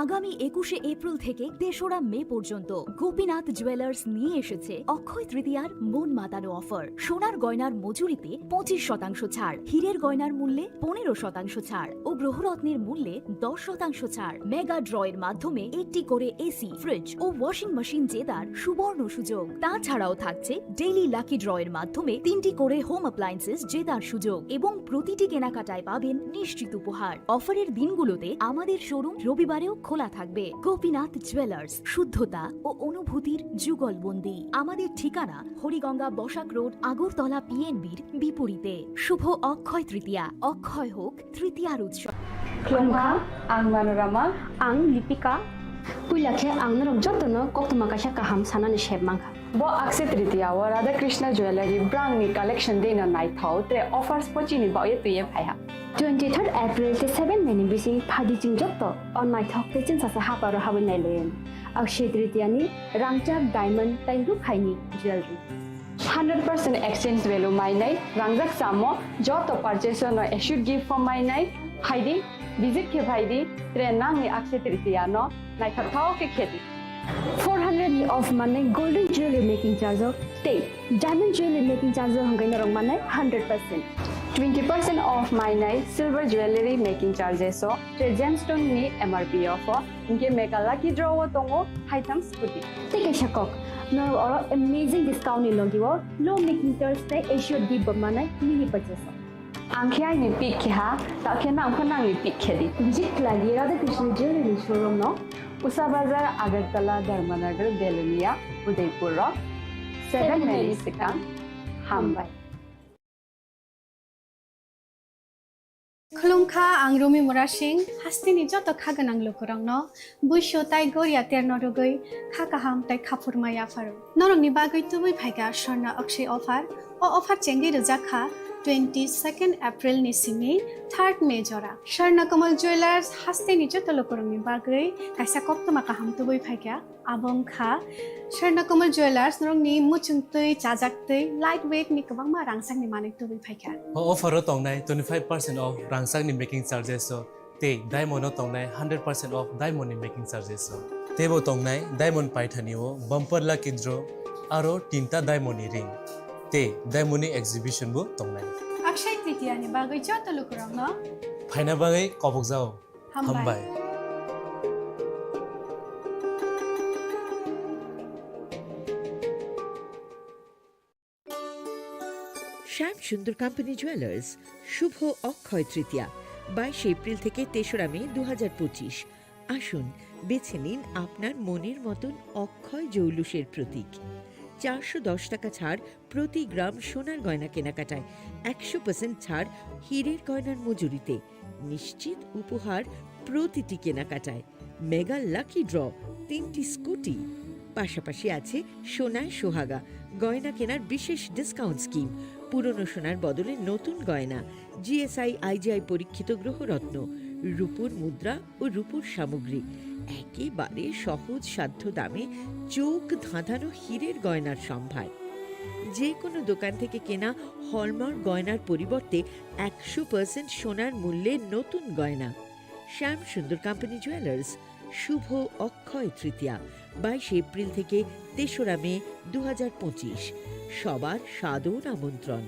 আগামী একুশে এপ্রিল থেকে তেসরা মে পর্যন্ত গোপীনাথ জুয়েলার্স নিয়ে এসেছে অক্ষয় তৃতীয়ার মন মাতানো অফার। সোনার গয়নার মজুরিতে পঁচিশ শতাংশ ছাড়, হীরের গয়নার মূল্যে পনেরো শতাংশ ছাড় ও গ্রহরত্নের মূল্যে দশ শতাংশ ছাড়। মেগা ড্র এর মাধ্যমে একটি করে এসি, ফ্রিজ ও ওয়াশিং মেশিন জেতার সুবর্ণ সুযোগ। তাছাড়াও থাকছে ডেইলি লাকি ড্র এর মাধ্যমে তিনটি করে হোম অ্যাপ্লায়েন্সেস জেতার সুযোগ এবং প্রতিটি কেনাকাটায় পাবেন নিশ্চিত উপহার। অফারের দিনগুলোতে আমাদের শোরুম রবিবারেও খোলা থাকবে। গোপীনাথ জুয়েলার্স, শুদ্ধতা ও অনুভূতির যুগলবন্দি। আমাদের ঠিকানা হরিগঙ্গা বসাক রোড, আগরতলা পিএনবির বিপরীতে। শুভ অক্ষয় তৃতীয়া। অক্ষয় হোক তৃতীয়ার উৎসব। Khulumkha, ang Manorama. Ang Lipika. Puila khe ang norok jotono koktwma kaisa kaham sanani sep mankha. Bo Akshaya Tritiya o Radha Krishna Jewellery brangni collection dino naithok tre offers pochini baoye twiye phaiha. Twenty third April tei seven May ni bising phaidi chwng joto o naithok tei chwngsasa haparo habwi nailaiwi. Akshaya Tritiya ni rangchak diamond tei rukhaini jewellery. Hundred percent exchange value mainai rangjak samo joto purchase no assured gift form mainai phaidi, visit khe phaidi, tre nangni Akshaya Tritiya no naithok thao khe khedi. Four hundred ni off manai golden jewelry making charge o tei diamond jewelry making charge o hwnkhai norok manai hundred percent. Twenty percent off mainai silver jewelry making charges o tre gemstone ni M R P o pho hwnkhe mega lucky draw o tongo haitham scooty. Tei kaisa kok, norok oro amazing discount ni logi o low making charge tei assured gift bo manai mini purchase o. Ang khe aini pick khe ha, ta khe nang pho nangni pick khe di. Visit khlai di Radha Krishna Jewelry showroom no. Usa Bazar, Agartala, Dharmanagar, Belonia, Udaipur rok. Seven May ni swkang. Hambai. Khulumkha, ang Rumi Murasing, hasteni joto kha gwnang lukurokno buisu tai goria terno rwgwi kha kaham tai khaphurma yapharo. Norokni bagwi tubui phaikha Swarna Akshay offer. O offer chengwi rwjak kha twenty second April ni simi third May jora. Swarna Kamal Jewellers hasteni joto lukurokni bagwi kaisa koktwma kaham tubui phaikha. Abo wngkha Swarna Kamal Jewellers, norokni muchungtwi, chajaktwi, light weight ni kwbangma rangchakni manwi tubui phaikha. O offer o tongnai twenty five percent off rangchakni making charges o tei diamond o tongnai hundred percent off diamond ni making charges o. Teibo tongnai diamond paithani o bumper lucky draw aro tinta diamond ni ring tei diamond ni exhibition bo tongnai. Akshay Tritiya ni bagwi joto lukurokno phaina bagwi kobokjao. Hambai. Hambai. শ্যাম Sundar company jewellers, শুভ অক্ষয় তৃতীয়া, বাইশে এপ্রিল থেকে তেসরা মে দু হাজার পঁচিশ। আসুন, বেছে নিন আপনার মনের মতন অক্ষয় জৌলুসের প্রতীক। চারশো দশ টাকা ছাড় প্রতি গ্রাম সোনার গয়না কেনাকাটায়, একশো পার্সেন্ট ছাড় হীরের গয়নার মজুরিতে, নিশ্চিত উপহার প্রতিটি কেনাকাটায়, মেগা লাকি ড্র, তিনটি স্কুটি, পাশাপাশি আছে সোনায় সোহাগা গয়না কেনার বিশেষ ডিসকাউন্ট স্কিম, পুরনো সোনার বদলে নতুন গয়না, জিএসআই আইজিআই পরীক্ষিত গ্রহরত্ন, রূপোর মুদ্রা ও রূপোর সামগ্রী, একেবারে সহজ সাধ্য দামে চোখ ধাঁধানো হীরের গয়নার সম্ভার। যে কোনো দোকান থেকে কেনা হলমার্ক গয়নার পরিবর্তে একশো পার্সেন্ট সোনার মূল্যে নতুন গয়না। শ্যাম সুন্দর কোম্পানি জুয়েলার্স, শুভ অক্ষয় তৃতীয়া, বাইশে এপ্রিল থেকে তেসরা মে দু হাজার পঁচিশ। সবার সাদর আমন্ত্রণ।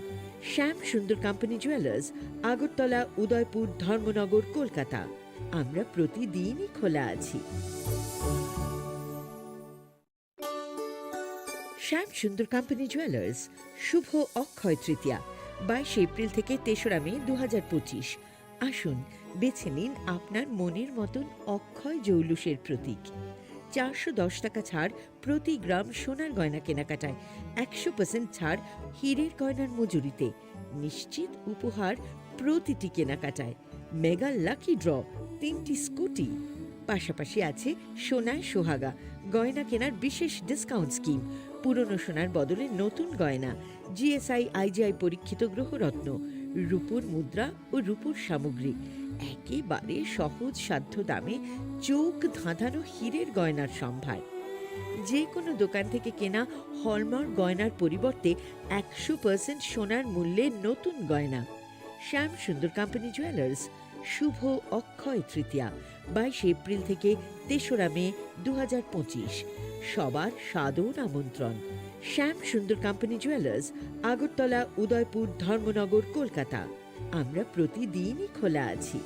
শ্যাম সুন্দর কোম্পানি জুয়েলার্স, আগরতলা, উদয়পুর, ধর্মনগর, কলকাতা। আমরা প্রতিদিনই খোলা আছি। শ্যাম সুন্দর কোম্পানি জুয়েলার্স, শুভ অক্ষয় তৃতীয়া, বাইশে এপ্রিল থেকে তেসরা মে দু হাজার পঁচিশ। আসুন, বেছে নিন আপনার মনের মতন অক্ষয় জৌলুসের প্রতীক। চারশো দশ টাকা ছাড় প্রতি গ্রাম সোনার গয়না কেনাকাটায়, একশো পার্সেন্ট ছাড় হীরের গয়নার মজুরিতে, নিশ্চিত উপহার প্রতিটি কেনাকাটায়, মেগা লাকি ড্র, তিনটি স্কুটি, পাশাপাশি আছে সোনায় সোহাগা গয়না কেনার বিশেষ ডিসকাউন্ট স্কিম, পুরনো সোনার বদলে নতুন গয়না, জিএসআই আইজিআই পরীক্ষিত গ্রহরত্ন, রূপোর মুদ্রা ও রূপোর সামগ্রী, একেবারে সহজ সাধ্য দামে চোখ ধাঁধানো হীরের গয়নার সম্ভার। যে কোনো দোকান থেকে কেনা হলমার্ক গয়নার পরিবর্তে একশো পার্সেন্ট সোনার মূল্যে নতুন গয়না। শ্যাম সুন্দর কোম্পানি জুয়েলার্স, শুভ অক্ষয় তৃতীয়া, বাইশে এপ্রিল থেকে তেসরা মে দু হাজার পঁচিশ। সবার সাদর আমন্ত্রণ। শ্যাম সুন্দর কোম্পানি জুয়েলার্স, আগরতলা, উদয়পুর, ধর্মনগর, কলকাতা। আমরা প্রতিদিনই খোলা আছি।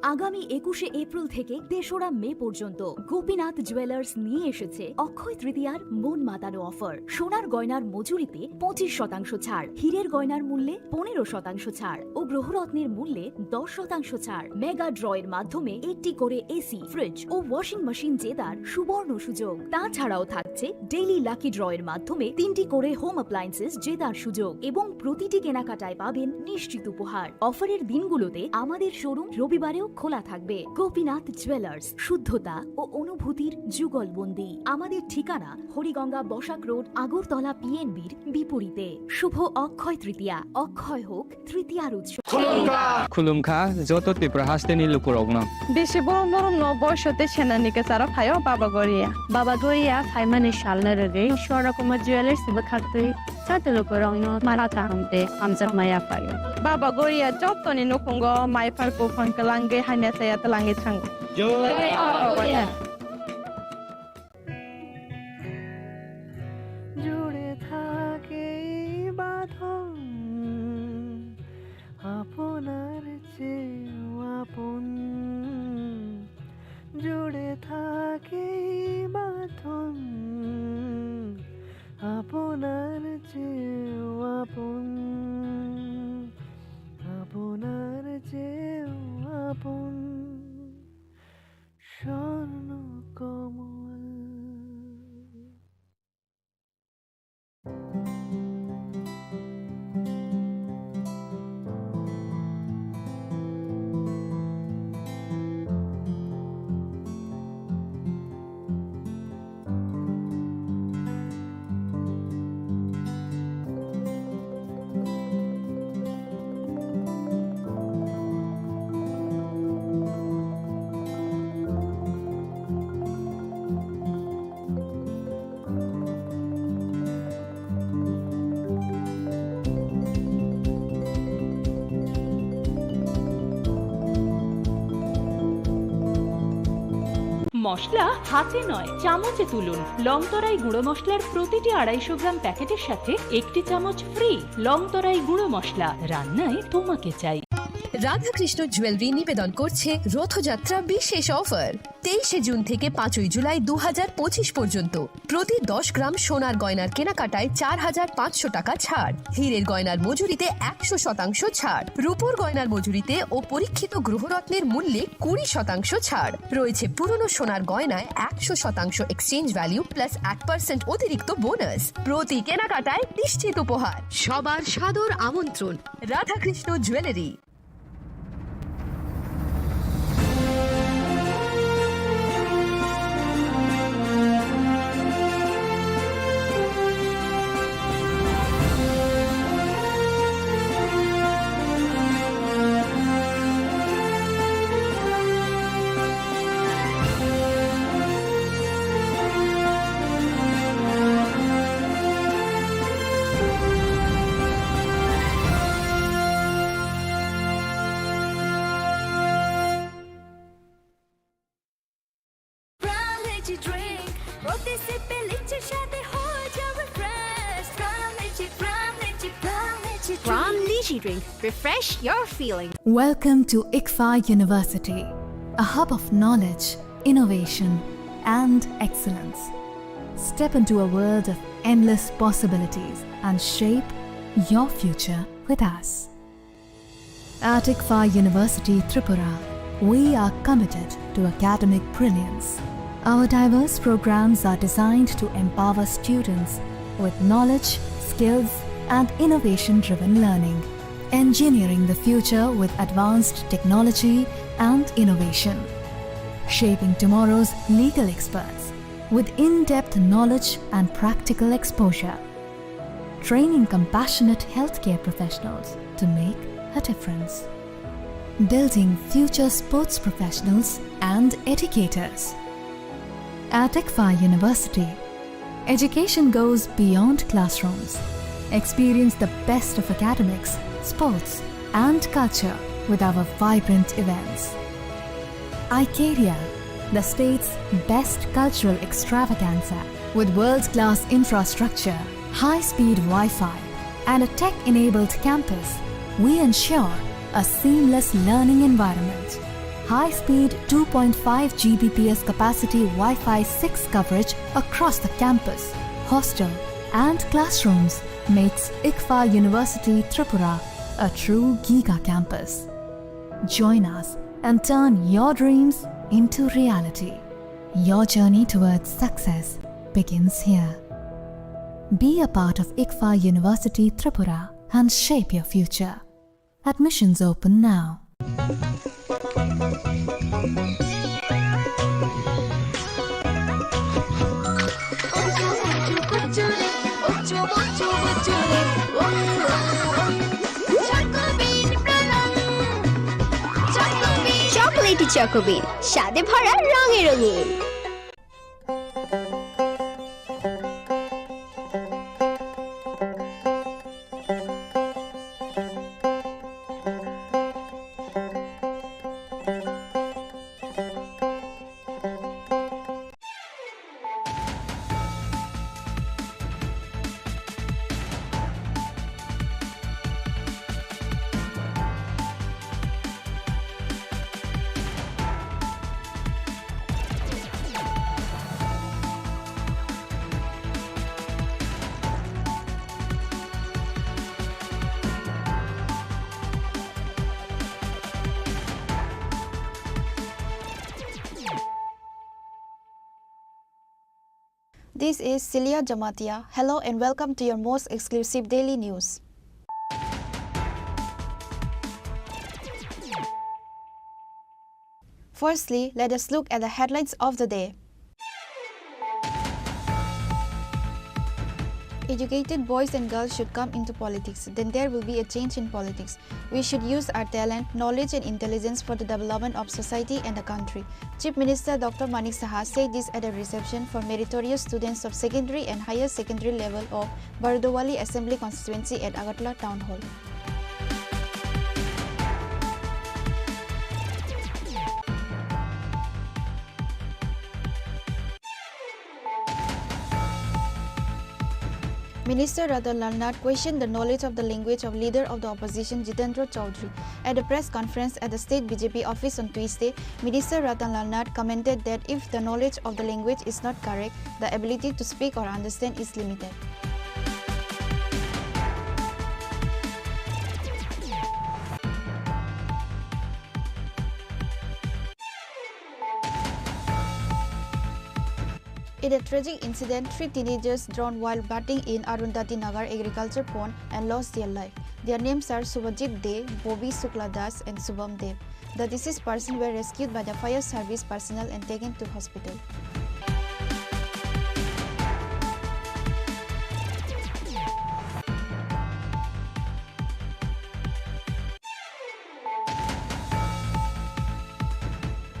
আগামী একুশে এপ্রিল থেকে তেসরা মে পর্যন্ত গোপীনাথ জুয়েলার্স নিয়ে এসেছে অক্ষয় তৃতীয়ার মন মাতানো অফার। সোনার গয়নার মজুরিতে পঁচিশ শতাংশ ছাড়, হীরের গয়নার মূল্যে পনেরো শতাংশ ছাড় ও গ্রহরত্নের মূল্যে দশ শতাংশ ছাড়। মেগা ড্রয়ের মাধ্যমে একটি করে এসি, ফ্রিজ ও ওয়াশিং মেশিন জেতার সুবর্ণ সুযোগ। তাছাড়াও থাকছে ডেইলি লাকি ড্রয়ের মাধ্যমে তিনটি করে হোম অ্যাপ্লায়েন্সেস জেতার সুযোগ এবং প্রতিটি কেনাকাটায় পাবেন নিশ্চিত উপহার। অফারের দিনগুলোতে আমাদের শোরুম রবিবারেও খোলা থাকবে। গোপীনাথ জুয়েলার্স, শুদ্ধতা ও অনুভূতির যুগলবন্দি। আমাদের ঠিকানা হরিগঙ্গা বসাক রোড, আগরতলা পিএনবির বিপরীতে। শুভ অক্ষয় তৃতীয়া, অক্ষয় হোক তৃতীয়ার উৎসব। Khulumkha, joto Tripura hasteni lukurokno. Bisi borom borom no boisote senani kwcharo phaio Baba Goria. Baba Goria phaimani salno rwgwi Swarna Kumar Jewellers bwkhaktwi joto lukurokno mara kaham tei hamjakma yaphaio. Baba Goria jotoni nukhungo mai phar buphang kwlangwi hamya chaya twlangwi thango. জয় বাবা গোরিয়া। জুড়ে থাকে এই বাঁধন আপনার চেয়েও আপন, জুড়ে থাকে এই বাঁধন আপনার চেয়েও আপন, আপনার চেয়েও আপন। স্বর্ণ কমল। মশলা হাতে নয়, চামচে তুলুন। লংতরাই গুঁড়ো মশলার প্রতিটি আড়াইশো গ্রাম প্যাকেটের সাথে একটি চামচ ফ্রি। লংতরাই গুঁড়ো মশলা, রান্নায় তোমাকে চাই। রাধাকৃষ্ণ জুয়েলারি নিবেদন করছে রথযাত্রা বিশেষ অফার। তেইশে জুন থেকে পাঁচই জুলাই দু হাজার পঁচিশ পর্যন্ত প্রতি দশ গ্রাম সোনার গয়নার কেনাকাটায় চার হাজার পাঁচশো টাকা ছাড়, হীরের গয়নার মজুরিতে একশো শতাংশ ছাড়, রূপোর গয়নার মজুরিতে ও পরীক্ষিত গ্রহরত্নের মূল্যে কুড়ি শতাংশ ছাড়। রয়েছে পুরনো সোনার গয়নায় একশো শতাংশ এক্সচেঞ্জ ভ্যালু প্লাস এক পার্সেন্ট অতিরিক্ত বোনাস। প্রতি কেনাকাটায় নিশ্চিত উপহার। সবার সাদর আমন্ত্রণ Radhakrishna jewellery. Prime Lychee Drink। প্রতি সিপে লিচির স্বাদে হয়ে যাবে fresh. Prime Lychee, Prime Lychee, Prime Lychee Prime Drink। Lychee Drink। Refresh your feeling। Welcome to ICFAI University, a hub of knowledge, innovation, and excellence. Step into a world of endless possibilities and shape your future with us. At ICFAI University Tripura, we are committed to academic brilliance. Our diverse programs are designed to empower students with knowledge, skills, and innovation-driven learning, engineering the future with advanced technology and innovation, shaping tomorrow's legal experts with in-depth knowledge and practical exposure, training compassionate healthcare professionals to make a difference, building future sports professionals and educators. At ICFAI University, education goes beyond classrooms. Experience the best of academics, sports, and culture with our vibrant events. Icaria, the state's best cultural extravaganza. With world-class infrastructure, high-speed Wi-Fi, and a tech-enabled campus, we ensure a seamless learning environment. High-speed two point five G B P S capacity Wi-Fi six coverage across the campus, hostel, and classrooms makes ICFAR University Tripura a true giga campus. Join us and turn your dreams into reality. Your journey towards success begins here. Be a part of ICFAR University Tripura and shape your future. Admissions open now. Chocolatey Choco Bean, স্বাদে ভরা, রঙে রঙিন। This is Celia Jamatia. Hello and welcome to your most exclusive daily news. Firstly, let us look at the headlines of the day. Educated boys and girls should come into politics, then there will be a change in politics. We should use our talent, knowledge and intelligence for the development of society and the country. Chief Minister Doctor Manik Saha said this at a reception for meritorious students of secondary and higher secondary level of Bardowali Assembly Constituency at Agartala Town Hall. Minister Ratan Lal Nath questioned the knowledge of the language of leader of the opposition Jitendra Chaudhary. At a press conference at the state B J P office on Tuesday, Minister Ratan Lal Nath commented that if the knowledge of the language is not correct, the ability to speak or understand is limited. In a tragic incident, three teenagers drowned while bathing in Arundhati Nagar agriculture pond and lost their life. Their names are Subhajit De, Bobby Shukla Das, and Shubham Dev. The deceased person were rescued by the fire service personnel and taken to hospital.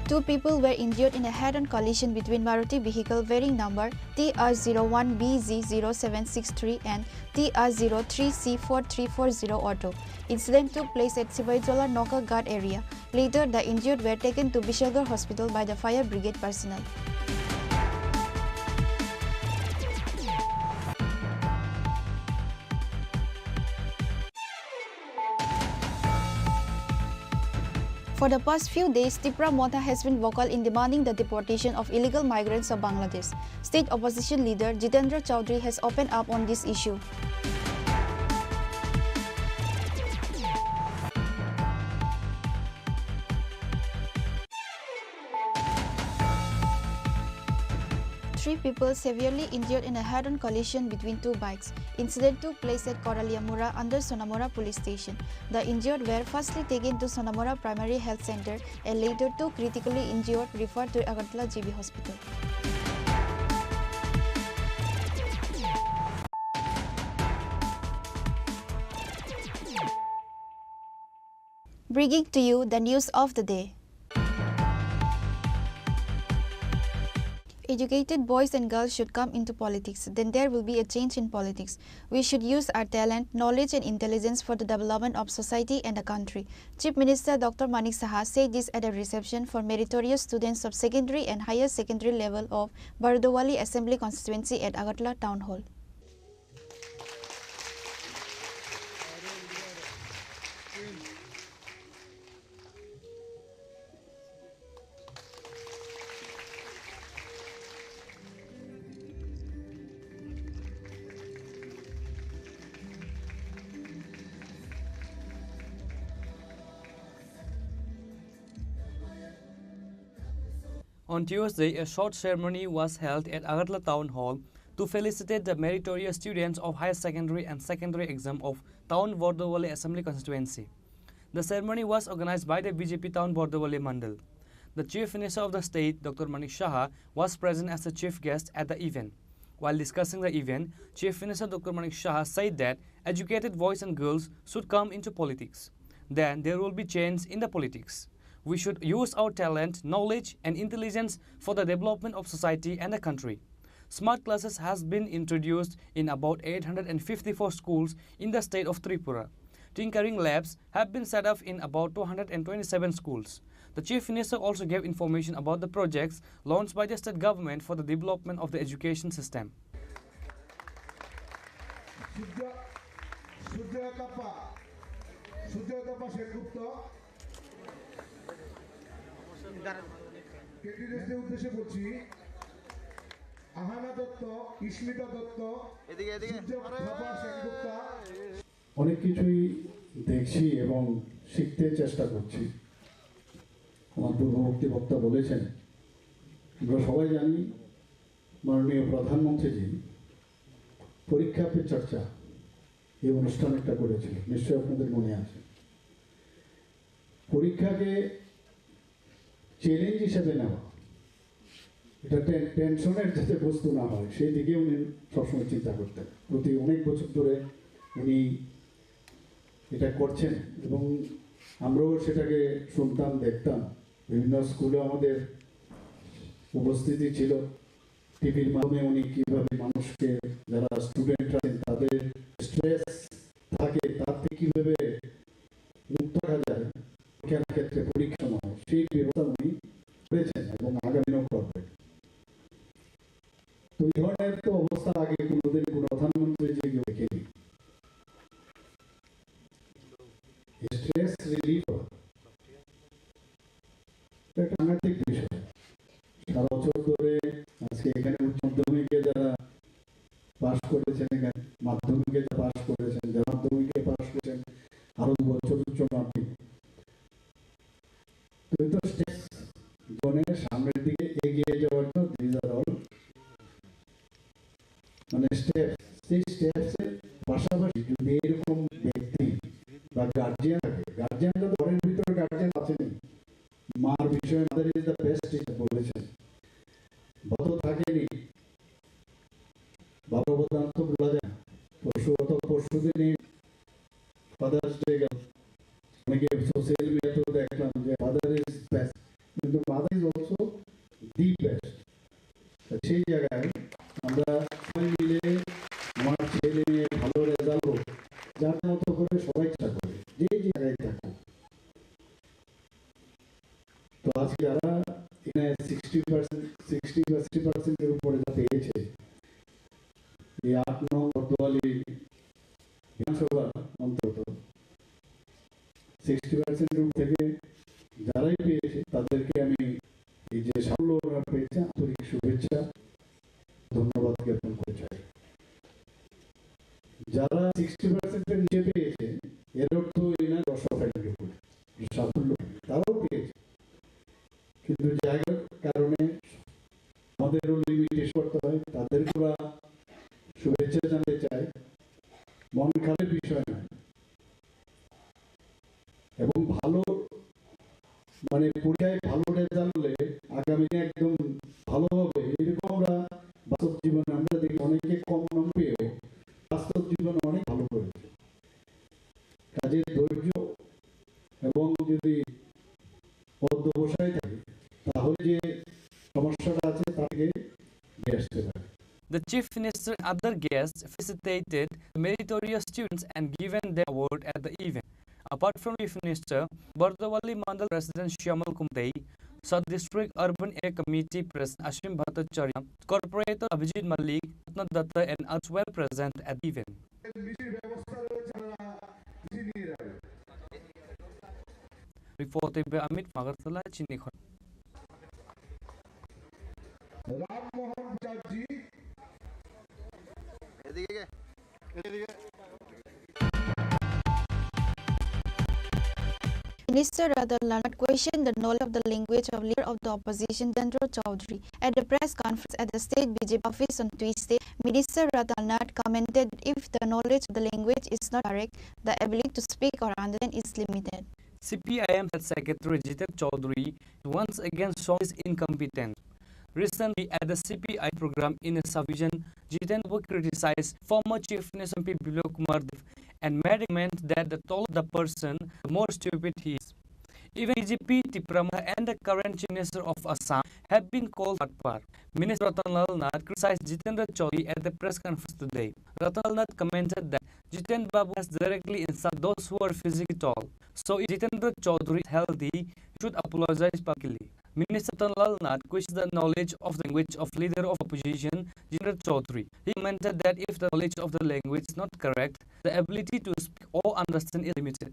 Two people were injured in a head-on collision between Maruti vehicle bearing number T R zero one B Z zero seven six three and T R zero three C four three four zero auto. Incident took place at Sibaijola Nokaghat area. Later, the injured were taken to Bishalgarh Hospital by the fire brigade personnel. For the past few days, Tipra Motha has been vocal in demanding the deportation of illegal migrants of Bangladesh. State opposition leader Jitendra Chaudhary has opened up on this issue. Three people severely injured in a head-on collision between two bikes. Incident took place at Koralia Mura under Sonamura Police Station. The injured were firstly taken to Sonamura Primary Health Center and later two critically injured referred to Agartala G B Hospital. Bringing to you the news of the day. Educated boys and girls should come into politics, then there will be a change in politics. We should use our talent, knowledge and intelligence for the development of society and the country. Chief Minister Doctor Manik Saha said this at a reception for meritorious students of secondary and higher secondary level of Bardowali Assembly Constituency at Agartala Town Hall. On Tuesday, a short ceremony was held at Agartala Town Hall to felicitate the meritorious students of higher secondary and secondary exam of Town Bordowali Assembly Constituency. The ceremony was organized by the B J P Town Bordowali Mandal. The Chief Minister of the state, Doctor Manik Saha, was present as a chief guest at the event. While discussing the event, Chief Minister Doctor Manik Saha said that educated boys and girls should come into politics. Then there will be change in the politics. We should use our talent, knowledge, and intelligence for the development of society and the country. Smart classes has been introduced in about eight hundred and fifty-four schools in the state of Tripura. Tinkering labs have been set up in about two hundred and twenty-seven schools. The Chief Minister also gave information about the projects launched by the state government for the development of the education system. Sujya, Sujya Tapa, Sujya Tapa Sengupta, ক্যান্ডিডেটদের উদ্দেশ্যে বলছি, আহানা দত্ত, ইস্মিতা দত্ত, এদিকে, এদিকে। সূর্য আরে! থাপা সেনগুপ্তা। অনেক কিছুই দেখছি এবং শিখতে চেষ্টা করছি। আমার পূর্ববর্তী বক্তা বলেছেন, আমরা সবাই জানি মাননীয় প্রধানমন্ত্রীজি পরীক্ষা পে চর্চা এই অনুষ্ঠান একটা করেছিল, নিশ্চয়ই আপনাদের মনে আছে। পরীক্ষাকে চ্যালেঞ্জ হিসেবে নেওয়া, এটা টে-, টেনশনের যাতে বস্তু না হয়, সেই দিকে উনি সবসময় চিন্তা করতেন। প্রতি অনেক বছর ধরে উনি এটা করছেন এবং আমরাও সেটাকে শুনতাম, দেখতাম। বিভিন্ন স্কুলে আমাদের উপস্থিতি ছিল। টিভির মাধ্যমে উনি কিভাবে মানুষকে, যারা স্টুডেন্ট আছেন, তাদের স্ট্রেস থাকে, তার থেকে কিভাবে মুক্ত রাখা যায়, পরীক্ষার ক্ষেত্রে পরীক্ষা সময়, সেই ব্যবস্থা উনি করেছেন এবং আগামী দিনেও করবেন। তো এই ধরনের তো অবস্থা আগে কোনোদিন কোনো প্রধানমন্ত্রী যে কেউ দেখেনি। স্ট্রেস রিলিফ একটা সাংঘাতিক বিষয়। সারা বছর ধরে আজকে এখানে উচ্চ মাধ্যমিকে যারা পাস করেছেন, এখানে মাধ্যমিকে যারা পাস করেছেন, যারা মাধ্যমিকে পাস করেছেন, আরো দু বছর উচ্চ মাধ্যমিক। তো এই তো স্টেপস জোনের সামনের দিকে এগিয়ে যাওয়ার জন্য, these are all মানে স্টেপস। সেই স্টেপস এর পাশাপাশি যদি এরকম ব্যক্তি বা গার্জিয়ান থাকে, গার্জিয়ান তো ঘরের ভিতরে গার্জিয়ান আছেনি, মার বিষয়ে mother is the best teacher বলেছেন। বাবা তো থাকেনি, বাবা অবদান তো ভোলা যায় না। পরশু, গত পরশু দিনই ফাদার্স ডে গেল, অনেকে সোশ্যাল মিডিয়াতেও দেখলাম যে ফাদার ইজ বেস্ট, কিন্তু mother is also the best. সেই জায়গায় আমরা সবাই মিলে আমার ছেলে মেয়ে ভালো রেজাল্ট হোক, যার মতো করে সবাই চেষ্টা করে, যে যে জায়গায় থাকুক। তো আজকে যারা এখানে সিক্সটি পার্সেন্ট, সিক্সটি বা সিক্সটি পার্সেন্টের উপরে যা পেয়েছে, এই আট নং বর্দোয়ালি বিধানসভার অন্তর্গত সিক্সটি পার্সেন্টের উপর থেকে যারাই পেয়েছে, তাদেরকে আমি এই যে সাফল্য ওনারা পেয়েছে, আন্তরিক শুভেচ্ছা, ধন্যবাদ জ্ঞাপন করতে চাই। যারা সিক্সটি পার্সেন্টের নিচে পেয়েছে, এর অর্থ এই না দশ পার্সেন্টের উপরে সাফল্য, তারাও পেয়েছে, কিন্তু জায়গার কারণে আমাদেরও লিমিটেশন করতে হয়, তাদেরকে আমরা শুভেচ্ছা জানাতে চাই। মন খারাপের বিষয় নয়, এবং ভালো, মানে, পরীক্ষায় ভালো রেজাল্ট হলে আগামী দিনে একদম ভালো হবে, এরকম আমরা বাস্তব জীবনে আমরা দেখি অনেকে কম নম্বর পেয়েও বাস্তব জীবনে অনেক ভালো করেছে। কাজে ধৈর্য এবং যদি অধ্যবসায় থাকে, তাহলে যে সমস্যাটা আছে, তা থেকে The Chief Minister and other guests felicitated the meritorious students and given them award at the event. Apart from Chief Minister, Bordowali Mandal President Shyamal Kumar Dey, Sub District Urban Area Committee President Ashwin Bhattacharya, Corporator Abhijit Malik, Ratna Datta and others were present at the event. Report by Amit Magartala, Chini Khon. Rammohan চ্যাটার্জি। এদিকে, এদিকে। Minister Ratan Lal Nath questioned the knowledge of the language of leader of the opposition Jitendra Chaudhary. At the press conference at the state B J P office on Tuesday, Minister Ratan Lal Nath commented if the knowledge of the language is not correct, the ability to speak or understand is limited. C P I M Health Secretary Jiten Chaudhary once again shown his incompetence. Recently, at the C P I program in a subdivision, Jiten Babu criticized former Chief Minister M P Biplab Kumar Deb and made a comment that the taller the person, the more stupid he is. Even B J P Tipra Motha and the current Chief Minister of Assam have been called batpar. Minister Ratan Lal Nath criticized Jitendra Chaudhary at the press conference today. Ratan Lal Nath commented that Jiten Babu has directly insulted those who are physically tall. So if Jitendra Chaudhary is healthy, he should apologize publicly. Minister Ratan Lal Nath questioned the knowledge of the language of leader of opposition, Jitendra Chaudhary. He commented that if the knowledge of the language is not correct, the ability to speak or understand is limited.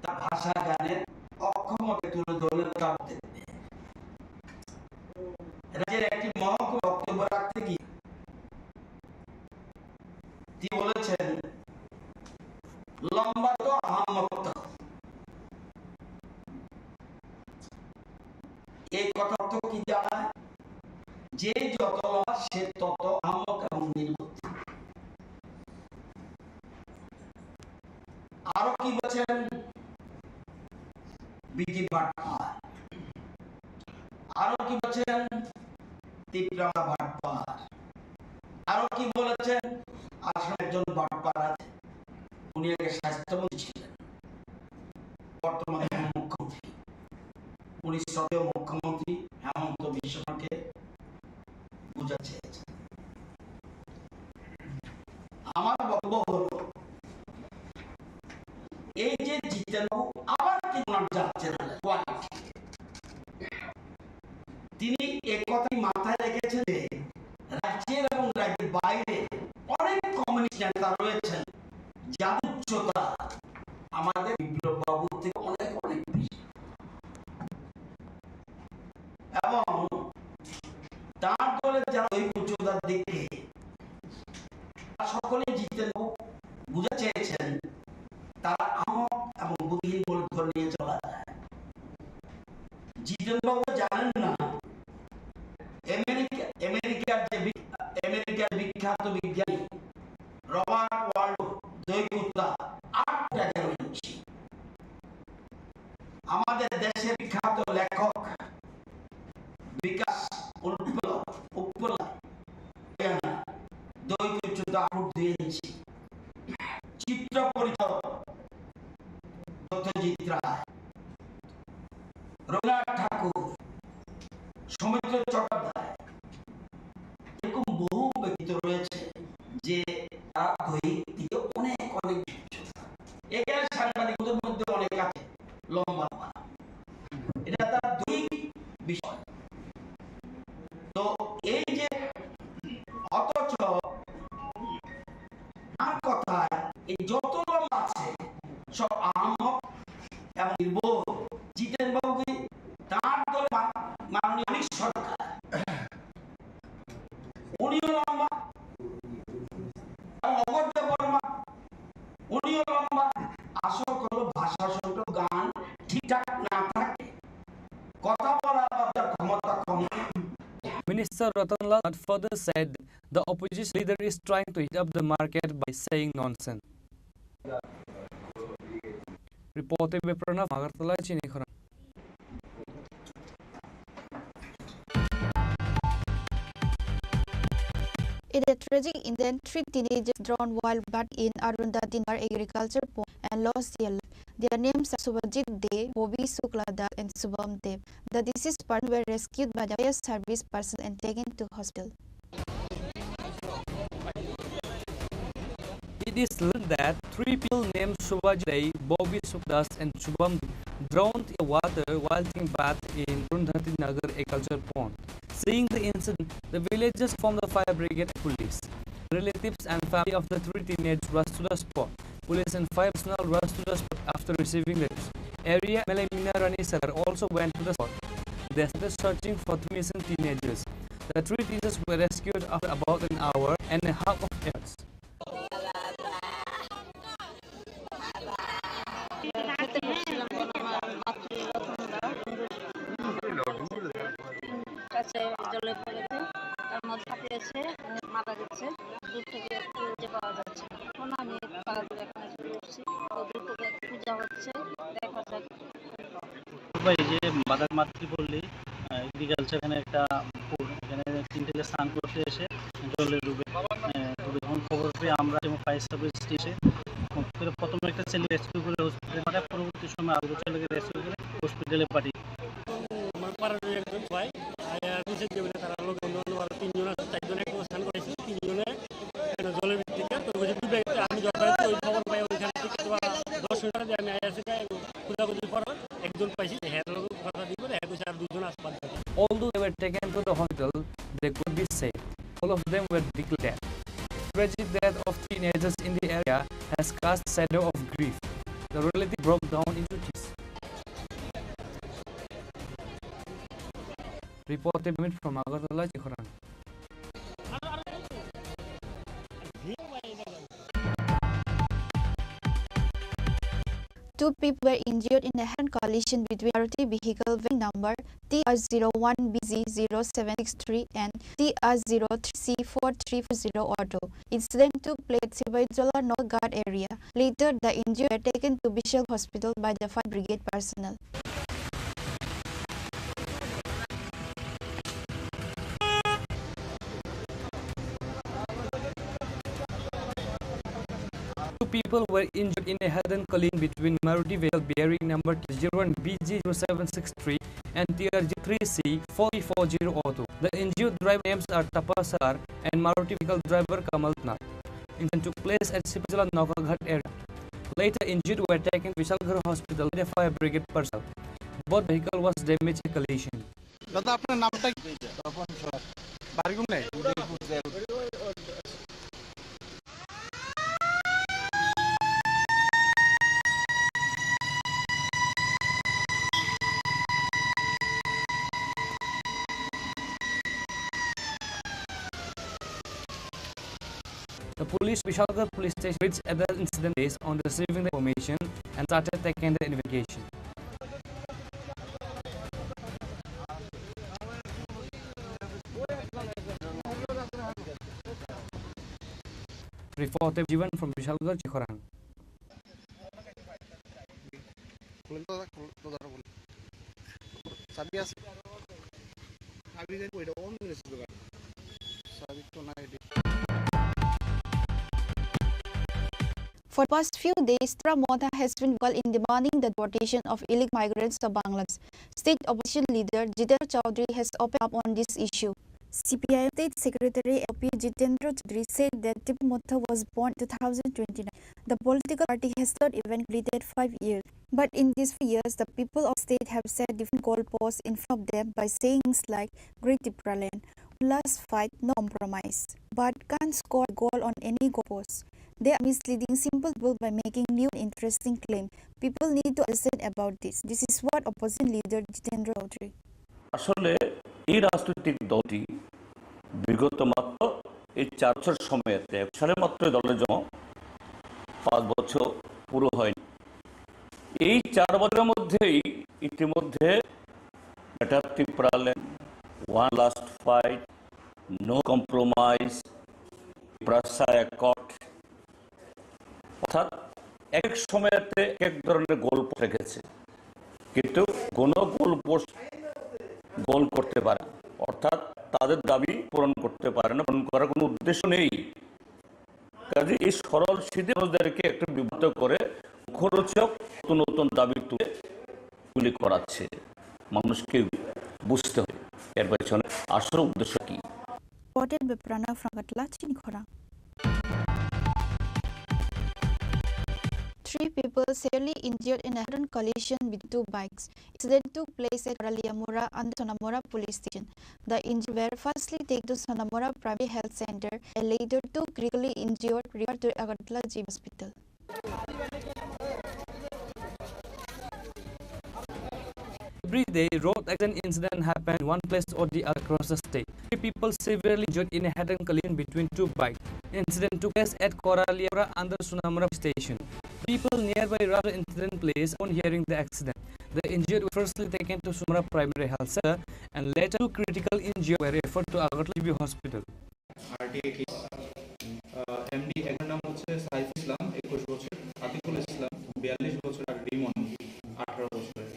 তার ভাষা জ্ঞানের অক্ষমতা তুলে ধরলেন তার মধ্যে। রাজ্যের একটি মহকুমা বক্তব্য রাখতে গিয়ে তিনি বলেছেন, "লম্বা তো আহাম্মক তো।" এই কথা অর্থ কি দাঁড়ায়? যে যত লম্বা সে তত আহাম্মক এবং নির্বুদ্ধি। আরো কি বলছেন? বিধি বাটপার। আরো কি বলছেন? তিপ্রাঙ্গা বাটপার। আরো কি বলেছেন? আসলে একজন বাটপার আছে, উনি আগে স্বাস্থ্যমন্ত্রী ছিলেন, বর্তমানে মুখ্যমন্ত্রী। উনি শ্রদ্ধেয় মুখ্যমন্ত্রী হেমন্ত বিশ্ব শর্মাকে বুঝাতে চেয়েছেন। আমার বক্তব্য হলো, এই যে জিতেন বাবু আবার কি ওনার যাচ্ছে না quality, তিনি এ কথাই মাথায় রেখেছেন যে রাজ্যের এবং রাজ্যের বাইরে অনেক কমিউনিস্ট নেতা রয়েছেন, যার উচ্চতা আমাদের বিপ্লব বাবুর থেকে অনেক অনেক বেশি। এবং তার দলের যারা ওই উচ্চতার দিকে, তারা সকলেই জিতেন বাবু বুঝাতে চেয়েছেন, তারা আহাম্মক এবং বুদ্ধিহীন বলে ধরে নিয়ে চলা যায়। জিতেন বাবু জানেন না, আমেরিকা, আমেরিকার যে বি-, আমেরিকার বিখ্যাত বিজ্ঞানী রবার্ট ওয়াল্ডো দই কুত্তা আট টাকার ইঞ্চি। আমাদের দেশের বিখ্যাত লেখক বিকাশ উপলা, উপলা দই কুচ্চু দা ফুট দুই ইঞ্চি। চিত্র পরিচালক সত্যজিৎ রায়, রবীন্দ্রনাথ ঠাকুর, সৌমিত্র চট্টোপাধ্যায়, এরকম বহু ব্যক্তিত্ব রয়েছে যে তারা দৈহিক দিকে অনেক অনেক উচ্চ। এখানে সাংবাদিকদের মধ্যে অনেক আছে লম্বা লম্বা, এটা তার দৈহিক বিষয়। তো এই যে অথচ তার কথায় এই যত লম্বা আছে সব আহাম্মক এবং নির্বোধ। জিতেন বাবু কি তার দলে মা-, মাননীয় মানিক সরকার, উনিও লম্বা, এবং অমর দেববর্মা, উনিও লম্বা। আসল হলো ভাষা সংক্রান্ত গান ঠিকঠাক না থাকে, কথা বলার ক্ষমতা কম। Minister Ratan Lal Nath further said the opposition leader is trying to heat up the market by saying nonsense. Reported by Pranav Agartala, Chini Khorang. In a tragic incident, three teenagers drowned while bathing in Arunda Dinbar Agriculture Pond and lost their life. Their names are Subhajit Dey, Bobby Shukla Das, and Shubham Dey. The deceased persons were rescued by the fire service personnel and taken to hospital. It is learned that three people named Shubhajit Rai, Bobby Sukdas, and Shubham drowned in water while taking bath in Arundhati Nagar Agriculture Pond. Seeing the incident, the villagers formed the fire brigade and police. Relatives and family of the three teenagers rushed to the spot. Police and fire personnel rushed to the spot after receiving the news. Area M L A Meena Rani Sarkar also went to the spot. They started searching for three missing teenagers. The three teenagers were rescued after about an hour and a half of efforts. কাছে জলে পড়েছে, তার মধ্যে হাঁপিয়েছে, মারা গেছে। দূর থেকে খুঁজে পাওয়া যাচ্ছে না। এখন আমি পাড়া থেকে এখানে চলে এসেছি, তো দূর থেকে খুঁজা হচ্ছে, দেখা যাক। ভাই, এই যে বাদার মাতৃপল্লী, আহ, এগ্রিকালচার, এখানে একটা পুকুর, এখানে তিনটে ছেলে স্নান করতে এসে জলে ডুবে, আহ, ডুবে। তখন খবর পেয়ে আমরা এবং ফায়ার সার্ভিস এসে প্রথমে একটা ছেলে রেস্কিউ করে হসপিটালে পাঠায়, পরবর্তী সময় আরও ছেলেকে রেস্কিউ করে হসপিটালে পাঠিয়ে। আমার পাড়ার ওই একজন ভাই, আয়া নিচে যাবে না, তারা লোক বন্ধু বান্ধব আরো তিনজন আছে, চারজন একসাথে স্নান করেছিল, তিনজনে কেন জলের ভিতরে তো ওই যে ডুবে গেছে, আমি যথারীতি ওই খবর পাই ওইখান থেকে তো দশ মিনিট আগে আমি আয়া সেটা খোঁজাখুঁজি করার একজন পাইছি, হ্যাঁ লোক কথা দিয়ে বলে, হ্যাঁ কইছে আর দুজন আছে বাদ বাকি। Although they were taken to the hospital, they could be saved. All of them were declared dead. Tragic death of teenagers in the area has cast shadow of grief. The relative broke down into tears. Reported from Agartala, Chikhorang. Two people were injured in a head-on collision between Maruti vehicle VIN number T R zero one B Z zero seven six three and T R zero three C four three four zero auto. Incident took place at Sibajola North Ghat area. Later, the injured were taken to Bishal Hospital by the fire brigade personnel. Two people were injured in a head-on collision between Maruti vehicle bearing number zero one B G zero seven six three and T R zero three C four three four zero auto. The injured driver names are Tapa Sarkar and Maruti vehicle driver Kamal Nath. Incident took place at Sibajola Nokaghat area. Later, injured were taken to Vishalgarh Hospital by the fire brigade personnel. Both vehicle was damaged in collision. দাদা, আপনার নামটা কি? তপন সর। বাড়ি কোন? Udaipur jail. The police, Vishalgarh Police Station, reached at the incident place on receiving the information and started taking the investigation. Reported Jivan from Vishalgarh, Chikhorang. খুলে তো দাদা, খুলে তো দাদা, খুলে। চাবি আছে? চাবি জানি কইটা অন করেছে দোকান। চাবি তো নাই এটি। For past few days, Tipra Motha has been vocal in demanding the deportation of illegal migrants to Bangladesh. State opposition leader Jitendra Chaudhary has opened up on this issue. C P I M State Secretary L P Jitendra Chaudhary said that Tipra Motha was born in two thousand twenty-nine. The political party has not even completed five years. But in these five years, the people of state have set different goalposts in front of them by saying things like "Great Tipraland," "One last fight, no compromise." But can't score a goal on any goalpost. They are misleading simple people by making new and interesting claim. People need to understand about this. This is what opposition leader Jitendra Chaudhary. আসলে এই রাজনৈতিক দলটি বিগত মাত্র এই চার বছর সময়তে, এক সালে মাত্র এই দলের জন্ম, পাঁচ বছর পুরো হয়নি। এই চার বছরের মধ্যেই ইতিমধ্যে Greater Tipraland, One Last Fight, No Compromise, Tiprasa Accord, অর্থাৎ এক এক সময়তে এক এক ধরনের গোল পোস্ট রেখেছে, কিন্তু কোনো গোল পোস্ট গোল করতে পারে না, অর্থাৎ তাদের দাবি পূরণ করতে পারে না, পূরণ করার কোনো উদ্দেশ্য নেই। কাজে এই সরল সিধে মানুষদেরকে একটু বিভ্রান্ত করে মুখরোচক নতুন নতুন দাবি তুলে গুলি করাচ্ছে। মানুষকে বুঝতে হবে এর পেছনে আসল উদ্দেশ্য কি। Reported by Pranav from Agartala, Chinikhorang. people severely injured in a head-on collision between two bikes. Incident took place at Koraliamura under Sonamura Police Station. The injured were firstly taken to Sonamura Primary Health Center and later two critically injured referred to Agartala G B Hospital. Every day, road accident incident happen one place or the other across the state. Three people severely injured in a head-on collision between two bikes. Incident took place at Koraliamura under Sonamura station. People nearby rushed to incident place upon hearing the accident. The injured were firstly taken to Sonamura Primary Health Center and later two critical injured were referred to Agartala G B Hospital. RTI case. আহ, MD একজনের নাম হচ্ছে সাইফুল ইসলাম, একুশ বছর, আতিকুল ইসলাম, বিয়াল্লিশ বছর, আর রিমন, আঠারো বছরের।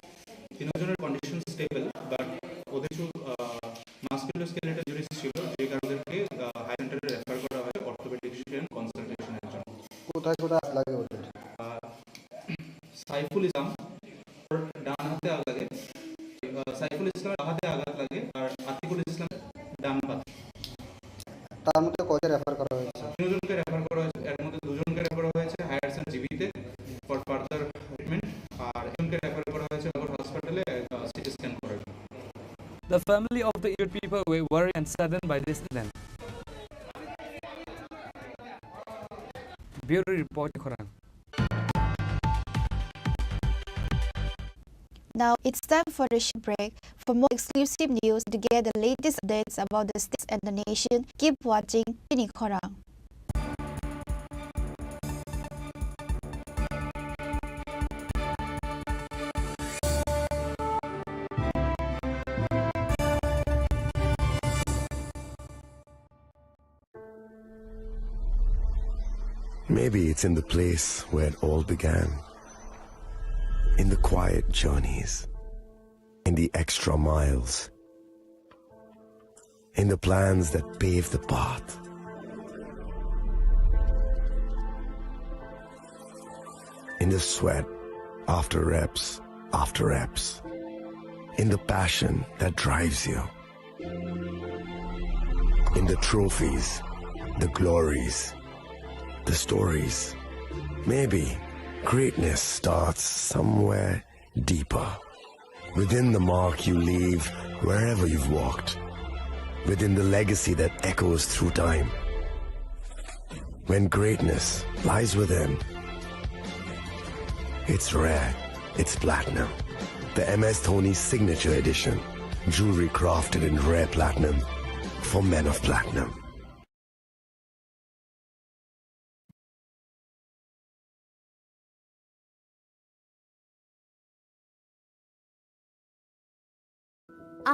তিনজনের কন্ডিশন স্টেবল, বাট ওদের কিছু, আহ, মাসকুলোস্কেলেটাল ইনজুরিজ ছিল, যে কারণে ওদেরকে, আহ, হাই সেন্টারে রেফার করা হয় অর্থোপেডিক ফিজিশিয়ান কনসালটেশনের জন্য। কোথায় কোথায় আঘাত লাগে ওদের? আহ, সাইফুল ইসলাম, ওর ডান হাতে আঘাত লাগে। আহ, সাইফুল ইসলামের হাতে আঘাত লাগে, আর আতিকুল ইসলামের ডান পাতে। তার মধ্যে কয়জন রেফার করা হয়েছে? তিনজনকে রেফার করা হয়েছে, এর মধ্যে দুজনকে রেফার করা হয়েছে হায়ার সেন্টার জিবিতে ফর ফার্দার ট্রিটমেন্ট, আর একজনকে রেফার করা হয়েছে নগর হসপিটালে, আহ, সিটি স্ক্যান করার জন্য। The family of the injured people were worried and saddened by this incident. Bureau report, Khorang. Now it's time for a short break. For more exclusive news, to get the latest updates about the states and the nation, keep watching Tini Khorang. Maybe it's in the place where it all began. In the quiet journeys. In the extra miles. In the plans that pave the path. In the sweat after reps, after reps. In the passion that drives you. In the trophies, the glories, the stories. Maybe greatness starts somewhere deeper. Within the mark you leave wherever you've walked. Within the legacy that echoes through time. When greatness lies within, it's rare, it's platinum. The M S Dhoni Signature Edition. Jewelry crafted in rare platinum for men of platinum.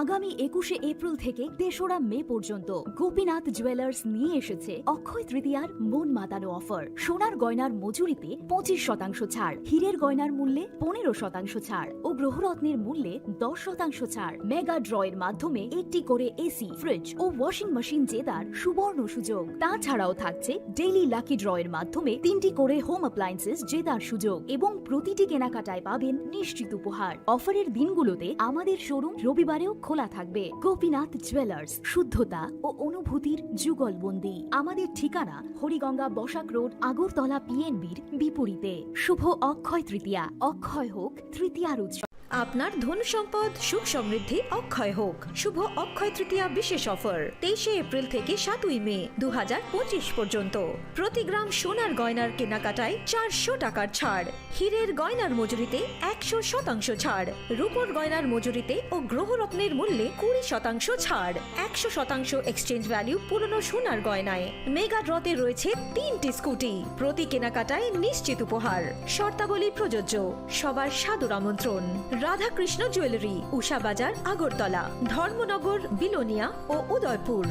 আগামী একুশে এপ্রিল থেকে তেসরা মে পর্যন্ত গোপীনাথ জুয়েলার্স নিয়ে এসেছে অক্ষয় তৃতীয়ার মন মাতানো অফার। সোনার গয়নার মজুরিতে পঁচিশ শতাংশ ছাড়, হীরের গয়নার মূল্যে পনেরো শতাংশ ছাড় ও গ্রহরত্নের মূল্যে দশ শতাংশ ছাড়। মেগা ড্রয়ের মাধ্যমে একটি করে এসি, ফ্রিজ ও ওয়াশিং মেশিন জেতার সুবর্ণ সুযোগ। তাছাড়াও থাকছে ডেইলি লাকি ড্রয়ের মাধ্যমে তিনটি করে হোম অ্যাপ্লায়েন্সেস জেতার সুযোগ এবং প্রতিটি কেনাকাটায় পাবেন নিশ্চিত উপহার। অফারের দিনগুলোতে আমাদের শোরুম রবিবারেও খোলা থাকবে। গোপীনাথ জুয়েলার্স, শুদ্ধতা ও অনুভূতির যুগলবন্দি। আমাদের ঠিকানা হরিগঙ্গা বসাক রোড, আগরতলা পিএনবির বিপরীতে। শুভ অক্ষয় তৃতীয়া, অক্ষয় হোক তৃতীয়ার উৎসব। আপনার ধন সম্পদ, সুখ সমৃদ্ধি অক্ষয় হোক। শুভ অক্ষয় তৃতীয়া বিশেষ অফার, তেইশে এপ্রিল থেকে সাতই মে দু হাজার পঁচিশ পর্যন্ত। প্রতি গ্রাম সোনার গয়নার কেনাকাটায় চারশো টাকার ছাড়, হীরের গয়নার মজুরিতে একশো শতাংশ ছাড়, রূপোর গয়নার মজুরিতে ও গ্রহরত্নের মূল্যে কুড়ি শতাংশ ছাড়, একশো শতাংশ এক্সচেঞ্জ ভ্যালু পুরনো সোনার গয়নায়। মেগা ড্রতে রয়েছে তিনটি স্কুটি, প্রতি কেনাকাটায় নিশ্চিত উপহার। শর্তাবলী প্রযোজ্য। সবার সাদর আমন্ত্রণ। রাধাকৃষ্ণ জুয়েলারি, উষা বাজার, আগরতলা, ধর্মনগর, বিলোনিয়া ও Udaipur.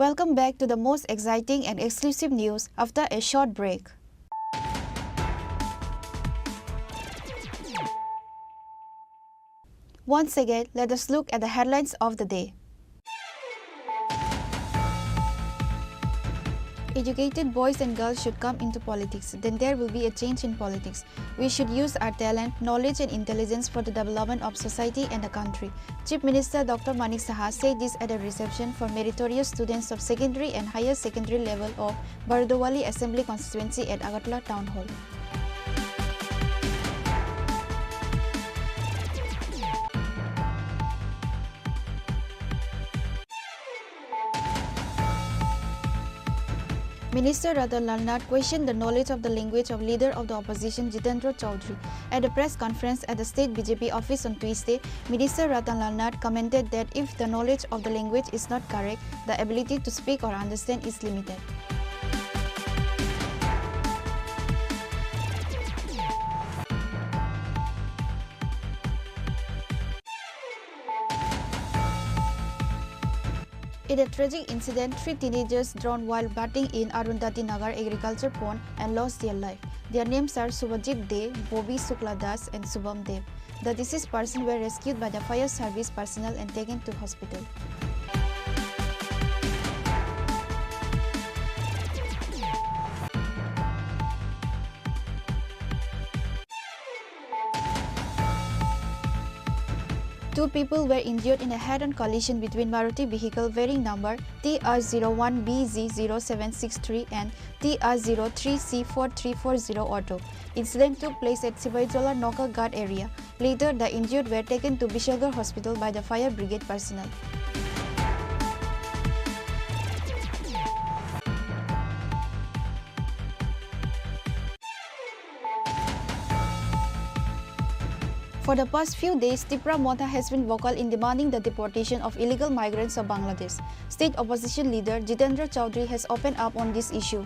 Welcome back to the most exciting and exclusive news after a short break. Once again, let us look at the headlines of the day. Educated boys and girls should come into politics, then there will be a change in politics. We should use our talent, knowledge and intelligence for the development of society and the country. Chief Minister Doctor Manik Saha said this at a reception for meritorious students of secondary and higher secondary level of Bardowali Assembly Constituency at Agartala Town Hall. Minister Ratan Lal Nath questioned the knowledge of the language of leader of the opposition Jitendra Chaudhary. At a press conference at the state B J P office on Tuesday, Minister Ratan Lal Nath commented that if the knowledge of the language is not correct, the ability to speak or understand is limited. In a tragic incident, three teenagers drowned while bathing in Arundhati Nagar agriculture pond and lost their life. Their names are Subhajit De, Bobby Shukla Das, and Shubham Dev. The deceased persons were rescued by the fire service personnel and taken to hospital. Two people were injured in a head-on collision between Maruti vehicle bearing number T R zero one B Z zero seven six three and T R zero three C four three four zero auto. Incident took place at Sibaijola Nokaghat area. Later, the injured were taken to Bishalgarh Hospital by the fire brigade personnel. For the past few days, Tipra Motha has been vocal in demanding the deportation of illegal migrants of Bangladesh. State opposition leader Jitendra Chaudhary has opened up on this issue.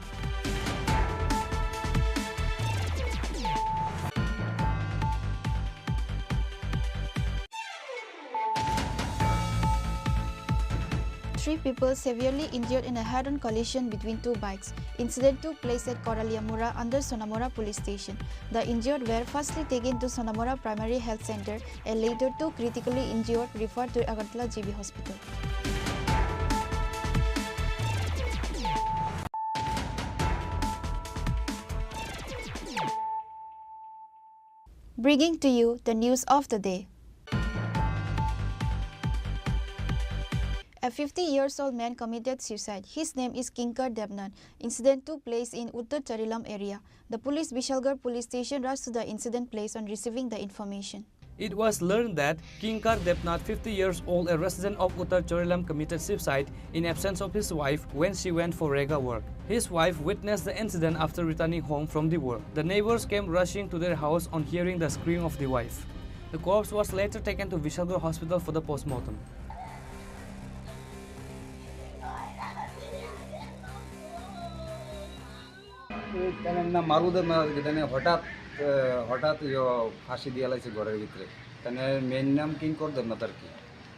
Three people severely injured in a head-on collision between two bikes. Incident took place at Koralia Mura under Sonamura Police Station. The injured were firstly taken to Sonamura Primary Health Center and later two critically injured referred to Agartala G B Hospital. Bringing to you the news of the day. A fifty years old man committed suicide. His name is Kinkar Debnath. Incident took place in Uttar Charilam area. The police, Bishalgarh Police Station, rushed to the incident place on receiving the information. It was learned that Kinkar Debnath, fifty years old, a resident of Uttar Charilam, committed suicide in absence of his wife when she went for rega work. His wife witnessed the incident after returning home from the work. The neighbors came rushing to their house on hearing the scream of the wife. The corpse was later taken to Vishalgarh Hospital for the postmortem. এই তাহলে না মারুদের না আর কি, তাহলে হঠাৎ, আহ, হঠাৎ ইয়ো ফাঁসি দিয়া লাইছে ঘরের ভিতরে। তাহলে মেয়ের নাম কিঙ্কর দেবনাথ আর কি।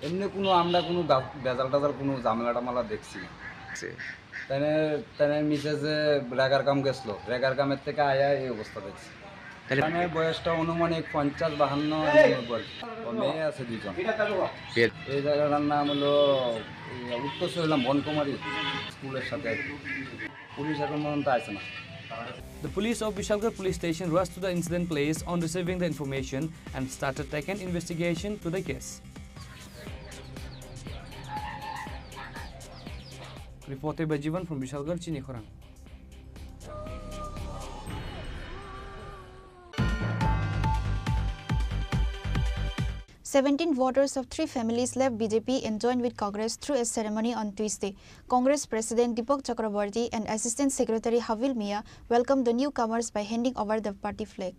এমনি কোনো আমরা কোনো গা-, ভেজাল টেজাল কোনো ঝামেলা টামেলা দেখছি না। জি। তাহলে, তাহলে মিসেসে রেগার কাম গেছিল, রেগার কামের থেকে আয়া এই অবস্থা দেখছি। তাহলে মানে বয়সটা অনুমানিক পঞ্চাশ, বাহান্ন এমন বয়স। ও মেয়ে আছে দুজন। বিয়ে- এই জায়গাটার নাম হলো, এই, উত্তর হইলাম বনকুমারী স্কুলের সাথে। পুলিশ এখন পর্যন্ত আসে না। The police of Vishalgarh Police Station rushed to the incident place on receiving the information and started taking investigation to the case. Reported by Jivan from Vishalgarh, Chini Khorang. Seventeen voters of three families left B J P and joined with Congress through a ceremony on Tuesday. Congress President Deepak Chakraborty and Assistant Secretary Habil Mia welcomed the newcomers by handing over the party flag.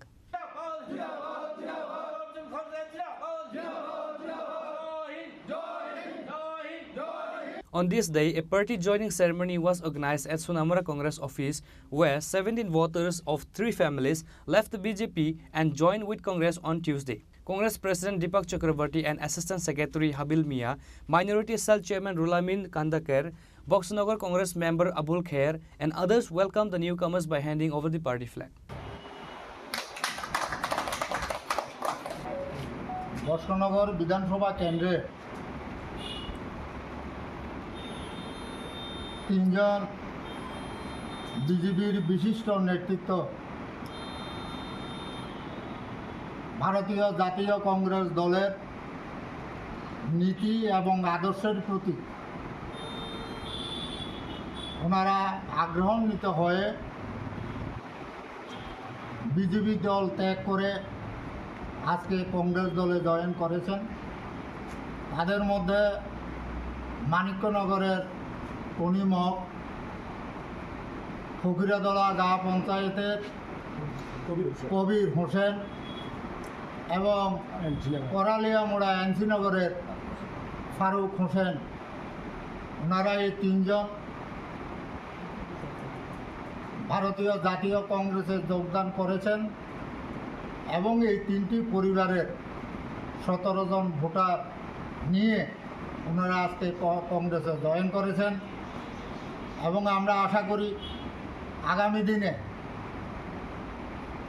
On this day, a party joining ceremony was organized at Sonamura Congress office, where seventeen voters of three families left the B J P and joined with Congress on Tuesday. Congress President Deepak Chakraborty and Assistant Secretary Habil Mia, Minority Cell Chairman Rulamin Kandaker, Boxnagar Congress member Abul Kher and others welcomed the newcomers by handing over the party flag. Boxanagar বিধানসভা কেন্দ্রে তিনজন বিজেপির বিশিষ্ট নেতৃত্ব ভারতীয় জাতীয় কংগ্রেস দলের নীতি এবং আদর্শের প্রতি ওনারা আগ্রহান্বিত হয়ে বিজেপি দল ত্যাগ করে আজকে কংগ্রেস দলে জয়েন করেছেন। তাদের মধ্যে মানিক্যনগরের কনিমক, ফকিরাতলা গাঁ পঞ্চায়েতের কবির হোসেন। কবির হোসেন এবং এনসি নগর। করালিয়ামুড়া এনসি নগরের ফারুক হোসেন। ওনারা এই তিনজন ভারতীয় জাতীয় কংগ্রেসে যোগদান করেছেন এবং এই তিনটি পরিবারের সতেরো জন ভোটার নিয়ে ওনারা আজকে ক-, কংগ্রেসে জয়েন করেছেন এবং আমরা আশা করি আগামী দিনে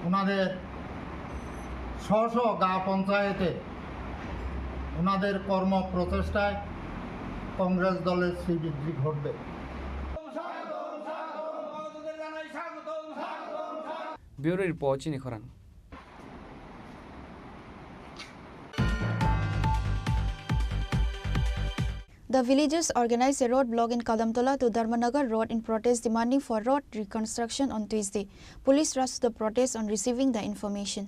ওনাদের স্ব স্ব গাঁও পঞ্চায়েতে ওনাদের কর্ম প্রচেষ্টায় কংগ্রেস দলের শ্রীবৃদ্ধি ঘটবে। Bureau Report, Chini Khorang. The villagers organized a road block in Kadamtola to Dharmanagar Road in protest demanding for road reconstruction on Tuesday. Police rushed to the protest on receiving the information.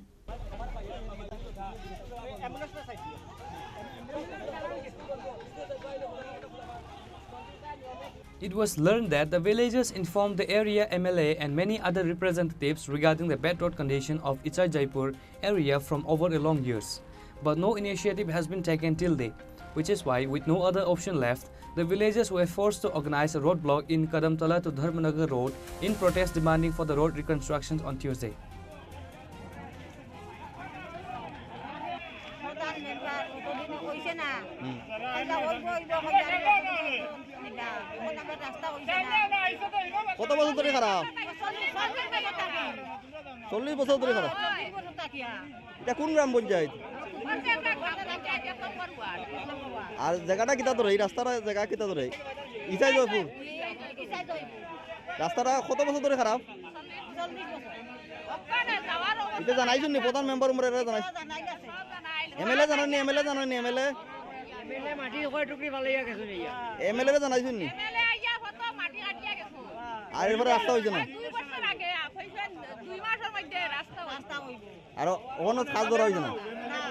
It was learned that the villagers informed the area M L A and many other representatives regarding the bad road condition of Ichar Jaipur area from over a long years, but no initiative has been taken till date, which is why, with no other option left, the villagers were forced to organize a roadblock in Kadamtala to Dharmanagar Road in protest demanding for the road reconstruction on Tuesday. প্রধান মেম্বার অতদিনে কইছে না। হুম। খাইলা অইবো, অইবো, কইলা অইবো, অইবো, অইবো, অইবো। এখন আবার রাস্তা অইছে না। কত বছর ধরে খারাপ? চল্লিশ বছর ধরে থাকি। চল্লিশ বছর ধরে খারাপ? চল্লিশ বছর থাকি, হ্যাঁ। এটা কোন গ্রাম পঞ্চায়েত? পঞ্চায়েত, পঞ্চায়েত, এক নম্বর ওয়ার্ড, এক নম্বর ওয়ার্ড। আর জায়গাটা কিতা ধরে? এই রাস্তাটা জায়গা কিতা ধরে? ইসাই জয়পুর। ইসাই জয়পুর। রাস্তাটা কত বছর ধরে খারাপ? চল্লিশ বছর। এটা জানাইছুন নি প্রধান মেম্বার উমরে, এটা জানাইছুন? জানাই গেছে। এমএলএ জানাইনি, এমএলএ জানাইনি, এমএলএ? এমএলএ মাটি কয় টুকরি ফালাইয়া গেছে নিয়া। এমএলএ রে জানাইছুন নি? এমএলএ আইয়া কত মাটি কাটিয়া গেছে। আর এরপরে রাস্তা হইছে না? দুই বছর আগে, হইছে দুই মাসের মধ্যে রাস্তা হইছে। রাস্তা হইব। আর ওখানে কাজ ধরা হইছে না? না,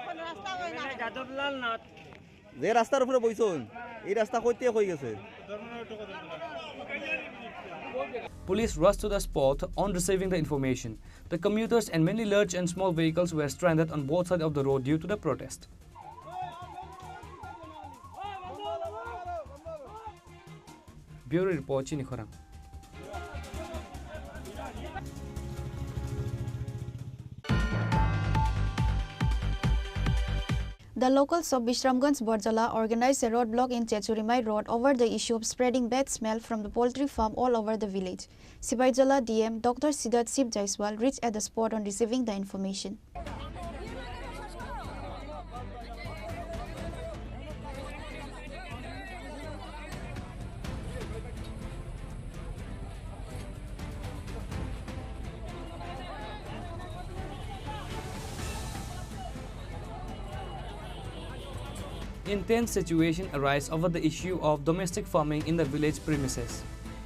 কোনো রাস্তা হয় না। এমএলএ যাদবলাল নাথ। যে রাস্তার উপরে বইছুন, এই রাস্তা কইতে হয়ে গেছে। Police rushed to the spot on receiving the information. The commuters and many large and small vehicles were stranded on both sides of the road due to the protest. Bureau Report, Chini Khorang. The locals of Bishramganj Borjala organized a roadblock in Chechurimai Road over the issue of spreading bad smell from the poultry farm all over the village. Sipaijala D M Doctor Siddharth Shiv Jaiswal reached at the spot on receiving the information. Intense situation arise over the issue of domestic farming in the village premises.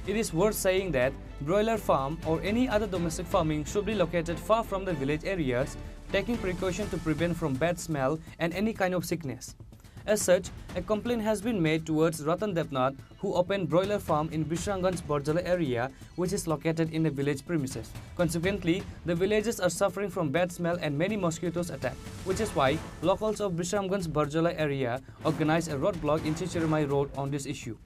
It is worth saying that broiler farm or any other domestic farming should be located far from the village areas, taking precaution to prevent from bad smell and any kind of sickness. As such, a complaint has been made towards Ratan Debnath, who opened broiler farm in Bishramganj Borjala area, which is located in the village premises. Consequently, the villagers are suffering from bad smell and many mosquitoes attack, which is why locals of Bishramganj Borjala area organized a roadblock in Chichirimai Road on this issue.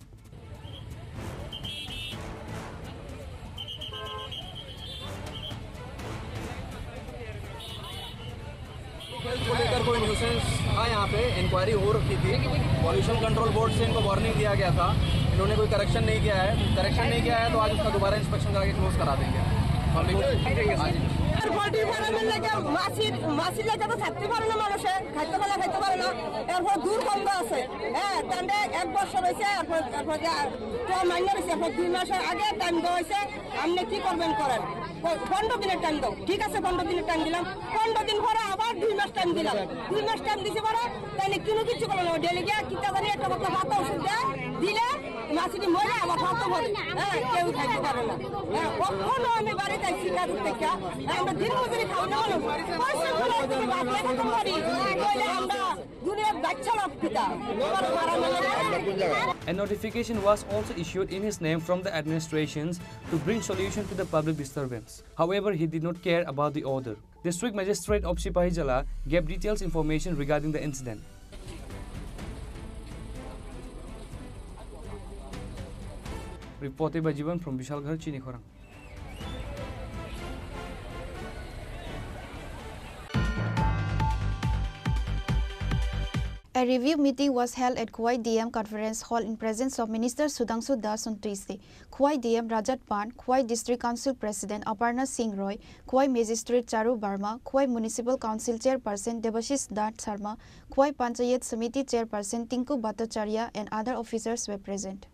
को लेकर कोई न्यूसेंस था यहाँ पे, इंक्वायरी हो रखी थी। Pollution control board से इनको वार्निंग दिया गया था, इन्होंने कोई करेक्शन नहीं किया है। करेक्शन नहीं किया है तो आज उसका दोबारा इंस्पेक्शन करा के क्लोज करा देंगे। पब्लिक आज পোল্ট্রি ফার্মের লাগে মাছি, মাছি লাগে তো থাকতে পারে না মানুষে, খাইতে পারে না, খাইতে পারে না। এরপর দুর্গন্ধ আছে, হ্যাঁ, তাহলে এক বছর হয়েছে, এরপর, এরপর যে তো মাইনে হয়েছে, এরপর দুই মাসের আগে টাইম দেওয়া হয়েছে, আপনি কি করবেন করেন, প-, পনেরো দিনের টাইম দাও, ঠিক আছে, পনেরো দিনের টাইম দিলাম, পনেরো দিন পরে আবার দুই মাস টাইম দিলাম, দুই মাস টাইম দিছে পরে তাহলে কোনো কিছু করলো না, ডেলি গিয়ে কিতা জানি একটা কথা ভাত ওষুধ দেয়, দিলে মাছটি মরে আবার ভাত করে, হ্যাঁ, কেউ খাইতে পারে না। হ্যাঁ, কখনো আমি বাড়িতে শিকার করতে চাই, আমরা দিন মজুরি খাওয়া না হলো, পরিশ্রম করে যদি ভাত খেতে পারি, তাহলে আমরা দুনিয়ার বাচ্চা লোক পিতা, এবার মারা মেলে। A notification was also issued in his name from the administrations to bring solution to the public disturbance. However, he did not care about the order. District Magistrate of Sipahijala gave details information regarding the incident. Reported by Jiban from Bishalgarh, Chinikhorang. A review meeting was held at Khowai D M Conference Hall in presence of Minister Sudhangshu Das on Tuesday. Khowai D M Rajat Pan, Khowai District Council President Aparna Singh Roy, Khowai Magistrate Charu Barma, Khowai Municipal Council Chairperson Debashish Nath Sharma, Khowai Panchayat Samiti Chairperson Tinku Bhattacharya and other officers were present.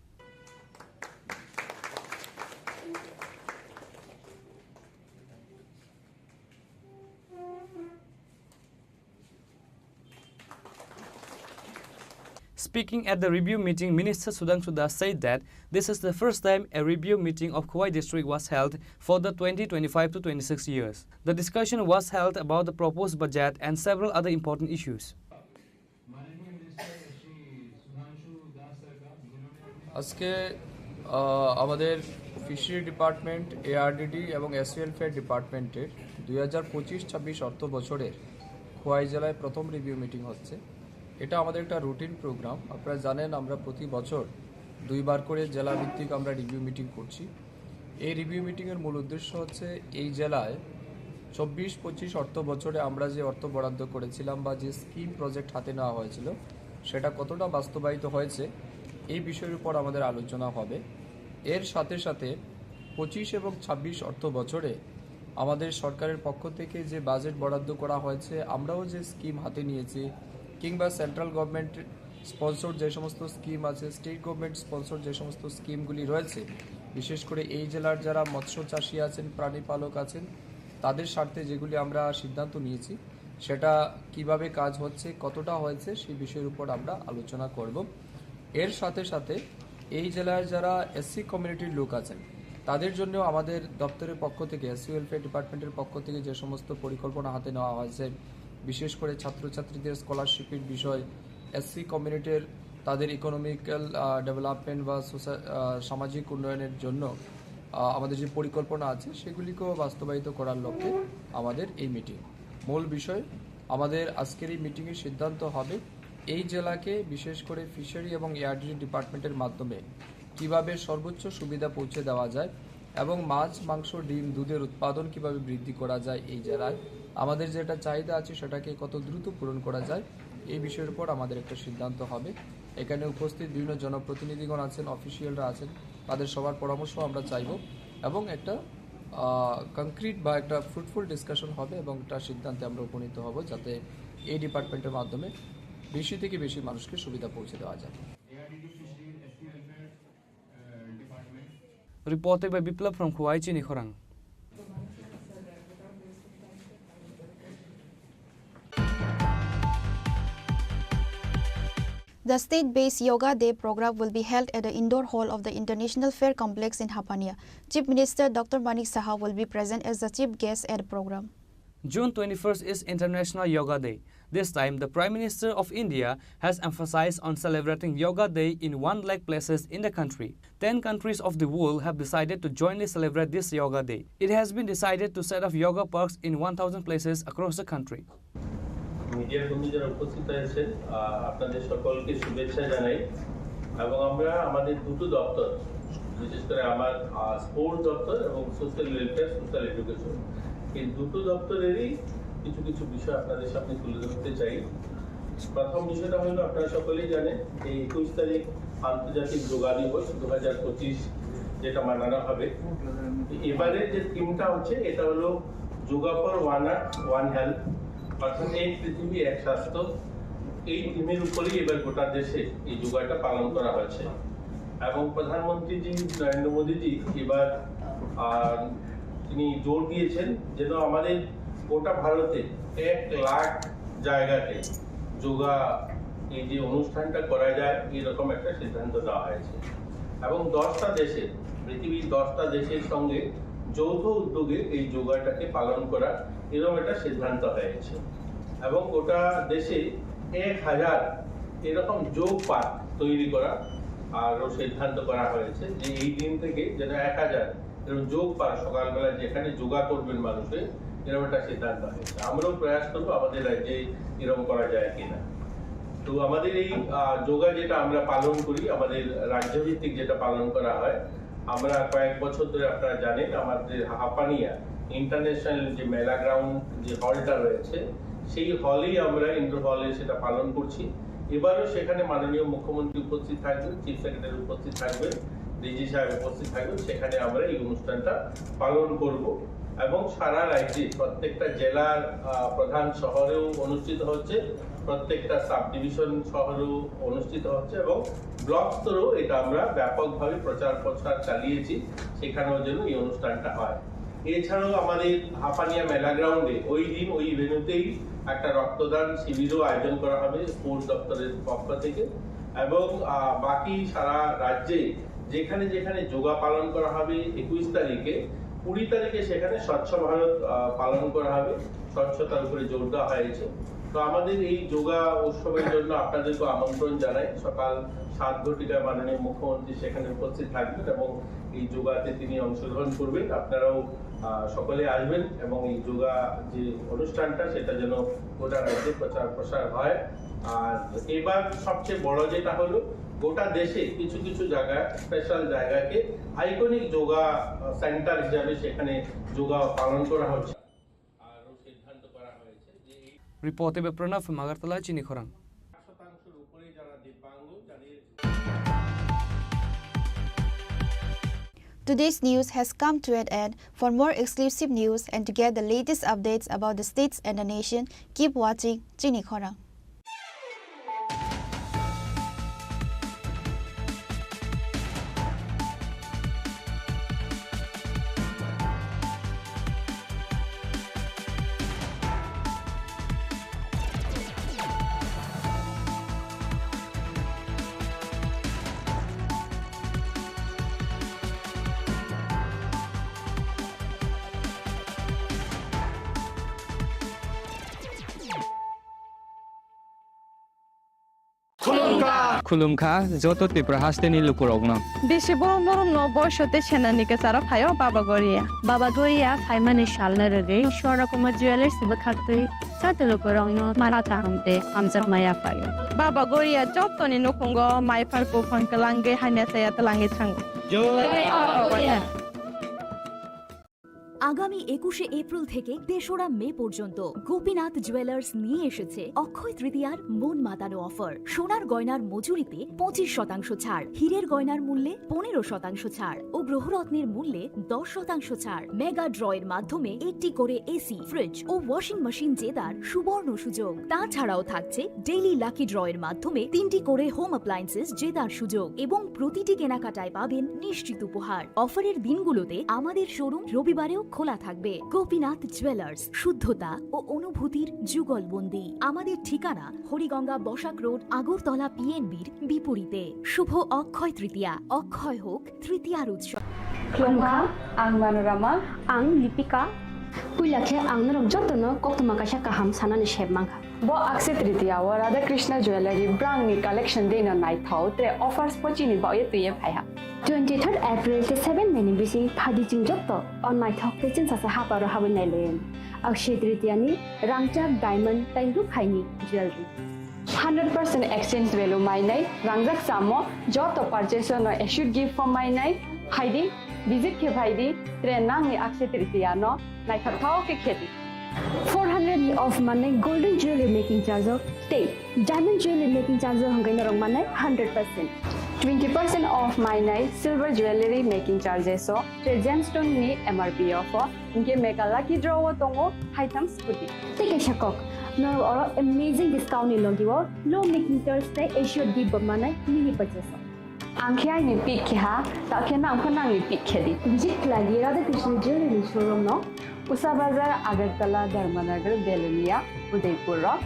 Speaking at the review meeting, Minister Sudhangshu Das said that this is the first time a review meeting of Khowai district was held for the twenty twenty-five to twenty-six years. The discussion was held about the proposed budget and several other important issues. আজকে, আহ, আমাদের fishery department, ARDD এবং SC welfare ডিপার্টমেন্টের দুই হাজার পঁচিশ ছাব্বিশ অর্থ বছরের খোয়াই জেলায় প্রথম রিভিউ মিটিং হচ্ছে। এটা আমাদের একটা রুটিন প্রোগ্রাম। আপনারা জানেন, আমরা প্রতি বছর দুইবার করে জেলা ভিত্তিক আমরা রিভিউ মিটিং করছি। এই রিভিউ মিটিংয়ের মূল উদ্দেশ্য হচ্ছে এই জেলায় চব্বিশ পঁচিশ অর্থ বছরে আমরা যে অর্থ বরাদ্দ করেছিলাম বা যে স্কিম প্রজেক্ট হাতে নেওয়া হয়েছিল, সেটা কতটা বাস্তবায়িত হয়েছে, এই বিষয়ের উপর আমাদের আলোচনা হবে। এর সাথে সাথে পঁচিশ এবং ছাব্বিশ অর্থ বছরে আমাদের সরকারের পক্ষ থেকে যে বাজেট বরাদ্দ করা হয়েছে, আমরাও যে স্কিম হাতে নিয়েছি, কিংবা সেন্ট্রাল গভর্নমেন্ট স্পন্সর যে সমস্ত স্কিম আছে, স্টেট গভর্নমেন্ট স্পন্সর যে সমস্ত স্কিমগুলি রয়েছে, বিশেষ করে এই জেলার যারা মৎস্য চাষি আছেন, প্রাণী পালক আছেন, তাদের স্বার্থে যেগুলি আমরা সিদ্ধান্ত নিয়েছি, সেটা কিভাবে কাজ হচ্ছে, কতটা হয়েছে, সেই বিষয়ের উপর আমরা আলোচনা করব। এর সাথে সাথে এই জেলার যারা এসসি কমিউনিটির লোক আছেন, তাদের জন্য আমাদের দপ্তরের পক্ষ থেকে, এসসি ওয়েলফেয়ার ডিপার্টমেন্টের পক্ষ থেকে যে সমস্ত পরিকল্পনা হাতে নেওয়া হয়েছে, বিশেষ করে ছাত্রছাত্রীদের স্কলারশিপের বিষয়, এসসি কমিউনিটির তাদের ইকোনমিক্যাল, আহ, ডেভেলপমেন্ট বা সোসা-, আহ, সামাজিক উন্নয়নের জন্য, আহ, আমাদের যে পরিকল্পনা আছে, সেগুলিকেও বাস্তবায়িত করার লক্ষ্যে আমাদের এই মিটিং। মূল বিষয়, আমাদের আজকের এই মিটিংয়ের সিদ্ধান্ত হবে এই জেলাকে বিশেষ করে ফিশারি এবং এআরডিডি ডিপার্টমেন্টের মাধ্যমে কিভাবে সর্বোচ্চ সুবিধা পৌঁছে দেওয়া যায় এবং মাছ, মাংস, ডিম, দুধের উৎপাদন কিভাবে বৃদ্ধি করা যায় এই জেলায়, আমাদের যেটা চাহিদা আছে সেটাকে কত দ্রুত পূরণ করা যায়, এই বিষয়ের উপর আমাদের একটা সিদ্ধান্ত হবে। এখানে উপস্থিত বিভিন্ন জনপ্রতিনিধিগণ আছেন, অফিসিয়ালরা আছেন, তাদের সবার পরামর্শ আমরা চাইব এবং একটা, আহ, কংক্রিট বা একটা ফ্রুটফুল ডিসকাশন হবে এবং একটা সিদ্ধান্তে আমরা উপনীত হব, যাতে এই ডিপার্টমেন্টের মাধ্যমে বেশি থেকে বেশি মানুষকে সুবিধা পৌঁছে দেওয়া যায়। Reported by Biplab from Khowai, Chinikhorang. The state-based Yoga Day program will be held at the indoor hall of the International Fair Complex in Hapania. Chief Minister Doctor Manik Saha will be present as the chief guest at the program. June twenty-first is International Yoga Day. This time, the Prime Minister of India has emphasized on celebrating Yoga Day in one lakh places in the country. Ten countries of the world have decided to jointly celebrate this Yoga Day. It has been decided to set up yoga parks in one thousand places across the country. মিডিয়ার বন্ধু যারা উপস্থিত হয়েছেন, আহ, আপনাদের সকলকে শুভেচ্ছা জানাই। এবং আমরা আমাদের দুটো দপ্তর, বিশেষ করে আমার, আহ, স্পোর্টস দপ্তর এবং সোশ্যাল ওয়েলফেয়ার, সোশ্যাল এডুকেশন, এই দুটো দপ্তরেরই কিছু কিছু বিষয় আপনাদের সামনে তুলে ধরতে চাই। প্রথম বিষয়টা হলো, আপনারা সকলেই জানেন যে একুশ তারিখ আন্তর্জাতিক যোগা দিবস দু হাজার পঁচিশ, যেটা মানানো হবে। এবারে যে থিমটা হচ্ছে, এটা হলো yoga for one earth one health, অর্থাৎ এক পৃথিবী এক স্বাস্থ্য, এই থিমের উপরেই এবার গোটা দেশে এই যোগাটা পালন করা হয়েছে। এবং প্রধানমন্ত্রীজি নরেন্দ্র মোদীজি এবার, আহ, তিনি জোর দিয়েছেন যেন আমাদের গোটা ভারতে এক লাখ জায়গাতে যোগা, এই যে অনুষ্ঠানটা করা যায়, এরকম একটা সিদ্ধান্ত নেওয়া হয়েছে। এবং দশটা দেশে, পৃথিবীর দশটা দেশের সঙ্গে যৌথ উদ্যোগে এই যোগাটাকে পালন করার এরকম একটা সিদ্ধান্ত হয়েছে। এবং গোটা দেশে এক হাজার এরকম যোগ পার্ক তৈরি করা আরও সিদ্ধান্ত করা হয়েছে, যে এই দিন থেকে যেন এক হাজার এরকম যোগ পার্ক, সকালবেলা যেখানে যোগা করবেন মানুষে, এরকম একটা সিদ্ধান্ত হয়েছে। আমরাও প্রয়াস করবো আমাদের রাজ্যে এরকম করা যায় কিনা। তো আমাদের এই, আহ, যোগা যেটা আমরা পালন করি, আমাদের রাজ্যভিত্তিক যেটা পালন করা হয়, আমরা কয়েক বছর ধরে, আপনারা জানেন, আমাদের হাপানিয়া ইন্টারন্যাশনাল যে মেলা গ্রাউন্ড, যে হলটা রয়েছে, সেই হলেই আমরা, ইনডোর হলে সেটা পালন করছি। এবারও সেখানে মাননীয় মুখ্যমন্ত্রী উপস্থিত থাকবেন, চিফ সেক্রেটারি উপস্থিত থাকবেন, ডিজি সাহেব উপস্থিত থাকবেন। সেখানে আমরা এই অনুষ্ঠানটা পালন করব এবং সারা রাজ্যে প্রত্যেকটা জেলার, আহ, প্রধান শহরেও অনুষ্ঠিত হচ্ছে, প্রত্যেকটা সাব ডিভিশন শহরেও অনুষ্ঠিত হচ্ছে এবং ব্লক স্তরেও এটা আমরা ব্যাপকভাবে প্রচার প্রসার চালিয়েছি, সেখানেও যেন এই অনুষ্ঠানটা হয়। এছাড়াও আমাদের হাপানিয়া মেলা গ্রাউন্ডে ওই দিন ওই ভেন্যুতেই একটা রক্তদান শিবিরও আয়োজন করা হবে স্পোর্টস দপ্তরের পক্ষ থেকে। এবং, আহ, বাকি সারা রাজ্যে যেখানে যেখানে যোগা পালন করা হবে একুশ তারিখে, কুড়ি তারিখে সেখানে স্বচ্ছ ভারত, আহ, পালন করা হবে, স্বচ্ছতার উপরে জোর দেওয়া হয়েছে। তো আমাদের এই যোগা উৎসবের জন্য আপনাদেরকে আমন্ত্রণ জানাই। সকাল সাত ঘটিকায় মাননীয় মুখ্যমন্ত্রী সেখানে উপস্থিত থাকবেন এবং এই যোগাতে তিনি অংশগ্রহণ করবেন। আপনারাও, আহ, সকলে আসবেন এবং এই যোগা যে অনুষ্ঠানটা, সেটা যেন গোটা রাজ্যে প্রচার প্রসার হয়। আর এবার সবচেয়ে বড় যেটা হলো, গোটা দেশে কিছু কিছু জায়গা, স্পেশাল জায়গাকে আইকনিক যোগা, আহ, সেন্টার হিসাবে সেখানে যোগা পালন করা হচ্ছে। আরও সিদ্ধান্ত করা হয়েছে যে এই Report ebe Pranab Magartala, Chini Khorang. শতাংশের উপরে যারা দিব্যাঙ্গ, যাদের Today's news has come to an end. For more exclusive news and to get the latest updates about the states and the nation, keep watching Chini Khorang. Khulumkha. Khulumkha joto Tripura hasteni lukurokno. Bisi borom borom no boiso tei senani kwcharo phaio Baba Goria. Baba Goria phaimani salno rwgwi Swarna Kumar Jewellers bwkhaktwi joto lukurokno mala kaham tei hamjakma yaphaio. Baba Goria jotoni nukhungo maiphar buphang kwlangwi hamya chaya twlangwi thango. Jai Baba Goria. আগামী একুশে এপ্রিল থেকে তেসরা মে পর্যন্ত গোপীনাথ জুয়েলার্স নিয়ে এসেছে অক্ষয় তৃতীয়ার মন মাতানো অফার। সোনার গয়নার মজুরিতে পঁচিশ শতাংশ ছাড়, হীরের গয়নার মূল্যে পনেরো শতাংশ ছাড় ও গ্রহরত্নের মূল্যে দশ শতাংশ ছাড়। মেগা ড্রয়ের মাধ্যমে একটি করে এসি, ফ্রিজ ও ওয়াশিং মেশিন জেতার সুবর্ণ সুযোগ। তাছাড়াও থাকছে ডেইলি লাকি ড্রয়ের মাধ্যমে তিনটি করে হোম অ্যাপ্লায়েন্সেস জেতার সুযোগ এবং প্রতিটি কেনাকাটায় পাবেন নিশ্চিত উপহার। অফারের দিনগুলোতে আমাদের শোরুম রবিবারেও খোলা থাকবে। গোপীনাথ জুয়েলার্স, শুদ্ধতা ও অনুভূতির যুগলবন্দি। আমাদের ঠিকানা হরিগঙ্গা বসাক রোড, আগরতলা পিএনবির বিপরীতে। শুভ অক্ষয় তৃতীয়া, অক্ষয় হোক তৃতীয়ার উৎসব। Khulumkha, ang Manorama. Ang Lipika. Puila khe ang norok jotono koktwma kaisa kaham sanani sep mankha. Bo Akshaya Tritiya o Radhakrishna Jewellery brand ni collection dei no naithok tei offers bo chini bagwi twiwi phaiha. Twenty third April tei seven May ni bising phaidi chwng joto o naithok tei chwngsacha haparo habwi nailaiyani. Akshaya Tritiya ni rangchak, diamond tei rukhaini jewellery. Hundred percent exchange value mainai, rangjak chamo joto purchase no assured gift bo mainai, phaidi, visit khe phaidi, tei nangni Akshaya Tritiya no naithok thok khe khedi. Four hundred ni off manai golden jewelry making charge o tei diamond jewelry making charge o hwnkhe norok manai hundred percent. Twenty percent off mainai silver jewelry making charges o tei gemstone ni M R P off o hwnkhe mega lucky draw o tongo haitham scooty. Tei kaisa kok, norok oro amazing discount ni logi o low making charge tei assured gift bo manai mini purchase o. Ang khe aini pick khe ha, ta khe nang pho nangni pick khe di. Visit khlai di Radha Krishna Jewelry showroom no, Usa Bazar, Agartala, Dharmanagar, Belonia, Udaipur rok.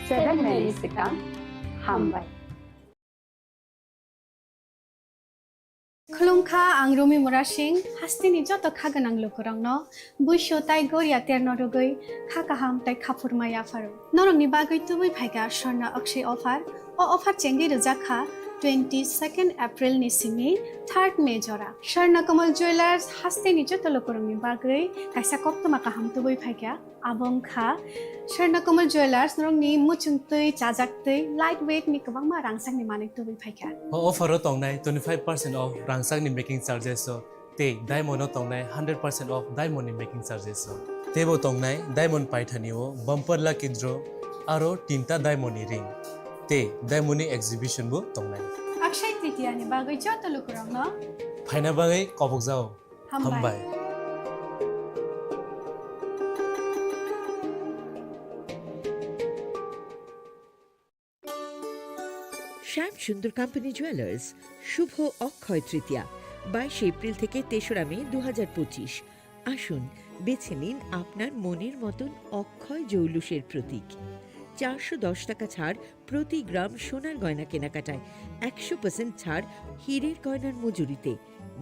Seven minutes swkang. Hambai. Khulumkha, ang Rumi Murasing, hasteni joto kha gwnang lukurokno buisu tai goria terno rwgwi kha kaham tai khaphurma yapharo. Norokni bagwi tubui phaikha Swarna Akshay offer. O offer chengwi rwjak kha twenty second April ni simi third May jora. Swarna Kamal Jewelers hasteni joto lukurokni bagwi kaisa koktwma kaham tubui phaikha. Abo wngkha Swarna Kamal Jewelers, norokni muchungtwi, chajaktwi, light weight ni kwbangma rangchakni manwi tubui phaikha. O offer o tongnai twenty five percent off rangchakni making charges o tei diamond o tongnai hundred percent off diamond ni making charges o. Teibo tongnai diamond paithani o bumper lucky draw aro tinta diamond ni ring tei diamond ni exhibition bo tongnai. Akshay Tritiya ni bagwi joto lukurokno phaina bagwi kobokjao. Hambai. Hambai. শ্যাম Sundar company jewellers, শুভ অক্ষয় তৃতীয়া, বাইশে এপ্রিল থেকে তেসরা মে দু হাজার পঁচিশ। আসুন, বেছে নিন আপনার মনের মতন অক্ষয় জৌলুসের প্রতীক। চারশো দশ টাকা ছাড় প্রতি গ্রাম সোনার গয়না কেনাকাটায়, একশো পার্সেন্ট ছাড় হীরের গয়নার মজুরিতে,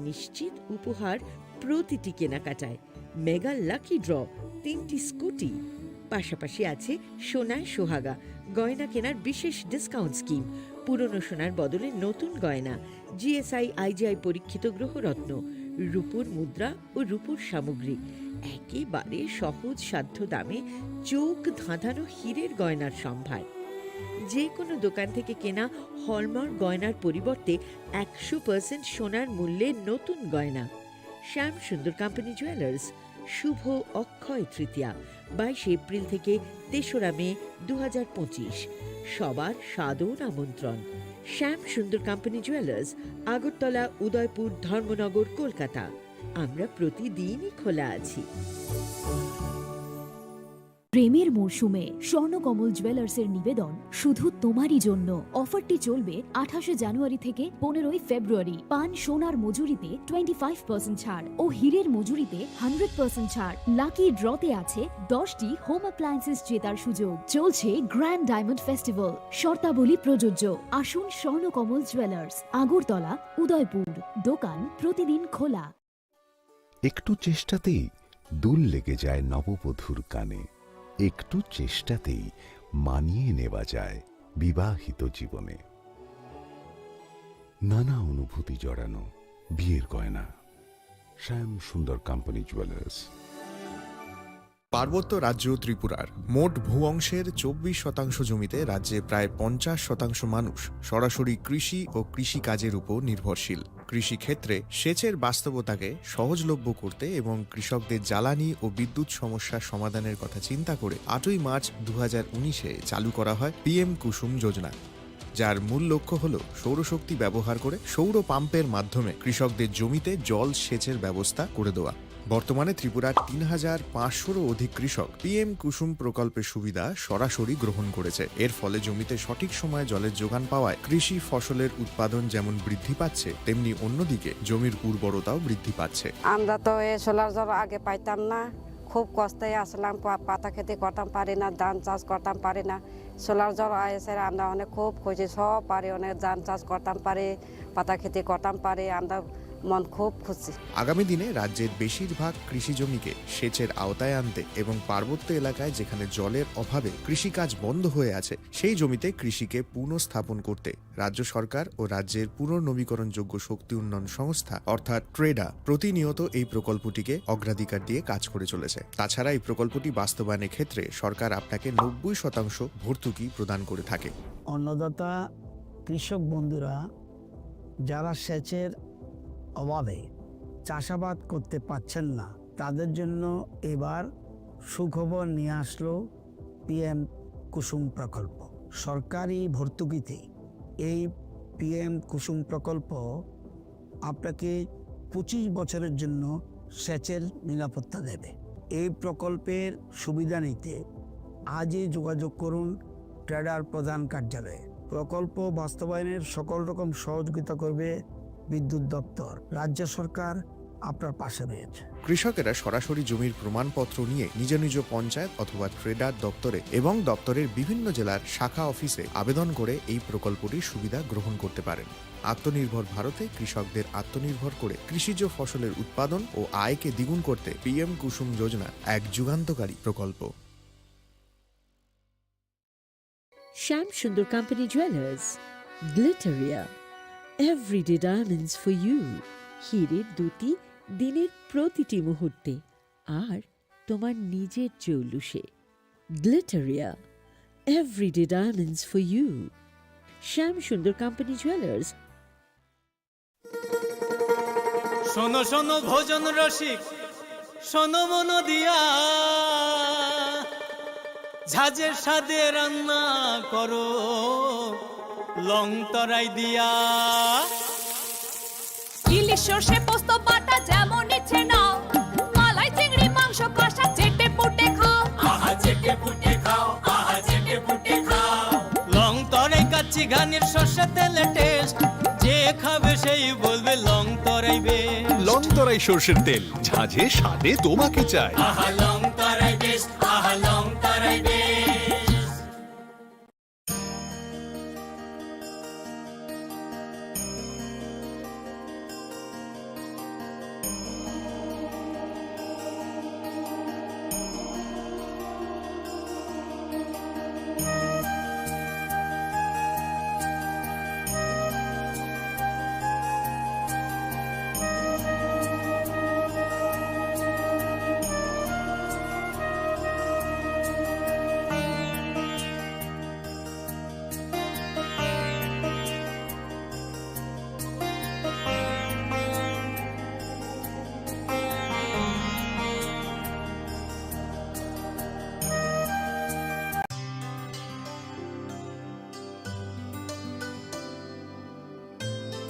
নিশ্চিত উপহার প্রতিটি কেনাকাটায়, মেগা লাকি ড্র, তিনটি স্কুটি। পাশাপাশি আছে সোনায় সোহাগা, গয়না কেনার বিশেষ ডিসকাউন্ট স্কিম, পুরনো সোনার বদলে নতুন গয়না, জিএসআই আইজিআই পরীক্ষিত গ্রহরত্ন, রূপোর মুদ্রা ও রূপোর সামগ্রী, একেবারে সহজ সাধ্য দামে চোখ ধাঁধানো হীরের গয়নার সম্ভার। যে কোনো দোকান থেকে কেনা হলমার্ক গয়নার পরিবর্তে একশো পার্সেন্ট সোনার মূল্যে নতুন গয়না। শ্যাম সুন্দর কোম্পানি জুয়েলার্স, শুভ অক্ষয় তৃতীয়া, বাইশে এপ্রিল থেকে তেসরা মে দু হাজার পঁচিশ। সবার সাদর আমন্ত্রণ। শ্যাম সুন্দর কোম্পানি জুয়েলার্স, আগরতলা, উদয়পুর, ধর্মনগর, কলকাতা। আমরা প্রতিদিনই খোলা আছি। প্রেমের মরশুমে স্বর্ণকমল জুয়েলার্সের নিবেদন শুধু তোমারই জন্য। অফারটি চলবে আঠাশে জানুয়ারি থেকে পনেরোই ফেব্রুয়ারি। পান সোনার মজুরিতে টোয়েন্টি ফাইভ পার্সেন্ট ছাড় ও হীরের মজুরিতে হান্ড্রেড পার্সেন্ট ছাড়। লাকি ড্রতে আছে দশটি হোম অ্যাপ্লায়েন্সেস জেতার সুযোগ। চলছে গ্র্যান্ড ডায়মন্ড ফেস্টিভ্যাল, শর্তাবলী প্রযোজ্য। আসুন স্বর্ণকমল জুয়েলার্স, আগরতলা, উদয়পুর। দোকান প্রতিদিন খোলা। একটু চেষ্টাতেই দুল লেগে যায় নববধূর কানে, একটু চেষ্টাতেই মানিয়ে নেওয়া যায় বিবাহিত জীবনে। নানা অনুভূতি জড়ানো বিয়ের গয়না। শ্যাম সুন্দর কোম্পানি জুয়েলার্স। পার্বত্য রাজ্য ত্রিপুরার মোট ভূ অংশের চব্বিশ শতাংশ জমিতে রাজ্যে প্রায় পঞ্চাশ শতাংশ মানুষ সরাসরি কৃষি ও কৃষি কাজের উপর নির্ভরশীল। কৃষিক্ষেত্রে সেচের বাস্তবতাকে সহজলভ্য করতে এবং কৃষকদের জ্বালানি ও বিদ্যুৎ সমস্যা সমাধানের কথা চিন্তা করে আটই মার্চ দু হাজার উনিশে চালু করা হয় পিএম কুসুম যোজনা, যার মূল লক্ষ্য হল সৌরশক্তি ব্যবহার করে সৌর পাম্পের মাধ্যমে কৃষকদের জমিতে জল সেচের ব্যবস্থা করে দেওয়া। বর্তমানে ত্রিপুরার তিন হাজার পাঁচশোরও অধিক কৃষক পিএম কুসুম প্রকল্পের সুবিধা সরাসরি গ্রহণ করেছে। এর ফলে জমিতে সঠিক সময়ে জলের যোগান পাওয়ায় কৃষি ফসলের উৎপাদন যেমন বৃদ্ধি পাচ্ছে, তেমনি অন্যদিকে জমির উর্বরতাও বৃদ্ধি পাচ্ছে। আমরা তো এই সোলার জল আগে পাইতাম না, খুব কষ্টে আসলাম, পা-, পাতা খেতে করতাম পারি না, ধান চাষ করতাম পারি না। সোলার জল এসে আমরা অনেক খুব খুশি, সব পারি, অনেক ধান চাষ করতাম পারি, পাতা খেতে করতাম পারি, আমরা মন খুব খুশি। আগামী দিনে রাজ্যের বেশিরভাগ কৃষি জমিকে সেচের আওতায় আনতে এবং পার্বত্য এলাকায় যেখানে জলের অভাবে কৃষিকাজ বন্ধ হয়ে আছে, সেই জমিতে কৃষিকে পুনঃস্থাপন করতে রাজ্য সরকার ও রাজ্যের পুনর্নবীকরণযোগ্য শক্তি উন্নয়ন সংস্থা অর্থাৎ ট্রেডা প্রতিনিয়ত এই প্রকল্পটিকে অগ্রাধিকার দিয়ে কাজ করে চলেছে। তাছাড়া এই প্রকল্পটি বাস্তবায়নের ক্ষেত্রে সরকার আপনাকে নব্বই শতাংশ ভর্তুকি প্রদান করে থাকে। অন্নদাতা কৃষক বন্ধুরা যারা সেচের অভাবে চাষাবাদ করতে পারছেন না, তাদের জন্য এবার সুখবর নিয়ে আসলো পিএম কুসুম প্রকল্প। সরকারি ভর্তুকিতে এই পিএম কুসুম প্রকল্প আপনাকে পঁচিশ বছরের জন্য সেচের নিরাপত্তা দেবে। এই প্রকল্পের সুবিধা নিতে আজই যোগাযোগ করুন ট্রেডার প্রধান কার্যালয়ে। প্রকল্প বাস্তবায়নের সকল রকম সহযোগিতা করবে বিদ্যুৎ দপ্তর। রাজ্য সরকার আপনার পাশে রয়েছে। কৃষকেরা সরাসরি জমির প্রমাণপত্র নিয়ে নিজ নিজ পঞ্চায়েত অথবা ট্রেডার দপ্তরে এবং দপ্তরের বিভিন্ন জেলার শাখা অফিসে আবেদন করে এই প্রকল্পটির সুবিধা গ্রহণ করতে পারেন। আত্মনির্ভর ভারতে কৃষকদের আত্মনির্ভর করে কৃষিজ ফসলের উৎপাদন ও আয়কে দ্বিগুণ করতে পিএম কুসুম যোজনা এক যুগান্তকারী প্রকল্প। Shyam Sundar Company Jewelers, Glitteria, everyday diamonds for you। হীরের দ্যুতি দিনের প্রতিটি মুহূর্তে, আর তোমার নিজের জৌলুসে। Glitteria, everyday diamonds for you। Shyam Sundar Company Jewelers। শোনো শোনো ভোজন রসিক, শোনো মন দিয়া, ঝাঁঝের স্বাদে রান্না করো লং তরাই দিয়া। ইলিশ সর্ষে পোস্ত বাটা যেমন ইচ্ছে নাও, মালাই চিংড়ি মাংস কষা চেটে পুটে খাও। আহা চেটে পুটে খাও, আহা চেটে পুটে খাও। লং তরাই কাচ্চি ঘানির সর্ষে তেলে টেস্ট, যে খাবে সেই বলবে Longtharai best. Longtharai সর্ষের তেল, ঝাঁঝে স্বাদে তোমাকে চাই। আহা লং তরাই বেস্ট, আহা Longtharai best.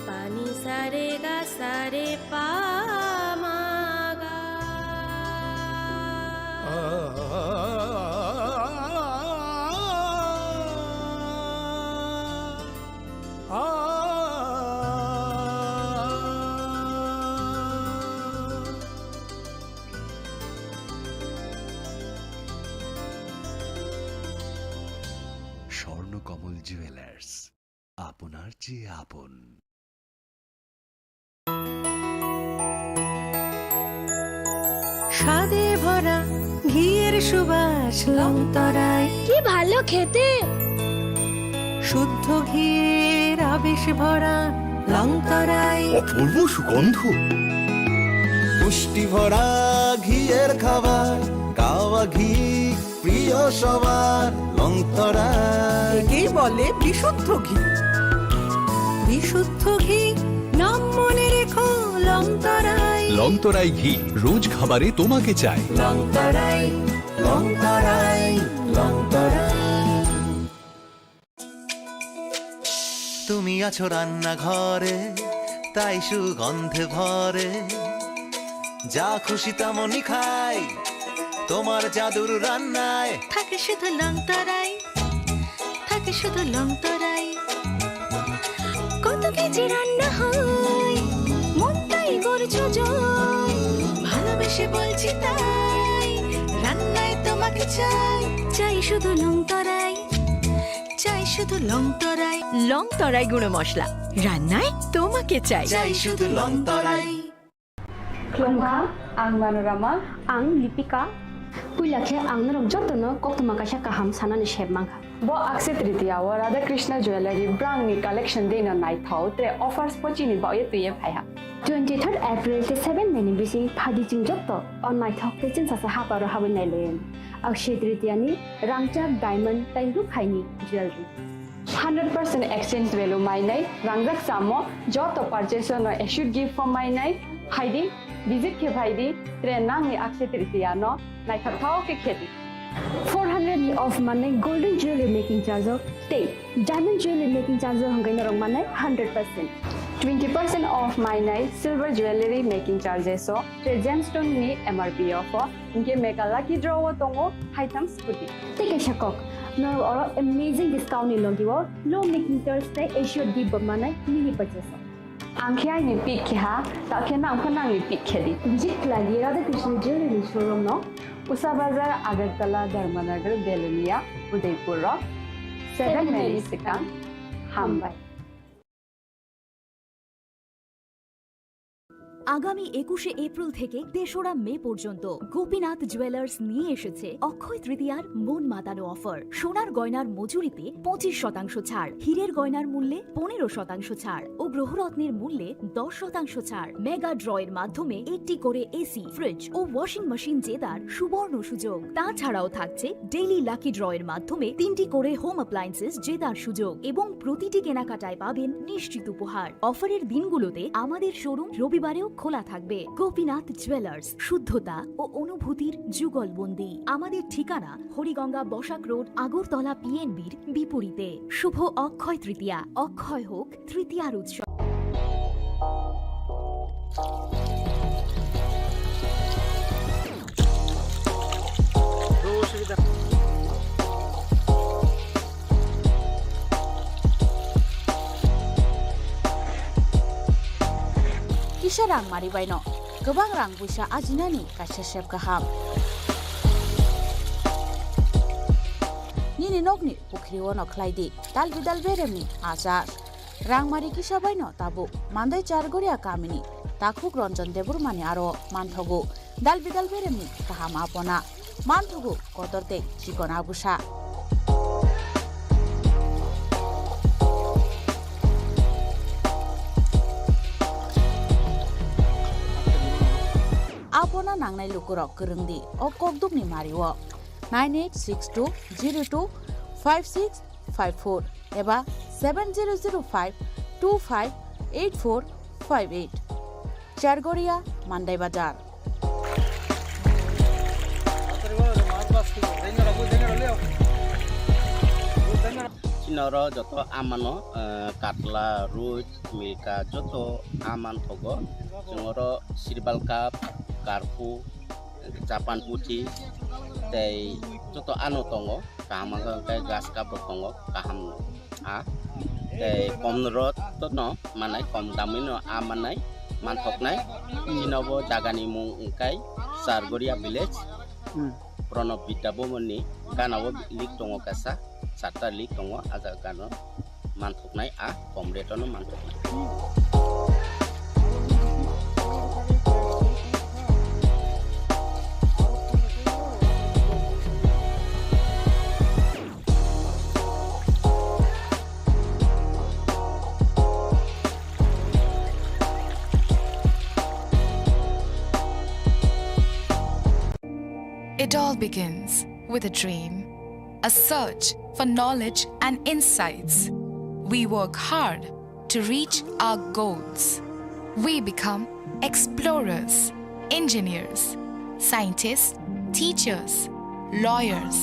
Pani sare ga sare pa ma ga. Swarnakamal jewellers, আপনার চেয়ে আপন। স্বাদে ভরা ঘিয়ের সুবাস লং তরাই। কি ভালো খেতে। শুদ্ধ ঘিয়ের আবেশ ভরা লং তরাই। অপূর্ব সুগন্ধ। পুষ্টি ভরা ঘিয়ের খাবার, কাওয়া ঘি প্রিয় সবার, লং তরাই। একেই বলে বিশুদ্ধ ঘি। বিশুদ্ধ ঘি, নাম মনে রেখো লং তরাই। লং তরাই ঘি, রোজ খাবারে তোমাকে চাই। লং তরাই, লং তরাই, লং তরাই। তুমি আছো রান্নাঘরে, তাই সুগন্ধে ভরে। যা খুশি তেমনই খাই, তোমার জাদুর রান্নায়। থাকে শুধু লং তরাই, থাকে শুধু লং তরাই। কত কেজি রান্না হয়, মনটাই করছো জয়। ভালোবেসে বলছি তাই, রান্নায় তোমাকে চাই। চাই শুধু লং তরাই, চাই শুধু লং তরাই। লং তরাই গুঁড়ো মশলা, রান্নায় তোমাকে চাই। চাই শুধু লং তরাই। Khulumkha, ang Manorama. Ang Lipika. Puila khe ang norok jotono koktwma kaisa kaham sanani sep mankha. Bo Akshaya Tritiya o Radha Krishna Jewellery brand ni collection deino naithok, tre offers bo chini bagwi twiwi phaiha. Twenty third April tei seven May ni bising phaidi chwng joto o naithok tei chwngsacha haparo habwi nailaio. Akshaya Tritiya ni rangchak, diamond tei rukhaini jewellery. Hundred percent exchange value mainai, rangjak chamo joto purchase no assured gift bo mainai, phaidi. Visit khe phai di, tre nangni Akshay Tritiya no naithok thao khe khe di. Four hundred ni off mannai golden jewelry making charge o tei diamond jewelry making charge o hwnkhe norok mannai hundred percent. Twenty percent off mainai silver jewelry making charges o tei gemstone ni M R P o pho, hwnkhe mega lucky draw o tongo haitham scooty. Tei kaisa kok, norok oro amazing discount ni logi o low making charge tei assured gift bo mannai mini purchase o. Ang khe aini pick khe ha, ta khe nang pho nangni pick khe di. Visit khlai di Radha Krishna Jewelry showroom no, Usa Bazar, Agartala, Dharmanagar, Belonia, Udaipur o seven May ni swkang. Hambai. আগামী একুশে এপ্রিল থেকে তেসরা মে পর্যন্ত গোপীনাথ জুয়েলার্স নিয়ে এসেছে অক্ষয় তৃতীয়ার মন মাতানো অফার। সোনার গয়নার মজুরিতে পঁচিশ শতাংশ ছাড়, হীরের গয়নার মূল্যে পনেরো শতাংশ ছাড় ও গ্রহরত্নের মূল্যে দশ শতাংশ ছাড়। মেগা ড্র এর মাধ্যমে একটি করে এসি, ফ্রিজ ও ওয়াশিং মেশিন জেতার সুবর্ণ সুযোগ। তাছাড়াও থাকছে ডেইলি লাকি ড্র এর মাধ্যমে তিনটি করে হোম অ্যাপ্লায়েন্সেস জেতার সুযোগ এবং প্রতিটি কেনাকাটায় পাবেন নিশ্চিত উপহার। অফারের দিনগুলোতে আমাদের শোরুম রবিবারেও খোলা থাকবে। গোপীনাথ জুয়েলার্স, শুদ্ধতা ও অনুভূতির যুগলবন্দি। আমাদের ঠিকানা হরিগঙ্গা বসাক রোড, আগরতলা পিএনবির বিপরীতে। শুভ অক্ষয় তৃতীয়া, অক্ষয় হোক তৃতীয়ার উৎসব। Kisa rang mari baino kwbang rang puisa ajinani kaisa sep kaham. Nini nokni pukhri ono khlai di dalbi dalberemni achar. Rangmari kisa baino tabuk Mandai Chargoria kamini takhuk Ranjan Debbarmani aro manthogo dalbi dalberemni kaham apona, manthogo kotor tei chikon abusa. Apona nangnai lukurok kwrwng di o kokdukni mario nine eight six two zero two five six five four eba seven zero zero five two five eight four five eight. Chargoria, Mandai Bazar. Chini oro joto amano, eh, katla, ruj, milka, joto aman thogo. Chwng oro sirbal cup, karpu, Japan puthi tei joto ano tongo, kaham wngkha hwnkhe grass cup rok tongo, kaham a tei kom rot no manai, kom damwi no a manai, manthoknai. Chini bo jaga ni mung wngkha Chargoria village, Hmm. Pranab Vidya Bhavan ni gana o lake tongo kaisa, charta lake tongo, a jaga gana o. Manthoknai a kom rate no manthoknai. It all begins with a dream, a search for knowledge and insights. We work hard to reach our goals. We become explorers, engineers, scientists, teachers, lawyers,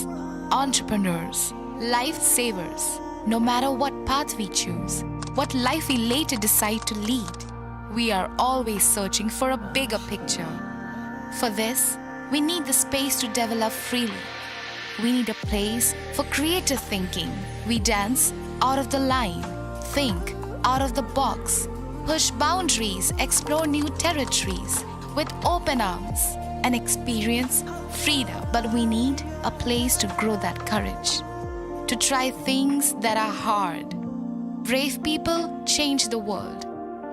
entrepreneurs, lifesavers. No matter what path we choose, what life we later decide to lead, we are always searching for a bigger picture. For this, we need the space to develop freely. We need a place for creative thinking. We dance out of the line, think out of the box, push boundaries, explore new territories with open arms, and experience freedom. But we need a place to grow that courage, to try things that are hard. Brave people change the world.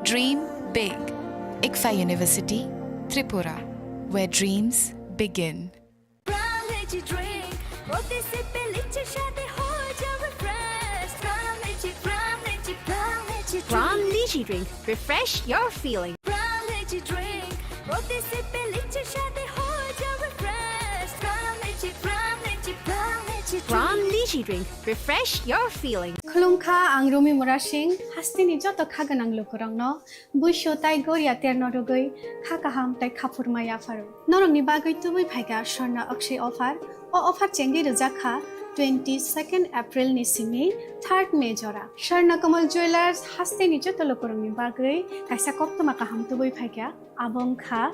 Dream big. ICFAI University, Tripura, where dreams begin. Pram Lychee Drink, প্রতি সিপে লিচির স্বাদে হয়ে যাও refresh. Pram Lychee, Pram Lychee, Pram Lychee Drink। Pram Lychee Drink, refresh your feeling। Pram Lychee Drink, প্রতি সিপে লিচির স্বাদে হয়ে যাও refresh. Pram Lychee, Pram Lychee, Pram Lychee Drink। Pram Lychee Energy drink, refresh your feelings. Khulumkha, ang Rumi Murasing, hasteni joto kha gwnang lukurokno buisu tai goria terno rwgwi kha kaham tai khaphurma yapharo. Norokni bagwi tubui phaikha Swarna Akshay offer. O offer chengwi rwjak kha twenty-second April ni simi third May jora. Swarna Kamal Jewellers hasteni joto lukurokni bagwi kaisa koktwma kaham tubui phaikha. Abo wngkha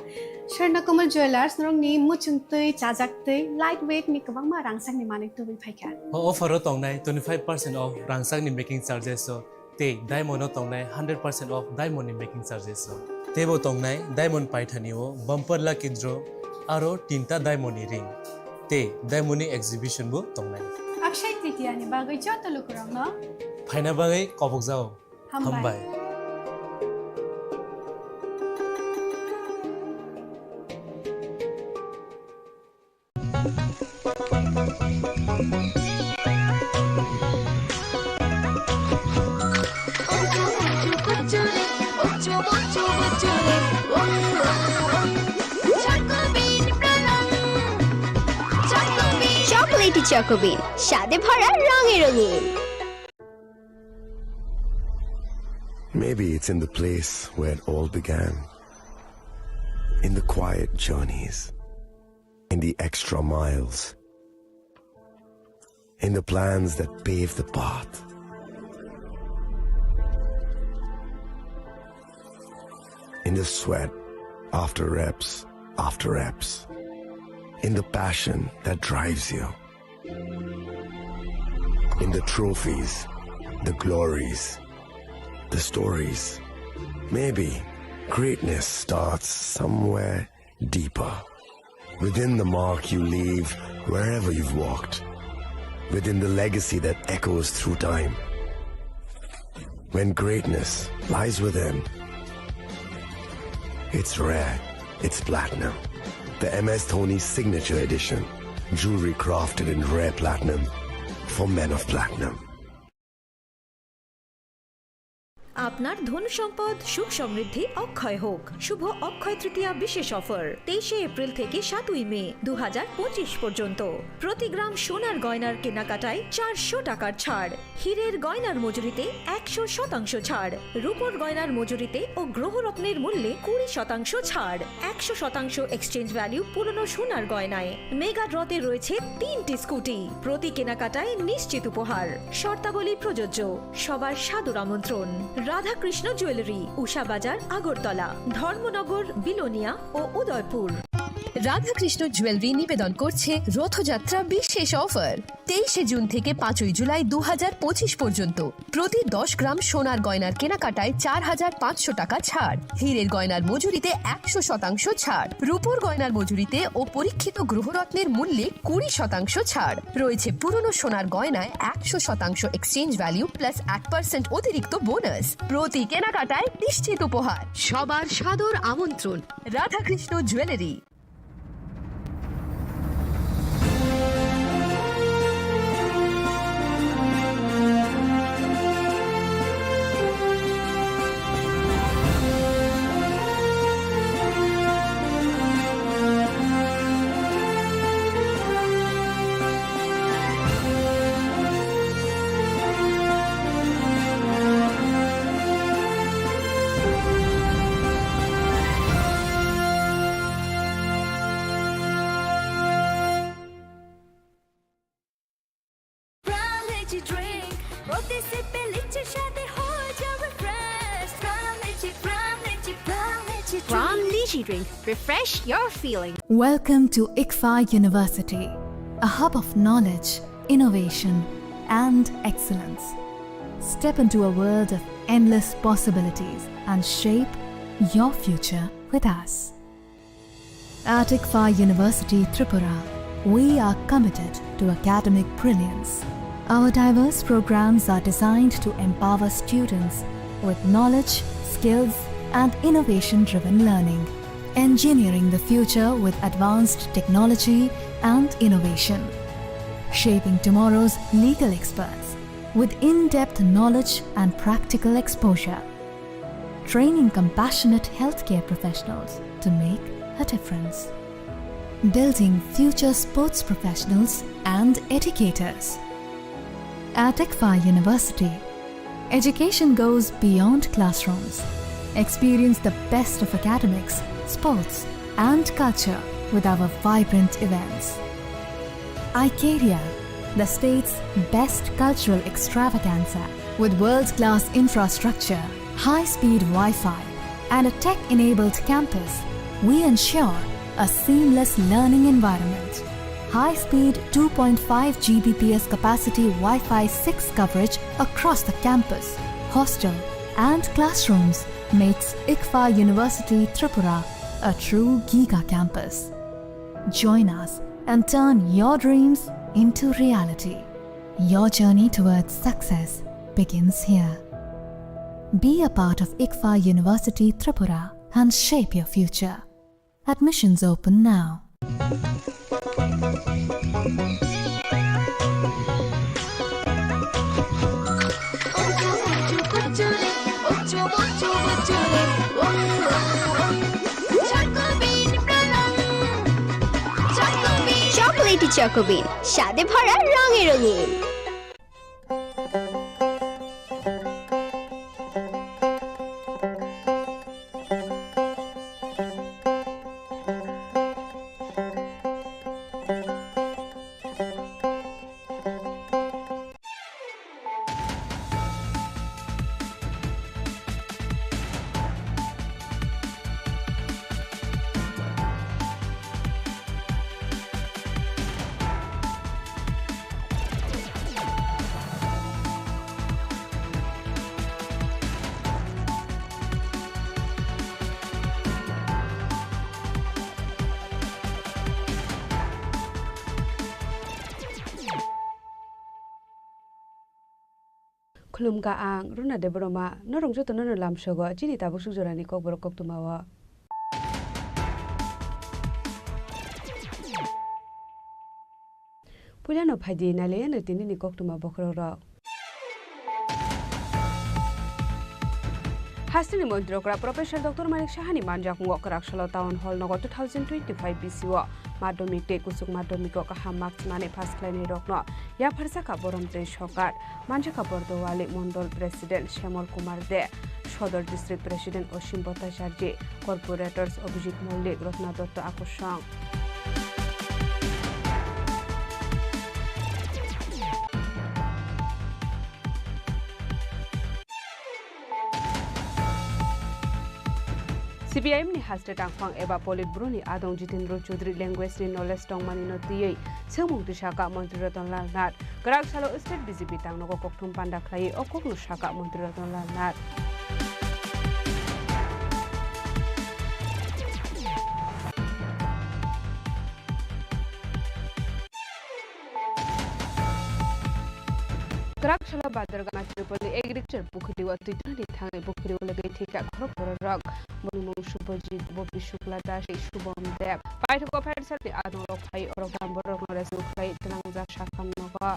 Swarna Kamal Jewellers, norokni muchung twi, chajak twi, light weight ni kwbangma rangchakni manwi tubui phaikha. O offer o tongnai twenty-five percent off rangchakni making charges o, tei diamond o tongnai hundred percent off diamond ni making charges o. Teibo tongnai diamond paithani o bumper lucky draw, aro tinta diamond ni ring, tei diamond ni exhibition bo tongnai. Akshay Tritiya ni bagwi joto lukurokno phaina bagwi kobokjao. Hambai. Hambai. Chocolatey Choco Bean, স্বাদে ভরা রঙে রঙিন। Maybe it's in the place where it all began. In the quiet journeys. In the extra miles. In the plans that pave the path. In the sweat after reps after reps. In the passion that drives you. In the trophies, the glories, the stories. Maybe greatness starts somewhere deeper. Within the mark you leave wherever you've walked. Within the legacy that echoes through time. When greatness lies within, it's rare, it's platinum. The M S Dhoni Signature Edition. Jewelry crafted in rare platinum for men of platinum. আপনার ধন সম্পদ সুখ সমৃদ্ধি অক্ষয় হোক। শুভ অক্ষয় তৃতীয়া বিশেষ অফার, তেইশে এপ্রিল থেকে সাতই মে দু হাজার পঁচিশ পর্যন্ত। প্রতি গ্রাম সোনার গয়নার কেনাকাটায় চারশো টাকার ছাড়, হীরের গয়নার মজুরিতে একশো শতাংশ ছাড়, রূপোর গয়নার মজুরিতে ও গ্রহরত্নের মূল্যে কুড়ি শতাংশ ছাড়, একশো শতাংশ এক্সচেঞ্জ ভ্যালু পুরনো সোনার গয়নায়। মেগা ড্রতে রয়েছে তিনটি স্কুটি, প্রতি কেনাকাটায় নিশ্চিত উপহার। শর্তাবলী প্রযোজ্য। সবার সাদর আমন্ত্রণ। রাধাকৃষ্ণ জুয়েলারি, উষা বাজার, আগরতলা, ধর্মনগর, বিলোনিয়া ও উদয়পুর। রাধাকৃষ্ণ জুয়েলারি নিবেদন করছে রথযাত্রা বিশেষ অফার। তেইশে জুন থেকে পাঁচই জুলাই দু হাজার পঁচিশ পর্যন্ত প্রতি দশ গ্রাম সোনার গয়নার কেনাকাটায় চার হাজার পাঁচশো টাকা ছাড়, হীরের গয়নার মজুরিতে একশো শতাংশ ছাড়, রূপোর গয়নার মজুরিতে ও পরীক্ষিত গ্রহরত্নের মূল্যে কুড়ি শতাংশ ছাড়। রয়েছে পুরনো সোনার গয়নায় একশো শতাংশ এক্সচেঞ্জ ভ্যালু প্লাস এক পার্সেন্ট অতিরিক্ত বোনাস। প্রতি কেনাকাটায় নিশ্চিত উপহার। সবার সাদর আমন্ত্রণ। Radhakrishna jewellery. Pram Lychee Drink, প্রতি সিপে লিচির স্বাদে হয়ে যাবে fresh. Pram Lychee, Pram Lychee, Pram Lychee Drink। Pram Lychee Drink, refresh your feeling. Welcome to ICFAI University, a hub of knowledge, innovation, and excellence. Step into a world of endless possibilities and shape your future with us. At ICFAI University Tripura, we are committed to academic brilliance. Our diverse programs are designed to empower students with knowledge, skills, and innovation-driven learning, engineering the future with advanced technology and innovation, shaping tomorrow's legal experts with in-depth knowledge and practical exposure. Training compassionate healthcare professionals to make a difference. Building future sports professionals and educators. At ICFAI University, education goes beyond classrooms. Experience the best of academics, sports, and culture with our vibrant events. Icaria, the state's best cultural extravaganza. With world-class infrastructure, high-speed Wi-Fi, and a tech-enabled campus, we ensure a seamless learning environment. High-speed two point five G B P S capacity Wi-Fi six coverage across the campus, hostel, and classrooms makes ICFAI University Tripura a true giga campus. Join us and turn your dreams into reality. Your journey towards success begins here. Be a part of ICFAI University Tripura and shape your future. Admissions open now. Chocolatey Choco Bean, স্বাদে ভরা, রঙে রঙিন। Khulumkha ang Runa Debbarma, norok jotono no lamsogo chini tabuk suk jorani kokborok koktwmao. Puilano phaidi nailaiano tinini koktwma bokhorokrok. Hasteni montri okra Professor Doctor Manik Sahani manjakmungo kwraksalo Town Hall nogo two thousand twenty-five B C o Madhyamik tei kuchuk madhyamiko kaham marks manwi pass khlainairokno yapharjakha borom tei sokar. Manjakha Bordowali Mondol President Shyamol Kumar De, Sodor District President Osim Bhattacharjee, Corporators Abhijit Mollik, Ratna Dotto Akosong. C P I M ni haste tangphang eba Politburo ni adong Jitendra Chaudhary language ni knowledge tongmani no twiwi swngmung twi sakha Montri Ratan Lal Nath. Kwrak salo state B J P tangnogo kokthum panda khlaiwi o kokno sakha Montri Ratan Lal Nath. Kwrak salo Badar Ganachari Poli Agriculture Pukhuri o twi twrwngni thangwi pukhuri o legwi thwikha khorok bororok. Boni mung Subhajit, Bobi Shukla Das, Shubham Deb. Paithago fire service ni adongrok phai orok dam borokno rescue khlai tlangjak sakha nogo.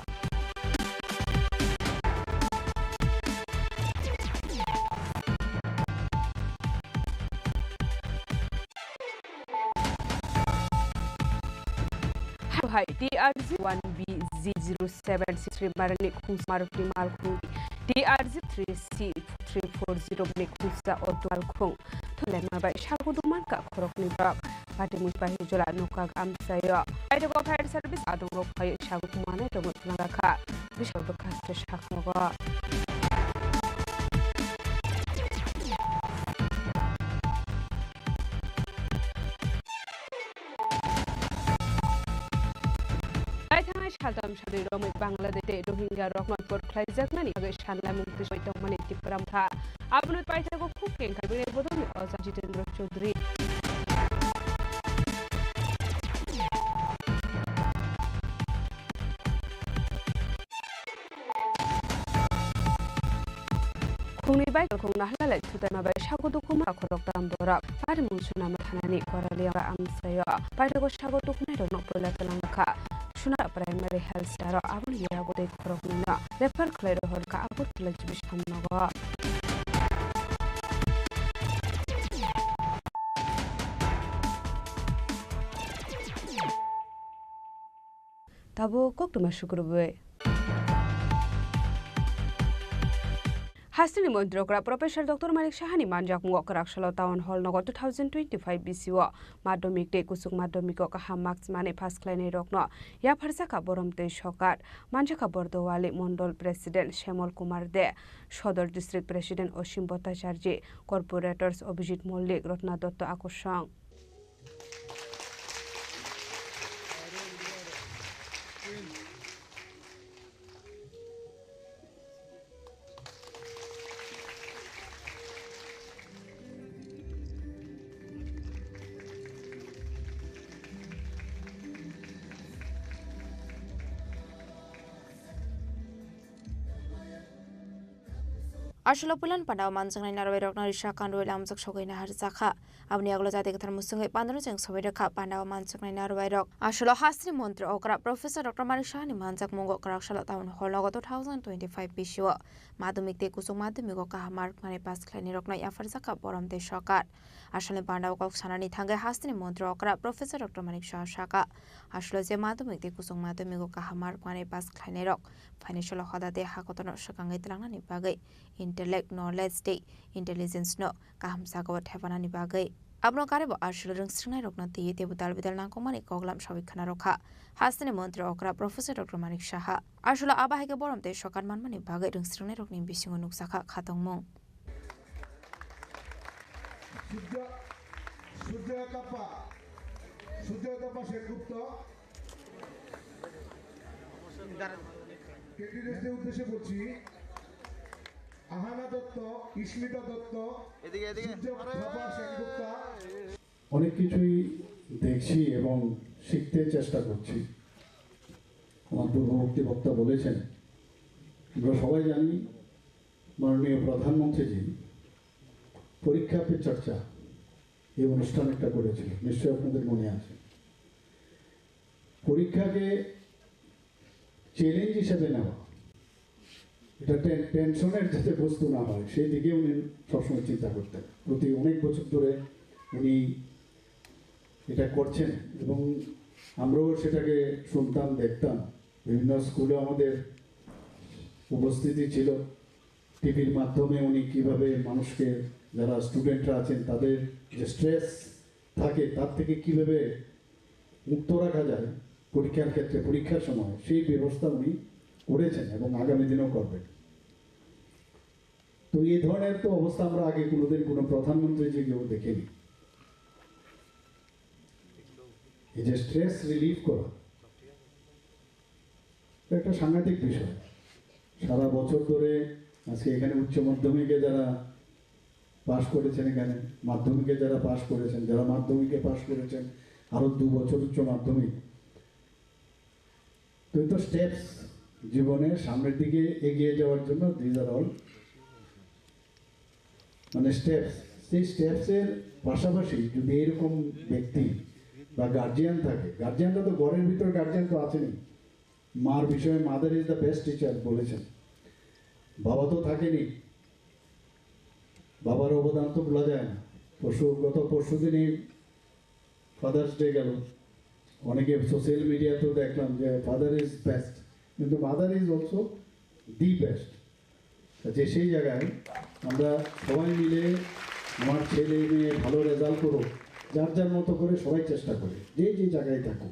Hai T R G one B Z zero seven six three marni khungsa marokni malkhung, T R G three C three four zero ni khungsa o malkhung. Thulema bai sagu duman ka khorokni borok. Patimwi pai jola nokak amchaio. Paithago fire service adongrok phai sagu kumane tongwi tlanglakha. Bisal bwkha se sakha nogo. Paithangnai saltam sadwi romwi Bangladesh tei Rohingya rokno deport khlaijaknani bagwi sanlaimung twiswi tongmani Tipra Motha. Abono paithago khuk kengkha bini bodolni oja Jitendra Chaudhary. Khungni bai khung nahalai thutaima bai sago dukhuma khorok tam borok. Parimung Sunama thanani Koraliya amsaio. Paithago sago dukhumai rokno poila tlang kha. Suna Primary Health Center o aboni yago tei khoroknwino refer khlai rohor kha Agartala G B samnogo. Tabuk koktwma sukrubwi. Hasteni montri okra Professor Doctor Manik Sahani manjakmungo kwraksalo Town Hall nogo two thousand twenty-five B C o madhyamik tei kuchuk madhyamiko kaham marks manwi pass khlainairokno yapharjakha borom tei sokat. Manjakha Bordowali Mondol President Shyamol Kumar De, Sodor District President Osim Bhattacharjee, Corporators Abhijit Mollik, Ratna Dotto Akosong. Aswkno puilan pandao manjaknai narwai rokno risa kandwi lamjak sogwi naharjakha. Aboni yagulo jati kwthar musungwi pandano cheng sogwi rwkha pandao manjaknai narwai rok. Aswkno hasteni montri okra Professor Doctor Manik Sahani manjakmungo kwraksalo Town Hall nogo two thousand twenty-five B C o madhyamik tei kuchuk madhyamiko kaham mark manwi pass khlainai rokno yapharjakha borom tei sokat. Aswkni pandao kok sanani thangwi hasteni montri okra Professor Doctor Manik Saha sakha, aswkno je madhyamik tei kuchuk madhyamiko kaham mark manwi pass khlainai rok phainai salo hoda tei hakotorno swkangwi tlangnani bagwi intellect, knowledge tei intelligence no kaham jagao thepanani bagwi. Abono karwi bo aswkno rwngsrwngnairokno twiwi teibo dal bidal nangkukmani koklam sawi khna rwkha hasteni montri okra Professor Doctor Manik Saha. Aswkno abo hai khe borom tei sokat manmani bagwi rwngsrwngnairokni bisingo nukjakha khatungmung. Surya, Surya Tapa, Surya Tapa Sengupta, ক্যান্ডিডেটদের উদ্দেশ্যে বলছি, আহানা দত্ত, ইস্মিতা দত্ত, এদিকে, এদিকে। সূর্য প্রভা সেনগুপ্তা। অনেক কিছুই দেখছি এবং শিখতে চেষ্টা করছি। আমার পূর্ববর্তী বক্তা বলেছেন, আমরা সবাই জানি মাননীয় প্রধানমন্ত্রীজি পরীক্ষা পে চর্চা এই অনুষ্ঠান একটা করেছিল, নিশ্চয়ই আপনাদের মনে আছে। পরীক্ষাকে চ্যালেঞ্জ হিসেবে নেওয়া, এটা টেন-, টেনশনের যাতে বস্তু না হয়, সেই দিকে উনি সবসময় চিন্তা করতেন। প্রতি অনেক বছর ধরে উনি এটা করছেন এবং আমরাও সেটাকে শুনতাম, দেখতাম। বিভিন্ন স্কুলে আমাদের উপস্থিতি ছিল। টিভির মাধ্যমে উনি কিভাবে মানুষকে, যারা স্টুডেন্টরা আছেন, তাদের যে স্ট্রেস থাকে, তার থেকে কিভাবে মুক্ত রাখা যায় পরীক্ষার ক্ষেত্রে, পরীক্ষার সময়, সেই ব্যবস্থা উনি করেছেন এবং আগামী দিনেও করবেন। তো এই ধরনের তো অবস্থা আমরা আগে কোনোদিন কোনো প্রধানমন্ত্রী যে কেউ দেখিনি। এই যে স্ট্রেস রিলিফ করা, এটা একটা সাংঘাতিক বিষয়। সারা বছর ধরে আজকে এখানে উচ্চ মাধ্যমিকে যারা পাশ করেছেন, এখানে মাধ্যমিকে যারা পাশ করেছেন, যারা মাধ্যমিকে পাশ করেছেন, আরো দু বছর উচ্চ মাধ্যমিক, তো এই তো স্টেপস জীবনে সামনের দিকে এগিয়ে যাওয়ার জন্য, these are all মানে স্টেপস। সেই স্টেপসের পাশাপাশি যদি এরকম ব্যক্তি বা গার্জিয়ান থাকে, গার্জিয়ানরা তো ঘরের ভিতর গার্জিয়ান তো আছেনই, মার বিষয়ে mother is the best teacher বলেছেন। বাবা তো থাকেনি, বাবার অবদান তো ভোলা যায় না। পরশু, গত পরশু দিনই ফাদার্স ডে গেল, অনেকে সোশ্যাল মিডিয়াতেও দেখলাম যে ফাদার ইজ বেস্ট, কিন্তু mother is also the best. যে সেই জায়গায় আমরা সবাই মিলে আমার ছেলে মেয়ে ভালো রেজাল্ট করো, যার যার মতো করে সবাই চেষ্টা করে, যে যে জায়গায় থাকো।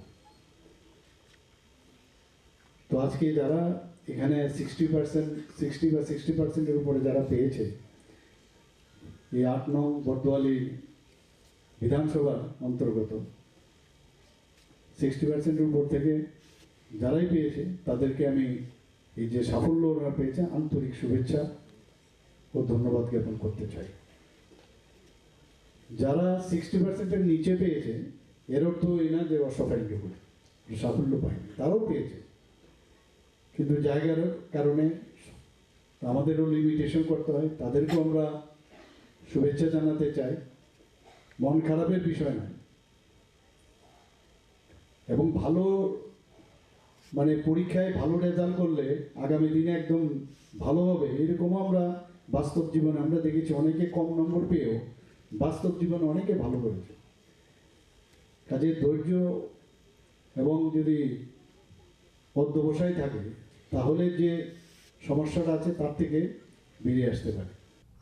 তো আজকে যারা এখানে সিক্সটি পার্সেন্ট, সিক্সটি বা সিক্সটি পার্সেন্টের উপরে যারা পেয়েছে, এই আট নং বর্দোয়ালি বিধানসভার অন্তর্গত সিক্সটি পার্সেন্টের উপর থেকে যারাই পেয়েছে, তাদেরকে আমি এই যে সাফল্য ওরা পেয়েছে, আন্তরিক শুভেচ্ছা ও ধন্যবাদ জ্ঞাপন করতে চাই। যারা সিক্সটি পার্সেন্টের নিচে পেয়েছে, এর অর্থ এই না যে অসাফল্য করে, সাফল্য পায়নি, তারাও পেয়েছে, কিন্তু জায়গার কারণে আমাদেরও লিমিটেশন করতে হয়, তাদেরকেও আমরা শুভেচ্ছা জানাতে চাই। মন খারাপের বিষয় নয়, এবং ভালো, মানে, পরীক্ষায় ভালো রেজাল্ট করলে আগামী দিনে একদম ভালো হবে, এরকমও আমরা বাস্তব জীবনে আমরা দেখেছি। অনেকে কম নম্বর পেয়েও বাস্তব জীবনে অনেকে ভালো করেছে। কাজে ধৈর্য এবং যদি অধ্যবসায় থাকে, তাহলে যে সমস্যাটা আছে, তার থেকে বেরিয়ে আসতে পারে।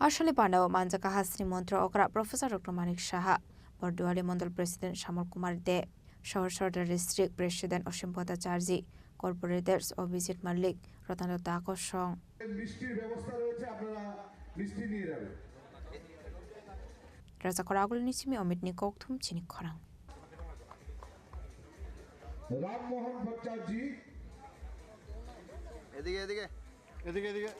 Aswkni pandao manjakha hasteni montri okra Professor Doctor Manik Saha, Borduali Mondol President Shamol Kumar De, Sohor Sordar District President Osim Bhattacharjee, Corporators Abhijit Malik, Ratan Datta kosong. মিষ্টির ব্যবস্থা রয়েছে, আপনারা মিষ্টি নিয়ে যাবেন। Rajakhor Agulini simi Omitni kokthum chini khorang. Rammohan ভট্টাচার্য। এদিকে, এদিকে। এদিকে, এদিকে।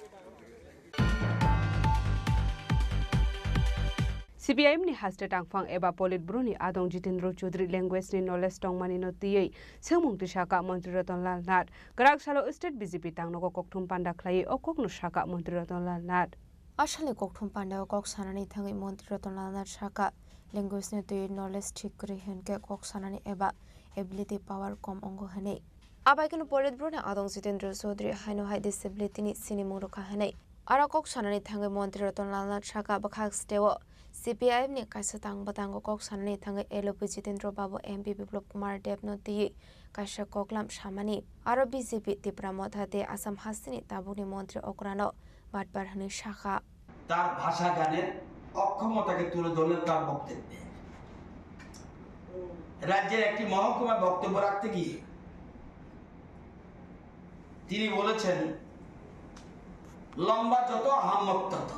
C P I M ni haste tangphang eba Politburo ni adong Jitendra Chaudhary language ni knowledge tongmani no twiwi swngmung tisaka Montri Ratan Lal Nath. Kwrak salo state B J P tangnogo kokthum panda khlaiwi o kokno saka Montri Ratan Lal Nath. Aswkni kokthum pandao kok sanani thangwi Montri Ratan Lal Nath saka, language ni twi knowledge thik kwrwi hwnkhe kok sanani eba ability power kom wngo hwnwi. Abaikeno Politburo ni adong Jitendra Chaudhary haino hai disability ni sinimung rwkha hwnwi. Aro kok sanani thangwi Montri Ratan Lal Nath saka bwkhak steo C P I M ni kaisa tang bwtango kok sanani thangwi L O P Jitendra Babu, M P Biplab Kumar Deb no twiwi kaisa koklam samani. Aro B J P Tipra Motha tei Assam hasteni tabukni montri okrano batpar hwnwi sakha. তার ভাষা জ্ঞানের অক্ষমতাকে তুলে ধরলেন তার বক্তব্যে। রাজ্যের একটি মহকুমায় বক্তব্য রাখতে গিয়ে তিনি বলেছেন, "লম্বা যত আহাম্মক তত।"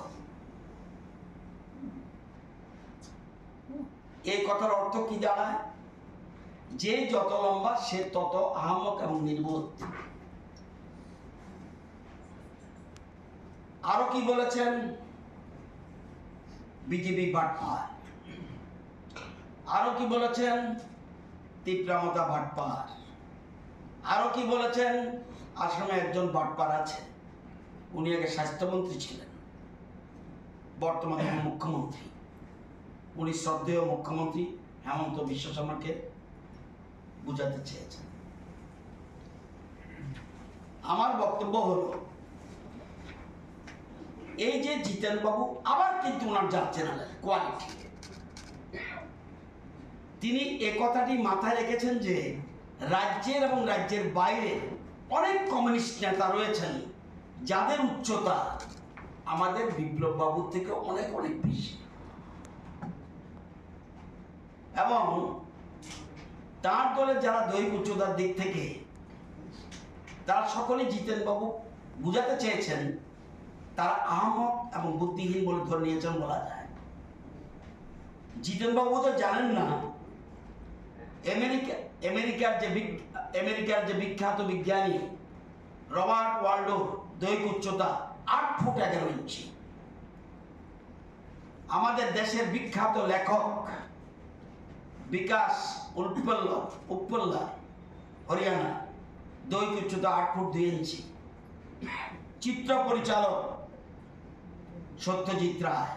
এই কথার অর্থ কি দাঁড়ায়? যে যত লম্বা সে তত আহাম্মক এবং নির্বোধ। আরো কি বলেছেন? বিজেপি বাটপার। আরো কি বলেছেন? তিপ্রামতা বাটপার। আরো কি বলেছেন? আসামে একজন বাটপার আছে, উনি আগে স্বাস্থ্যমন্ত্রী ছিলেন, বর্তমানে মুখ্যমন্ত্রী। উনি শ্রদ্ধেয় মুখ্যমন্ত্রী হেমন্ত বিশ্ব শর্মাকে বুঝাতে চেয়েছেন। আমার বক্তব্য হলো, এই যে জিতেন বাবু আবার কিন্তু ওনার জাত চ্যানেলের কোয়ালিটি, তিনি এ কথাটি মাথায় রেখেছেন যে রাজ্যের এবং রাজ্যের বাইরে অনেক কমিউনিস্ট নেতা রয়েছেন, যাদের উচ্চতা আমাদের বিপ্লব বাবুর থেকে অনেক অনেক বেশি। এবং তার দলের যারা দৈহিক উচ্চতার দিক থেকে, তারা সকলেই জিতেন বাবু বুঝাতে চেয়েছেন, তারা আহাম্মক এবং বুদ্ধিহীন বলে ধরে নিয়েছেন বলা যায়। জিতেন বাবু তো জানেন না, আমেরিকা, আমেরিকার যে বিগ-, আমেরিকার যে বিখ্যাত বিজ্ঞানী রবার্ট ওয়ালডোর দৈহিক উচ্চতা আট ফুট এগারো ইঞ্চি। আমাদের দেশের বিখ্যাত লেখক বিকাশ উপল্লা, উপল্লা, হরিয়ানা, দৈহিক উচ্চতা আট ফুট দুই ইঞ্চি। চিত্র পরিচালক সত্যজিৎ রায়,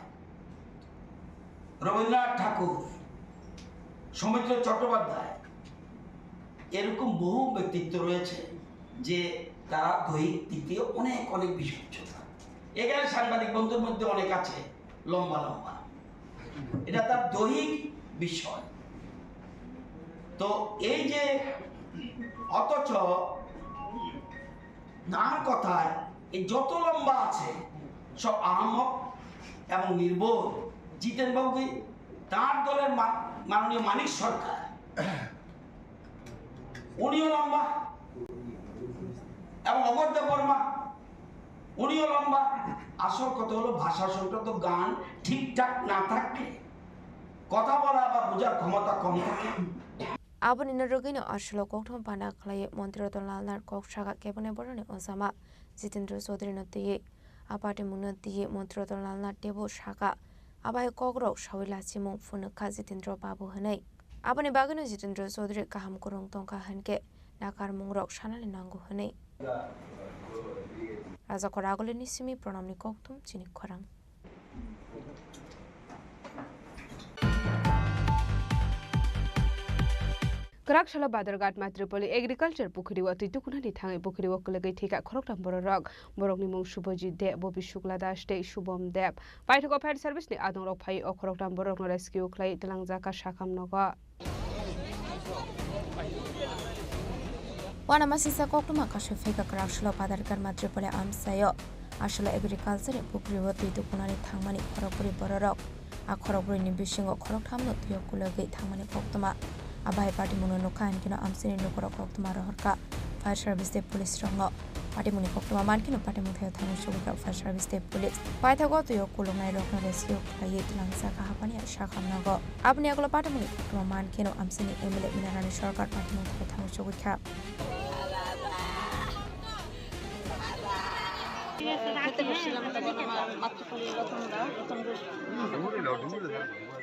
রবীন্দ্রনাথ ঠাকুর, সৌমিত্র চট্টোপাধ্যায়, এরকম বহু ব্যক্তিত্ব রয়েছে যে তারা দৈহিক দিক দিয়ে অনেক অনেক বেশি উচ্চতা। এখানে সাংবাদিক বন্ধুর মধ্যে অনেক আছে লম্বা লম্বা, এটা তার দৈহিক বিষয়। তো এই যে, অথচ তার কথায় এই যত লম্বা আছে সব আহাম্মক এবং নির্বোধ। জিতেন বাবু কি তার দলের মা-, মাননীয় মানিক সরকার, উনিও লম্বা, এবং অমর দেববর্মা, উনিও লম্বা। আসল কথা হলো ভাষা সংক্রান্ত জ্ঞান ঠিকঠাক না থাকলে কথা বলা বা বোঝার ক্ষমতা কম থাকে। Aboni norogwino aswlo kokthum panda khlaiwi Montri Ratan Lal Nath kok saka kebengni borokni ojama Jitendra Chaudhary no twiwi. A party mungno twiwi Montri Ratan Lal Nath teibo saka, abai kokrok sawi lachimung phunukha Jitendra Babu hwnwi. Aboni bagwino Jitendra Chaudhary kaham kwrwng tongkha hwnkhe nakarmungrok sanani nango hwnwi. Rajakhor Agulini simi Pranamni kokthum chini khorang. Kwrak salo Badharghat Matripoli Agriculture Pukhuri o twi tukunani thangwi pukhuri o kwlwgwi thwikha khoroktham bororok. Borokni mung Subhajit Deb, Bobi Shukla Das tei Shubham Deb. Paithago Fire Service ni adongrok phaiwi o khoroktham borokno rescue khlaiwi twlangjakha sakham nogo. Uanamasingcha koktwma kasu phika kwrak salo Badharghat Matripoli amchaio Aswla agriculture ni pukri o twi tukunani thangmani khorokbrwi bororok. A khorokbrwi ni bisingo khorokthamno twi o kulogwi thangmani koktwma. Abai patimungno nukha hinkhe no amchaini lukurok koktwma rohorkha fire service tei police rokno. Patimungni koktwma mankhe no patimung thaio thangwi sogwikha fire service tei police. Paithago twi o kuluknai rokno rescue khlaiwi twlangjakha hapani sakhamnogo. Aboni yagulo patimungni koktwma mankhe no amchaini M L A Minarani Sarkar patimung thaio thangwi sogwikha. খেতে বসছিলাম, তখন আমার মাতৃকুলি রতন দা, রতন ঘোষ,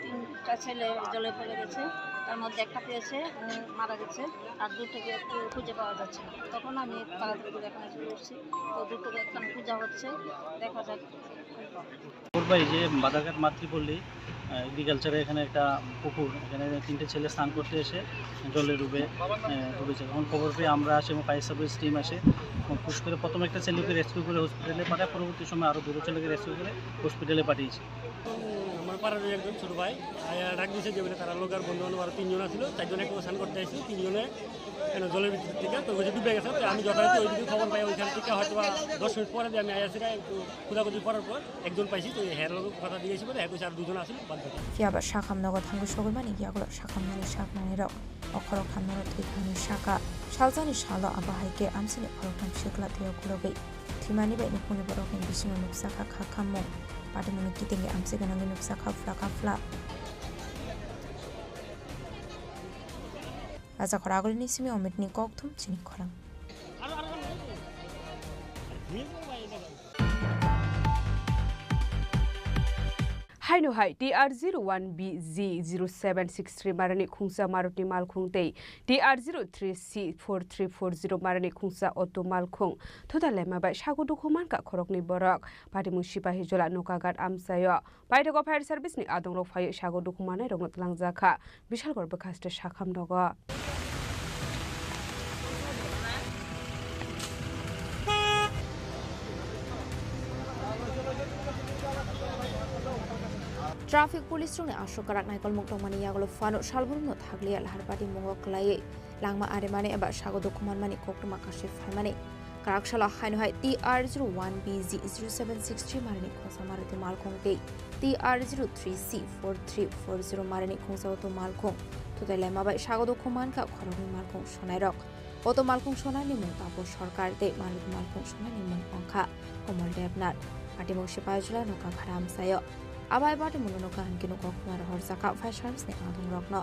তিনটা ছেলে জলে পড়ে গেছে, তার মধ্যে একটা পেয়েছে, ও মারা গেছে, আর দুটোকে একটু খুঁজে পাওয়া যাচ্ছে না। তখন আমি তাড়াতাড়ি করে এখানে চলে এসেছি। তো দুটোকে এখন খোঁজা হচ্ছে, দেখা যাক। পূর্বে এই যে বাদাঘাট মাতৃপল্লী, আহ, এগ্রিকালচারে এখানে একটা পুকুর, এখানে তিনটে ছেলে স্নান করতে এসে জলে ডুবে, আহ, ডুবেছে। তখন খবর পেয়ে আমরা আসি এবং ফায়ার সার্ভিস টিম আসে এবং পুশ করে প্রথমে একটা ছেলেকে রেস্কিউ করে হসপিটালে পাঠায়, পরবর্তী সময় আরও দুটো ছেলেকে রেস্কিউ করে হসপিটালে পাঠিয়েছি। আমার পাড়ার একজন ছোট ভাই আয়া ডাক দিছে যে বলে তারা লোক আর বন্ধু বান্ধব আরো তিনজন আছিল, চারজন একসাথে স্নান করতে আসছিল, তিনজনে কেন জলের ভিতর থেকে তো ওই যে ডুবে গেছে। তো আমি যথাযথ ওইদিকে খবর পাই, ওইখান থেকে হয়তো বা দশ মিনিট পরে যে আমি আয়া সেটা একটু খোঁজাখুঁজি করার পর একজন পাইছি, তো হ্যাঁ লোক কথা দিয়েছি বলে হ্যাঁ কইছে আর দুজন আছিল বাদ বাকি। Phiya ba sakhamnogo thangwi sogwimani yagulo sakhamnani saknanirok o khoroktham norok thwi thangni saka. Salsani salo abo hai khe amchaini khoroktham sikla twi o kulugwi thwimani bai nukhungni borokni bisingo nukjakha kha khammung. Patimungni kitingwi amchai gwnangwi nukjakha phla kha phla. Rajakhor agulini simi Omitni kokthum chini khorang. Haino hai T R zero one B Z zero seven six three marani khungsa Maruti malkhung tei T R zero three C four three four zero marani khungsa auto malkhung thutai laima bai sago dukhu mankha khoroknwi borok. Patimung Sipahijola Nokagat amchaio. Paithago fire service ni adongrok phaiwi sago dukhu manai rokno twlangjakha Bishalgarh bwkhaste sakhamnogo. Traffic police rokni aswk kwrak naikolmung tongmani yagulo phano salbrumno thakliya lahar patimung o kwlaiwi langma arimani eba sago dukhu manmani koktwma kasui phaimani. Kwrak salo haino hai T R zero one B Z zero seven six three marani khungsa Maruti malkhung tei T R zero three C four three four zero marani khungsa auto malkhung thutai laima bai sago dukhu mankha khoroknwi malkhung sonairok. Auto malkhung sonaini mung Tapo Sarkar tei Maruti malkhung sonaini mung wngkha Komol Debnath. Patimung Sipahijola Nokakhara amchaio. Abai patimungno nukha hinkhe no koktwma rohorjakha fire service ni adongrokno.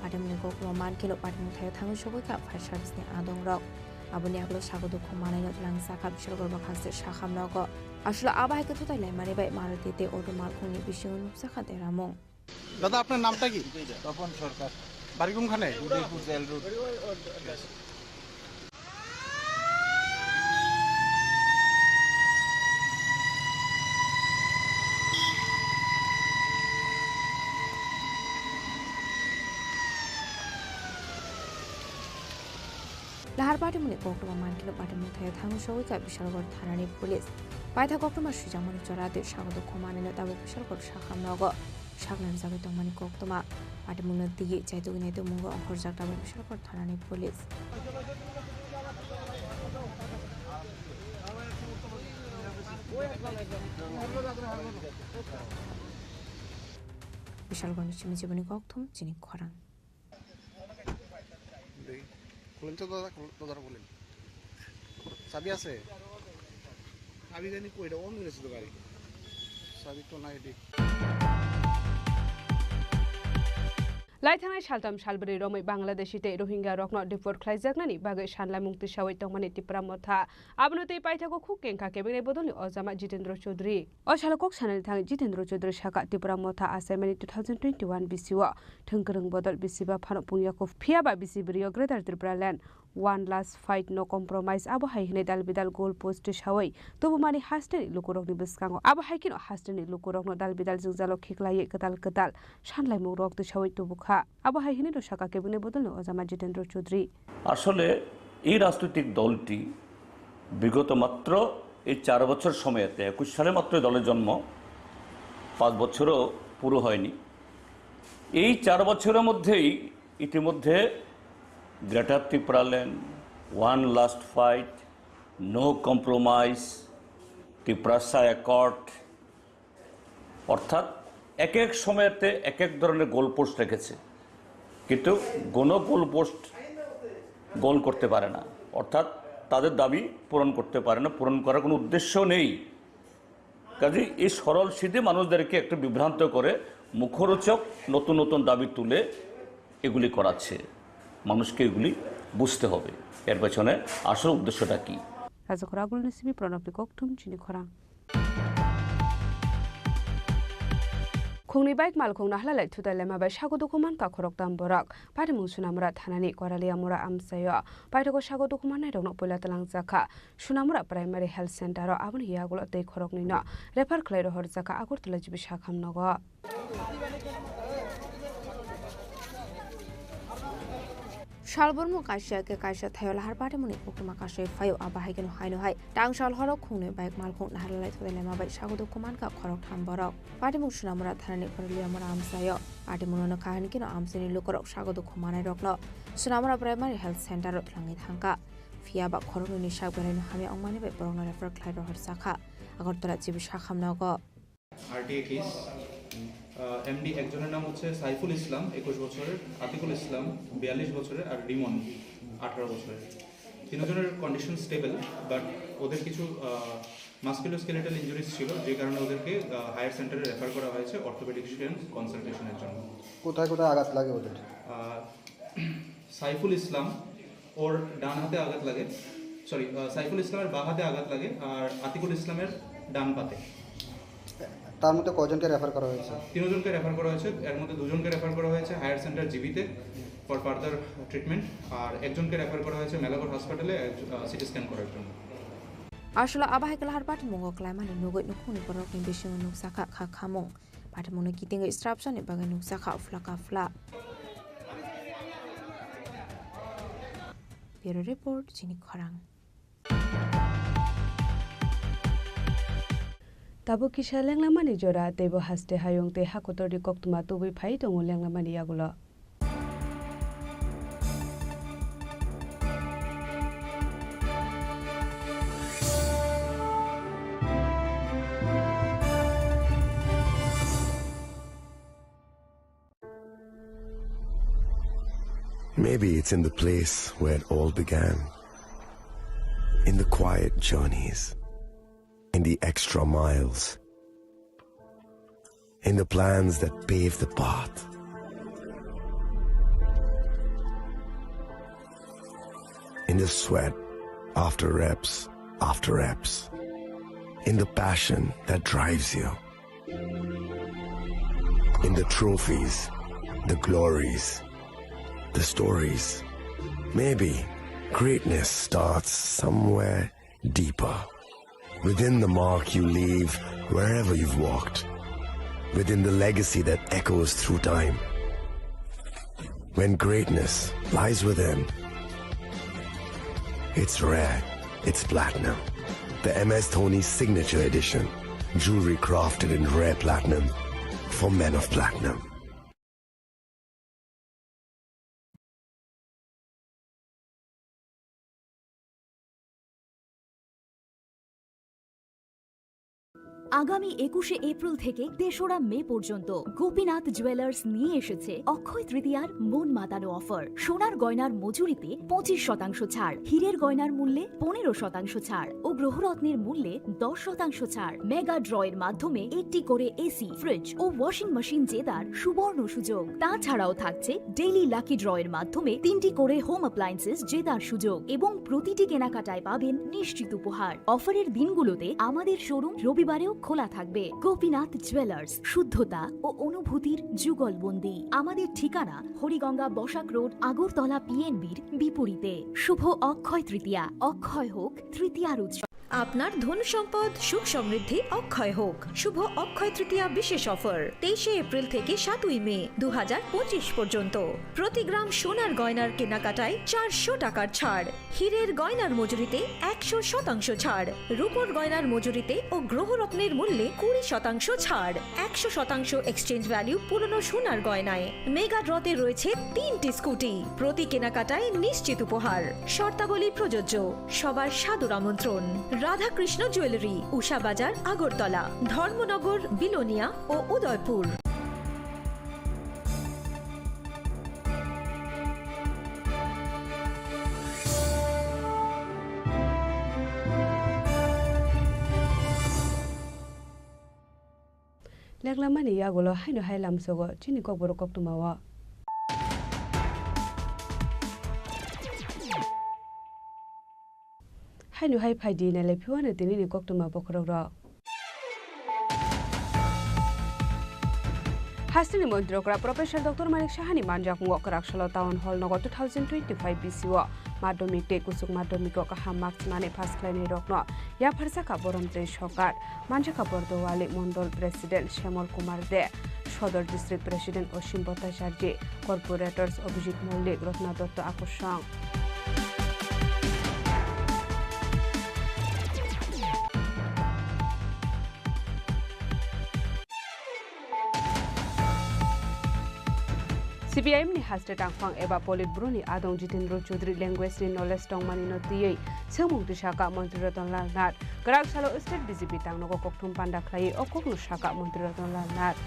Patimungni koktwma mankheno patimung thaio thangwi sogwikha fire service ni adongrok. Aboni yagulo sago dukhu manaino twlangjakha Bishalgarh bwkhaste sakhamnogo. Aswla abo hai khe thutai laimani bai Maruti tei auto malkhungni bisingo nukjakha deramung. দাদা, আপনার নামটা কি? তপন সরকার। বাড়ি কোনখানে? Udaipur jail road. Lahar patimungni koktwma mankheno patimung thaio thangwi sogwikha Bishalgarh thanani police. Paitha koktwma swijakmani chora tei sago dukhu manaino tabuk Bishalgarh sakhamnogo saknanjagwi tongmani koktwma. Patimungno twiwi chaitugwi naitukmungo ongkhorjak tabuk Bishalgarh thanani police. Bishalgarhni simi jiboni kokthum chini khorang. দেখি, খুলেন তো দাদা, খুল-, দরজাটা খুলেন। চাবি আছে? চাবি জানি কই, এটা অন হয়েছে তো গাড়ি। চাবি তো নাই, এটি। Laithangnai saltham salbrwi romwi Bangladeshi tei Rohingya rokno deport khlaijaknani bagwi sanlaimung tisawi tongmani Tipra Motha. Abono tei paithago khuk kengkha kebengni bodolni ojama Jitendra Chaudhary. O salo kok sanani thangwi Jitendra Chaudhary saka Tipra Motha achaimani two thousand twenty-one bisi o thwng kwrwng bodol bisi ba phano pungya kho, phiya ba bisi bwrwi o Greater Tipraland One Last Fight, No Compromise abo hai hwnwi dal bidal goal post tisawi tubumani hasteni lukurokni bwskango. Abo hai kheno hasteni lukurokno dal bidal jwngjalo khiklaiwi kwtal kwtal sanlaimung rok tisawi tubukha. Abo hai hwnwi no saka kebengni bodolni ojama Jitendra Chaudhary. আসলে এই রাজনৈতিক দলটি বিগত মাত্র এই চার বছর সময়তে, একুশ সালে মাত্র এই দলের জন্ম, পাঁচ বছরও পুরো হয়নি। এই চার বছরের মধ্যেই ইতিমধ্যে গ্রেটার Tripuraland, one last fight, no compromise, Tiprasa accord, অর্থাৎ এক এক সময়তে এক এক ধরনের গোলপোস্ট রেখেছে, কিন্তু কোনো গোলপোস্ট গোল করতে পারে না, অর্থাৎ তাদের দাবি পূরণ করতে পারে না, পূরণ করার কোনো উদ্দেশ্য নেই। কাজেই এই সরল সিধে মানুষদেরকে একটু বিভ্রান্ত করে মুখরোচক নতুন নতুন দাবি তুলে এগুলি করাচ্ছে। মানুষকে এগুলি বুঝতে হবে, এর পেছনে আসল উদ্দেশ্যটা কী। Rajakhor Agulni simi Pranabni kokthum chini khorang. Khungni bike malkhung naharlai thutai lema bai sago dukhu mankha khoroktham borok. Patimung Sunamura thanani Koraliamura amchaio paithago sago dukhu mannairokno puila twlangjakha Sunamura Primary Health Center o, aboni yagulo tei khoroknwino refer khlai rohorjakha Agartala G B sakham nogo. Salbormo kaisa khe kaisa thaio lahar patimungni koktwma kasui phaio, abo hai kheno haino hai tang sal horo khungnwi bike malkhung naharlai thutai lema bai sago dukhu mankha khoroktham borok. Patimung Sunamura thanani Koraliamura amchaio. Patimungno nokha hinkhe no amchaini lukurok sago dukhu manairokno Sunamura Primary Health Center o twlangwi thangkha. Phiya ba khoroknwini sak belaino hamya wngmani bai borokno refer khlai rohorjakha Agartala G B sakham nogo. RTI case. আহ, MD একজনের নাম হচ্ছে সাইফুল ইসলাম, একুশ বছরের, আতিকুল ইসলাম, বিয়াল্লিশ বছরের, আর রিমন, আঠারো বছরের। তিনজনের কন্ডিশন স্টেবল, বাট ওদের কিছু, আহ, মাসকুলোস্কেলেটাল ইনজুরিজ ছিল, যে কারণে ওদেরকে, আহ, হায়ার সেন্টারে রেফার করা হয়েছে অর্থোপেডিশিয়ান কনসালটেশনের জন্য। কোথায় কোথায় আঘাত লাগে ওদের? আহ, সাইফুল ইসলাম, ওর ডান হাতে আঘাত লাগে, সরি, আহ, সাইফুল ইসলামের বাঁ হাতে আঘাত লাগে আর আতিকুল ইসলামের ডান পাতে। তার মধ্যে কয়জনকে রেফার করা হয়েছে? তিনজনকে রেফার করা হয়েছে, এর মধ্যে দুজনকে রেফার করা হয়েছে হায়ার সেন্টার জিবিতে ফর ফার্দার ট্রিটমেন্ট, আর একজনকে রেফার করা হয়েছে মেলাগড় হসপিটালে, আহ, সিটি স্ক্যান করার জন্য। Aswkla abo hai khe lahar patimung o klaimani nugwi nukhungni borokni bisingo nukjakha kha khamung. Patimungno kitingwi srapjani bagwi nukjakha phla ka phla. Bureau Report, Chini Khorang. Tabuk kisa lenglamani jora, teibo haste hayung tei hakotorni koktwma tubui phai tongo lenglamani yagulo. Maybe it's in the place where it all began. In the quiet journeys. In the extra miles. In the plans that pave the path. In the sweat after reps, after reps. In the passion that drives you. In the trophies, the glories, the stories. Maybe greatness starts somewhere deeper. Within the mark you leave wherever you've walked. Within the legacy that echoes through time. When greatness lies within, it's rare, it's platinum. The M S Dhoni Signature Edition. Jewelry crafted in rare platinum for men of platinum. আগামী একুশে এপ্রিল থেকে তেসরা মে পর্যন্ত গোপীনাথ জুয়েলার্স নিয়ে এসেছে অক্ষয় তৃতীয়ার মন মাতানো অফার। সোনার গয়নার মজুরিতে পঁচিশ শতাংশ ছাড়, হীরের গয়নার মূল্যে পনেরো শতাংশ ছাড় ও গ্রহরত্নের মূল্যে দশ শতাংশ ছাড়। মেগা ড্র এর মাধ্যমে একটি করে এসি, ফ্রিজ ও ওয়াশিং মেশিন জেতার সুবর্ণ সুযোগ। তাছাড়াও থাকছে ডেইলি লাকি ড্র এর মাধ্যমে তিনটি করে হোম অ্যাপ্লায়েন্সেস জেতার সুযোগ এবং প্রতিটি কেনাকাটায় পাবেন নিশ্চিত উপহার। অফারের দিনগুলোতে আমাদের শোরুম রবিবারেও খোলা থাকবে। গোপীনাথ জুয়েলার্স, শুদ্ধতা ও অনুভূতির যুগলবন্দি। আমাদের ঠিকানা হরিগঙ্গা বসাক রোড, আগরতলা পিএনবির বিপরীতে। শুভ অক্ষয় তৃতীয়া, অক্ষয় হোক তৃতীয়ার উৎসব। আপনার ধন সম্পদ সুখ সমৃদ্ধি অক্ষয় হোক। শুভ অক্ষয় তৃতীয়া বিশেষ অফার, তেইশে এপ্রিল থেকে সাতই মে দু হাজার পঁচিশ পর্যন্ত। প্রতি গ্রাম সোনার গয়নার কেনাকাটায় চারশো টাকার ছাড়, হীরের গয়নার মজুরিতে একশো শতাংশ ছাড়, রূপোর গয়নার মজুরিতে ও গ্রহরত্নের মূল্যে কুড়ি শতাংশ ছাড়, একশো শতাংশ এক্সচেঞ্জ ভ্যালু পুরনো সোনার গয়নায়। মেগা ড্রতে রয়েছে তিনটি স্কুটি, প্রতি কেনাকাটায় নিশ্চিত উপহার। শর্তাবলী প্রযোজ্য। সবার সাদর আমন্ত্রণ। রাধাকৃষ্ণ জুয়েলারি, উষা বাজার, আগরতলা, ধর্মনগর, বিলোনিয়া ও Udaipur. Leklamani yagulo haino hai lamsogo chini kokborok koktwmao. Haino hai phaidi nailai phiwano tinini koktwma bokhorokrok. Hasteni montri okra Professor Doctor Manik Sahani manjakmungo kwraksalo Town Hall nogo two thousand twenty-five B C o madhyamik tei kuchuk madhyamiko kaham marks manwi pass khlainairokno yapharjakha Borom tei Sokar. Manjakha Bordowali Mondol President Shyamol Kumar De, Sodor District President Osim Bhattacharjee, Corporators Abhijit Mollik, Ratna Dotto Akosong. C P I M ni haste tangphang eba Politburo ni adong Jitendra Chaudhary language ni knowledge tongmani no twiwi swngmung twi sakha Montri Ratan Lal Nath. Kwrak salo state B J P tangnogo kokthum panda khlaiwi o kokno sakha Montri Ratan Lal Nath.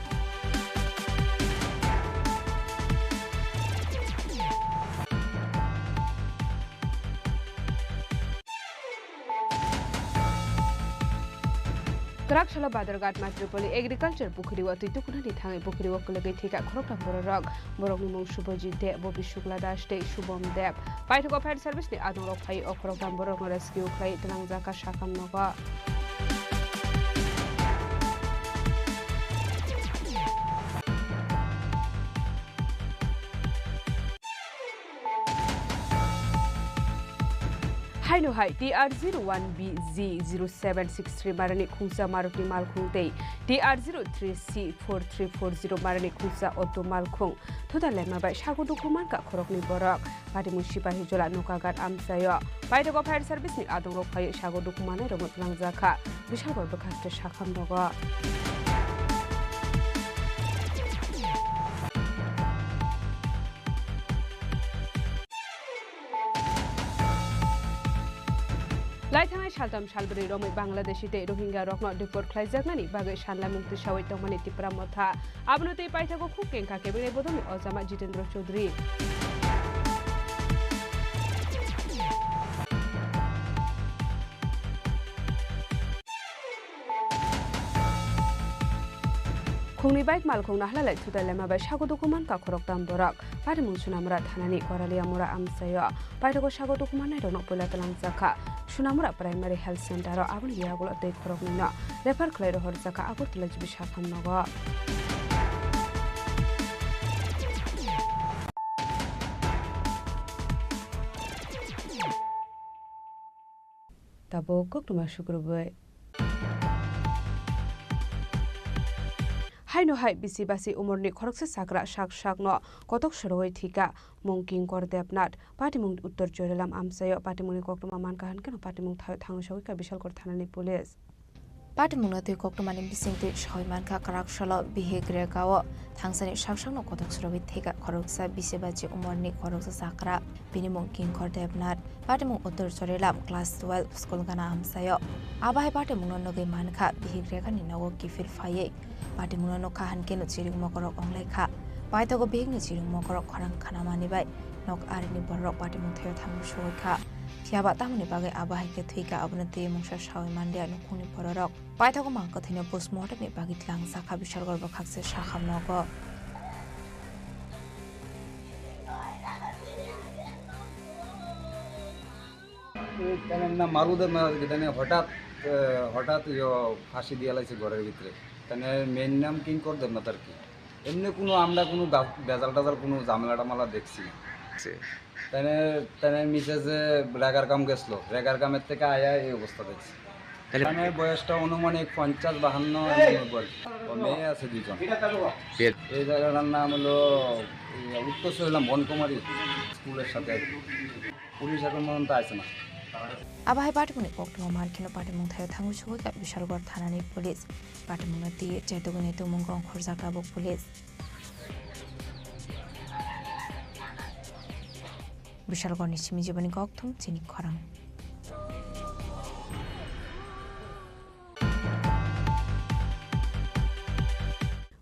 Kwrak salo Badharghat Matripoli Agriculture Pukhiri o twi tukunani thangwi pukhiri o kwlwgwi thwikha khoroktham bororok. Borokni mung Subhajit Deb, Bobi Shukla Das tei Shubham Deb. Paithago fire service ni adongrok phaiwi o khoroktham borokno rescue khlaiwi twlangjakha sakham nogo. Haino hai T R zero one B Z zero seven six three marani khungsa Maruti malkhung tei T R zero three C four three four zero marani khungsa auto malkhung thuda lema bai sago dukhu mankha khoroknwi borok. Patimung Sipahijola Nokagat amchaio. Paithago fire service ni adongrok phaiwi sago dukhu manai rokno twlangjakha. Bishalgor bwkhaste sakham rogo. Laithangnai saltham salbrwi romwi Bangladeshi tei Rohingya rokno deport khlaijaknani bagwi sanlaimung twisawi tongmani Tipra Motha. Abono tei paithago khuk kengkha kebengni bodolni ojama Jitendra Chaudhary. Khungni bike malkhung nahlai lai thutai lema bai sago dukhu mankha khoroktham borok. Patimung Sunamura thanani Koralia mura amchaio. Paithago sago dukhu mannairokno puila twlangjakha Sunamura Primary Health Center o, aboni yagulo tei khoroknwino refer khlai rohorjakha Agartala G B sakham nogo. Tabuk koktwma sukrubwi. Haino hai bisi basi umorni khoroksa chakra sak sakno kotok sorowi thwikha mung Kinkor Debnath. Patimung Uttor Chorilam amchaio patimungni koktwma mankha hwnkhe no patimung thaio thangwi sogwi kha Bishalgarh thanani police. Patimungno twi koktwmani bisingtwi soi mankha kwrak salo bihik rega o thangsani sak sakno kotok sorowi thwikha khoroksa bisi bachi umorni khoroksa chakra. Bini mung Kinkor Debnath. Patimung Uttor Chorilam class twelve school gana amchaio. Abo hai patimungno nugwi mankha bihik regani nogo kiphil phaiwi. Patimungno nukha hwnkhe no chiring mokorok onglaikha. Paithago bihikni chiring mokorok khorang khanamani bai nok arini bororok patimung thaio thangwi sogwi kha. Phiyaba tamoni bagwi abo hai khe thwikha abono twi mungsa sawi manliya nukhungni bororok. Paithago mang kwthwino postmortemni bagwi tlangjak kha Bishalgarh bwkhakse sakham nogo. কেন না মারু দেবনাথ আর কি, তাহলে হঠাৎ, আহ, হঠাৎ ইয়ো ফাঁসি দিয়ে লাইছে ঘরের ভিতরে। তাহলে মেয়ের নাম কিঙ্কর দেবনাথ আর কি। এমনি কোনো আমরা কোনো গা-, ভেজাল টেজাল কোনো ঝামেলা টামেলা দেখছি না। তাহলে, তাহলে মিসেসে রেগার কাম গেছিল, রেগার কামের থেকে আয়া এই অবস্থা দেখছি। তাহলে তাহলে বয়সটা অনুমানিক পঞ্চাশ বাহান্ন এমন বয়স। ও মেয়ে আছে দুজন। বিয়ে এই জায়গাটার নাম হলো, এই উত্তর সুহেলাম বনকুমারী স্কুলের সাথে আর কি। পুলিশ এখন পর্যন্ত আসে না। Abo hai patimungni koktwma mankheno patimung thaio thangwi sogwi kha Bishalgarh thanani police. Patimungno twi chetugwini tumung ongkhorjak tabuk police. Bishalgarhni simi jiboni kokthum chini khorang.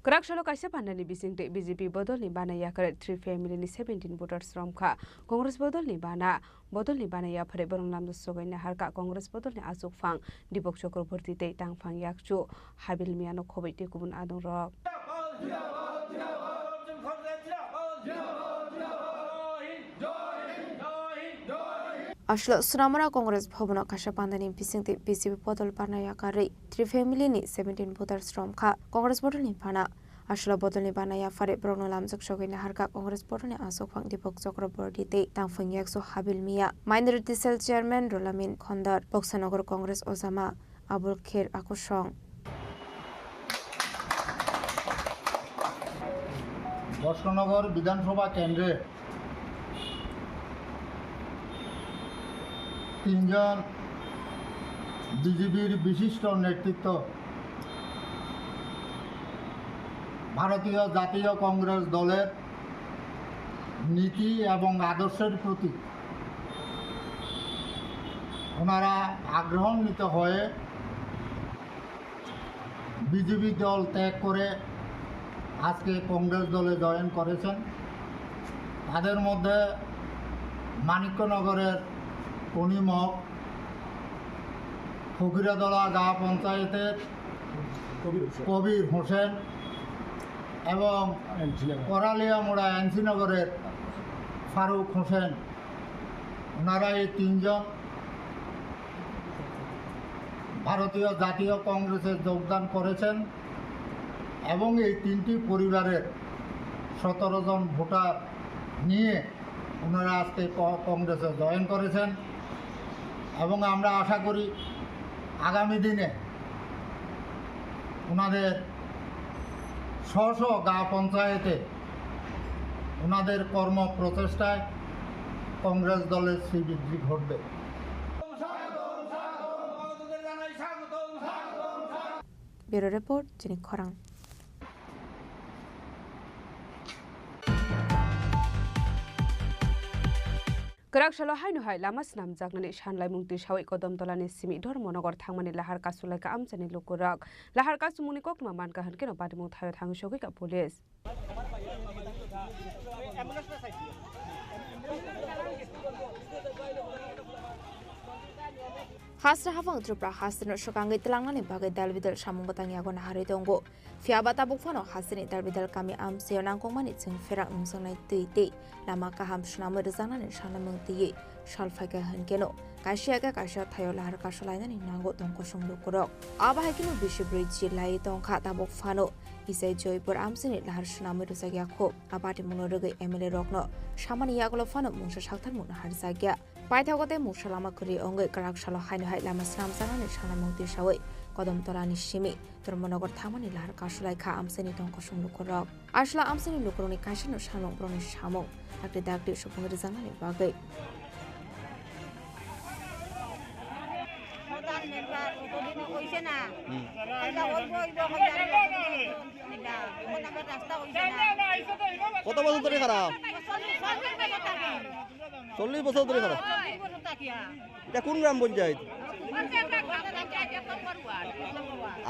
Kwrak salo kaisa pandani bisingtwi B J P bodolni bana yakarwi three family ni seventeen voters romkha. Congress bodolni bana, bodolni bana yaphare borok lamjak sogwi naharkha. Congress bodolni achukphang Deepak Chakraborty tei tangphang yakchu Habil Miano khobwi tei kubun adongrok. Aswk Sonamura Congress Bhavan o kaisa pandani bisingtwi B J P bodol bana yakarwi three family ni seventeen voters romkha Congress bodol ni bana. Aswk bodol ni bana yaphare borokno lamjak sogwi naharkha Congress bodol ni achukphang Deepak Chakraborty tei tangphang yakchu Habil Mia, Minority Cell Chairman Rolamin Khondar, Boksanagar Congress Ojama Abul Kher Akusong. Boxanagar বিধানসভা কেন্দ্রে তিনজন বিজেপির বিশিষ্ট নেতৃত্ব ভারতীয় জাতীয় কংগ্রেস দলের নীতি এবং আদর্শের প্রতি ওনারা আগ্রহান্বিত হয়ে বিজেপি দল ত্যাগ করে আজকে কংগ্রেস দলে জয়েন করেছেন। তাদের মধ্যে মানিক্যনগরের কনিমক, ফকিরাদলা গাঁ পঞ্চায়েতের কবির হোসেন। কবির হোসেন এবং এনসি নগর। করালিয়ামুড়া এনসি নগরের ফারুক হোসেন, ওনারা এই তিনজন ভারতীয় জাতীয় কংগ্রেসে যোগদান করেছেন এবং এই তিনটি পরিবারের সতেরো জন ভোটার নিয়ে ওনারা আজকে ক-, কংগ্রেসে জয়েন করেছেন এবং আমরা আশা করি আগামী দিনে ওনাদের স্ব স্ব গাঁও পঞ্চায়েতে ওনাদের কর্ম প্রচেষ্টায় কংগ্রেস দলের শ্রীবৃদ্ধি ঘটবে। Bureau Report, Chini Khorang. Kwrak salo haino hai lama swnamjaknani sanlaimung twisawi Kodom Tolani simi Dharmanagar thangmani lahar kasulaikha amchaini lukurok. Lahar kasumungni koktwma mankha hwnkhe no patimung thaio thangwi sogwikha police. Hasra hapang Tripura hasteno swkangwi twlangnani bagwi dal bidal samung bwtang yago naharwi tongo. Phiya ba tabuk phano hasteni dal bidal kami amchaio nangkukmani chwng pherak nungjaknai twi tei lama kaham swnamwi rwjaknani sanamung twiwi sal phaikha hwnkhe no kaisa ya khe kaisa thaio lahar kasulainani nango tong kosong lukurok. Abo hai kheno bisi bwrwi chilaiwi tongkha tabuk phano Isai Joypur amchaini lahar swnamwi rwjakya kho. A patimungno rwgwi M L A rokno samani yagulo phano mungsa saktharmung naharjakya. Paithago tei mungsa lama kwrwi wngwi kwrak salo haino hai lama swnamjaknani sanamung twisawi Kodom Tolani simi Dharmanagar thangmani lahar kasulaikha amchaini tong kosong lukurok. Aswla amchaini lukurokni kaisano samung borokni samung hakti dakti supung rwjaknani bagwi. কত বছর ধরে খারাপ? চল্লিশ বছর ধরে খারাপ। এটা কোন গ্রাম পঞ্চায়েত?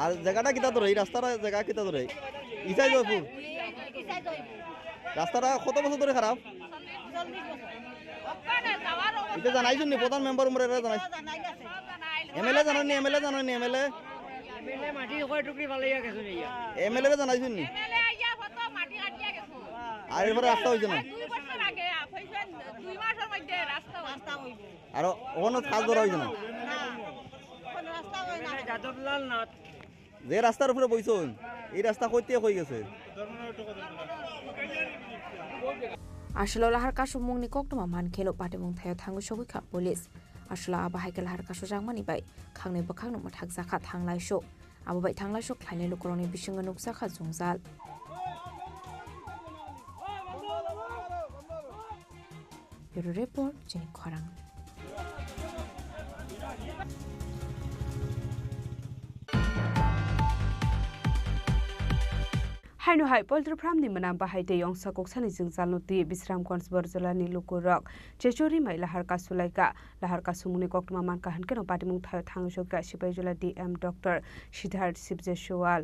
আর জায়গাটা কিতা ধরে? এই রাস্তাটা জায়গা কিতা ধরে? ইসাই জয়পুর। রাস্তাটা কত বছর ধরে খারাপ? এটা জানাইছুন নি? প্রধান মেম্বার উমরে এটা জানাইছুন? এমএলএ জানাননি? এমএলএ জানাননি? এমএলএ? এমএলএ মাটি কয় টুকরি ফালাইয়া গেছে ভাইয়া। এমএলএ রে জানাইছুন নি? এমএলএ আইয়া কত মাটি কাটিয়া গেছে। আর এরপরে রাস্তা হইছে না? দুই বছর আগে হইছে, দুই মাসের মধ্যে রাস্তা হইছে। আর ওখানে কাজ ধরা হইছে না? না, কোনো রাস্তা হয় না। যাদবলাল নাথ। যে রাস্তার উপরে বইছইন, এই রাস্তা কইতে কই গেছে? Aswla lahar kasumungni koktwma mankheno patimung thaio thangwi sogwikha police. Aswla abo hai khe lahar kasujakmani bai khangnwi bwkhakno mwthakjakha thanglaiso. Abo bai thanglaiso khlainai lukurokni bisingo nukjakha jwngjal. Bureau Report, Chini Khorang. Haino hai poultry farm ni mwnam bahai tei ongsa koksani jwngjalno twi Bisramganj Borjolani lukurok chechori mai lahar kasulaikha. Lahar kasumungni koktwma mankha hwnkhe no patimung thaio thangwi sokha Sipaijala D M Doctor Siddharth Sibjeswal.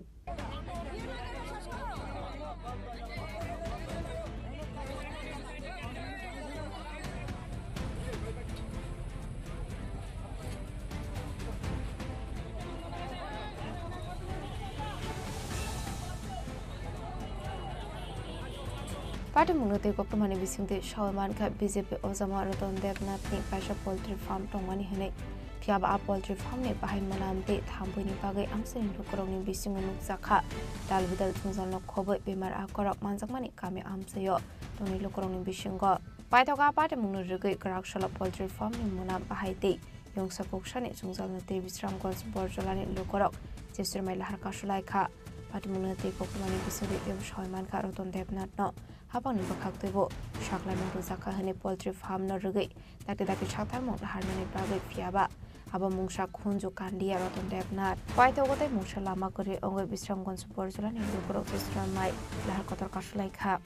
Patimungno tei koktwmani bisingtwi sawi mankha B J P ojama Ratan Debnath ni kaisa poultry farm tongmani hwnwi. Phiya ba a poultry farm ni bahai mwnam tei thambuini bagwi amchaini lukurokni bisingo nukjakha. Dal bidal jwngjalno khobwi bemar akorok manjakmani kami amchaio tongni lukurokni bisingo. Paithak a patimungno rwgwi kwrak salo poultry farm ni mwnam bahai tei yongsa kuksani jwngjalno tei Bisramganj Borjolani lukurok jeswrmai lahar kasulaikha. Patimungno tei koktwmani bisingtwi teibo sawi mankha Ratan Debnathno hapangni bwkhaktwibo saklaimung rwjakha hwnwi poultry farm no rwgwi dakti dakti saktharmung laharnani bagwi phiya ba abo mungsa khunju kandiya Ratan Debnath. Paithago tei mungsa lama kwrwi wngwi Bisramganj Borjolani lukurok jeswrmai lahar kotor kasulaikha.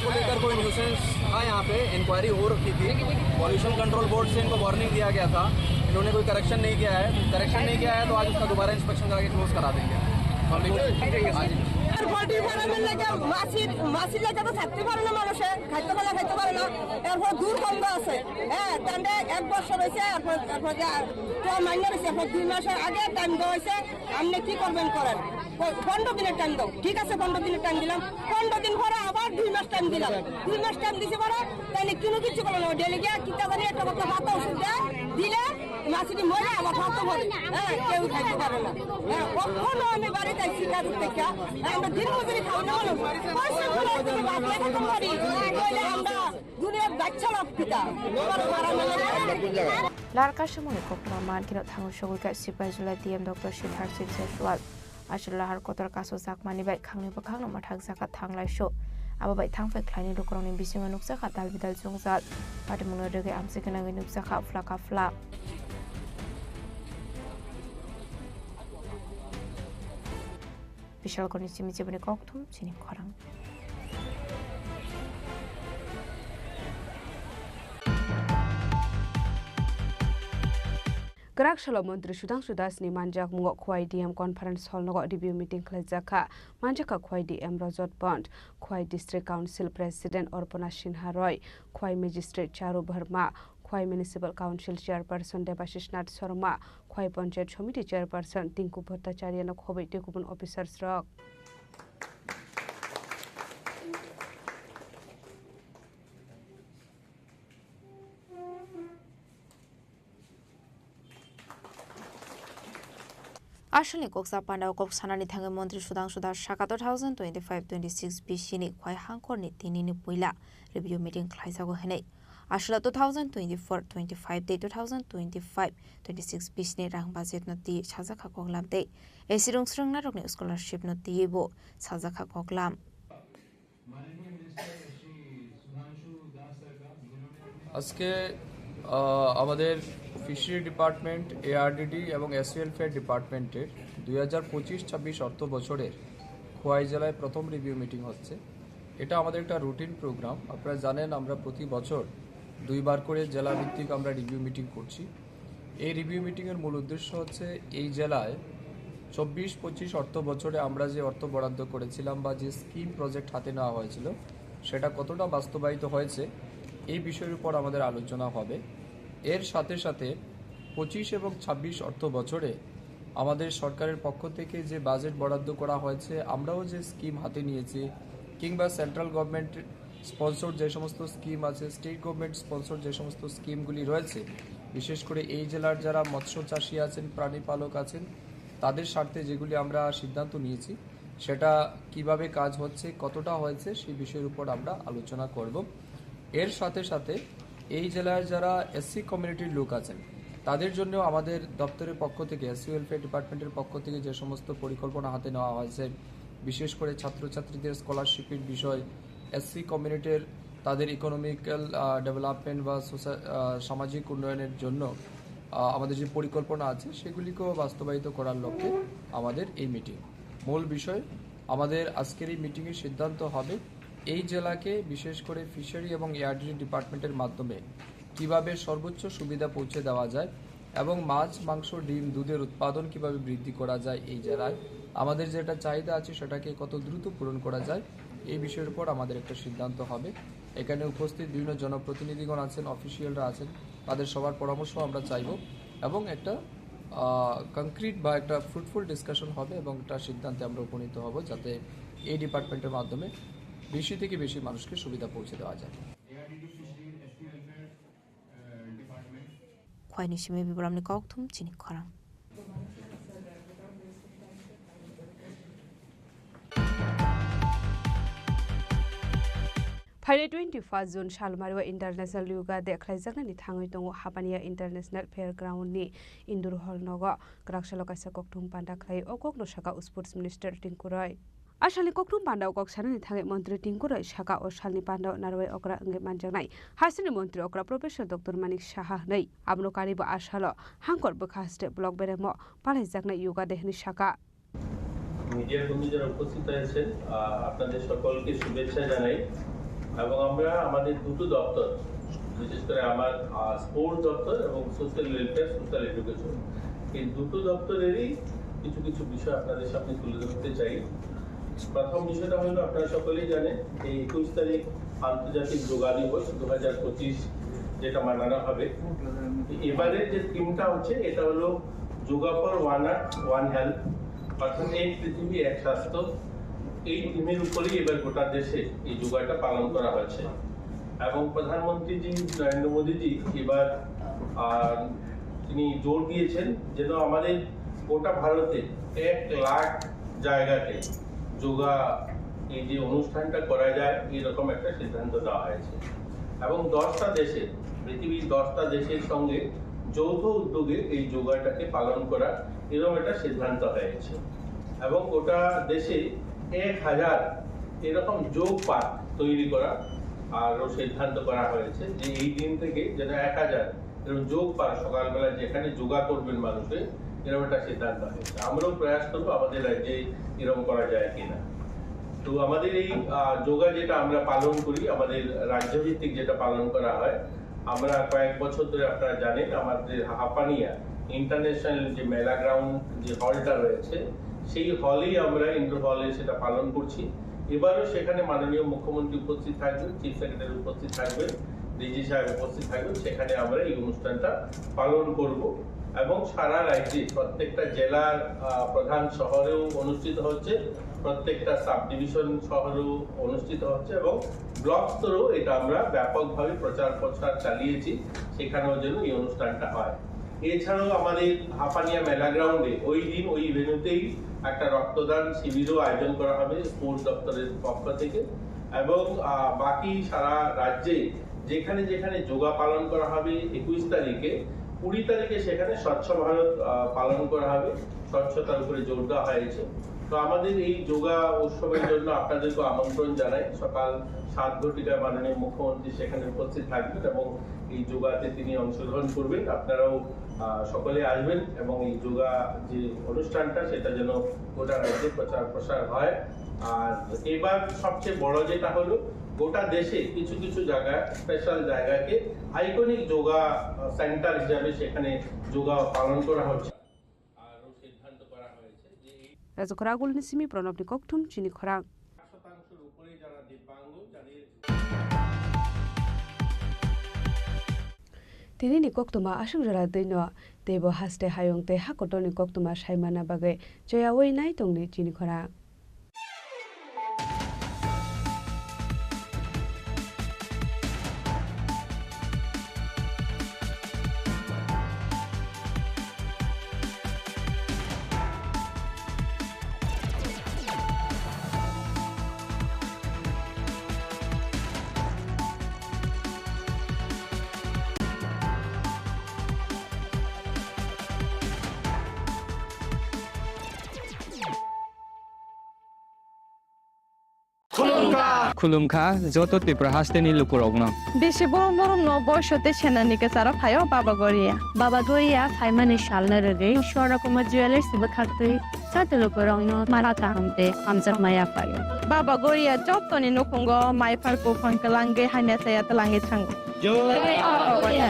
को लेकर कोई न्यूसेंस था यहाँ पे, इंक्वायरी हो रखी थी। Pollution control board से इनको वार्निंग दिया गया था, इन्होंने कोई करेक्शन नहीं किया है। करेक्शन नहीं किया है तो आज उसका दोबारा इंस्पेक्शन करा के क्लोज करा देंगे। हाँ जी। আর পোল্ট্রি ফার্মের লাগে মাছি, মাছির লাগে তো থাকতে পারে না মানুষে, খাইতে পারে না, খাইতে পারে না। এরপর দুর্গন্ধ আছে, হ্যাঁ, তাহলে এক বছর হয়েছে, এরপর, এরপর যে আর তো মাইনে হয়েছে, এরপর দুই মাসের আগে টাইম দেওয়া হয়েছে, আপনি কি করবেন করেন। প-, পনেরো দিনের টাইম দাও, ঠিক আছে, পনেরো দিনের টাইম দিলাম। পনেরো দিন পরে আবার দুই মাস টাইম দিলাম, দুই মাস টাইম দিছে পরে তাই কোনো কিছু করলো না। ডেলি গিয়া কিতা জানি একটা কথা পাতা ওষুধ দেয়, দিলে মাছটি মরে আবার ভাত করে। হ্যাঁ, কেউ খাইতে পারে না। হ্যাঁ, কখনো আমি বাড়িতে শিকার থেকে, হ্যাঁ, আমরা দিন মজুরি খাওয়া না হলো, পয়সা করে তুমি ভাত লাগাতে পারি, তাহলে আমরা দুনিয়ার বাচ্চা লোক পিতা, তোমার মারা মেলে। Larka samungni koktwma mankhe no thango sogwi kha Sipaijala D M Doctor Siddharth Singh Jaiswal. Aswk lahar kotor kasu jakmani bai khangni bwkhakno mwthakjakha thanglaisu. Abo bai thangphai khlaini lukurokni bisingo nukjakha dal bidal jwngjal. Patimungno rwgwi amchwi gwnangwi nukjakha phlaka phlak. Bishalkoni simi chiboni kokthum chini khorang. Kwrak salo Montri Sudhangshu Das ni manjakmungo Khowai D M Conference Hall nogo review meeting khlaijakha. Manjakha Khowai D M Rajat Pant, Khowai District Council President Arpana Sinha Roy, Khowai Magistrate Charu Verma, Khowai Municipal Council Chairperson Debashish Nath Sharma, Khowai Panchayat Samiti Chairperson Tinku Bhattacharya no khobwi tei kubun officers rok. Aswkni kok sa pandao kok sanani thangwi Montri Sudhangshu Das saka two thousand twenty-five twenty-six bisini Khowai hangkhorni tinini puila review meeting khlaijago hwnwi. Aswla two thousand twenty-four twenty-five tei two thousand twenty-five twenty-six bisini rang budget no twi sajakha koklam tei A C rungsrwng narokni scholarship no twiwi bo sajakha koklam. আজকে, আহ, আমাদের fishery department, ARDD এবং SC welfare ডিপার্টমেন্টের দুই হাজার পঁচিশ ছাব্বিশ অর্থ বছরের খোয়াই জেলায় প্রথম রিভিউ মিটিং হচ্ছে। এটা আমাদের একটা রুটিন প্রোগ্রাম। আপনারা জানেন, আমরা প্রতি বছর দুইবার করে জেলা ভিত্তিক আমরা রিভিউ মিটিং করছি। এই রিভিউ মিটিংয়ের মূল উদ্দেশ্য হচ্ছে এই জেলায় চব্বিশ পঁচিশ অর্থ বছরে আমরা যে অর্থ বরাদ্দ করেছিলাম বা যে স্কিম প্রজেক্ট হাতে নেওয়া হয়েছিল, সেটা কতটা বাস্তবায়িত হয়েছে, এই বিষয়ের উপর আমাদের আলোচনা হবে। এর সাথে সাথে পঁচিশ এবং ছাব্বিশ অর্থ বছরে আমাদের সরকারের পক্ষ থেকে যে বাজেট বরাদ্দ করা হয়েছে, আমরাও যে স্কিম হাতে নিয়েছি, কিংবা সেন্ট্রাল গভর্নমেন্ট স্পন্সর যে সমস্ত স্কিম আছে, স্টেট গভর্নমেন্ট স্পন্সর যে সমস্ত স্কিমগুলি রয়েছে, বিশেষ করে এই জেলার যারা মৎস্য চাষী আছেন, প্রাণী পালক আছেন, তাদের স্বার্থে যেগুলি আমরা সিদ্ধান্ত নিয়েছি, সেটা কিভাবে কাজ হচ্ছে, কতটা হয়েছে, সেই বিষয়ের উপর আমরা আলোচনা করব। এর সাথে সাথে এই জেলার যারা এসসি কমিউনিটির লোক আছেন, তাদের জন্য আমাদের দপ্তরের পক্ষ থেকে, এসসি ওয়েলফেয়ার ডিপার্টমেন্টের পক্ষ থেকে যে সমস্ত পরিকল্পনা হাতে নেওয়া হয়েছে, বিশেষ করে ছাত্রছাত্রীদের স্কলারশিপের বিষয়, এসসি কমিউনিটির তাদের ইকোনমিক্যাল, আহ, ডেভেলপমেন্ট বা সোসা-, আহ, সামাজিক উন্নয়নের জন্য, আহ, আমাদের যে পরিকল্পনা আছে, সেগুলিকেও বাস্তবায়িত করার লক্ষ্যে আমাদের এই মিটিং। মূল বিষয়, আমাদের আজকের এই মিটিংয়ে সিদ্ধান্ত হবে এই জেলাকে, বিশেষ করে ফিশারি এবং এআরডিডি ডিপার্টমেন্টের মাধ্যমে কিভাবে সর্বোচ্চ সুবিধা পৌঁছে দেওয়া যায় এবং মাছ, মাংস, ডিম, দুধের উৎপাদন কিভাবে বৃদ্ধি করা যায় এই জেলায়, আমাদের যেটা চাহিদা আছে সেটাকে কত দ্রুত পূরণ করা যায়, এই বিষয়ের উপর আমাদের একটা সিদ্ধান্ত হবে। এখানে উপস্থিত বিভিন্ন জনপ্রতিনিধিগণ আছেন, অফিসিয়ালরা আছেন, তাদের সবার পরামর্শ আমরা চাইব। এবং একটা কংক্রিট বা একটা ফ্রুটফুল ডিসকাশন হবে এবং একটা সিদ্ধান্তে আমরা উপনীত হব, যাতে এই ডিপার্টমেন্টের মাধ্যমে বেশি থেকে বেশি মানুষকে সুবিধা পৌঁছে দেওয়া যায়। Khwaini simi Bibramni kokthum chini khorang. Phainai twenty-first June salmario International Yoga Day khlaijaknani thangwi tongo Hapania International Fairground ni Indoor Hall nogo. Kwrak salo kaisa kokthum panda khlai o kokno saka Sports Minister Tinku Roy. A salni kokthum pandao kok sanani thangwi Montri Tinku Roy saka o salni pandao narwai okra wngwi manjaknai hasini montri okra Professor Doctor Manik Saha hwnwi. Abono karibo a salo Hangkor bwkha haste block beremo palaijaknai Yoga Day hwnwi saka. মিডিয়ার কর্মী যারা উপস্থিত হয়েছেন, আহ, আপনাদের সকলকে শুভেচ্ছা জানাই। এবং আমরা আমাদের দুটো দপ্তর, বিশেষ করে আমার, আহ, স্পোর্টস দপ্তর এবং সোশ্যাল ওয়েলফেয়ার, সোশ্যাল এডুকেশন, এই দুটো দপ্তরেরই কিছু কিছু বিষয় আপনাদের সামনে তুলে ধরতে চাই। প্রথম বিষয়টা হলো, আপনারা সকলেই জানেন যে একুশ তারিখ আন্তর্জাতিক যোগা দিবস দু হাজার পঁচিশ, যেটা মানানো হবে। এবারে যে থিমটা হচ্ছে, এটা হলো yoga for one earth one health, অর্থাৎ এক পৃথিবী এক স্বাস্থ্য। এই থিমের উপরেই এবার গোটা দেশে এই যোগাটা পালন করা হচ্ছে। এবং প্রধানমন্ত্রীজি নরেন্দ্র মোদীজি এবার, আহ, তিনি জোর দিয়েছেন যেন আমাদের গোটা ভারতে এক লাখ জায়গাতে যোগা, এই যে অনুষ্ঠানটা করা যায়, এরকম একটা সিদ্ধান্ত নেওয়া হয়েছে। এবং দশটা দেশে, পৃথিবীর দশটা দেশের সঙ্গে যৌথ উদ্যোগে এই যোগাটাকে পালন করা, এরকম একটা সিদ্ধান্ত হয়েছে। এবং গোটা দেশে এক হাজার এরকম যোগ পার্ক তৈরি করা, আরও সিদ্ধান্ত করা হয়েছে যে এই দিন থেকে যেন এক হাজার এরকম যোগ পার্ক, সকালবেলা যেখানে যোগা করবেন মানুষে, এরকম একটা সিদ্ধান্ত হয়েছে। আমরাও প্রয়াস করবো আমাদের রাজ্যে এরকম করা যায় কিনা। তো আমাদের এই, আহ, যোগা যেটা আমরা পালন করি, আমাদের রাজ্যভিত্তিক যেটা পালন করা হয়, আমরা কয়েক বছর ধরে, আপনারা জানেন, আমাদের হাপানিয়া ইন্টারন্যাশনাল যে মেলা গ্রাউন্ড, যে হলটা রয়েছে, সেই হলেই আমরা, ইনডোর হলে সেটা পালন করছি। এবারও সেখানে মাননীয় মুখ্যমন্ত্রী উপস্থিত থাকবেন, চিফ সেক্রেটারি উপস্থিত থাকবেন, ডিজি সাহেব উপস্থিত থাকবেন, সেখানে আমরা এই অনুষ্ঠানটা পালন করব। এবং সারা রাজ্যে প্রত্যেকটা জেলার, আহ, প্রধান শহরেও অনুষ্ঠিত হচ্ছে, প্রত্যেকটা সাব ডিভিশন শহরেও অনুষ্ঠিত হচ্ছে এবং ব্লক স্তরেও এটা আমরা ব্যাপকভাবে প্রচার প্রসার চালিয়েছি, সেখানেও যেন এই অনুষ্ঠানটা হয়। এছাড়াও আমাদের হাপানিয়া মেলা গ্রাউন্ডে ওই দিন ওই ভেন্যুতেই একটা রক্তদান শিবিরও আয়োজন করা হবে স্পোর্টস দপ্তরের পক্ষ থেকে। এবং, আহ, বাকি সারা রাজ্যে যেখানে যেখানে যোগা পালন করা হবে একুশ তারিখে, কুড়ি তারিখে সেখানে স্বচ্ছ ভারত, আহ, পালন করা হবে, স্বচ্ছতার উপরে জোর দেওয়া হয়েছে। তো আমাদের এই যোগা উৎসবের জন্য আপনাদেরকে আমন্ত্রণ জানাই। সকাল সাত ঘটিকায় মাননীয় মুখ্যমন্ত্রী সেখানে উপস্থিত থাকবেন এবং এই যোগাতে তিনি অংশগ্রহণ করবেন। আপনারাও, আহ, সকলে আসবেন এবং এই যোগা যে অনুষ্ঠানটা, সেটা যেন গোটা রাজ্যে প্রচার প্রসার হয়। আর এবার সবচেয়ে বড় যেটা হলো, গোটা দেশে কিছু কিছু জায়গা, স্পেশাল জায়গাকে আইকনিক যোগা, আহ, সেন্টার হিসাবে সেখানে যোগা পালন করা হচ্ছে। আরও সিদ্ধান্ত করা হয়েছে যে এই Raja Khorang Agulni simi Pranabni kokthum chini khorang. শতাংশের উপরে যারা দিব্যাঙ্গ, যাদের Tini ni koktwma aswk jora twi no, teibo haste hayung tei ha kotor ni koktwma sai manna bagwi choyaui nai tongdi chini khorang. Khulumkha joto Tripura hasteni lukurokno. Bisi borom borom no boiso tei senani kwcharo phaio Baba Goria. Baba Goria phaimani salno rwgwi Swarna Kumar Jewellers bwkhaktwi joto lukurokno mara kaham tei hamjakma yaphaio. Baba Goria jotoni nukhungo mai phar buphang kwlangwi hamya chaya twlangwi thango. Jai Baba Goria.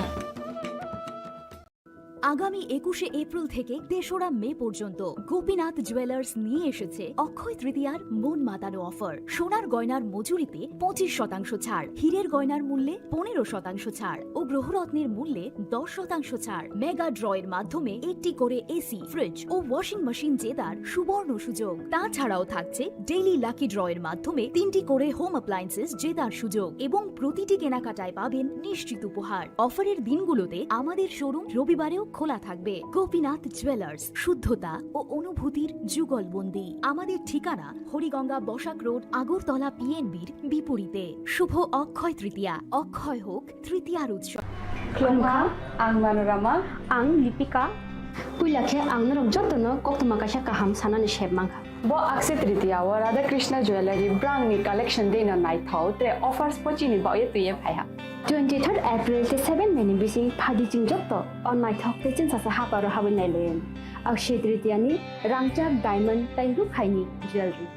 আগামী একুশে এপ্রিল থেকে তেসরা মে পর্যন্ত গোপীনাথ জুয়েলার্স নিয়ে এসেছে অক্ষয় তৃতীয়ার মন মাতানো অফার। সোনার গয়নার মজুরিতে পঁচিশ শতাংশ ছাড়, হীরের গয়নার মূল্যে পনেরো শতাংশ ছাড় ও গ্রহরত্নের মূল্যে দশ শতাংশ ছাড়। মেগা ড্র এর মাধ্যমে একটি করে এসি, ফ্রিজ ও ওয়াশিং মেশিন জেতার সুবর্ণ সুযোগ। তাছাড়াও থাকছে ডেইলি লাকি ড্র এর মাধ্যমে তিনটি করে হোম অ্যাপ্লায়েন্সেস জেতার সুযোগ এবং প্রতিটি কেনাকাটায় পাবেন নিশ্চিত উপহার। অফারের দিনগুলোতে আমাদের শোরুম রবিবারেও খোলা থাকবে। গোপীনাথ জুয়েলার্স, শুদ্ধতা ও অনুভূতির যুগলবন্দি। আমাদের ঠিকানা হরিগঙ্গা বসাক রোড, আগরতলা পিএনবির বিপরীতে। শুভ অক্ষয় তৃতীয়া, অক্ষয় হোক তৃতীয়ার উৎসব। Khulumkha, ang Manorama. Ang Lipika. Puila khe ang norok jotono koktwma kaisa kaham sanani sep mankha. Bo Akshaya Tritiya o Radha Krishna Jewellery brangni collection dino naithok tre offers pochini baoye twiye phaiha. Twenty third April tei seven May ni bising phaidi chwng joto o naithok tei chwngsasa haparo habwi nailaiwi. Akshaya Tritiya ni rangchak diamond tei rukhaini jewellery.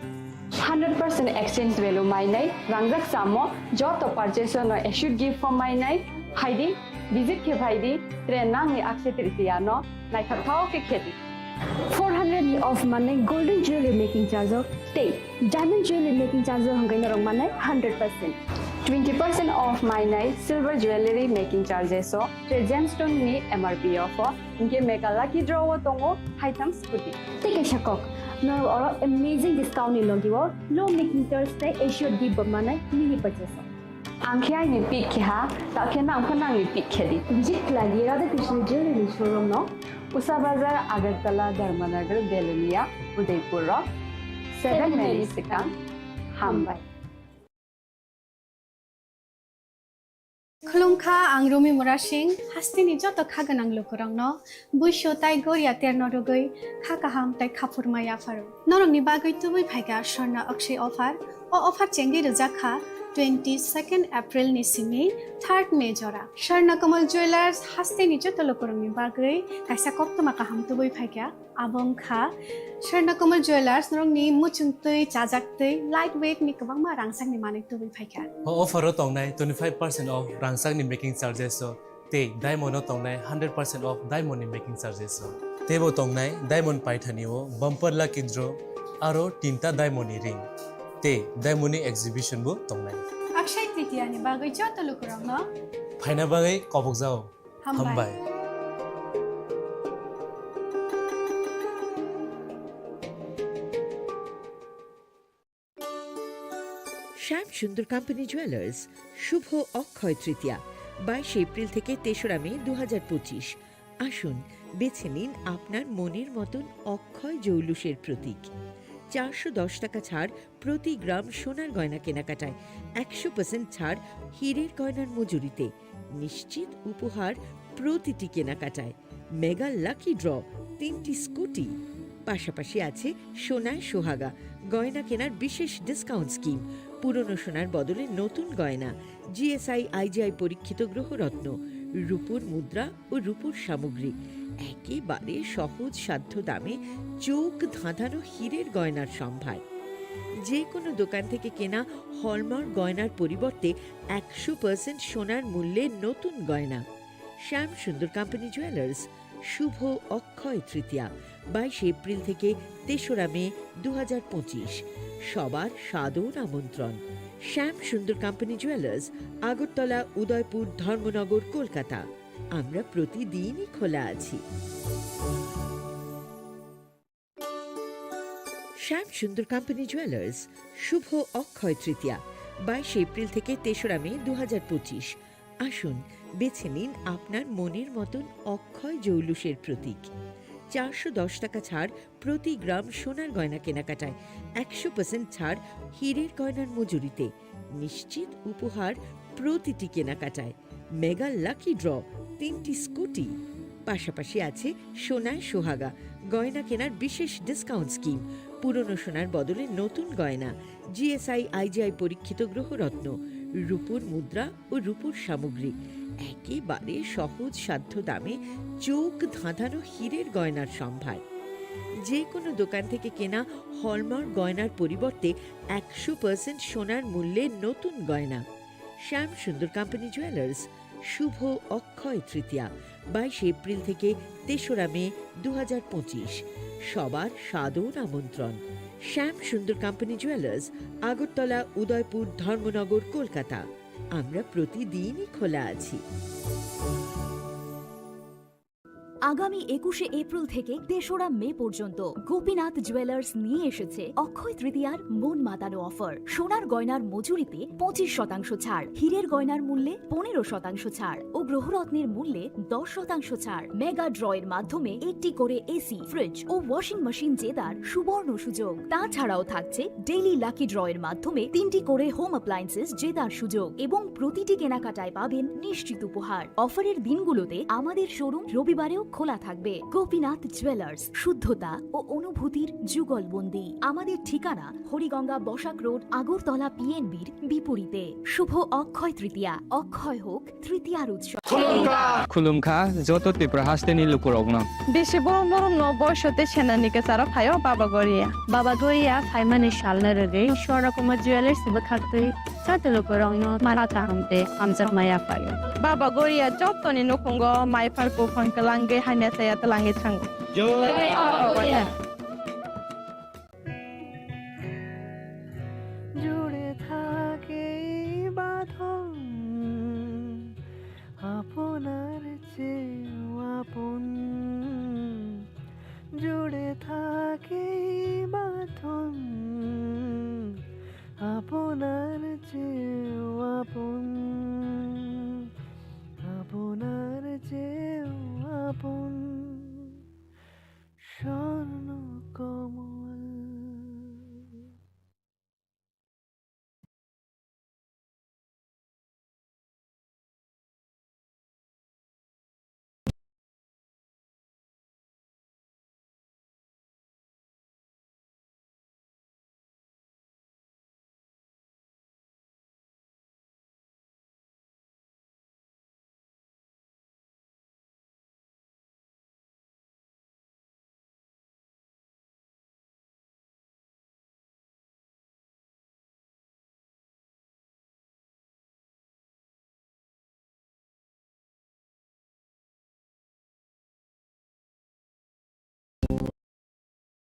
Hundred percent exchange value mainai rangjak samo joto purchase no assured gift form mainai phaidi, visit khe phaidi, tre nangni Akshaya Tritiya no naithok thao khe khedi. Four hundred ni off manai golden jewelry making charge o tei diamond jewelry making charge o hwnkhai norok manai hundred percent. Twenty percent off mainai silver jewelry making charges o tre gemstone ni M R P o pho. Hinkhe mega lucky draw o tongo haitham scooty. Tei kaisa kok, norok oro amazing discount ni logi o low making charge tei assured gift bo manai mini purchase o. Ang khe aini pick khe ha, ta khe nang pho nangni pick khe di. Visit khlai di Radha Krishna Jewelry ni showroom no. Usa Bazar, Agartala, Dharmanagar, Belonia, Udaipur rok. Seven May ni swkang. Hambai. Khulumkha, ang Rumi Murasing, hasteni joto kha gwnang lukurokno buisu tai goria terno rwgwi kha kaham tai khaphurma yapharo. Norokni bagwi tubui phaikha Swarna Akshay offer. O offer chengwi rwjakha twenty second April ni simi third May jora. Swarna Kamal Jewellers hasteni joto lukurokni bagwi kaisa koktwma kaham tubui phaikha. Abo wngkha Swarna Kamal Jewellers, norokni muchungtwi, chajaktwi, light weight ni kwbangma rangchakni manwi tubui phaikha. O offer o tongnai twenty five percent off rangchakni making charges o tei diamond o tongnai hundred percent off diamond ni making charges o. Teibo tongnai diamond paithani o bumper lucky draw aro tinta diamond ni ring tei diamond ni exhibition bo tongnai. Akshay Tritiya ni bagwi joto lukurokno phaina bagwi kobokjao. Hambai. Hambai. শ্যাম Sundar company jewellers, শুভ অক্ষয় তৃতীয়া, বাইশে এপ্রিল থেকে তেসরা মে দু হাজার পঁচিশ। আসুন, বেছে নিন আপনার মনের মতন অক্ষয় জৌলুসের প্রতীক। চারশো দশ টাকা ছাড় প্রতি গ্রাম সোনার গয়না কেনাকাটায়, একশো পার্সেন্ট ছাড় হীরের গয়নার মজুরিতে, নিশ্চিত উপহার প্রতিটি কেনাকাটায়, মেগা লাকি ড্র, তিনটি স্কুটি, পাশাপাশি আছে সোনায় সোহাগা গয়না কেনার বিশেষ ডিসকাউন্ট স্কিম, পুরনো সোনার বদলে নতুন গয়না, জিএসআই আইজিআই পরীক্ষিত গ্রহরত্ন, রূপোর মুদ্রা ও রূপোর সামগ্রী, একেবারে সহজ সাধ্য দামে চোখ ধাঁধানো হীরের গয়নার সম্ভার। যে কোনো দোকান থেকে কেনা হলমার্ক গয়নার পরিবর্তে একশো পার্সেন্ট সোনার মূল্যে নতুন গয়না। শ্যাম সুন্দর কোম্পানি জুয়েলার্স, শুভ অক্ষয় তৃতীয়া, বাইশে এপ্রিল থেকে তেসরা মে দু হাজার পঁচিশ। সবার সাদর আমন্ত্রণ। শ্যাম সুন্দর কোম্পানি জুয়েলার্স, আগরতলা, উদয়পুর, ধর্মনগর, কলকাতা। আমরা প্রতিদিনই খোলা আছি। শ্যাম সুন্দর কোম্পানি জুয়েলার্স, শুভ অক্ষয় তৃতীয়া, বাইশে এপ্রিল থেকে তেসরা মে দু হাজার পঁচিশ। আসুন, বেছে নিন আপনার মনের মতন অক্ষয় জৌলুসের প্রতীক। চারশো দশ টাকা ছাড় প্রতি গ্রাম সোনার গয়না কেনাকাটায়, একশো পার্সেন্ট ছাড় হীরের গয়নার মজুরিতে, নিশ্চিত উপহার প্রতিটি কেনাকাটায়, মেগা লাকি ড্র, তিনটি স্কুটি, পাশাপাশি আছে সোনায় সোহাগা গয়না কেনার বিশেষ ডিসকাউন্ট স্কিম, পুরনো সোনার বদলে নতুন গয়না, জিএসআই আইজিআই পরীক্ষিত গ্রহরত্ন, রূপোর মুদ্রা ও রূপোর সামগ্রী, একেবারে সহজ সাধ্য দামে চোখ ধাঁধানো হীরের গয়নার সম্ভার। যে কোনো দোকান থেকে কেনা হলমার্ক গয়নার পরিবর্তে একশো পার্সেন্ট সোনার মূল্যে নতুন গয়না। শ্যাম সুন্দর কোম্পানি জুয়েলার্স, শুভ অক্ষয় তৃতীয়া, বাইশে এপ্রিল থেকে তেসরা মে দু হাজার পঁচিশ। সবার সাদর আমন্ত্রণ। শ্যাম সুন্দর কোম্পানি জুয়েলার্স, আগরতলা, উদয়পুর, ধর্মনগর, কলকাতা। আমরা প্রতিদিনই খোলা আছি। আগামী একুশে এপ্রিল থেকে তেসরা মে পর্যন্ত গোপীনাথ জুয়েলার্স নিয়ে এসেছে অক্ষয় তৃতীয়ার মন মাতানো অফার। সোনার গয়নার মজুরিতে পঁচিশ শতাংশ ছাড়, হীরের গয়নার মূল্যে পনেরো শতাংশ ছাড় ও গ্রহরত্নের মূল্যে দশ শতাংশ ছাড়। মেগা ড্রয়ের মাধ্যমে একটি করে এসি, ফ্রিজ ও ওয়াশিং মেশিন জেতার সুবর্ণ সুযোগ। তাছাড়াও থাকছে ডেইলি লাকি ড্রয়ের মাধ্যমে তিনটি করে হোম অ্যাপ্লায়েন্সেস জেতার সুযোগ এবং প্রতিটি কেনাকাটায় পাবেন নিশ্চিত উপহার। অফারের দিনগুলোতে আমাদের শোরুম রবিবারেও খোলা থাকবে। গোপীনাথ জুয়েলার্স, শুদ্ধতা ও অনুভূতির যুগলবন্দি। আমাদের ঠিকানা হরিগঙ্গা বসাক রোড, আগরতলা পিএনবির বিপরীতে। শুভ অক্ষয় তৃতীয়া, অক্ষয় হোক তৃতীয়ার উৎসব। Khulumkha, joto Tripura hasteni lukurokno. Bisi borom borom no boisote senani kwcharo phaio Baba Goria. Baba Goria phaimani salno rwgwi Swarna Kumar Jewellers bwkhaktwi joto lukurokno mara kaham tei hamjakma yaphaio. Baba Goria jotoni nukhungo mai phar buphang kwlangwi hamya chaya twlangwi thango. জয় বাবা গোরিয়া। জুড়ে থাকে এই বাঁধন আপনার চেয়েও আপন, জুড়ে থাকে এই বাঁধন আপনার চেয়েও আপন, আপনার চেয়েও আপন। স্বর্ণ কমল।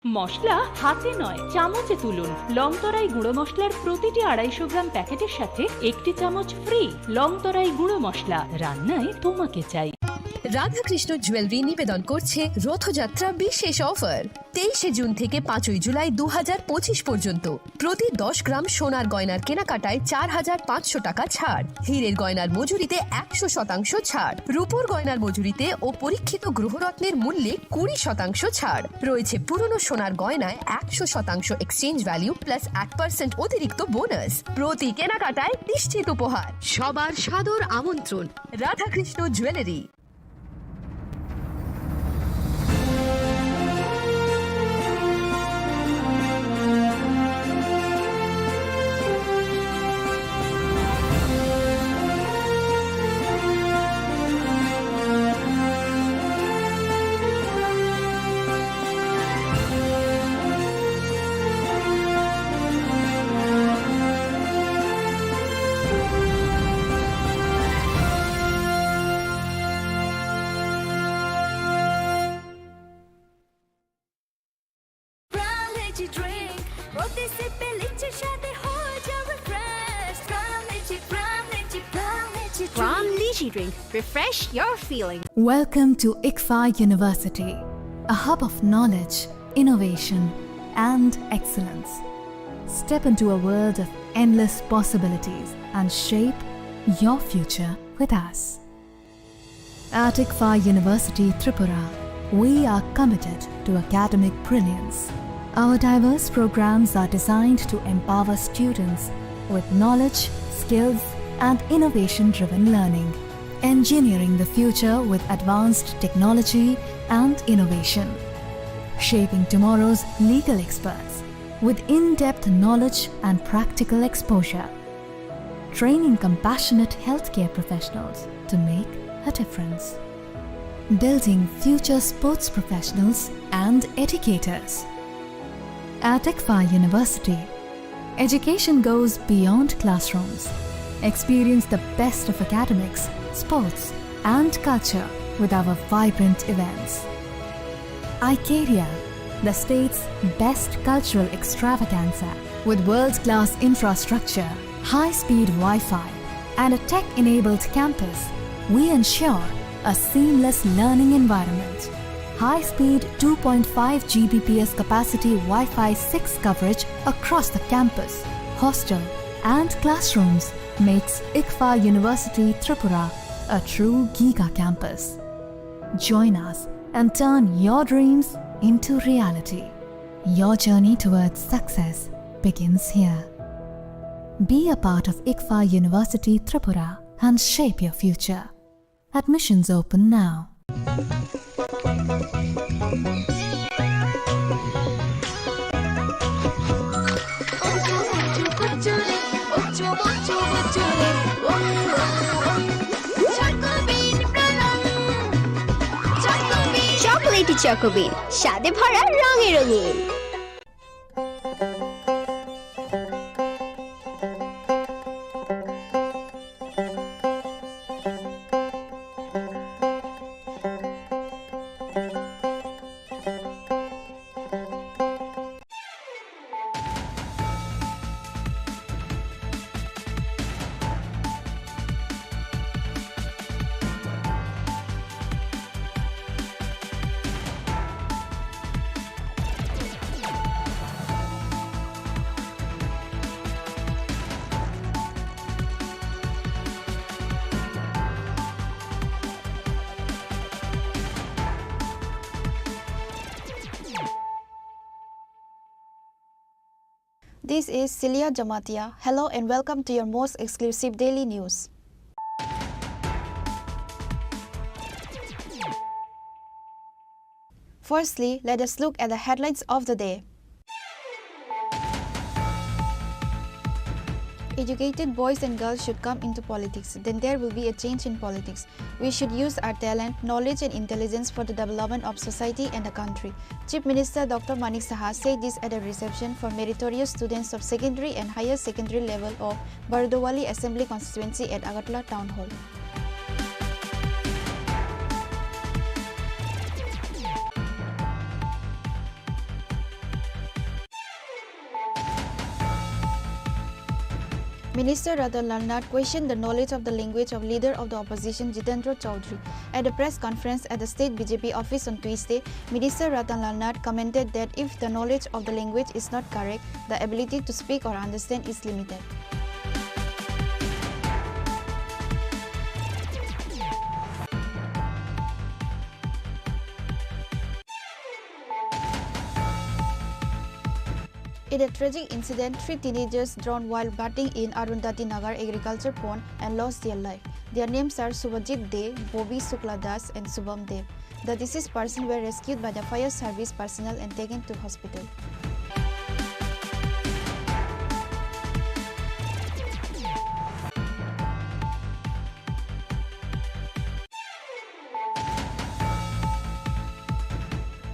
মশলা হাতে নয়, চামচে তুলুন। লংতরাই গুঁড়ো মশলার প্রতিটি আড়াইশো গ্রাম প্যাকেটের সাথে একটি চামচ ফ্রি। লংতরাই গুঁড়ো মশলা, রান্নায় তোমাকে চাই। রাধাকৃষ্ণ জুয়েলারি নিবেদন করছে রথযাত্রা বিশেষ অফার। তেইশে জুন থেকে পাঁচই জুলাই দু হাজার পঁচিশ পর্যন্ত প্রতি দশ গ্রাম সোনার গয়নার কেনাকাটায় চার হাজার পাঁচশো টাকা ছাড়, হীরের গয়নার মজুরিতে একশো শতাংশ ছাড়, রূপোর গয়নার মজুরিতে ও পরীক্ষিত গ্রহরত্নের মূল্যে কুড়ি শতাংশ ছাড়। রয়েছে পুরনো সোনার গয়নায় একশো শতাংশ এক্সচেঞ্জ ভ্যালু প্লাস এক পার্সেন্ট অতিরিক্ত বোনাস। প্রতি কেনাকাটায় নিশ্চিত উপহার। সবার সাদর আমন্ত্রণ। Radhakrishna jewellery. Prime Lychee Drink, প্রতি সিপে লিচির স্বাদে হয়ে যাও refresh. Prime Lychee, Prime Lychee, Prime Lychee Drink। Prime Lychee Drink, refresh your feeling. Welcome to ICFAI University, a hub of knowledge, innovation, and excellence. Step into a world of endless possibilities and shape your future with us. At ICFAI University Tripura, we are committed to academic brilliance. Our diverse programs are designed to empower students with knowledge, skills, and innovation-driven learning, engineering the future with advanced technology and innovation, shaping tomorrow's legal experts with in-depth knowledge and practical exposure, training compassionate healthcare professionals to make a difference, building future sports professionals and educators. At ICFAI University, education goes beyond classrooms. Experience the best of academics sports, and culture with our vibrant events. Icaria, the state's best cultural extravaganza, with world-class infrastructure, high-speed Wi-Fi, and a tech-enabled campus, we ensure a seamless learning environment. High-speed two point five G B P S capacity Wi-Fi six coverage across the campus, hostel, and classrooms makes ICFAR University Tripura a true giga campus. Join us and turn your dreams into reality. Your journey towards success begins here. Be a part of ICFAR University Tripura and shape your future. Admissions open now. Chocolatey Choco Bean, স্বাদে ভরা রঙে রঙিন। This is Celia Jamatia. Hello and welcome to your most exclusive daily news. Firstly, let us look at the headlines of the day. Educated boys and girls should come into politics, then there will be a change in politics. We should use our talent, knowledge and intelligence for the development of society and the country. Chief Minister Doctor Manik Saha said this at a reception for meritorious students of secondary and higher secondary level of Bardowali Assembly Constituency at Agartala Town Hall. Minister Ratan Lal Nath questioned the knowledge of the language of leader of the opposition Jitendra Chaudhary. At a press conference at the state B J P office on Tuesday, Minister Ratan Lal Nath commented that if the knowledge of the language is not correct, the ability to speak or understand is limited. In a tragic incident, three teenagers drowned while bathing in Arundhati Nagar agriculture pond and lost their life. Their names are Subhajit De, Bobby Shukla Das, and Shubham De. The deceased persons were rescued by the fire service personnel and taken to hospital.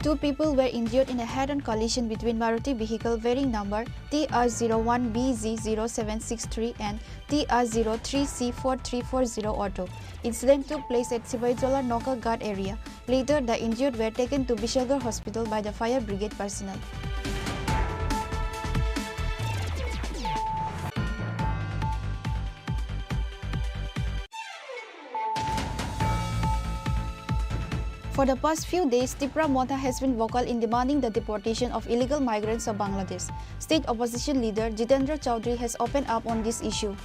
Two people were injured in a head-on collision between Maruti vehicle bearing number T R zero one B Z zero seven six three and T R zero three C four three four zero auto. Incident took place at Sibaijola Nokaghat area. Later, the injured were taken to Bishalgarh Hospital by the fire brigade personnel. For the past few days, Tipra Motha has been vocal in demanding the deportation of illegal migrants of Bangladesh. State opposition leader Jitendra Chaudhary has opened up on this issue.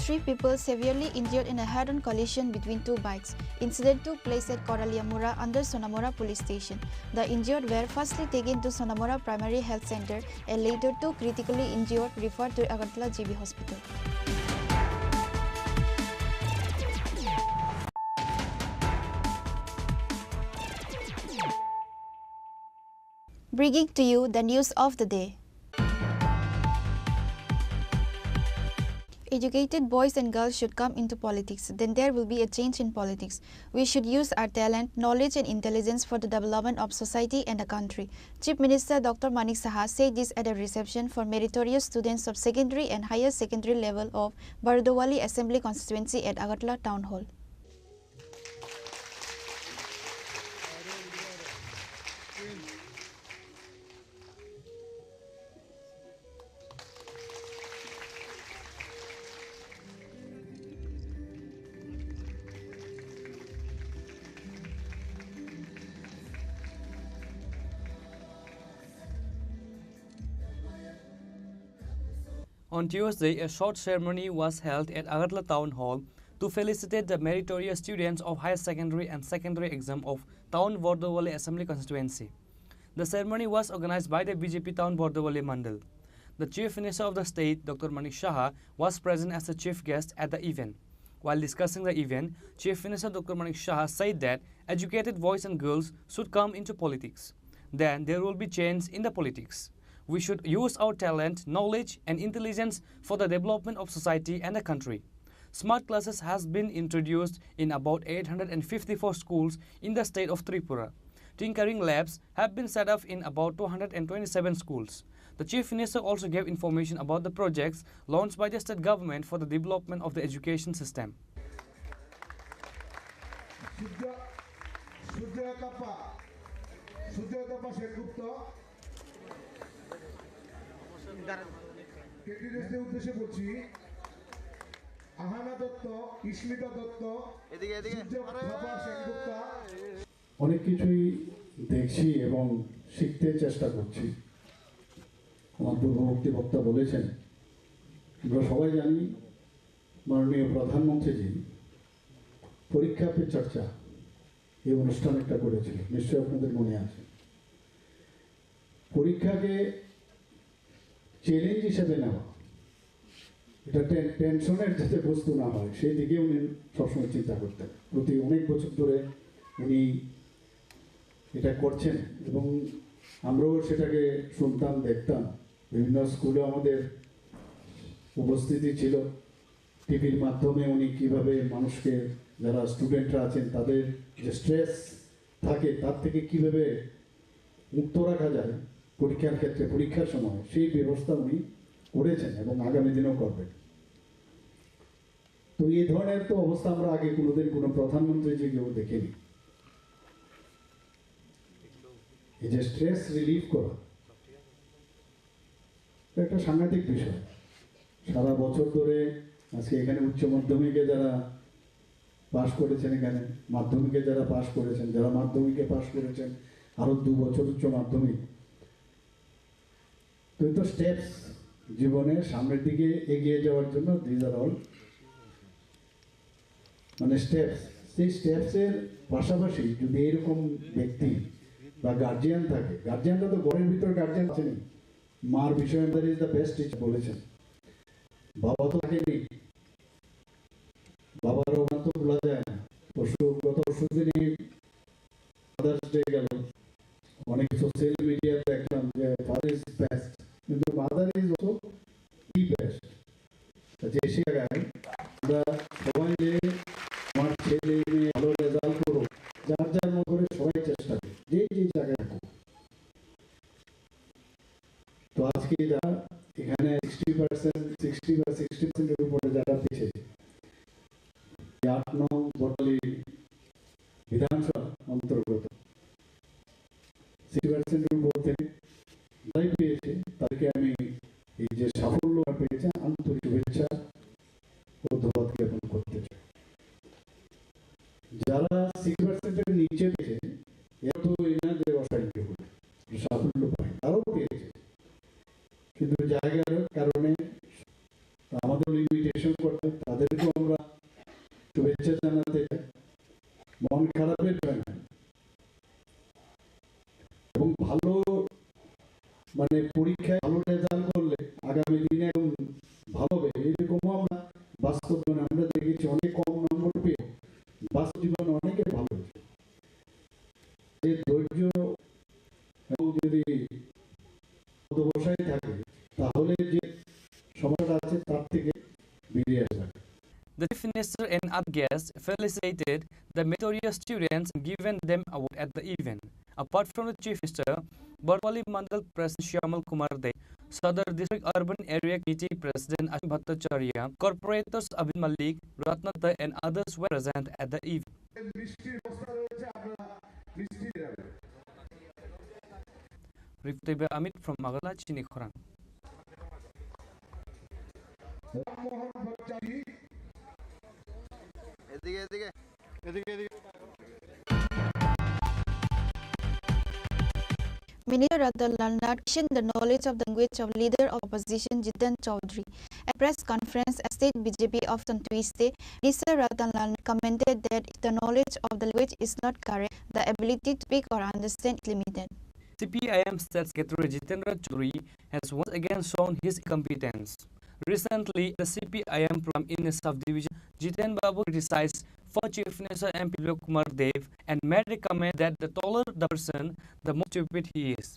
Three people severely injured in a head-on collision between two bikes. Incident took place at Koraliamura under Sonamura Police Station. The injured were firstly taken to Sonamura Primary Health Center and later two critically injured referred to Agartala G B Hospital. Bringing to you the news of the day. Educated boys and girls should come into politics, then there will be a change in politics. We should use our talent, knowledge and intelligence for the development of society and the country. Chief Minister Doctor Manik Saha said this at a reception for meritorious students of secondary and higher secondary level of Bardowali Assembly Constituency at Agartala Town Hall. On Tuesday, a short ceremony was held at Agartala Town Hall to felicitate the meritorious students of higher secondary and secondary exam of Town Bordowali Assembly Constituency. The ceremony was organized by the B J P Town Bordowali Mandal. The Chief Minister of the state, Doctor Manik Saha, was present as a chief guest at the event. While discussing the event, Chief Minister Doctor Manik Saha said that educated boys and girls should come into politics. Then there will be change in the politics. We should use our talent, knowledge, and intelligence for the development of society and the country. Smart classes has been introduced in about eight hundred fifty-four schools in the state of Tripura. Tinkering labs have been set up in about two hundred twenty-seven schools. The Chief Minister also gave information about the projects launched by the state government for the development of the education system. Sujya, Sujya Tapa, Sujya Tapa Sengupta, ক্যান্ডিডেটদের উদ্দেশ্যে বলছি, আহানা দত্ত, ইস্মিতা দত্ত, এদিকে, এদিকে। সূর্য আরে! প্রভা সেনগুপ্তা। অনেক কিছুই দেখছি এবং শিখতে চেষ্টা করছি। আমার পূর্ববর্তী বক্তা বলেছেন, আমরা সবাই জানি মাননীয় প্রধানমন্ত্রীজি পরীক্ষা পে চর্চা এই অনুষ্ঠান একটা করেছিল, নিশ্চয়ই আপনাদের মনে আছে। পরীক্ষাকে চ্যালেঞ্জ হিসেবে নেওয়া, এটা টে-, টেনশনের যাতে বস্তু না হয়, সেই দিকে উনি সবসময় চিন্তা করতেন। প্রতি অনেক বছর ধরে উনি এটা করছেন এবং আমরাও সেটাকে শুনতাম, দেখতাম। বিভিন্ন স্কুলে আমাদের উপস্থিতি ছিল। টিভির মাধ্যমে উনি কিভাবে মানুষকে, যারা স্টুডেন্টরা আছেন, তাদের যে স্ট্রেস থাকে, তার থেকে কিভাবে মুক্ত রাখা যায় পরীক্ষার ক্ষেত্রে, পরীক্ষার সময়, সেই ব্যবস্থা উনি করেছেন এবং আগামী দিনেও করবেন। তো এই ধরনের তো অবস্থা আমরা আগে কোনোদিন কোনো প্রধানমন্ত্রী যে কেউ দেখেনি। এই যে স্ট্রেস রিলিফ করা, এটা একটা সাংঘাতিক বিষয়। সারা বছর ধরে আজকে এখানে উচ্চ মাধ্যমিকে যারা পাশ করেছেন, এখানে মাধ্যমিকে যারা পাশ করেছেন, যারা মাধ্যমিকে পাশ করেছেন, আরও দু বছর উচ্চ মাধ্যমিক, তো এই তো স্টেপস, জীবনের সামনের দিকে এগিয়ে যাওয়ার জন্য, দিজ আর অল মানে স্টেপস। সেই স্টেপসের পাশাপাশি যদি এরকম ব্যক্তি বা গার্জিয়ান থাকে, গার্জিয়ানরা তো ঘরের ভিতর গার্জিয়ান আছেনি, মার বিষয়ে mother is the best teacher বলেছেন। বাবা তো থাকেনি, বাবার অবদান তো ভোলা যায় না। পরশু, গত পরশু দিনই মাদার্স ডে গেল, অনেক সোশ্যাল মিডিয়াতে দেখলাম যে ফাদার ইজ বেস্ট, কিন্তু mother is also the best. যে সে জায়গায় আমরা সবাই যে আমার ছেলে মেয়ে ভালো রেজাল্ট করুক, যার যার মতো করে সবাই চেষ্টা করি, যে যে জায়গায় থাকুক। তো আজকে যারা এখানে সিক্সটি পার্সেন্ট, সিক্সটি বা সিক্সটি পার্সেন্টের উপরে যারা পেয়েছে, এই আট নং বটালি বিধানসভা অন্তর্গত সিক্সটি পার্সেন্টের উপর থেকে যারাই পেয়েছে, তাদেরকে আমি এই যে সাফল্য পেয়েছে, আন্তরিক শুভেচ্ছা ও ধন্যবাদ জ্ঞাপন করতে চাই। যারা সিক্সটি পার্সেন্টের নিচে পেয়েছে, এরা তো এই না যে অসাহায্য করে সাফল্য পায়, তারাও পেয়েছে, কিন্তু জায়গার কারণে আমাদের লিমিটেশন করতে, তাদেরকেও আমরা শুভেচ্ছা জানাতে চাই। মন খারাপের বিষয় নয়, এবং ভালো মানে পরীক্ষায় ভালো রেজাল্ট করলে আগামী দিনে একদম ভালো হবে, এরকমও আমরা বাস্তব জীবনে আমরা দেখেছি। অনেক কম নম্বর পেয়ে বাস্তব জীবনে অনেকে ভালো হয়েছে। যে ধৈর্য এবং যদি অধ্যবসায় থাকে, তাহলে যে সমস্যাটা আছে তার থেকে Media sir. The Chief Minister and other guests felicitated the meritorious students and given them award at the event. Apart from the Chief Minister, Barwali Mandal President Shyamal Kumar Dey, Sadar District Urban Area Committee President Ashwin Bhattacharya, corporators Abin Malik, Ratna Dey and others were present at the event. মিষ্টির বস্তা রয়েছে, আপনারা মিষ্টি দেবেন। Report by Amit from Magala, Chini Khorang. Rammohan ভট্টাচার্য। এদিকে, এদিকে। এদিকে, এদিকে। Minister Ratan Lal Nath questioned the knowledge of the language of leader of opposition Jiten Chaudhary. At press conference at State B J P office on Tuesday, Minister Ratan Lal Nath commented that if the knowledge of the language is not correct, the ability to speak or understand is limited. C P I M State Secretary Jitendra Chaudhary has once again shown his incompetence. Recently, the C P I M program in a subdivision, Jiten Babu criticized former Chief Minister M P Biplab Kumar Deb and made a comment that the taller the person, the more stupid he is.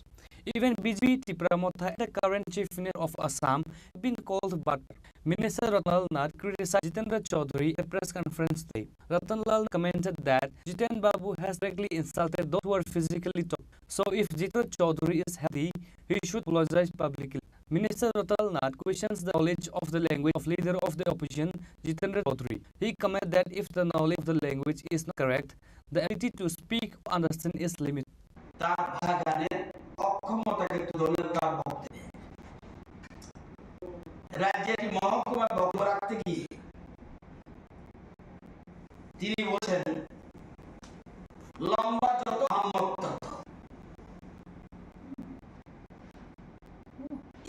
Even B J P Tipra Motha and the current Chief Minister of Assam have been called butthole. Minister Ratan Lal Nath criticized Jitendra Chaudhary at a press conference today. Ratan Lal commented that Jiten Babu has directly insulted those who are physically tall. So if Jiten Chaudhary is healthy, he should apologize publicly. Minister Ratan Lal Nath questions the knowledge of the language of leader of the opposition, Jitendra Chaudhary. He commented that if the knowledge of the language is not correct, the ability to speak or understand is limited. তার ভাষা জ্ঞানের অক্ষমতাকে তুলনা তার বক্তব্যে। রাজ্যে একটি মহকুমায় বক্তব্য রাখতে গিয়ে তিনি বলছেন, "লম্বা যত আহাম্মক তত।"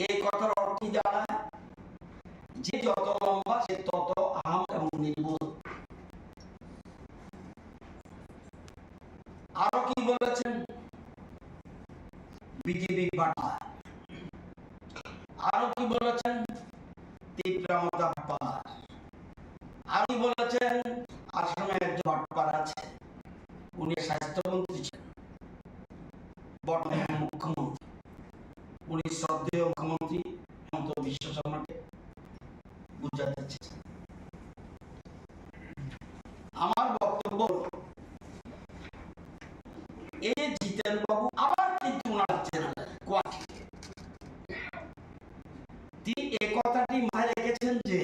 এই কথার অর্থ কি দাঁড়ায়? যে যত লম্বা সে তত আহাম্মক এবং নির্বোধ। আরো কি বলেছেন? বিজেপি বাটপার। আরো কি বলেছেন? তিপ্রা মথা বাটপার। আরো কি বলেছেন? আসামে একজন বাটপার আছে, উনি স্বাস্থ্যমন্ত্রী ছিলেন, বর্তমান মুখ্যমন্ত্রী, উনি শ্রদ্ধেয় মুখ্যমন্ত্রী হিমন্ত বিশ্ব শর্মাকে বুঝাতে চেয়েছেন। আমার বক্তব্য হলো, এই যে জিতেন বাবু আবার কিন্তু ওনার চেহারা কোয়ালিটি, তিনি এ কথাটি মাথায় রেখেছেন যে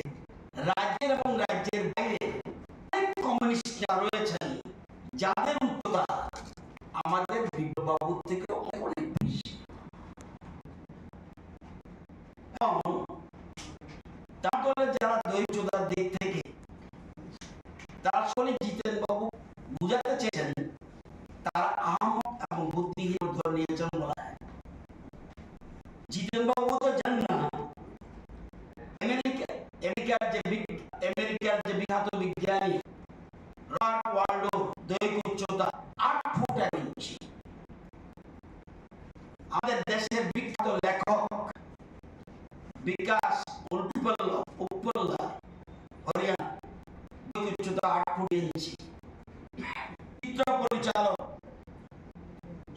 রাজ্যের এবং রাজ্যের বাইরে অনেক কমিউনিস্ট নেতা রয়েছেন, যাদের উচ্চতা আমাদের বিপ্লব বাবুর থেকে অনেক, অনেক বেশি। এবং তার দলে যারা দৈহিক উচ্চতার দিক থেকে তার সঙ্গে জিতেন বাবু বুঝাতে চেয়েছেন, তারা আহাম্মক এবং বুদ্ধিহীন ধরে নিয়েছেন বলে। জিতেন বাবু তো জানেন না, আমেরিকা, আমেরিকার যে বিগ-, আমেরিকার যে বিখ্যাত বিজ্ঞানী রবার্ট ওয়াল্ডো দৈহিক উচ্চতা আট ফুট এক ইঞ্চি। আমাদের দেশের বিখ্যাত লেখক বিকাশ উল্টুপল্লা, উপল্লা, হরিয়ানা, উচ্চতা আট ফুট ইঞ্চি। চিত্র পরিচালক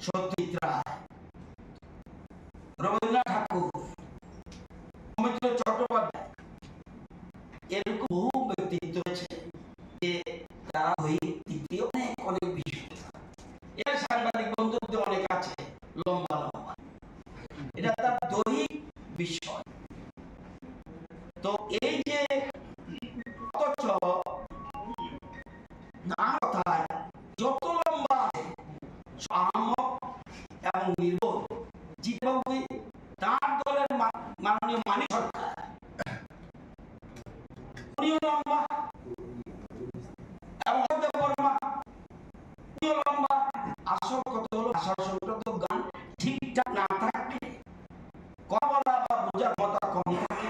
সত্যজিৎ রায়, রবীন্দ্রনাথ ঠাকুর, সৌমিত্র চট্টোপাধ্যায়, এরকম বহু ব্যক্তিত্ব রয়েছে যে তারা দৈহিক দিক দিয়ে অনেক, অনেক বেশি উচ্চতা। এর সাংবাদিক বন্ধুত্ব অনেক আছে, লম্বা লম্বা। এটা তার দৈহিক বিষয়। তো এই যে অথচ নানা কথায় যত লম্বা আছে, আহাম্মক এবং নির্বোধ, জিতেন বাবু তার দলের মা-, মাননীয় মানিক সরকার, উনিও লম্বা এবং অজয় দেববর্মা, উনিও লম্বা। আসল কথা হলো ভাষা সংক্রান্ত জ্ঞান ঠিকঠাক না থাকলে কথা বলা বা বোঝার ক্ষমতা কম থাকে।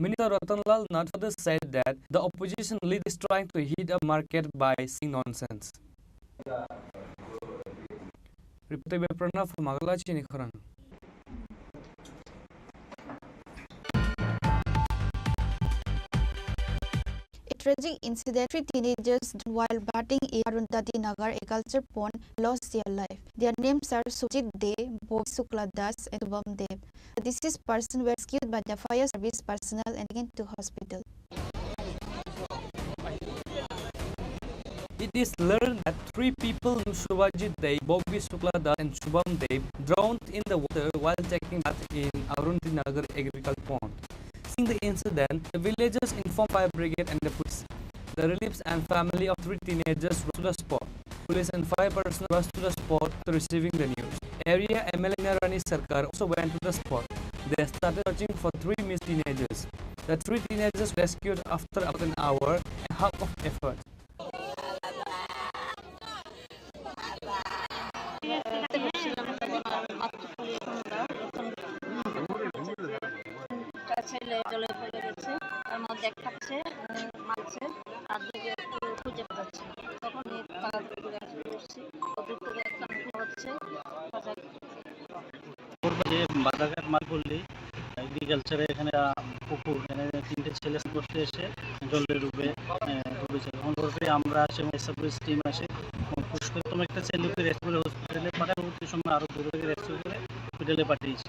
Minister Ratan Lal Nath further said that the opposition leader is trying to hit a market by saying nonsense. Reported by Pranav from Magala, Chini Khorang. A tragic incident, three teenagers drowned while bathing in Arundhati Nagar, a culture pond, lost their life. Their names are Sujit Dey, Bobby Shukla Das, and Shubham Dey. The deceased person were rescued by the fire service personnel and taken to hospital. It is learned that three people named Subhajit Dey, Bobby Shukla Das, and Shubham Dey drowned in the water while taking bath in Arunti Nagar Agricultural Pond. Seeing the incident, the villagers informed fire brigade and the police. The relief and family of three teenagers rushed to the spot. Police and fire personnel rushed to the spot after receiving the news. Area M L A Narani Sarkar also went to the spot. They started searching for three missing teenagers. The three teenagers rescued after about an hour and half of effort. একটা ছেলে জলে পড়ে গেছে, তার মধ্যে একটা আছে, উম, মারছে, তার দিকে একটু খুঁজে পাচ্ছে। তখনই তাড়াতাড়ি করে আসতে করছি, ওদের তো একটা হচ্ছে, যে বাজারঘাট মালপল্লী এগ্রিকালচারে এখানে, আহ, পুকুর, এখানে তিনটে ছেলে করতে এসে জলে ডুবে, আহ, ডুবেছে। তখন পরপরই আমরা আসে, এসএফআইএস টিম আসে, সুস্থতম একটা ছেলেকে রেস্কিউ করে হসপিটালে পাঠায়, পরবর্তী সময় আরও দূরে থেকে রেস্কিউ করে হসপিটালে পাঠিয়েছি।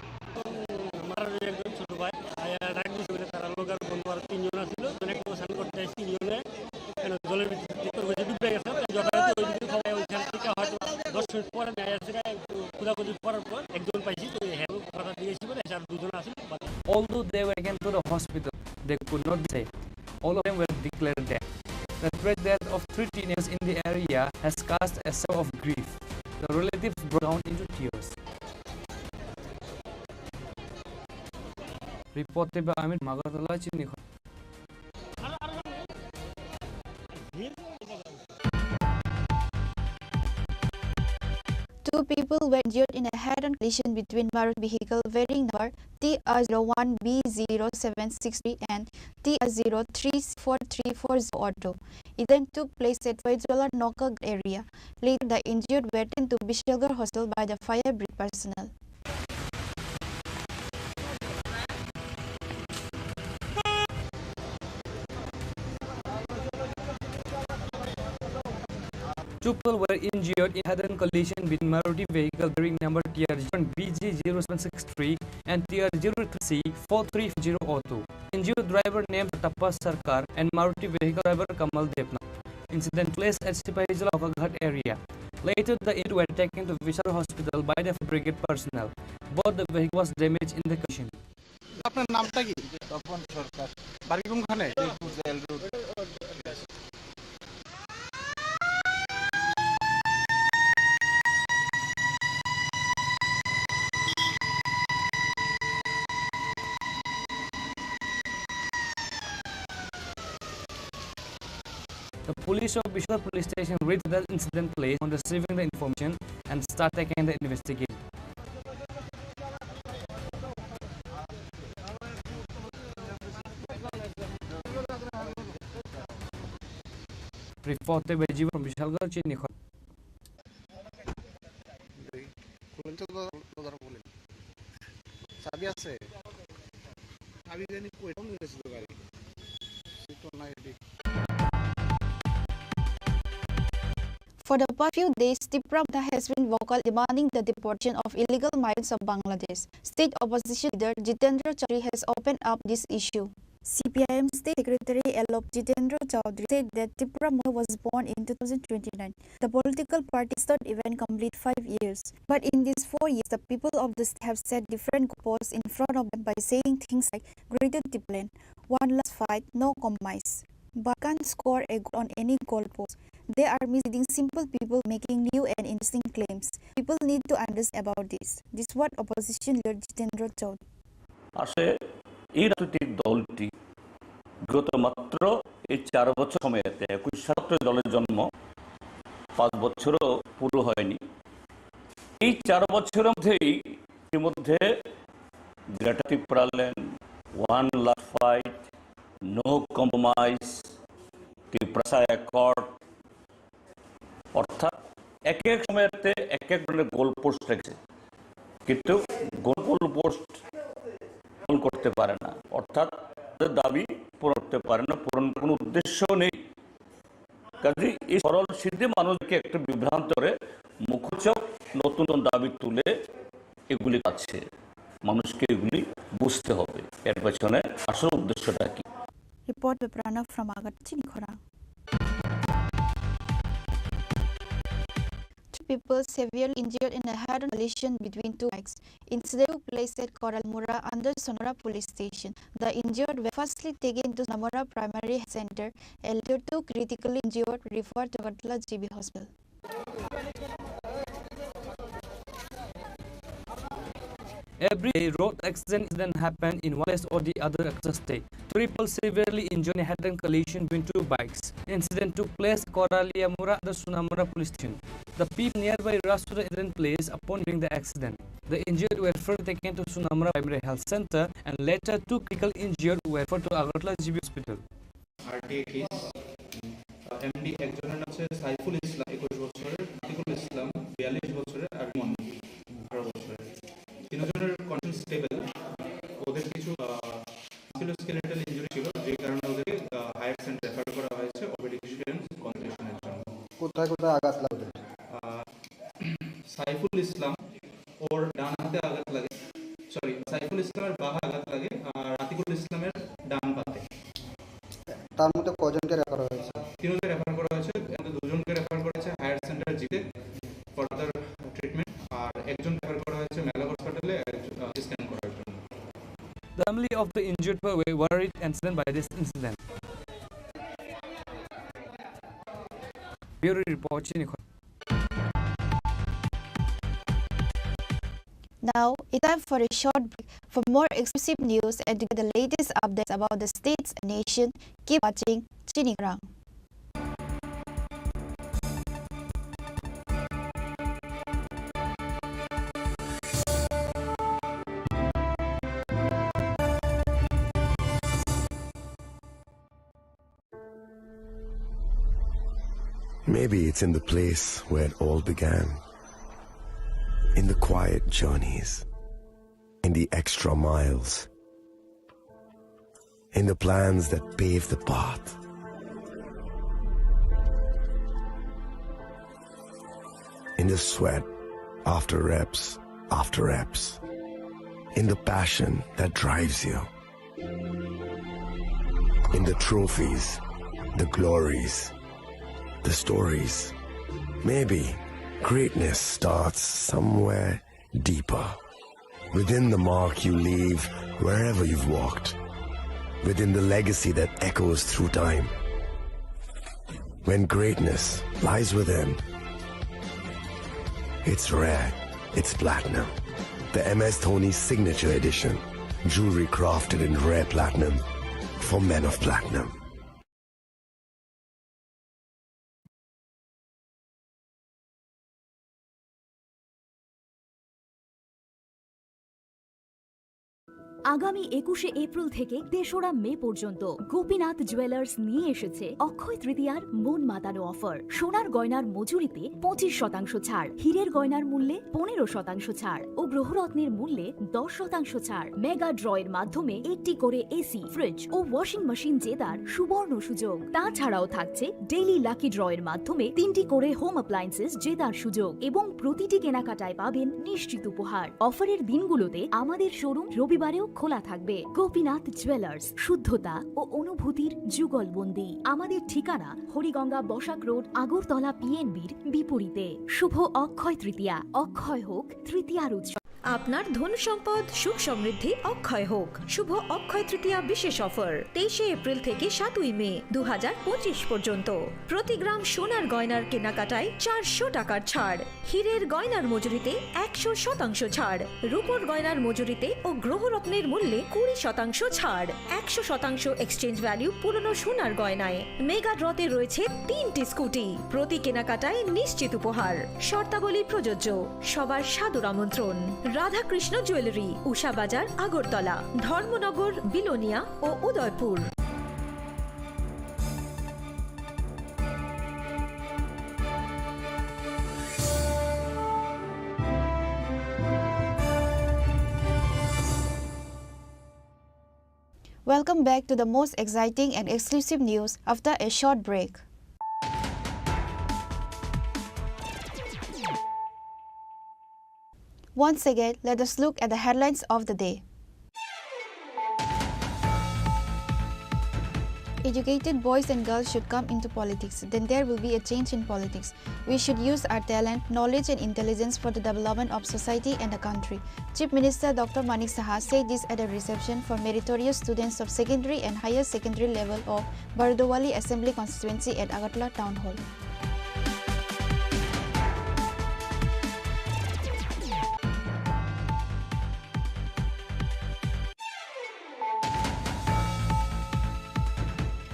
আমার একজন ছোট ভাই, আহ, ঢাকা বিশ্ববিদ্যালয়ে তারা লোক আর বন্ধু আর তিনজন আছিল, মানে একটা স্নান করতে আসে, তিনজনে কেন জলের ভিতরে ভিতরে হয়েছে, ডুবে গেছে। তো যথারীতি ওই দিকে সবাই ওইখান থেকে হয়তো দশ মিনিট পরে নেমে আসছে, একটু খোঁজাখুঁজি করার পর একজন পাইছি, তো হ্যাঁ কথা দিয়েছি বলে আর দুজন আসলে বাদ। Although they were taken to the hospital, they could not be saved. All of them were declared dead. The tragic death of three teenagers in the area has cast a shadow of grief. The relatives broke down into tears. Report by Amit Magartala, Chini. Two people were injured in a head-on collision between Maruti vehicle bearing number T R zero one B zero seven six three and T R zero three four three four zero auto. Incident took place at Faizullah Nokag area. Later, the injured were taken to Bishalgarh Hospital by the fire brigade personnel. Two people were injured in head-on collision between Maruti vehicle bearing number T R B G zero seven six three and T R zero three C four three zero auto. Injured driver named Tappa Sarkar and Maruti vehicle driver Kamal Debnath. Incident took place at Sipahijala Okaghat area. Later, the injured were taken to Vishal Hospital by the fire brigade personnel. Both the vehicle was damaged in the collision. আপনার নামটা কি? তপন সরকার। বাড়ি কোনখানে? Jail road. The police of Bishalgarh Police Station reached the incident place on receiving the information and start taking the investigation. Report by Jivan from Bishalgarh, Chini Khor. খুলেন তো দাদা, দাদা বলেন। চাবি আছে? চাবি জানি কই, কোন গেছে তো গাড়ি? সিট তো নাই, এদিক। For the past few days, Tipra Motha has been vocal demanding the deportation of illegal migrants of Bangladesh. State opposition leader Jitendra Chaudhary has opened up this issue. C P I M State Secretary Alok Jitendra Chaudhary said that Tipra Motha was born in two thousand twenty-nine. The political party is not even complete five years. But in these four years, the people of the state have set different goalposts in front of them by saying things like "Greater Tipraland," "One last fight," "No compromise." But can't score a goal on any goalpost. They are misleading simple people, making new and interesting claims. People need to understand about this. This is what opposition leader Jitendra Chaudhary. আসলে এই রাজনৈতিক দলটি বিগত মাত্র এই চার বছর সময়তে একুশ সাতাত্তর দলের জন্ম, পাঁচ বছরও পুরো হয়নি। এই চার বছরের মধ্যেই ইতিমধ্যে Greater Tipraland, One Last Fight, No Compromise, Tiprasa Accord, অর্থাৎ এক এক সময়তে এক এক ধরনের গোল পোস্ট রেখেছে, কিন্তু গোল পোস্ট পূরণ করতে পারে না, অর্থাৎ তাদের দাবি পূরণ করতে পারে না, পূরণ কোনো উদ্দেশ্য নেই। কাজেই এই সরল সিদ্ধি মানুষকে একটু বিভ্রান্ত করে মুখোচ্ছক নতুন নতুন দাবি তুলে এগুলি আছে, মানুষকে এগুলি বুঝতে হবে এর পেছনে আসল উদ্দেশ্যটা কি। Report by Pranav from Agartala, Chini Khorang. people severely injured in a head-on collision between two bikes. Incident took place at Koralmura under Sonamura Police Station. The injured were firstly taken to Sonamura Primary Health Center and later took critically injured referred to Agartala G B Hospital. Every day, road accident incident happen in one place or the other across the state. Two people severely injured in a head-on collision between two bikes. Incident took place Koralmura under Sonamura Police Station. The people nearby rushed to the incident place upon hearing the accident. The injured were first taken to Sonamura Primary Health Center and later two critical injured were referred to Agartala G B Hospital. RTI case. MD একজনের নাম হচ্ছে সাইফুল ইসলাম, একুশ বছরের, আতিকুল ইসলাম, বিয়াল্লিশ বছরের, আর রিমন, আঠারো বছরের। তিনজনের কন্ডিশন স্টেবল। ওদের কিছু মাসকুলোস্কেলেটাল ইনজুরি ছিল, যে কারণে ওদেরকে হায়ার সেন্টার রেফার করা হয়েছে অর্থোপেডিক কনসালটেশনের জন্য। কোথায় কোথায় আঘাত লাগলো? আহ, সাইফুল ইসলাম, ওর ডান হাতে আঘাত লাগে, সরি, সাইফুল ইসলামের বাঁ হাতে আঘাত লাগে আর আতিকুল ইসলামের ডান পাতে। তার মধ্যে কজনকে রেফার হয়েছে? তিনজনকে রেফার করা হয়েছে, এর মধ্যে দুজনকে রেফার করা হয়েছে হায়ার সেন্টার জিতে ফার্দার ট্রিটমেন্ট, আর একজন রেফার করা হয়েছে মেলাগ হসপিটালে স্ক্যান করার জন্য। The family of the injured were worried and saddened by this incident. Bureau report, Chini Khorang. Now, it's time for a short break. For more exclusive news and to get the latest updates about the states and nation, keep watching Chini Khorang. Maybe it's in the place where it all began. In the quiet journeys. In the extra miles. In the plans that pave the path. In the sweat after reps after reps. In the passion that drives you. In the trophies, the glories, the stories. Maybe greatness starts somewhere deeper. Within the mark you leave wherever you've walked. Within the legacy that echoes through time. When greatness lies within, it's rare, it's platinum. The M S Dhoni Signature Edition. Jewelry crafted in rare platinum for men of platinum. আগামী একুশে এপ্রিল থেকে তেসরা মে পর্যন্ত গোপীনাথ জুয়েলার্স নিয়ে এসেছে অক্ষয় তৃতীয়ার মন মাতানো অফার। সোনার গয়নার মজুরিতে পঁচিশ শতাংশ ছাড়, হীরের গয়নার মূল্যে পনেরো শতাংশ ছাড় ও গ্রহরত্নের মূল্যে দশ শতাংশ ছাড়। মেগা ড্র এর মাধ্যমে একটি করে এসি, ফ্রিজ ও ওয়াশিং মেশিন জেতার সুবর্ণ সুযোগ। তাছাড়াও থাকছে ডেইলি লাকি ড্র এর মাধ্যমে তিনটি করে হোম অ্যাপ্লায়েন্সেস জেতার সুযোগ এবং প্রতিটি কেনাকাটায় পাবেন নিশ্চিত উপহার। অফারের দিনগুলোতে আমাদের শোরুম রবিবারেও খোলা থাকবে। গোপীনাথ জুয়েলার্স, শুদ্ধতা ও অনুভূতির যুগলবন্দি। আমাদের ঠিকানা হরিগঙ্গা বসাক রোড, আগরতলা পিএনবির বিপরীতে। শুভ অক্ষয় তৃতীয়া, অক্ষয় হোক তৃতীয়ার উৎসব। আপনার ধন সম্পদ, সুখ সমৃদ্ধি অক্ষয় হোক। শুভ অক্ষয় তৃতীয়া বিশেষ অফার, তেইশে এপ্রিল থেকে সাতই মে দু হাজার পঁচিশ পর্যন্ত। প্রতি গ্রাম সোনার গয়নার কেনাকাটায় চারশো টাকার ছাড়, হীরের গয়নার মজুরিতে একশো শতাংশ ছাড়, রূপোর গয়নার মজুরিতে ও গ্রহরত্নের মূল্যে কুড়ি শতাংশ ছাড়, একশো শতাংশ এক্সচেঞ্জ ভ্যালু পুরনো সোনার গয়নায়। মেগা ড্রতে রয়েছে তিনটি স্কুটি, প্রতি কেনাকাটায় নিশ্চিত উপহার। শর্তাবলী প্রযোজ্য। সবার সাদর আমন্ত্রণ। রাধাকৃষ্ণ জুয়েলারি, উষা বাজার, আগরতলা, ধর্মনগর, বিলোনিয়া ও Udaipur. Welcome back to the most exciting and exclusive news after a short break. Once again, let us look at the headlines of the day. Educated boys and girls should come into politics, then there will be a change in politics. We should use our talent, knowledge and intelligence for the development of society and the country. Chief Minister Doctor Manik Saha said this at a reception for meritorious students of secondary and higher secondary level of Bardowali Assembly Constituency at Agartala Town Hall.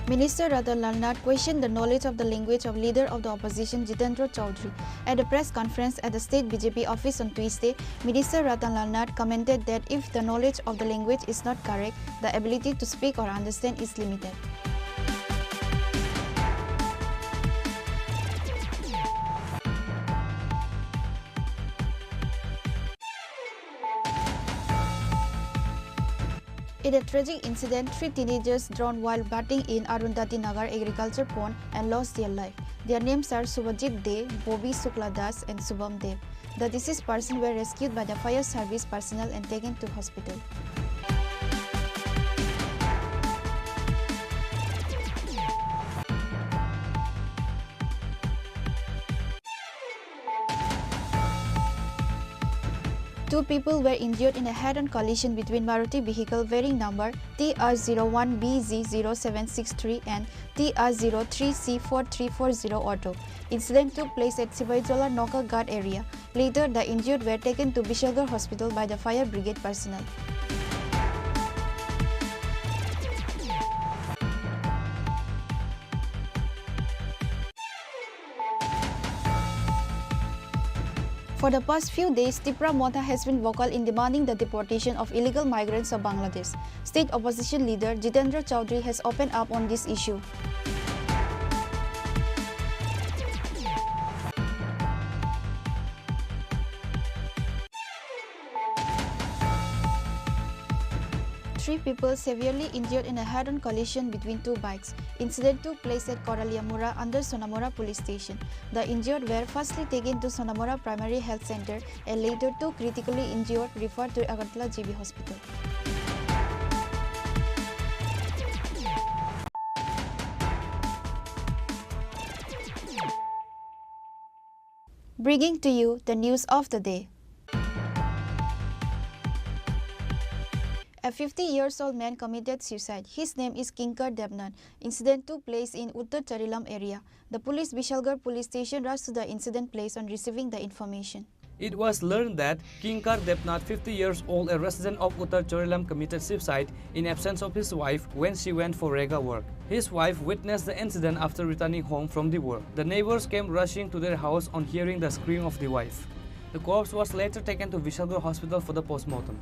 Minister Ratan Lal Nath questioned the knowledge of the language of leader of the opposition Jitendra Chaudhary. At a press conference at the state B J P office on Tuesday, Minister Ratan Lal Nath commented that if the knowledge of the language is not correct, the ability to speak or understand is limited. In a tragic incident, three teenagers drowned while bathing in Arundhati Nagar agriculture pond and lost their life. Their names are Subhajit Dey, Bobby Shukla Das, and Shubham Dey. The deceased persons were rescued by the fire service personnel and taken to hospital. Two people were injured in a head-on collision between Maruti vehicle bearing number T R zero one B Z zero seven six three and T R zero three C four three four zero auto. Incident took place at Sibaijola Nokaghat area. Later, the injured were taken to Bishalgarh Hospital by the fire brigade personnel. For the past few days, Tipra Motha has been vocal in demanding the deportation of illegal migrants of Bangladesh. State opposition leader Jitendra Chaudhary has opened up on this issue. Three people severely injured in a head-on collision between two bikes. Incident took place at Koraliamura under Sonamura police station. The injured were firstly taken to Sonamura Primary Health Center and later two critically injured referred to Agartala G B Hospital. Bringing to you the news of the day. A fifty years old man committed suicide. His name is Kinkar Debnath. Incident took place in Uttar Charilam area. The police Bishalgarh police station rushed to the incident place on receiving the information. It was learned that Kinkar Debnath, fifty years old, a resident of Uttar Charilam, committed suicide in absence of his wife when she went for rega work. His wife witnessed the incident after returning home from the work. The neighbors came rushing to their house on hearing the scream of the wife. The corpse was later taken to Vishalgarh Hospital for the postmortem.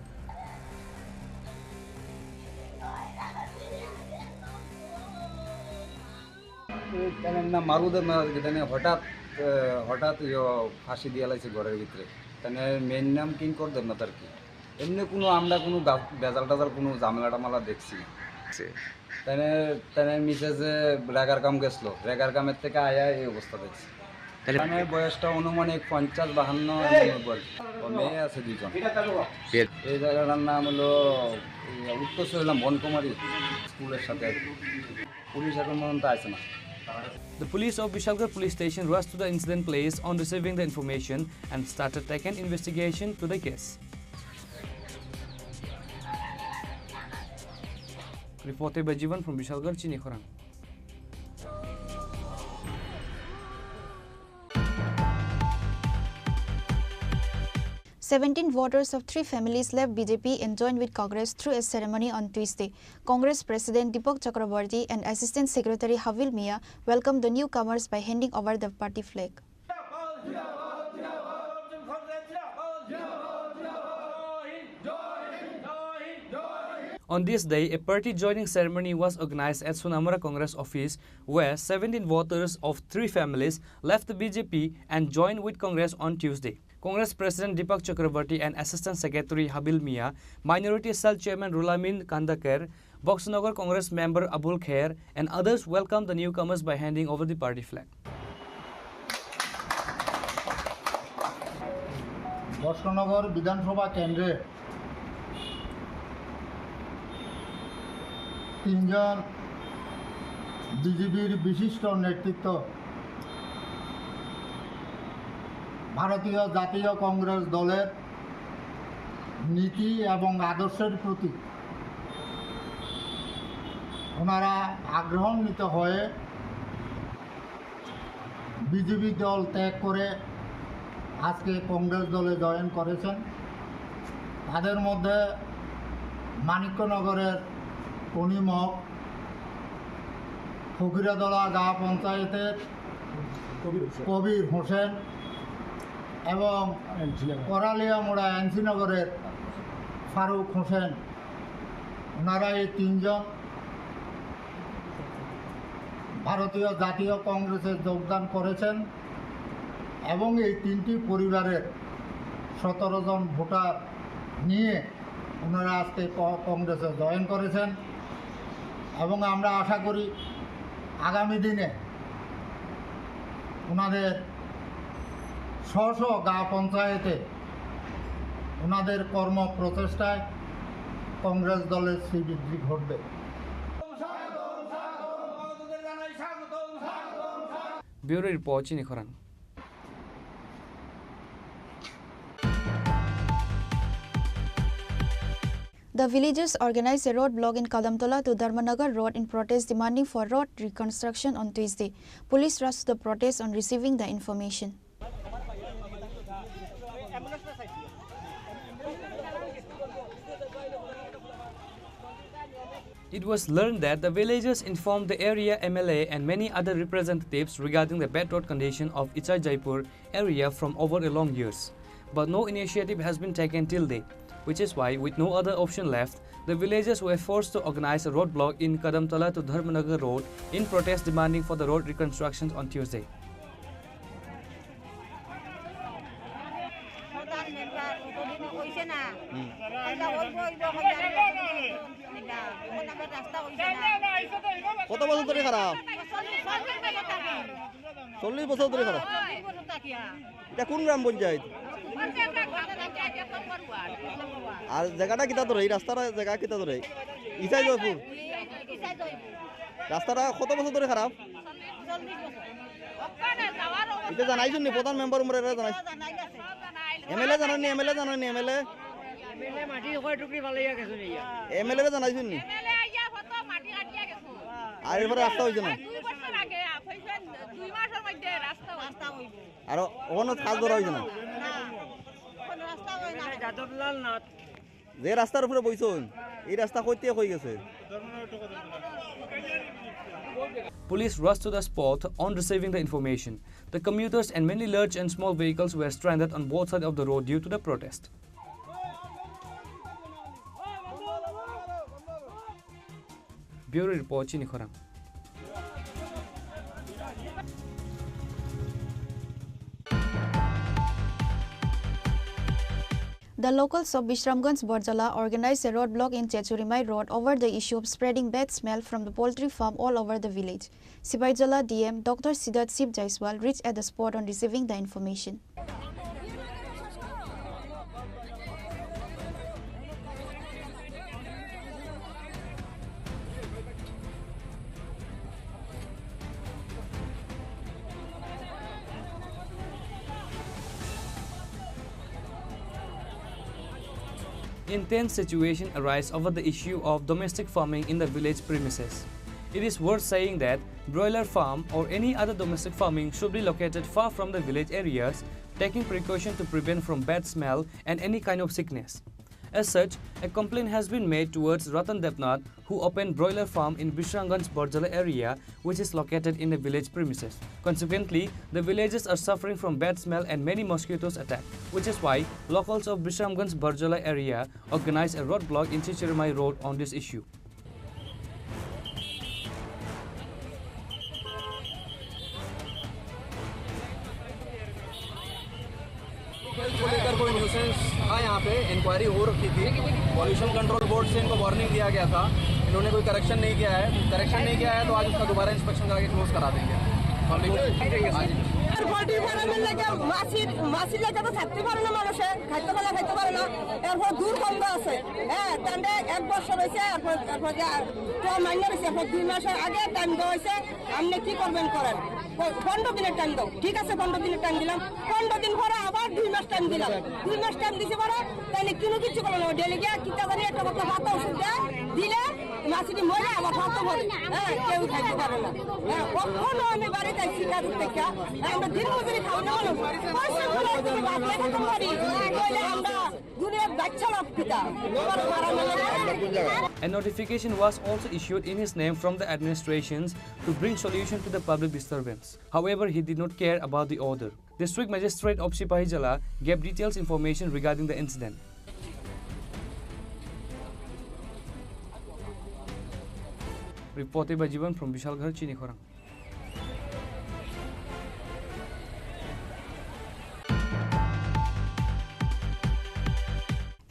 Tene na maru de na, tene hotat, eh, hotat yo phasi diya laise gorer bhitre. Tene main nam Kinkor Debnath ar ki. Emni kuno amra kuno ga-, bejal tejal kuno jamela tamela dekhchi na. Tene, tene mise je regar kam geslo, regar kamer theke aya ei obostha dekhchi. Tene boyos ta onumanik ponchash bahanno, emni bol. O meye ache duijon. Ei jagatar nam holo, ei, Uttor Charilam Bonkumari school er sathe. Police ekhon porjonto aise na. The police of Vishalgarh Police Station rushed to the incident place on receiving the information and started taking investigation to the case. Reported by Jivan from Vishalgarh, Chini Khorang. Seventeen voters of three families left B J P and joined with Congress through a ceremony on Tuesday. Congress President Deepak Chakraborty and Assistant Secretary Habil Mia welcomed the newcomers by handing over the party flag. On this day, a party joining ceremony was organized at Sonamura Congress office, where seventeen voters of three families left the B J P and joined with Congress on Tuesday. Congress President Deepak Chakraborty and Assistant Secretary Habil Mia, Minority Cell Chairman Rulamin Kandaker, Boxnagar Congress member Abul Kher, and others welcomed the newcomers by handing over the party flag. Boxanagar বিধানসভা কেন্দ্রে তিনজন বিজেপির বিশিষ্ট নেতৃত্ব ভারতীয় জাতীয় কংগ্রেস দলের নীতি এবং আদর্শের প্রতি ওনারা আগ্রহান্বিত হয়ে বিজেপি দল ত্যাগ করে আজকে কংগ্রেস দলে জয়েন করেছেন। তাদের মধ্যে মানিক্যনগরের কনিমক, ফকিরাতলা গাঁও পঞ্চায়েতের কবির হোসেন। কবির হোসেন এবং এনসি নগর। করালিয়ামুড়া এনসি নগরের ফারুক হোসেন। ওনারা এই তিনজন ভারতীয় জাতীয় কংগ্রেসে যোগদান করেছেন এবং এই তিনটি পরিবারের সতেরো জন ভোটার নিয়ে ওনারা আজকে ক-, কংগ্রেসে জয়েন করেছেন এবং আমরা আশা করি আগামী দিনে ওনাদের স্ব স্ব গাঁও পঞ্চায়েতে ওনাদের কর্ম প্রচেষ্টায় কংগ্রেস দলের শ্রীবৃদ্ধি ঘটবে। Bureau Report, Chini Khorang. The villagers organized a roadblock in Kadamtola to Dharmanagar Road in protest demanding for road reconstruction on Tuesday. Police rushed to the protest on receiving the information. It was learned that the villagers informed the area M L A and many other representatives regarding the bad road condition of Ichai Jaipur area from over a long years, but no initiative has been taken till date, which is why, with no other option left, the villagers were forced to organize a roadblock in Kadamtala to Dharmanagar Road in protest demanding for the road reconstructions on Tuesday. প্রধান মেম্বার কতদিন হইছে না? হুম। খাইলা অইবো, অইবো, খাইলা অইবো, খাইলা। এখন আমার রাস্তা হইছে না। কত বছর ধরে খারাপ? চল্লিশ, চল্লিশ বছর থাকি। চল্লিশ বছর ধরে খারাপ? চল্লিশ বছর থাকি, হ্যাঁ। এটা কোন গ্রাম পঞ্চায়েত? পঞ্চায়েত না, গ্রাম পঞ্চায়েত, এক নম্বর ওয়ার্ড, এক নম্বর ওয়ার্ড। আর জায়গাটা কিতা ধরে? এই রাস্তাটা জায়গা কিতা ধরে? ইসাই জয়পুর। ইসাই জয়পুর। রাস্তাটা কত বছর ধরে খারাপ? চল্লিশ বছর। এটা জানাইছুন নি? প্রধান মেম্বার উমরে এটা জানাইছুন। জানাই গেছে। এমএলএ জানাননি, এমএলএ জানাননি, এমএলএ? এমএলএ মাটি কয় টুকরি ফালাইয়া গেছে নিয়া। এমএলএ রে জানাইছুন নি? এমএলএ আইয়া কত মাটি কাটিয়া গেছে। আর এরপরে রাস্তা হইছে না? দুই বছর আগে, হইছে দুই মাসের মধ্যে রাস্তা হইছে। রাস্তা হইব। আর ওখানে কাজ ধরা হইছে না? না, কোনো রাস্তা হয় না। যাদবলাল নাথ। যে রাস্তার উপরে বইছইন, এই রাস্তা কইতে কই গেছে? Police rushed to the spot on receiving the information. The commuters and many large and small vehicles were stranded on both sides of the road due to the protest. Bureau Report, Chini Khorang. The locals of Bishramganj Barjala organized a roadblock in Chechurimai Road over the issue of spreading bad smell from the poultry farm all over the village. Sipaijala D M Doctor Siddharth Shiv Jaiswal reached at the spot on receiving the information. Intense situation arise over the issue of domestic farming in the village premises. It is worth saying that broiler farm or any other domestic farming should be located far from the village areas, taking precaution to prevent from bad smell and any kind of sickness. As such, a complaint has been made towards Ratan Debnath, who opened broiler farm in Bishramganj Barjala area, which is located in the village premises. Consequently, the villagers are suffering from bad smell and many mosquitoes attack, which is why locals of Bishramganj Barjala area organized a roadblock in Chichirmai Road on this issue. Health को लेकर कोई न्यूसेंस था यहाँ पे, इंक्वायरी हो रखी थी। Pollution control board से इनको वार्निंग दिया गया था, इन्होंने कोई करेक्शन नहीं किया है। करेक्शन नहीं किया है तो आज उसका दोबारा इंस्पेक्शन करा के क्लोज करा देंगे। पब्लिक, हाँ जी। পোল্ট্রি ফার্মের লাগে মাছির, মাছির লাগে তো থাকতে পারে না মানুষে, খাইতে পারে না, খাইতে পারে না। এরপর দুর্গন্ধ আছে, হ্যাঁ, তাহলে এক বছর হয়েছে, এরপর, এরপর যে আর তো মাইনে হয়েছে, এরপর দুই মাসের আগে টাইম দেওয়া হয়েছে, আপনি কি করবেন করেন, প-, পনেরো দিনের টাইম দাও, ঠিক আছে, পনেরো দিনের টাইম দিলাম, পনেরো দিন পরে আবার দুই মাস টাইম দিলাম, দুই মাস টাইম দিছে পরে তাহলে কোনো কিছু করলো না, ডেলি গিয়ে কিতা জানি একটা কথা ভাত ওষুধ দেয়, দিলে মাছটি মরে আবার ভাত মরে, হ্যাঁ, কেউ খাইতে পারে না। হ্যাঁ, কখনো আমি বাড়িতে শিকার থেকে, আমরা দিন মজুরি খাওয়া না হলো, পয়সা করে একটু ভাত লেখাতে পারি, তাহলে আমরা দুনিয়ার বাচ্চা লোক পিতা, এবার মারা মেলে। A notification was also issued in his name from the administrations to bring solution to the public disturbance. However, he did not care about the order. District Magistrate of Sipahijala gave details information regarding the incident. Reported by Jiban from Bishalgarh, Chinikhorang.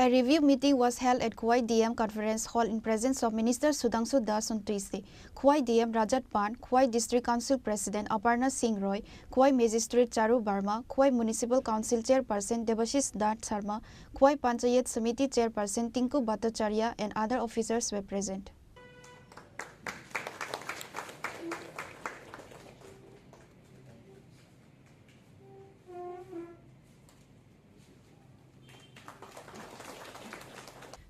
A review meeting was held at Khowai D M Conference Hall in presence of Minister Sudhangshu Das on Tuesday. Khowai D M Rajat Pant, Khowai District Council President Aparna Singh Roy, Khowai Magistrate Charu Barma, Khowai Municipal Council Chairperson Debashish Nath Sharma, Khowai Panchayat Samiti Chairperson Tinku Bhattacharya and other officers were present.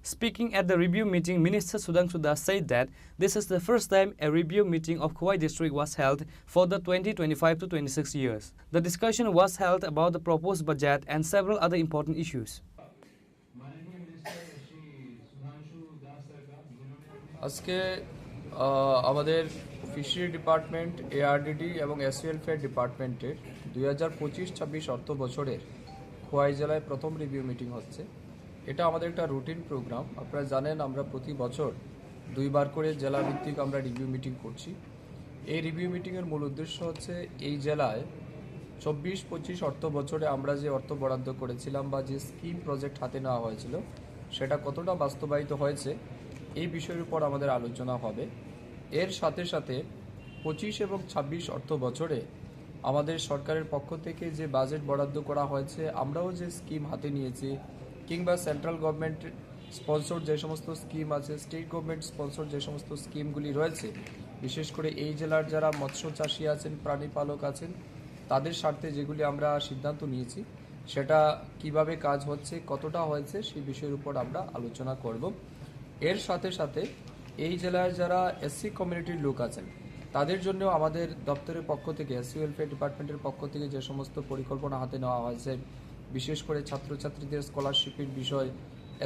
Speaking at the review meeting, Minister Sudhangshu Das said that this is the first time a review meeting of Khowai district was held for the twenty twenty-five to twenty-six years. The discussion was held about the proposed budget and several other important issues. আজকে, আহ, আমাদের fishery department, ARDD এবং SC welfare ডিপার্টমেন্টের দুই হাজার পঁচিশ ছাব্বিশ অর্থ বছরের খোয়াই জেলায় প্রথম রিভিউ মিটিং হচ্ছে। এটা আমাদের একটা রুটিন প্রোগ্রাম। আপনারা জানেন, আমরা প্রতি বছর দুইবার করে জেলা ভিত্তিক আমরা রিভিউ মিটিং করছি। এই রিভিউ মিটিংয়ের মূল উদ্দেশ্য হচ্ছে এই জেলায় চব্বিশ পঁচিশ অর্থ বছরে আমরা যে অর্থ বরাদ্দ করেছিলাম বা যে স্কিম প্রজেক্ট হাতে নেওয়া হয়েছিল, সেটা কতটা বাস্তবায়িত হয়েছে, এই বিষয়ের উপর আমাদের আলোচনা হবে। এর সাথে সাথে পঁচিশ এবং ছাব্বিশ অর্থ বছরে আমাদের সরকারের পক্ষ থেকে যে বাজেট বরাদ্দ করা হয়েছে, আমরাও যে স্কিম হাতে নিয়েছি, কিংবা সেন্ট্রাল গভর্নমেন্ট স্পন্সর যে সমস্ত স্কিম আছে, স্টেট গভর্নমেন্ট স্পন্সর যে সমস্ত স্কিমগুলি রয়েছে, বিশেষ করে এই জেলার যারা মৎস্য চাষী আছেন, প্রাণী পালক আছেন, তাদের স্বার্থে যেগুলি আমরা সিদ্ধান্ত নিয়েছি, সেটা কিভাবে কাজ হচ্ছে, কতটা হয়েছে, সেই বিষয়ের উপর আমরা আলোচনা করব। এর সাথে সাথে এই জেলার যারা এসসি কমিউনিটির লোক আছেন, তাদের জন্য আমাদের দপ্তরের পক্ষ থেকে, এসসি ওয়েলফেয়ার ডিপার্টমেন্টের পক্ষ থেকে যে সমস্ত পরিকল্পনা হাতে নেওয়া হয়েছে, বিশেষ করে ছাত্রছাত্রীদের স্কলারশিপের বিষয়,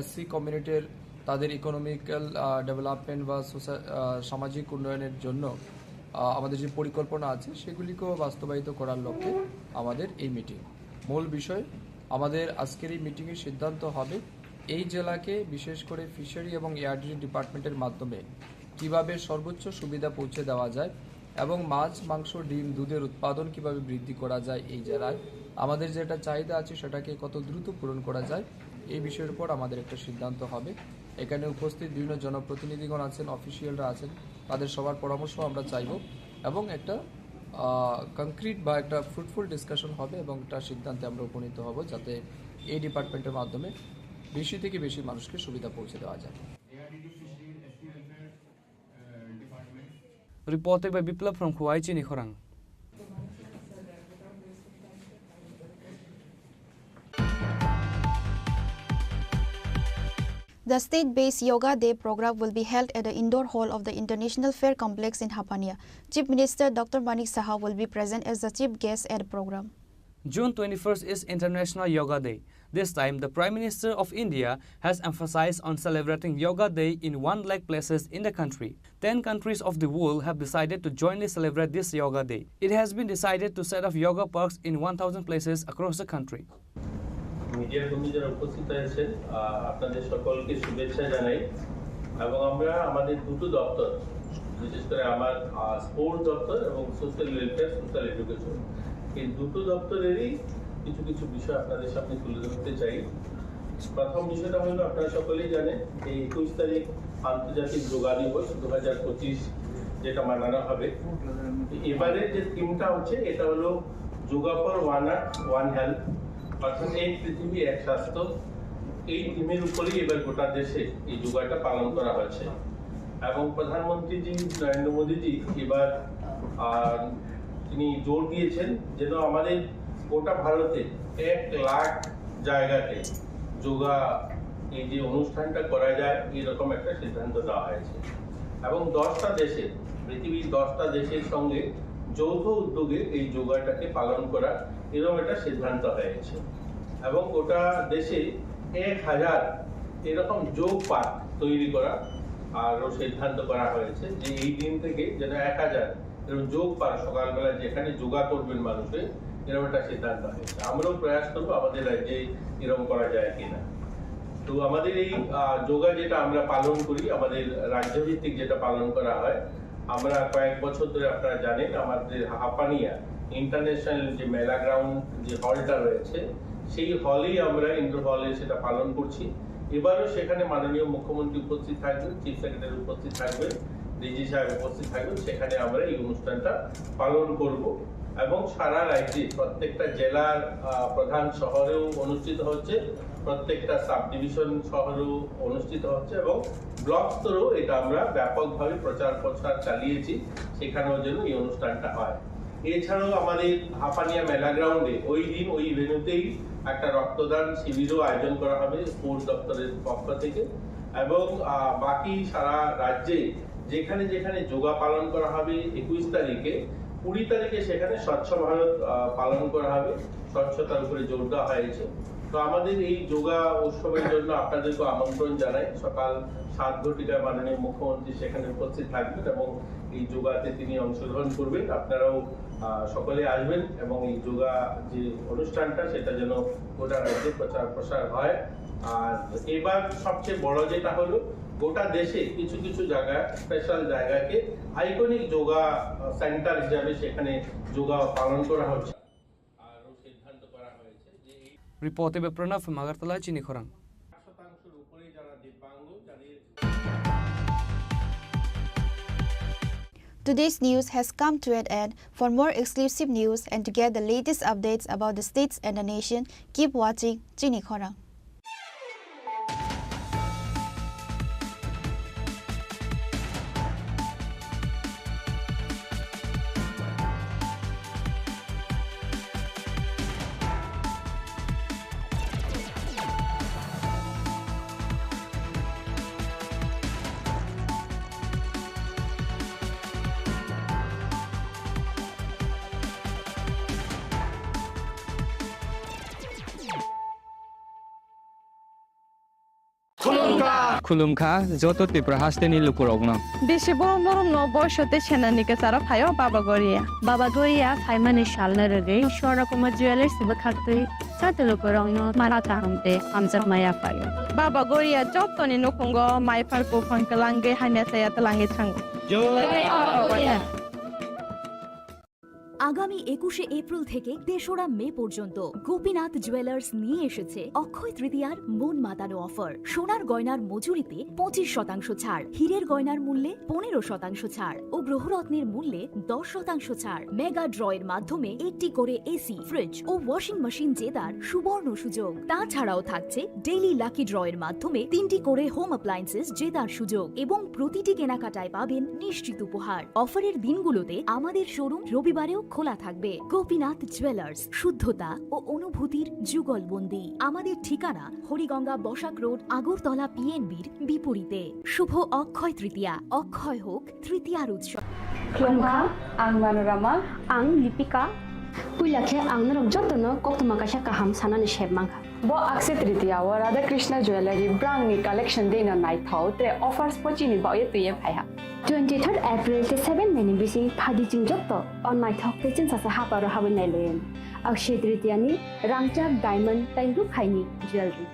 এসসি কমিউনিটির তাদের ইকোনমিক্যাল, আহ, ডেভেলপমেন্ট বা সোসা-, আহ, সামাজিক উন্নয়নের জন্য, আহ, আমাদের যে পরিকল্পনা আছে, সেগুলিকেও বাস্তবায়িত করার লক্ষ্যে আমাদের এই মিটিং। মূল বিষয়, আমাদের আজকের এই মিটিংয়ে সিদ্ধান্ত হবে এই জেলাকে বিশেষ করে ফিশারি এবং এআরডিডি ডিপার্টমেন্টের মাধ্যমে কিভাবে সর্বোচ্চ সুবিধা পৌঁছে দেওয়া যায় এবং মাছ, মাংস, ডিম, দুধের উৎপাদন কিভাবে বৃদ্ধি করা যায় এই জেলায়, আমাদের যেটা চাহিদা আছে সেটাকে কত দ্রুত পূরণ করা যায়, এই বিষয়ের উপর আমাদের একটা সিদ্ধান্ত হবে। এখানে উপস্থিত বিভিন্ন জনপ্রতিনিধিগণ আছেন, অফিসিয়ালরা আছেন, তাদের সবার পরামর্শ আমরা চাইব এবং একটা, আহ, কংক্রিট বা একটা ফ্রুটফুল ডিসকাশন হবে এবং একটা সিদ্ধান্তে আমরা উপনীত হব, যাতে এই ডিপার্টমেন্টের মাধ্যমে বেশি থেকে বেশি মানুষকে সুবিধা পৌঁছে দেওয়া যায়। Reported by Biplab from Khowai, Chinikhorang. The state-based Yoga Day program will be held at the indoor hall of the International Fair Complex in Hapania. Chief Minister Doctor Manik Saha will be present as the chief guest at the program. June twenty-first is International Yoga Day. This time, the Prime Minister of India has emphasized on celebrating Yoga Day in one lakh places in the country. Ten countries of the world have decided to jointly celebrate this Yoga Day. It has been decided to set up yoga parks in one thousand places across the country. Media কর্মী যারা উপস্থিত হয়েছেন, আহ, আপনাদের সকলকে শুভেচ্ছা জানাই। এবং আমরা আমাদের দুটো দপ্তর, বিশেষ করে আমার, আহ, স্পোর্টস দপ্তর এবং সোশ্যাল ওয়েলফেয়ার, সোশ্যাল এডুকেশন, এই দুটো দপ্তরেরই কিছু কিছু বিষয় আপনাদের সামনে তুলে ধরতে চাই। প্রথম বিষয়টা হলো, আপনারা সকলেই জানেন, এই একুশ তারিখ আন্তর্জাতিক যোগা দিবস দু হাজার পঁচিশ, যেটা মানানো হবে। এবারে যে থিমটা হচ্ছে, এটা হলো yoga for one earth one health, অর্থাৎ এক পৃথিবী এক স্বাস্থ্য, এই থিমের উপরেই এবার গোটা দেশে এই যোগাটা পালন করা হচ্ছে। এবং প্রধানমন্ত্রীজি নরেন্দ্র মোদীজি এবার, আহ, তিনি জোর দিয়েছেন যেন আমাদের গোটা ভারতে এক লাখ জায়গাতে যোগা, এই যে অনুষ্ঠানটা করা যায়, এরকম একটা সিদ্ধান্ত নেওয়া হয়েছে। এবং দশটা দেশে, পৃথিবীর দশটা দেশের সঙ্গে যৌথ উদ্যোগে এই যোগাটাকে পালন করা, এরকম একটা সিদ্ধান্ত হয়েছে। এবং গোটা দেশে এক হাজার এরকম যোগ পার্ক তৈরি করা আরও সিদ্ধান্ত করা হয়েছে, যে এই দিন থেকে যেন এক হাজার এরকম যোগ পার্ক, সকালবেলা যেখানে যোগা করবেন মানুষে, এরকম একটা সিদ্ধান্ত হয়েছে। আমরাও প্রয়াস করবো আমাদের রাজ্যে এরকম করা যায় কিনা। তো আমাদের এই, আহ, যোগা যেটা আমরা পালন করি, আমাদের রাজ্যভিত্তিক যেটা পালন করা হয়, আমরা কয়েক বছর ধরে, আপনারা জানেন, আমাদের হাপানিয়া ইন্টারন্যাশনাল যে মেলা গ্রাউন্ড, যে হলটা রয়েছে, সেই হলেই আমরা, ইনডোর হলে সেটা পালন করছি। এবারও সেখানে মাননীয় মুখ্যমন্ত্রী উপস্থিত থাকবেন, চিফ সেক্রেটারি উপস্থিত থাকবেন, ডিজি সাহেব উপস্থিত থাকবেন, সেখানে আমরা এই অনুষ্ঠানটা পালন করব। এবং সারা রাজ্যে প্রত্যেকটা জেলার, আহ, প্রধান শহরেও অনুষ্ঠিত হচ্ছে, প্রত্যেকটা সাব ডিভিশন শহরেও অনুষ্ঠিত হচ্ছে এবং ব্লক স্তরেও এটা আমরা ব্যাপকভাবে প্রচার প্রসার চালিয়েছি, সেখানেও যেন এই অনুষ্ঠানটা হয়। এছাড়াও আমাদের হাপানিয়া মেলা গ্রাউন্ডে ওই দিন ওই ভেন্যুতেই একটা রক্তদান শিবিরও আয়োজন করা হবে স্পোর্টস দপ্তরের পক্ষ থেকে। এবং, আহ, বাকি সারা রাজ্যে যেখানে যেখানে যোগা পালন করা হবে একুশ তারিখে, কুড়ি তারিখে সেখানে স্বচ্ছ ভারত, আহ, পালন করা হবে, স্বচ্ছতার উপরে জোর দেওয়া হয়েছে। তো আমাদের এই যোগা উৎসবের জন্য আপনাদেরকে আমন্ত্রণ জানাই। সকাল সাত ঘটিকায় মাননীয় মুখ্যমন্ত্রী সেখানে উপস্থিত থাকবেন এবং এই যোগাতে তিনি অংশগ্রহণ করবেন। আপনারাও, আহ, সকলে আসবেন এবং এই যোগা যে অনুষ্ঠানটা, সেটা যেন গোটা রাজ্যে প্রচার প্রসার হয়। আর এবার সবচেয়ে বড় যেটা হলো, গোটা দেশে কিছু কিছু জায়গা, স্পেশাল জায়গাকে আইকনিক যোগা, আহ, সেন্টার হিসাবে সেখানে যোগা পালন করা হচ্ছে। আরও সিদ্ধান্ত করা হয়েছে যে এই Report by Pranav Magartala, Chini Khorang. শতাংশের উপরে যারা দিব্যাঙ্গ, যাদের Today's news has come to an end. For more exclusive news and to get the latest updates about the states and the nation, keep watching Chini Khorang. Khulumkha joto Tripura hasteni lukurokno. Bisi borom borom no boiso tei senani kwcharo phaio Baba Goria. Baba Goria phaimani salno rwgwi Swarna Kumar Jewellers bwkhaktwi joto lukurokno mala kaham tei hamjakma yaphaio. Baba Goria jotoni nukhungo maiphar buphang kwlangwi hamya chaya twlangwi thango. Jai Baba Goria. আগামী একুশে এপ্রিল থেকে তেসরা মে পর্যন্ত গোপীনাথ জুয়েলার্স নিয়ে এসেছে অক্ষয় তৃতীয়ার মন মাতানো অফার। সোনার গয়নার মজুরিতে পঁচিশ শতাংশ ছাড়, হীরের গয়নার মূল্যে পনেরো শতাংশ ছাড় ও গ্রহরত্নের মূল্যে দশ শতাংশ ছাড়। মেগা ড্রয়ের মাধ্যমে একটি করে এসি, ফ্রিজ ও ওয়াশিং মেশিন জেতার সুবর্ণ সুযোগ। তাছাড়াও থাকছে ডেইলি লাকি ড্রয়ের মাধ্যমে তিনটি করে হোম অ্যাপ্লায়েন্সেস জেতার সুযোগ এবং প্রতিটি কেনাকাটায় পাবেন নিশ্চিত উপহার। অফারের দিনগুলোতে আমাদের শোরুম রবিবারেও খোলা থাকবে। গোপীনাথ জুয়েলার্স, শুদ্ধতা ও অনুভূতির যুগলবন্দি। আমাদের ঠিকানা হরিগঙ্গা বসাক রোড, আগরতলা পিএনবির বিপরীতে। শুভ অক্ষয় তৃতীয়া, অক্ষয় হোক তৃতীয়ার উৎসব। Khulumkha, ang Manorama. Ang Lipika. Puila khe ang norok jotono koktwma kaisa kaham sanani sep mankha. Bo Akshaya Tritiya o Radha Krishna Jewellery brangni collection deino naithok tei offers bo chini bagwi twiwi phaiha. Twenty third April tei seven May ni bising phaidi chwng joto o naithok tei chwngsacha haparo habwi nailaiwi. Akshaya Tritiya ni rangchak, diamond tei rukhaini jewellery.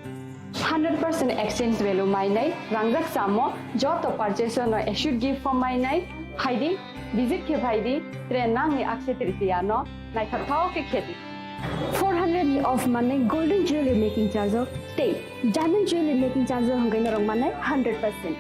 Hundred percent exchange value mainai, rangjak chamo, joto purchase no assured gift bo mainai, phaidi, visit khe phaidi, tre nangni Akshaya Tritiya no naithok thok khe khedi. Four hundred off manai golden jewelry making charge o tei diamond jewelry making charge o hwnkhe norok manai hundred percent.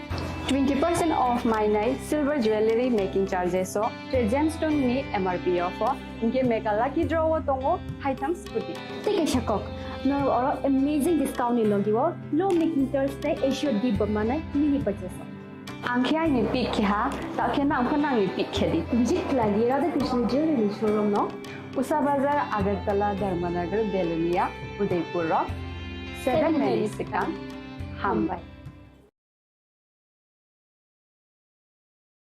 Twenty percent off mainai silver jewellery making charges o, tei gemstone ni M R P o pho, hinkhe mega lucky draw o tongo haitham scooty. Tei kaisa kok, norok oro amazing discount ni logi o low making charge tei assured gift bo manai mini purchase o. Ang khe aini pick khe ha, ta khe nang pho nangni pick khe di. Jit khlai di Radha Krishna Jewellery showroom no. Usa Bazar, Agartala, Dharmanagar, Belonia, Udaipur o. Seven minutes swkang. Hambai.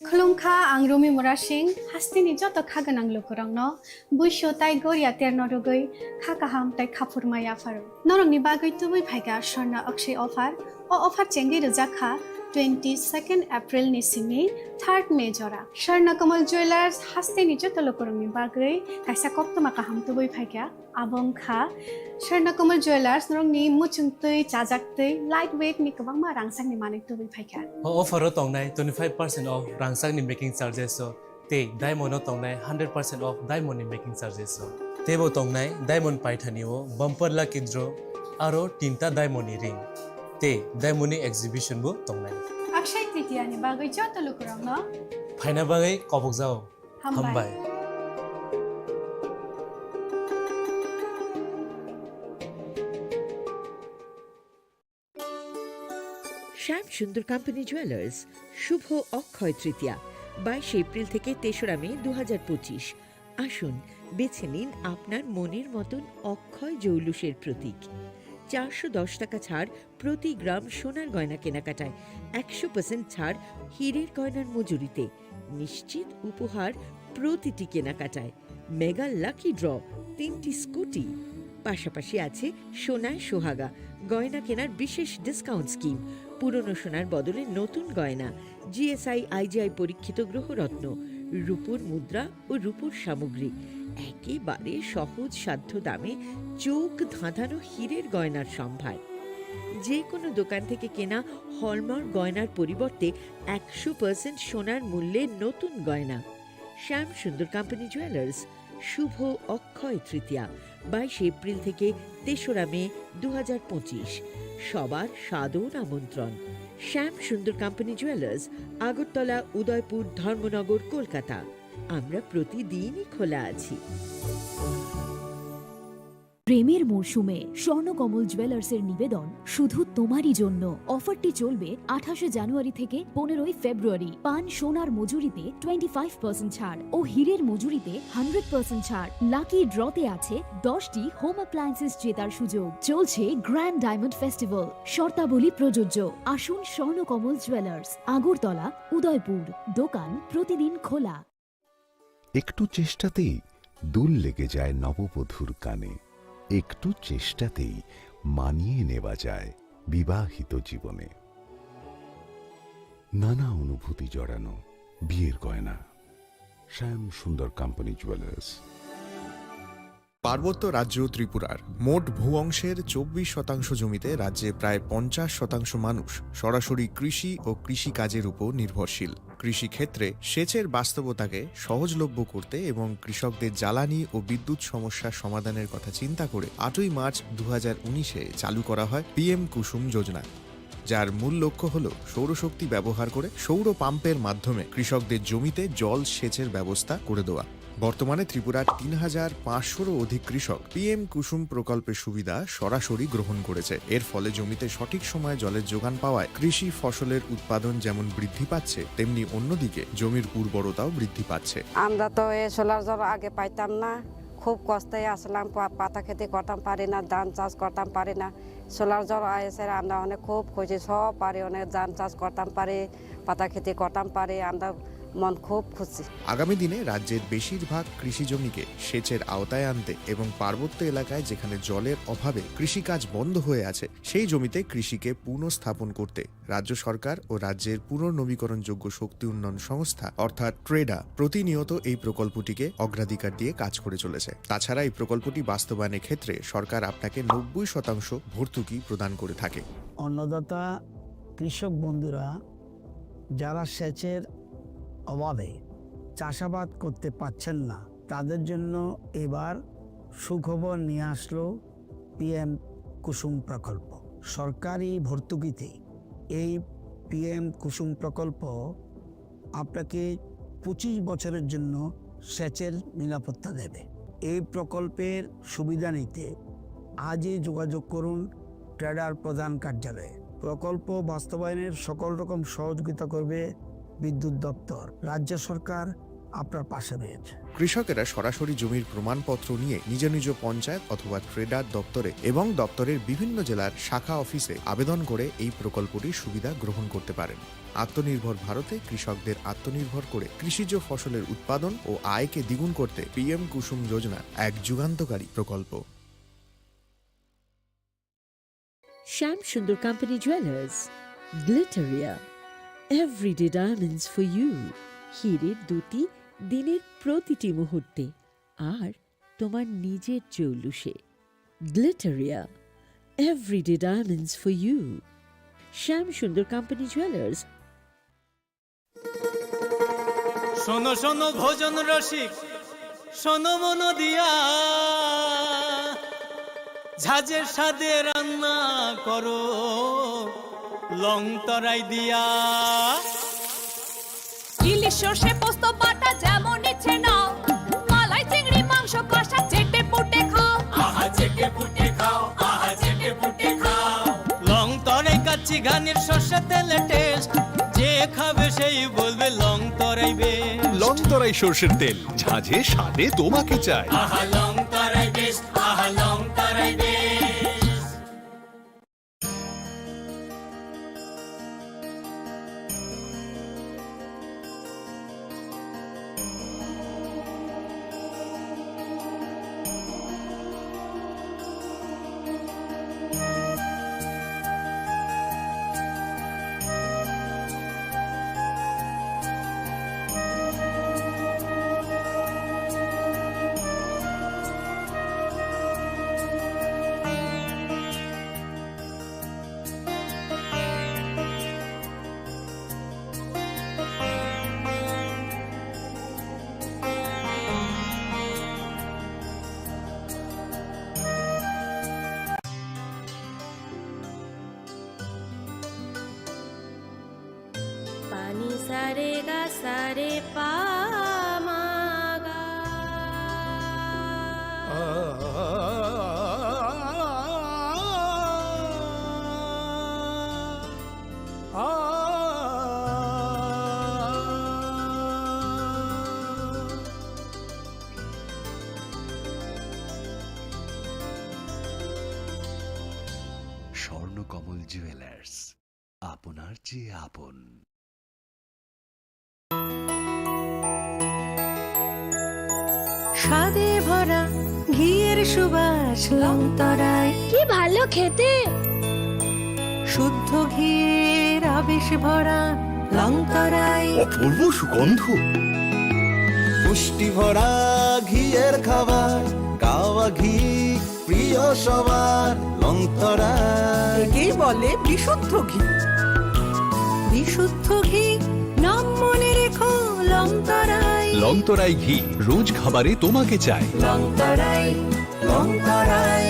Khulumkha, ang Rumi Murasing, hasteni joto kha gwnang lukurokno buisu tai goria terno rwgwi kha kaham tai khaphurma yapharo. Norokni bagwi tubui phaikha Swarna Akshay offer. O offer chengwi rwjak kha twenty second April ni simi third May jora. Swarna Kamal Jewellers hasteni joto lukurokni bagwi kaisa koktwma kaham tubui phaikha. Abo wngkha Swarna Kamal Jewellers, norokni muchungtwi, chajaktwi, light weight ni kwbangma rangchakni manwi tubui phaikha. O offer o tongnai twenty five percent off rangchakni making charges o, tei diamond o tongnai hundred percent off diamond ni making charges o. Teibo tongnai diamond paithani o bumper lucky draw, aro tinta diamond ni ring, tei diamond ni exhibition bo tongnai. Akshay Tritiya ni bagwi joto lukurokno phaina bagwi kobokjao. Hambai. Hambai. Shyam Sundar Company Jewellers, শুভ অক্ষয় তৃতীয়া, বাইশে এপ্রিল থেকে তেসরা মে দু হাজার পঁচিশ। আসুন, বেছে নিন আপনার মনের মতন অক্ষয় জৌলুসের প্রতীক। চারশো দশ টাকা ছাড় প্রতি গ্রাম সোনার গয়না কেনাকাটায়, একশো পার্সেন্ট ছাড় হীরের গয়নার মজুরিতে, নিশ্চিত উপহার প্রতিটি কেনাকাটায়, মেগা লাকি ড্র, তিনটি স্কুটি। পাশাপাশি আছে সোনায় সোহাগা, গয়না কেনার বিশেষ ডিসকাউন্ট স্কিম, পুরনো সোনার বদলে নতুন গয়না, জিএসআই আইজিআই পরীক্ষিত গ্রহরত্ন, রূপোর মুদ্রা ও রূপোর সামগ্রী, একেবারে সহজ সাধ্য দামে চোখ ধাঁধানো হীরের গয়নার সম্ভার। যে কোনো দোকান থেকে কেনা হলমার্ক গয়নার পরিবর্তে একশো পার্সেন্ট সোনার মূল্যে নতুন গয়না। শ্যাম সুন্দর কোম্পানি জুয়েলার্স, শুভ অক্ষয় তৃতীয়া, বাইশে এপ্রিল থেকে তেসরা মে দু হাজার পঁচিশ। সবার সাদর আমন্ত্রণ। শ্যাম সুন্দর কোম্পানি জুয়েলার্স, আগরতলা, উদয়পুর, ধর্মনগর, কলকাতা। আমরা প্রতিদিনই খোলা আছি। প্রেমের মরশুমে স্বর্ণকমল জুয়েলার্সের নিবেদন শুধু তোমারই জন্য। অফারটি চলবে আঠাশে জানুয়ারি থেকে পনেরোই ফেব্রুয়ারি। পান সোনার মজুরিতে টোয়েন্টি ফাইভ পার্সেন্ট ছাড় ও হীরের মজুরিতে হান্ড্রেড পার্সেন্ট ছাড়। লাকি ড্রতে আছে দশটি হোম অ্যাপ্লায়েন্সেস জেতার সুযোগ। চলছে গ্র্যান্ড ডায়মন্ড ফেস্টিভ্যাল, শর্তাবলী প্রযোজ্য। আসুন স্বর্ণকমল জুয়েলার্স, আগরতলা, উদয়পুর। দোকান প্রতিদিন খোলা। একটু চেষ্টাতেই দুল লেগে যায় নববধূর কানে, একটু চেষ্টাতেই মানিয়ে নেওয়া যায় বিবাহিত জীবনে। নানা অনুভূতি জড়ানো বিয়ের গয়না। শ্যাম সুন্দর কোম্পানি জুয়েলার্স। পার্বত্য রাজ্য ত্রিপুরার মোট ভূ অংশের চব্বিশ শতাংশ জমিতে রাজ্যে প্রায় পঞ্চাশ শতাংশ মানুষ সরাসরি কৃষি ও কৃষিকাজের উপর নির্ভরশীল। কৃষিক্ষেত্রে সেচের বাস্তবতাকে সহজলভ্য করতে এবং কৃষকদের জ্বালানি ও বিদ্যুৎ সমস্যা সমাধানের কথা চিন্তা করে আটই মার্চ দু হাজার উনিশে চালু করা হয় পিএম কুসুম যোজনা, যার মূল লক্ষ্য হল সৌরশক্তি ব্যবহার করে সৌর পাম্পের মাধ্যমে কৃষকদের জমিতে জল সেচের ব্যবস্থা করে দেওয়া। বর্তমানে ত্রিপুরার তিন হাজার পাঁচশোরও অধিক কৃষক পিএম কুসুম প্রকল্পের সুবিধা সরাসরি গ্রহণ করেছে। এর ফলে জমিতে সঠিক সময়ে জলের যোগান পাওয়ায় কৃষি ফসলের উৎপাদন যেমন বৃদ্ধি পাচ্ছে, তেমনি অন্যদিকে জমির উর্বরতাও বৃদ্ধি পাচ্ছে। আমরা তো এই সোলার জল আগে পাইতাম না, খুব কষ্টে আসলাম, পা-, পাতা খেতে করতাম পারি না, ধান চাষ করতাম পারি না। সোলার জল এসে আমরা অনেক খুব খুশি, সব পারি, অনেক ধান চাষ করতাম পারি, পাতা খেতে করতাম পারি, আমরা মন খুব খুশি। আগামী দিনে রাজ্যের বেশিরভাগ কৃষি জমিকে সেচের আওতায় আনতে এবং পার্বত্য এলাকায় যেখানে জলের অভাবে কৃষিকাজ বন্ধ হয়ে আছে, সেই জমিতে কৃষিকে পুনঃস্থাপন করতে রাজ্য সরকার ও রাজ্যের পুনর্নবীকরণযোগ্য শক্তি উন্নয়ন সংস্থা অর্থাৎ ট্রেডা প্রতিনিয়ত এই প্রকল্পটিকে অগ্রাধিকার দিয়ে কাজ করে চলেছে। তাছাড়া এই প্রকল্পটি বাস্তবায়নের ক্ষেত্রে সরকার আপনাকে নব্বই শতাংশ ভর্তুকি প্রদান করে থাকে। অন্নদাতা কৃষক বন্ধুরা যারা সেচের অভাবে চাষাবাদ করতে পারছেন না, তাদের জন্য এবার সুখবর নিয়ে আসলো পিএম কুসুম প্রকল্প। সরকারি ভর্তুকিতে এই পিএম কুসুম প্রকল্প আপনাকে পঁচিশ বছরের জন্য সেচের নিরাপত্তা দেবে। এই প্রকল্পের সুবিধা নিতে আজই যোগাযোগ করুন ট্রেডার প্রধান কার্যালয়ে। প্রকল্প বাস্তবায়নের সকল রকম সহযোগিতা করবে বিদ্যুৎ দপ্তর। রাজ্য সরকার আপনার পাশে রয়েছে। কৃষকেরা সরাসরি জমির প্রমাণপত্র নিয়ে নিজ নিজ পঞ্চায়েত অথবা ট্রেডার দপ্তরে এবং দপ্তরের বিভিন্ন জেলার শাখা অফিসে আবেদন করে এই প্রকল্পটির সুবিধা গ্রহণ করতে পারেন। আত্মনির্ভর ভারতে কৃষকদের আত্মনির্ভর করে কৃষিজ ফসলের উৎপাদন ও আয়কে দ্বিগুণ করতে পিএম কুসুম যোজনা এক যুগান্তকারী প্রকল্প। Shyam Sundar company jewellers, Glitteria, everyday diamonds for you. হীরের দুটি দিনের প্রতিটি মুহূর্তে আর তোমার নিজের চৌলুসে। Glitteria, everyday diamonds for you. Shyam Sundar company jewellers. শোনো শোনো ভোজন রসিক, শোনো মন দিয়া, ঝাঁঝের স্বাদে রান্না করো লং তরাই দিয়া। ইলিশ সর্ষে পোস্ত বাটা যেমন ইচ্ছে নাও, মালাই চিংড়ি মাংস কষা চেটে পুটে খাও। আহা চেটে পুটে খাও, আহা চেটে পুটে খাও। লং তরাই কাচ্চি ঘানির সর্ষে তেলে টেস্ট, যে খাবে সেই বলবে লং তরাই বেশ। লং তরাই সর্ষের তেল, ঝাঁঝে স্বাদে তোমাকে চাই। আহা লং তরাই বেশ, আহা লং তরাই বেশ। Pani sare ga sare pa ma ga. Swarnakamal jewellers, আপনার চেয়ে আপন। স্বাদে ভরা ঘিয়ের সুবাস লংতরাই। কি ভালো খেতে! শুদ্ধ ঘিয়ের আবেশ ভরা লংতরাই। অপূর্ব সুগন্ধ। পুষ্টি ভরা ঘিয়ের খাবার, গাওয়া ঘি প্রিয় সবার লংতরাই। একেই বলে বিশুদ্ধ ঘি। বিশুদ্ধ ঘি, নাম মনে রেখো লংতরাই। লংতরাই ঘি, রোজ খাবারে তোমাকে চাই। লংতরাই, লংতরাই,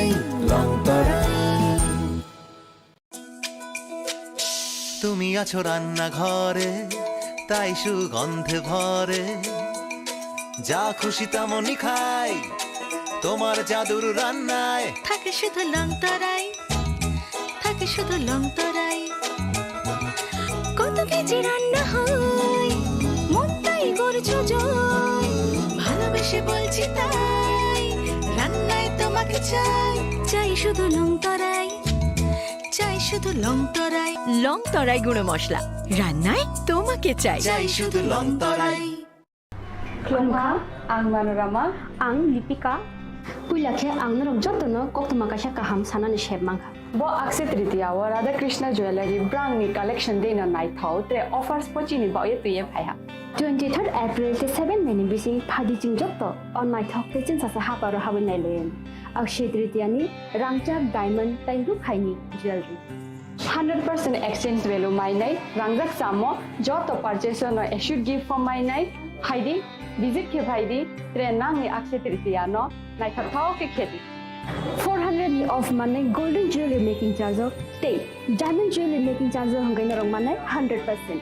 লংতরাই। তুমি আছো রান্নাঘরে, তাই সুগন্ধে ভরে। যা খুশি তেমনই খাই, তোমার জাদুর রান্নায়। থাকে শুধু লংতরাই, থাকে শুধু লংতরাই। কত কেজি রান্না হয়, মনটাই করছো জয়। ভালোবেসে বলছি তাই, রান্নায় তোমাকে চাই। চাই শুধু লংতরাই, চাই শুধু লংতরাই। লংতরাই গুঁড়ো মশলা, রান্নায় তোমাকে চাই। চাই শুধু লংতরাই। Khulumkha, ang Manorama. Ang Lipika. Puila khe ang norok jotono koktwma kaisa kaham sanani sep mankha. Bo Akshaya Tritiya o Radha Krishna Jewellery brangni collection deino naithok tre offers pochini baoye twiye phaiha. Twenty third April tei seven May ni bising phaidi chwng joto o naithok tei chwngsasa haparo habwi nailaiyani. Akshaya Tritiya ni rangchak diamond tei rukhaini jewellery. Hundred percent exchange value mainai, rangjak chamo joto purchase no assured gift form mainai, phaidi, visit khe phaidi, tre nangni Akshaya Tritiya no naithok thao khe khedi. Four hundred Jewelry off manai golden jewelry making charge o tei diamond jewelry making charge o hwnkhe norok manai hundred percent.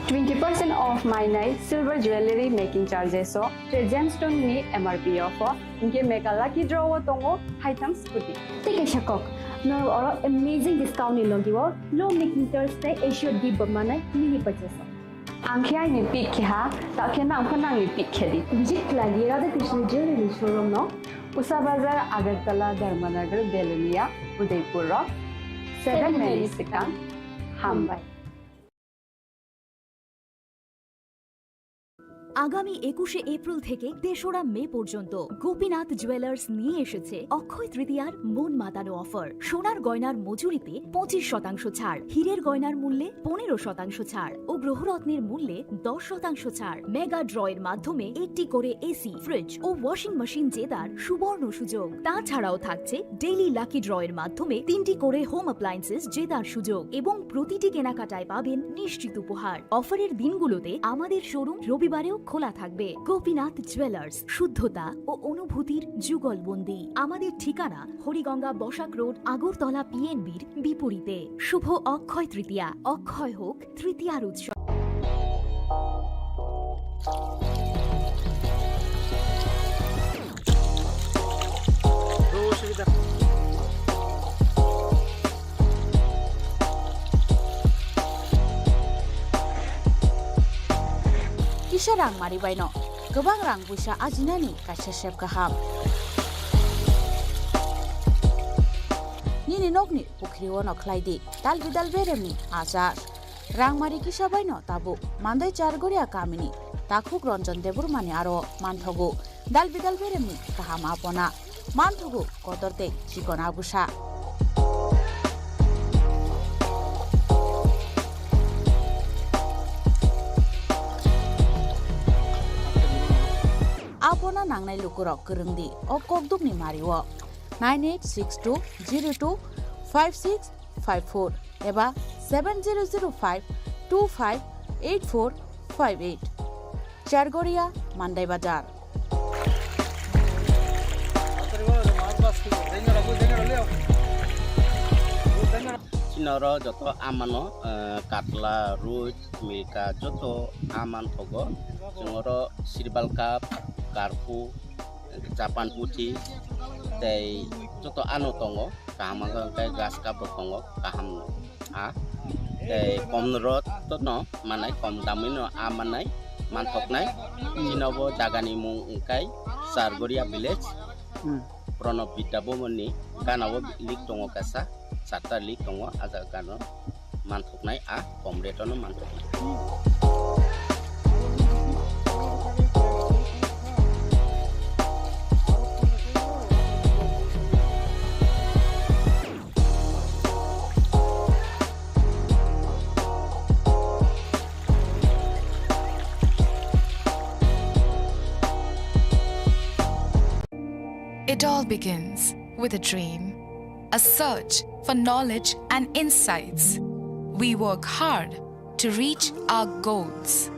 Twenty percent off mainai silver jewelry making charges o tei gemstone ni M R P off o hwnkhe mega lucky draw o tongo haitham scooty. Tei kaisa kok, norok oro amazing discount ni logi o low making charge tei assured gift bo manai mini purchase o. Ang khe aini pick khe ha, ta khe nang pho nangni pick khe di. Visit khlai di Radha Krishna Jewelry showroom no, Usa Bazar, Agartala, Dharmanagar, Belonia, Udaipur o seven minutes swkang. Hambai. আগামী একুশে এপ্রিল থেকে তেসরা মে পর্যন্ত গোপীনাথ জুয়েলার্স নিয়ে এসেছে অক্ষয় তৃতীয়ার মন মাতানো অফার। সোনার গয়নার মজুরিতে পঁচিশ শতাংশ ছাড়, হীরের গয়নার মূল্যে পনেরো শতাংশ ছাড় ও গ্রহরত্নের মূল্যে দশ শতাংশ ছাড়। মেগা ড্রয়ের মাধ্যমে একটি করে এসি, ফ্রিজ ও ওয়াশিং মেশিন জেতার সুবর্ণ সুযোগ। তাছাড়াও থাকছে ডেইলি লাকি ড্রয়ের মাধ্যমে তিনটি করে হোম অ্যাপ্লায়েন্সেস জেতার সুযোগ এবং প্রতিটি কেনাকাটায় পাবেন নিশ্চিত উপহার। অফারের দিনগুলোতে আমাদের শোরুম রবিবারেও খোলা থাকবে। গোপীনাথ জুয়েলার্স, শুদ্ধতা ও অনুভূতির যুগলবন্দি। আমাদের ঠিকানা হরিগঙ্গা বসাক রোড, আগরতলা পিএনবির বিপরীতে। শুভ অক্ষয় তৃতীয়া, অক্ষয় হোক তৃতীয়ার উৎসব। Kisa rang mari baino kwbang rang puisa ajinani kaisa sep kaham. Nini nokni pukhri-o no khlai di dal bidal beremni achar. Rangmari kisa baino tabuk Mandai Chargoria kamini takhuk Ranjan Debbarmani aro manthogo dal bidal beremni kaham apona. Manthogo kotor tei chikon agusa. Apona nangnai lukurok kwrwng di o kokdukni mario. Nine eight six two zero two five six five four eba seven zero zero five two five eight four five eight. Chargoria, Mandai Bazar. Chini oro joto amano, eh, katla, roi, milka joto aman thogo. Chwng oro sirbal cup, karpu, Japan puthi tei joto ano tongo, kaham wngkha hwnkhe grass cup rok tongo, kaham a tei kom rok to no manai, kom damwi no a manai, manthoknai. Chini bo jaga ni mung wngkha Chargoria village, Hmm. Pranab Vidya Bhavan ni gana o lik tongo kaisa, charta lik tongo, a jaga gana o. Manthoknai a kom rate-o no manthoknai. It all begins with a dream, a search for knowledge and insights. We work hard to reach our goals.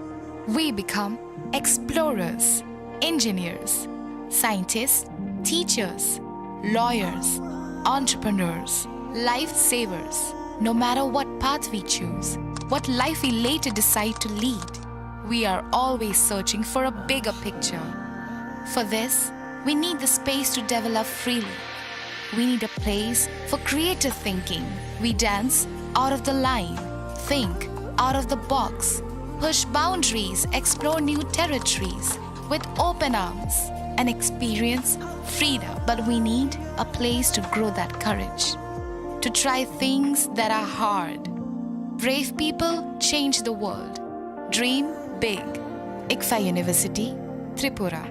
We become explorers, engineers, scientists, teachers, lawyers, entrepreneurs, lifesavers. No matter what path we choose, what life we later decide to lead, we are always searching for a bigger picture. For this, we need the space to develop freely. We need a place for creative thinking. We dance out of the line, think out of the box, push boundaries, explore new territories with open arms, and experience freedom. But we need a place to grow that courage, to try things that are hard. Brave people change the world. Dream big. ICFAI University, Tripura,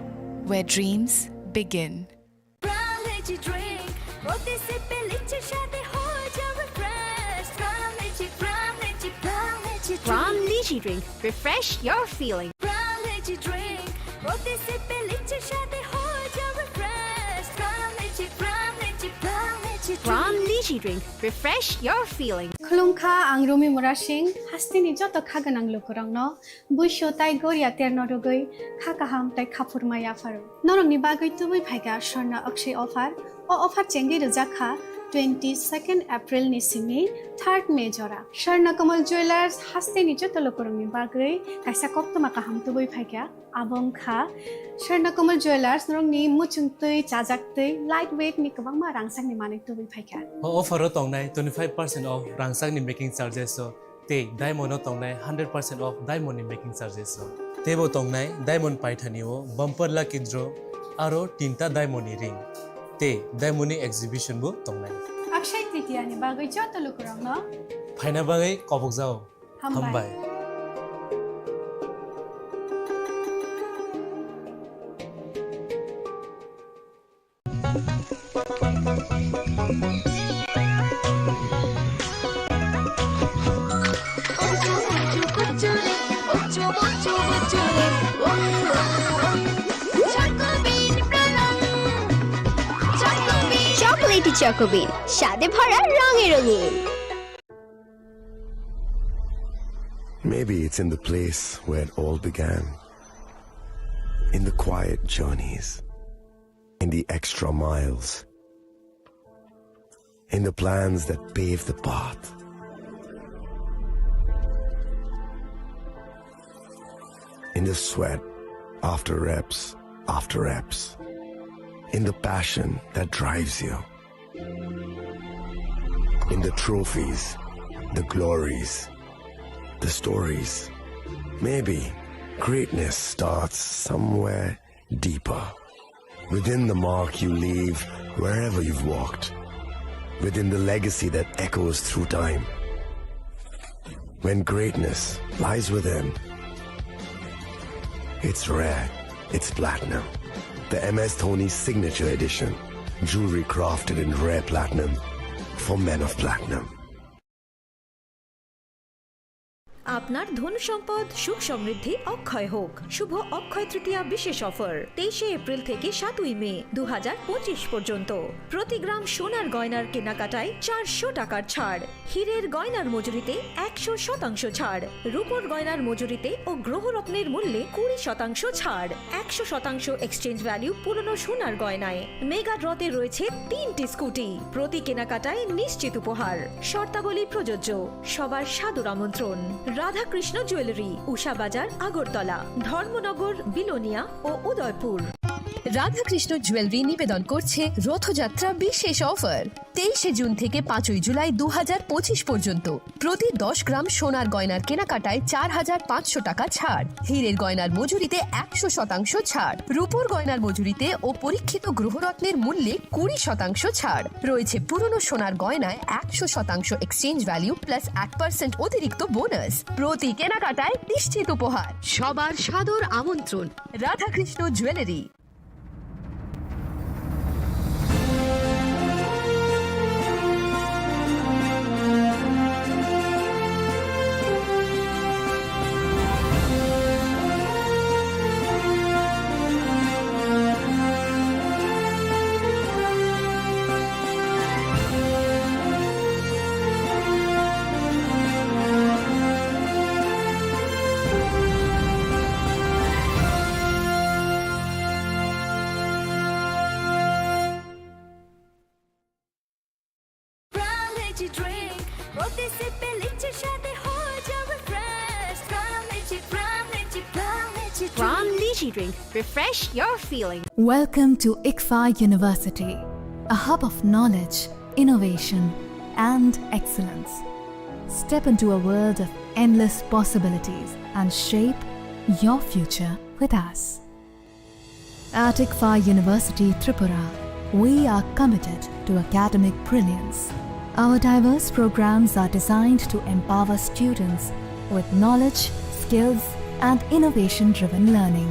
where dreams begin. Prime Energy Drink, প্রতি সিপে লিচির স্বাদে হয়ে যাও refresh। Prime Energy, Prime Energy, Prime Energy Drink। Prime Energy Drink, refresh your feeling। Prime Energy Drink, প্রতি সিপে লিচির স্বাদে হয়ে যাও refresh। Prime Energy, Prime Energy, Prime Energy Drink। Prime Energy Drink, refresh your feeling। Khulumkha, ang Rumi Murasing, hasteni joto kha gwnang lukurokno. Buisu tai goria terno rwgwi kha kaham tai khaphurma yapharo. Norokni bagwi tubui phaikha Swarna Akshay offer. O offer chengwi rijak kha twenty second April ni simi third May jora. Swarna Kamal Jewellers hasteni joto lukurokni bagwi kaisa koktwma kaham tubui phaikha. Abo wngkha Swarna Kamal Jewellers norokni muchungtwi, chajaktwi, light weight ni kwbangma rangchakni manwi tubui phaikha. O offer o tongnai twenty five percent off rangchakni making charges o tei diamond o tongnai hundred percent off diamond ni making charges o. Teibo tongnai diamond paithani o bumper lucky draw aro tinta diamond ni ring tei diamond ni exhibition bo tongnai. Akshay Tritiya ni bagwi joto lukurokno phaina bagwi kobokjao. Hambai. Hambai. Chocolatey Choco Bean, স্বাদে ভরা রঙে রঙিন। Maybe it's in the place where it all began. In the quiet journeys, in the extra miles, in the plans that pave the path, in the sweat after reps after reps, in the passion that drives you. In the trophies, the glories, the stories. Maybe greatness starts somewhere deeper. Within the mark you leave wherever you've walked. Within the legacy that echoes through time. When greatness lies within, it's rare, it's platinum. The M S Dhoni Signature Edition. Jewelry crafted in rare platinum for men of platinum. আপনার ধন সম্পদ সুখ সমৃদ্ধি অক্ষয় হোক। শুভ অক্ষয় তৃতীয়া বিশেষ অফার তেইশে এপ্রিল থেকে সাতই মে দু হাজার পঁচিশ পর্যন্ত। প্রতি গ্রাম সোনার গয়নার কেনাকাটায় চারশো টাকার ছাড়। হীরের গয়নার মজুরিতে একশো শতাংশ ছাড়, রূপোর গয়নার মজুরিতে ও গ্রহরত্নের মূল্যে কুড়ি শতাংশ ছাড়, একশো শতাংশ এক্সচেঞ্জ ভ্যালু পুরনো সোনার গয়নায়। মেগা ড্রতে রয়েছে তিনটি স্কুটি, প্রতি কেনাকাটায় নিশ্চিত উপহার। শর্তাবলী প্রযোজ্য। সবার সাদর আমন্ত্রণ। রাধাকৃষ্ণ জুয়েলারি, উষা বাজার, আগরতলা, ধর্মনগর, বিলোনিয়া ও উদয়পুর। রাধাকৃষ্ণ জুয়েলারি নিবেদন করছে রথযাত্রা বিশেষ অফার। তেইশে জুন থেকে পাঁচই জুলাই দু হাজার পঁচিশ পর্যন্ত প্রতি দশ গ্রাম সোনার গয়নার কেনাকাটায় চার হাজার পাঁচশো টাকা ছাড়, হীরের গয়নার মজুরিতে একশো শতাংশ ছাড়, রূপোর গয়নার মজুরিতে ও পরীক্ষিত গ্রহরত্নের মূল্যে কুড়ি শতাংশ ছাড়। রয়েছে পুরনো সোনার গয়নায় একশো শতাংশ এক্সচেঞ্জ ভ্যালু প্লাস এক পার্সেন্ট অতিরিক্ত বোনাস। প্রতি কেনাকাটায় নিশ্চিত উপহার। সবার সাদর আমন্ত্রণ। Radhakrishna jewellery. Prime Lychee Drink, প্রতি সিপে লিচির স্বাদে হয়ে যাবে fresh. Prime Lychee, Prime Lychee, Prime Lychee Drink। Prime Lychee Drink, refresh your feeling. Welcome to ICFAI University, a hub of knowledge, innovation, and excellence. Step into a world of endless possibilities and shape your future with us. At ICFAI University Tripura, we are committed to academic brilliance. Our diverse programs are designed to empower students with knowledge, skills, and innovation-driven learning,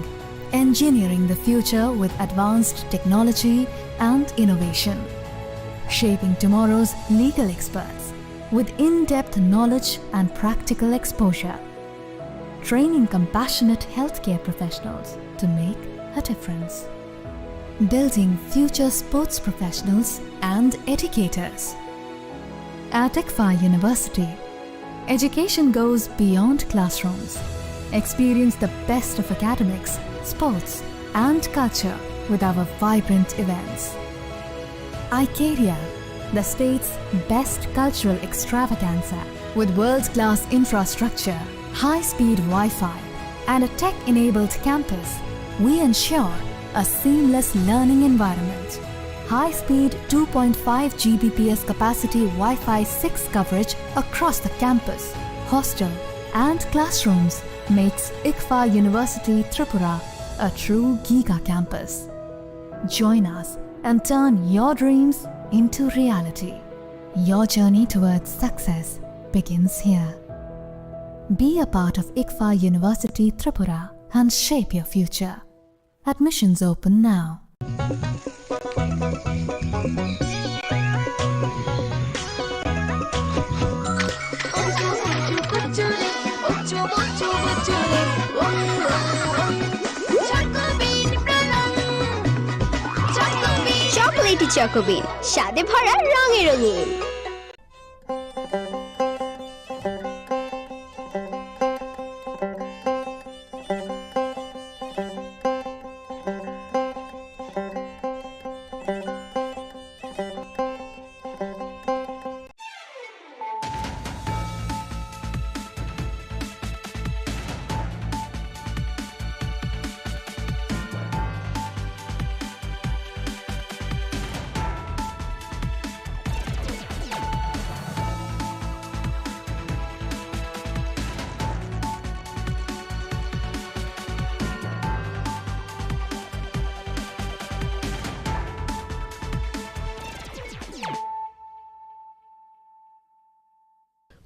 engineering the future with advanced technology and innovation, shaping tomorrow's legal experts with in-depth knowledge and practical exposure, training compassionate healthcare professionals to make a difference, building future sports professionals and educators. At ICFAI University, education goes beyond classrooms. Experience the best of academics, sports, and culture with our vibrant events. Icaria, the state's best cultural extravaganza. With world-class infrastructure, high-speed Wi-Fi, and a tech-enabled campus, we ensure a seamless learning environment. High-speed two point five G B P S capacity Wi-Fi six coverage across the campus, hostel, and classrooms makes ICFA University Tripura a true giga campus. Join us and turn your dreams into reality. Your journey towards success begins here. Be a part of ICFA University Tripura and shape your future. Admissions open now. Chocolatey Choco Bean, স্বাদে ভরা রঙে রঙিন।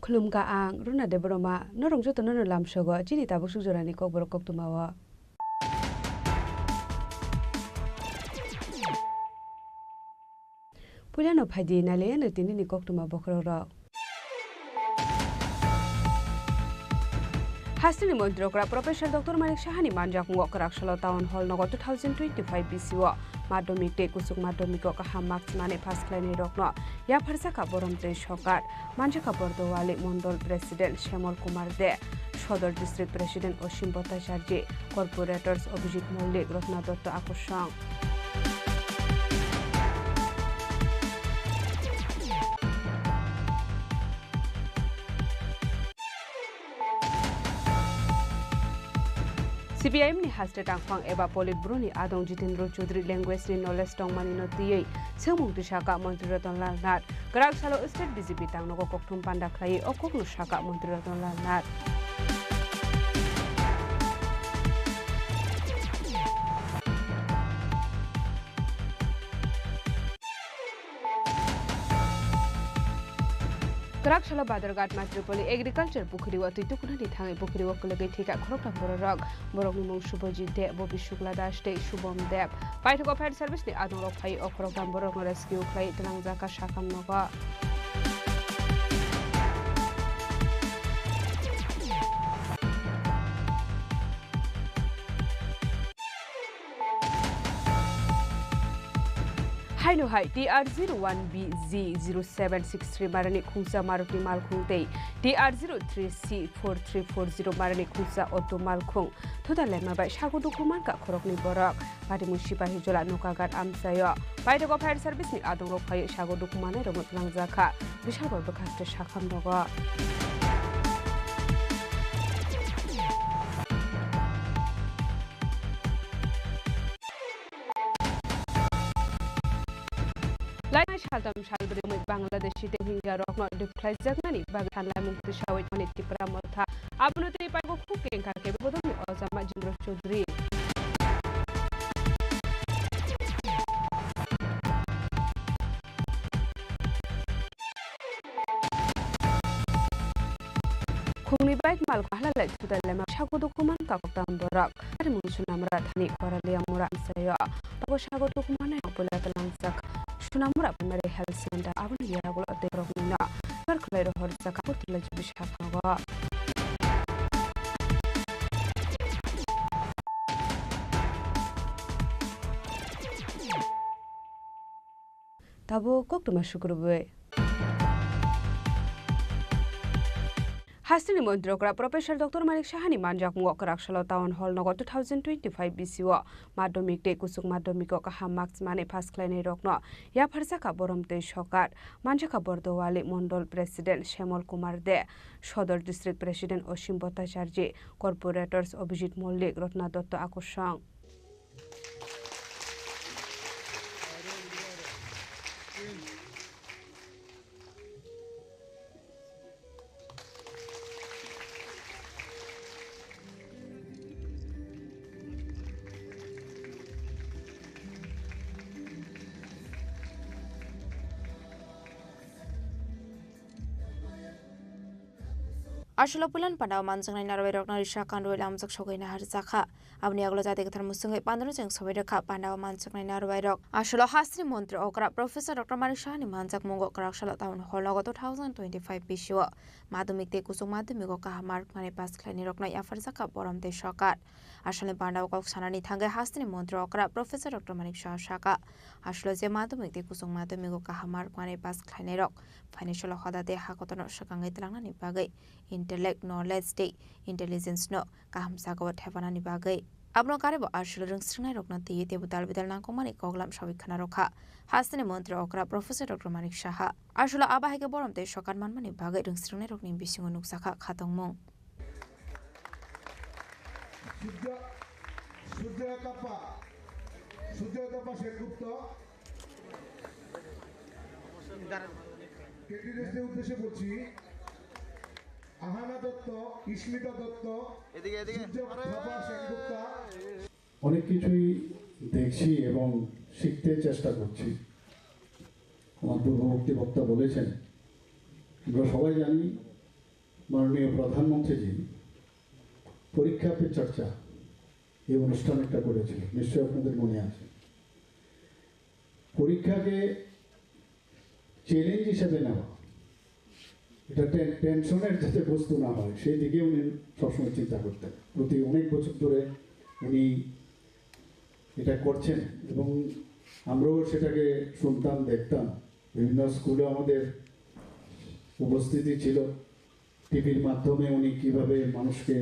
Khulumkha ang Runa Debbarma, norok jotono no lamsogo chini tabuk suk jorani kokborok koktwmao. Puilano phaidi nailaiyano tinini koktwma bokhorokrok. Hasteni montri okra Professor Doctor Manik Sahani manjakmung o Kwraksalo Town Hall nogo two thousand twenty-five B C o madhyamik tei kuchuk madhyamik o kaham marks mani pass khlainai rokno yapharjakha borom tei sokar. Manjakha Bordowali Mondol President Shyamol Kumar De, Sodor District President Osim Bhattacharjee, Corporators Abhijit Mollik, Ratna Dotto Akosong. C P I M ni haste tangphang eba Politburo ni adong Jitendra Chaudhary language ni knowledge tongmani no twiwi swngmung twi sakha Montri Ratan Lal Nath. Kwrak salo state B J P tangnogo kokthum panda khlaiwi o kokno sakha Montri Ratan Lal Nath. Kwrak salo Badharghat Matripoli Agriculture Pukhuri o twi tukunani thangwi pukhuri o kwlwgwi thwikha khoroktham bororok. Borokni mung Subhajit De, Bobi Shukla Das tei Shubham Deb. Paithago fire service ni adongrok phaiwi o khoroktham borokno rescue khlaiwi twlangjakha sakham nogo. Haino hai T R zero one B Z zero seven six three marani khungsa Maruti malkhung tei T R zero three C four three four zero marani khungsa auto malkhung thuda lema bai sago dukhu mankha khoroknwi borok. Patimung Sipahijola Nokagat amchaio. Paithago fire service ni adongrok phaiwi sago dukhu manai rokno twlangjakha. Bishalpur bwkhaste sakham nogo. Lainai saltham salbrwi wngwi Bangladeshi tei Rohingya rokno dukhlaijaknani bagwi sanlaimung tisawi tongmani Tipra Motha. Abono twi paigo khuk kengkha kebo bodolni ojama Jindro Chaudhary. Khungni bike malkhung halalai thuda lema sago dukhu mankha koktham borok. Ari mung Sunamura thani Koralia mura amchaio. Pago sago dukhu manai puila twlangjak. Sunamura Primary Health Center aboni yagulo tei borokni no sar khwlai rohorjak Agartala jibi sakhango. Tabuk koktwma sukrubwi. Hasteni montri okra Professor Doctor Manik Sahani manjakmungo kwraksalo Town Hall nogo two thousand twenty-five bisio madhyamik tei kuchuk madhyamiko kaham marks manwi pass khlainairokno yapharjakha borom tei sokat. Manjakha Bordowali Mondol President Shyamol Kumar De, Sodor District President Osim Bhattacharjee, Corporators Abhijit Mollik, Ratna Dotto Akorsong. Aswkno puilan pandao manjaknai narwai rokno risa kandwi lamjak sogwi naharjakha. Aboni yagulo jati kwthar musungwi pandano cheng sogwi rwkha pandao manjaknai narwai rok. Aswkno hasteni montri okra Professor Doctor Manik Sahani manjakmungo kwraksalo Town Hall nogo two thousand twenty-five bisio madhyamik tei kuchuk madhyamiko kaham mark manwi pass khlainai rokno yapharjakha borom tei sokat. Aswkni pandao kok sanani thangwi hasteni montri okra Professor Doctor Manik Saha sakha, aswkno je madhyamik tei kuchuk madhyamiko kaham mark manwi pass khlainai rok financial hoda tei hakotorno swkangwi tlangnani bagwi intellect, knowledge tei intelligence no kaham jagao thepanani bagwi. Abono karwi bo aswkno rwngsrwngnairokno twiwi teibo dal bidal nangkukmani koklam sawi khna rwkha hasteni montri okra Professor Doctor Manik Saha. Aswkno abo hai khe borom tei sokat manmani bagwi rwngsrwngnairokni bisingo nukjakha khatungmung. Surya, Surya Tapa, Surya Tapa Sengupta. ক্যান্ডিডেটদের উদ্দেশ্যে বলছি, আহানা দত্ত, ইস্মিতা দত্ত, এদিকে, এদিকে। সূর্য থাপা সেনগুপ্তা। অনেক কিছুই দেখছি এবং শিখতে চেষ্টা করছি। আমার পূর্ববর্তী বক্তা বলেছেন, আমরা সবাই জানি মাননীয় প্রধানমন্ত্রীজি পরীক্ষা পে চর্চা এই অনুষ্ঠান একটা করেছিল, নিশ্চয়ই আপনাদের মনে আছে। পরীক্ষাকে চ্যালেঞ্জ হিসেবে নেওয়া, এটা টে-, টেনশনের যাতে বস্তু না হয়, সেই দিকে উনি সবসময় চিন্তা করতেন। প্রতি অনেক বছর ধরে উনি এটা করছেন এবং আমরাও সেটাকে শুনতাম, দেখতাম। বিভিন্ন স্কুলে আমাদের উপস্থিতি ছিল। টিভির মাধ্যমে উনি কিভাবে মানুষকে,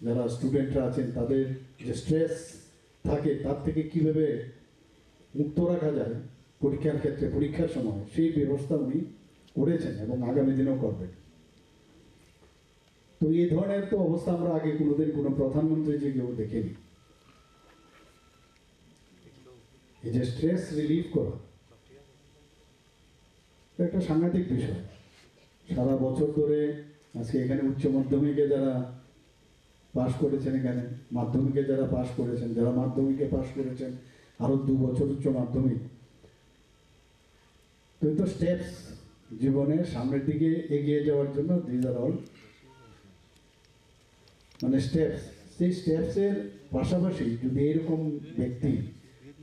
যারা স্টুডেন্টরা আছেন, তাদের যে স্ট্রেস থাকে, তার থেকে কিভাবে মুক্ত রাখা যায় পরীক্ষার ক্ষেত্রে, পরীক্ষার সময়, সেই ব্যবস্থা উনি করেছেন এবং আগামী দিনেও করবেন। তো এই ধরনের তো অবস্থা আমরা আগে কোনোদিন কোনো প্রধানমন্ত্রী যে কেউ দেখিনি। এই যে স্ট্রেস রিলিফ করা, এটা একটা সাংঘাতিক বিষয়। সারা বছর ধরে আজকে এখানে উচ্চ মাধ্যমিকে যারা পাশ করেছেন, এখানে মাধ্যমিকে যারা পাশ করেছেন, যারা মাধ্যমিকে পাশ করেছেন, আরো দু বছর উচ্চ মাধ্যমিক, তো এই তো স্টেপস, জীবনে সামনের দিকে এগিয়ে যাওয়ার জন্য these are all মানে স্টেপস। সেই স্টেপসের পাশাপাশি যদি এরকম ব্যক্তি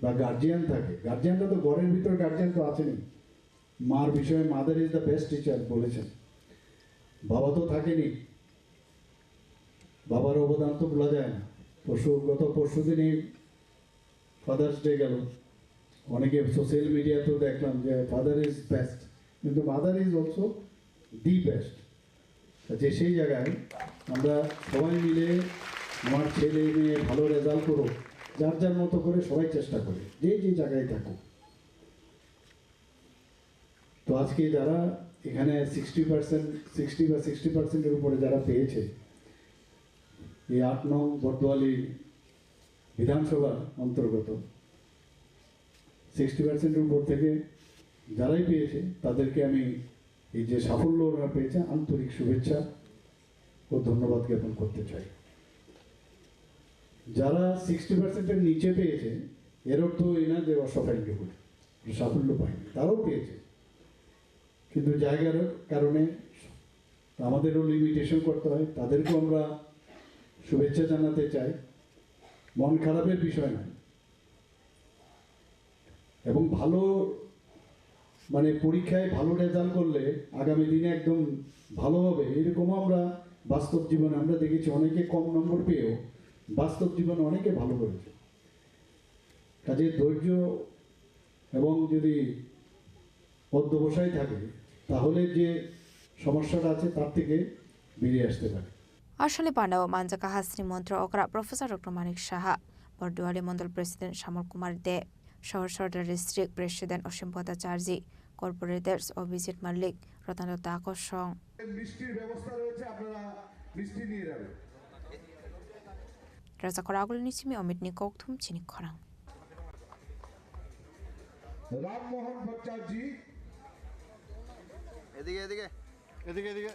বা গার্জিয়ান থাকে, গার্জিয়ানরা তো ঘরের ভিতর গার্জিয়ান তো আছেনই, মার বিষয়ে mother is the best teacher বলেছেন। বাবা তো থাকেনি, বাবার অবদান তো ভোলা যায় না। পরশু, গত পরশু দিনই ফাদার্স ডে গেল, অনেকে সোশ্যাল মিডিয়াতেও দেখলাম যে ফাদার ইজ বেস্ট, কিন্তু mother is also the best. যে সেই জায়গায় আমরা সবাই মিলে আমার ছেলে মেয়ে ভালো রেজাল্ট করুক, যার যার মতো করে সবাই চেষ্টা করে, যে যে জায়গায় থাকুক। তো আজকে যারা এখানে সিক্সটি পার্সেন্ট, সিক্সটি বা সিক্সটি পার্সেন্টের উপরে যারা পেয়েছে, এই আট নং বর্দোয়ালি বিধানসভার অন্তর্গত সিক্সটি পার্সেন্টের উপর থেকে যারাই পেয়েছে, তাদেরকে আমি এই যে সাফল্য ওনারা পেয়েছে, আন্তরিক শুভেচ্ছা ও ধন্যবাদ জ্ঞাপন করতে চাই। যারা সিক্সটি পার্সেন্টের নিচে পেয়েছে, এর অর্থ এই না যে অসফল কেউ সাফল্য পায়নি, তারাও পেয়েছে, কিন্তু জায়গার কারণে আমাদেরও লিমিটেশন করতে হয়, তাদেরকেও আমরা শুভেচ্ছা জানাতে চাই। মন খারাপের বিষয় নয়, এবং ভালো, মানে, পরীক্ষায় ভালো রেজাল্ট করলে আগামী দিনে একদম ভালো হবে, এরকমও আমরা বাস্তব জীবনে আমরা দেখেছি। অনেকে কম নম্বর পেয়েও বাস্তব জীবনে অনেকে ভালো করেছে। কাজে ধৈর্য এবং যদি অধ্যবসায় থাকে, তাহলে যে সমস্যাটা আছে, তার থেকে বেরিয়ে আসতে পারে। Aswkni pandao manjakha hasteni montri okra Professor Doctor Manik Saha, Borduali Mondol President Shamol Kumar De, Sohor Sordar District President Osim Bhattacharjee, Corporators Abhijit Malik, Ratan Datta kosong. মিষ্টির ব্যবস্থা রয়েছে, আপনারা মিষ্টি নিয়ে যাবেন। Rajakhor Agulini simi Omitni kokthum chini khorang. Rammohan ভট্টাচার্য। এদিকে, এদিকে। এদিকে, এদিকে।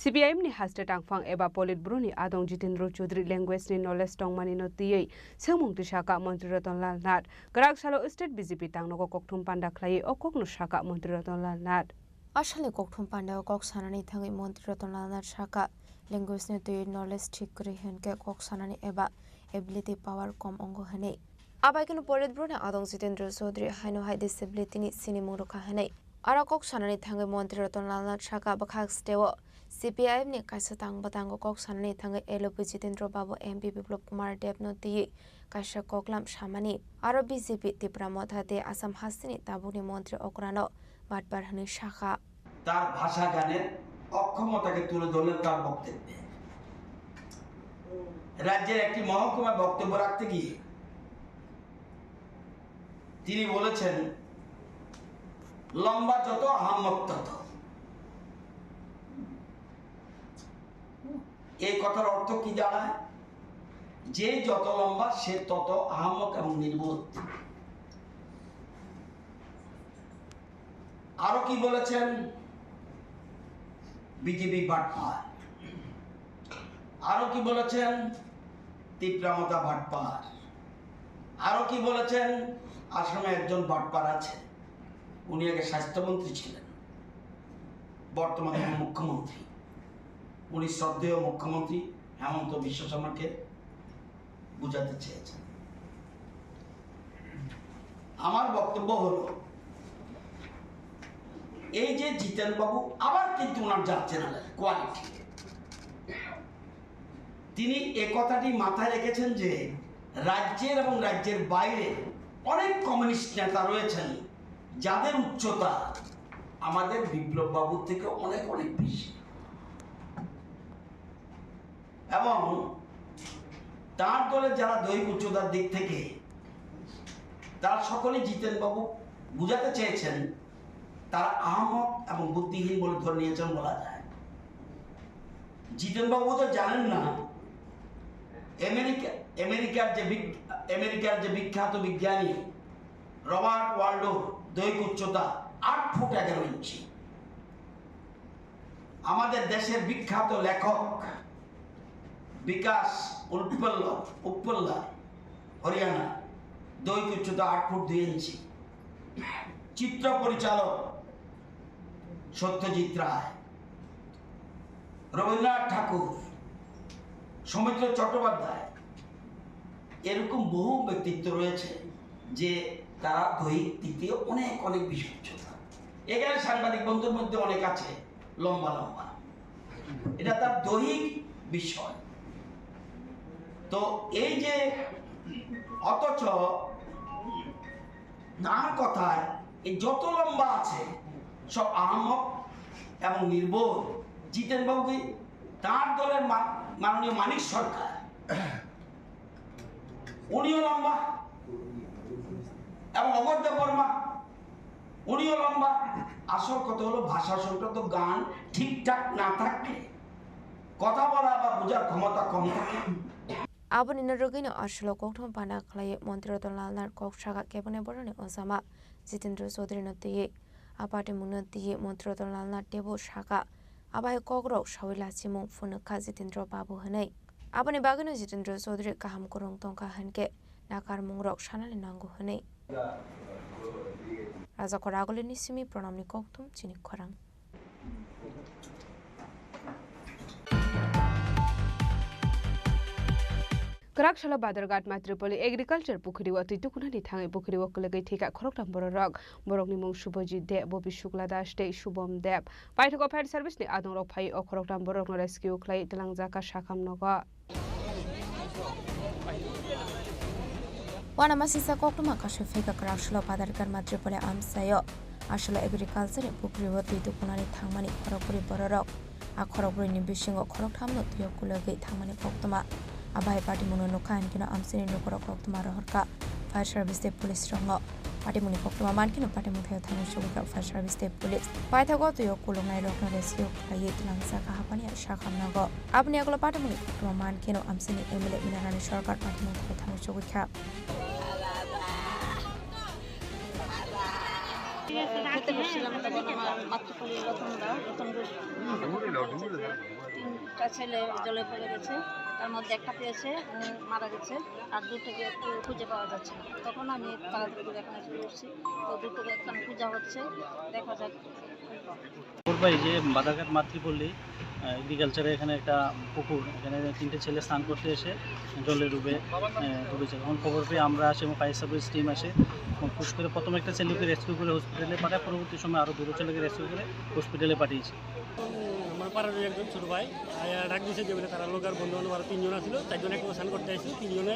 C P I M ni haste tangphang eba Politburo ni adong Jitendra Chaudhary language ni knowledge tongmani no twiwi swngmung tisaka Montri Ratan Lal Nath. Kwrak salo state B J P tangnogo kokthum panda khlaiwi o kokno saka Montri Ratan Lal Nath. Asalni kokthum pandao kok sanani thangwi Montri Ratan Lal Nath saka, language ni twi knowledge thik kwrwi hwnkhe kok sanani eba ability power kom wngo hwnwi. Abaikeno Politburo ni adong Jitendra Chaudhary haino hai disability ni sinimung rwkha hwnwi. Aro kok sanani thangwi Montri Ratan Lal Nath saka bwkhak steo C P I M ni kaisa tang bwtango kok sanani thangwi L O P Jitendra Babu, M P Biplab Kumar Deb no twiwi kaisa koklam samani. Aro B J P Tipra Motha tei Assam hasteni tabukni montri okrano batpar hwnwi sakha. তার ভাষা জ্ঞানের অক্ষমতাকে তুলে ধরলেন তার বক্তব্যে। রাজ্যের একটি মহকুমায় বক্তব্য রাখতে গিয়ে তিনি বলেছেন, "লম্বা যত আহাম্মক তত।" এই কথার অর্থ কি দাঁড়ায়? যে যত লম্বা, সে তত আহাম্মক এবং নির্বোধ। আরো কি বলেছেন? বিজেপি বাটপার। আরো কি বলেছেন? তিপ্রামতা বাটপার। আরো কি বলেছেন? আসামে একজন বাটপার আছে, উনি আগে স্বাস্থ্যমন্ত্রী ছিলেন, বর্তমানে মুখ্যমন্ত্রী। উনি শ্রদ্ধেয় মুখ্যমন্ত্রী হেমন্ত বিশ্ব শর্মাকে বুঝাতে চেয়েছেন। আমার বক্তব্য হলো, এই যে জিতেন বাবু আবার কিন্তু ওনার যাচ্ছে না কোয়ালিটি, তিনি এ কথাটি মাথায় রেখেছেন যে রাজ্যের এবং রাজ্যের বাইরে অনেক কমিউনিস্ট নেতা রয়েছেন, যাদের উচ্চতা আমাদের বিপ্লব বাবুর থেকে অনেক অনেক বেশি। এবং তার দলের যারা দৈহিক উচ্চতার দিক থেকে, তারা সকলেই জিতেন বাবু বুঝাতে চেয়েছেন, তারা আহাম্মক এবং বুদ্ধিহীন বলে ধরে নিয়েছেন বলা যায়। জিতেন বাবু তো জানেন না, আমেরিকা, আমেরিকার যে বিগ-, আমেরিকার যে বিখ্যাত বিজ্ঞানী রবার্ট ওয়ালডোর দৈহিক উচ্চতা আট ফুট এগারো ইঞ্চি। আমাদের দেশের বিখ্যাত লেখক বিকাশ উপল্লা, উপল্লা, হরিয়ানা, দৈহিক উচ্চতা আট ফুট দুই ইঞ্চি। চিত্র পরিচালক সত্যজিৎ রায়, রবীন্দ্রনাথ ঠাকুর, সৌমিত্র চট্টোপাধ্যায়, এরকম বহু ব্যক্তিত্ব রয়েছে যে তারা দৈহিক দিক দিয়ে অনেক অনেক বেশি উচ্চতা। এখানে সাংবাদিক বন্ধুর মধ্যে অনেক আছে লম্বা লম্বা, এটা তার দৈহিক বিষয়। তো এই যে, অথচ তার কথায় এই যত লম্বা আছে সব আহাম্মক এবং নির্বোধ। জিতেন বাবু কি তার দলের মা-, মাননীয় মানিক সরকার, উনিও লম্বা, এবং অগর দেববর্মা, উনিও লম্বা। আসল কথা হলো ভাষা সংক্রান্ত জ্ঞান ঠিকঠাক না থাকলে, কথা বলা বা বোঝার ক্ষমতা কম থাকলে। Aboni no rwgwino aswlo kokthum panda khlaiwi Montri Ratan Lal Nath kok saka keboni boroni ojama Jitendra Chaudhary no twiwi. A party mungno twiwi Montri Ratan Lal Nath teibo saka, abo hai kokrok sawi lachimung phunukha Jitendra Babu hwnwi. Aboni bagwino Jitendra Chaudhary kaham kwrwng tongkha hwnkhe nakarmungrok sanani nango hwnwi. Rajakhor Agulini simi Pranamni kokthum chini khorang. Kwrak salo Badharghat Matripoli Agriculture Pukhuri o twi tukunani thangwi pukhuri o kwlwgwi thwikha khoroktham bororok. Borokni mung Subhajit Deb, Bobi Shukla Das tei Shubham Deb. Paithago fire service ni adongrok phaiwi o khoroktham borokno rescue khlaiwi twlangjakha sakham nogo. Uanamasingcha koktwma kasu phika kwrak salo Badharghat Matripoli amchaio. Aswla agriculture ni pukri o twi tukunani thangmani khorokbrwi bororok. A khorokbrwi ni bisingo khorokthamno twi o kulogwi thangmani koktwma. Abai patimungno nukha hinkhe no amchaini lukurok koktwma rohorkha fire service tei police rokno. Patimungni koktwma mankhe no patimung thaio thangwi sogwikha fire service tei police. Paithago twi o kuluknai rokno rescue khlaiwi twlangjakha hapani sakhamnogo. Aboni yagulo patimungni koktwma mankhe no amchaini M L A Minarani Sarkar patimung thaio thangwi sogwikha. খেতে বসছিলাম, তখন আমার মাতৃপল্লী রতন দা, রতন ঘোষ, তিনটা ছেলে জলে পড়ে গেছে, তার মধ্যে একটা পেয়েছে, উনি মারা গেছে, আর দুটোকে একটু খুঁজে পাওয়া যাচ্ছে না। তখন আমি তাড়াতাড়ি করে এখানে চলে এসেছি। তো দুটোকে এখন খোঁজা হচ্ছে, দেখা যাক। খবর পাই যে বাদারঘাট মাতৃপল্লী, আহ, এগ্রিকালচারে এখানে একটা পুকুর, এখানে তিনটে ছেলে স্নান করতে এসে জলে ডুবে, আহ, ডুবেছে। তখন খবর পেয়ে আমরা আসি এবং ফায়ার সার্ভিস টিম আসে এবং পুশ করে প্রথমে একটা ছেলেকে রেস্কিউ করে হসপিটালে পাঠায়, পরবর্তী সময় আরও দুটো ছেলেকে রেস্কিউ করে হসপিটালে পাঠিয়েছি। আমার পাড়ারই একজন ছোট ভাই আয়া ডাক দিছে যে বলে তারা লোক আর বন্ধু বান্ধব আরো তিনজন আছিল, চারজন একসাথে স্নান করতে আসছিল, তিনজনে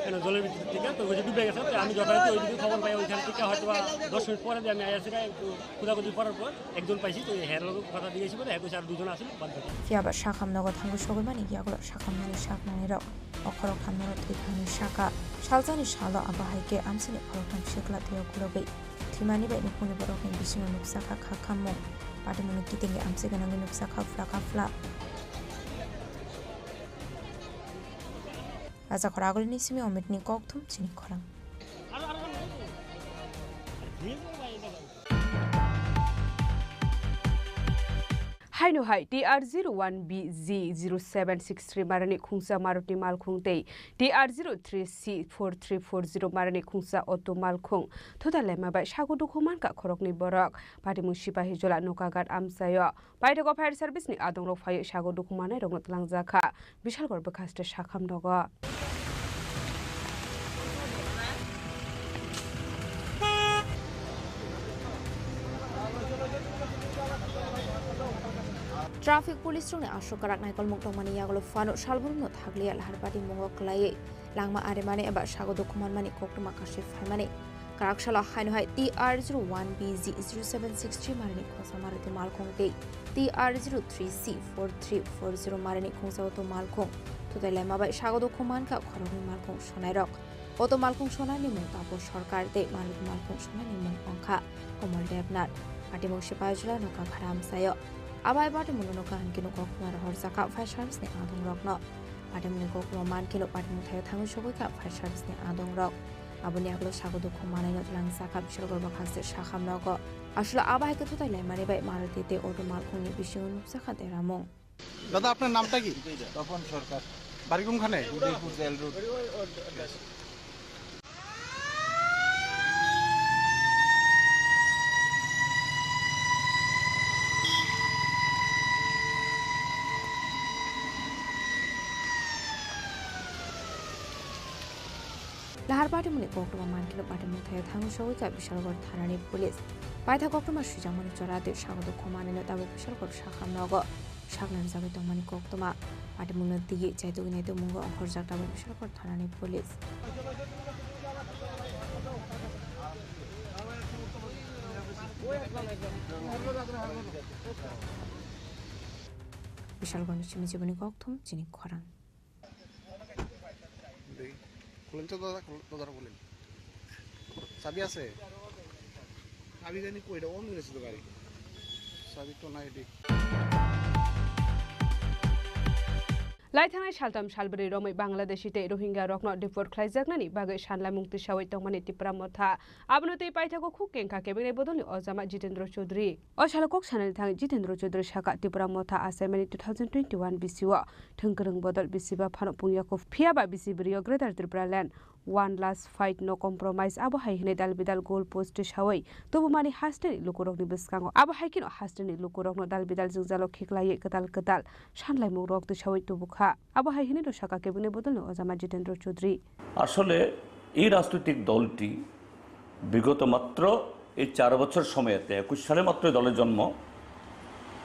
কেন জলের ভিতর থেকে তো ওই যে ডুবে গেছে। তো আমি যথারীতি ওইদিকে খবর পাই, ওইখান থেকে হয়তো বা দশ মিনিট পরে যে আমি আয়া সেটা একটু খোঁজাখুঁজি করার পর একজন পাইছি, তো হ্যাঁ লোক কথা জিজ্ঞেস করে হ্যাঁ কইছে আর দুজন আছিল বাদ বাকি। Phiya ba sakham nogo thangwi sogwi mani yagulo sakham nani sak nani rok o khorok tham norok thwi thangni saka. Salsani salo abo hai khe amsini khorok tham sikla twi o kulogwi thwimani bai nukhungni borokni bisingo nuksa kha kha khammung. Patimungni kitingwi amsi gwnangwi nuksa kha phla kha phla. Rajakhor agulini simi Omitni kokthum chini khorang. Haino hai T R zero one B Z zero seven six three marani khungsa Maruti malkhung tei T R zero three C four three four zero marani khungsa auto malkhung thuta lema bai sago dukhu mankha khoroknwi borok. Patimung Sipahijola Nokagat amchaio. Paithago fire service ni adongrok phaiwi sago dukhu manai rokno twlangjakha Bishalgarh bwkhaste sakham nogo. Traffic police rokni aswk kwrak naikolmung tongmani yagulo phano salbrumno thakliya lahar patimung o kwlaiwi langma arimani eba sago dukhu manmani koktwma kasui phaimani. Kwrak salo haino hai T R zero one B Z zero seven six three marini khungsa Maruti malkhung tei T R zero three C four three four zero marini khungsa auto malkhung thutai laima bai sago dukhu mankha khoroknwi malkhung sonairok. Auto malkhung sonaini mung Tapo Sarkar tei Maruti malkhung sonaini mung wngkha Komol Debnath. Patimung Sipahijola Nokakhara amchaio. Abai patimungno nukha hinkhe koktwma rohorjakha fire service ni adongrokno. Patimungni koktwma mankheno patimung thaio thangwi sogwikha fire service ni adongrok. Aboni yagulo sago dukhu manaino twlangjakha Bishalgarh bwkhaste sakham nogo. Aswla abo hai khe thutai laimani bai Maruti tei auto malkhungni bisingo nukjakha deramung. দাদা, আপনার নামটা কি? তপন সরকার। বাড়ি কোনখানে? Udaipur jail road. Lahar patimungni koktwma mankheno patimung thaio thangwi sogwikha Bishalgarh thanani police. Paitha koktwma swijakmani jora tei sago dukhu manaino tabuk Bishalgarh sakham nogo saknani jagwi tongmani koktwma. Patimungno twiwi chaitugwi naitukmungo ongkhorjak tabuk Bishalgarh thanani police. Bishalgarhni simi jiboni kokthum chini khorang. দেখি, খুলেন তো দাদা, খুল-, দরজাটা খুলেন। চাবি আছে? চাবি জানি কই, এটা অন করেছে তো গাড়ি। চাবি তো নাই, এটি। Lai thangnai saltham salbrwi romwi Bangladeshi tei Rohingya rokno deport khlaijaknani bagwi sanlaimung tisawi tongmani Tipra Motha. Abono tei paithago khuk kengkha kebengni bodolni ojama Jitendra Chaudhary. O salo kok sanani thangwi Jitendra Chaudhary saka Tipra Motha achaimani two thousand twenty-one bisio thwng kwrwng bodol bisiba phano pungya kho, phiyaba bisi bwrwi o Greater Tripura Land, one last fight, no compromise, abo hai hwnwi dal bidal goal post tisawi tubumani hasteni lukurokni bwskango. Abo hai kheno hasteni lukurokno dal bidal jwngjalo khiklaiwi kwtal kwtal sanlaimung rok tisawi tubukha. Abo hai hwnwi no saka kebengni bodolni ojama Jitendra Chaudhary. আসলে এই রাজনৈতিক দলটি বিগত মাত্র এই চার বছর সময়তে, একুশ সালে মাত্র এই দলের জন্ম,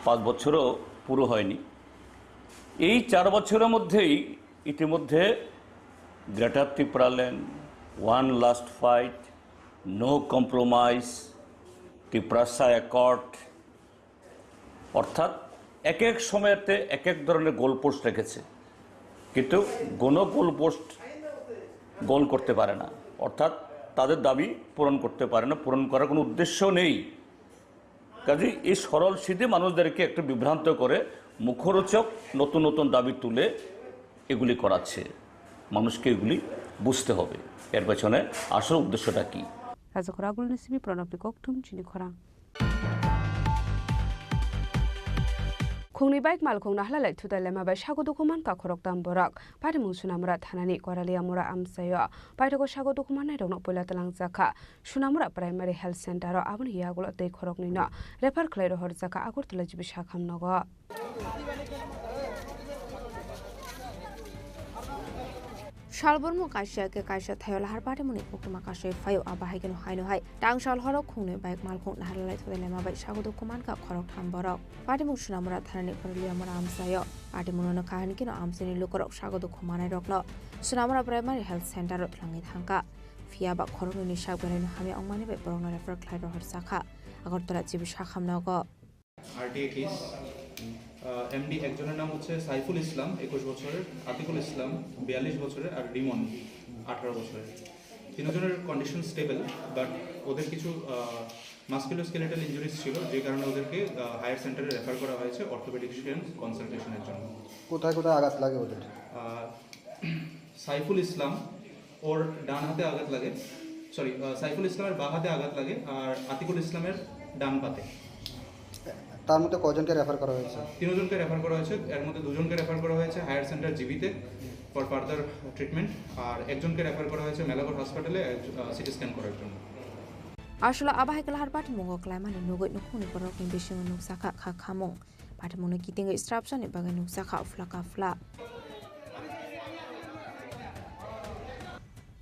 পাঁচ বছরও পুরো হয়নি। এই চার বছরের মধ্যেই ইতিমধ্যে গ্রেটার Tripuraland, one last fight, no compromise, Tiprasa accord, অর্থাৎ এক এক সময়তে এক এক ধরনের গোলপোস্ট রেখেছে, কিন্তু কোনো গোলপোস্ট গোল করতে পারে না, অর্থাৎ তাদের দাবি পূরণ করতে পারে না, পূরণ করার কোনো উদ্দেশ্য নেই। কাজেই এই সরল সিধে মানুষদেরকে একটু বিভ্রান্ত করে মুখরোচক নতুন নতুন দাবি তুলে এগুলি করাচ্ছে। মানুষকে এগুলি বুঝতে হবে, এর পেছনে আসল উদ্দেশ্যটা কী। Rajakhor Agulni simi Pranabni kokthum chini khorang. Khungni bike malkhung nahalalai thutai lema bai sago dukhu mankha khoroktham borok. Patimung Sunamura thanani Koraliamura amchaio paithago sago dukhu mannairokno puila twlangjakha Sunamura Primary Health Center o, aboni yagulo tei khoroknwino refer khlai rohorjakha Agartala G B sakham nogo. Salbormo kaisa khe kaisa thaio lahar patimungni koktwma kasui phaio, abo hai kheno haino hai tangsal horo khungnwi bike malkhung naharlai thutai lema bai sago dukhu mankha khoroktham borok. Patimung Sunamura thanani Koraliamura amchaio. Patimungno kahini kheno amchaini lukurok sago dukhu manairokno Sunamura Primary Health Center o twlangwi thangkha. Phiya ba khoroknwini sak belaino hamya wngmani bai borokno refer khlai rohorjakha Agartala G B sakham nogo. RTA case. আহ, MD একজনের নাম হচ্ছে সাইফুল ইসলাম, একুশ বছরের, আতিকুল ইসলাম, বিয়াল্লিশ বছরের, আর রিমন, আঠারো বছরের। তিনজনের কন্ডিশন স্টেবল, বাট ওদের কিছু, আহ, মাসকুলোস্কেলেটাল ইনজুরিজ ছিল, যে কারণে ওদেরকে, আহ, হায়ার সেন্টারে রেফার করা হয়েছে অর্থোপেডিশিয়ান কনসালটেশনের জন্য। কোথায় কোথায় আঘাত লাগে ওদের? আহ, সাইফুল ইসলাম, ওর ডান হাতে আঘাত লাগে, সরি, আহ, সাইফুল ইসলামের বাঁ হাতে আঘাত লাগে, আর আতিকুল ইসলামের ডান পাতে। তার মধ্যে কয়জনকে রেফার করা হয়েছে? তিনজনকে রেফার করা হয়েছে, এর মধ্যে দুজনকে রেফার করা হয়েছে হায়ার সেন্টার জিবিতে ফর ফার্দার ট্রিটমেন্ট, আর একজনকে রেফার করা হয়েছে মেলাগড় হসপিটালে, আহ, সিটি স্ক্যান করার জন্য। Aswkla abo hai kwlahar patimungo kwlaimani nugwi nukhungni borokni bisingo nukjakha kha khamung. Patimungno kitingwi srapjani bagwi nukjakha phla ka phla.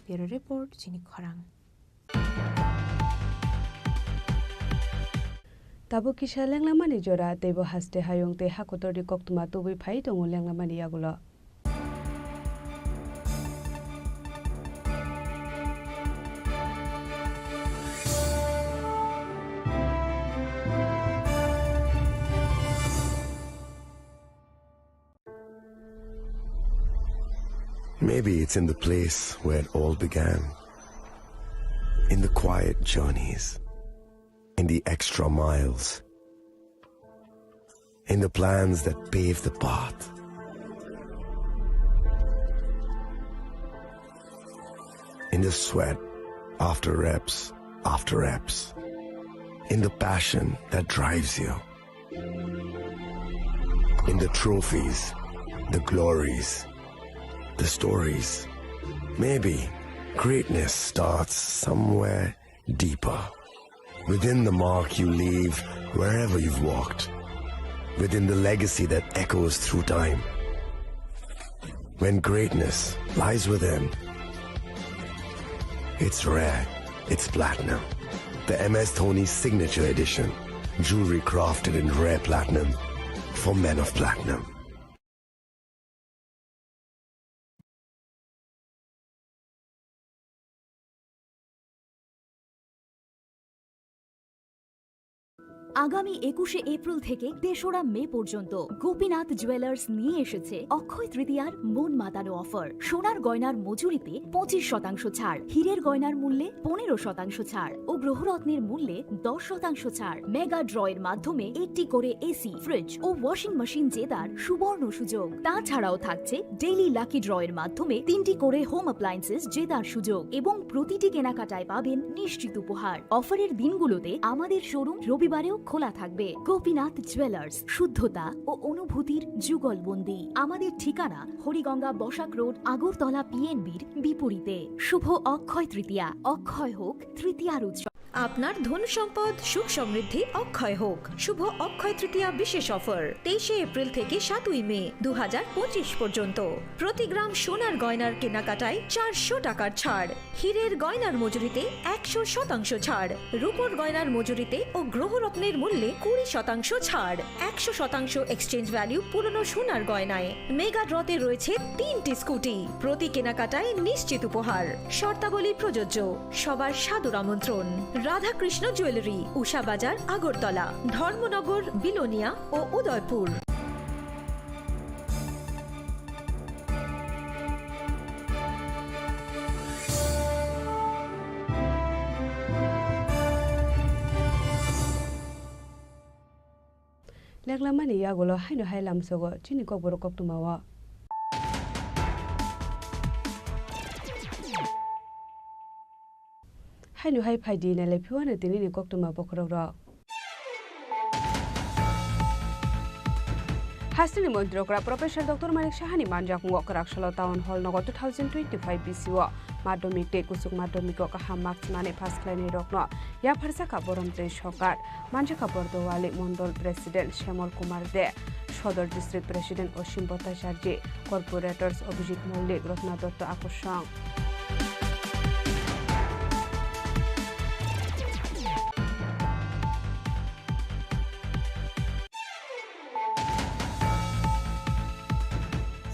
Bureau Report, Chini Khorang. Tabuk kisa lenglamani jora, teibo haste hayung tei hakotorni koktwma tubui phai tongo lenglamani yagulo. Maybe it's in the place where it all began. In the quiet journeys. In the extra miles. In the plans that pave the path. In the sweat after reps after reps. In the passion that drives you. In the trophies, the glories, the stories. Maybe greatness starts somewhere deeper. Within the mark you leave wherever you've walked. Within the legacy that echoes through time. When greatness lies within, it's rare, it's platinum. The M S Dhoni Signature Edition. Jewelry crafted in rare platinum for men of platinum. আগামী একুশে এপ্রিল থেকে তেসরা মে পর্যন্ত গোপীনাথ জুয়েলার্স নিয়ে এসেছে অক্ষয় তৃতীয়ার মন মাতানো অফার। সোনার গয়নার মজুরিতে পঁচিশ শতাংশ ছাড়, হীরের গয়নার মূল্যে পনেরো শতাংশ ছাড় ও গ্রহরত্নের মূল্যে দশ শতাংশ ছাড়। মেগা ড্র এর মাধ্যমে একটি করে এসি, ফ্রিজ ও ওয়াশিং মেশিন জেতার সুবর্ণ সুযোগ। তাছাড়াও থাকছে ডেইলি লাকি ড্র এর মাধ্যমে তিনটি করে হোম অ্যাপ্লায়েন্সেস জেতার সুযোগ এবং প্রতিটি কেনাকাটায় পাবেন নিশ্চিত উপহার। অফারের দিনগুলোতে আমাদের শোরুম রবিবারেও খোলা থাকবে। গোপীনাথ জুয়েলার্স, শুদ্ধতা ও অনুভূতির যুগলবন্দি। আমাদের ঠিকানা হরিগঙ্গা বসাক রোড, আগরতলা পিএনবির বিপরীতে। শুভ অক্ষয় তৃতীয়া, অক্ষয় হোক তৃতীয়ার উৎসব। আপনার ধন সম্পদ সুখ সমৃদ্ধি অক্ষয় হোক। শুভ অক্ষয় তৃতীয়া বিশেষ অফার, তেইশে এপ্রিল থেকে সাতই মে দু হাজার পঁচিশ পর্যন্ত। প্রতি গ্রাম সোনার গয়নার কেনাকাটায় চারশো টাকার ছাড়, হীরের গয়নার মজুরিতে একশো শতাংশ ছাড়, রূপোর গয়নার মজুরিতে ও গ্রহরত্নের মূল্যে কুড়ি শতাংশ ছাড়, একশো শতাংশ এক্সচেঞ্জ ভ্যালু পুরনো সোনার গয়নায়। মেগা ড্রতে রয়েছে তিনটি স্কুটি, প্রতি কেনাকাটায় নিশ্চিত উপহার। শর্তাবলী প্রযোজ্য। সবার সাদর আমন্ত্রণ। রাধাকৃষ্ণ জুয়েলারি, উষা বাজার, আগরতলা, ধর্মনগর, বিলোনিয়া ও Udaipur. Leklamani yagulo haino hai lamsogo chini kokborok koktwmao. Haino hai phaidi nailai phiwano tinini koktwma bokhorokrok. Hasteni montri okra Professor Doctor Manik Sahani manjakmungo kwraksalo Town Hall nogo two thousand twenty-five B C o madhyamik tei kuchuk madhyamiko kaham marks manwi pass khlainairokno yapharjakha borom tei sokar. Manjakha Bordowali Mondol President Shyamol Kumar De, Sodor District President Osim Bhattacharjee, Corporators Abhijit Mollik, Ratna Dotto Akosong.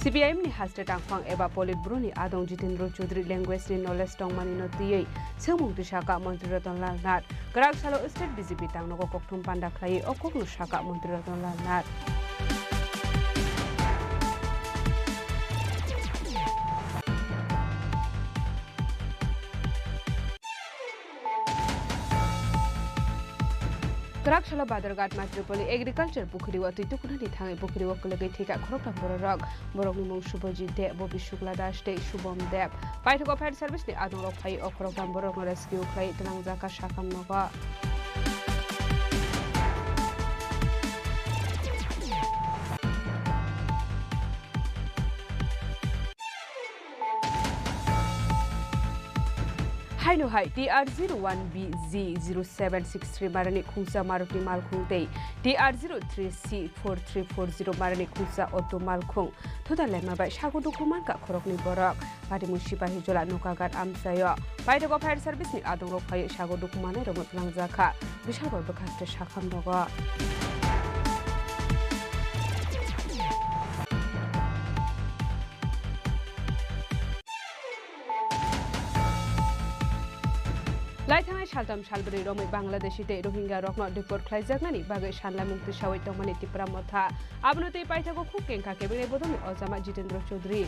C P I M ni haste tangphang eba Politburo ni adong Jitendra Chaudhary language ni knowledge tongmani no twiwi swngmung twi sakha Montri Ratan Lal Nath. Kwrak salo state B J P tangnogo kokthum panda khlaiwi o kokno sakha Montri Ratan Lal Nath. Kwrak salo Badharghat Matripoli Agriculture Pukhuri o twi tukunani thangwi pukhuri o kwlwgwi thwikha khoroktham bororok. Borokni mung Subhajit De, Bobi Shukla Das tei Shubham Deb. Paithago fire service ni adongrok phaiwi o khoroktham borokno rescue khlaiwi twlangjakha sakham nogo. Haino hai T R zero one B Z zero seven six three marani khungsa Maruti malkhung tei T R zero three C four three four zero marani khungsa auto malkhung thuda lema bai sago duku mankha khoroknwi borok. Patimung Sipahijola Nokagat amchaio. Paithago fire service ni adongrok phaiwi sago duku manwi rokno twlangjakha. Bishalgor bwkhaste sakham rogo. Laithangnai saltham salbrwi romwi Bangladeshi tei Rohingya rokno deport khlaijaknani bagwi sanlaimung tisawi tongmani Tipra Motha. Abono tei paithago khuk kengkha kebengni bodolni ojama Jitendra Chaudhary.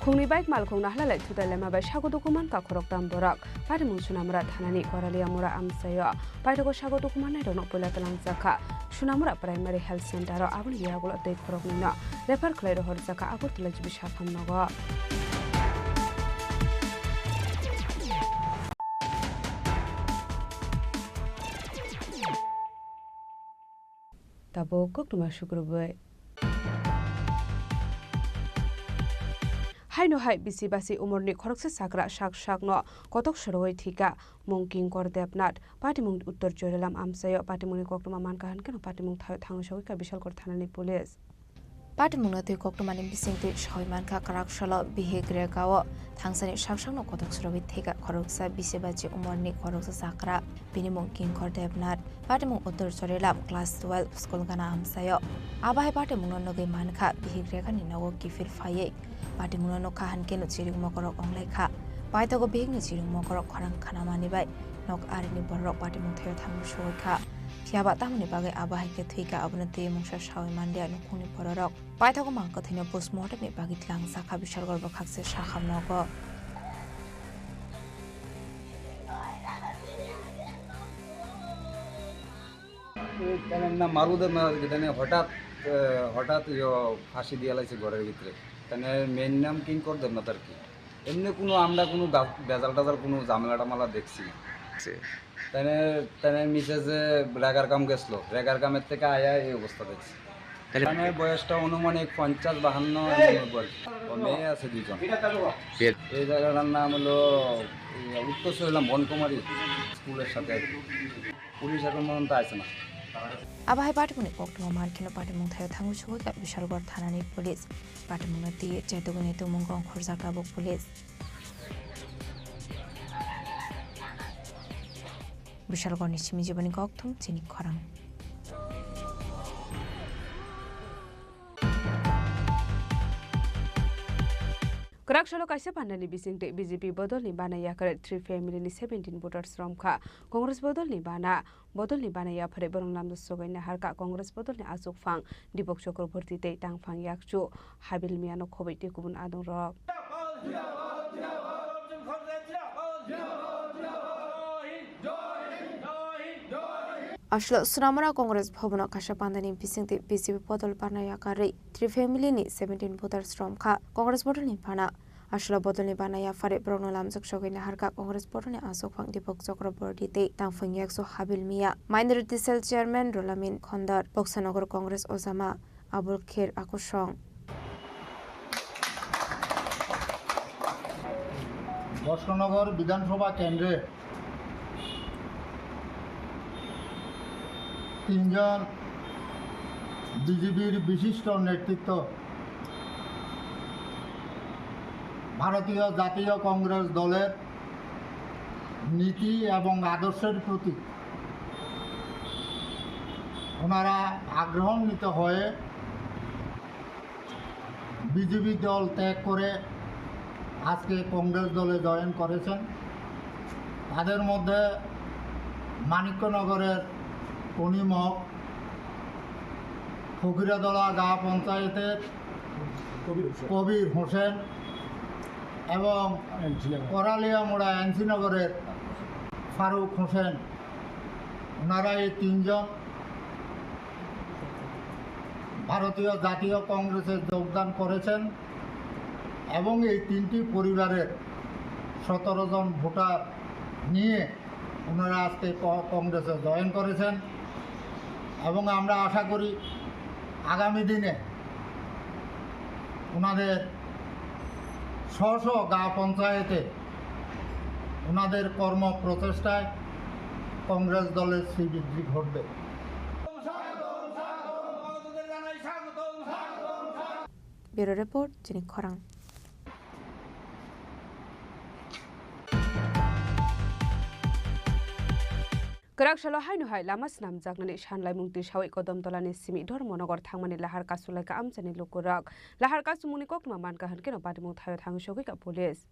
Khungni bike malkhung nahalalai thutai lema bai sago duku mankha khoroktham borok. Patimung Sunamura thanani Koraliamura amchaio. Paithago sago duku mannairokno puila twlangjakha Sunamura Primary Health Center o, aboni yagulo tei khoroknwino refer khlai rohorjakha Agartala G B sakham nogo. Tabuk koktwma sukrubwi. Haino hai bisi basi umorni khoroksa chakra sak sakno kotok sorowi thwikha mung Kinkor Debnath. Patimung Uttor Chorilam amchaio patimungni koktwma mankha hwnkhe no patimung thaio thangwi sogwikha Bishalgor thanani police. Patimungno twi koktwmani bisingtwi sawi mankha kwrak salo bihik rega o thangsani sak sakno kotok sorowi thwikha khoroksa bisi bachi umorni khoroksa chakra. Bini mung Kinkor Debnath. Patimung Uttor Chorilam class twelve school gana amchaio. Abo hai patimungno nugwi mankha bihik regani nogo kiphil phaiwi. Patimungno nukha hwnkhe no chiring mokorok onglaikha. Paithago bihikni chiring mokorok khorang khanamani bai nok arini bororok patimung thaio thangwi sogwikha. Phiyaba tamoni bagwi abo hai khe thwikha abono twi mungsa sawi manliya nukhungni bororok. Paithago mang kwthwino postmortemni bagwi twlangjakha Bishalgor bwkhakse sakham nogo. তাহলে না মারু দেব না, তাহলে হঠাৎ, আহ, হঠাৎ ইয়ো ফাঁসি দিয়ে লাইছে ঘরের ভিতরে। তাহলে মেয়ের নাম কিঙ্কর দেবনাথ আর কি। এমনি কোনো আমরা কোনো বা-, ভেজাল টেজাল কোনো ঝামেলা টামেলা দেখছি না। তাহলে, তাহলে মিসেস যে রেগার কাম গেছিল, রেগার কামের থেকে আয়া এই অবস্থা দেখছি। তাহলে মানে বয়সটা অনুমানিক পঞ্চাশ বাহান্ন এমন হবে আর কি। ও মেয়ে আছে দুইজন। বিয়ে এই জায়গাটার নাম হলো, এই, উত্তর চরিলাম বনকুমারী স্কুলের সাথে আর কি। পুলিশ এখন পর্যন্ত আসে না। Abo hai patimungni koktwma mankheno patimung thaio thangwi sogwikha Bishalgor thanani police. Patimungno twi chetugwini tumung ongkhorjak tabuk police. Bishalgorni simi jiboni kokthum chini khorang. Kwrak salo kaisa pandani bisingtwi B J P bodolni bana yakarwi three family ni seventeen voters romkha. Congress bodolni bana, bodolni bana yapharwi borok lamjak sogaina harkha. Congress bodolni achukphang Deepak Chakraborty tei tangphang yakchu Habil Miano khobwi tei kubun adongrok. Aswk Sonamura Congress Bhavan o kaisa pandani bisingtwi B J P bodol bana yakarwi three family ni seventeen voters romkha. Congress bodolni bana, aswk bodolni bana yapharwi borokno lamjak sogwi naharkha Congress bodolni achukphang Deepak Chakraborty tei tangphang yakchu Habil Mia, Minority Cell Chairman Rulamin Khondar, Boksanagar Congress Ojama Abul Kher Akosong. Boxanagar বিধানসভা কেন্দ্রে তিনজন বিজেপির বিশিষ্ট নেতৃত্ব ভারতীয় জাতীয় কংগ্রেস দলের নীতি এবং আদর্শের প্রতি ওনারা আগ্রহান্বিত হয়ে বিজেপি দল ত্যাগ করে আজকে কংগ্রেস দলে জয়েন করেছেন। তাদের মধ্যে মানিক্যনগরের কনিমক, ফকিরাদলা গাঁ পঞ্চায়েতের কবির হোসেন। কবির হোসেন এবং এনসি নগর। করালিয়ামুড়া এনসি নগরের ফারুক হোসেন, ওনারা এই তিনজন ভারতীয় জাতীয় কংগ্রেসে যোগদান করেছেন এবং এই তিনটি পরিবারের সতেরো জন ভোটার নিয়ে ওনারা আজকে ক-, কংগ্রেসে জয়েন করেছেন এবং আমরা আশা করি আগামী দিনে ওনাদের স্ব স্ব গাঁও পঞ্চায়েতে ওনাদের কর্ম প্রচেষ্টায় কংগ্রেস দলের শ্রীবৃদ্ধি ঘটবে। Bureau Report, Chini Khorang. Kwrak salo haino hai lama swnamjaknani sanlaimung tisawi Kodom Tolani simi Dharmanagar thangmani lahar kasulaikha amchaini lukurok. Lahar kasumungni koktwma mankha hwnkhe no patimung thaio thangwi sogwikha police.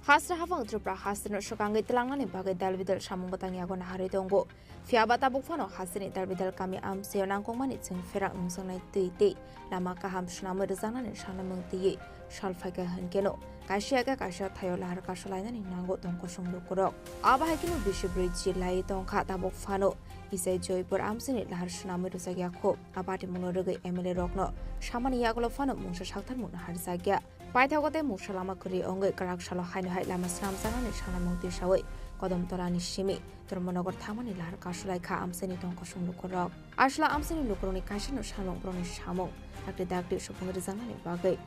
Hasra hapang Tripura hasrino swkangwi twlangnani bagwi dal bidal samung bwtang yago naharwi tongo. Phiya ba tabuk phano hasini dal bidal kami amchaio nangkukmani chwng pherak nungjaknai twi tei lama kaham swnamwi rwjaknani sanlaimung twiwi sal phaikha hwnkhe no kaisa ya khe kaisa thaio lahar kasulainani nango tong kosong lukurok. Abo hai kheno bisi bwrwi chilaiwi tongkha tabuk phano Isai Joypur amchaini lahar swnamwi rwjakya kho. A patimungno rwgwi M L A rokno samani yagulo phano mungsa saktharmung naharjakya. Paithago tei mungsa lama kwrwi wngwi kwrak salo haino hai lama swnamjaknani sanlaimung tisawi Kodom Tolani simi Dharmanagar thangmani lahar kasulaikha amchaini tong kosong lukurok. Aswla amchaini lukurokni kaisano samung borokni samung dakti dakti supung rwjaknani bagwi.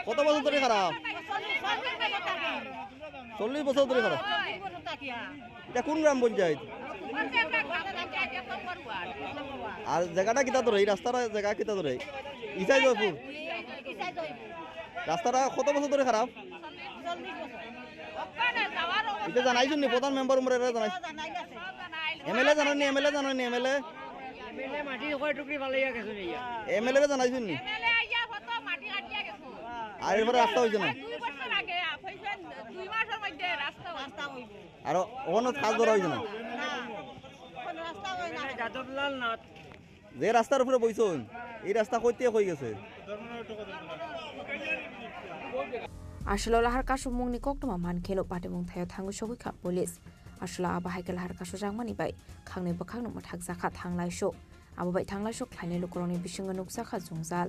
কত বছর ধরে খারাপ? চল্লিশ বছর ধরে খারাপ। এটা কোন গ্রাম পঞ্চায়েত? আর জায়গাটা কিতা ধরে? এই রাস্তাটা জায়গা কিতা ধরে? ইসাই জয়পুর। রাস্তাটা কত বছর ধরে খারাপ? এটা জানাইছুন নি? প্রধান মেম্বার উমরে এটা জানাইছুন। এমএলএ জানাননি, এমএলএ জানাননি, এমএলএ? এমএলএ মাটি কয় টুকরি ফালাইয়া গেছে রে ইয়া। এমএলএ রে জানাইছুন নি? এমএলএ আইয়া কত মাটি কাটিয়া গেছে। আর এরপরে রাস্তা হইছে না? দুই বছর আগে হইছে, দুই মাসের মধ্যে রাস্তা হইছে। রাস্তা হইব। আর ওখানে কাজ করা হইছে না? না, কোনো রাস্তা হয় না। যাদবলাল নাথ। যে রাস্তার উপরে বইছইন, এই রাস্তা কইতে কই গেছে? Aswlo lahar kasumungni koktwma mankheno patimung thaio thangwi sogwikha police. Aswlo abo hai khe lahar kasujakmani bai khangni bwkhakno mwthakjakha thanglaisu. Abo bai thanglaisu khlainai lukurokni bisingo nukjakha jwngjal.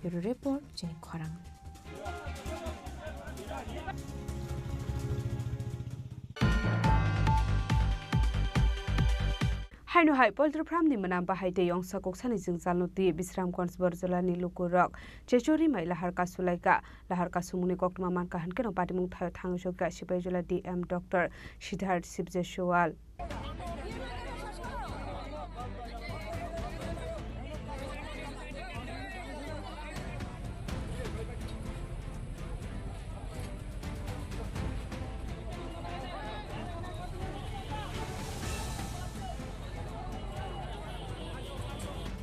Bureau Report, Chini Khorang. Haino hai poultry farm ni mwnam bahai tei ongsa koksani jwngjalno twi Bisramganj Borjolani lukurok chechuri mai lahar kasulaikha. Lahar kasumungni koktwma mankha hwnkhe no patimung thaio thangwi sokha Sipaijala D M Doctor Siddharth Sibjeswal.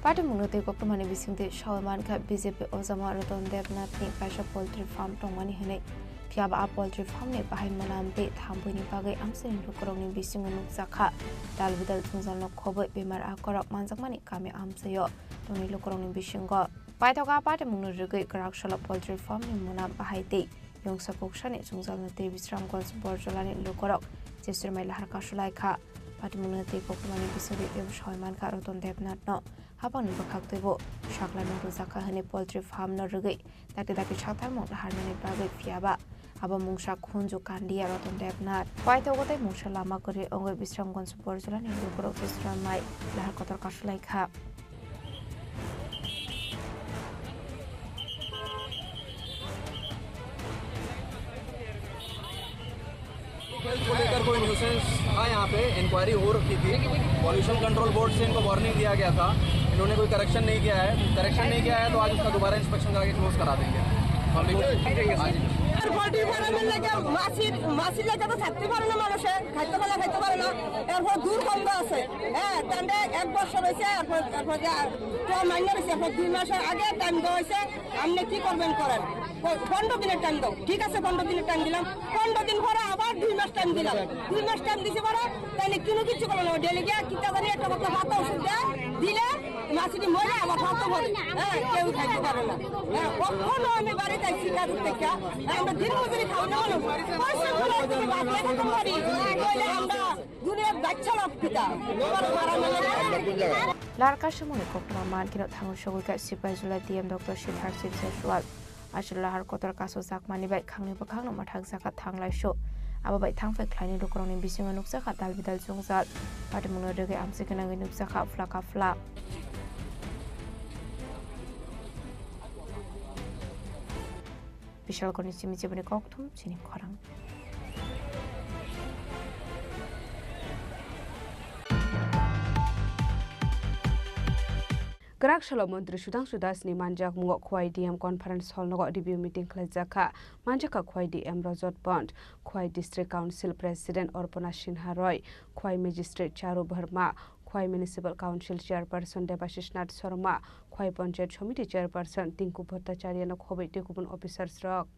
Patimungno tei koktwmani bisingtwi sawi mankha B J P ojama Ratan Debnath ni kaisa poultry farm tongmani hwnwi. Phiyaba a poultry farm ni bahai mwnam tei thambuini bagwi amchaini lukurokni bisingo nukjakha. Dal bidal jwngjalno khobwi bemar akorok manjakmani kami amchaio tongnai lukurokni bisingo. Paithak a patimungno rwgwi kwrak salo poultry farm ni mwnam bahai tei yongsa kuksani jwngjalno tei Bisramganj Borjolani lukurok jeswrwngmai lahar kasulaikha. Patimungno tei koktwmani bisingtwi sawi mankha Ratan Debnathno. Hapangni bwkhaktwibo sakla nukjakha hwnwi poultry farm no rwgwi dakti dakti sakthangmung naharnani bagwi phiyaba abo mungsa khunju kandiya Ratan Debnath. Paithago tei mungsa lama kwrwi wngwi Bisramganj Borjolani lukurok jeswrwngmai lahar kotor kasulaikha. को लेकर कोई न्यूसेंस था यहाँ पे, इंक्वायरी हो रखी थी। Pollution control board से इनको वार्निंग दिया गया था, इन्होंने कोई करेक्शन नहीं किया है। करेक्शन नहीं किया है तो आज उसका दोबारा इंस्पेक्शन करा के क्लोज करा देंगे। पब्लिक आज पोল্ট্রি ফার্মের লাগে মাছি, মাছি লাগে তো থাকতে পারে না মানুষে, খাইতে পারে, খাইতে পারে না। এরপর দুর্গন্ধ আছে, হ্যাঁ, তাহলে এক বছর হয়েছে, এরপর, এরপর যে আর তো মাইনে হয়েছে, এরপর দুই মাসের আগে টাইম দেওয়া হয়েছে, আপনি কি করবেন করেন। প-, পনেরো দিনের টাইম দাও। ঠিক আছে, পনেরো দিনের টাইম দিলাম। পনেরো দিন পরে আবার দুই মাস টাইম দিলাম। দুই মাস টাইম দিছে পরে তাহলে কোনো কিছু করলো না। ডেলি গিয়া কিতা জানি একটা কথা ভাত ওষুধ দেয়, দিলে মাসিটি মরে আবার ভাত তো পারে। হ্যাঁ, কেউ খাইতে পারে না। হ্যাঁ, কখনো আমি বাড়িতে শিকার করতে চাই। আমরা দিন মজুরি খাওয়া না হলো। পরিশ্রম করে যদি ভাত না খেতে পারি, তাহলে আমরা দুনিয়ার বাচ্চা লোক পিতা। তোমার মারা মেলে Larka simoni koktwma mankhe no thango sogwi kha sipai July D M Doctor Siddharth Singh Jaiswal. Aswk lahar kotor kasu jakmani bai khangni bwkhakno mwthak jaka thanglaisu. Abo bai thangphai khlaini lukurokni bisingo nukjakha dal bidal jwngjal. Patimungno rwgwi amchwi gwnangwi nukjakha phlaka phla. Bishalkoni simi chiboni kokthum chini khorang. Kwrak salo Montri Sudhangshu Das ni manjakmungo Khowai D M Conference Hall nogo review meeting khlaijak kha. Manjakha Khowai D M Rajat Pant, Khowai District Council President Arpana Sinha Roy, Khowai Magistrate Charu Verma, Khowai Municipal Council Chairperson Debashish Nath Sharma, Khowai Panchayat Samiti Chairperson Tinku Bhattacharya no khobwi tei kubun officers rok.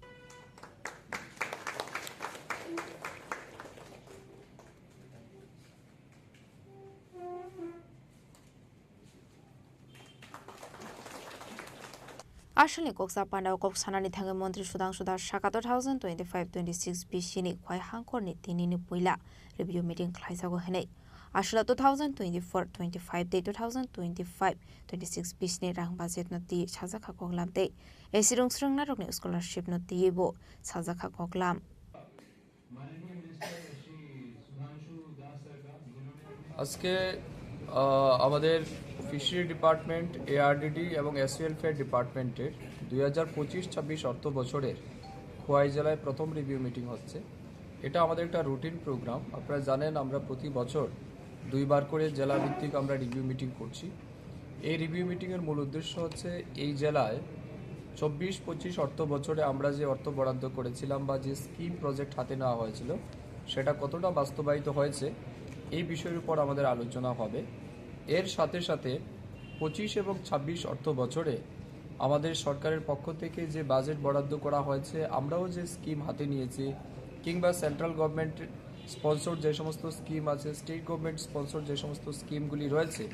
Aswkni kok sa pandao kok sanani thangwi Montri Sudhangshu Das saka two thousand twenty-five twenty-six bisini Khowai hangkhorni tinini puila review meeting khlaijago hwnwi. Aswkla two thousand twenty-four twenty-five tei two thousand twenty-five twenty-six bisini rang budget no twi sajakha koklam tei A C rwngsrwng narokni scholarship no twiwi bo sajakha koklam. আজকে আহ, আমাদের fishery department, ARDD এবং SC welfare ডিপার্টমেন্টের দুই হাজার পঁচিশ ছাব্বিশ অর্থ বছরের খোয়াই জেলায় প্রথম রিভিউ মিটিং হচ্ছে। এটা আমাদের একটা রুটিন প্রোগ্রাম। আপনারা জানেন, আমরা প্রতি বছর দুইবার করে জেলা ভিত্তিক আমরা রিভিউ মিটিং করছি। এই রিভিউ মিটিংয়ের মূল উদ্দেশ্য হচ্ছে এই জেলায় চব্বিশ পঁচিশ অর্থ বছরে আমরা যে অর্থ বরাদ্দ করেছিলাম বা যে স্কিম প্রজেক্ট হাতে নেওয়া হয়েছিল, সেটা কতটা বাস্তবায়িত হয়েছে, এই বিষয়ের উপর আমাদের আলোচনা হবে। এর সাথে সাথে পঁচিশ এবং ছাব্বিশ অর্থ বছরে আমাদের সরকারের পক্ষ থেকে যে বাজেট বরাদ্দ করা হয়েছে, আমরাও যে স্কিম হাতে নিয়েছি, কিংবা সেন্ট্রাল গভর্নমেন্ট স্পন্সর যে সমস্ত স্কিম আছে, স্টেট গভর্নমেন্ট স্পন্সর যে সমস্ত স্কিমগুলি রয়েছে,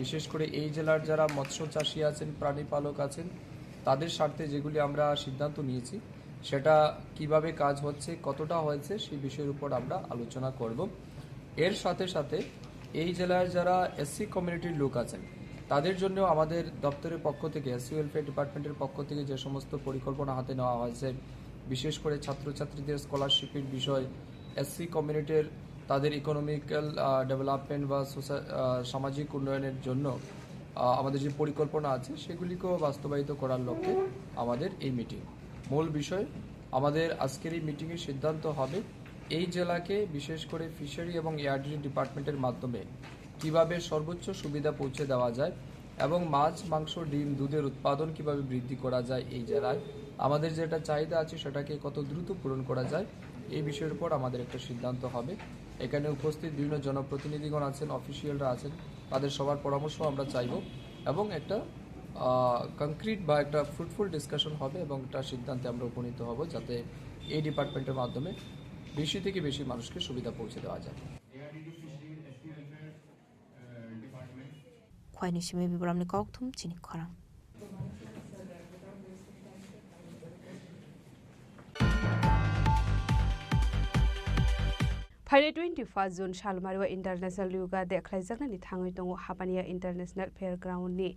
বিশেষ করে এই জেলার যারা মৎস্য চাষী আছেন, প্রাণী পালক আছেন, তাদের স্বার্থে যেগুলি আমরা সিদ্ধান্ত নিয়েছি, সেটা কিভাবে কাজ হচ্ছে, কতটা হয়েছে, সেই বিষয়ের উপর আমরা আলোচনা করব। এর সাথে সাথে এই জেলার যারা এসসি কমিউনিটির লোক আছেন, তাদের জন্য আমাদের দপ্তরের পক্ষ থেকে, এসসি ওয়েলফেয়ার ডিপার্টমেন্টের পক্ষ থেকে যে সমস্ত পরিকল্পনা হাতে নেওয়া হয়েছে, বিশেষ করে ছাত্রছাত্রীদের স্কলারশিপের বিষয়, এসসি কমিউনিটির তাদের ইকোনমিক্যাল, আহ, ডেভেলপমেন্ট বা সোসা-, আহ, সামাজিক উন্নয়নের জন্য, আহ, আমাদের যে পরিকল্পনা আছে, সেগুলিকেও বাস্তবায়িত করার লক্ষ্যে আমাদের এই মিটিং। মূল বিষয়, আমাদের আজকের এই মিটিংয়ে সিদ্ধান্ত হবে এই জেলাকে, বিশেষ করে ফিশারি এবং এআরডিডি ডিপার্টমেন্টের মাধ্যমে কিভাবে সর্বোচ্চ সুবিধা পৌঁছে দেওয়া যায় এবং মাছ, মাংস, ডিম, দুধের উৎপাদন কিভাবে বৃদ্ধি করা যায় এই জেলায়, আমাদের যেটা চাহিদা আছে সেটাকে কত দ্রুত পূরণ করা যায়, এই বিষয়ের উপর আমাদের একটা সিদ্ধান্ত হবে। এখানে উপস্থিত বিভিন্ন জনপ্রতিনিধিগণ আছেন, অফিসিয়ালরা আছেন, তাদের সবার পরামর্শ আমরা চাইব। এবং একটা কংক্রিট বা একটা ফ্রুটফুল ডিসকাশন হবে এবং একটা সিদ্ধান্তে আমরা উপনীত হব, যাতে এই ডিপার্টমেন্টের মাধ্যমে বেশি থেকে বেশি মানুষকে সুবিধা পৌঁছে দেওয়া যায়। Khwai ni simi Bibaramni kokthum chini khorang. Phainai twenty first June salmari o International Yoga Day khlaijaknani thangwi tongo Hapania International Fair Ground ni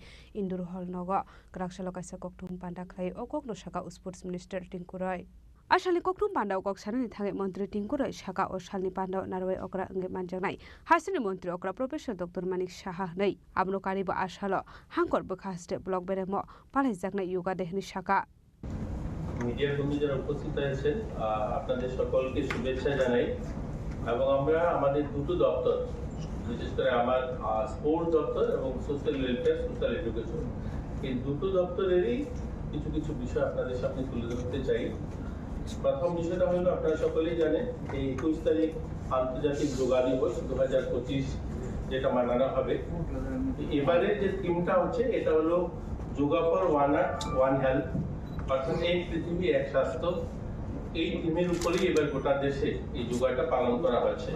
Indoor Hall nogo. Kwrak salo kaisa kokthum panda khlai o kokno saka Sports Minister Tinku Roy. A salni kokthum panda o kok sanani thangwi Montri Tinku Roy saka o salni panda o narwai okra wngwi manjaknai hasteni Montri okra Professor Doctor Manik Saha hwnwi. Abono karibo a salo Hangkor bwkha haste block beremo palaijaknai Yoga Day hwnwi saka. মিডিয়ার কর্মী যারা উপস্থিত হয়েছেন, আহ, আপনাদের সকলকে শুভেচ্ছা জানাই। এবং আমরা আমাদের দুটো দপ্তর, বিশেষ করে আমার, আহ, স্পোর্টস দপ্তর এবং সোশ্যাল ওয়েলফেয়ার, সোশ্যাল এডুকেশন, এই দুটো দপ্তরেরই কিছু কিছু বিষয় আপনাদের সামনে তুলে ধরতে চাই। প্রথম বিষয়টা হলো, আপনারা সকলেই জানেন যে একুশ তারিখ আন্তর্জাতিক যোগা দিবস দু হাজার পঁচিশ, যেটা মানানো হবে। এবারে যে থিমটা হচ্ছে, এটা হলো yoga for one earth one health, অর্থাৎ এক পৃথিবী এক স্বাস্থ্য। এই থিমের উপরেই এবার গোটা দেশে এই যোগাটা পালন করা হয়েছে।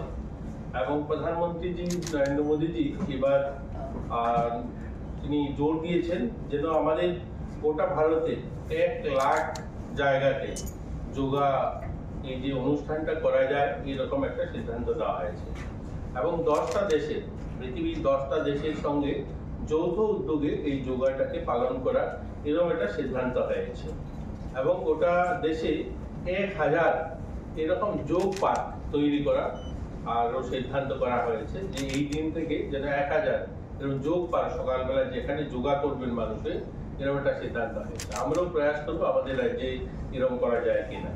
এবং প্রধানমন্ত্রীজি নরেন্দ্র মোদীজি এবার, আহ, তিনি জোর দিয়েছেন যেন আমাদের গোটা ভারতে এক লাখ জায়গাতে যোগা, এই যে অনুষ্ঠানটা করা যায়, এরকম একটা সিদ্ধান্ত নেওয়া হয়েছে। এবং দশটা দেশে, পৃথিবীর দশটা দেশের সঙ্গে যৌথ উদ্যোগে এই যোগাটাকে পালন করা, এরকম একটা সিদ্ধান্ত হয়েছে। এবং গোটা দেশে এক হাজার এরকম যোগ পার্ক তৈরি করা আরও সিদ্ধান্ত করা হয়েছে, যে এই দিন থেকে যেন এক হাজার এরকম যোগ পার্ক, সকালবেলা যেখানে যোগা করবেন মানুষে, এরকম একটা সিদ্ধান্ত হয়েছে। আমরাও প্রয়াস করবো আমাদের রাজ্যে এরকম করা যায় কিনা।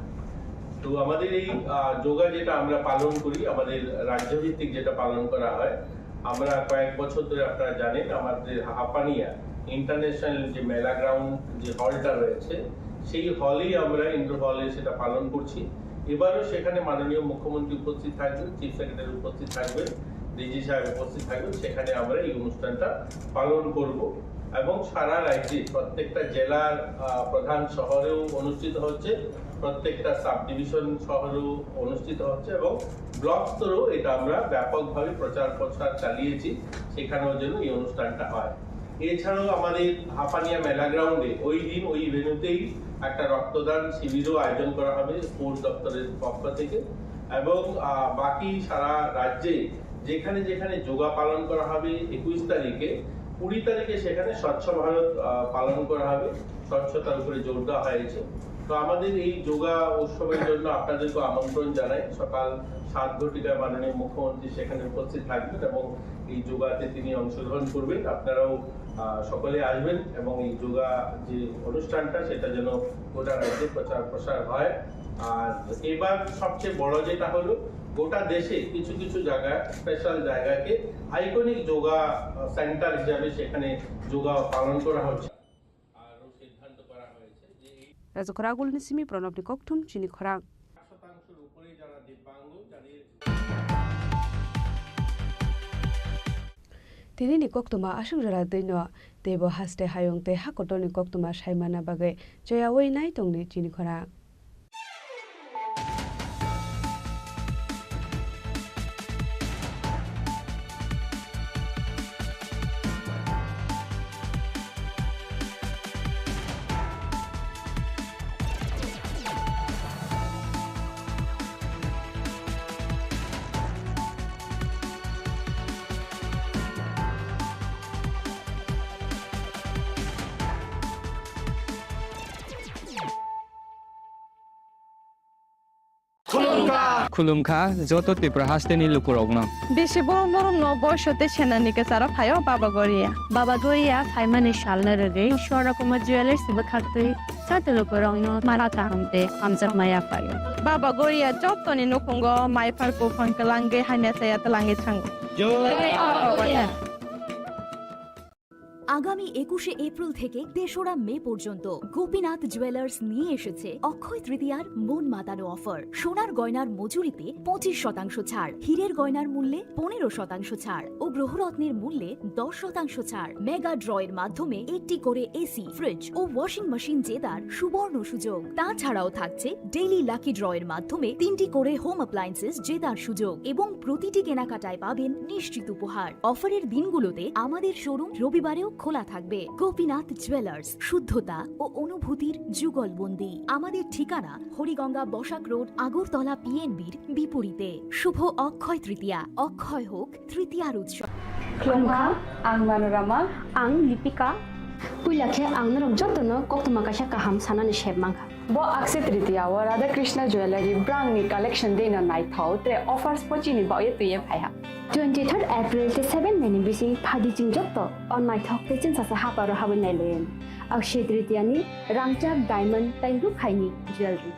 তো আমাদের এই, আহ, যোগা যেটা আমরা পালন করি, আমাদের রাজ্যভিত্তিক যেটা পালন করা হয়, আমরা কয়েক বছর ধরে, আপনারা জানেন, আমাদের হাপানিয়া ইন্টারন্যাশনাল যে মেলা গ্রাউন্ড, যে হলটা রয়েছে, সেই হলেই আমরা, ইনডোর হলে সেটা পালন করছি। এবারও সেখানে মাননীয় মুখ্যমন্ত্রী উপস্থিত থাকবেন, চিফ সেক্রেটারি উপস্থিত থাকবেন, ডিজি সাহেব উপস্থিত থাকবেন, সেখানে আমরা এই অনুষ্ঠানটা পালন করব। এবং সারা রাজ্যে প্রত্যেকটা জেলার, আহ, প্রধান শহরেও অনুষ্ঠিত হচ্ছে, প্রত্যেকটা সাব ডিভিশন শহরেও অনুষ্ঠিত হচ্ছে এবং ব্লক স্তরেও এটা আমরা ব্যাপকভাবে প্রচার প্রসার চালিয়েছি, সেখানেও যেন এই অনুষ্ঠানটা হয়। এছাড়াও আমাদের হাপানিয়া মেলা গ্রাউন্ডে ওই দিন ওই ভেন্যুতেই একটা রক্তদান শিবিরও আয়োজন করা হবে স্পোর্টস দপ্তরের পক্ষ থেকে। এবং, আহ, বাকি সারা রাজ্যে যেখানে যেখানে যোগা পালন করা হবে একুশ তারিখে, কুড়ি তারিখে সেখানে স্বচ্ছ ভারত, আহ, পালন করা হবে, স্বচ্ছতার উপরে জোর দেওয়া হয়েছে। তো আমাদের এই যোগা উৎসবের জন্য আপনাদেরকে আমন্ত্রণ জানাই। সকাল সাত ঘটিকায় মাননীয় মুখ্যমন্ত্রী সেখানে উপস্থিত থাকবেন এবং এই যোগাতে তিনি অংশগ্রহণ করবেন। আপনারাও, আহ, সকলে আসবেন এবং এই যোগা যে অনুষ্ঠানটা, সেটা যেন গোটা রাজ্যে প্রচার প্রসার হয়। আর এবার সবচেয়ে বড় যেটা হলো, গোটা দেশে কিছু কিছু জায়গা, স্পেশাল জায়গাকে আইকনিক যোগা, আহ, সেন্টার হিসাবে সেখানে যোগা পালন করা হচ্ছে। আরও সিদ্ধান্ত করা হয়েছে যে এই Raja Khorang Agulni simi Pranabni kokthum chini khorang. শতাংশের উপরে যারা দিব্যাঙ্গ, যাদের Tini ni koktwma aswk jora twi no, teibo haste hayung tei hakotor ni koktwma sai manna bagwi choyaui nai tongdi chini khorang. Khulumkha. Khulumkha joto Tripura hasteni lukurokno. Bisi borom borom no boiso tei senani kwcharo phaio Baba Goria. Baba Goria phaimani salno rwgwi Swarna Kumar Jewellers bwkhaktwi joto lukurokno mala kaham tei hamjakma yaphaio. Baba Goria jotoni nukhungo maiphar buphang kwlangwi hamya chaya twlangwi thango. Jai Baba Goria. আগামী একুশে এপ্রিল থেকে তেসরা মে পর্যন্ত গোপীনাথ জুয়েলার্স নিয়ে এসেছে অক্ষয় তৃতীয়ার মন মাতানো অফার। সোনার গয়নার মজুরিতে পঁচিশ শতাংশ ছাড়, হীরের গয়নার মূল্যে পনেরো শতাংশ ছাড় ও গ্রহরত্নের মূল্যে দশ শতাংশ ছাড়। মেগা ড্রয়ের মাধ্যমে একটি করে এসি, ফ্রিজ ও ওয়াশিং মেশিন জেতার সুবর্ণ সুযোগ। তাছাড়াও থাকছে ডেইলি লাকি ড্রয়ের মাধ্যমে তিনটি করে হোম অ্যাপ্লায়েন্সেস জেতার সুযোগ এবং প্রতিটি কেনাকাটায় পাবেন নিশ্চিত উপহার। অফারের দিনগুলোতে আমাদের শোরুম রবিবারেও খোলা থাকবে। গোপীনাথ জুয়েলার্স, শুদ্ধতা ও অনুভূতির যুগলবন্দি। আমাদের ঠিকানা হরিগঙ্গা বসাক রোড, আগরতলা পিএনবির বিপরীতে। শুভ অক্ষয় তৃতীয়া, অক্ষয় হোক তৃতীয়ার উৎসব। Khulumkha, ang Manorama. Ang Lipika. Puila khe ang norok jotono koktwma kaisa kaham sanani sep mankha. Bo Akshaya Tritiya o Radha Krishna Jewellery brand ni collection deino naithok tre offers bo chini bagwi twiwi phaiha. Twenty third April tei seven May ni bising phaidi chwng joto o naithok tei chwngsacha haparo habwi nailayan. Akshaya Tritiya ni rangchak diamond tei rukhaini jewellery.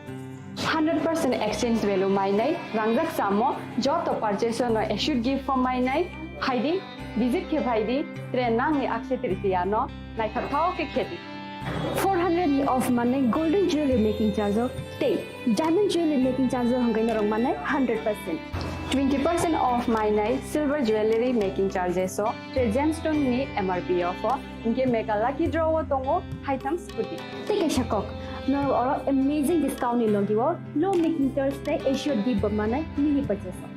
Hundred percent exchange value mainai rangjak chamo joto purchase no assured gift bo mainai. Phaidi, visit khe phaidi, tre nangni Akshaya Tritiya no naithok thok khe khedi. Four hundred ni off manai golden jewelry making charge o tei diamond jewelry making charge o hwnkhe norok manai hundred percent. Twenty percent off mainai silver jewelry making charges o tre gemstone ni M R P off o, hwnkhe mega lucky draw o tongo haitham scooty. Tei kaisa kok, norok oro amazing discount ni logi o low making charge tei assured gift bo manai mini purchase o.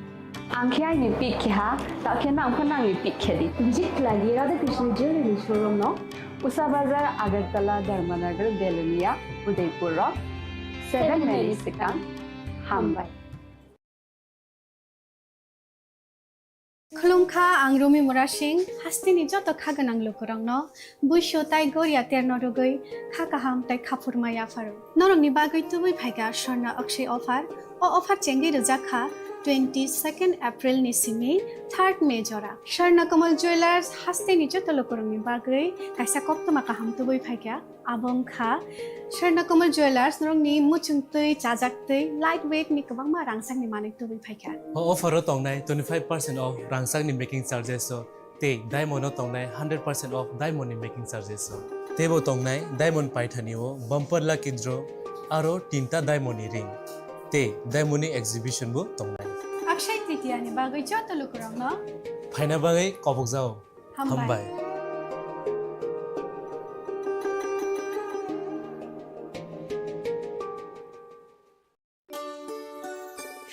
Ang khe aini pick khe ha, ta khe nang pho nangni pick khe di. Visit khlai di Radha Krishna Jewelry ni showroom no. Usa Bazar, Agartala, Dharmanagar, Belonia, Udaipur rok. Seven May ni swkang. Hambai. Khulumkha, ang Rumi Murasing, hasteni joto kha gwnang lukurokno buisu tai goria terno rwgwi kha kaham tai khaphurma yapharo. Norokni bagwi tubui phaikha Swarna Akshay offer. O offer chengwi rwjak kha twenty second April ni simi third May jora. Swarna Kamal Jewellers hasteni joto lukurokni bagwi kaisa koktwma kaham tubui phaikha. Abo wngkha Swarna Kamal Jewellers, norokni muchungtwi, chajaktwi, light weight ni kwbangma rangchakni manwi tubui phaikha. O offer o tongnai twenty five percent off rangchakni making charges o tei diamond o tongnai hundred percent off diamond ni making charges o. Teibo tongnai diamond paithani o bumper lucky draw aro tinta diamond ni ring tei diamond ni exhibition bo tongnai. Akshay Tritiya ni bagwi joto lukurokno phaina bagwi kobokjao. Hambai. Hambai.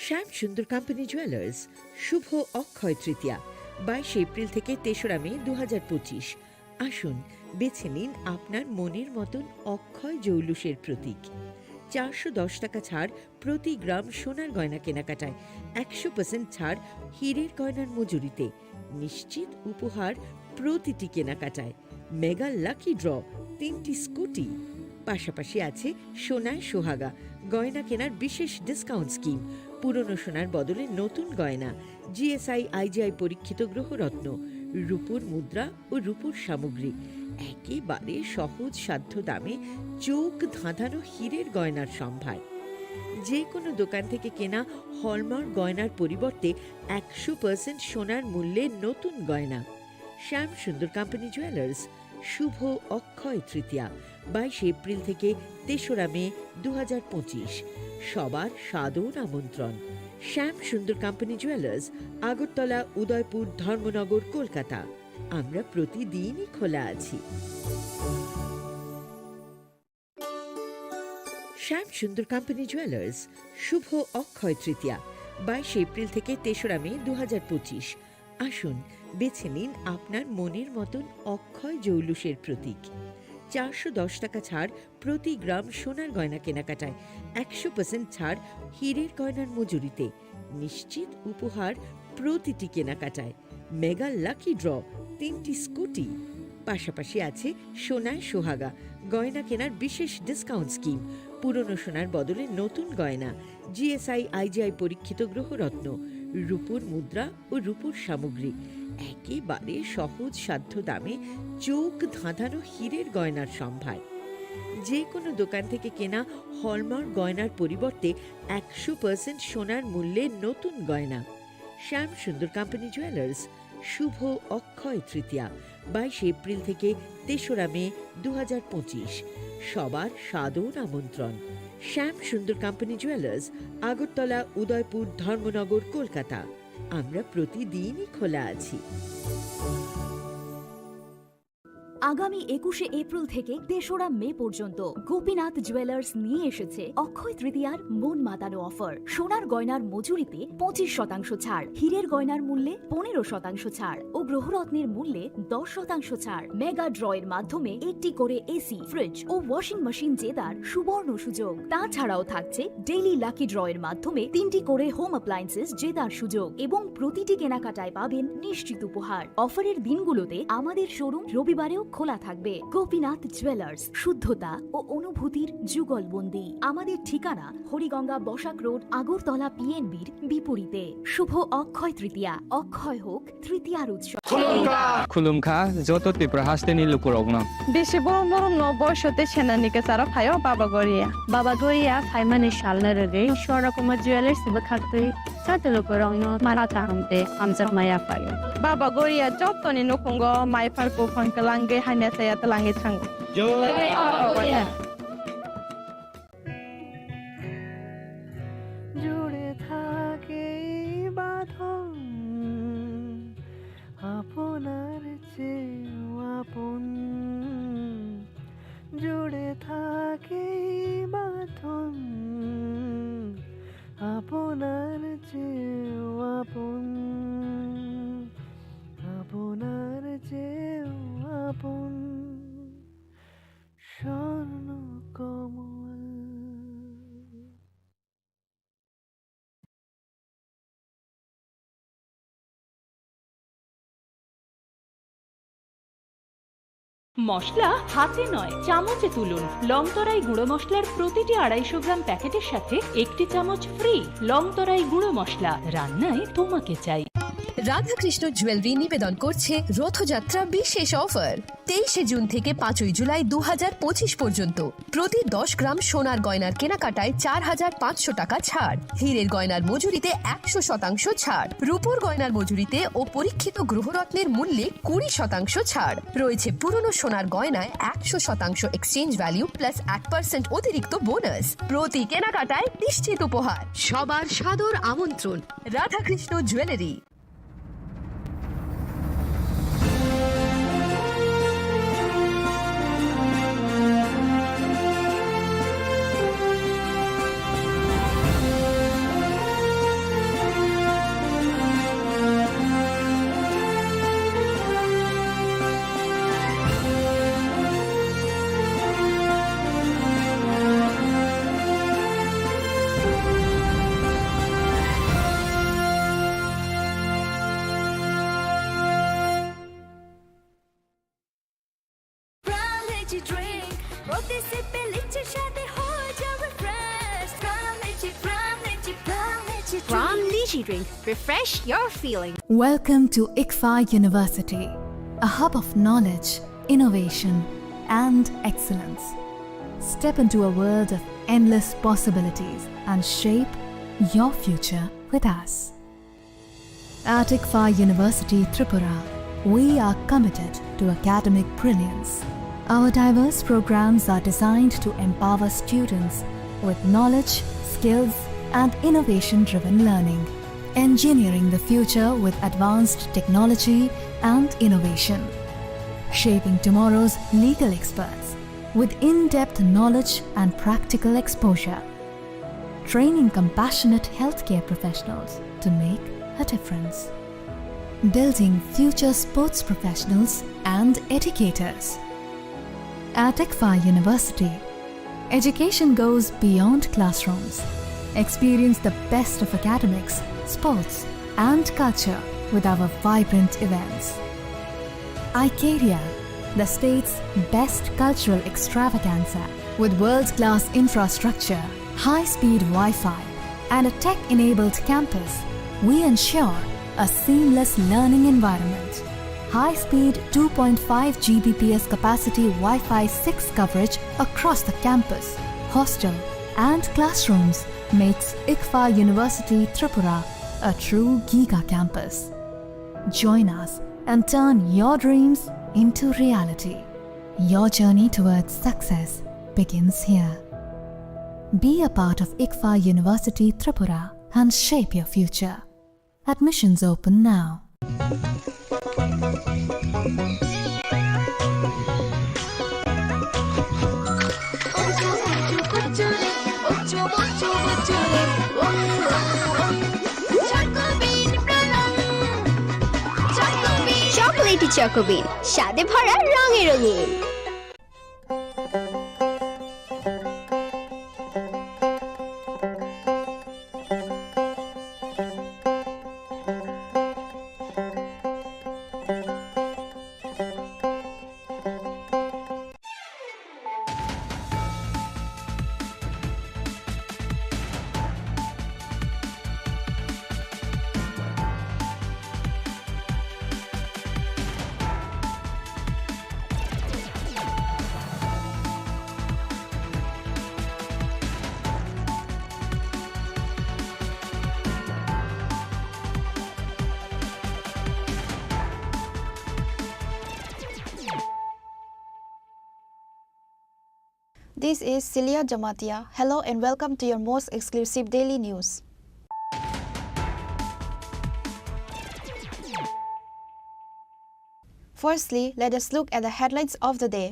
শ্যাম Sundar company jewellers, শুভ অক্ষয় তৃতীয়া, বাইশে এপ্রিল থেকে তেসরা মে দু হাজার পঁচিশ। আসুন, বেছে নিন আপনার মনের মতন অক্ষয় জৌলুসের প্রতীক। চারশো দশ টাকা ছাড় প্রতি গ্রাম সোনার গয়না কেনাকাটায়, একশো পার্সেন্ট ছাড় হীরের গয়নার মজুরিতে, নিশ্চিত উপহার প্রতিটি কেনাকাটায়, মেগা লাকি ড্র, তিনটি স্কুটি, পাশাপাশি আছে সোনায় সোহাগা, গয়না কেনার বিশেষ ডিসকাউন্ট স্কিম, পুরনো সোনার বদলে নতুন গয়না, জিএসআই আইজিআই পরীক্ষিত গ্রহরত্ন, রূপোর মুদ্রা ও রূপোর সামগ্রী, একেবারে সহজ সাধ্য দামে চোখ ধাঁধানো হীরের গয়নার সম্ভার। যে কোনো দোকান থেকে কেনা হলমার্ক গয়নার পরিবর্তে একশো পার্সেন্ট সোনার মূল্যে নতুন গয়না। শ্যাম সুন্দর কোম্পানি জুয়েলার্স, শুভ অক্ষয় তৃতীয়া, বাইশে এপ্রিল থেকে তেসরা মে দু হাজার পঁচিশ। সবার সাদর আমন্ত্রণ। শ্যাম সুন্দর কোম্পানি জুয়েলার্স, আগরতলা, উদয়পুর, ধর্মনগর, কলকাতা। আমরা প্রতিদিনই খোলা আছি। শ্যাম সুন্দর কোম্পানি জুয়েলার্স, শুভ অক্ষয় তৃতীয়া, বাইশে এপ্রিল থেকে তেসরা মে দু হাজার পঁচিশ। আসুন, বেছে নিন আপনার মনের মতন অক্ষয় জৌলুসের প্রতীক। চারশো দশ টাকা ছাড় প্রতি গ্রাম সোনার গয়না কেনাকাটায়, একশো পার্সেন্ট ছাড় হীরের গয়নার মজুরিতে, নিশ্চিত উপহার প্রতিটি কেনাকাটায়, মেগা লাকি ড্র, তিনটি স্কুটি, পাশাপাশি আছে সোনায় সোহাগা, গয়না কেনার বিশেষ ডিসকাউন্ট স্কিম, পুরনো সোনার বদলে নতুন গয়না, জিএসআই আইজিআই পরীক্ষিত গ্রহরত্ন, রূপোর মুদ্রা ও রূপোর সামগ্রী, একেবারে সহজ সাধ্য দামে চোখ ধাঁধানো হীরের গয়নার সম্ভার। যে কোনো দোকান থেকে কেনা হলমার্ক গয়নার পরিবর্তে একশো পার্সেন্ট সোনার মূল্যে নতুন গয়না। শ্যাম সুন্দর কোম্পানি জুয়েলার্স, শুভ অক্ষয় তৃতীয়া, বাইশে এপ্রিল থেকে তেসরা মে দু হাজার পঁচিশ। সবার সাদর আমন্ত্রণ। শ্যাম সুন্দর কোম্পানি জুয়েলার্স, আগরতলা, উদয়পুর, ধর্মনগর, কলকাতা। আমরা প্রতিদিনই খোলা আছি। আগামী একুশে এপ্রিল থেকে তেসরা মে পর্যন্ত গোপীনাথ জুয়েলার্স নিয়ে এসেছে অক্ষয় তৃতীয়ার মন মাতানো অফার। সোনার গয়নার মজুরিতে পঁচিশ শতাংশ ছাড়, হীরের গয়নার মূল্যে পনেরো শতাংশ ছাড় ও গ্রহরত্নের মূল্যে দশ শতাংশ ছাড়। মেগা ড্রয়ের মাধ্যমে একটি করে এসি, ফ্রিজ ও ওয়াশিং মেশিন জেতার সুবর্ণ সুযোগ। তাছাড়াও থাকছে ডেইলি লাকি ড্রয়ের মাধ্যমে তিনটি করে হোম অ্যাপ্লায়েন্সেস জেতার সুযোগ এবং প্রতিটি কেনাকাটায় পাবেন নিশ্চিত উপহার। অফারের দিনগুলোতে আমাদের শোরুম রবিবারেও খোলা থাকবে। গোপীনাথ জুয়েলার্স, শুদ্ধতা ও অনুভূতির যুগলবন্দি। আমাদের ঠিকানা হরিগঙ্গা বসাক রোড, আগরতলা পিএনবির বিপরীতে। শুভ অক্ষয় তৃতীয়া, অক্ষয় হোক তৃতীয়ার উৎসব। Khulumkha joto Tripura hasteni lukurokno. Bisi borom borom no boisote senani kwcharo phaio Baba Goria. Baba Goria phaimani salno rwgwi Swarna Kumar Jewellers bwkhaktwi joto lukurokno mara kaham tei hamjakma yaphaio. Baba Goria jotoni nukhungo mai phar buphang kwlangwi hamya chaya twlangwi thango. Jai Baba Goria. জুড়ে থাকে এই বাঁধন আপনার চেয়েও আপন। জুড়ে থাকে এই বাঁধন আপনার চেয়েও আপন, আপনার চেয়েও আপন। স্বর্ণ কমল। মশলা হাতে নয়, চামচে তুলুন। লং তরাই গুঁড়ো মশলার প্রতিটি আড়াইশো গ্রাম প্যাকেটের সাথে একটি চামচ ফ্রি। লং তরাই গুঁড়ো মশলা, রান্নায় তোমাকে চাই। রাধাকৃষ্ণ জুয়েলারি নিবেদন করছে রথযাত্রা বিশেষ অফার। তেইশে জুন থেকে পাঁচই জুলাই দু হাজার পঁচিশ পর্যন্ত প্রতি দশ গ্রাম সোনার গয়নার কেনাকাটায় চার হাজার পাঁচশো টাকা ছাড়, হীরের গয়নার মজুরিতে একশো শতাংশ ছাড়, রূপোর গয়নার মজুরিতে ও পরীক্ষিত গ্রহরত্নের মূল্যে কুড়ি শতাংশ ছাড়। রয়েছে পুরনো সোনার গয়নায় একশো শতাংশ এক্সচেঞ্জ ভ্যালু প্লাস এক পার্সেন্ট অতিরিক্ত বোনাস। প্রতি কেনাকাটায় নিশ্চিত উপহার। সবার সাদর আমন্ত্রণ। Radhakrishna jewellery. Pram Lychee Drink, প্রতি সিপে লিচির স্বাদে হয়ে যাবে fresh. Pram Lychee, Pram Lychee, Pram Lychee Drink। Pram Lychee Drink, refresh your feeling। Welcome to ICFAI University, a hub of knowledge, innovation, and excellence. Step into a world of endless possibilities and shape your future with us. At ICFAI University Tripura, we are committed to academic brilliance. Our diverse programs are designed to empower students with knowledge, skills, and innovation-driven learning, engineering the future with advanced technology and innovation, shaping tomorrow's legal experts with in-depth knowledge and practical exposure, training compassionate healthcare professionals to make a difference, building future sports professionals and educators. At ICFAI University, education goes beyond classrooms. Experience the best of academics, sports, and culture with our vibrant events. Icaria, the state's best cultural extravaganza. With world-class infrastructure, high-speed Wi-Fi, and a tech-enabled campus, we ensure a seamless learning environment. High-speed two point five G B P S capacity Wi-Fi six coverage across the campus, hostel, and classrooms makes ICFAI University Tripura a true giga campus. Join us and turn your dreams into reality. Your journey towards success begins here. Be a part of ICFAI University Tripura and shape your future. Admissions open now. Chocolatey Choco Bean, স্বাদে ভরা রঙে রঙিন। This is Celia Jamatia. Hello and welcome to your most exclusive daily news. Firstly, let us look at the headlines of the day.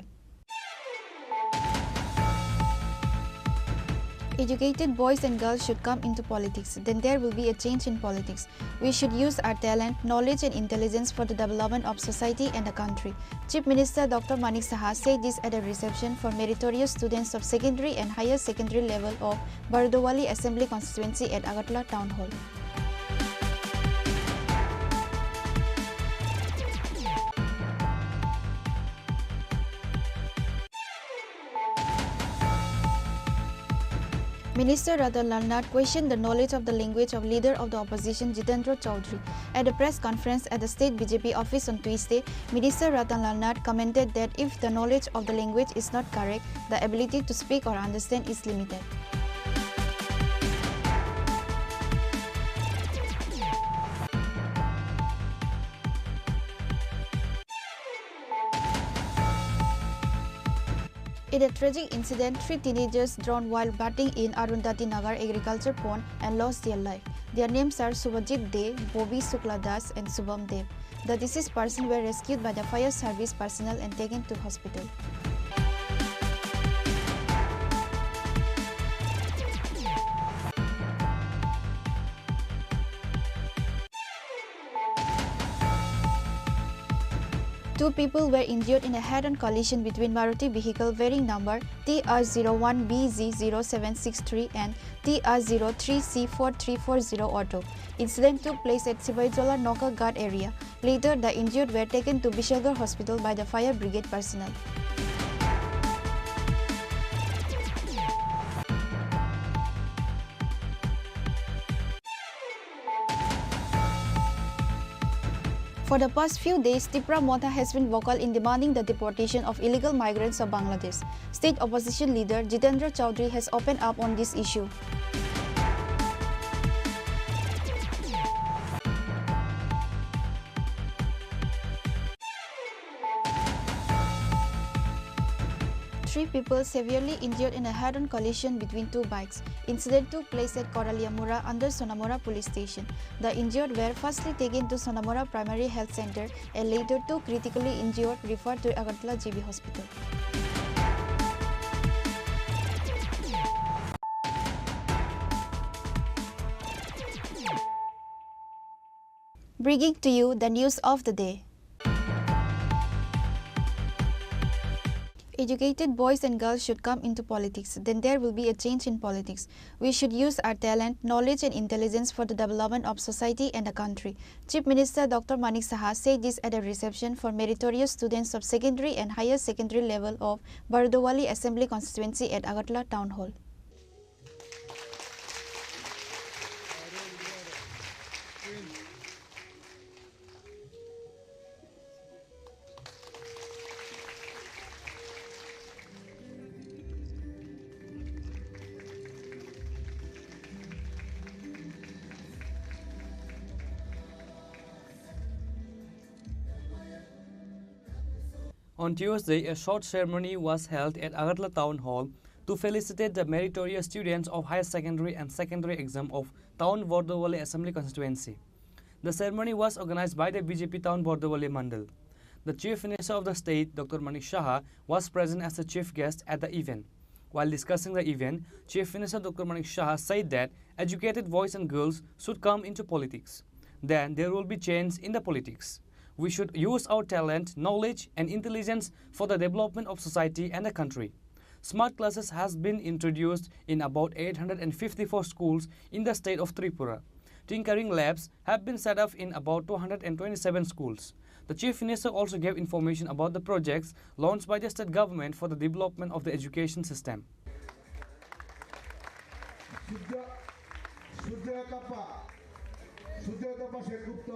Educated boys and girls should come into politics, then there will be a change in politics. We should use our talent, knowledge and intelligence for the development of society and the country. Chief Minister Doctor Manik Saha said this at a reception for meritorious students of secondary and higher secondary level of Bardowali Assembly Constituency at Agartala Town Hall. Minister Ratan Lal Nath questioned the knowledge of the language of leader of the opposition Jitendra Chaudhary. At a press conference at the state B J P office on Tuesday, Minister Ratan Lal Nath commented that if the knowledge of the language is not correct, the ability to speak or understand is limited. In a tragic incident, three teenagers drowned while bathing in Arundhati Nagar agriculture pond and lost their life. Their names are Subhajit Dey, Bobby Shukla Das, and Shubham Dey. The deceased persons were rescued by the fire service personnel and taken to hospital. Two people were injured in a head-on collision between Maruti vehicle bearing number T R zero one B Z zero seven six three and T R zero three C four three four zero auto. Incident took place at Sibaijola Nokaghat area. Later, the injured were taken to Bishalgarh Hospital by the fire brigade personnel. For the past few days, Tipra Motha has been vocal in demanding the deportation of illegal migrants of Bangladesh. State opposition leader Jitendra Chaudhary has opened up on this issue. Three people severely injured in a head-on collision between two bikes. Incident took place at Koraliamura under Sonamura police station. The injured were firstly taken to Sonamura Primary Health Center and later two critically injured referred to Agartala G B Hospital. Bringing to you the news of the day. Educated boys and girls should come into politics, then there will be a change in politics. We should use our talent, knowledge and intelligence for the development of society and the country. Chief Minister Doctor Manik Saha said this at a reception for meritorious students of secondary and higher secondary level of Bardowali Assembly Constituency at Agartala Town Hall. On Tuesday, a short ceremony was held at Agartala Town Hall to felicitate the meritorious students of higher secondary and secondary exam of Town Bordowali Assembly Constituency. The ceremony was organized by the B J P Town Bordowali Mandal. The Chief Minister of the state, Doctor Manik Saha, was present as a chief guest at the event. While discussing the event, Chief Minister Doctor Manik Saha said that educated boys and girls should come into politics. Then there will be change in the politics. We should use our talent, knowledge, and intelligence for the development of society and the country. Smart classes has been introduced in about eight hundred and fifty-four schools in the state of Tripura. Tinkering labs have been set up in about two hundred and twenty-seven schools. The Chief Minister also gave information about the projects launched by the state government for the development of the education system. Sujoy সুজয় কাপা সুজয় কাপা সেনগুপ্ত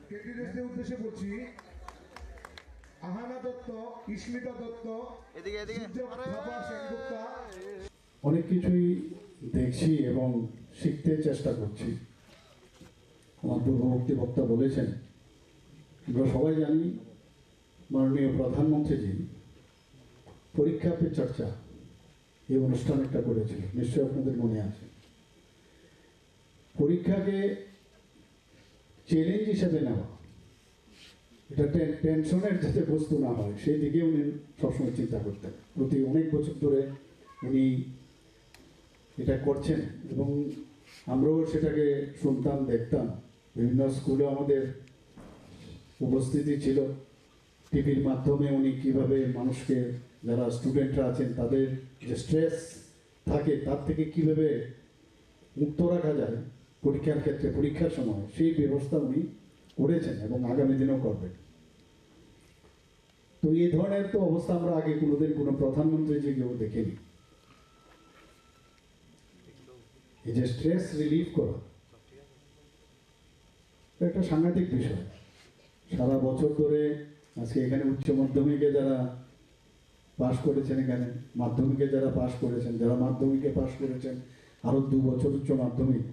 ক্যান্ডিডেটদের উদ্দেশ্যে বলছি। আহানা দত্ত, ইস্মিতা দত্ত, এদিকে, এদিকে। সুজয় কাপা সেনগুপ্তা। অনেক কিছুই দেখছি এবং শিখতে চেষ্টা করছি। আমার পূর্ববর্তী বক্তা বলেছেন, আমরা সবাই জানি মাননীয় প্রধানমন্ত্রীজি পরীক্ষা পে চর্চা এই অনুষ্ঠান একটা করেছিল, নিশ্চয়ই আপনাদের মনে আছে। পরীক্ষাকে চ্যালেঞ্জ হিসেবে নেওয়া, এটা টেন- টেনশনের যাতে বস্তু না হয়, সেই দিকে উনি সবসময় চিন্তা করতেন। প্রতি অনেক বছর ধরে উনি এটা করছেন এবং আমরাও সেটাকে শুনতাম, দেখতাম। বিভিন্ন স্কুলে আমাদের উপস্থিতি ছিল। টিভির মাধ্যমে উনি কিভাবে মানুষকে, যারা স্টুডেন্টরা আছেন, তাদের যে স্ট্রেস থাকে, তার থেকে কিভাবে মুক্ত রাখা যায় পরীক্ষার ক্ষেত্রে, পরীক্ষার সময়, সেই ব্যবস্থা উনি করেছেন এবং আগামী দিনেও করবেন। তো এই ধরনের তো অবস্থা আমরা আগে কোনোদিন কোনো প্রধানমন্ত্রী যে কেউ দেখিনি। এই যে স্ট্রেস রিলিফ করা, এটা একটা সাংঘাতিক বিষয়। সারা বছর ধরে আজকে এখানে উচ্চ মাধ্যমিকে যারা পাশ করেছেন, এখানে মাধ্যমিকে যারা পাশ করেছেন, যারা মাধ্যমিকে পাশ করেছেন, আরো দু বছর উচ্চ মাধ্যমিক,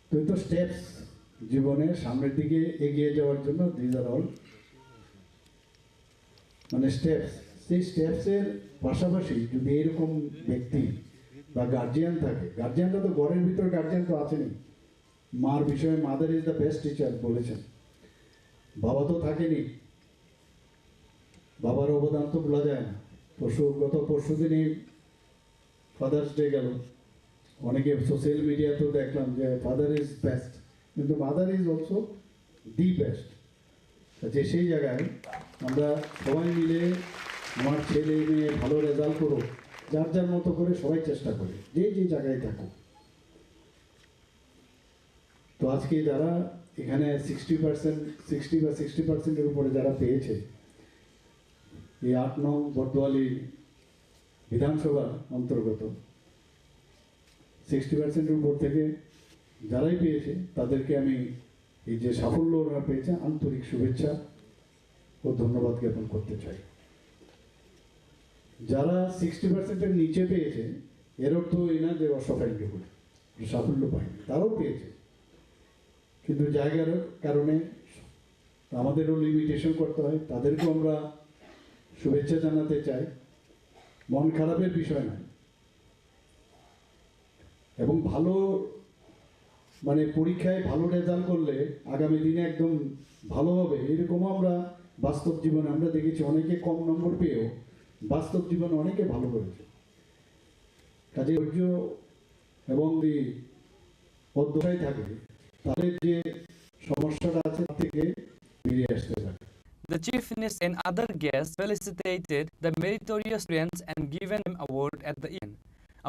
তো এই তো স্টেপস, জীবনে সামনের দিকে এগিয়ে যাওয়ার জন্য, দিজ আর অল মানে স্টেপস। সেই স্টেপসের পাশাপাশি যদি এরকম ব্যক্তি বা গার্জিয়ান থাকে, গার্জিয়ানটা তো ঘরের ভিতর, গার্জিয়ান তো আছেনই। মার বিষয়ে "Mother is the best teacher" বলেছেন। বাবা তো থাকেনি, বাবার অবদান তো ভোলা যায় না। পরশু, গত পরশু দিনই ফাদার্স ডে গেল, অনেকে সোশ্যাল মিডিয়াতেও দেখলাম যে "Father is best", কিন্তু "Mother is also the best". যে সেই জায়গায় আমরা সবাই মিলে আমার ছেলে মেয়ে ভালো রেজাল্ট করুক, যার যার মতো করে সবাই চেষ্টা করি, যে যে জায়গায় থাকুক। তো আজকে যারা এখানে সিক্সটি পার্সেন্ট, সিক্সটি বা সিক্সটি পার্সেন্টের উপরে যারা পেয়েছে, এই আট নং বর্দোয়ালি বিধানসভার অন্তর্গত সিক্সটি পার্সেন্টের উপর থেকে যারাই পেয়েছে, তাদেরকে আমি এই যে সাফল্য ওনারা পেয়েছে, আন্তরিক শুভেচ্ছা ও ধন্যবাদ জ্ঞাপন করতে চাই। যারা সিক্সটি পার্সেন্টের নিচে পেয়েছে, এর অর্থ এই না যে অসাফল্য করে, সাফল্য পায়নি, তারাও পেয়েছে, কিন্তু জায়গার কারণে আমাদেরও লিমিটেশন করতে হয়। তাদেরকেও আমরা শুভেচ্ছা জানাতে চাই, মন খারাপের বিষয় নয়। এবং ভালো, মানে, পরীক্ষায় ভালো রেজাল্ট করলে আগামী দিনে একদম ভালো হবে, এরকমও আমরা বাস্তব জীবনে আমরা দেখেছি, অনেকে কম নম্বর পেয়েও বাস্তব জীবনে অনেকে ভালো করেছে। কাজে ধৈর্য এবং যদি অধ্যবসায় থাকে, তাহলে যে সমস্যাটা আছে, তার থেকে বেরিয়ে আসতে পারে। The chief minister and other guests felicitated the meritorious students and given them award at the event.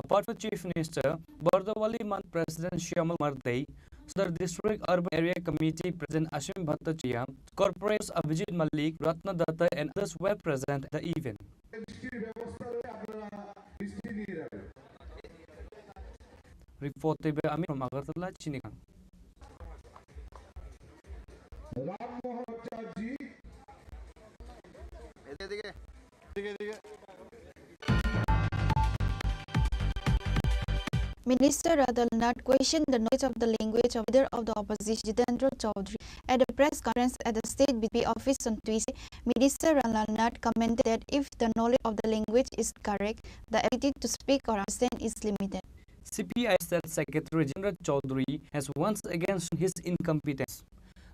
Apart from Chief Minister, Bardawali Mandal President Shyamal Mardei, Sadar District Urban Area Committee President Ashwin Bhattacharya, Corporators Abhijit Malik, Ratna Datta and others were present at the event. বৃষ্টির ব্যবস্থা রয়েছে, আপনারা বৃষ্টি নিয়ে যাবেন। Report tei be Amir from Agartala, Chinigang. Rammohan ভট্টাচার্য। এদিকে, এদিকে। এদিকে, এদিকে। Minister Ratan Lal Nath questioned the knowledge of the language of leader of the opposition Jitendra Chaudhary. At a press conference at the state B J P office on Tuesday, Minister Ratan Lal Nath commented that if the knowledge of the language is correct, the ability to speak or understand is limited. C P I State Secretary Jitendra Chaudhary has once again shown his incompetence.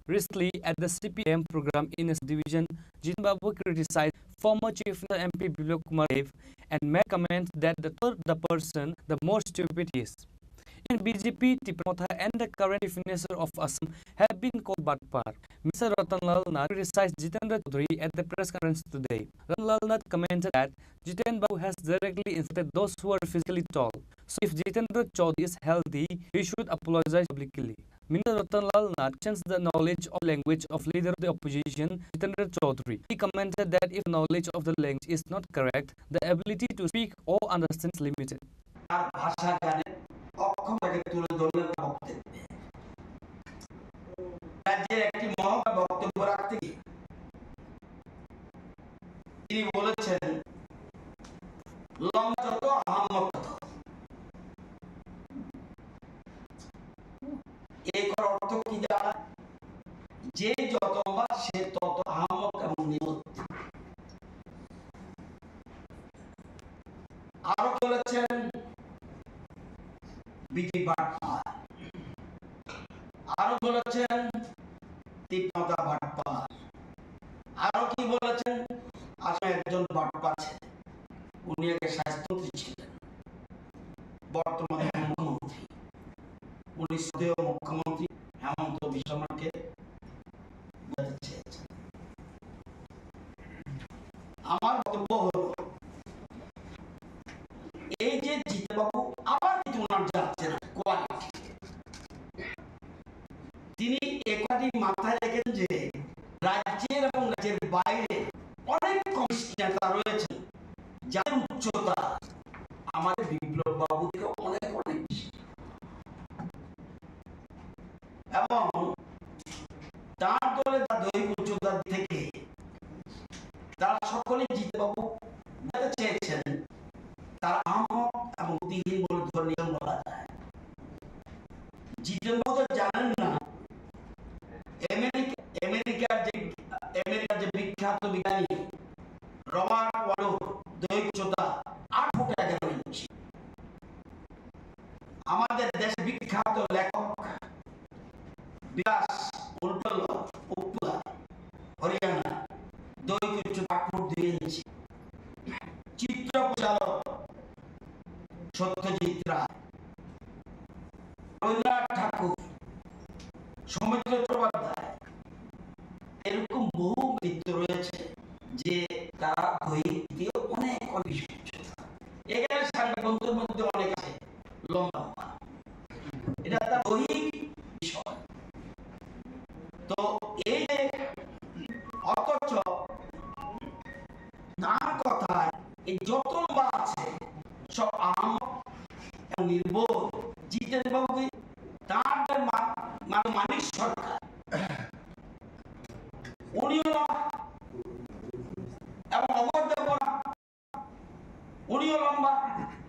Recently, at the C P M program in his division, Jiten Babu criticized former Chief Minister M P Biplab Kumar Deb and made comment that the taller the person, the more stupid he is. In B J P, Tipra Motha and the current Chief Minister of Assam have been called Batpar. Minister Ratan Lal Nath criticized Jitendra Chaudhary at the press conference today. Ratan Lal Nath commented that Jiten Babu has directly insulted those who are physically tall. So if Jitendra Chaudhary is healthy, he should apologize publicly. Minister Ratan Lal Nath questions the knowledge of language of leader of the opposition, Jitendra Chaudhary. He commented that if knowledge of the language is not correct, the ability to speak or understand is limited. তার ভাষা জ্ঞানে অক্ষমতাকে তুলে ধরলেন বক্তব্যে। রাজ্যের একটি মহড়া বক্তব্য রাখতে গিয়ে তিনি বলেছেন, "লম্বা যত, আহাম্মক তত।" এই কথার অর্থ কি দাঁড়ায়? যে যত লম্বা, সে তত আহাম্মক এবং নিম্ন। আরো বলেছেন, "বিজেপি বাটপার।" আরো বলেছেন, "তীব্রতা বাটপার।" আরো কি বলেছেন? "আসলে একজন বাটপার ছিলেন, উনি আগে স্বাস্থ্যমন্ত্রী ছিলেন, বর্তমানে মুখ্যমন্ত্রী।" উনি শ্রদ্ধেয় মুখ্যমন্ত্রী হেমন্ত বিশ্ব শর্মাকে বোঝাতে চেয়েছেন। আমার বক্তব্য হলো, এই যে জিতেনবাবু আবার কিন্তু ওনার যাচ্ছে না, কোয়ালিটি। তিনি এ কথাটি মাথায় রেখেছেন যে রাজ্যের এবং রাজ্যের বাইরে অনেক কমিউনিস্ট নেতা রয়েছেন, যাদের উচ্চতা আমাদের বিপ্লব বাবু থেকে অনেক, অনেক বেশি। এবং তার দলে তার দৈহিক উচ্চতার দিক থেকে তারা সকলেই জিতেনবাবু বলতে চেয়েছেন, তারা আহাম্মক এবং বুদ্ধিহীন বলে ধরে নিয়ম বলা যায়। জিতেনবাবু তো জানেন না, আমেরিকা, আমেরিকার যে, আমেরিকার যে বিখ্যাত বিজ্ঞানী রবার্ট ওয়াডো দৈহিক উচ্চতা আট ফুট এগারো ইঞ্চি। আমাদের দেশ বিখ্যাত লেখক বিকাশ উল্টল উপ্পুলা হরিয়ানা দৈহিক উচ্চতা আট ফুট দুই ইঞ্চি। চিত্র পরিচালক সত্যজিৎ রায়, রবীন্দ্রনাথ ঠাকুর, সৌমিত্র চট্টোপাধ্যায়, এরকম বহু ব্যক্তিত্ব রয়েছে যে তারা দৈহিক দিক দিয়ে অনেক, অনেক বেশি উচ্চ। এখানে সাংবাদিকদের মধ্যে অনেক আছে লম্বা লম্বা, এটা তার দৈহিক বিষয়। তো এই যে, অথচ তার কথায় এই যত লম্বা আছে সব আহাম্মক এবং নির্বোধ। জিতেন বাবুকে তার যে মা-, মানে মানিক সরকার, উনিও লম্বা এবং অমর দেব বর্মা, উনিও লম্বা।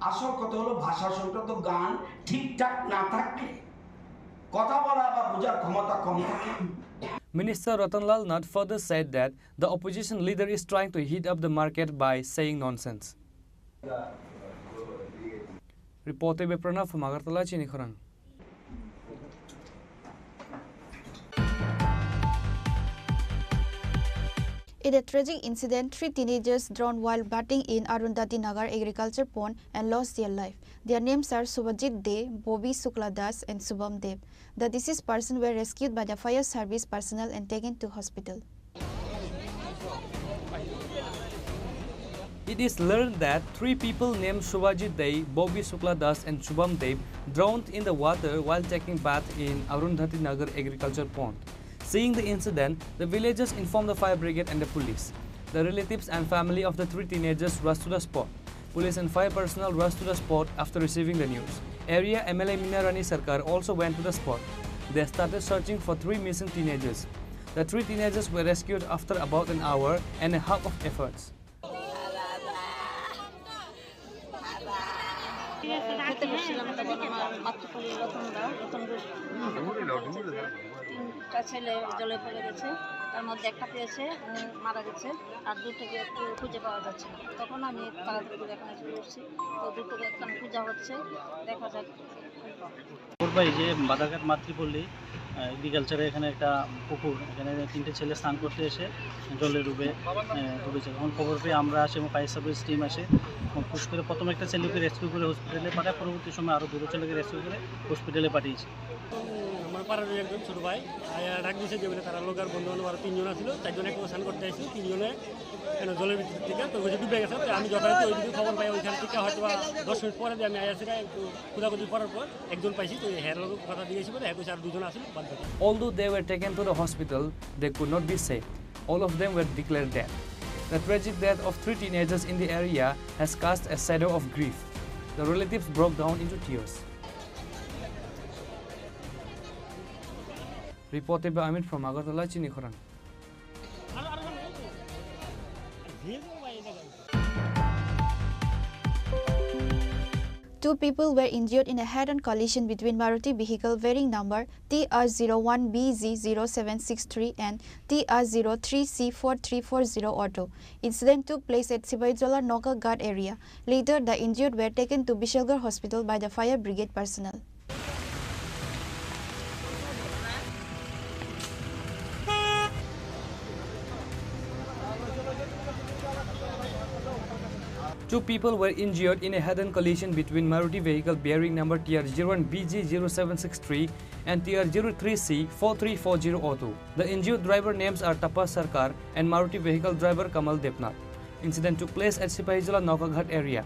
আসল কথা হলো ভাষা সংক্রান্ত জ্ঞান ঠিকঠাক না থাকলে কথা বলা বা বোঝার ক্ষমতা কম থাকে। Minister Ratan Lal Nath further said that the opposition leader is trying to heat up the market by saying nonsense. Reported by Pranav from Agartala, Chini Khorang. In a tragic incident, three teenagers drowned while bathing in Arundhati Nagar agriculture pond and lost their life. Their names are Subhajit Dey, Bobby Shukla Das, and Shubham Deb. The deceased persons were rescued by the fire service personnel and taken to hospital. It is learned that three people named Subhajit Dey, Bobby Shukla Das, and Shubham Deb drowned in the water while taking bath in Arundhati Nagar agriculture pond. Seeing the incident, the villagers informed the fire brigade and the police. The relatives and family of the three teenagers rushed to the spot. Police and fire personnel rushed to the spot after receiving the news. Area M L A Meena Rani Sarkar also went to the spot. They started searching for three missing teenagers. The three teenagers were rescued after about an hour and a half of efforts. খেতে বসছিলাম, তখন আমার মাতৃপল্লী রতন দা, রতন ঘোষ, তিনটা ছেলে জলে পড়ে গেছে, তার মধ্যে একটা পেয়েছে, ও মারা গেছে, আর দুটোকে একটু খুঁজে পাওয়া যাচ্ছে না। তখন আমি তাড়াতাড়ি করে এখানে চলে এসেছি। তো দুটোকে এখন খোঁজা হচ্ছে, দেখা যাক। পূর্বে এই যে বাদাঘাট মাতৃপল্লী এগ্রিকালচারে এখানে একটা পুকুর, এখানে তিনটে ছেলে স্নান করতে এসে জলে ডুবে, আহ, ডুবেছে। তখন খবর পেয়ে আমরা আসি এবং ফায়ার সার্ভিস টিম আসে এবং পুশ করে প্রথমে একটা ছেলেকে রেস্কিউ করে হসপিটালে পাঠায়, পরবর্তী সময় আরও দুটো ছেলেকে রেস্কিউ করে হসপিটালে পাঠিয়েছি। আমার পাড়ার একজন ছোট ভাই আয়া ডাক দিছে যে বলে তারা লোক আর বন্ধু বান্ধব আরো তিনজন আছিল, চারজন একসাথে স্নান করতে আসছিল, তিনজনে কেন জলের ভিতর থেকে তো ওই যে ডুবে গেছে। তো আমি যথাযথ ওইদিকে খবর পাই, ওইখান থেকে হয়তো বা দশ মিনিট পরে যে আমি আয়া সেটা একটু খোঁজাখুঁজি করার পর একজন পাইছি, তো হ্যাঁ লোক কথা দিয়েছি বলে হ্যাঁ কইছে আর দুজন আছিল বাদ বাকি। Although they were taken to the hospital, they could not be saved. All of them were declared dead. The tragic death of three teenagers in the area has cast a shadow of grief. The relatives broke down into tears. Reported by Amit from Agartala, Chini Khorang. Two people were injured in a head-on collision between Maruti vehicle bearing number T R zero one B Z zero seven six three and T R zero three C four three four zero auto. Incident took place at Sipahijala Nokaghat area. Later, the injured were taken to Bishalgarh Hospital by the fire brigade personnel. Two people were injured in a head-on collision between Maruti vehicle bearing number T R zero one B G zero seven six three and T R zero three C four three four zero auto. The injured driver names are Tapas Sarkar and Maruti vehicle driver Kamal Debnath. Incident took place at Sipahijala Nokaghat area.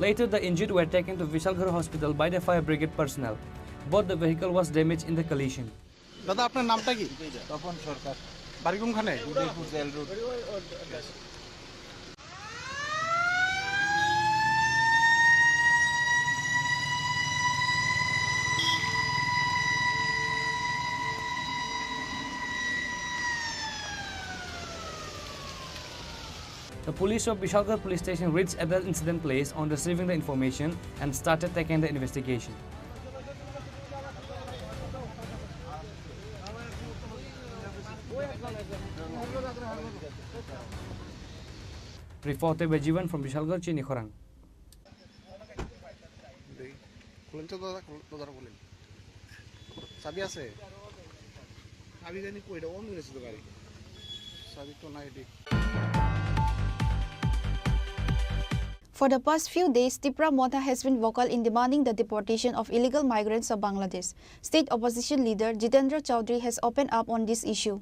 Later, the injured were taken to Vishalgarh Hospital by the fire brigade personnel. Both the vehicle was damaged in the collision. দাদা, আপনার নামটা কি? তপন সরকার। বাড়ি কোনখানে? Udaipur jail road. The police of Bishalgarh police station reached at the incident place on receiving the information and started taking the investigation. Reported by Jivan from Bishalgarh, Chini Khorang. খুলেন তো দাদা, খুল-, দরজাটা খুলেন। চাবি আছে? চাবি জানি কই, এটা অন করেছে তো গাড়ি। চাবি তো নাই এটি। For the past few days, Tipra Motha has been vocal in demanding the deportation of illegal migrants of Bangladesh. State opposition leader Jitendra Chaudhary has opened up on this issue.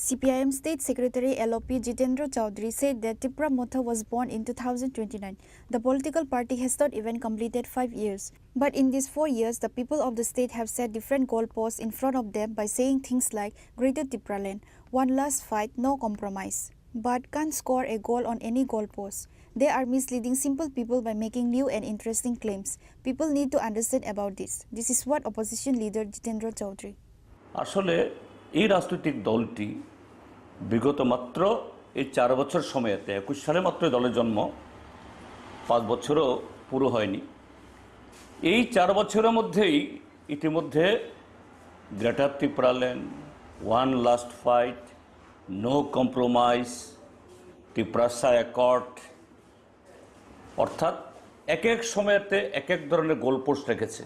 C P I M State Secretary L O P Jitendra Chaudhary said that Tipra Motha was born in two thousand twenty-nine. The political party has not even completed five years. But in these four years, the people of the state have set different goalposts in front of them by saying things like Greater Tipraland, one last fight, no compromise. But can't score a goal on any goalpost. They are misleading simple people by making new and interesting claims. People need to understand about this. This is what opposition leader Jitendra Chaudhary. আসলে এই রাজনৈতিক দলটি বিগত মাত্র এই চার বছর সময়তে, একুশ সালে মাত্র এই দলের জন্ম, পাঁচ বছরও পুরো হয়নি। এই চার বছরের মধ্যেই ইতিমধ্যে Greater Tipraland, one last fight, no compromise, Tiprasa accord, অর্থাৎ এক এক সময়তে এক এক ধরনের গোলপোস্ট রেখেছে,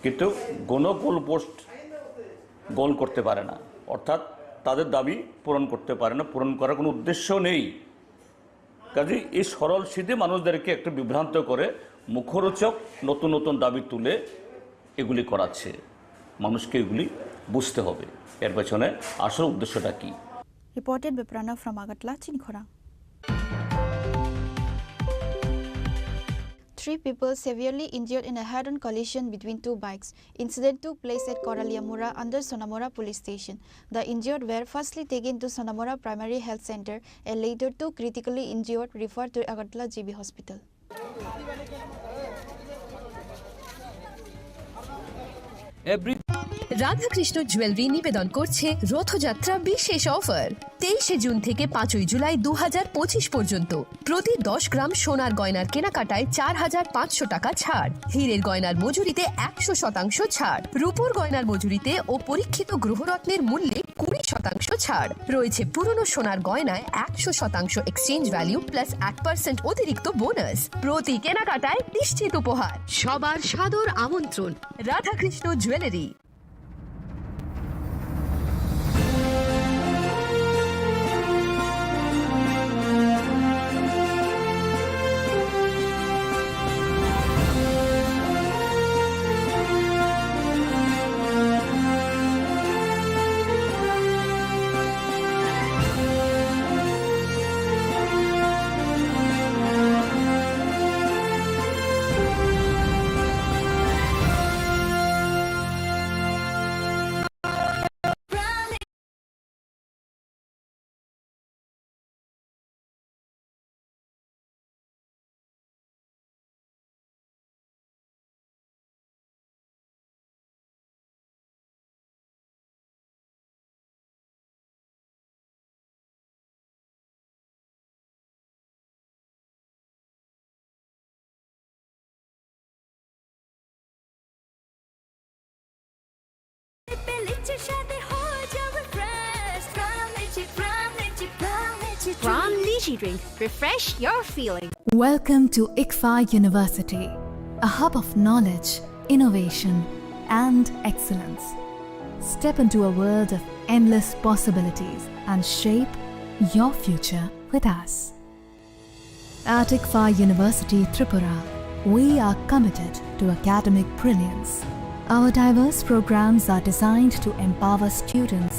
কিন্তু কোনো গোলপোস্ট গোল করতে পারে না, অর্থাৎ তাদের দাবি পূরণ করতে পারে না, পূরণ করার কোনো উদ্দেশ্য নেই। কাজেই এই সরল সিধে মানুষদেরকে একটু বিভ্রান্ত করে মুখরোচক নতুন নতুন দাবি তুলে এগুলি করাচ্ছে। মানুষকে এগুলি বুঝতে হবে এর পেছনে আসল উদ্দেশ্যটা কী। Reported by Pranav from Agartala, Chini Khorang. Three people severely injured in a head-on collision between two bikes. Incident took place at Koralia Mura under Sonamura Police Station. The injured were firstly taken to Sonamura Primary Health Center and later two critically injured referred to Agartala G B Hospital. Every Radhakrishna jewellery নিবেদন করছে রথযাত্রা বিশেষ অফার। তেইশে জুন থেকে পাঁচই জুলাই দু হাজার পঁচিশ পর্যন্ত প্রতি দশ গ্রাম সোনার গয়নার কেনাকাটায় চার হাজার পাঁচশো টাকা ছাড়, হীরের গয়নার মজুরিতে একশো শতাংশ ছাড়, রূপোর গয়নার মজুরিতে ও পরীক্ষিত গ্রহরত্নের মূল্যে কুড়ি শতাংশ ছাড় রয়েছে। পুরনো সোনার গয়নায় একশো শতাংশ এক্সচেঞ্জ ভ্যালু প্লাস এক পার্সেন্ট অতিরিক্ত বোনাস। প্রতি কেনাকাটায় নিশ্চিত উপহার। সবার সাদর আমন্ত্রণ Radhakrishna jewellery. Prime Lychee drink. Refresh your feeling. Welcome to ICFAI University, a hub of knowledge, innovation, and excellence. Step into a world of endless possibilities and shape your future with us. At ICFAI University Tripura, we are committed to academic brilliance. Our diverse programs are designed to empower students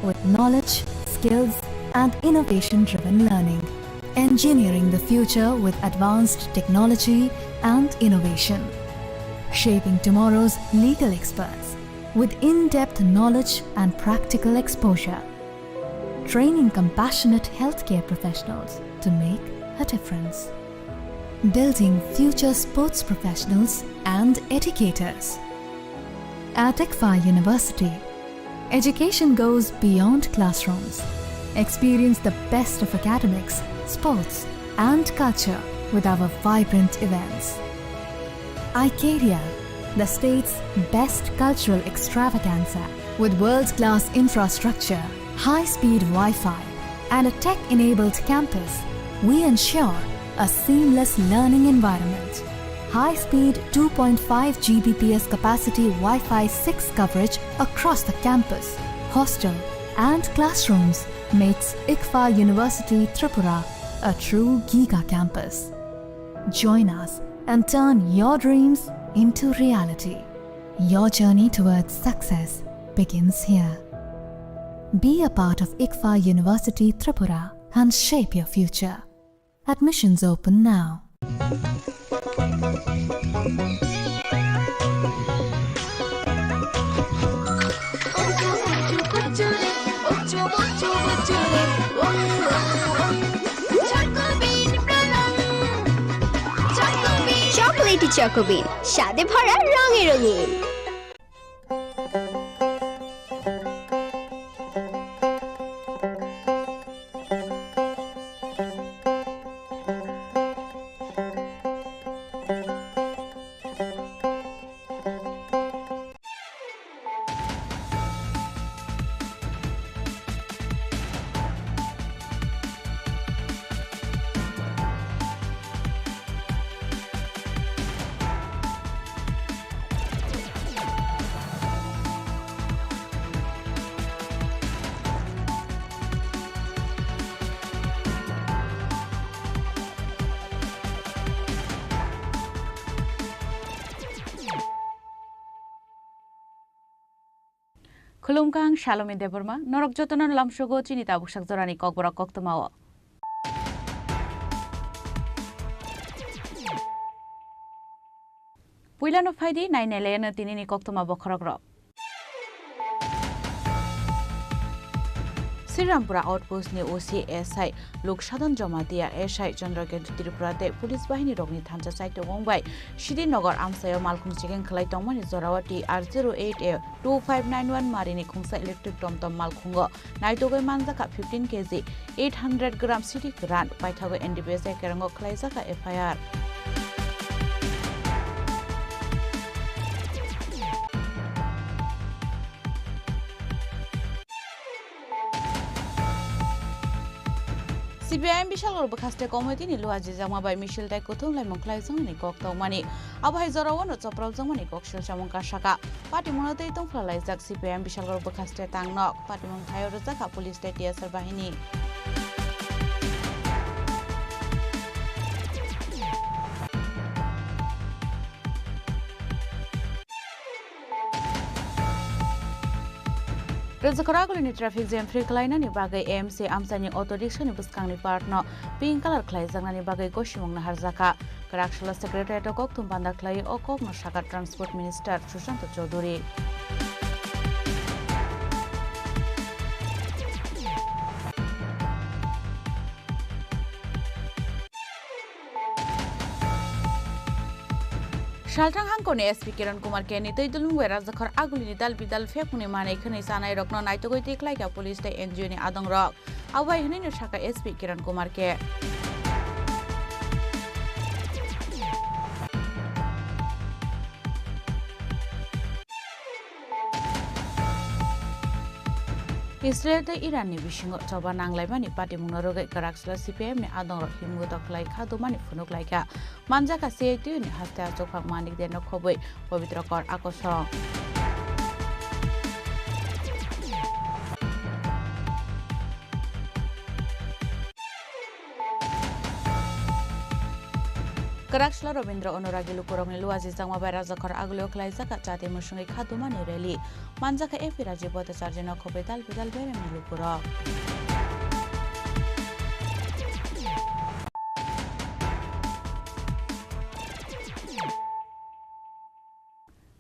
with knowledge, skills, and innovation-driven learning, engineering the future with advanced technology and innovation, shaping tomorrow's legal experts with in-depth knowledge and practical exposure, training compassionate healthcare professionals to make a difference, building future sports professionals and educators. At ICFAI University, education goes beyond classrooms. Experience the best of academics, sports, and culture with our vibrant events. Icaria, the state's best cultural extravaganza. With world-class infrastructure, high-speed Wi-Fi, and a tech-enabled campus, we ensure a seamless learning environment. High-speed two point five G B P S capacity Wi-Fi six coverage across the campus, hostel, and classrooms makes ICFAI University Tripura a true giga campus. Join us and turn your dreams into reality. Your journey towards success begins here. Be a part of ICFAI University Tripura and shape your future. Admissions open now. Chocolatey চকোবিন, স্বাদে ভরা, রঙে রঙিন। Khulumkha, ang Salome Debbarma, norok jotono lamsogo chini tabuksak jorani kokborok koktwmao. Puilano phaidi, nainailaino tinini koktwma bokhorokrok. Srirampura Outpost ni O C S I Lok Sadhan Jamatia, S I Chandrakento Tripura tei police bahini rokni thansa saitok wng bai Sidi Nagar amchaio malkhung checking khlai tongmani jorao T R zero eight A two five nine one marini khungsa electric tomtom malkhungo naitugwi manjakha fifteen K G eight hundred gram sidi kwran, paithago N D P S A kerango khlaijakha F I R. C P I M Bishalgarh Bwkhaste Committee ni luajijakma bai misil tei kuthum laimung khlaijakmani kok tongmani. Abo hai jorao no chopropjakmani kok silchamung kasaka. Patimungno tei tongphla laijak C P I M Bishalgarh Bwkhaste tangno. Patimung thaio rwjakha police tei T S R bahini. Rwjakha Agulini traffic jam free khlainani bagwi A M C amchaini auto rickshaw ni bwskangni part no pink colour khlaijaknani bagwi gosimung naharjakha. Kwraksalo secretariat o kokthum panda khlaiwi o kokno sakha Transport Minister Sushanta Chowdhury. Salthang hangkoni S P Kiran Kumar K ni twi dulmung bai Rajakhor Agulini dal bidal phekmungni manwi khwnwi chanai rokno naitugwi twi khlaikha police tei N G O ni adongrok. Abo bai hwnwi no sakha S P Kiran Kumar K. Israel tei Iran ni bisingo choba nanglaimani patimungno rwgwi kwraksalo C P I M ni adongrok himguto khlai kha dumani phunuk laikha. Manjakha C I T U ni haste achukphang Manik Deno khobwi Pabitra Kor akosong. Kwraksalo Rabindra Anuragi lukurokni luajijakma bai Rajakhor Agulio khlaijakha chati mwswngwi kha dumani rally. Manjakha A P Rajiv Bhattacharjino khobwi dal bidal beremni lukurok.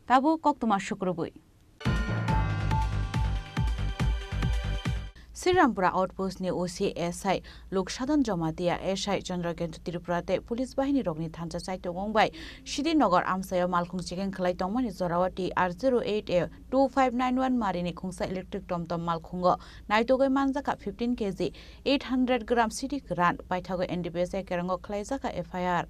Tabuk koktwma sukrubwi. Srirampura Outpost ni O C S I Lok Sadhan Jamatia, S I Chandrakento Tripura tei police bahini rokni thansa saitok wng bai Sidi Nagar amchaio malkhung checking khlai tongmani jorao T R zero eight A two five nine one marini khungsa electric tomtom malkhungo naitugwi manjakha fifteen K G eight hundred gram sidi kwran, paithago N D P S A kerango khlaijakha F I R.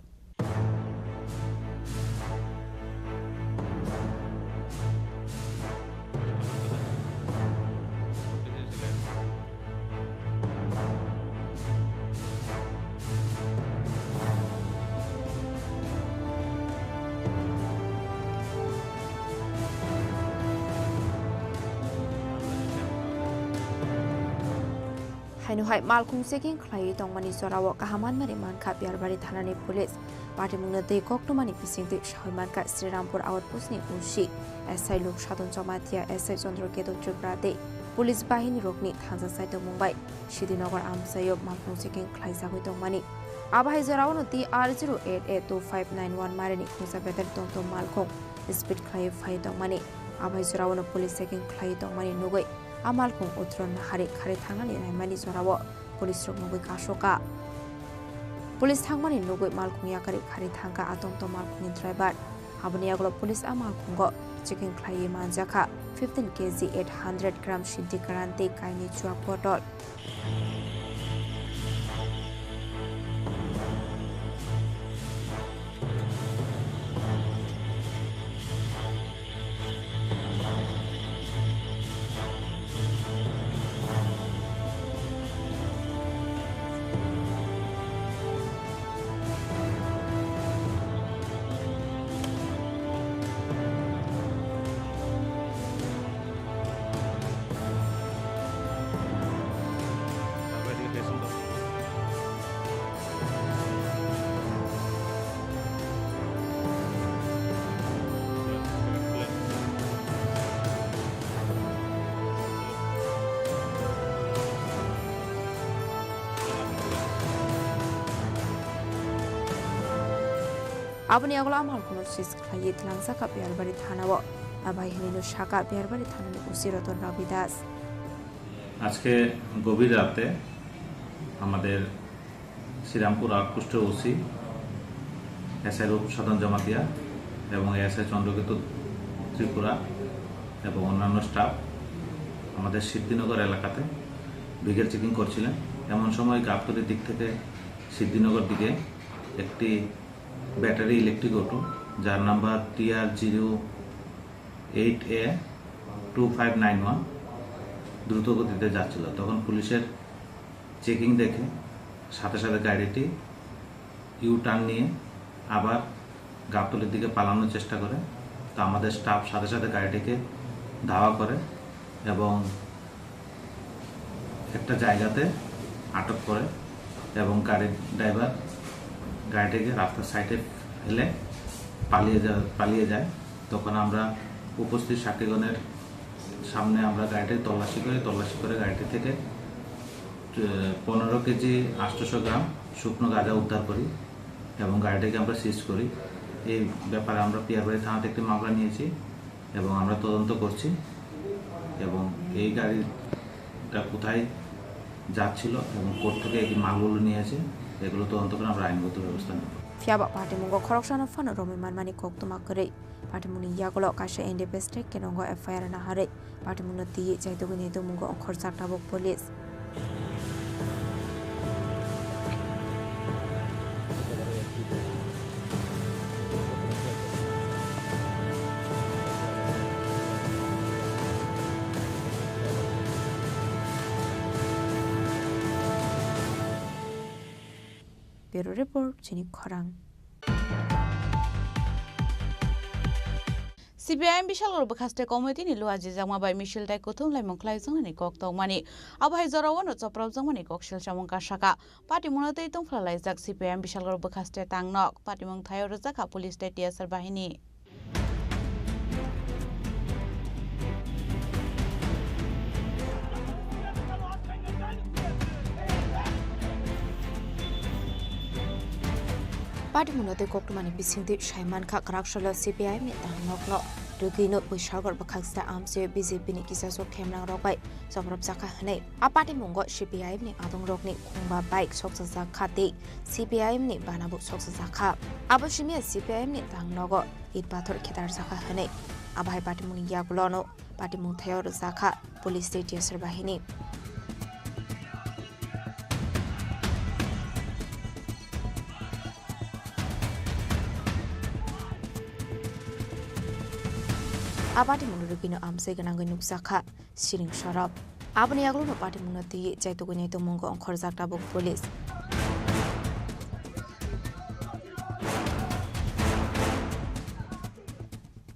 Haino hai malkhung checking khlaiwi tongmani jorao kaham manmani mankha Biyarbari thanani police. Patimungno twi koktwmani bisingtwi sawi mankha Srirampur Outpost ni O C, S I Lok Sadhan Jamatia, S I Chandra Ketu Tripura tei police bahini rokni thansa saitok mung bai Sidi Nagar amchaio malkhung checking khlaijagwi tongmani. Abo hai jorao no T R zero eight A two five nine one marini khungsa beter tomtom malkhung speed khlaiwi phai tongmani. Abo hai jorao no police checking khlaiwi tongmani nugwi a malkhung utro nahari khari thangnani naimani jorao police rok nugwi kasoka. Police thangmani nugwi malkhung yakarwi khari thangkha a tomtom malkhungni driver. Aboni yagulo police a malkhungo checking khlaiwi manjakha fifteen K G eight hundred gram sidi kwran tei kainwi chuak bottle. Aboni yagulo a malkhungno seize khlaiwi twlangjakha Biyarbari thanao. Abai hinwi no sakha Biyarbari thanani O C Ratan Ravi Das. আজকে গভীর রাতে আমাদের শ্রীরামপুর আউটপোস্টের OC, SI রূপসাধন জমাতিয়া এবং এসআই চন্দ্রকেতু ত্রিপুরা এবং অন্যান্য স্টাফ আমাদের সিদ্ধিনগর এলাকাতে ভিগেল চেকিং করছিলেন। এমন সময় গাবতলির দিক থেকে সিদ্ধিনগর দিকে একটি ব্যাটারি ইলেকট্রিক অটো, যার নাম্বার টি আর জিরো এইট এ টু ফাইভ নাইন ওয়ান, দ্রুত গতিতে যাচ্ছিল। তখন পুলিশের চেকিং দেখে সাথে সাথে গাড়িটি ইউ টার্ন নিয়ে আবার গাবতলির দিকে পালানোর চেষ্টা করে। তো আমাদের স্টাফ সাথে সাথে গাড়িটিকে ধাওয়া করে এবং একটা জায়গাতে আটক করে এবং গাড়ির ড্রাইভার গাড়িটিকে রাস্তার সাইডে ফেলে পালিয়ে যা-, পালিয়ে যায়। তখন আমরা উপস্থিত সাক্ষীগণের সামনে আমরা গাড়িটি তল্লাশি করি। তল্লাশি করে গাড়িটি থেকে, আহ, পনেরো কেজি আটশোশো গ্রাম শুকনো গাঁজা উদ্ধার করি এবং গাড়িটিকে আমরা সিজ করি। এই ব্যাপারে আমরা পিয়ারবাড়ি থানাতে একটি মামলা নিয়েছি এবং আমরা তদন্ত করছি এবং এই গাড়িটা কোথায় যাচ্ছিল এবং কোথা থেকে এই মালগুলো নিয়ে আসে, এগুলো তদন্ত করে আমরা আইনগত ব্যবস্থা নেব। Phiya ba patimungo khoroksano phano romwi manmani koktwma kwrwi. Patimungni yagulo kaisa N D P S tei kenongo F I R naharwi patimungno twiwi chaitugwini tongmungo ongkhorjak tabuk police. Bureau Report, Chini Khorang. C P I M Bishalgarh Bwkhaste Committee ni luajijakma bai misil tei kuthum laimung khlaijaknani kok tongmani. Abo hai jorao no chopropjakmani kok silsamung kasaka. Patimungno tei tongphlalaijak C P I M Bishalgarh Bwkhaste tangnok. Patimung thaio rwjakha police tei T S R bahini. Patimungno tei koktwmani bisingtwi sai mankha, kwraksalo C P I M ni tangnokno rwgwino Bishalgarh bwkhaksa amchaio B J P ni kisasok khemlangrok bai chopropjakha hwnwi. A patimungo C P I M ni adongrokni khungba bike soksajak kha tei C P I M ni banabo soksajak kha. Abo simi C P I M ni tangnogo it pathor khetarjak kha hwnwi. Abo hai patimungni yagulono patimung thaio rwjak kha police tei T S R bahini. A patimungni rwgwino amchai gwnangwi nukjak kha siring sorop. Aboni yagulono patimungno twiwi chaitugwini tongmungo ongkhorjak tabuk police.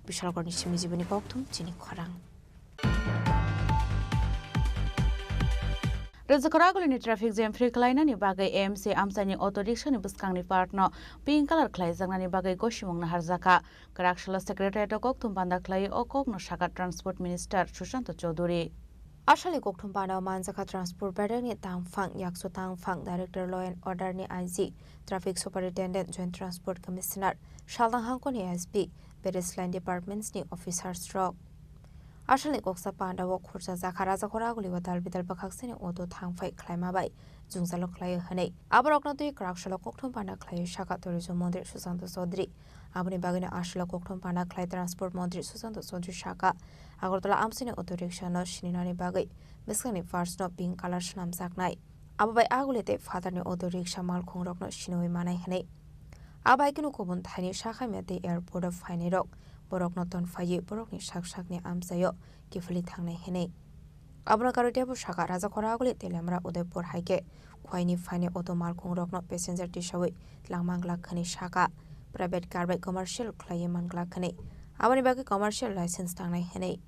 Bishalgarhni simi jiboni kokthum chini khorang. Rwjakha Ragulini traffic jam free khlainani bagwi A M C amchaini auto rickshaw ni bwskangni part no pink colour khlaijaknani bagwi gosimung naharjakha. Kwraksalo secretariat o kokthum panda khlaiwi o kokno sakha Transport Minister Sushanta Chowdhury. Asalni kokthum panda o manjakha Transport Bedekni tangphang, yakso tangphang, Director Law and Order ni I G, Traffic Superintendent, Joint Transport Commissioner, Salthang Hangkoni S P, various line departments ni officers rok. Asalni koksa panda o khursa jakha Rajakhor Aguli o dal bidal bwkhaksani auto thangphai khlaima bai jwngjalo khlaio hwnwi. Aborokno twi kwraksalo kokthum panda khlaio sakha Tourism Montri Sushanta Chowdhury. Aboni bagwino asalo kokthum panda khlai Transport Montri Sushanta Chowdhury sakha, Agartala amchaini auto rickshaw no sininani bagwi bwskangni parts no pink colour swnamjaknai. Abo bai Aguli tei phatarni auto rickshaw malkhungrokno siniwi manai hwnwi. Abai kheno kubun thaini sakhamya tei airport o phainairok borokno tonphaiwi borokni sak sakni amchaio kiphilwi thangnai hwnwi. Abono karwi teibo sakha, Rajakhor Aguli, Teliamura, Udaipur hai khe Khwaini phainai auto malkhungrokno passenger tisawi langma glak hwnwi sakha, private car bai commercial khlaiwi man glak hwnwi, aboni bagwi commercial license tangnai hwnwi.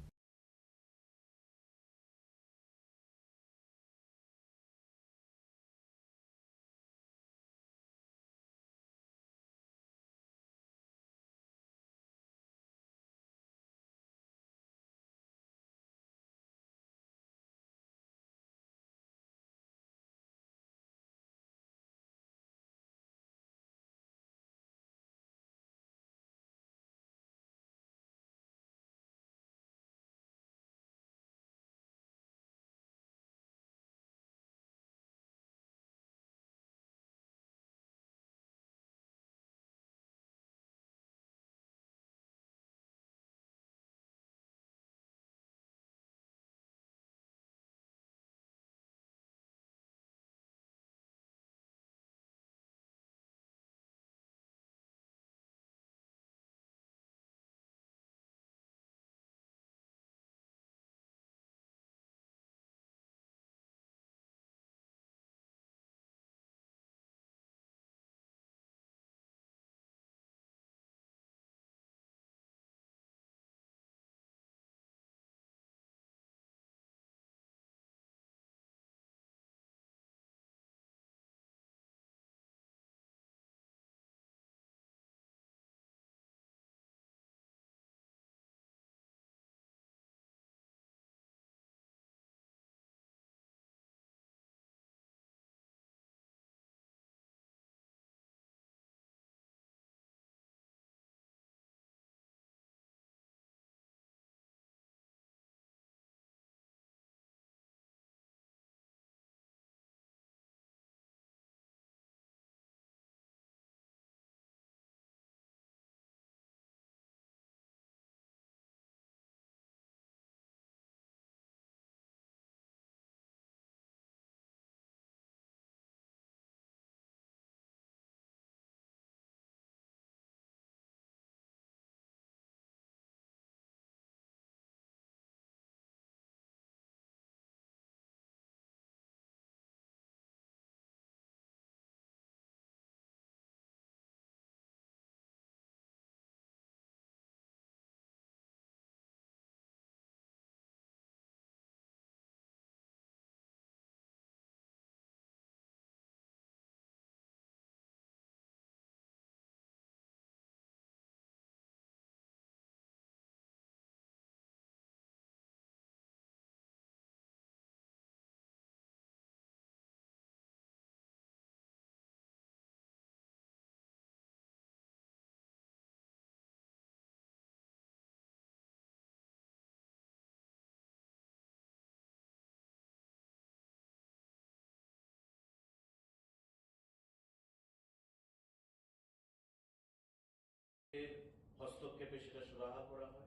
হস্তক্ষেপে সেটা সুরাহা করা হয়।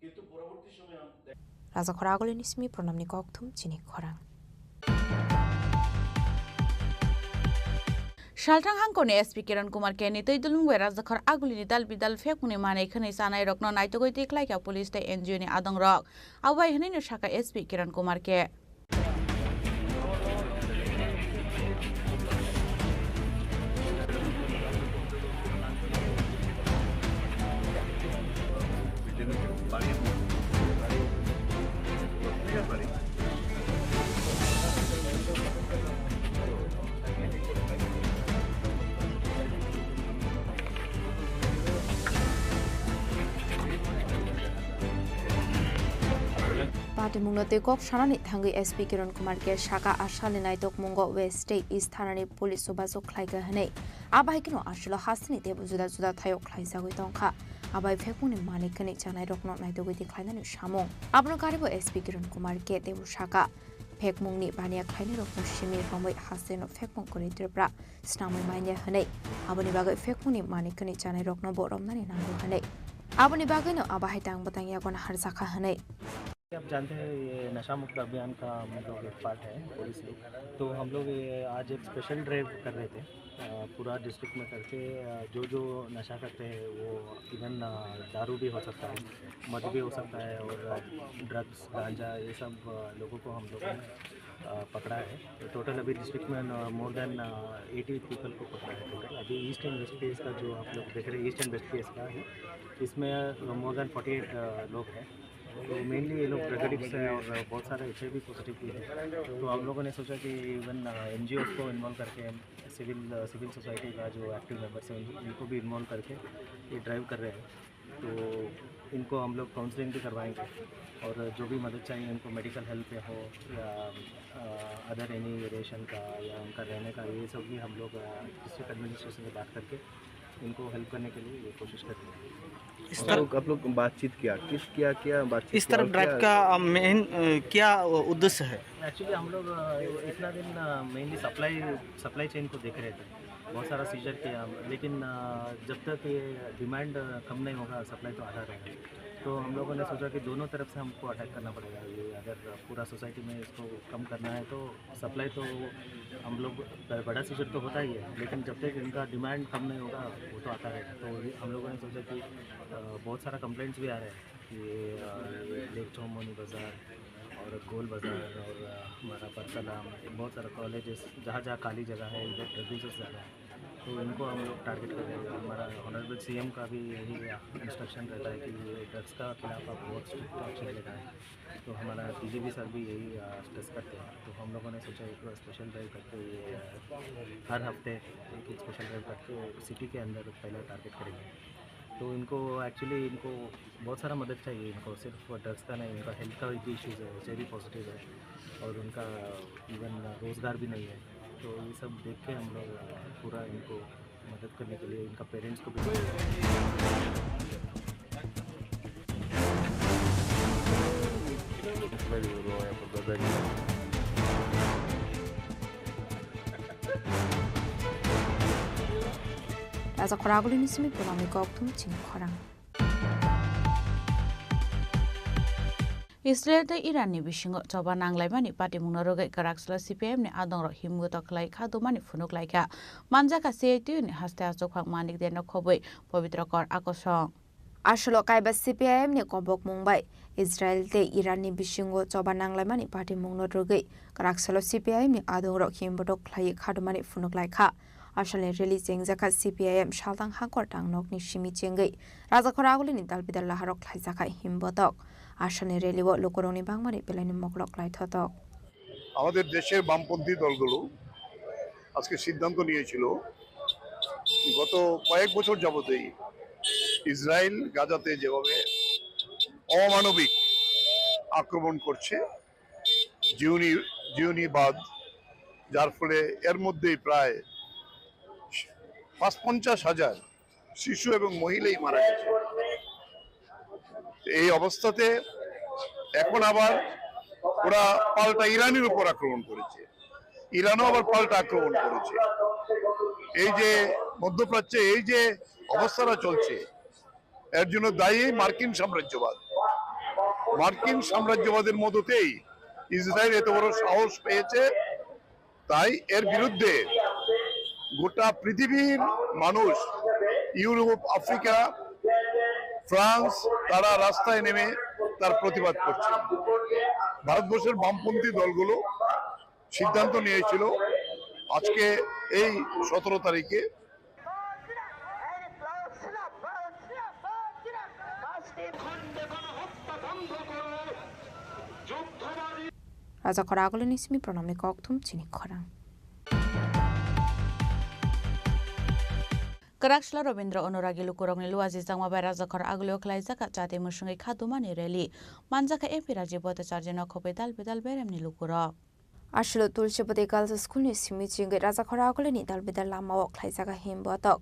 কিন্তু পরবর্তী সময়ে আম-, দেখা Rajakhor agulini simi pronamni kokthum chini khorang. Salthang hangkorni S P Kiran Kumar K ni twi dulung bai Rajakhor agulini dal bidal phekmungni manwi khwnwi chanai rokno naitugwi tikhlaikha police tei N G O ni adongrok. Abobai hwnwi no sakha S P Kiran Kumar K. Patimungno twi kok sanani thangwi S P Kiran Kumar K sakha, a salni naitokmungo West tei East thanani police chubachu khlaikha hwnwi. Abahaikeno aswlo hasteni teibo juda juda thaio khlaijagwi tongkha. Abai phekmungni manwi khwnwi chanairokno naitugwi tikhlainani samung. Abono karibo S P Kiran Kumar K teibo sakha, phekmungni baniya khlainairokno simi romwi hasteno phekmung kwrwi Tripura snamwi manya hwnwi. Aboni bagwi phekmungni manwi khwnwi chanairokno bo romnani nango hwnwi. Aboni bagwino abo hai tang bwtang yago naharjakha hwnwi. आप जानते हैं, ये नशा मुक्त अभियान का हम लोग एक पार्ट है, पुलिस लोग। तो हम लोग ये आज एक स्पेशल ड्राइव कर रहे थे, अ, पूरा डिस्ट्रिक्ट में करके, अ, जो जो नशा करते हैं, वो इवन, अ, दारू भी हो सकता है, मद भी हो सकता है, और, अ, ड्रग्स, गांजा, ये सब, अ, लोगों को हम लोगों ने, अ, पकड़ा है। तो टोटल अभी डिस्ट्रिक्ट में, अ, मोर देन, अ, एटी पीपल को पकड़ा है टोटल। अभी ईस्ट एंड वेस्ट केस का जो आप लोग देख रहे हैं, ईस्ट एंड वेस्ट केस का है, इसमें, अ, मोर देन फ़ोर्टी एट, अ, लोग हैं। तो मेनली ये लोग ड्रग एडिक्ट्स हैं और बहुत सारे एचआईवी पॉजिटिव भी हैं। तो हम लोगों ने सोचा कि इवन, अ, एनजीओज़ को इन्वॉल्व करके, सिविल, अ, सिविल सोसाइटी का जो एक्टिव मेंबर्स हैं, उन-, उनको भी इन्वॉल्व करके ये ड्राइव कर रहे हैं। तो इनको हम लोग काउंसलिंग भी करवाएंगे और जो भी मदद चाहिए उनको, मेडिकल हेल्प हो या, अ, अदर एनी रेशन का या उनका रहने का, ये सब भी हम लोग, अ, डिस्ट्रिक्ट एडमिनिस्ट्रेशन से बात करके इनको हेल्प करने के लिए ये कोशिश कर रहे हैं। इस आप तरह लोग, आप लोग बातचीत किया, किस, क्या, क्या बातचीत इस किया तरह और ड्राइव क्या का, अ, मेन, अ, क्या उद्देश्य है? एक्चुअली हम लोग, अ, इतना दिन, अ, मेनली सप्लाई, सप्लाई चेन को देख रहे थे, बहुत सारा सीजर किया हम, लेकिन, अ, जब तक ये डिमांड, अ, कम नहीं होगा, सप्लाई तो आता रहेगा। तो हम लोगों ने सोचा कि दोनों तरफ से हमको अटैक करना पड़ेगा। ये अगर पूरा सोसाइटी में इसको कम करना है तो सप्लाई तो हम लोग ब-, बड़ा सीजर तो होता ही है, लेकिन जब तक इनका डिमांड कम नहीं होगा, वो तो आता रहेगा। तो ये हम लोगों ने सोचा कि, अ, बहुत सारा कंप्लेंट्स भी आ रहे हैं कि, अ, ये लेक चौमोनी बाज़ार और गोल बाज़ार और, अ, हमारा परसलाम, बहुत सारा कॉलेजेस, जहाँ जहाँ खाली जगह है, इधर ड्रग यूजर्स ज़्यादा है, तो इनको हम लोग टारगेट कर रहे हैं। हमारा ऑनरेबल सीएम का भी यही, अ, इंस्ट्रक्शन रहता है कि ये ड्रग्स का खिलाफ आप बहुत स्ट्रिक्ट एक्शन लेना है। तो हमारा डीजीपी सर भी यही, अ, स्ट्रेस करते हैं। तो हम लोगों ने सोचा एक स्पेशल ड्राइव करके ये, अ, हर हफ्ते एक, एक स्पेशल ड्राइव करके सिटी के अंदर पहले टारगेट करेंगे। तो इनको, एक्चुअली इनको बहुत सारा मदद चाहिए, इनको सिर्फ ड्रग्स का नहीं, इनका हेल्थ का भी इश्यूज है, एचआईवी पॉजिटिव है और उनका इवन रोज़गार भी नहीं है। तो ये सब देख के हम लोग, अ, पूरा इनको मदद करने के लिए इनका पेरेंट्स को भी Raja khoragulini simi pulangni kokthum chini khorang. Israel tei Iranni bisingo choba nanglaimani patimungno rwgwi kwraksalo C P I M ni adongrok himgoto khlai kha dumani phunuk laikha. Manjakha C I T U ni haste achukphang Manik Deno khobwi Pabitra Kor akosong. Asolo kaiba C P I M ni kobokmung bai Israel tei Iranni bisingo choba nanglaimani patimungno rwgwi kwraksalo C P I M ni adongrok himbotok khlaiwi khadumani phunuk laikha. Asalni rally chengjakha C P I M saltang hakor tangnokni simi chengwi Rajakhor agulini dalbidal laharok khlaijakha himbotok. Asalni rally-o lukurokni bangmani belaini moklok klaithotok. আমাদের দেশের বামপন্থী দলগুলো আজকে সিদ্ধান্ত নিয়েছিল, গত কয়েক বছর যাবতই ইসরায়েল গাজাতে যেভাবে অমানবিক আক্রমণ করছে, জিহুদি, জিহুদিবাদ, যার ফলে এর মধ্যেই প্রায় পাঁচ পঞ্চাশ হাজার শিশু এবং মহিলাই মারা গেছে। এই অবস্থাতে এখন আবার ওরা পাল্টা ইরানের উপর আক্রমণ করেছে, ইরানও আবার পাল্টা আক্রমণ করেছে। এই যে মধ্যপ্রাচ্যে এই যে অবস্থাটা চলছে, এর জন্য দায়ী মার্কিন সাম্রাজ্যবাদ। মার্কিন সাম্রাজ্যবাদের মদতেই ইসরায়েল এত বড় সাহস পেয়েছে, তাই এর বিরুদ্ধে গোটা পৃথিবীর মানুষ, ইউরোপ, আফ্রিকা, ফ্রান্স, তারা রাস্তায় নেমে তার প্রতিবাদ করছে। ভারতবর্ষের বামপন্থী দলগুলো সিদ্ধান্ত নিয়েছিল আজকে এই সতেরো তারিখে Rajakhor agulini simi pranamni kokthum chini khorang. Kwraksla Robindra Onuragi lukurokni luajijakma bai Rajakhor agulio khlaijak jati mwswngwi khadumani rally. Manjakha M P Rajiv Bhattacharya no khobwi dal bedal beremni lukurok. Aswk Tulsibati Girls School ni simi chingwi Rajakhor agulini dal bedal lamao khlaijak him botok.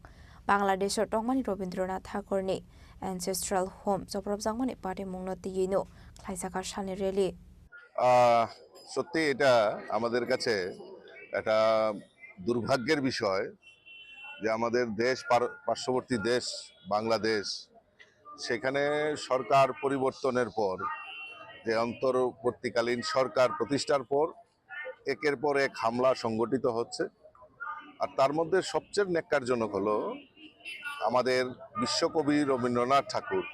Bangladesh o tongmani Robindranath Thakur ni Ancestral Home chopropjakmani patimungno twiwi no khlaijak salni rally. আহ, সত্যি এটা আমাদের কাছে একটা দুর্ভাগ্যের বিষয় যে আমাদের দেশ পার- পার্শ্ববর্তী দেশ বাংলাদেশ, সেখানে সরকার পরিবর্তনের পর, যে অন্তর্বর্তীকালীন সরকার প্রতিষ্ঠার পর একের পর এক হামলা সংগঠিত হচ্ছে। আর তার মধ্যে সবচেয়ে ন্যাক্কারজনক হলো আমাদের বিশ্বকবি রবীন্দ্রনাথ ঠাকুর,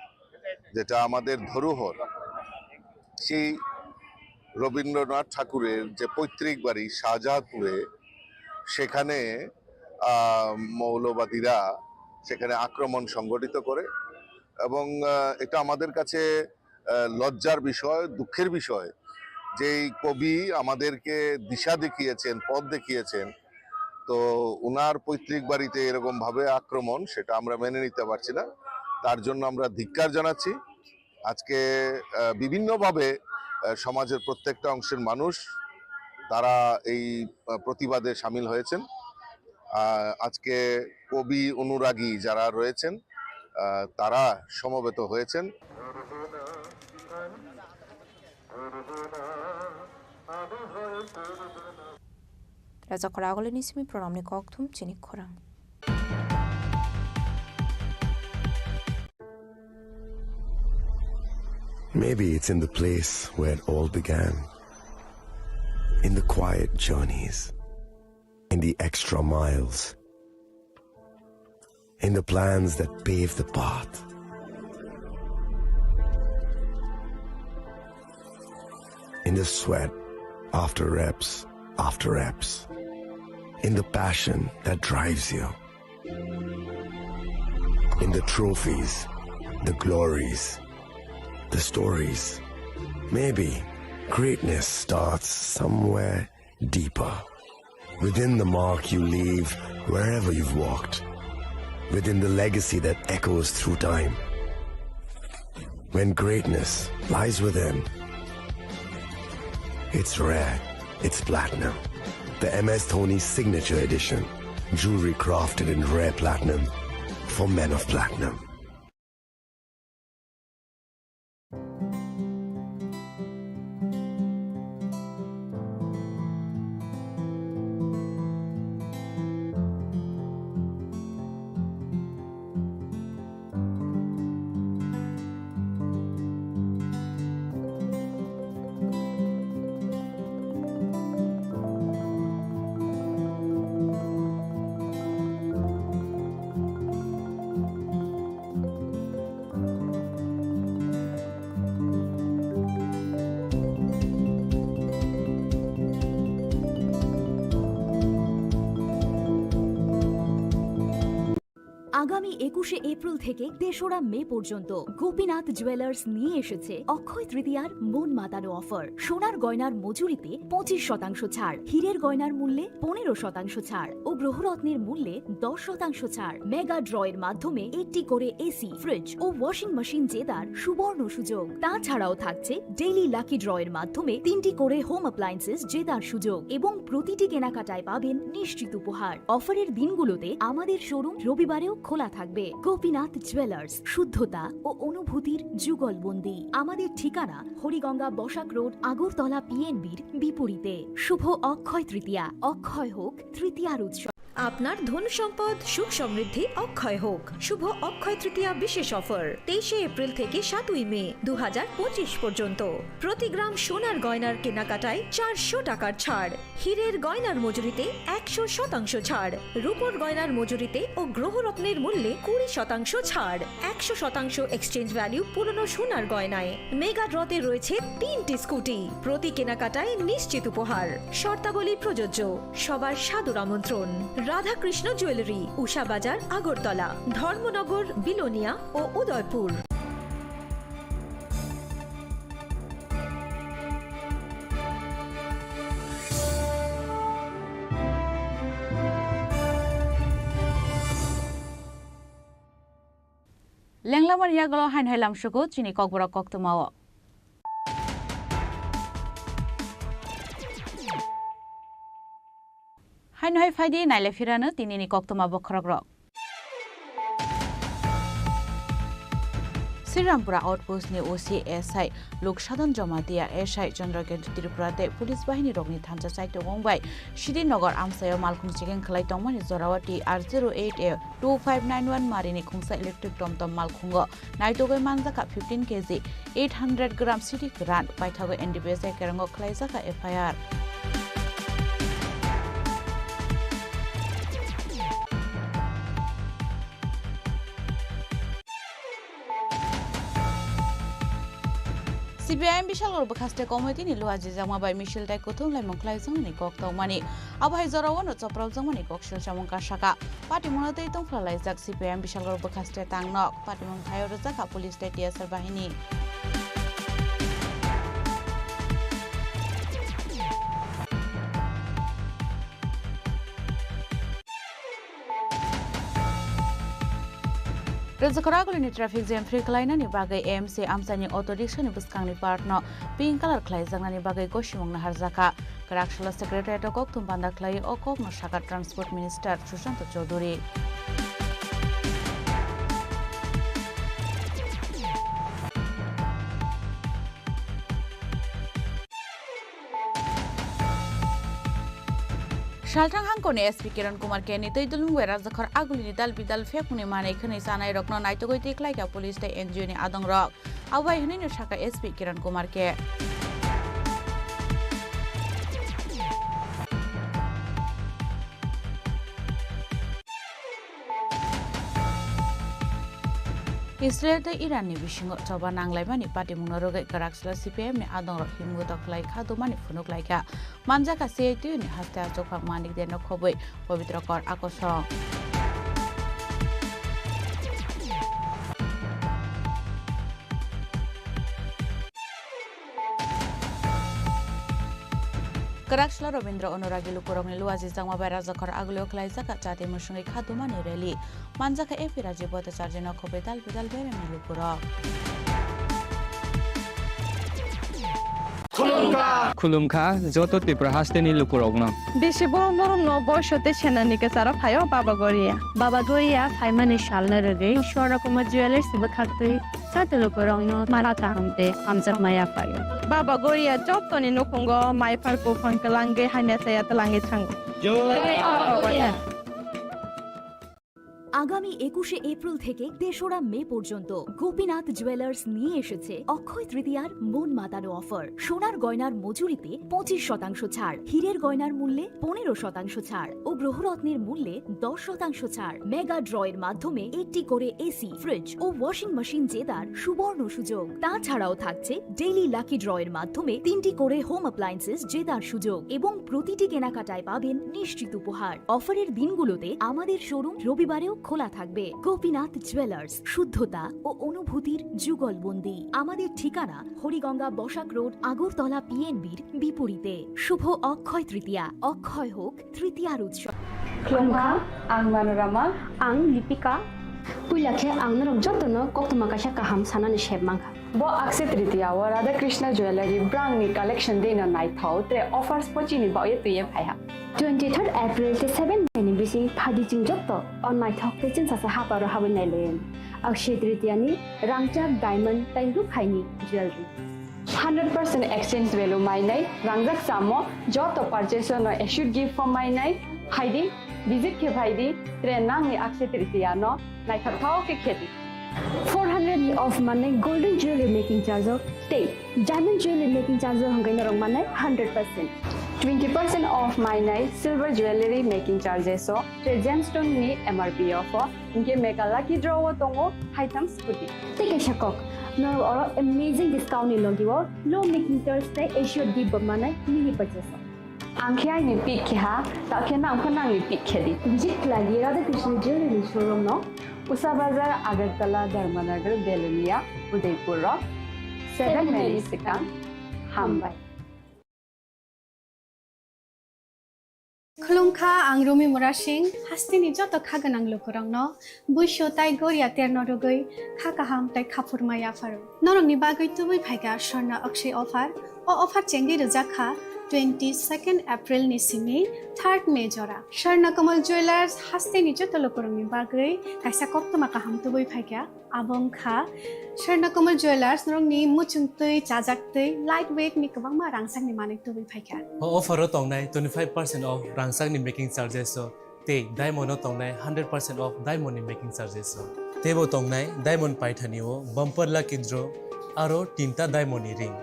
যেটা আমাদের ধরোহর, সেই রবীন্দ্রনাথ ঠাকুরের যে পৈতৃক বাড়ি শাহজাহানপুরে, সেখানে আহ, মৌলবাদীরা সেখানে আক্রমণ সংগঠিত করে এবং আহ, এটা আমাদের কাছে আহ, লজ্জার বিষয়, দুঃখের বিষয় যে এই কবি আমাদেরকে দিশা দেখিয়েছেন, পথ দেখিয়েছেন। তো ওনার পৈতৃক বাড়িতে এরকম ভাবে আক্রমণ, সেটা আমরা মেনে নিতে পারছি না। তার জন্য আমরা ধিক্কার জানাচ্ছি। আজকে আহ, বিভিন্নভাবে আহ, সমাজের প্রত্যেকটা অংশের মানুষ তারা এই আহ, প্রতিবাদে সামিল হয়েছেন। আহ, আজকে কবি অনুরাগী যারা রয়েছেন আহ, তারা সমবেত হয়েছেন। Rajakhor agulini simi pranamni kokthum chini khorang. Maybe it's in the place where it all began. In the quiet journeys. In the extra miles. In the plans that pave the path. In the sweat after reps after reps. In the passion that drives you. In the trophies, the glories, the stories. Maybe greatness starts somewhere deeper. Within the mark you leave wherever you've walked. Within the legacy that echoes through time. When greatness lies within, it's rare, it's platinum. The M S Dhoni Signature Edition. Jewelry crafted in rare platinum for men of platinum. আগামী একুশে এপ্রিল থেকে তেসরা মে পর্যন্ত গোপীনাথ জুয়েলার্স নিয়ে এসেছে অক্ষয় তৃতীয়ার মন মাতানো অফার। সোনার গয়নার মজুরিতে পঁচিশ শতাংশ ছাড়, হীরের গয়নার মূল্যে পনেরো শতাংশ ছাড় ও গ্রহরত্নের মূল্যে দশ শতাংশ ছাড়। মেগা ড্র এর মাধ্যমে একটি করে এসি, ফ্রিজ ও ওয়াশিং মেশিন জেতার সুবর্ণ সুযোগ। তাছাড়াও থাকছে ডেইলি লাকি ড্র এর মাধ্যমে তিনটি করে হোম অ্যাপ্লায়েন্সেস জেতার সুযোগ এবং প্রতিটি কেনাকাটায় পাবেন নিশ্চিত উপহার। অফারের দিনগুলোতে আমাদের শোরুম রবিবারেও খোলা থাকবে। গোপীনাথ জুয়েলার্স, শুদ্ধতা ও অনুভূতির যুগলবন্দি। আমাদের ঠিকানা হরিগঙ্গা বসাক রোড, আগরতলা পিএনবির বিপরীতে। শুভ অক্ষয় তৃতীয়া, অক্ষয় হোক তৃতীয়ার উৎসব। আপনার ধন সম্পদ সুখ সমৃদ্ধি অক্ষয় হোক। শুভ অক্ষয় তৃতীয়া বিশেষ অফার তেইশে এপ্রিল থেকে সাতই মে দু হাজার পঁচিশ পর্যন্ত। প্রতি গ্রাম সোনার গয়নার কেনাকাটায় চারশো টাকার ছাড়, হীরের গয়নার মজুরিতে একশো শতাংশ ছাড়, রূপোর গয়নার মজুরিতে ও গ্রহরত্নের মূল্যে কুড়ি শতাংশ ছাড়, একশো শতাংশ এক্সচেঞ্জ ভ্যালু পুরনো সোনার গয়নায়। মেগা ড্রতে রয়েছে তিনটি স্কুটি, প্রতি কেনাকাটায় নিশ্চিত উপহার। শর্তাবলী প্রযোজ্য। সবার সাদর আমন্ত্রণ। রাধাকৃষ্ণ জুয়েলারি, উষা বাজার, আগরতলা, ধর্মনগর, বিলোনিয়া ও Udaipur. Lenglamani yagulo haino hai lamsugo chini kokborok koktwmao. Haino hai phaidi naile phirano tinini koktwma bokhorokrok. Srirampura Outpost ni O C S I Luksadon Jamatia, S I Chandrakent Tripura tei police bahini rokni thansa chaitokmung bai Sidi Nagar amchaio malkhung checking khlai tongmani jorao T R zero eight A two five nine one marini khungsa electric tomtom malkhungo naitugwi manjakha fifteen K G eight hundred gram sidi kwran, paithago N D P S A kerango khlaijak kha F I R. C P I M Bishalgarh Bwkhaste Committee ni luajijakma bai misil tei kuthum laimung khlaijakmani kok tongmani. Abo hai jorao no chopropjakmani kok silsamung kasaka. Patimungno tei tongphlalaijak C P I M Bishalgarh Bwkhaste tangnok. Patimung thaio rwjakha police tei T S R bahini. Rwjakha Ragulini traffic jam free khlainani bagwi A M C amchaini auto rickshaw ni bwskangni part no pink colour khlaijaknani bagwi gosimung naharjakha. Kwraksalo secretariat o kokthum panda khlaiwi o kokno sakha Transport Minister Sushanta Chowdhury. Salthang hangkoni S P Kiran Kumar K ni twi dulmung bai Rajakhor Agulini dal bidal phekmungni manwi khwnwi chanai rokno naitugwi twi khlaikha police tei N G O ni adongrok. Abo bai hwnwi no sakha S P Kiran Kumar K. Israel tei Iran ni bisingo choba nanglaimani patimungno rwgwi kwraksalo C P I M ni adongrok himguto khlai kha dumani phunuk laikha. Manjakha C I T U ni haste achukphang Manik Deno khobwi Pabitra Kor akosong. Kwraksalo Rabindra Anuragi lukurokni luajijakma bai Rajakhor Agulio khlaijakha chati mwswngwi kha dumani rally. Manjakha M P Rajiv Bhattacharjino khobwi dal bidal beremni lukurok. Khulumkha. Khulumkha joto Tripura hasteni lukurokno. Bisi borom borom no boiso tei senani kwcharo phaio Baba Goria. Baba Goria phaimani salno rwgwi Swarna Kumar Jewellers bwkhaktwi joto lukurokno mala kaham tei hamjakma yaphaio. Baba Goria jotoni nukhungo maiphar buphang kwlangwi hamya chaya twlangwi thango. Jai Baba Goria. আগামী একুশে এপ্রিল থেকে তেসরা মে পর্যন্ত গোপীনাথ জুয়েলার্স নিয়ে এসেছে অক্ষয় তৃতীয়ার মন মাতানো অফার। সোনার গয়নার মজুরিতে পঁচিশ শতাংশ ছাড়, হীরের গয়নার মূল্যে পনেরো শতাংশ ছাড় ও গ্রহরত্নের মূল্যে দশ শতাংশ ছাড়। মেগা ড্রয়ের মাধ্যমে একটি করে এসি, ফ্রিজ ও ওয়াশিং মেশিন জেতার সুবর্ণ সুযোগ। তাছাড়াও থাকছে ডেইলি লাকি ড্রয়ের মাধ্যমে তিনটি করে হোম অ্যাপ্লায়েন্সেস জেতার সুযোগ এবং প্রতিটি কেনাকাটায় পাবেন নিশ্চিত উপহার। অফারের দিনগুলোতে আমাদের শোরুম রবিবারেও খোলা থাকবে। গোপীনাথ জুয়েলার্স, শুদ্ধতা ও অনুভূতির যুগলবন্দি। আমাদের ঠিকানা হরিগঙ্গা বসাক রোড, আগরতলা পিএনবির বিপরীতে। শুভ অক্ষয় তৃতীয়া, অক্ষয় হোক তৃতীয়ার উৎসব। Khulumkha, ang Manorama. Ang Lipika. Puila khe ang norok jotono koktwma kaisa kaham sanani sep mankha. Bo Akshaya Tritiya o Radhakrishna Jewellery brangni collection dino naithok tei offers pochini baoye twiye phaiha. Twenty third April tei seven May ni bising phaidi chwng joto o naithok tei chwngsacha haparo habwi nailayan. Akshaya Tritiya ni rangchak diamond tei rukhaini jewellery. Hundred percent exchange value mainai, rangjak chamo, joto purchase no assured gift form mainai, haidi Visit khe phai di, tre nangni Akshay Tritiya no naithok thao khe khe di. Four hundred ni off manai golden jewelry making charge o tei diamond jewelry making charge o hwnkhe norok manai hundred percent. Twenty percent off mainai silver jewelry making charges o tei gemstone ni M R P off o, hwnkhe mega lucky draw o tongo haitham scooty. Tei kaisa kok, norok oro amazing discount ni logi o low making charge tei assured gift bo manai mini purchase o. Ang khe aini pick khe ha, ta khe nang pho nangni pick khe di. Visit khlai di Radha Krishna Jewelry showroom no. Usa Bazar, Agartala, Dharmanagar, Belonia, Udaipur rok. Seven May ni swkang. Hambai. Khulumkha, ang Rumi Murasing, hasteni joto kha gwnang lukurokno. Buisu tai goria terno rwgwi kha kaham tai khaphurma yapharo. Norokni bagwi tubui phaikha Swarna Akshay offer. O offer chengwi rwjak kha twenty second April ni simi third May jora. Swarna Kamal Jewelers hasteni joto lukurokni bagwi kaisa koktwma kaham tubui phaikha. Abo wngkha Swarna Kamal Jewelers norokni muchungtwi, chajaktwi, light weight ni kwbangma rangchakni manwi tubui phaikha. O offer o tongnai twenty five percent off rangchakni making charges o. Tei diamond o tongnai hundred percent off diamond ni making charges o. Teibo tongnai diamond paithani o bumper lucky draw aro tinta diamond ni ring.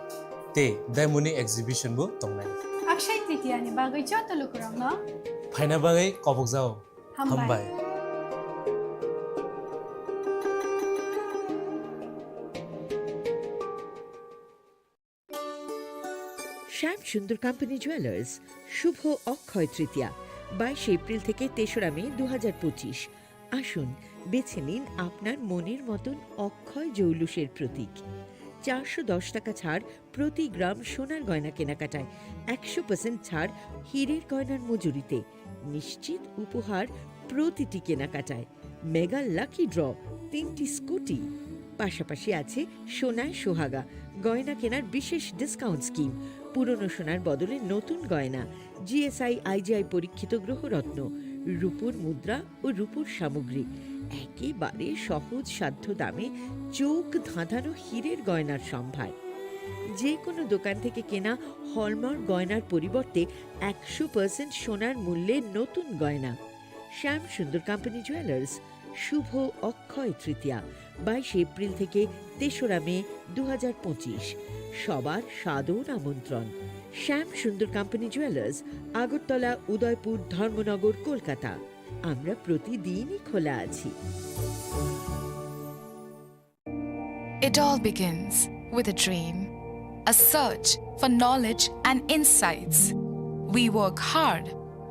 Tei diamond ni exhibition bo tongnai. Akshay Tritiya ni bagwi joto lukurokno phaina bagwi kobokjao. Hambai. Hambai. শ্যাম Sundar company jewellers, শুভ অক্ষয় তৃতীয়া, বাইশে এপ্রিল থেকে তেসরা মে দু হাজার পঁচিশ। আসুন, বেছে নিন আপনার মনের মতন অক্ষয় জৌলুসের প্রতীক। চারশো দশ টাকা ছাড় প্রতি গ্রাম সোনার গয়না কেনাকাটায়, একশো পার্সেন্ট ছাড় হীরের গয়নার মজুরিতে, নিশ্চিত উপহার প্রতিটি কেনাকাটায়। মেগা লাকি ড্র, তিনটি স্কুটি, পাশাপাশি আছে সোনায় সোহাগা, গয়না কেনার বিশেষ ডিসকাউন্ট স্কিম, পুরনো সোনার বদলে নতুন গয়না, জিএসআই আইজিআই পরীক্ষিত গ্রহরত্ন, রূপোর মুদ্রা ও রূপোর সামগ্রী, একেবারে সহজ সাধ্য দামে চোখ ধাঁধানো হীরের গয়নার সম্ভার। যে কোনো দোকান থেকে কেনা হলমার্ক গয়নার পরিবর্তে একশো পার্সেন্ট সোনার মূল্যে নতুন গয়না। শ্যাম সুন্দর কোম্পানি জুয়েলার্স, শুভ অক্ষয় তৃতীয়া, বাইশে এপ্রিল থেকে তেসরা মে দু হাজার পঁচিশ। সবার সাদর আমন্ত্রণ। শ্যাম সুন্দর কোম্পানি জুয়েলার্স, আগরতলা, উদয়পুর, ধর্মনগর, কলকাতা। আমরা প্রতিদিনই খোলা আছি। It all begins with a dream, a search for knowledge and insights. We work hard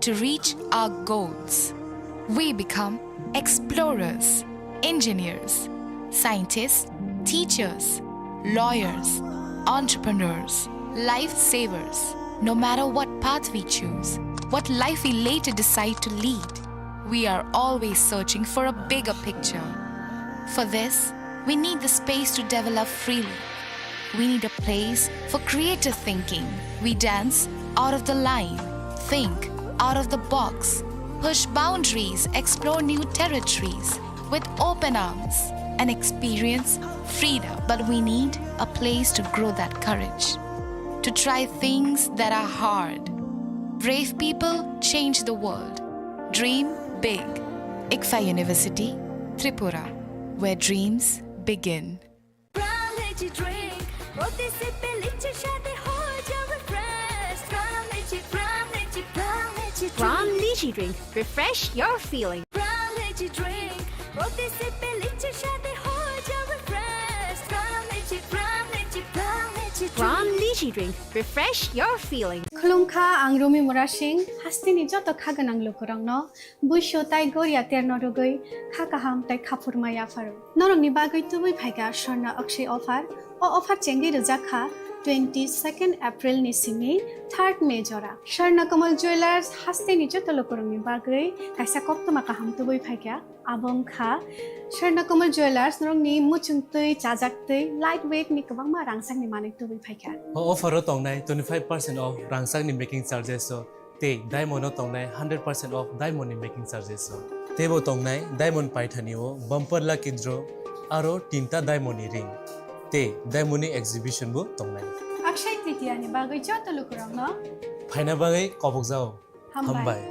to reach our goals. We become explorers, engineers, scientists, teachers, lawyers, entrepreneurs, lifesavers. No matter what path we choose, what life we later decide to lead, we are always searching for a bigger picture. For this, we need the space to develop freely. We need a place for creative thinking. We dance out of the line, think out of the box, push boundaries, explore new territories with open arms, and experience freedom. But we need a place to grow that courage, to try things that are hard. Brave people change the world. Dream big. ICFAI University, Tripura, where dreams begin. Pram Lychee Drink, প্রতি সিপে লিচির স্বাদে হয়ে যাবে fresh। Pram Lychee, Pram Lychee, Pram Lychee Drink। Pram Lychee Drink, refresh your feeling। Pram Lychee Drink, প্রতি সিপে লিচির স্বাদে হয়ে যাবে fresh। Pram Lychee, Pram Lychee, Pram Lychee Drink। Pram Lychee Drink, refresh your feeling। Khulumkha, ang Rumi Murasing, hasteni joto kha gwnang lukurokno. Buisu tai goria terno rwgwi kha kaham tai khaphurma yapharo. Norokni bagwi tubui phaikha Swarna Akshay offer. O offer chengwi rwjak kha twenty second April ni simi third May jora. Swarna Kamal Jewelers hasteni joto lukurokni bagwi kaisa koktwma kaham tubui phaikha. Abo wngkha Swarna Kamal Jewelers norokni muchungtwi, chajaktwi, light weight ni kwbangma rangchakni manwi tubui phaikha. O offer o tongnai twenty five percent off rangchakni making charges o. Tei diamond o tongnai hundred percent off diamond ni making charges o. Teibo tongnai diamond paithani o bumper lucky draw aro tinta diamond ni ring. Tei diamond ni exhibition bo tongnai. Akshay Tritiya ni bagwi joto lukurokno phaina bagwi kobokjao. Hambai. Hambai.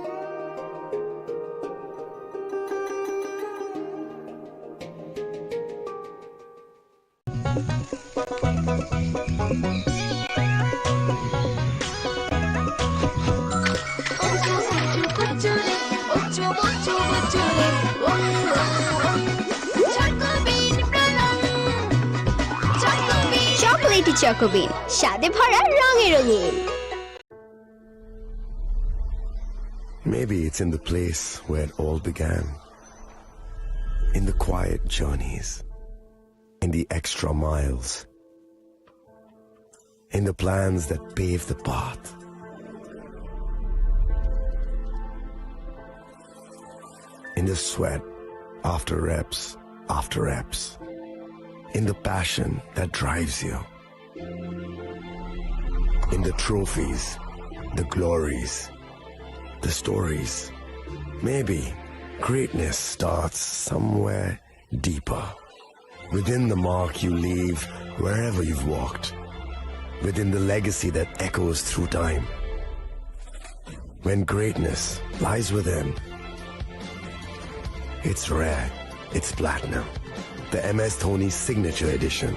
Choco Bean, স্বাদে ভরা, রঙে রঙিন। Maybe it's in the place where it all began. In the quiet journeys, in the extra miles, in the plans that pave the path, in the sweat after reps, after reps, in the passion that drives you, in the trophies, the glories, the stories. Maybe greatness starts somewhere deeper, within the mark you leave wherever you've walked, within the legacy that echoes through time. When greatness lies within, it's rare, it's platinum. The M S Dhoni Signature Edition,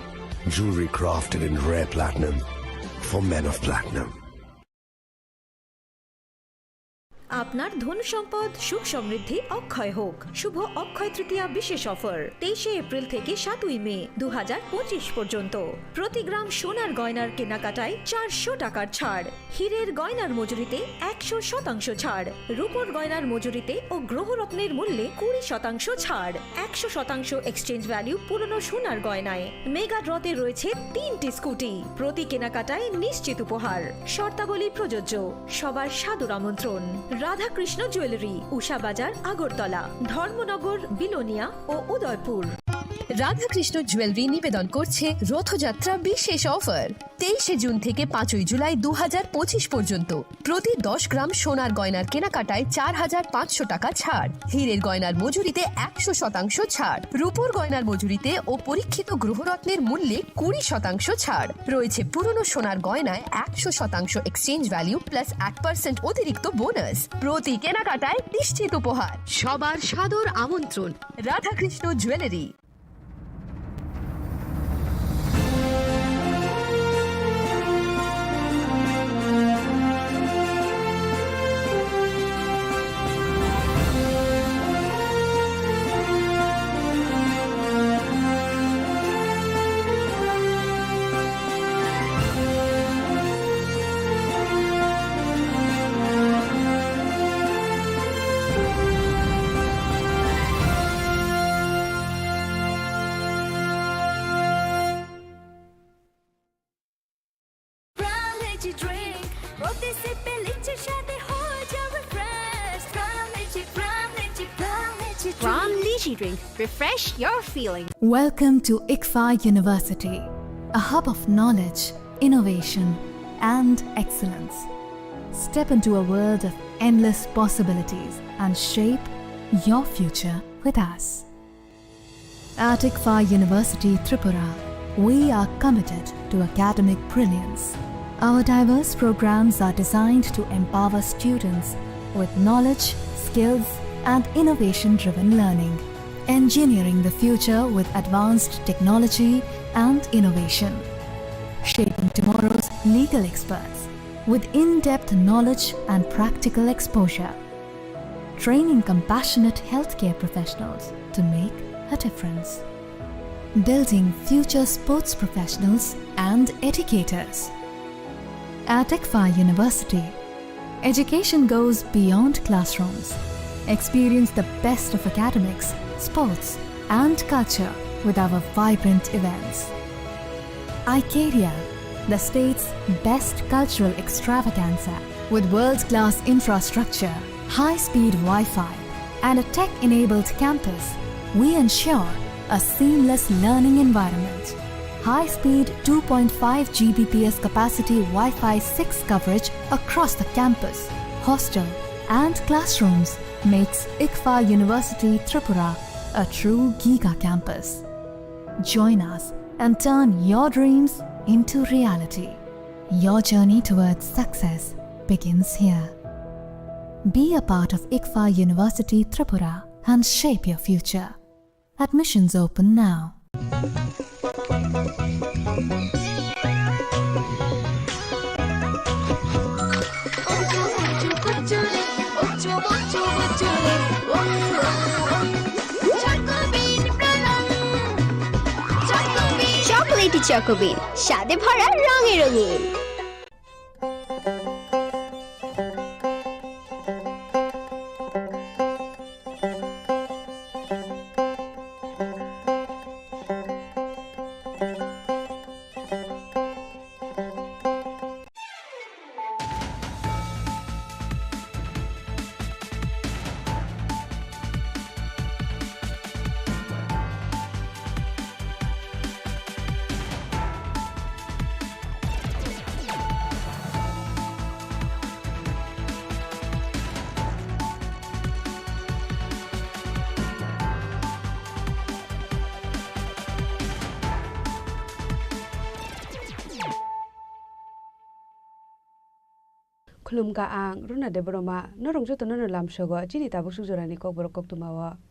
jewelry crafted in rare platinum for men of platinum. আপনার ধন সম্পদ সুখ সমৃদ্ধি অক্ষয় হোক। শুভ অক্ষয় তৃতীয়া বিশেষ অফার তেইশে এপ্রিল থেকে সাতই মে দু হাজার পঁচিশ পর্যন্ত। প্রতি গ্রাম সোনার গয়নার কেনাকাটায় চারশো টাকার ছাড়, হীরের গয়নার মজুরিতে একশো শতাংশ ছাড়, রূপোর গয়নার মজুরিতে ও গ্রহরত্নের মূল্যে কুড়ি শতাংশ ছাড়, একশো শতাংশ এক্সচেঞ্জ ভ্যালু পুরনো সোনার গয়নায়। মেগা ড্রতে রয়েছে তিনটি স্কুটি, প্রতি কেনাকাটায় নিশ্চিত উপহার। শর্তাবলী প্রযোজ্য। সবার সাদর আমন্ত্রণ। রাধাকৃষ্ণ জুয়েলারি, উষা বাজার, আগরতলা, ধর্মনগর, বিলোনিয়া ও উদয়পুর। রাধাকৃষ্ণ জুয়েলারি নিবেদন করছে রথযাত্রা বিশেষ অফার। তেইশে জুন থেকে পাঁচই জুলাই দু হাজার পঁচিশ পর্যন্ত প্রতি দশ গ্রাম সোনার গয়নার কেনাকাটায় চার হাজার পাঁচশো টাকা ছাড়, হীরের গয়নার মজুরিতে একশো শতাংশ ছাড়, রূপোর গয়নার মজুরিতে ও পরীক্ষিত গ্রহরত্নের মূল্যে কুড়ি শতাংশ ছাড়। রয়েছে পুরনো সোনার গয়নায় একশো শতাংশ এক্সচেঞ্জ ভ্যালু প্লাস এক পার্সেন্ট অতিরিক্ত বোনাস। প্রতি কেনাকাটায় নিশ্চিত উপহার। সবার সাদর আমন্ত্রণ। Radhakrishna jewellery. Prime Lychee Drink, প্রতি সিপে লিচির স্বাদে হয়ে যাবে fresh. Prime Lychee, Prime Lychee, Prime Lychee Drink. Prime Lychee Drink, refresh your feeling. Welcome to ICFAI University, a hub of knowledge, innovation, and excellence. Step into a world of endless possibilities and shape your future with us. At ICFAI University Tripura, we are committed to academic brilliance. Our diverse programs are designed to empower students with knowledge, skills, and innovation-driven learning, engineering the future with advanced technology and innovation, shaping tomorrow's legal experts with in-depth knowledge and practical exposure, training compassionate healthcare professionals to make a difference, building future sports professionals and educators. At ICFAI University, education goes beyond classrooms. Experience the best of academics, sports, and culture with our vibrant events. Icaria, the state's best cultural extravaganza. With world-class infrastructure, high-speed Wi-Fi, and a tech-enabled campus, we ensure a seamless learning environment. High-speed two point five G B P S capacity Wi-Fi six coverage across the campus, hostel, and classrooms makes ICFAI University Tripura a true giga campus. Join us and turn your dreams into reality. Your journey towards success begins here. Be a part of ICFAI University Tripura and shape your future. Admissions open now. Choco এটি চকোবিন, স্বাদে ভরা, রঙে রঙিন। Khulumkha ang Runa Debbarma, norok jotono no lamsogo chini tabuk suk jorani kokborok koktwmao.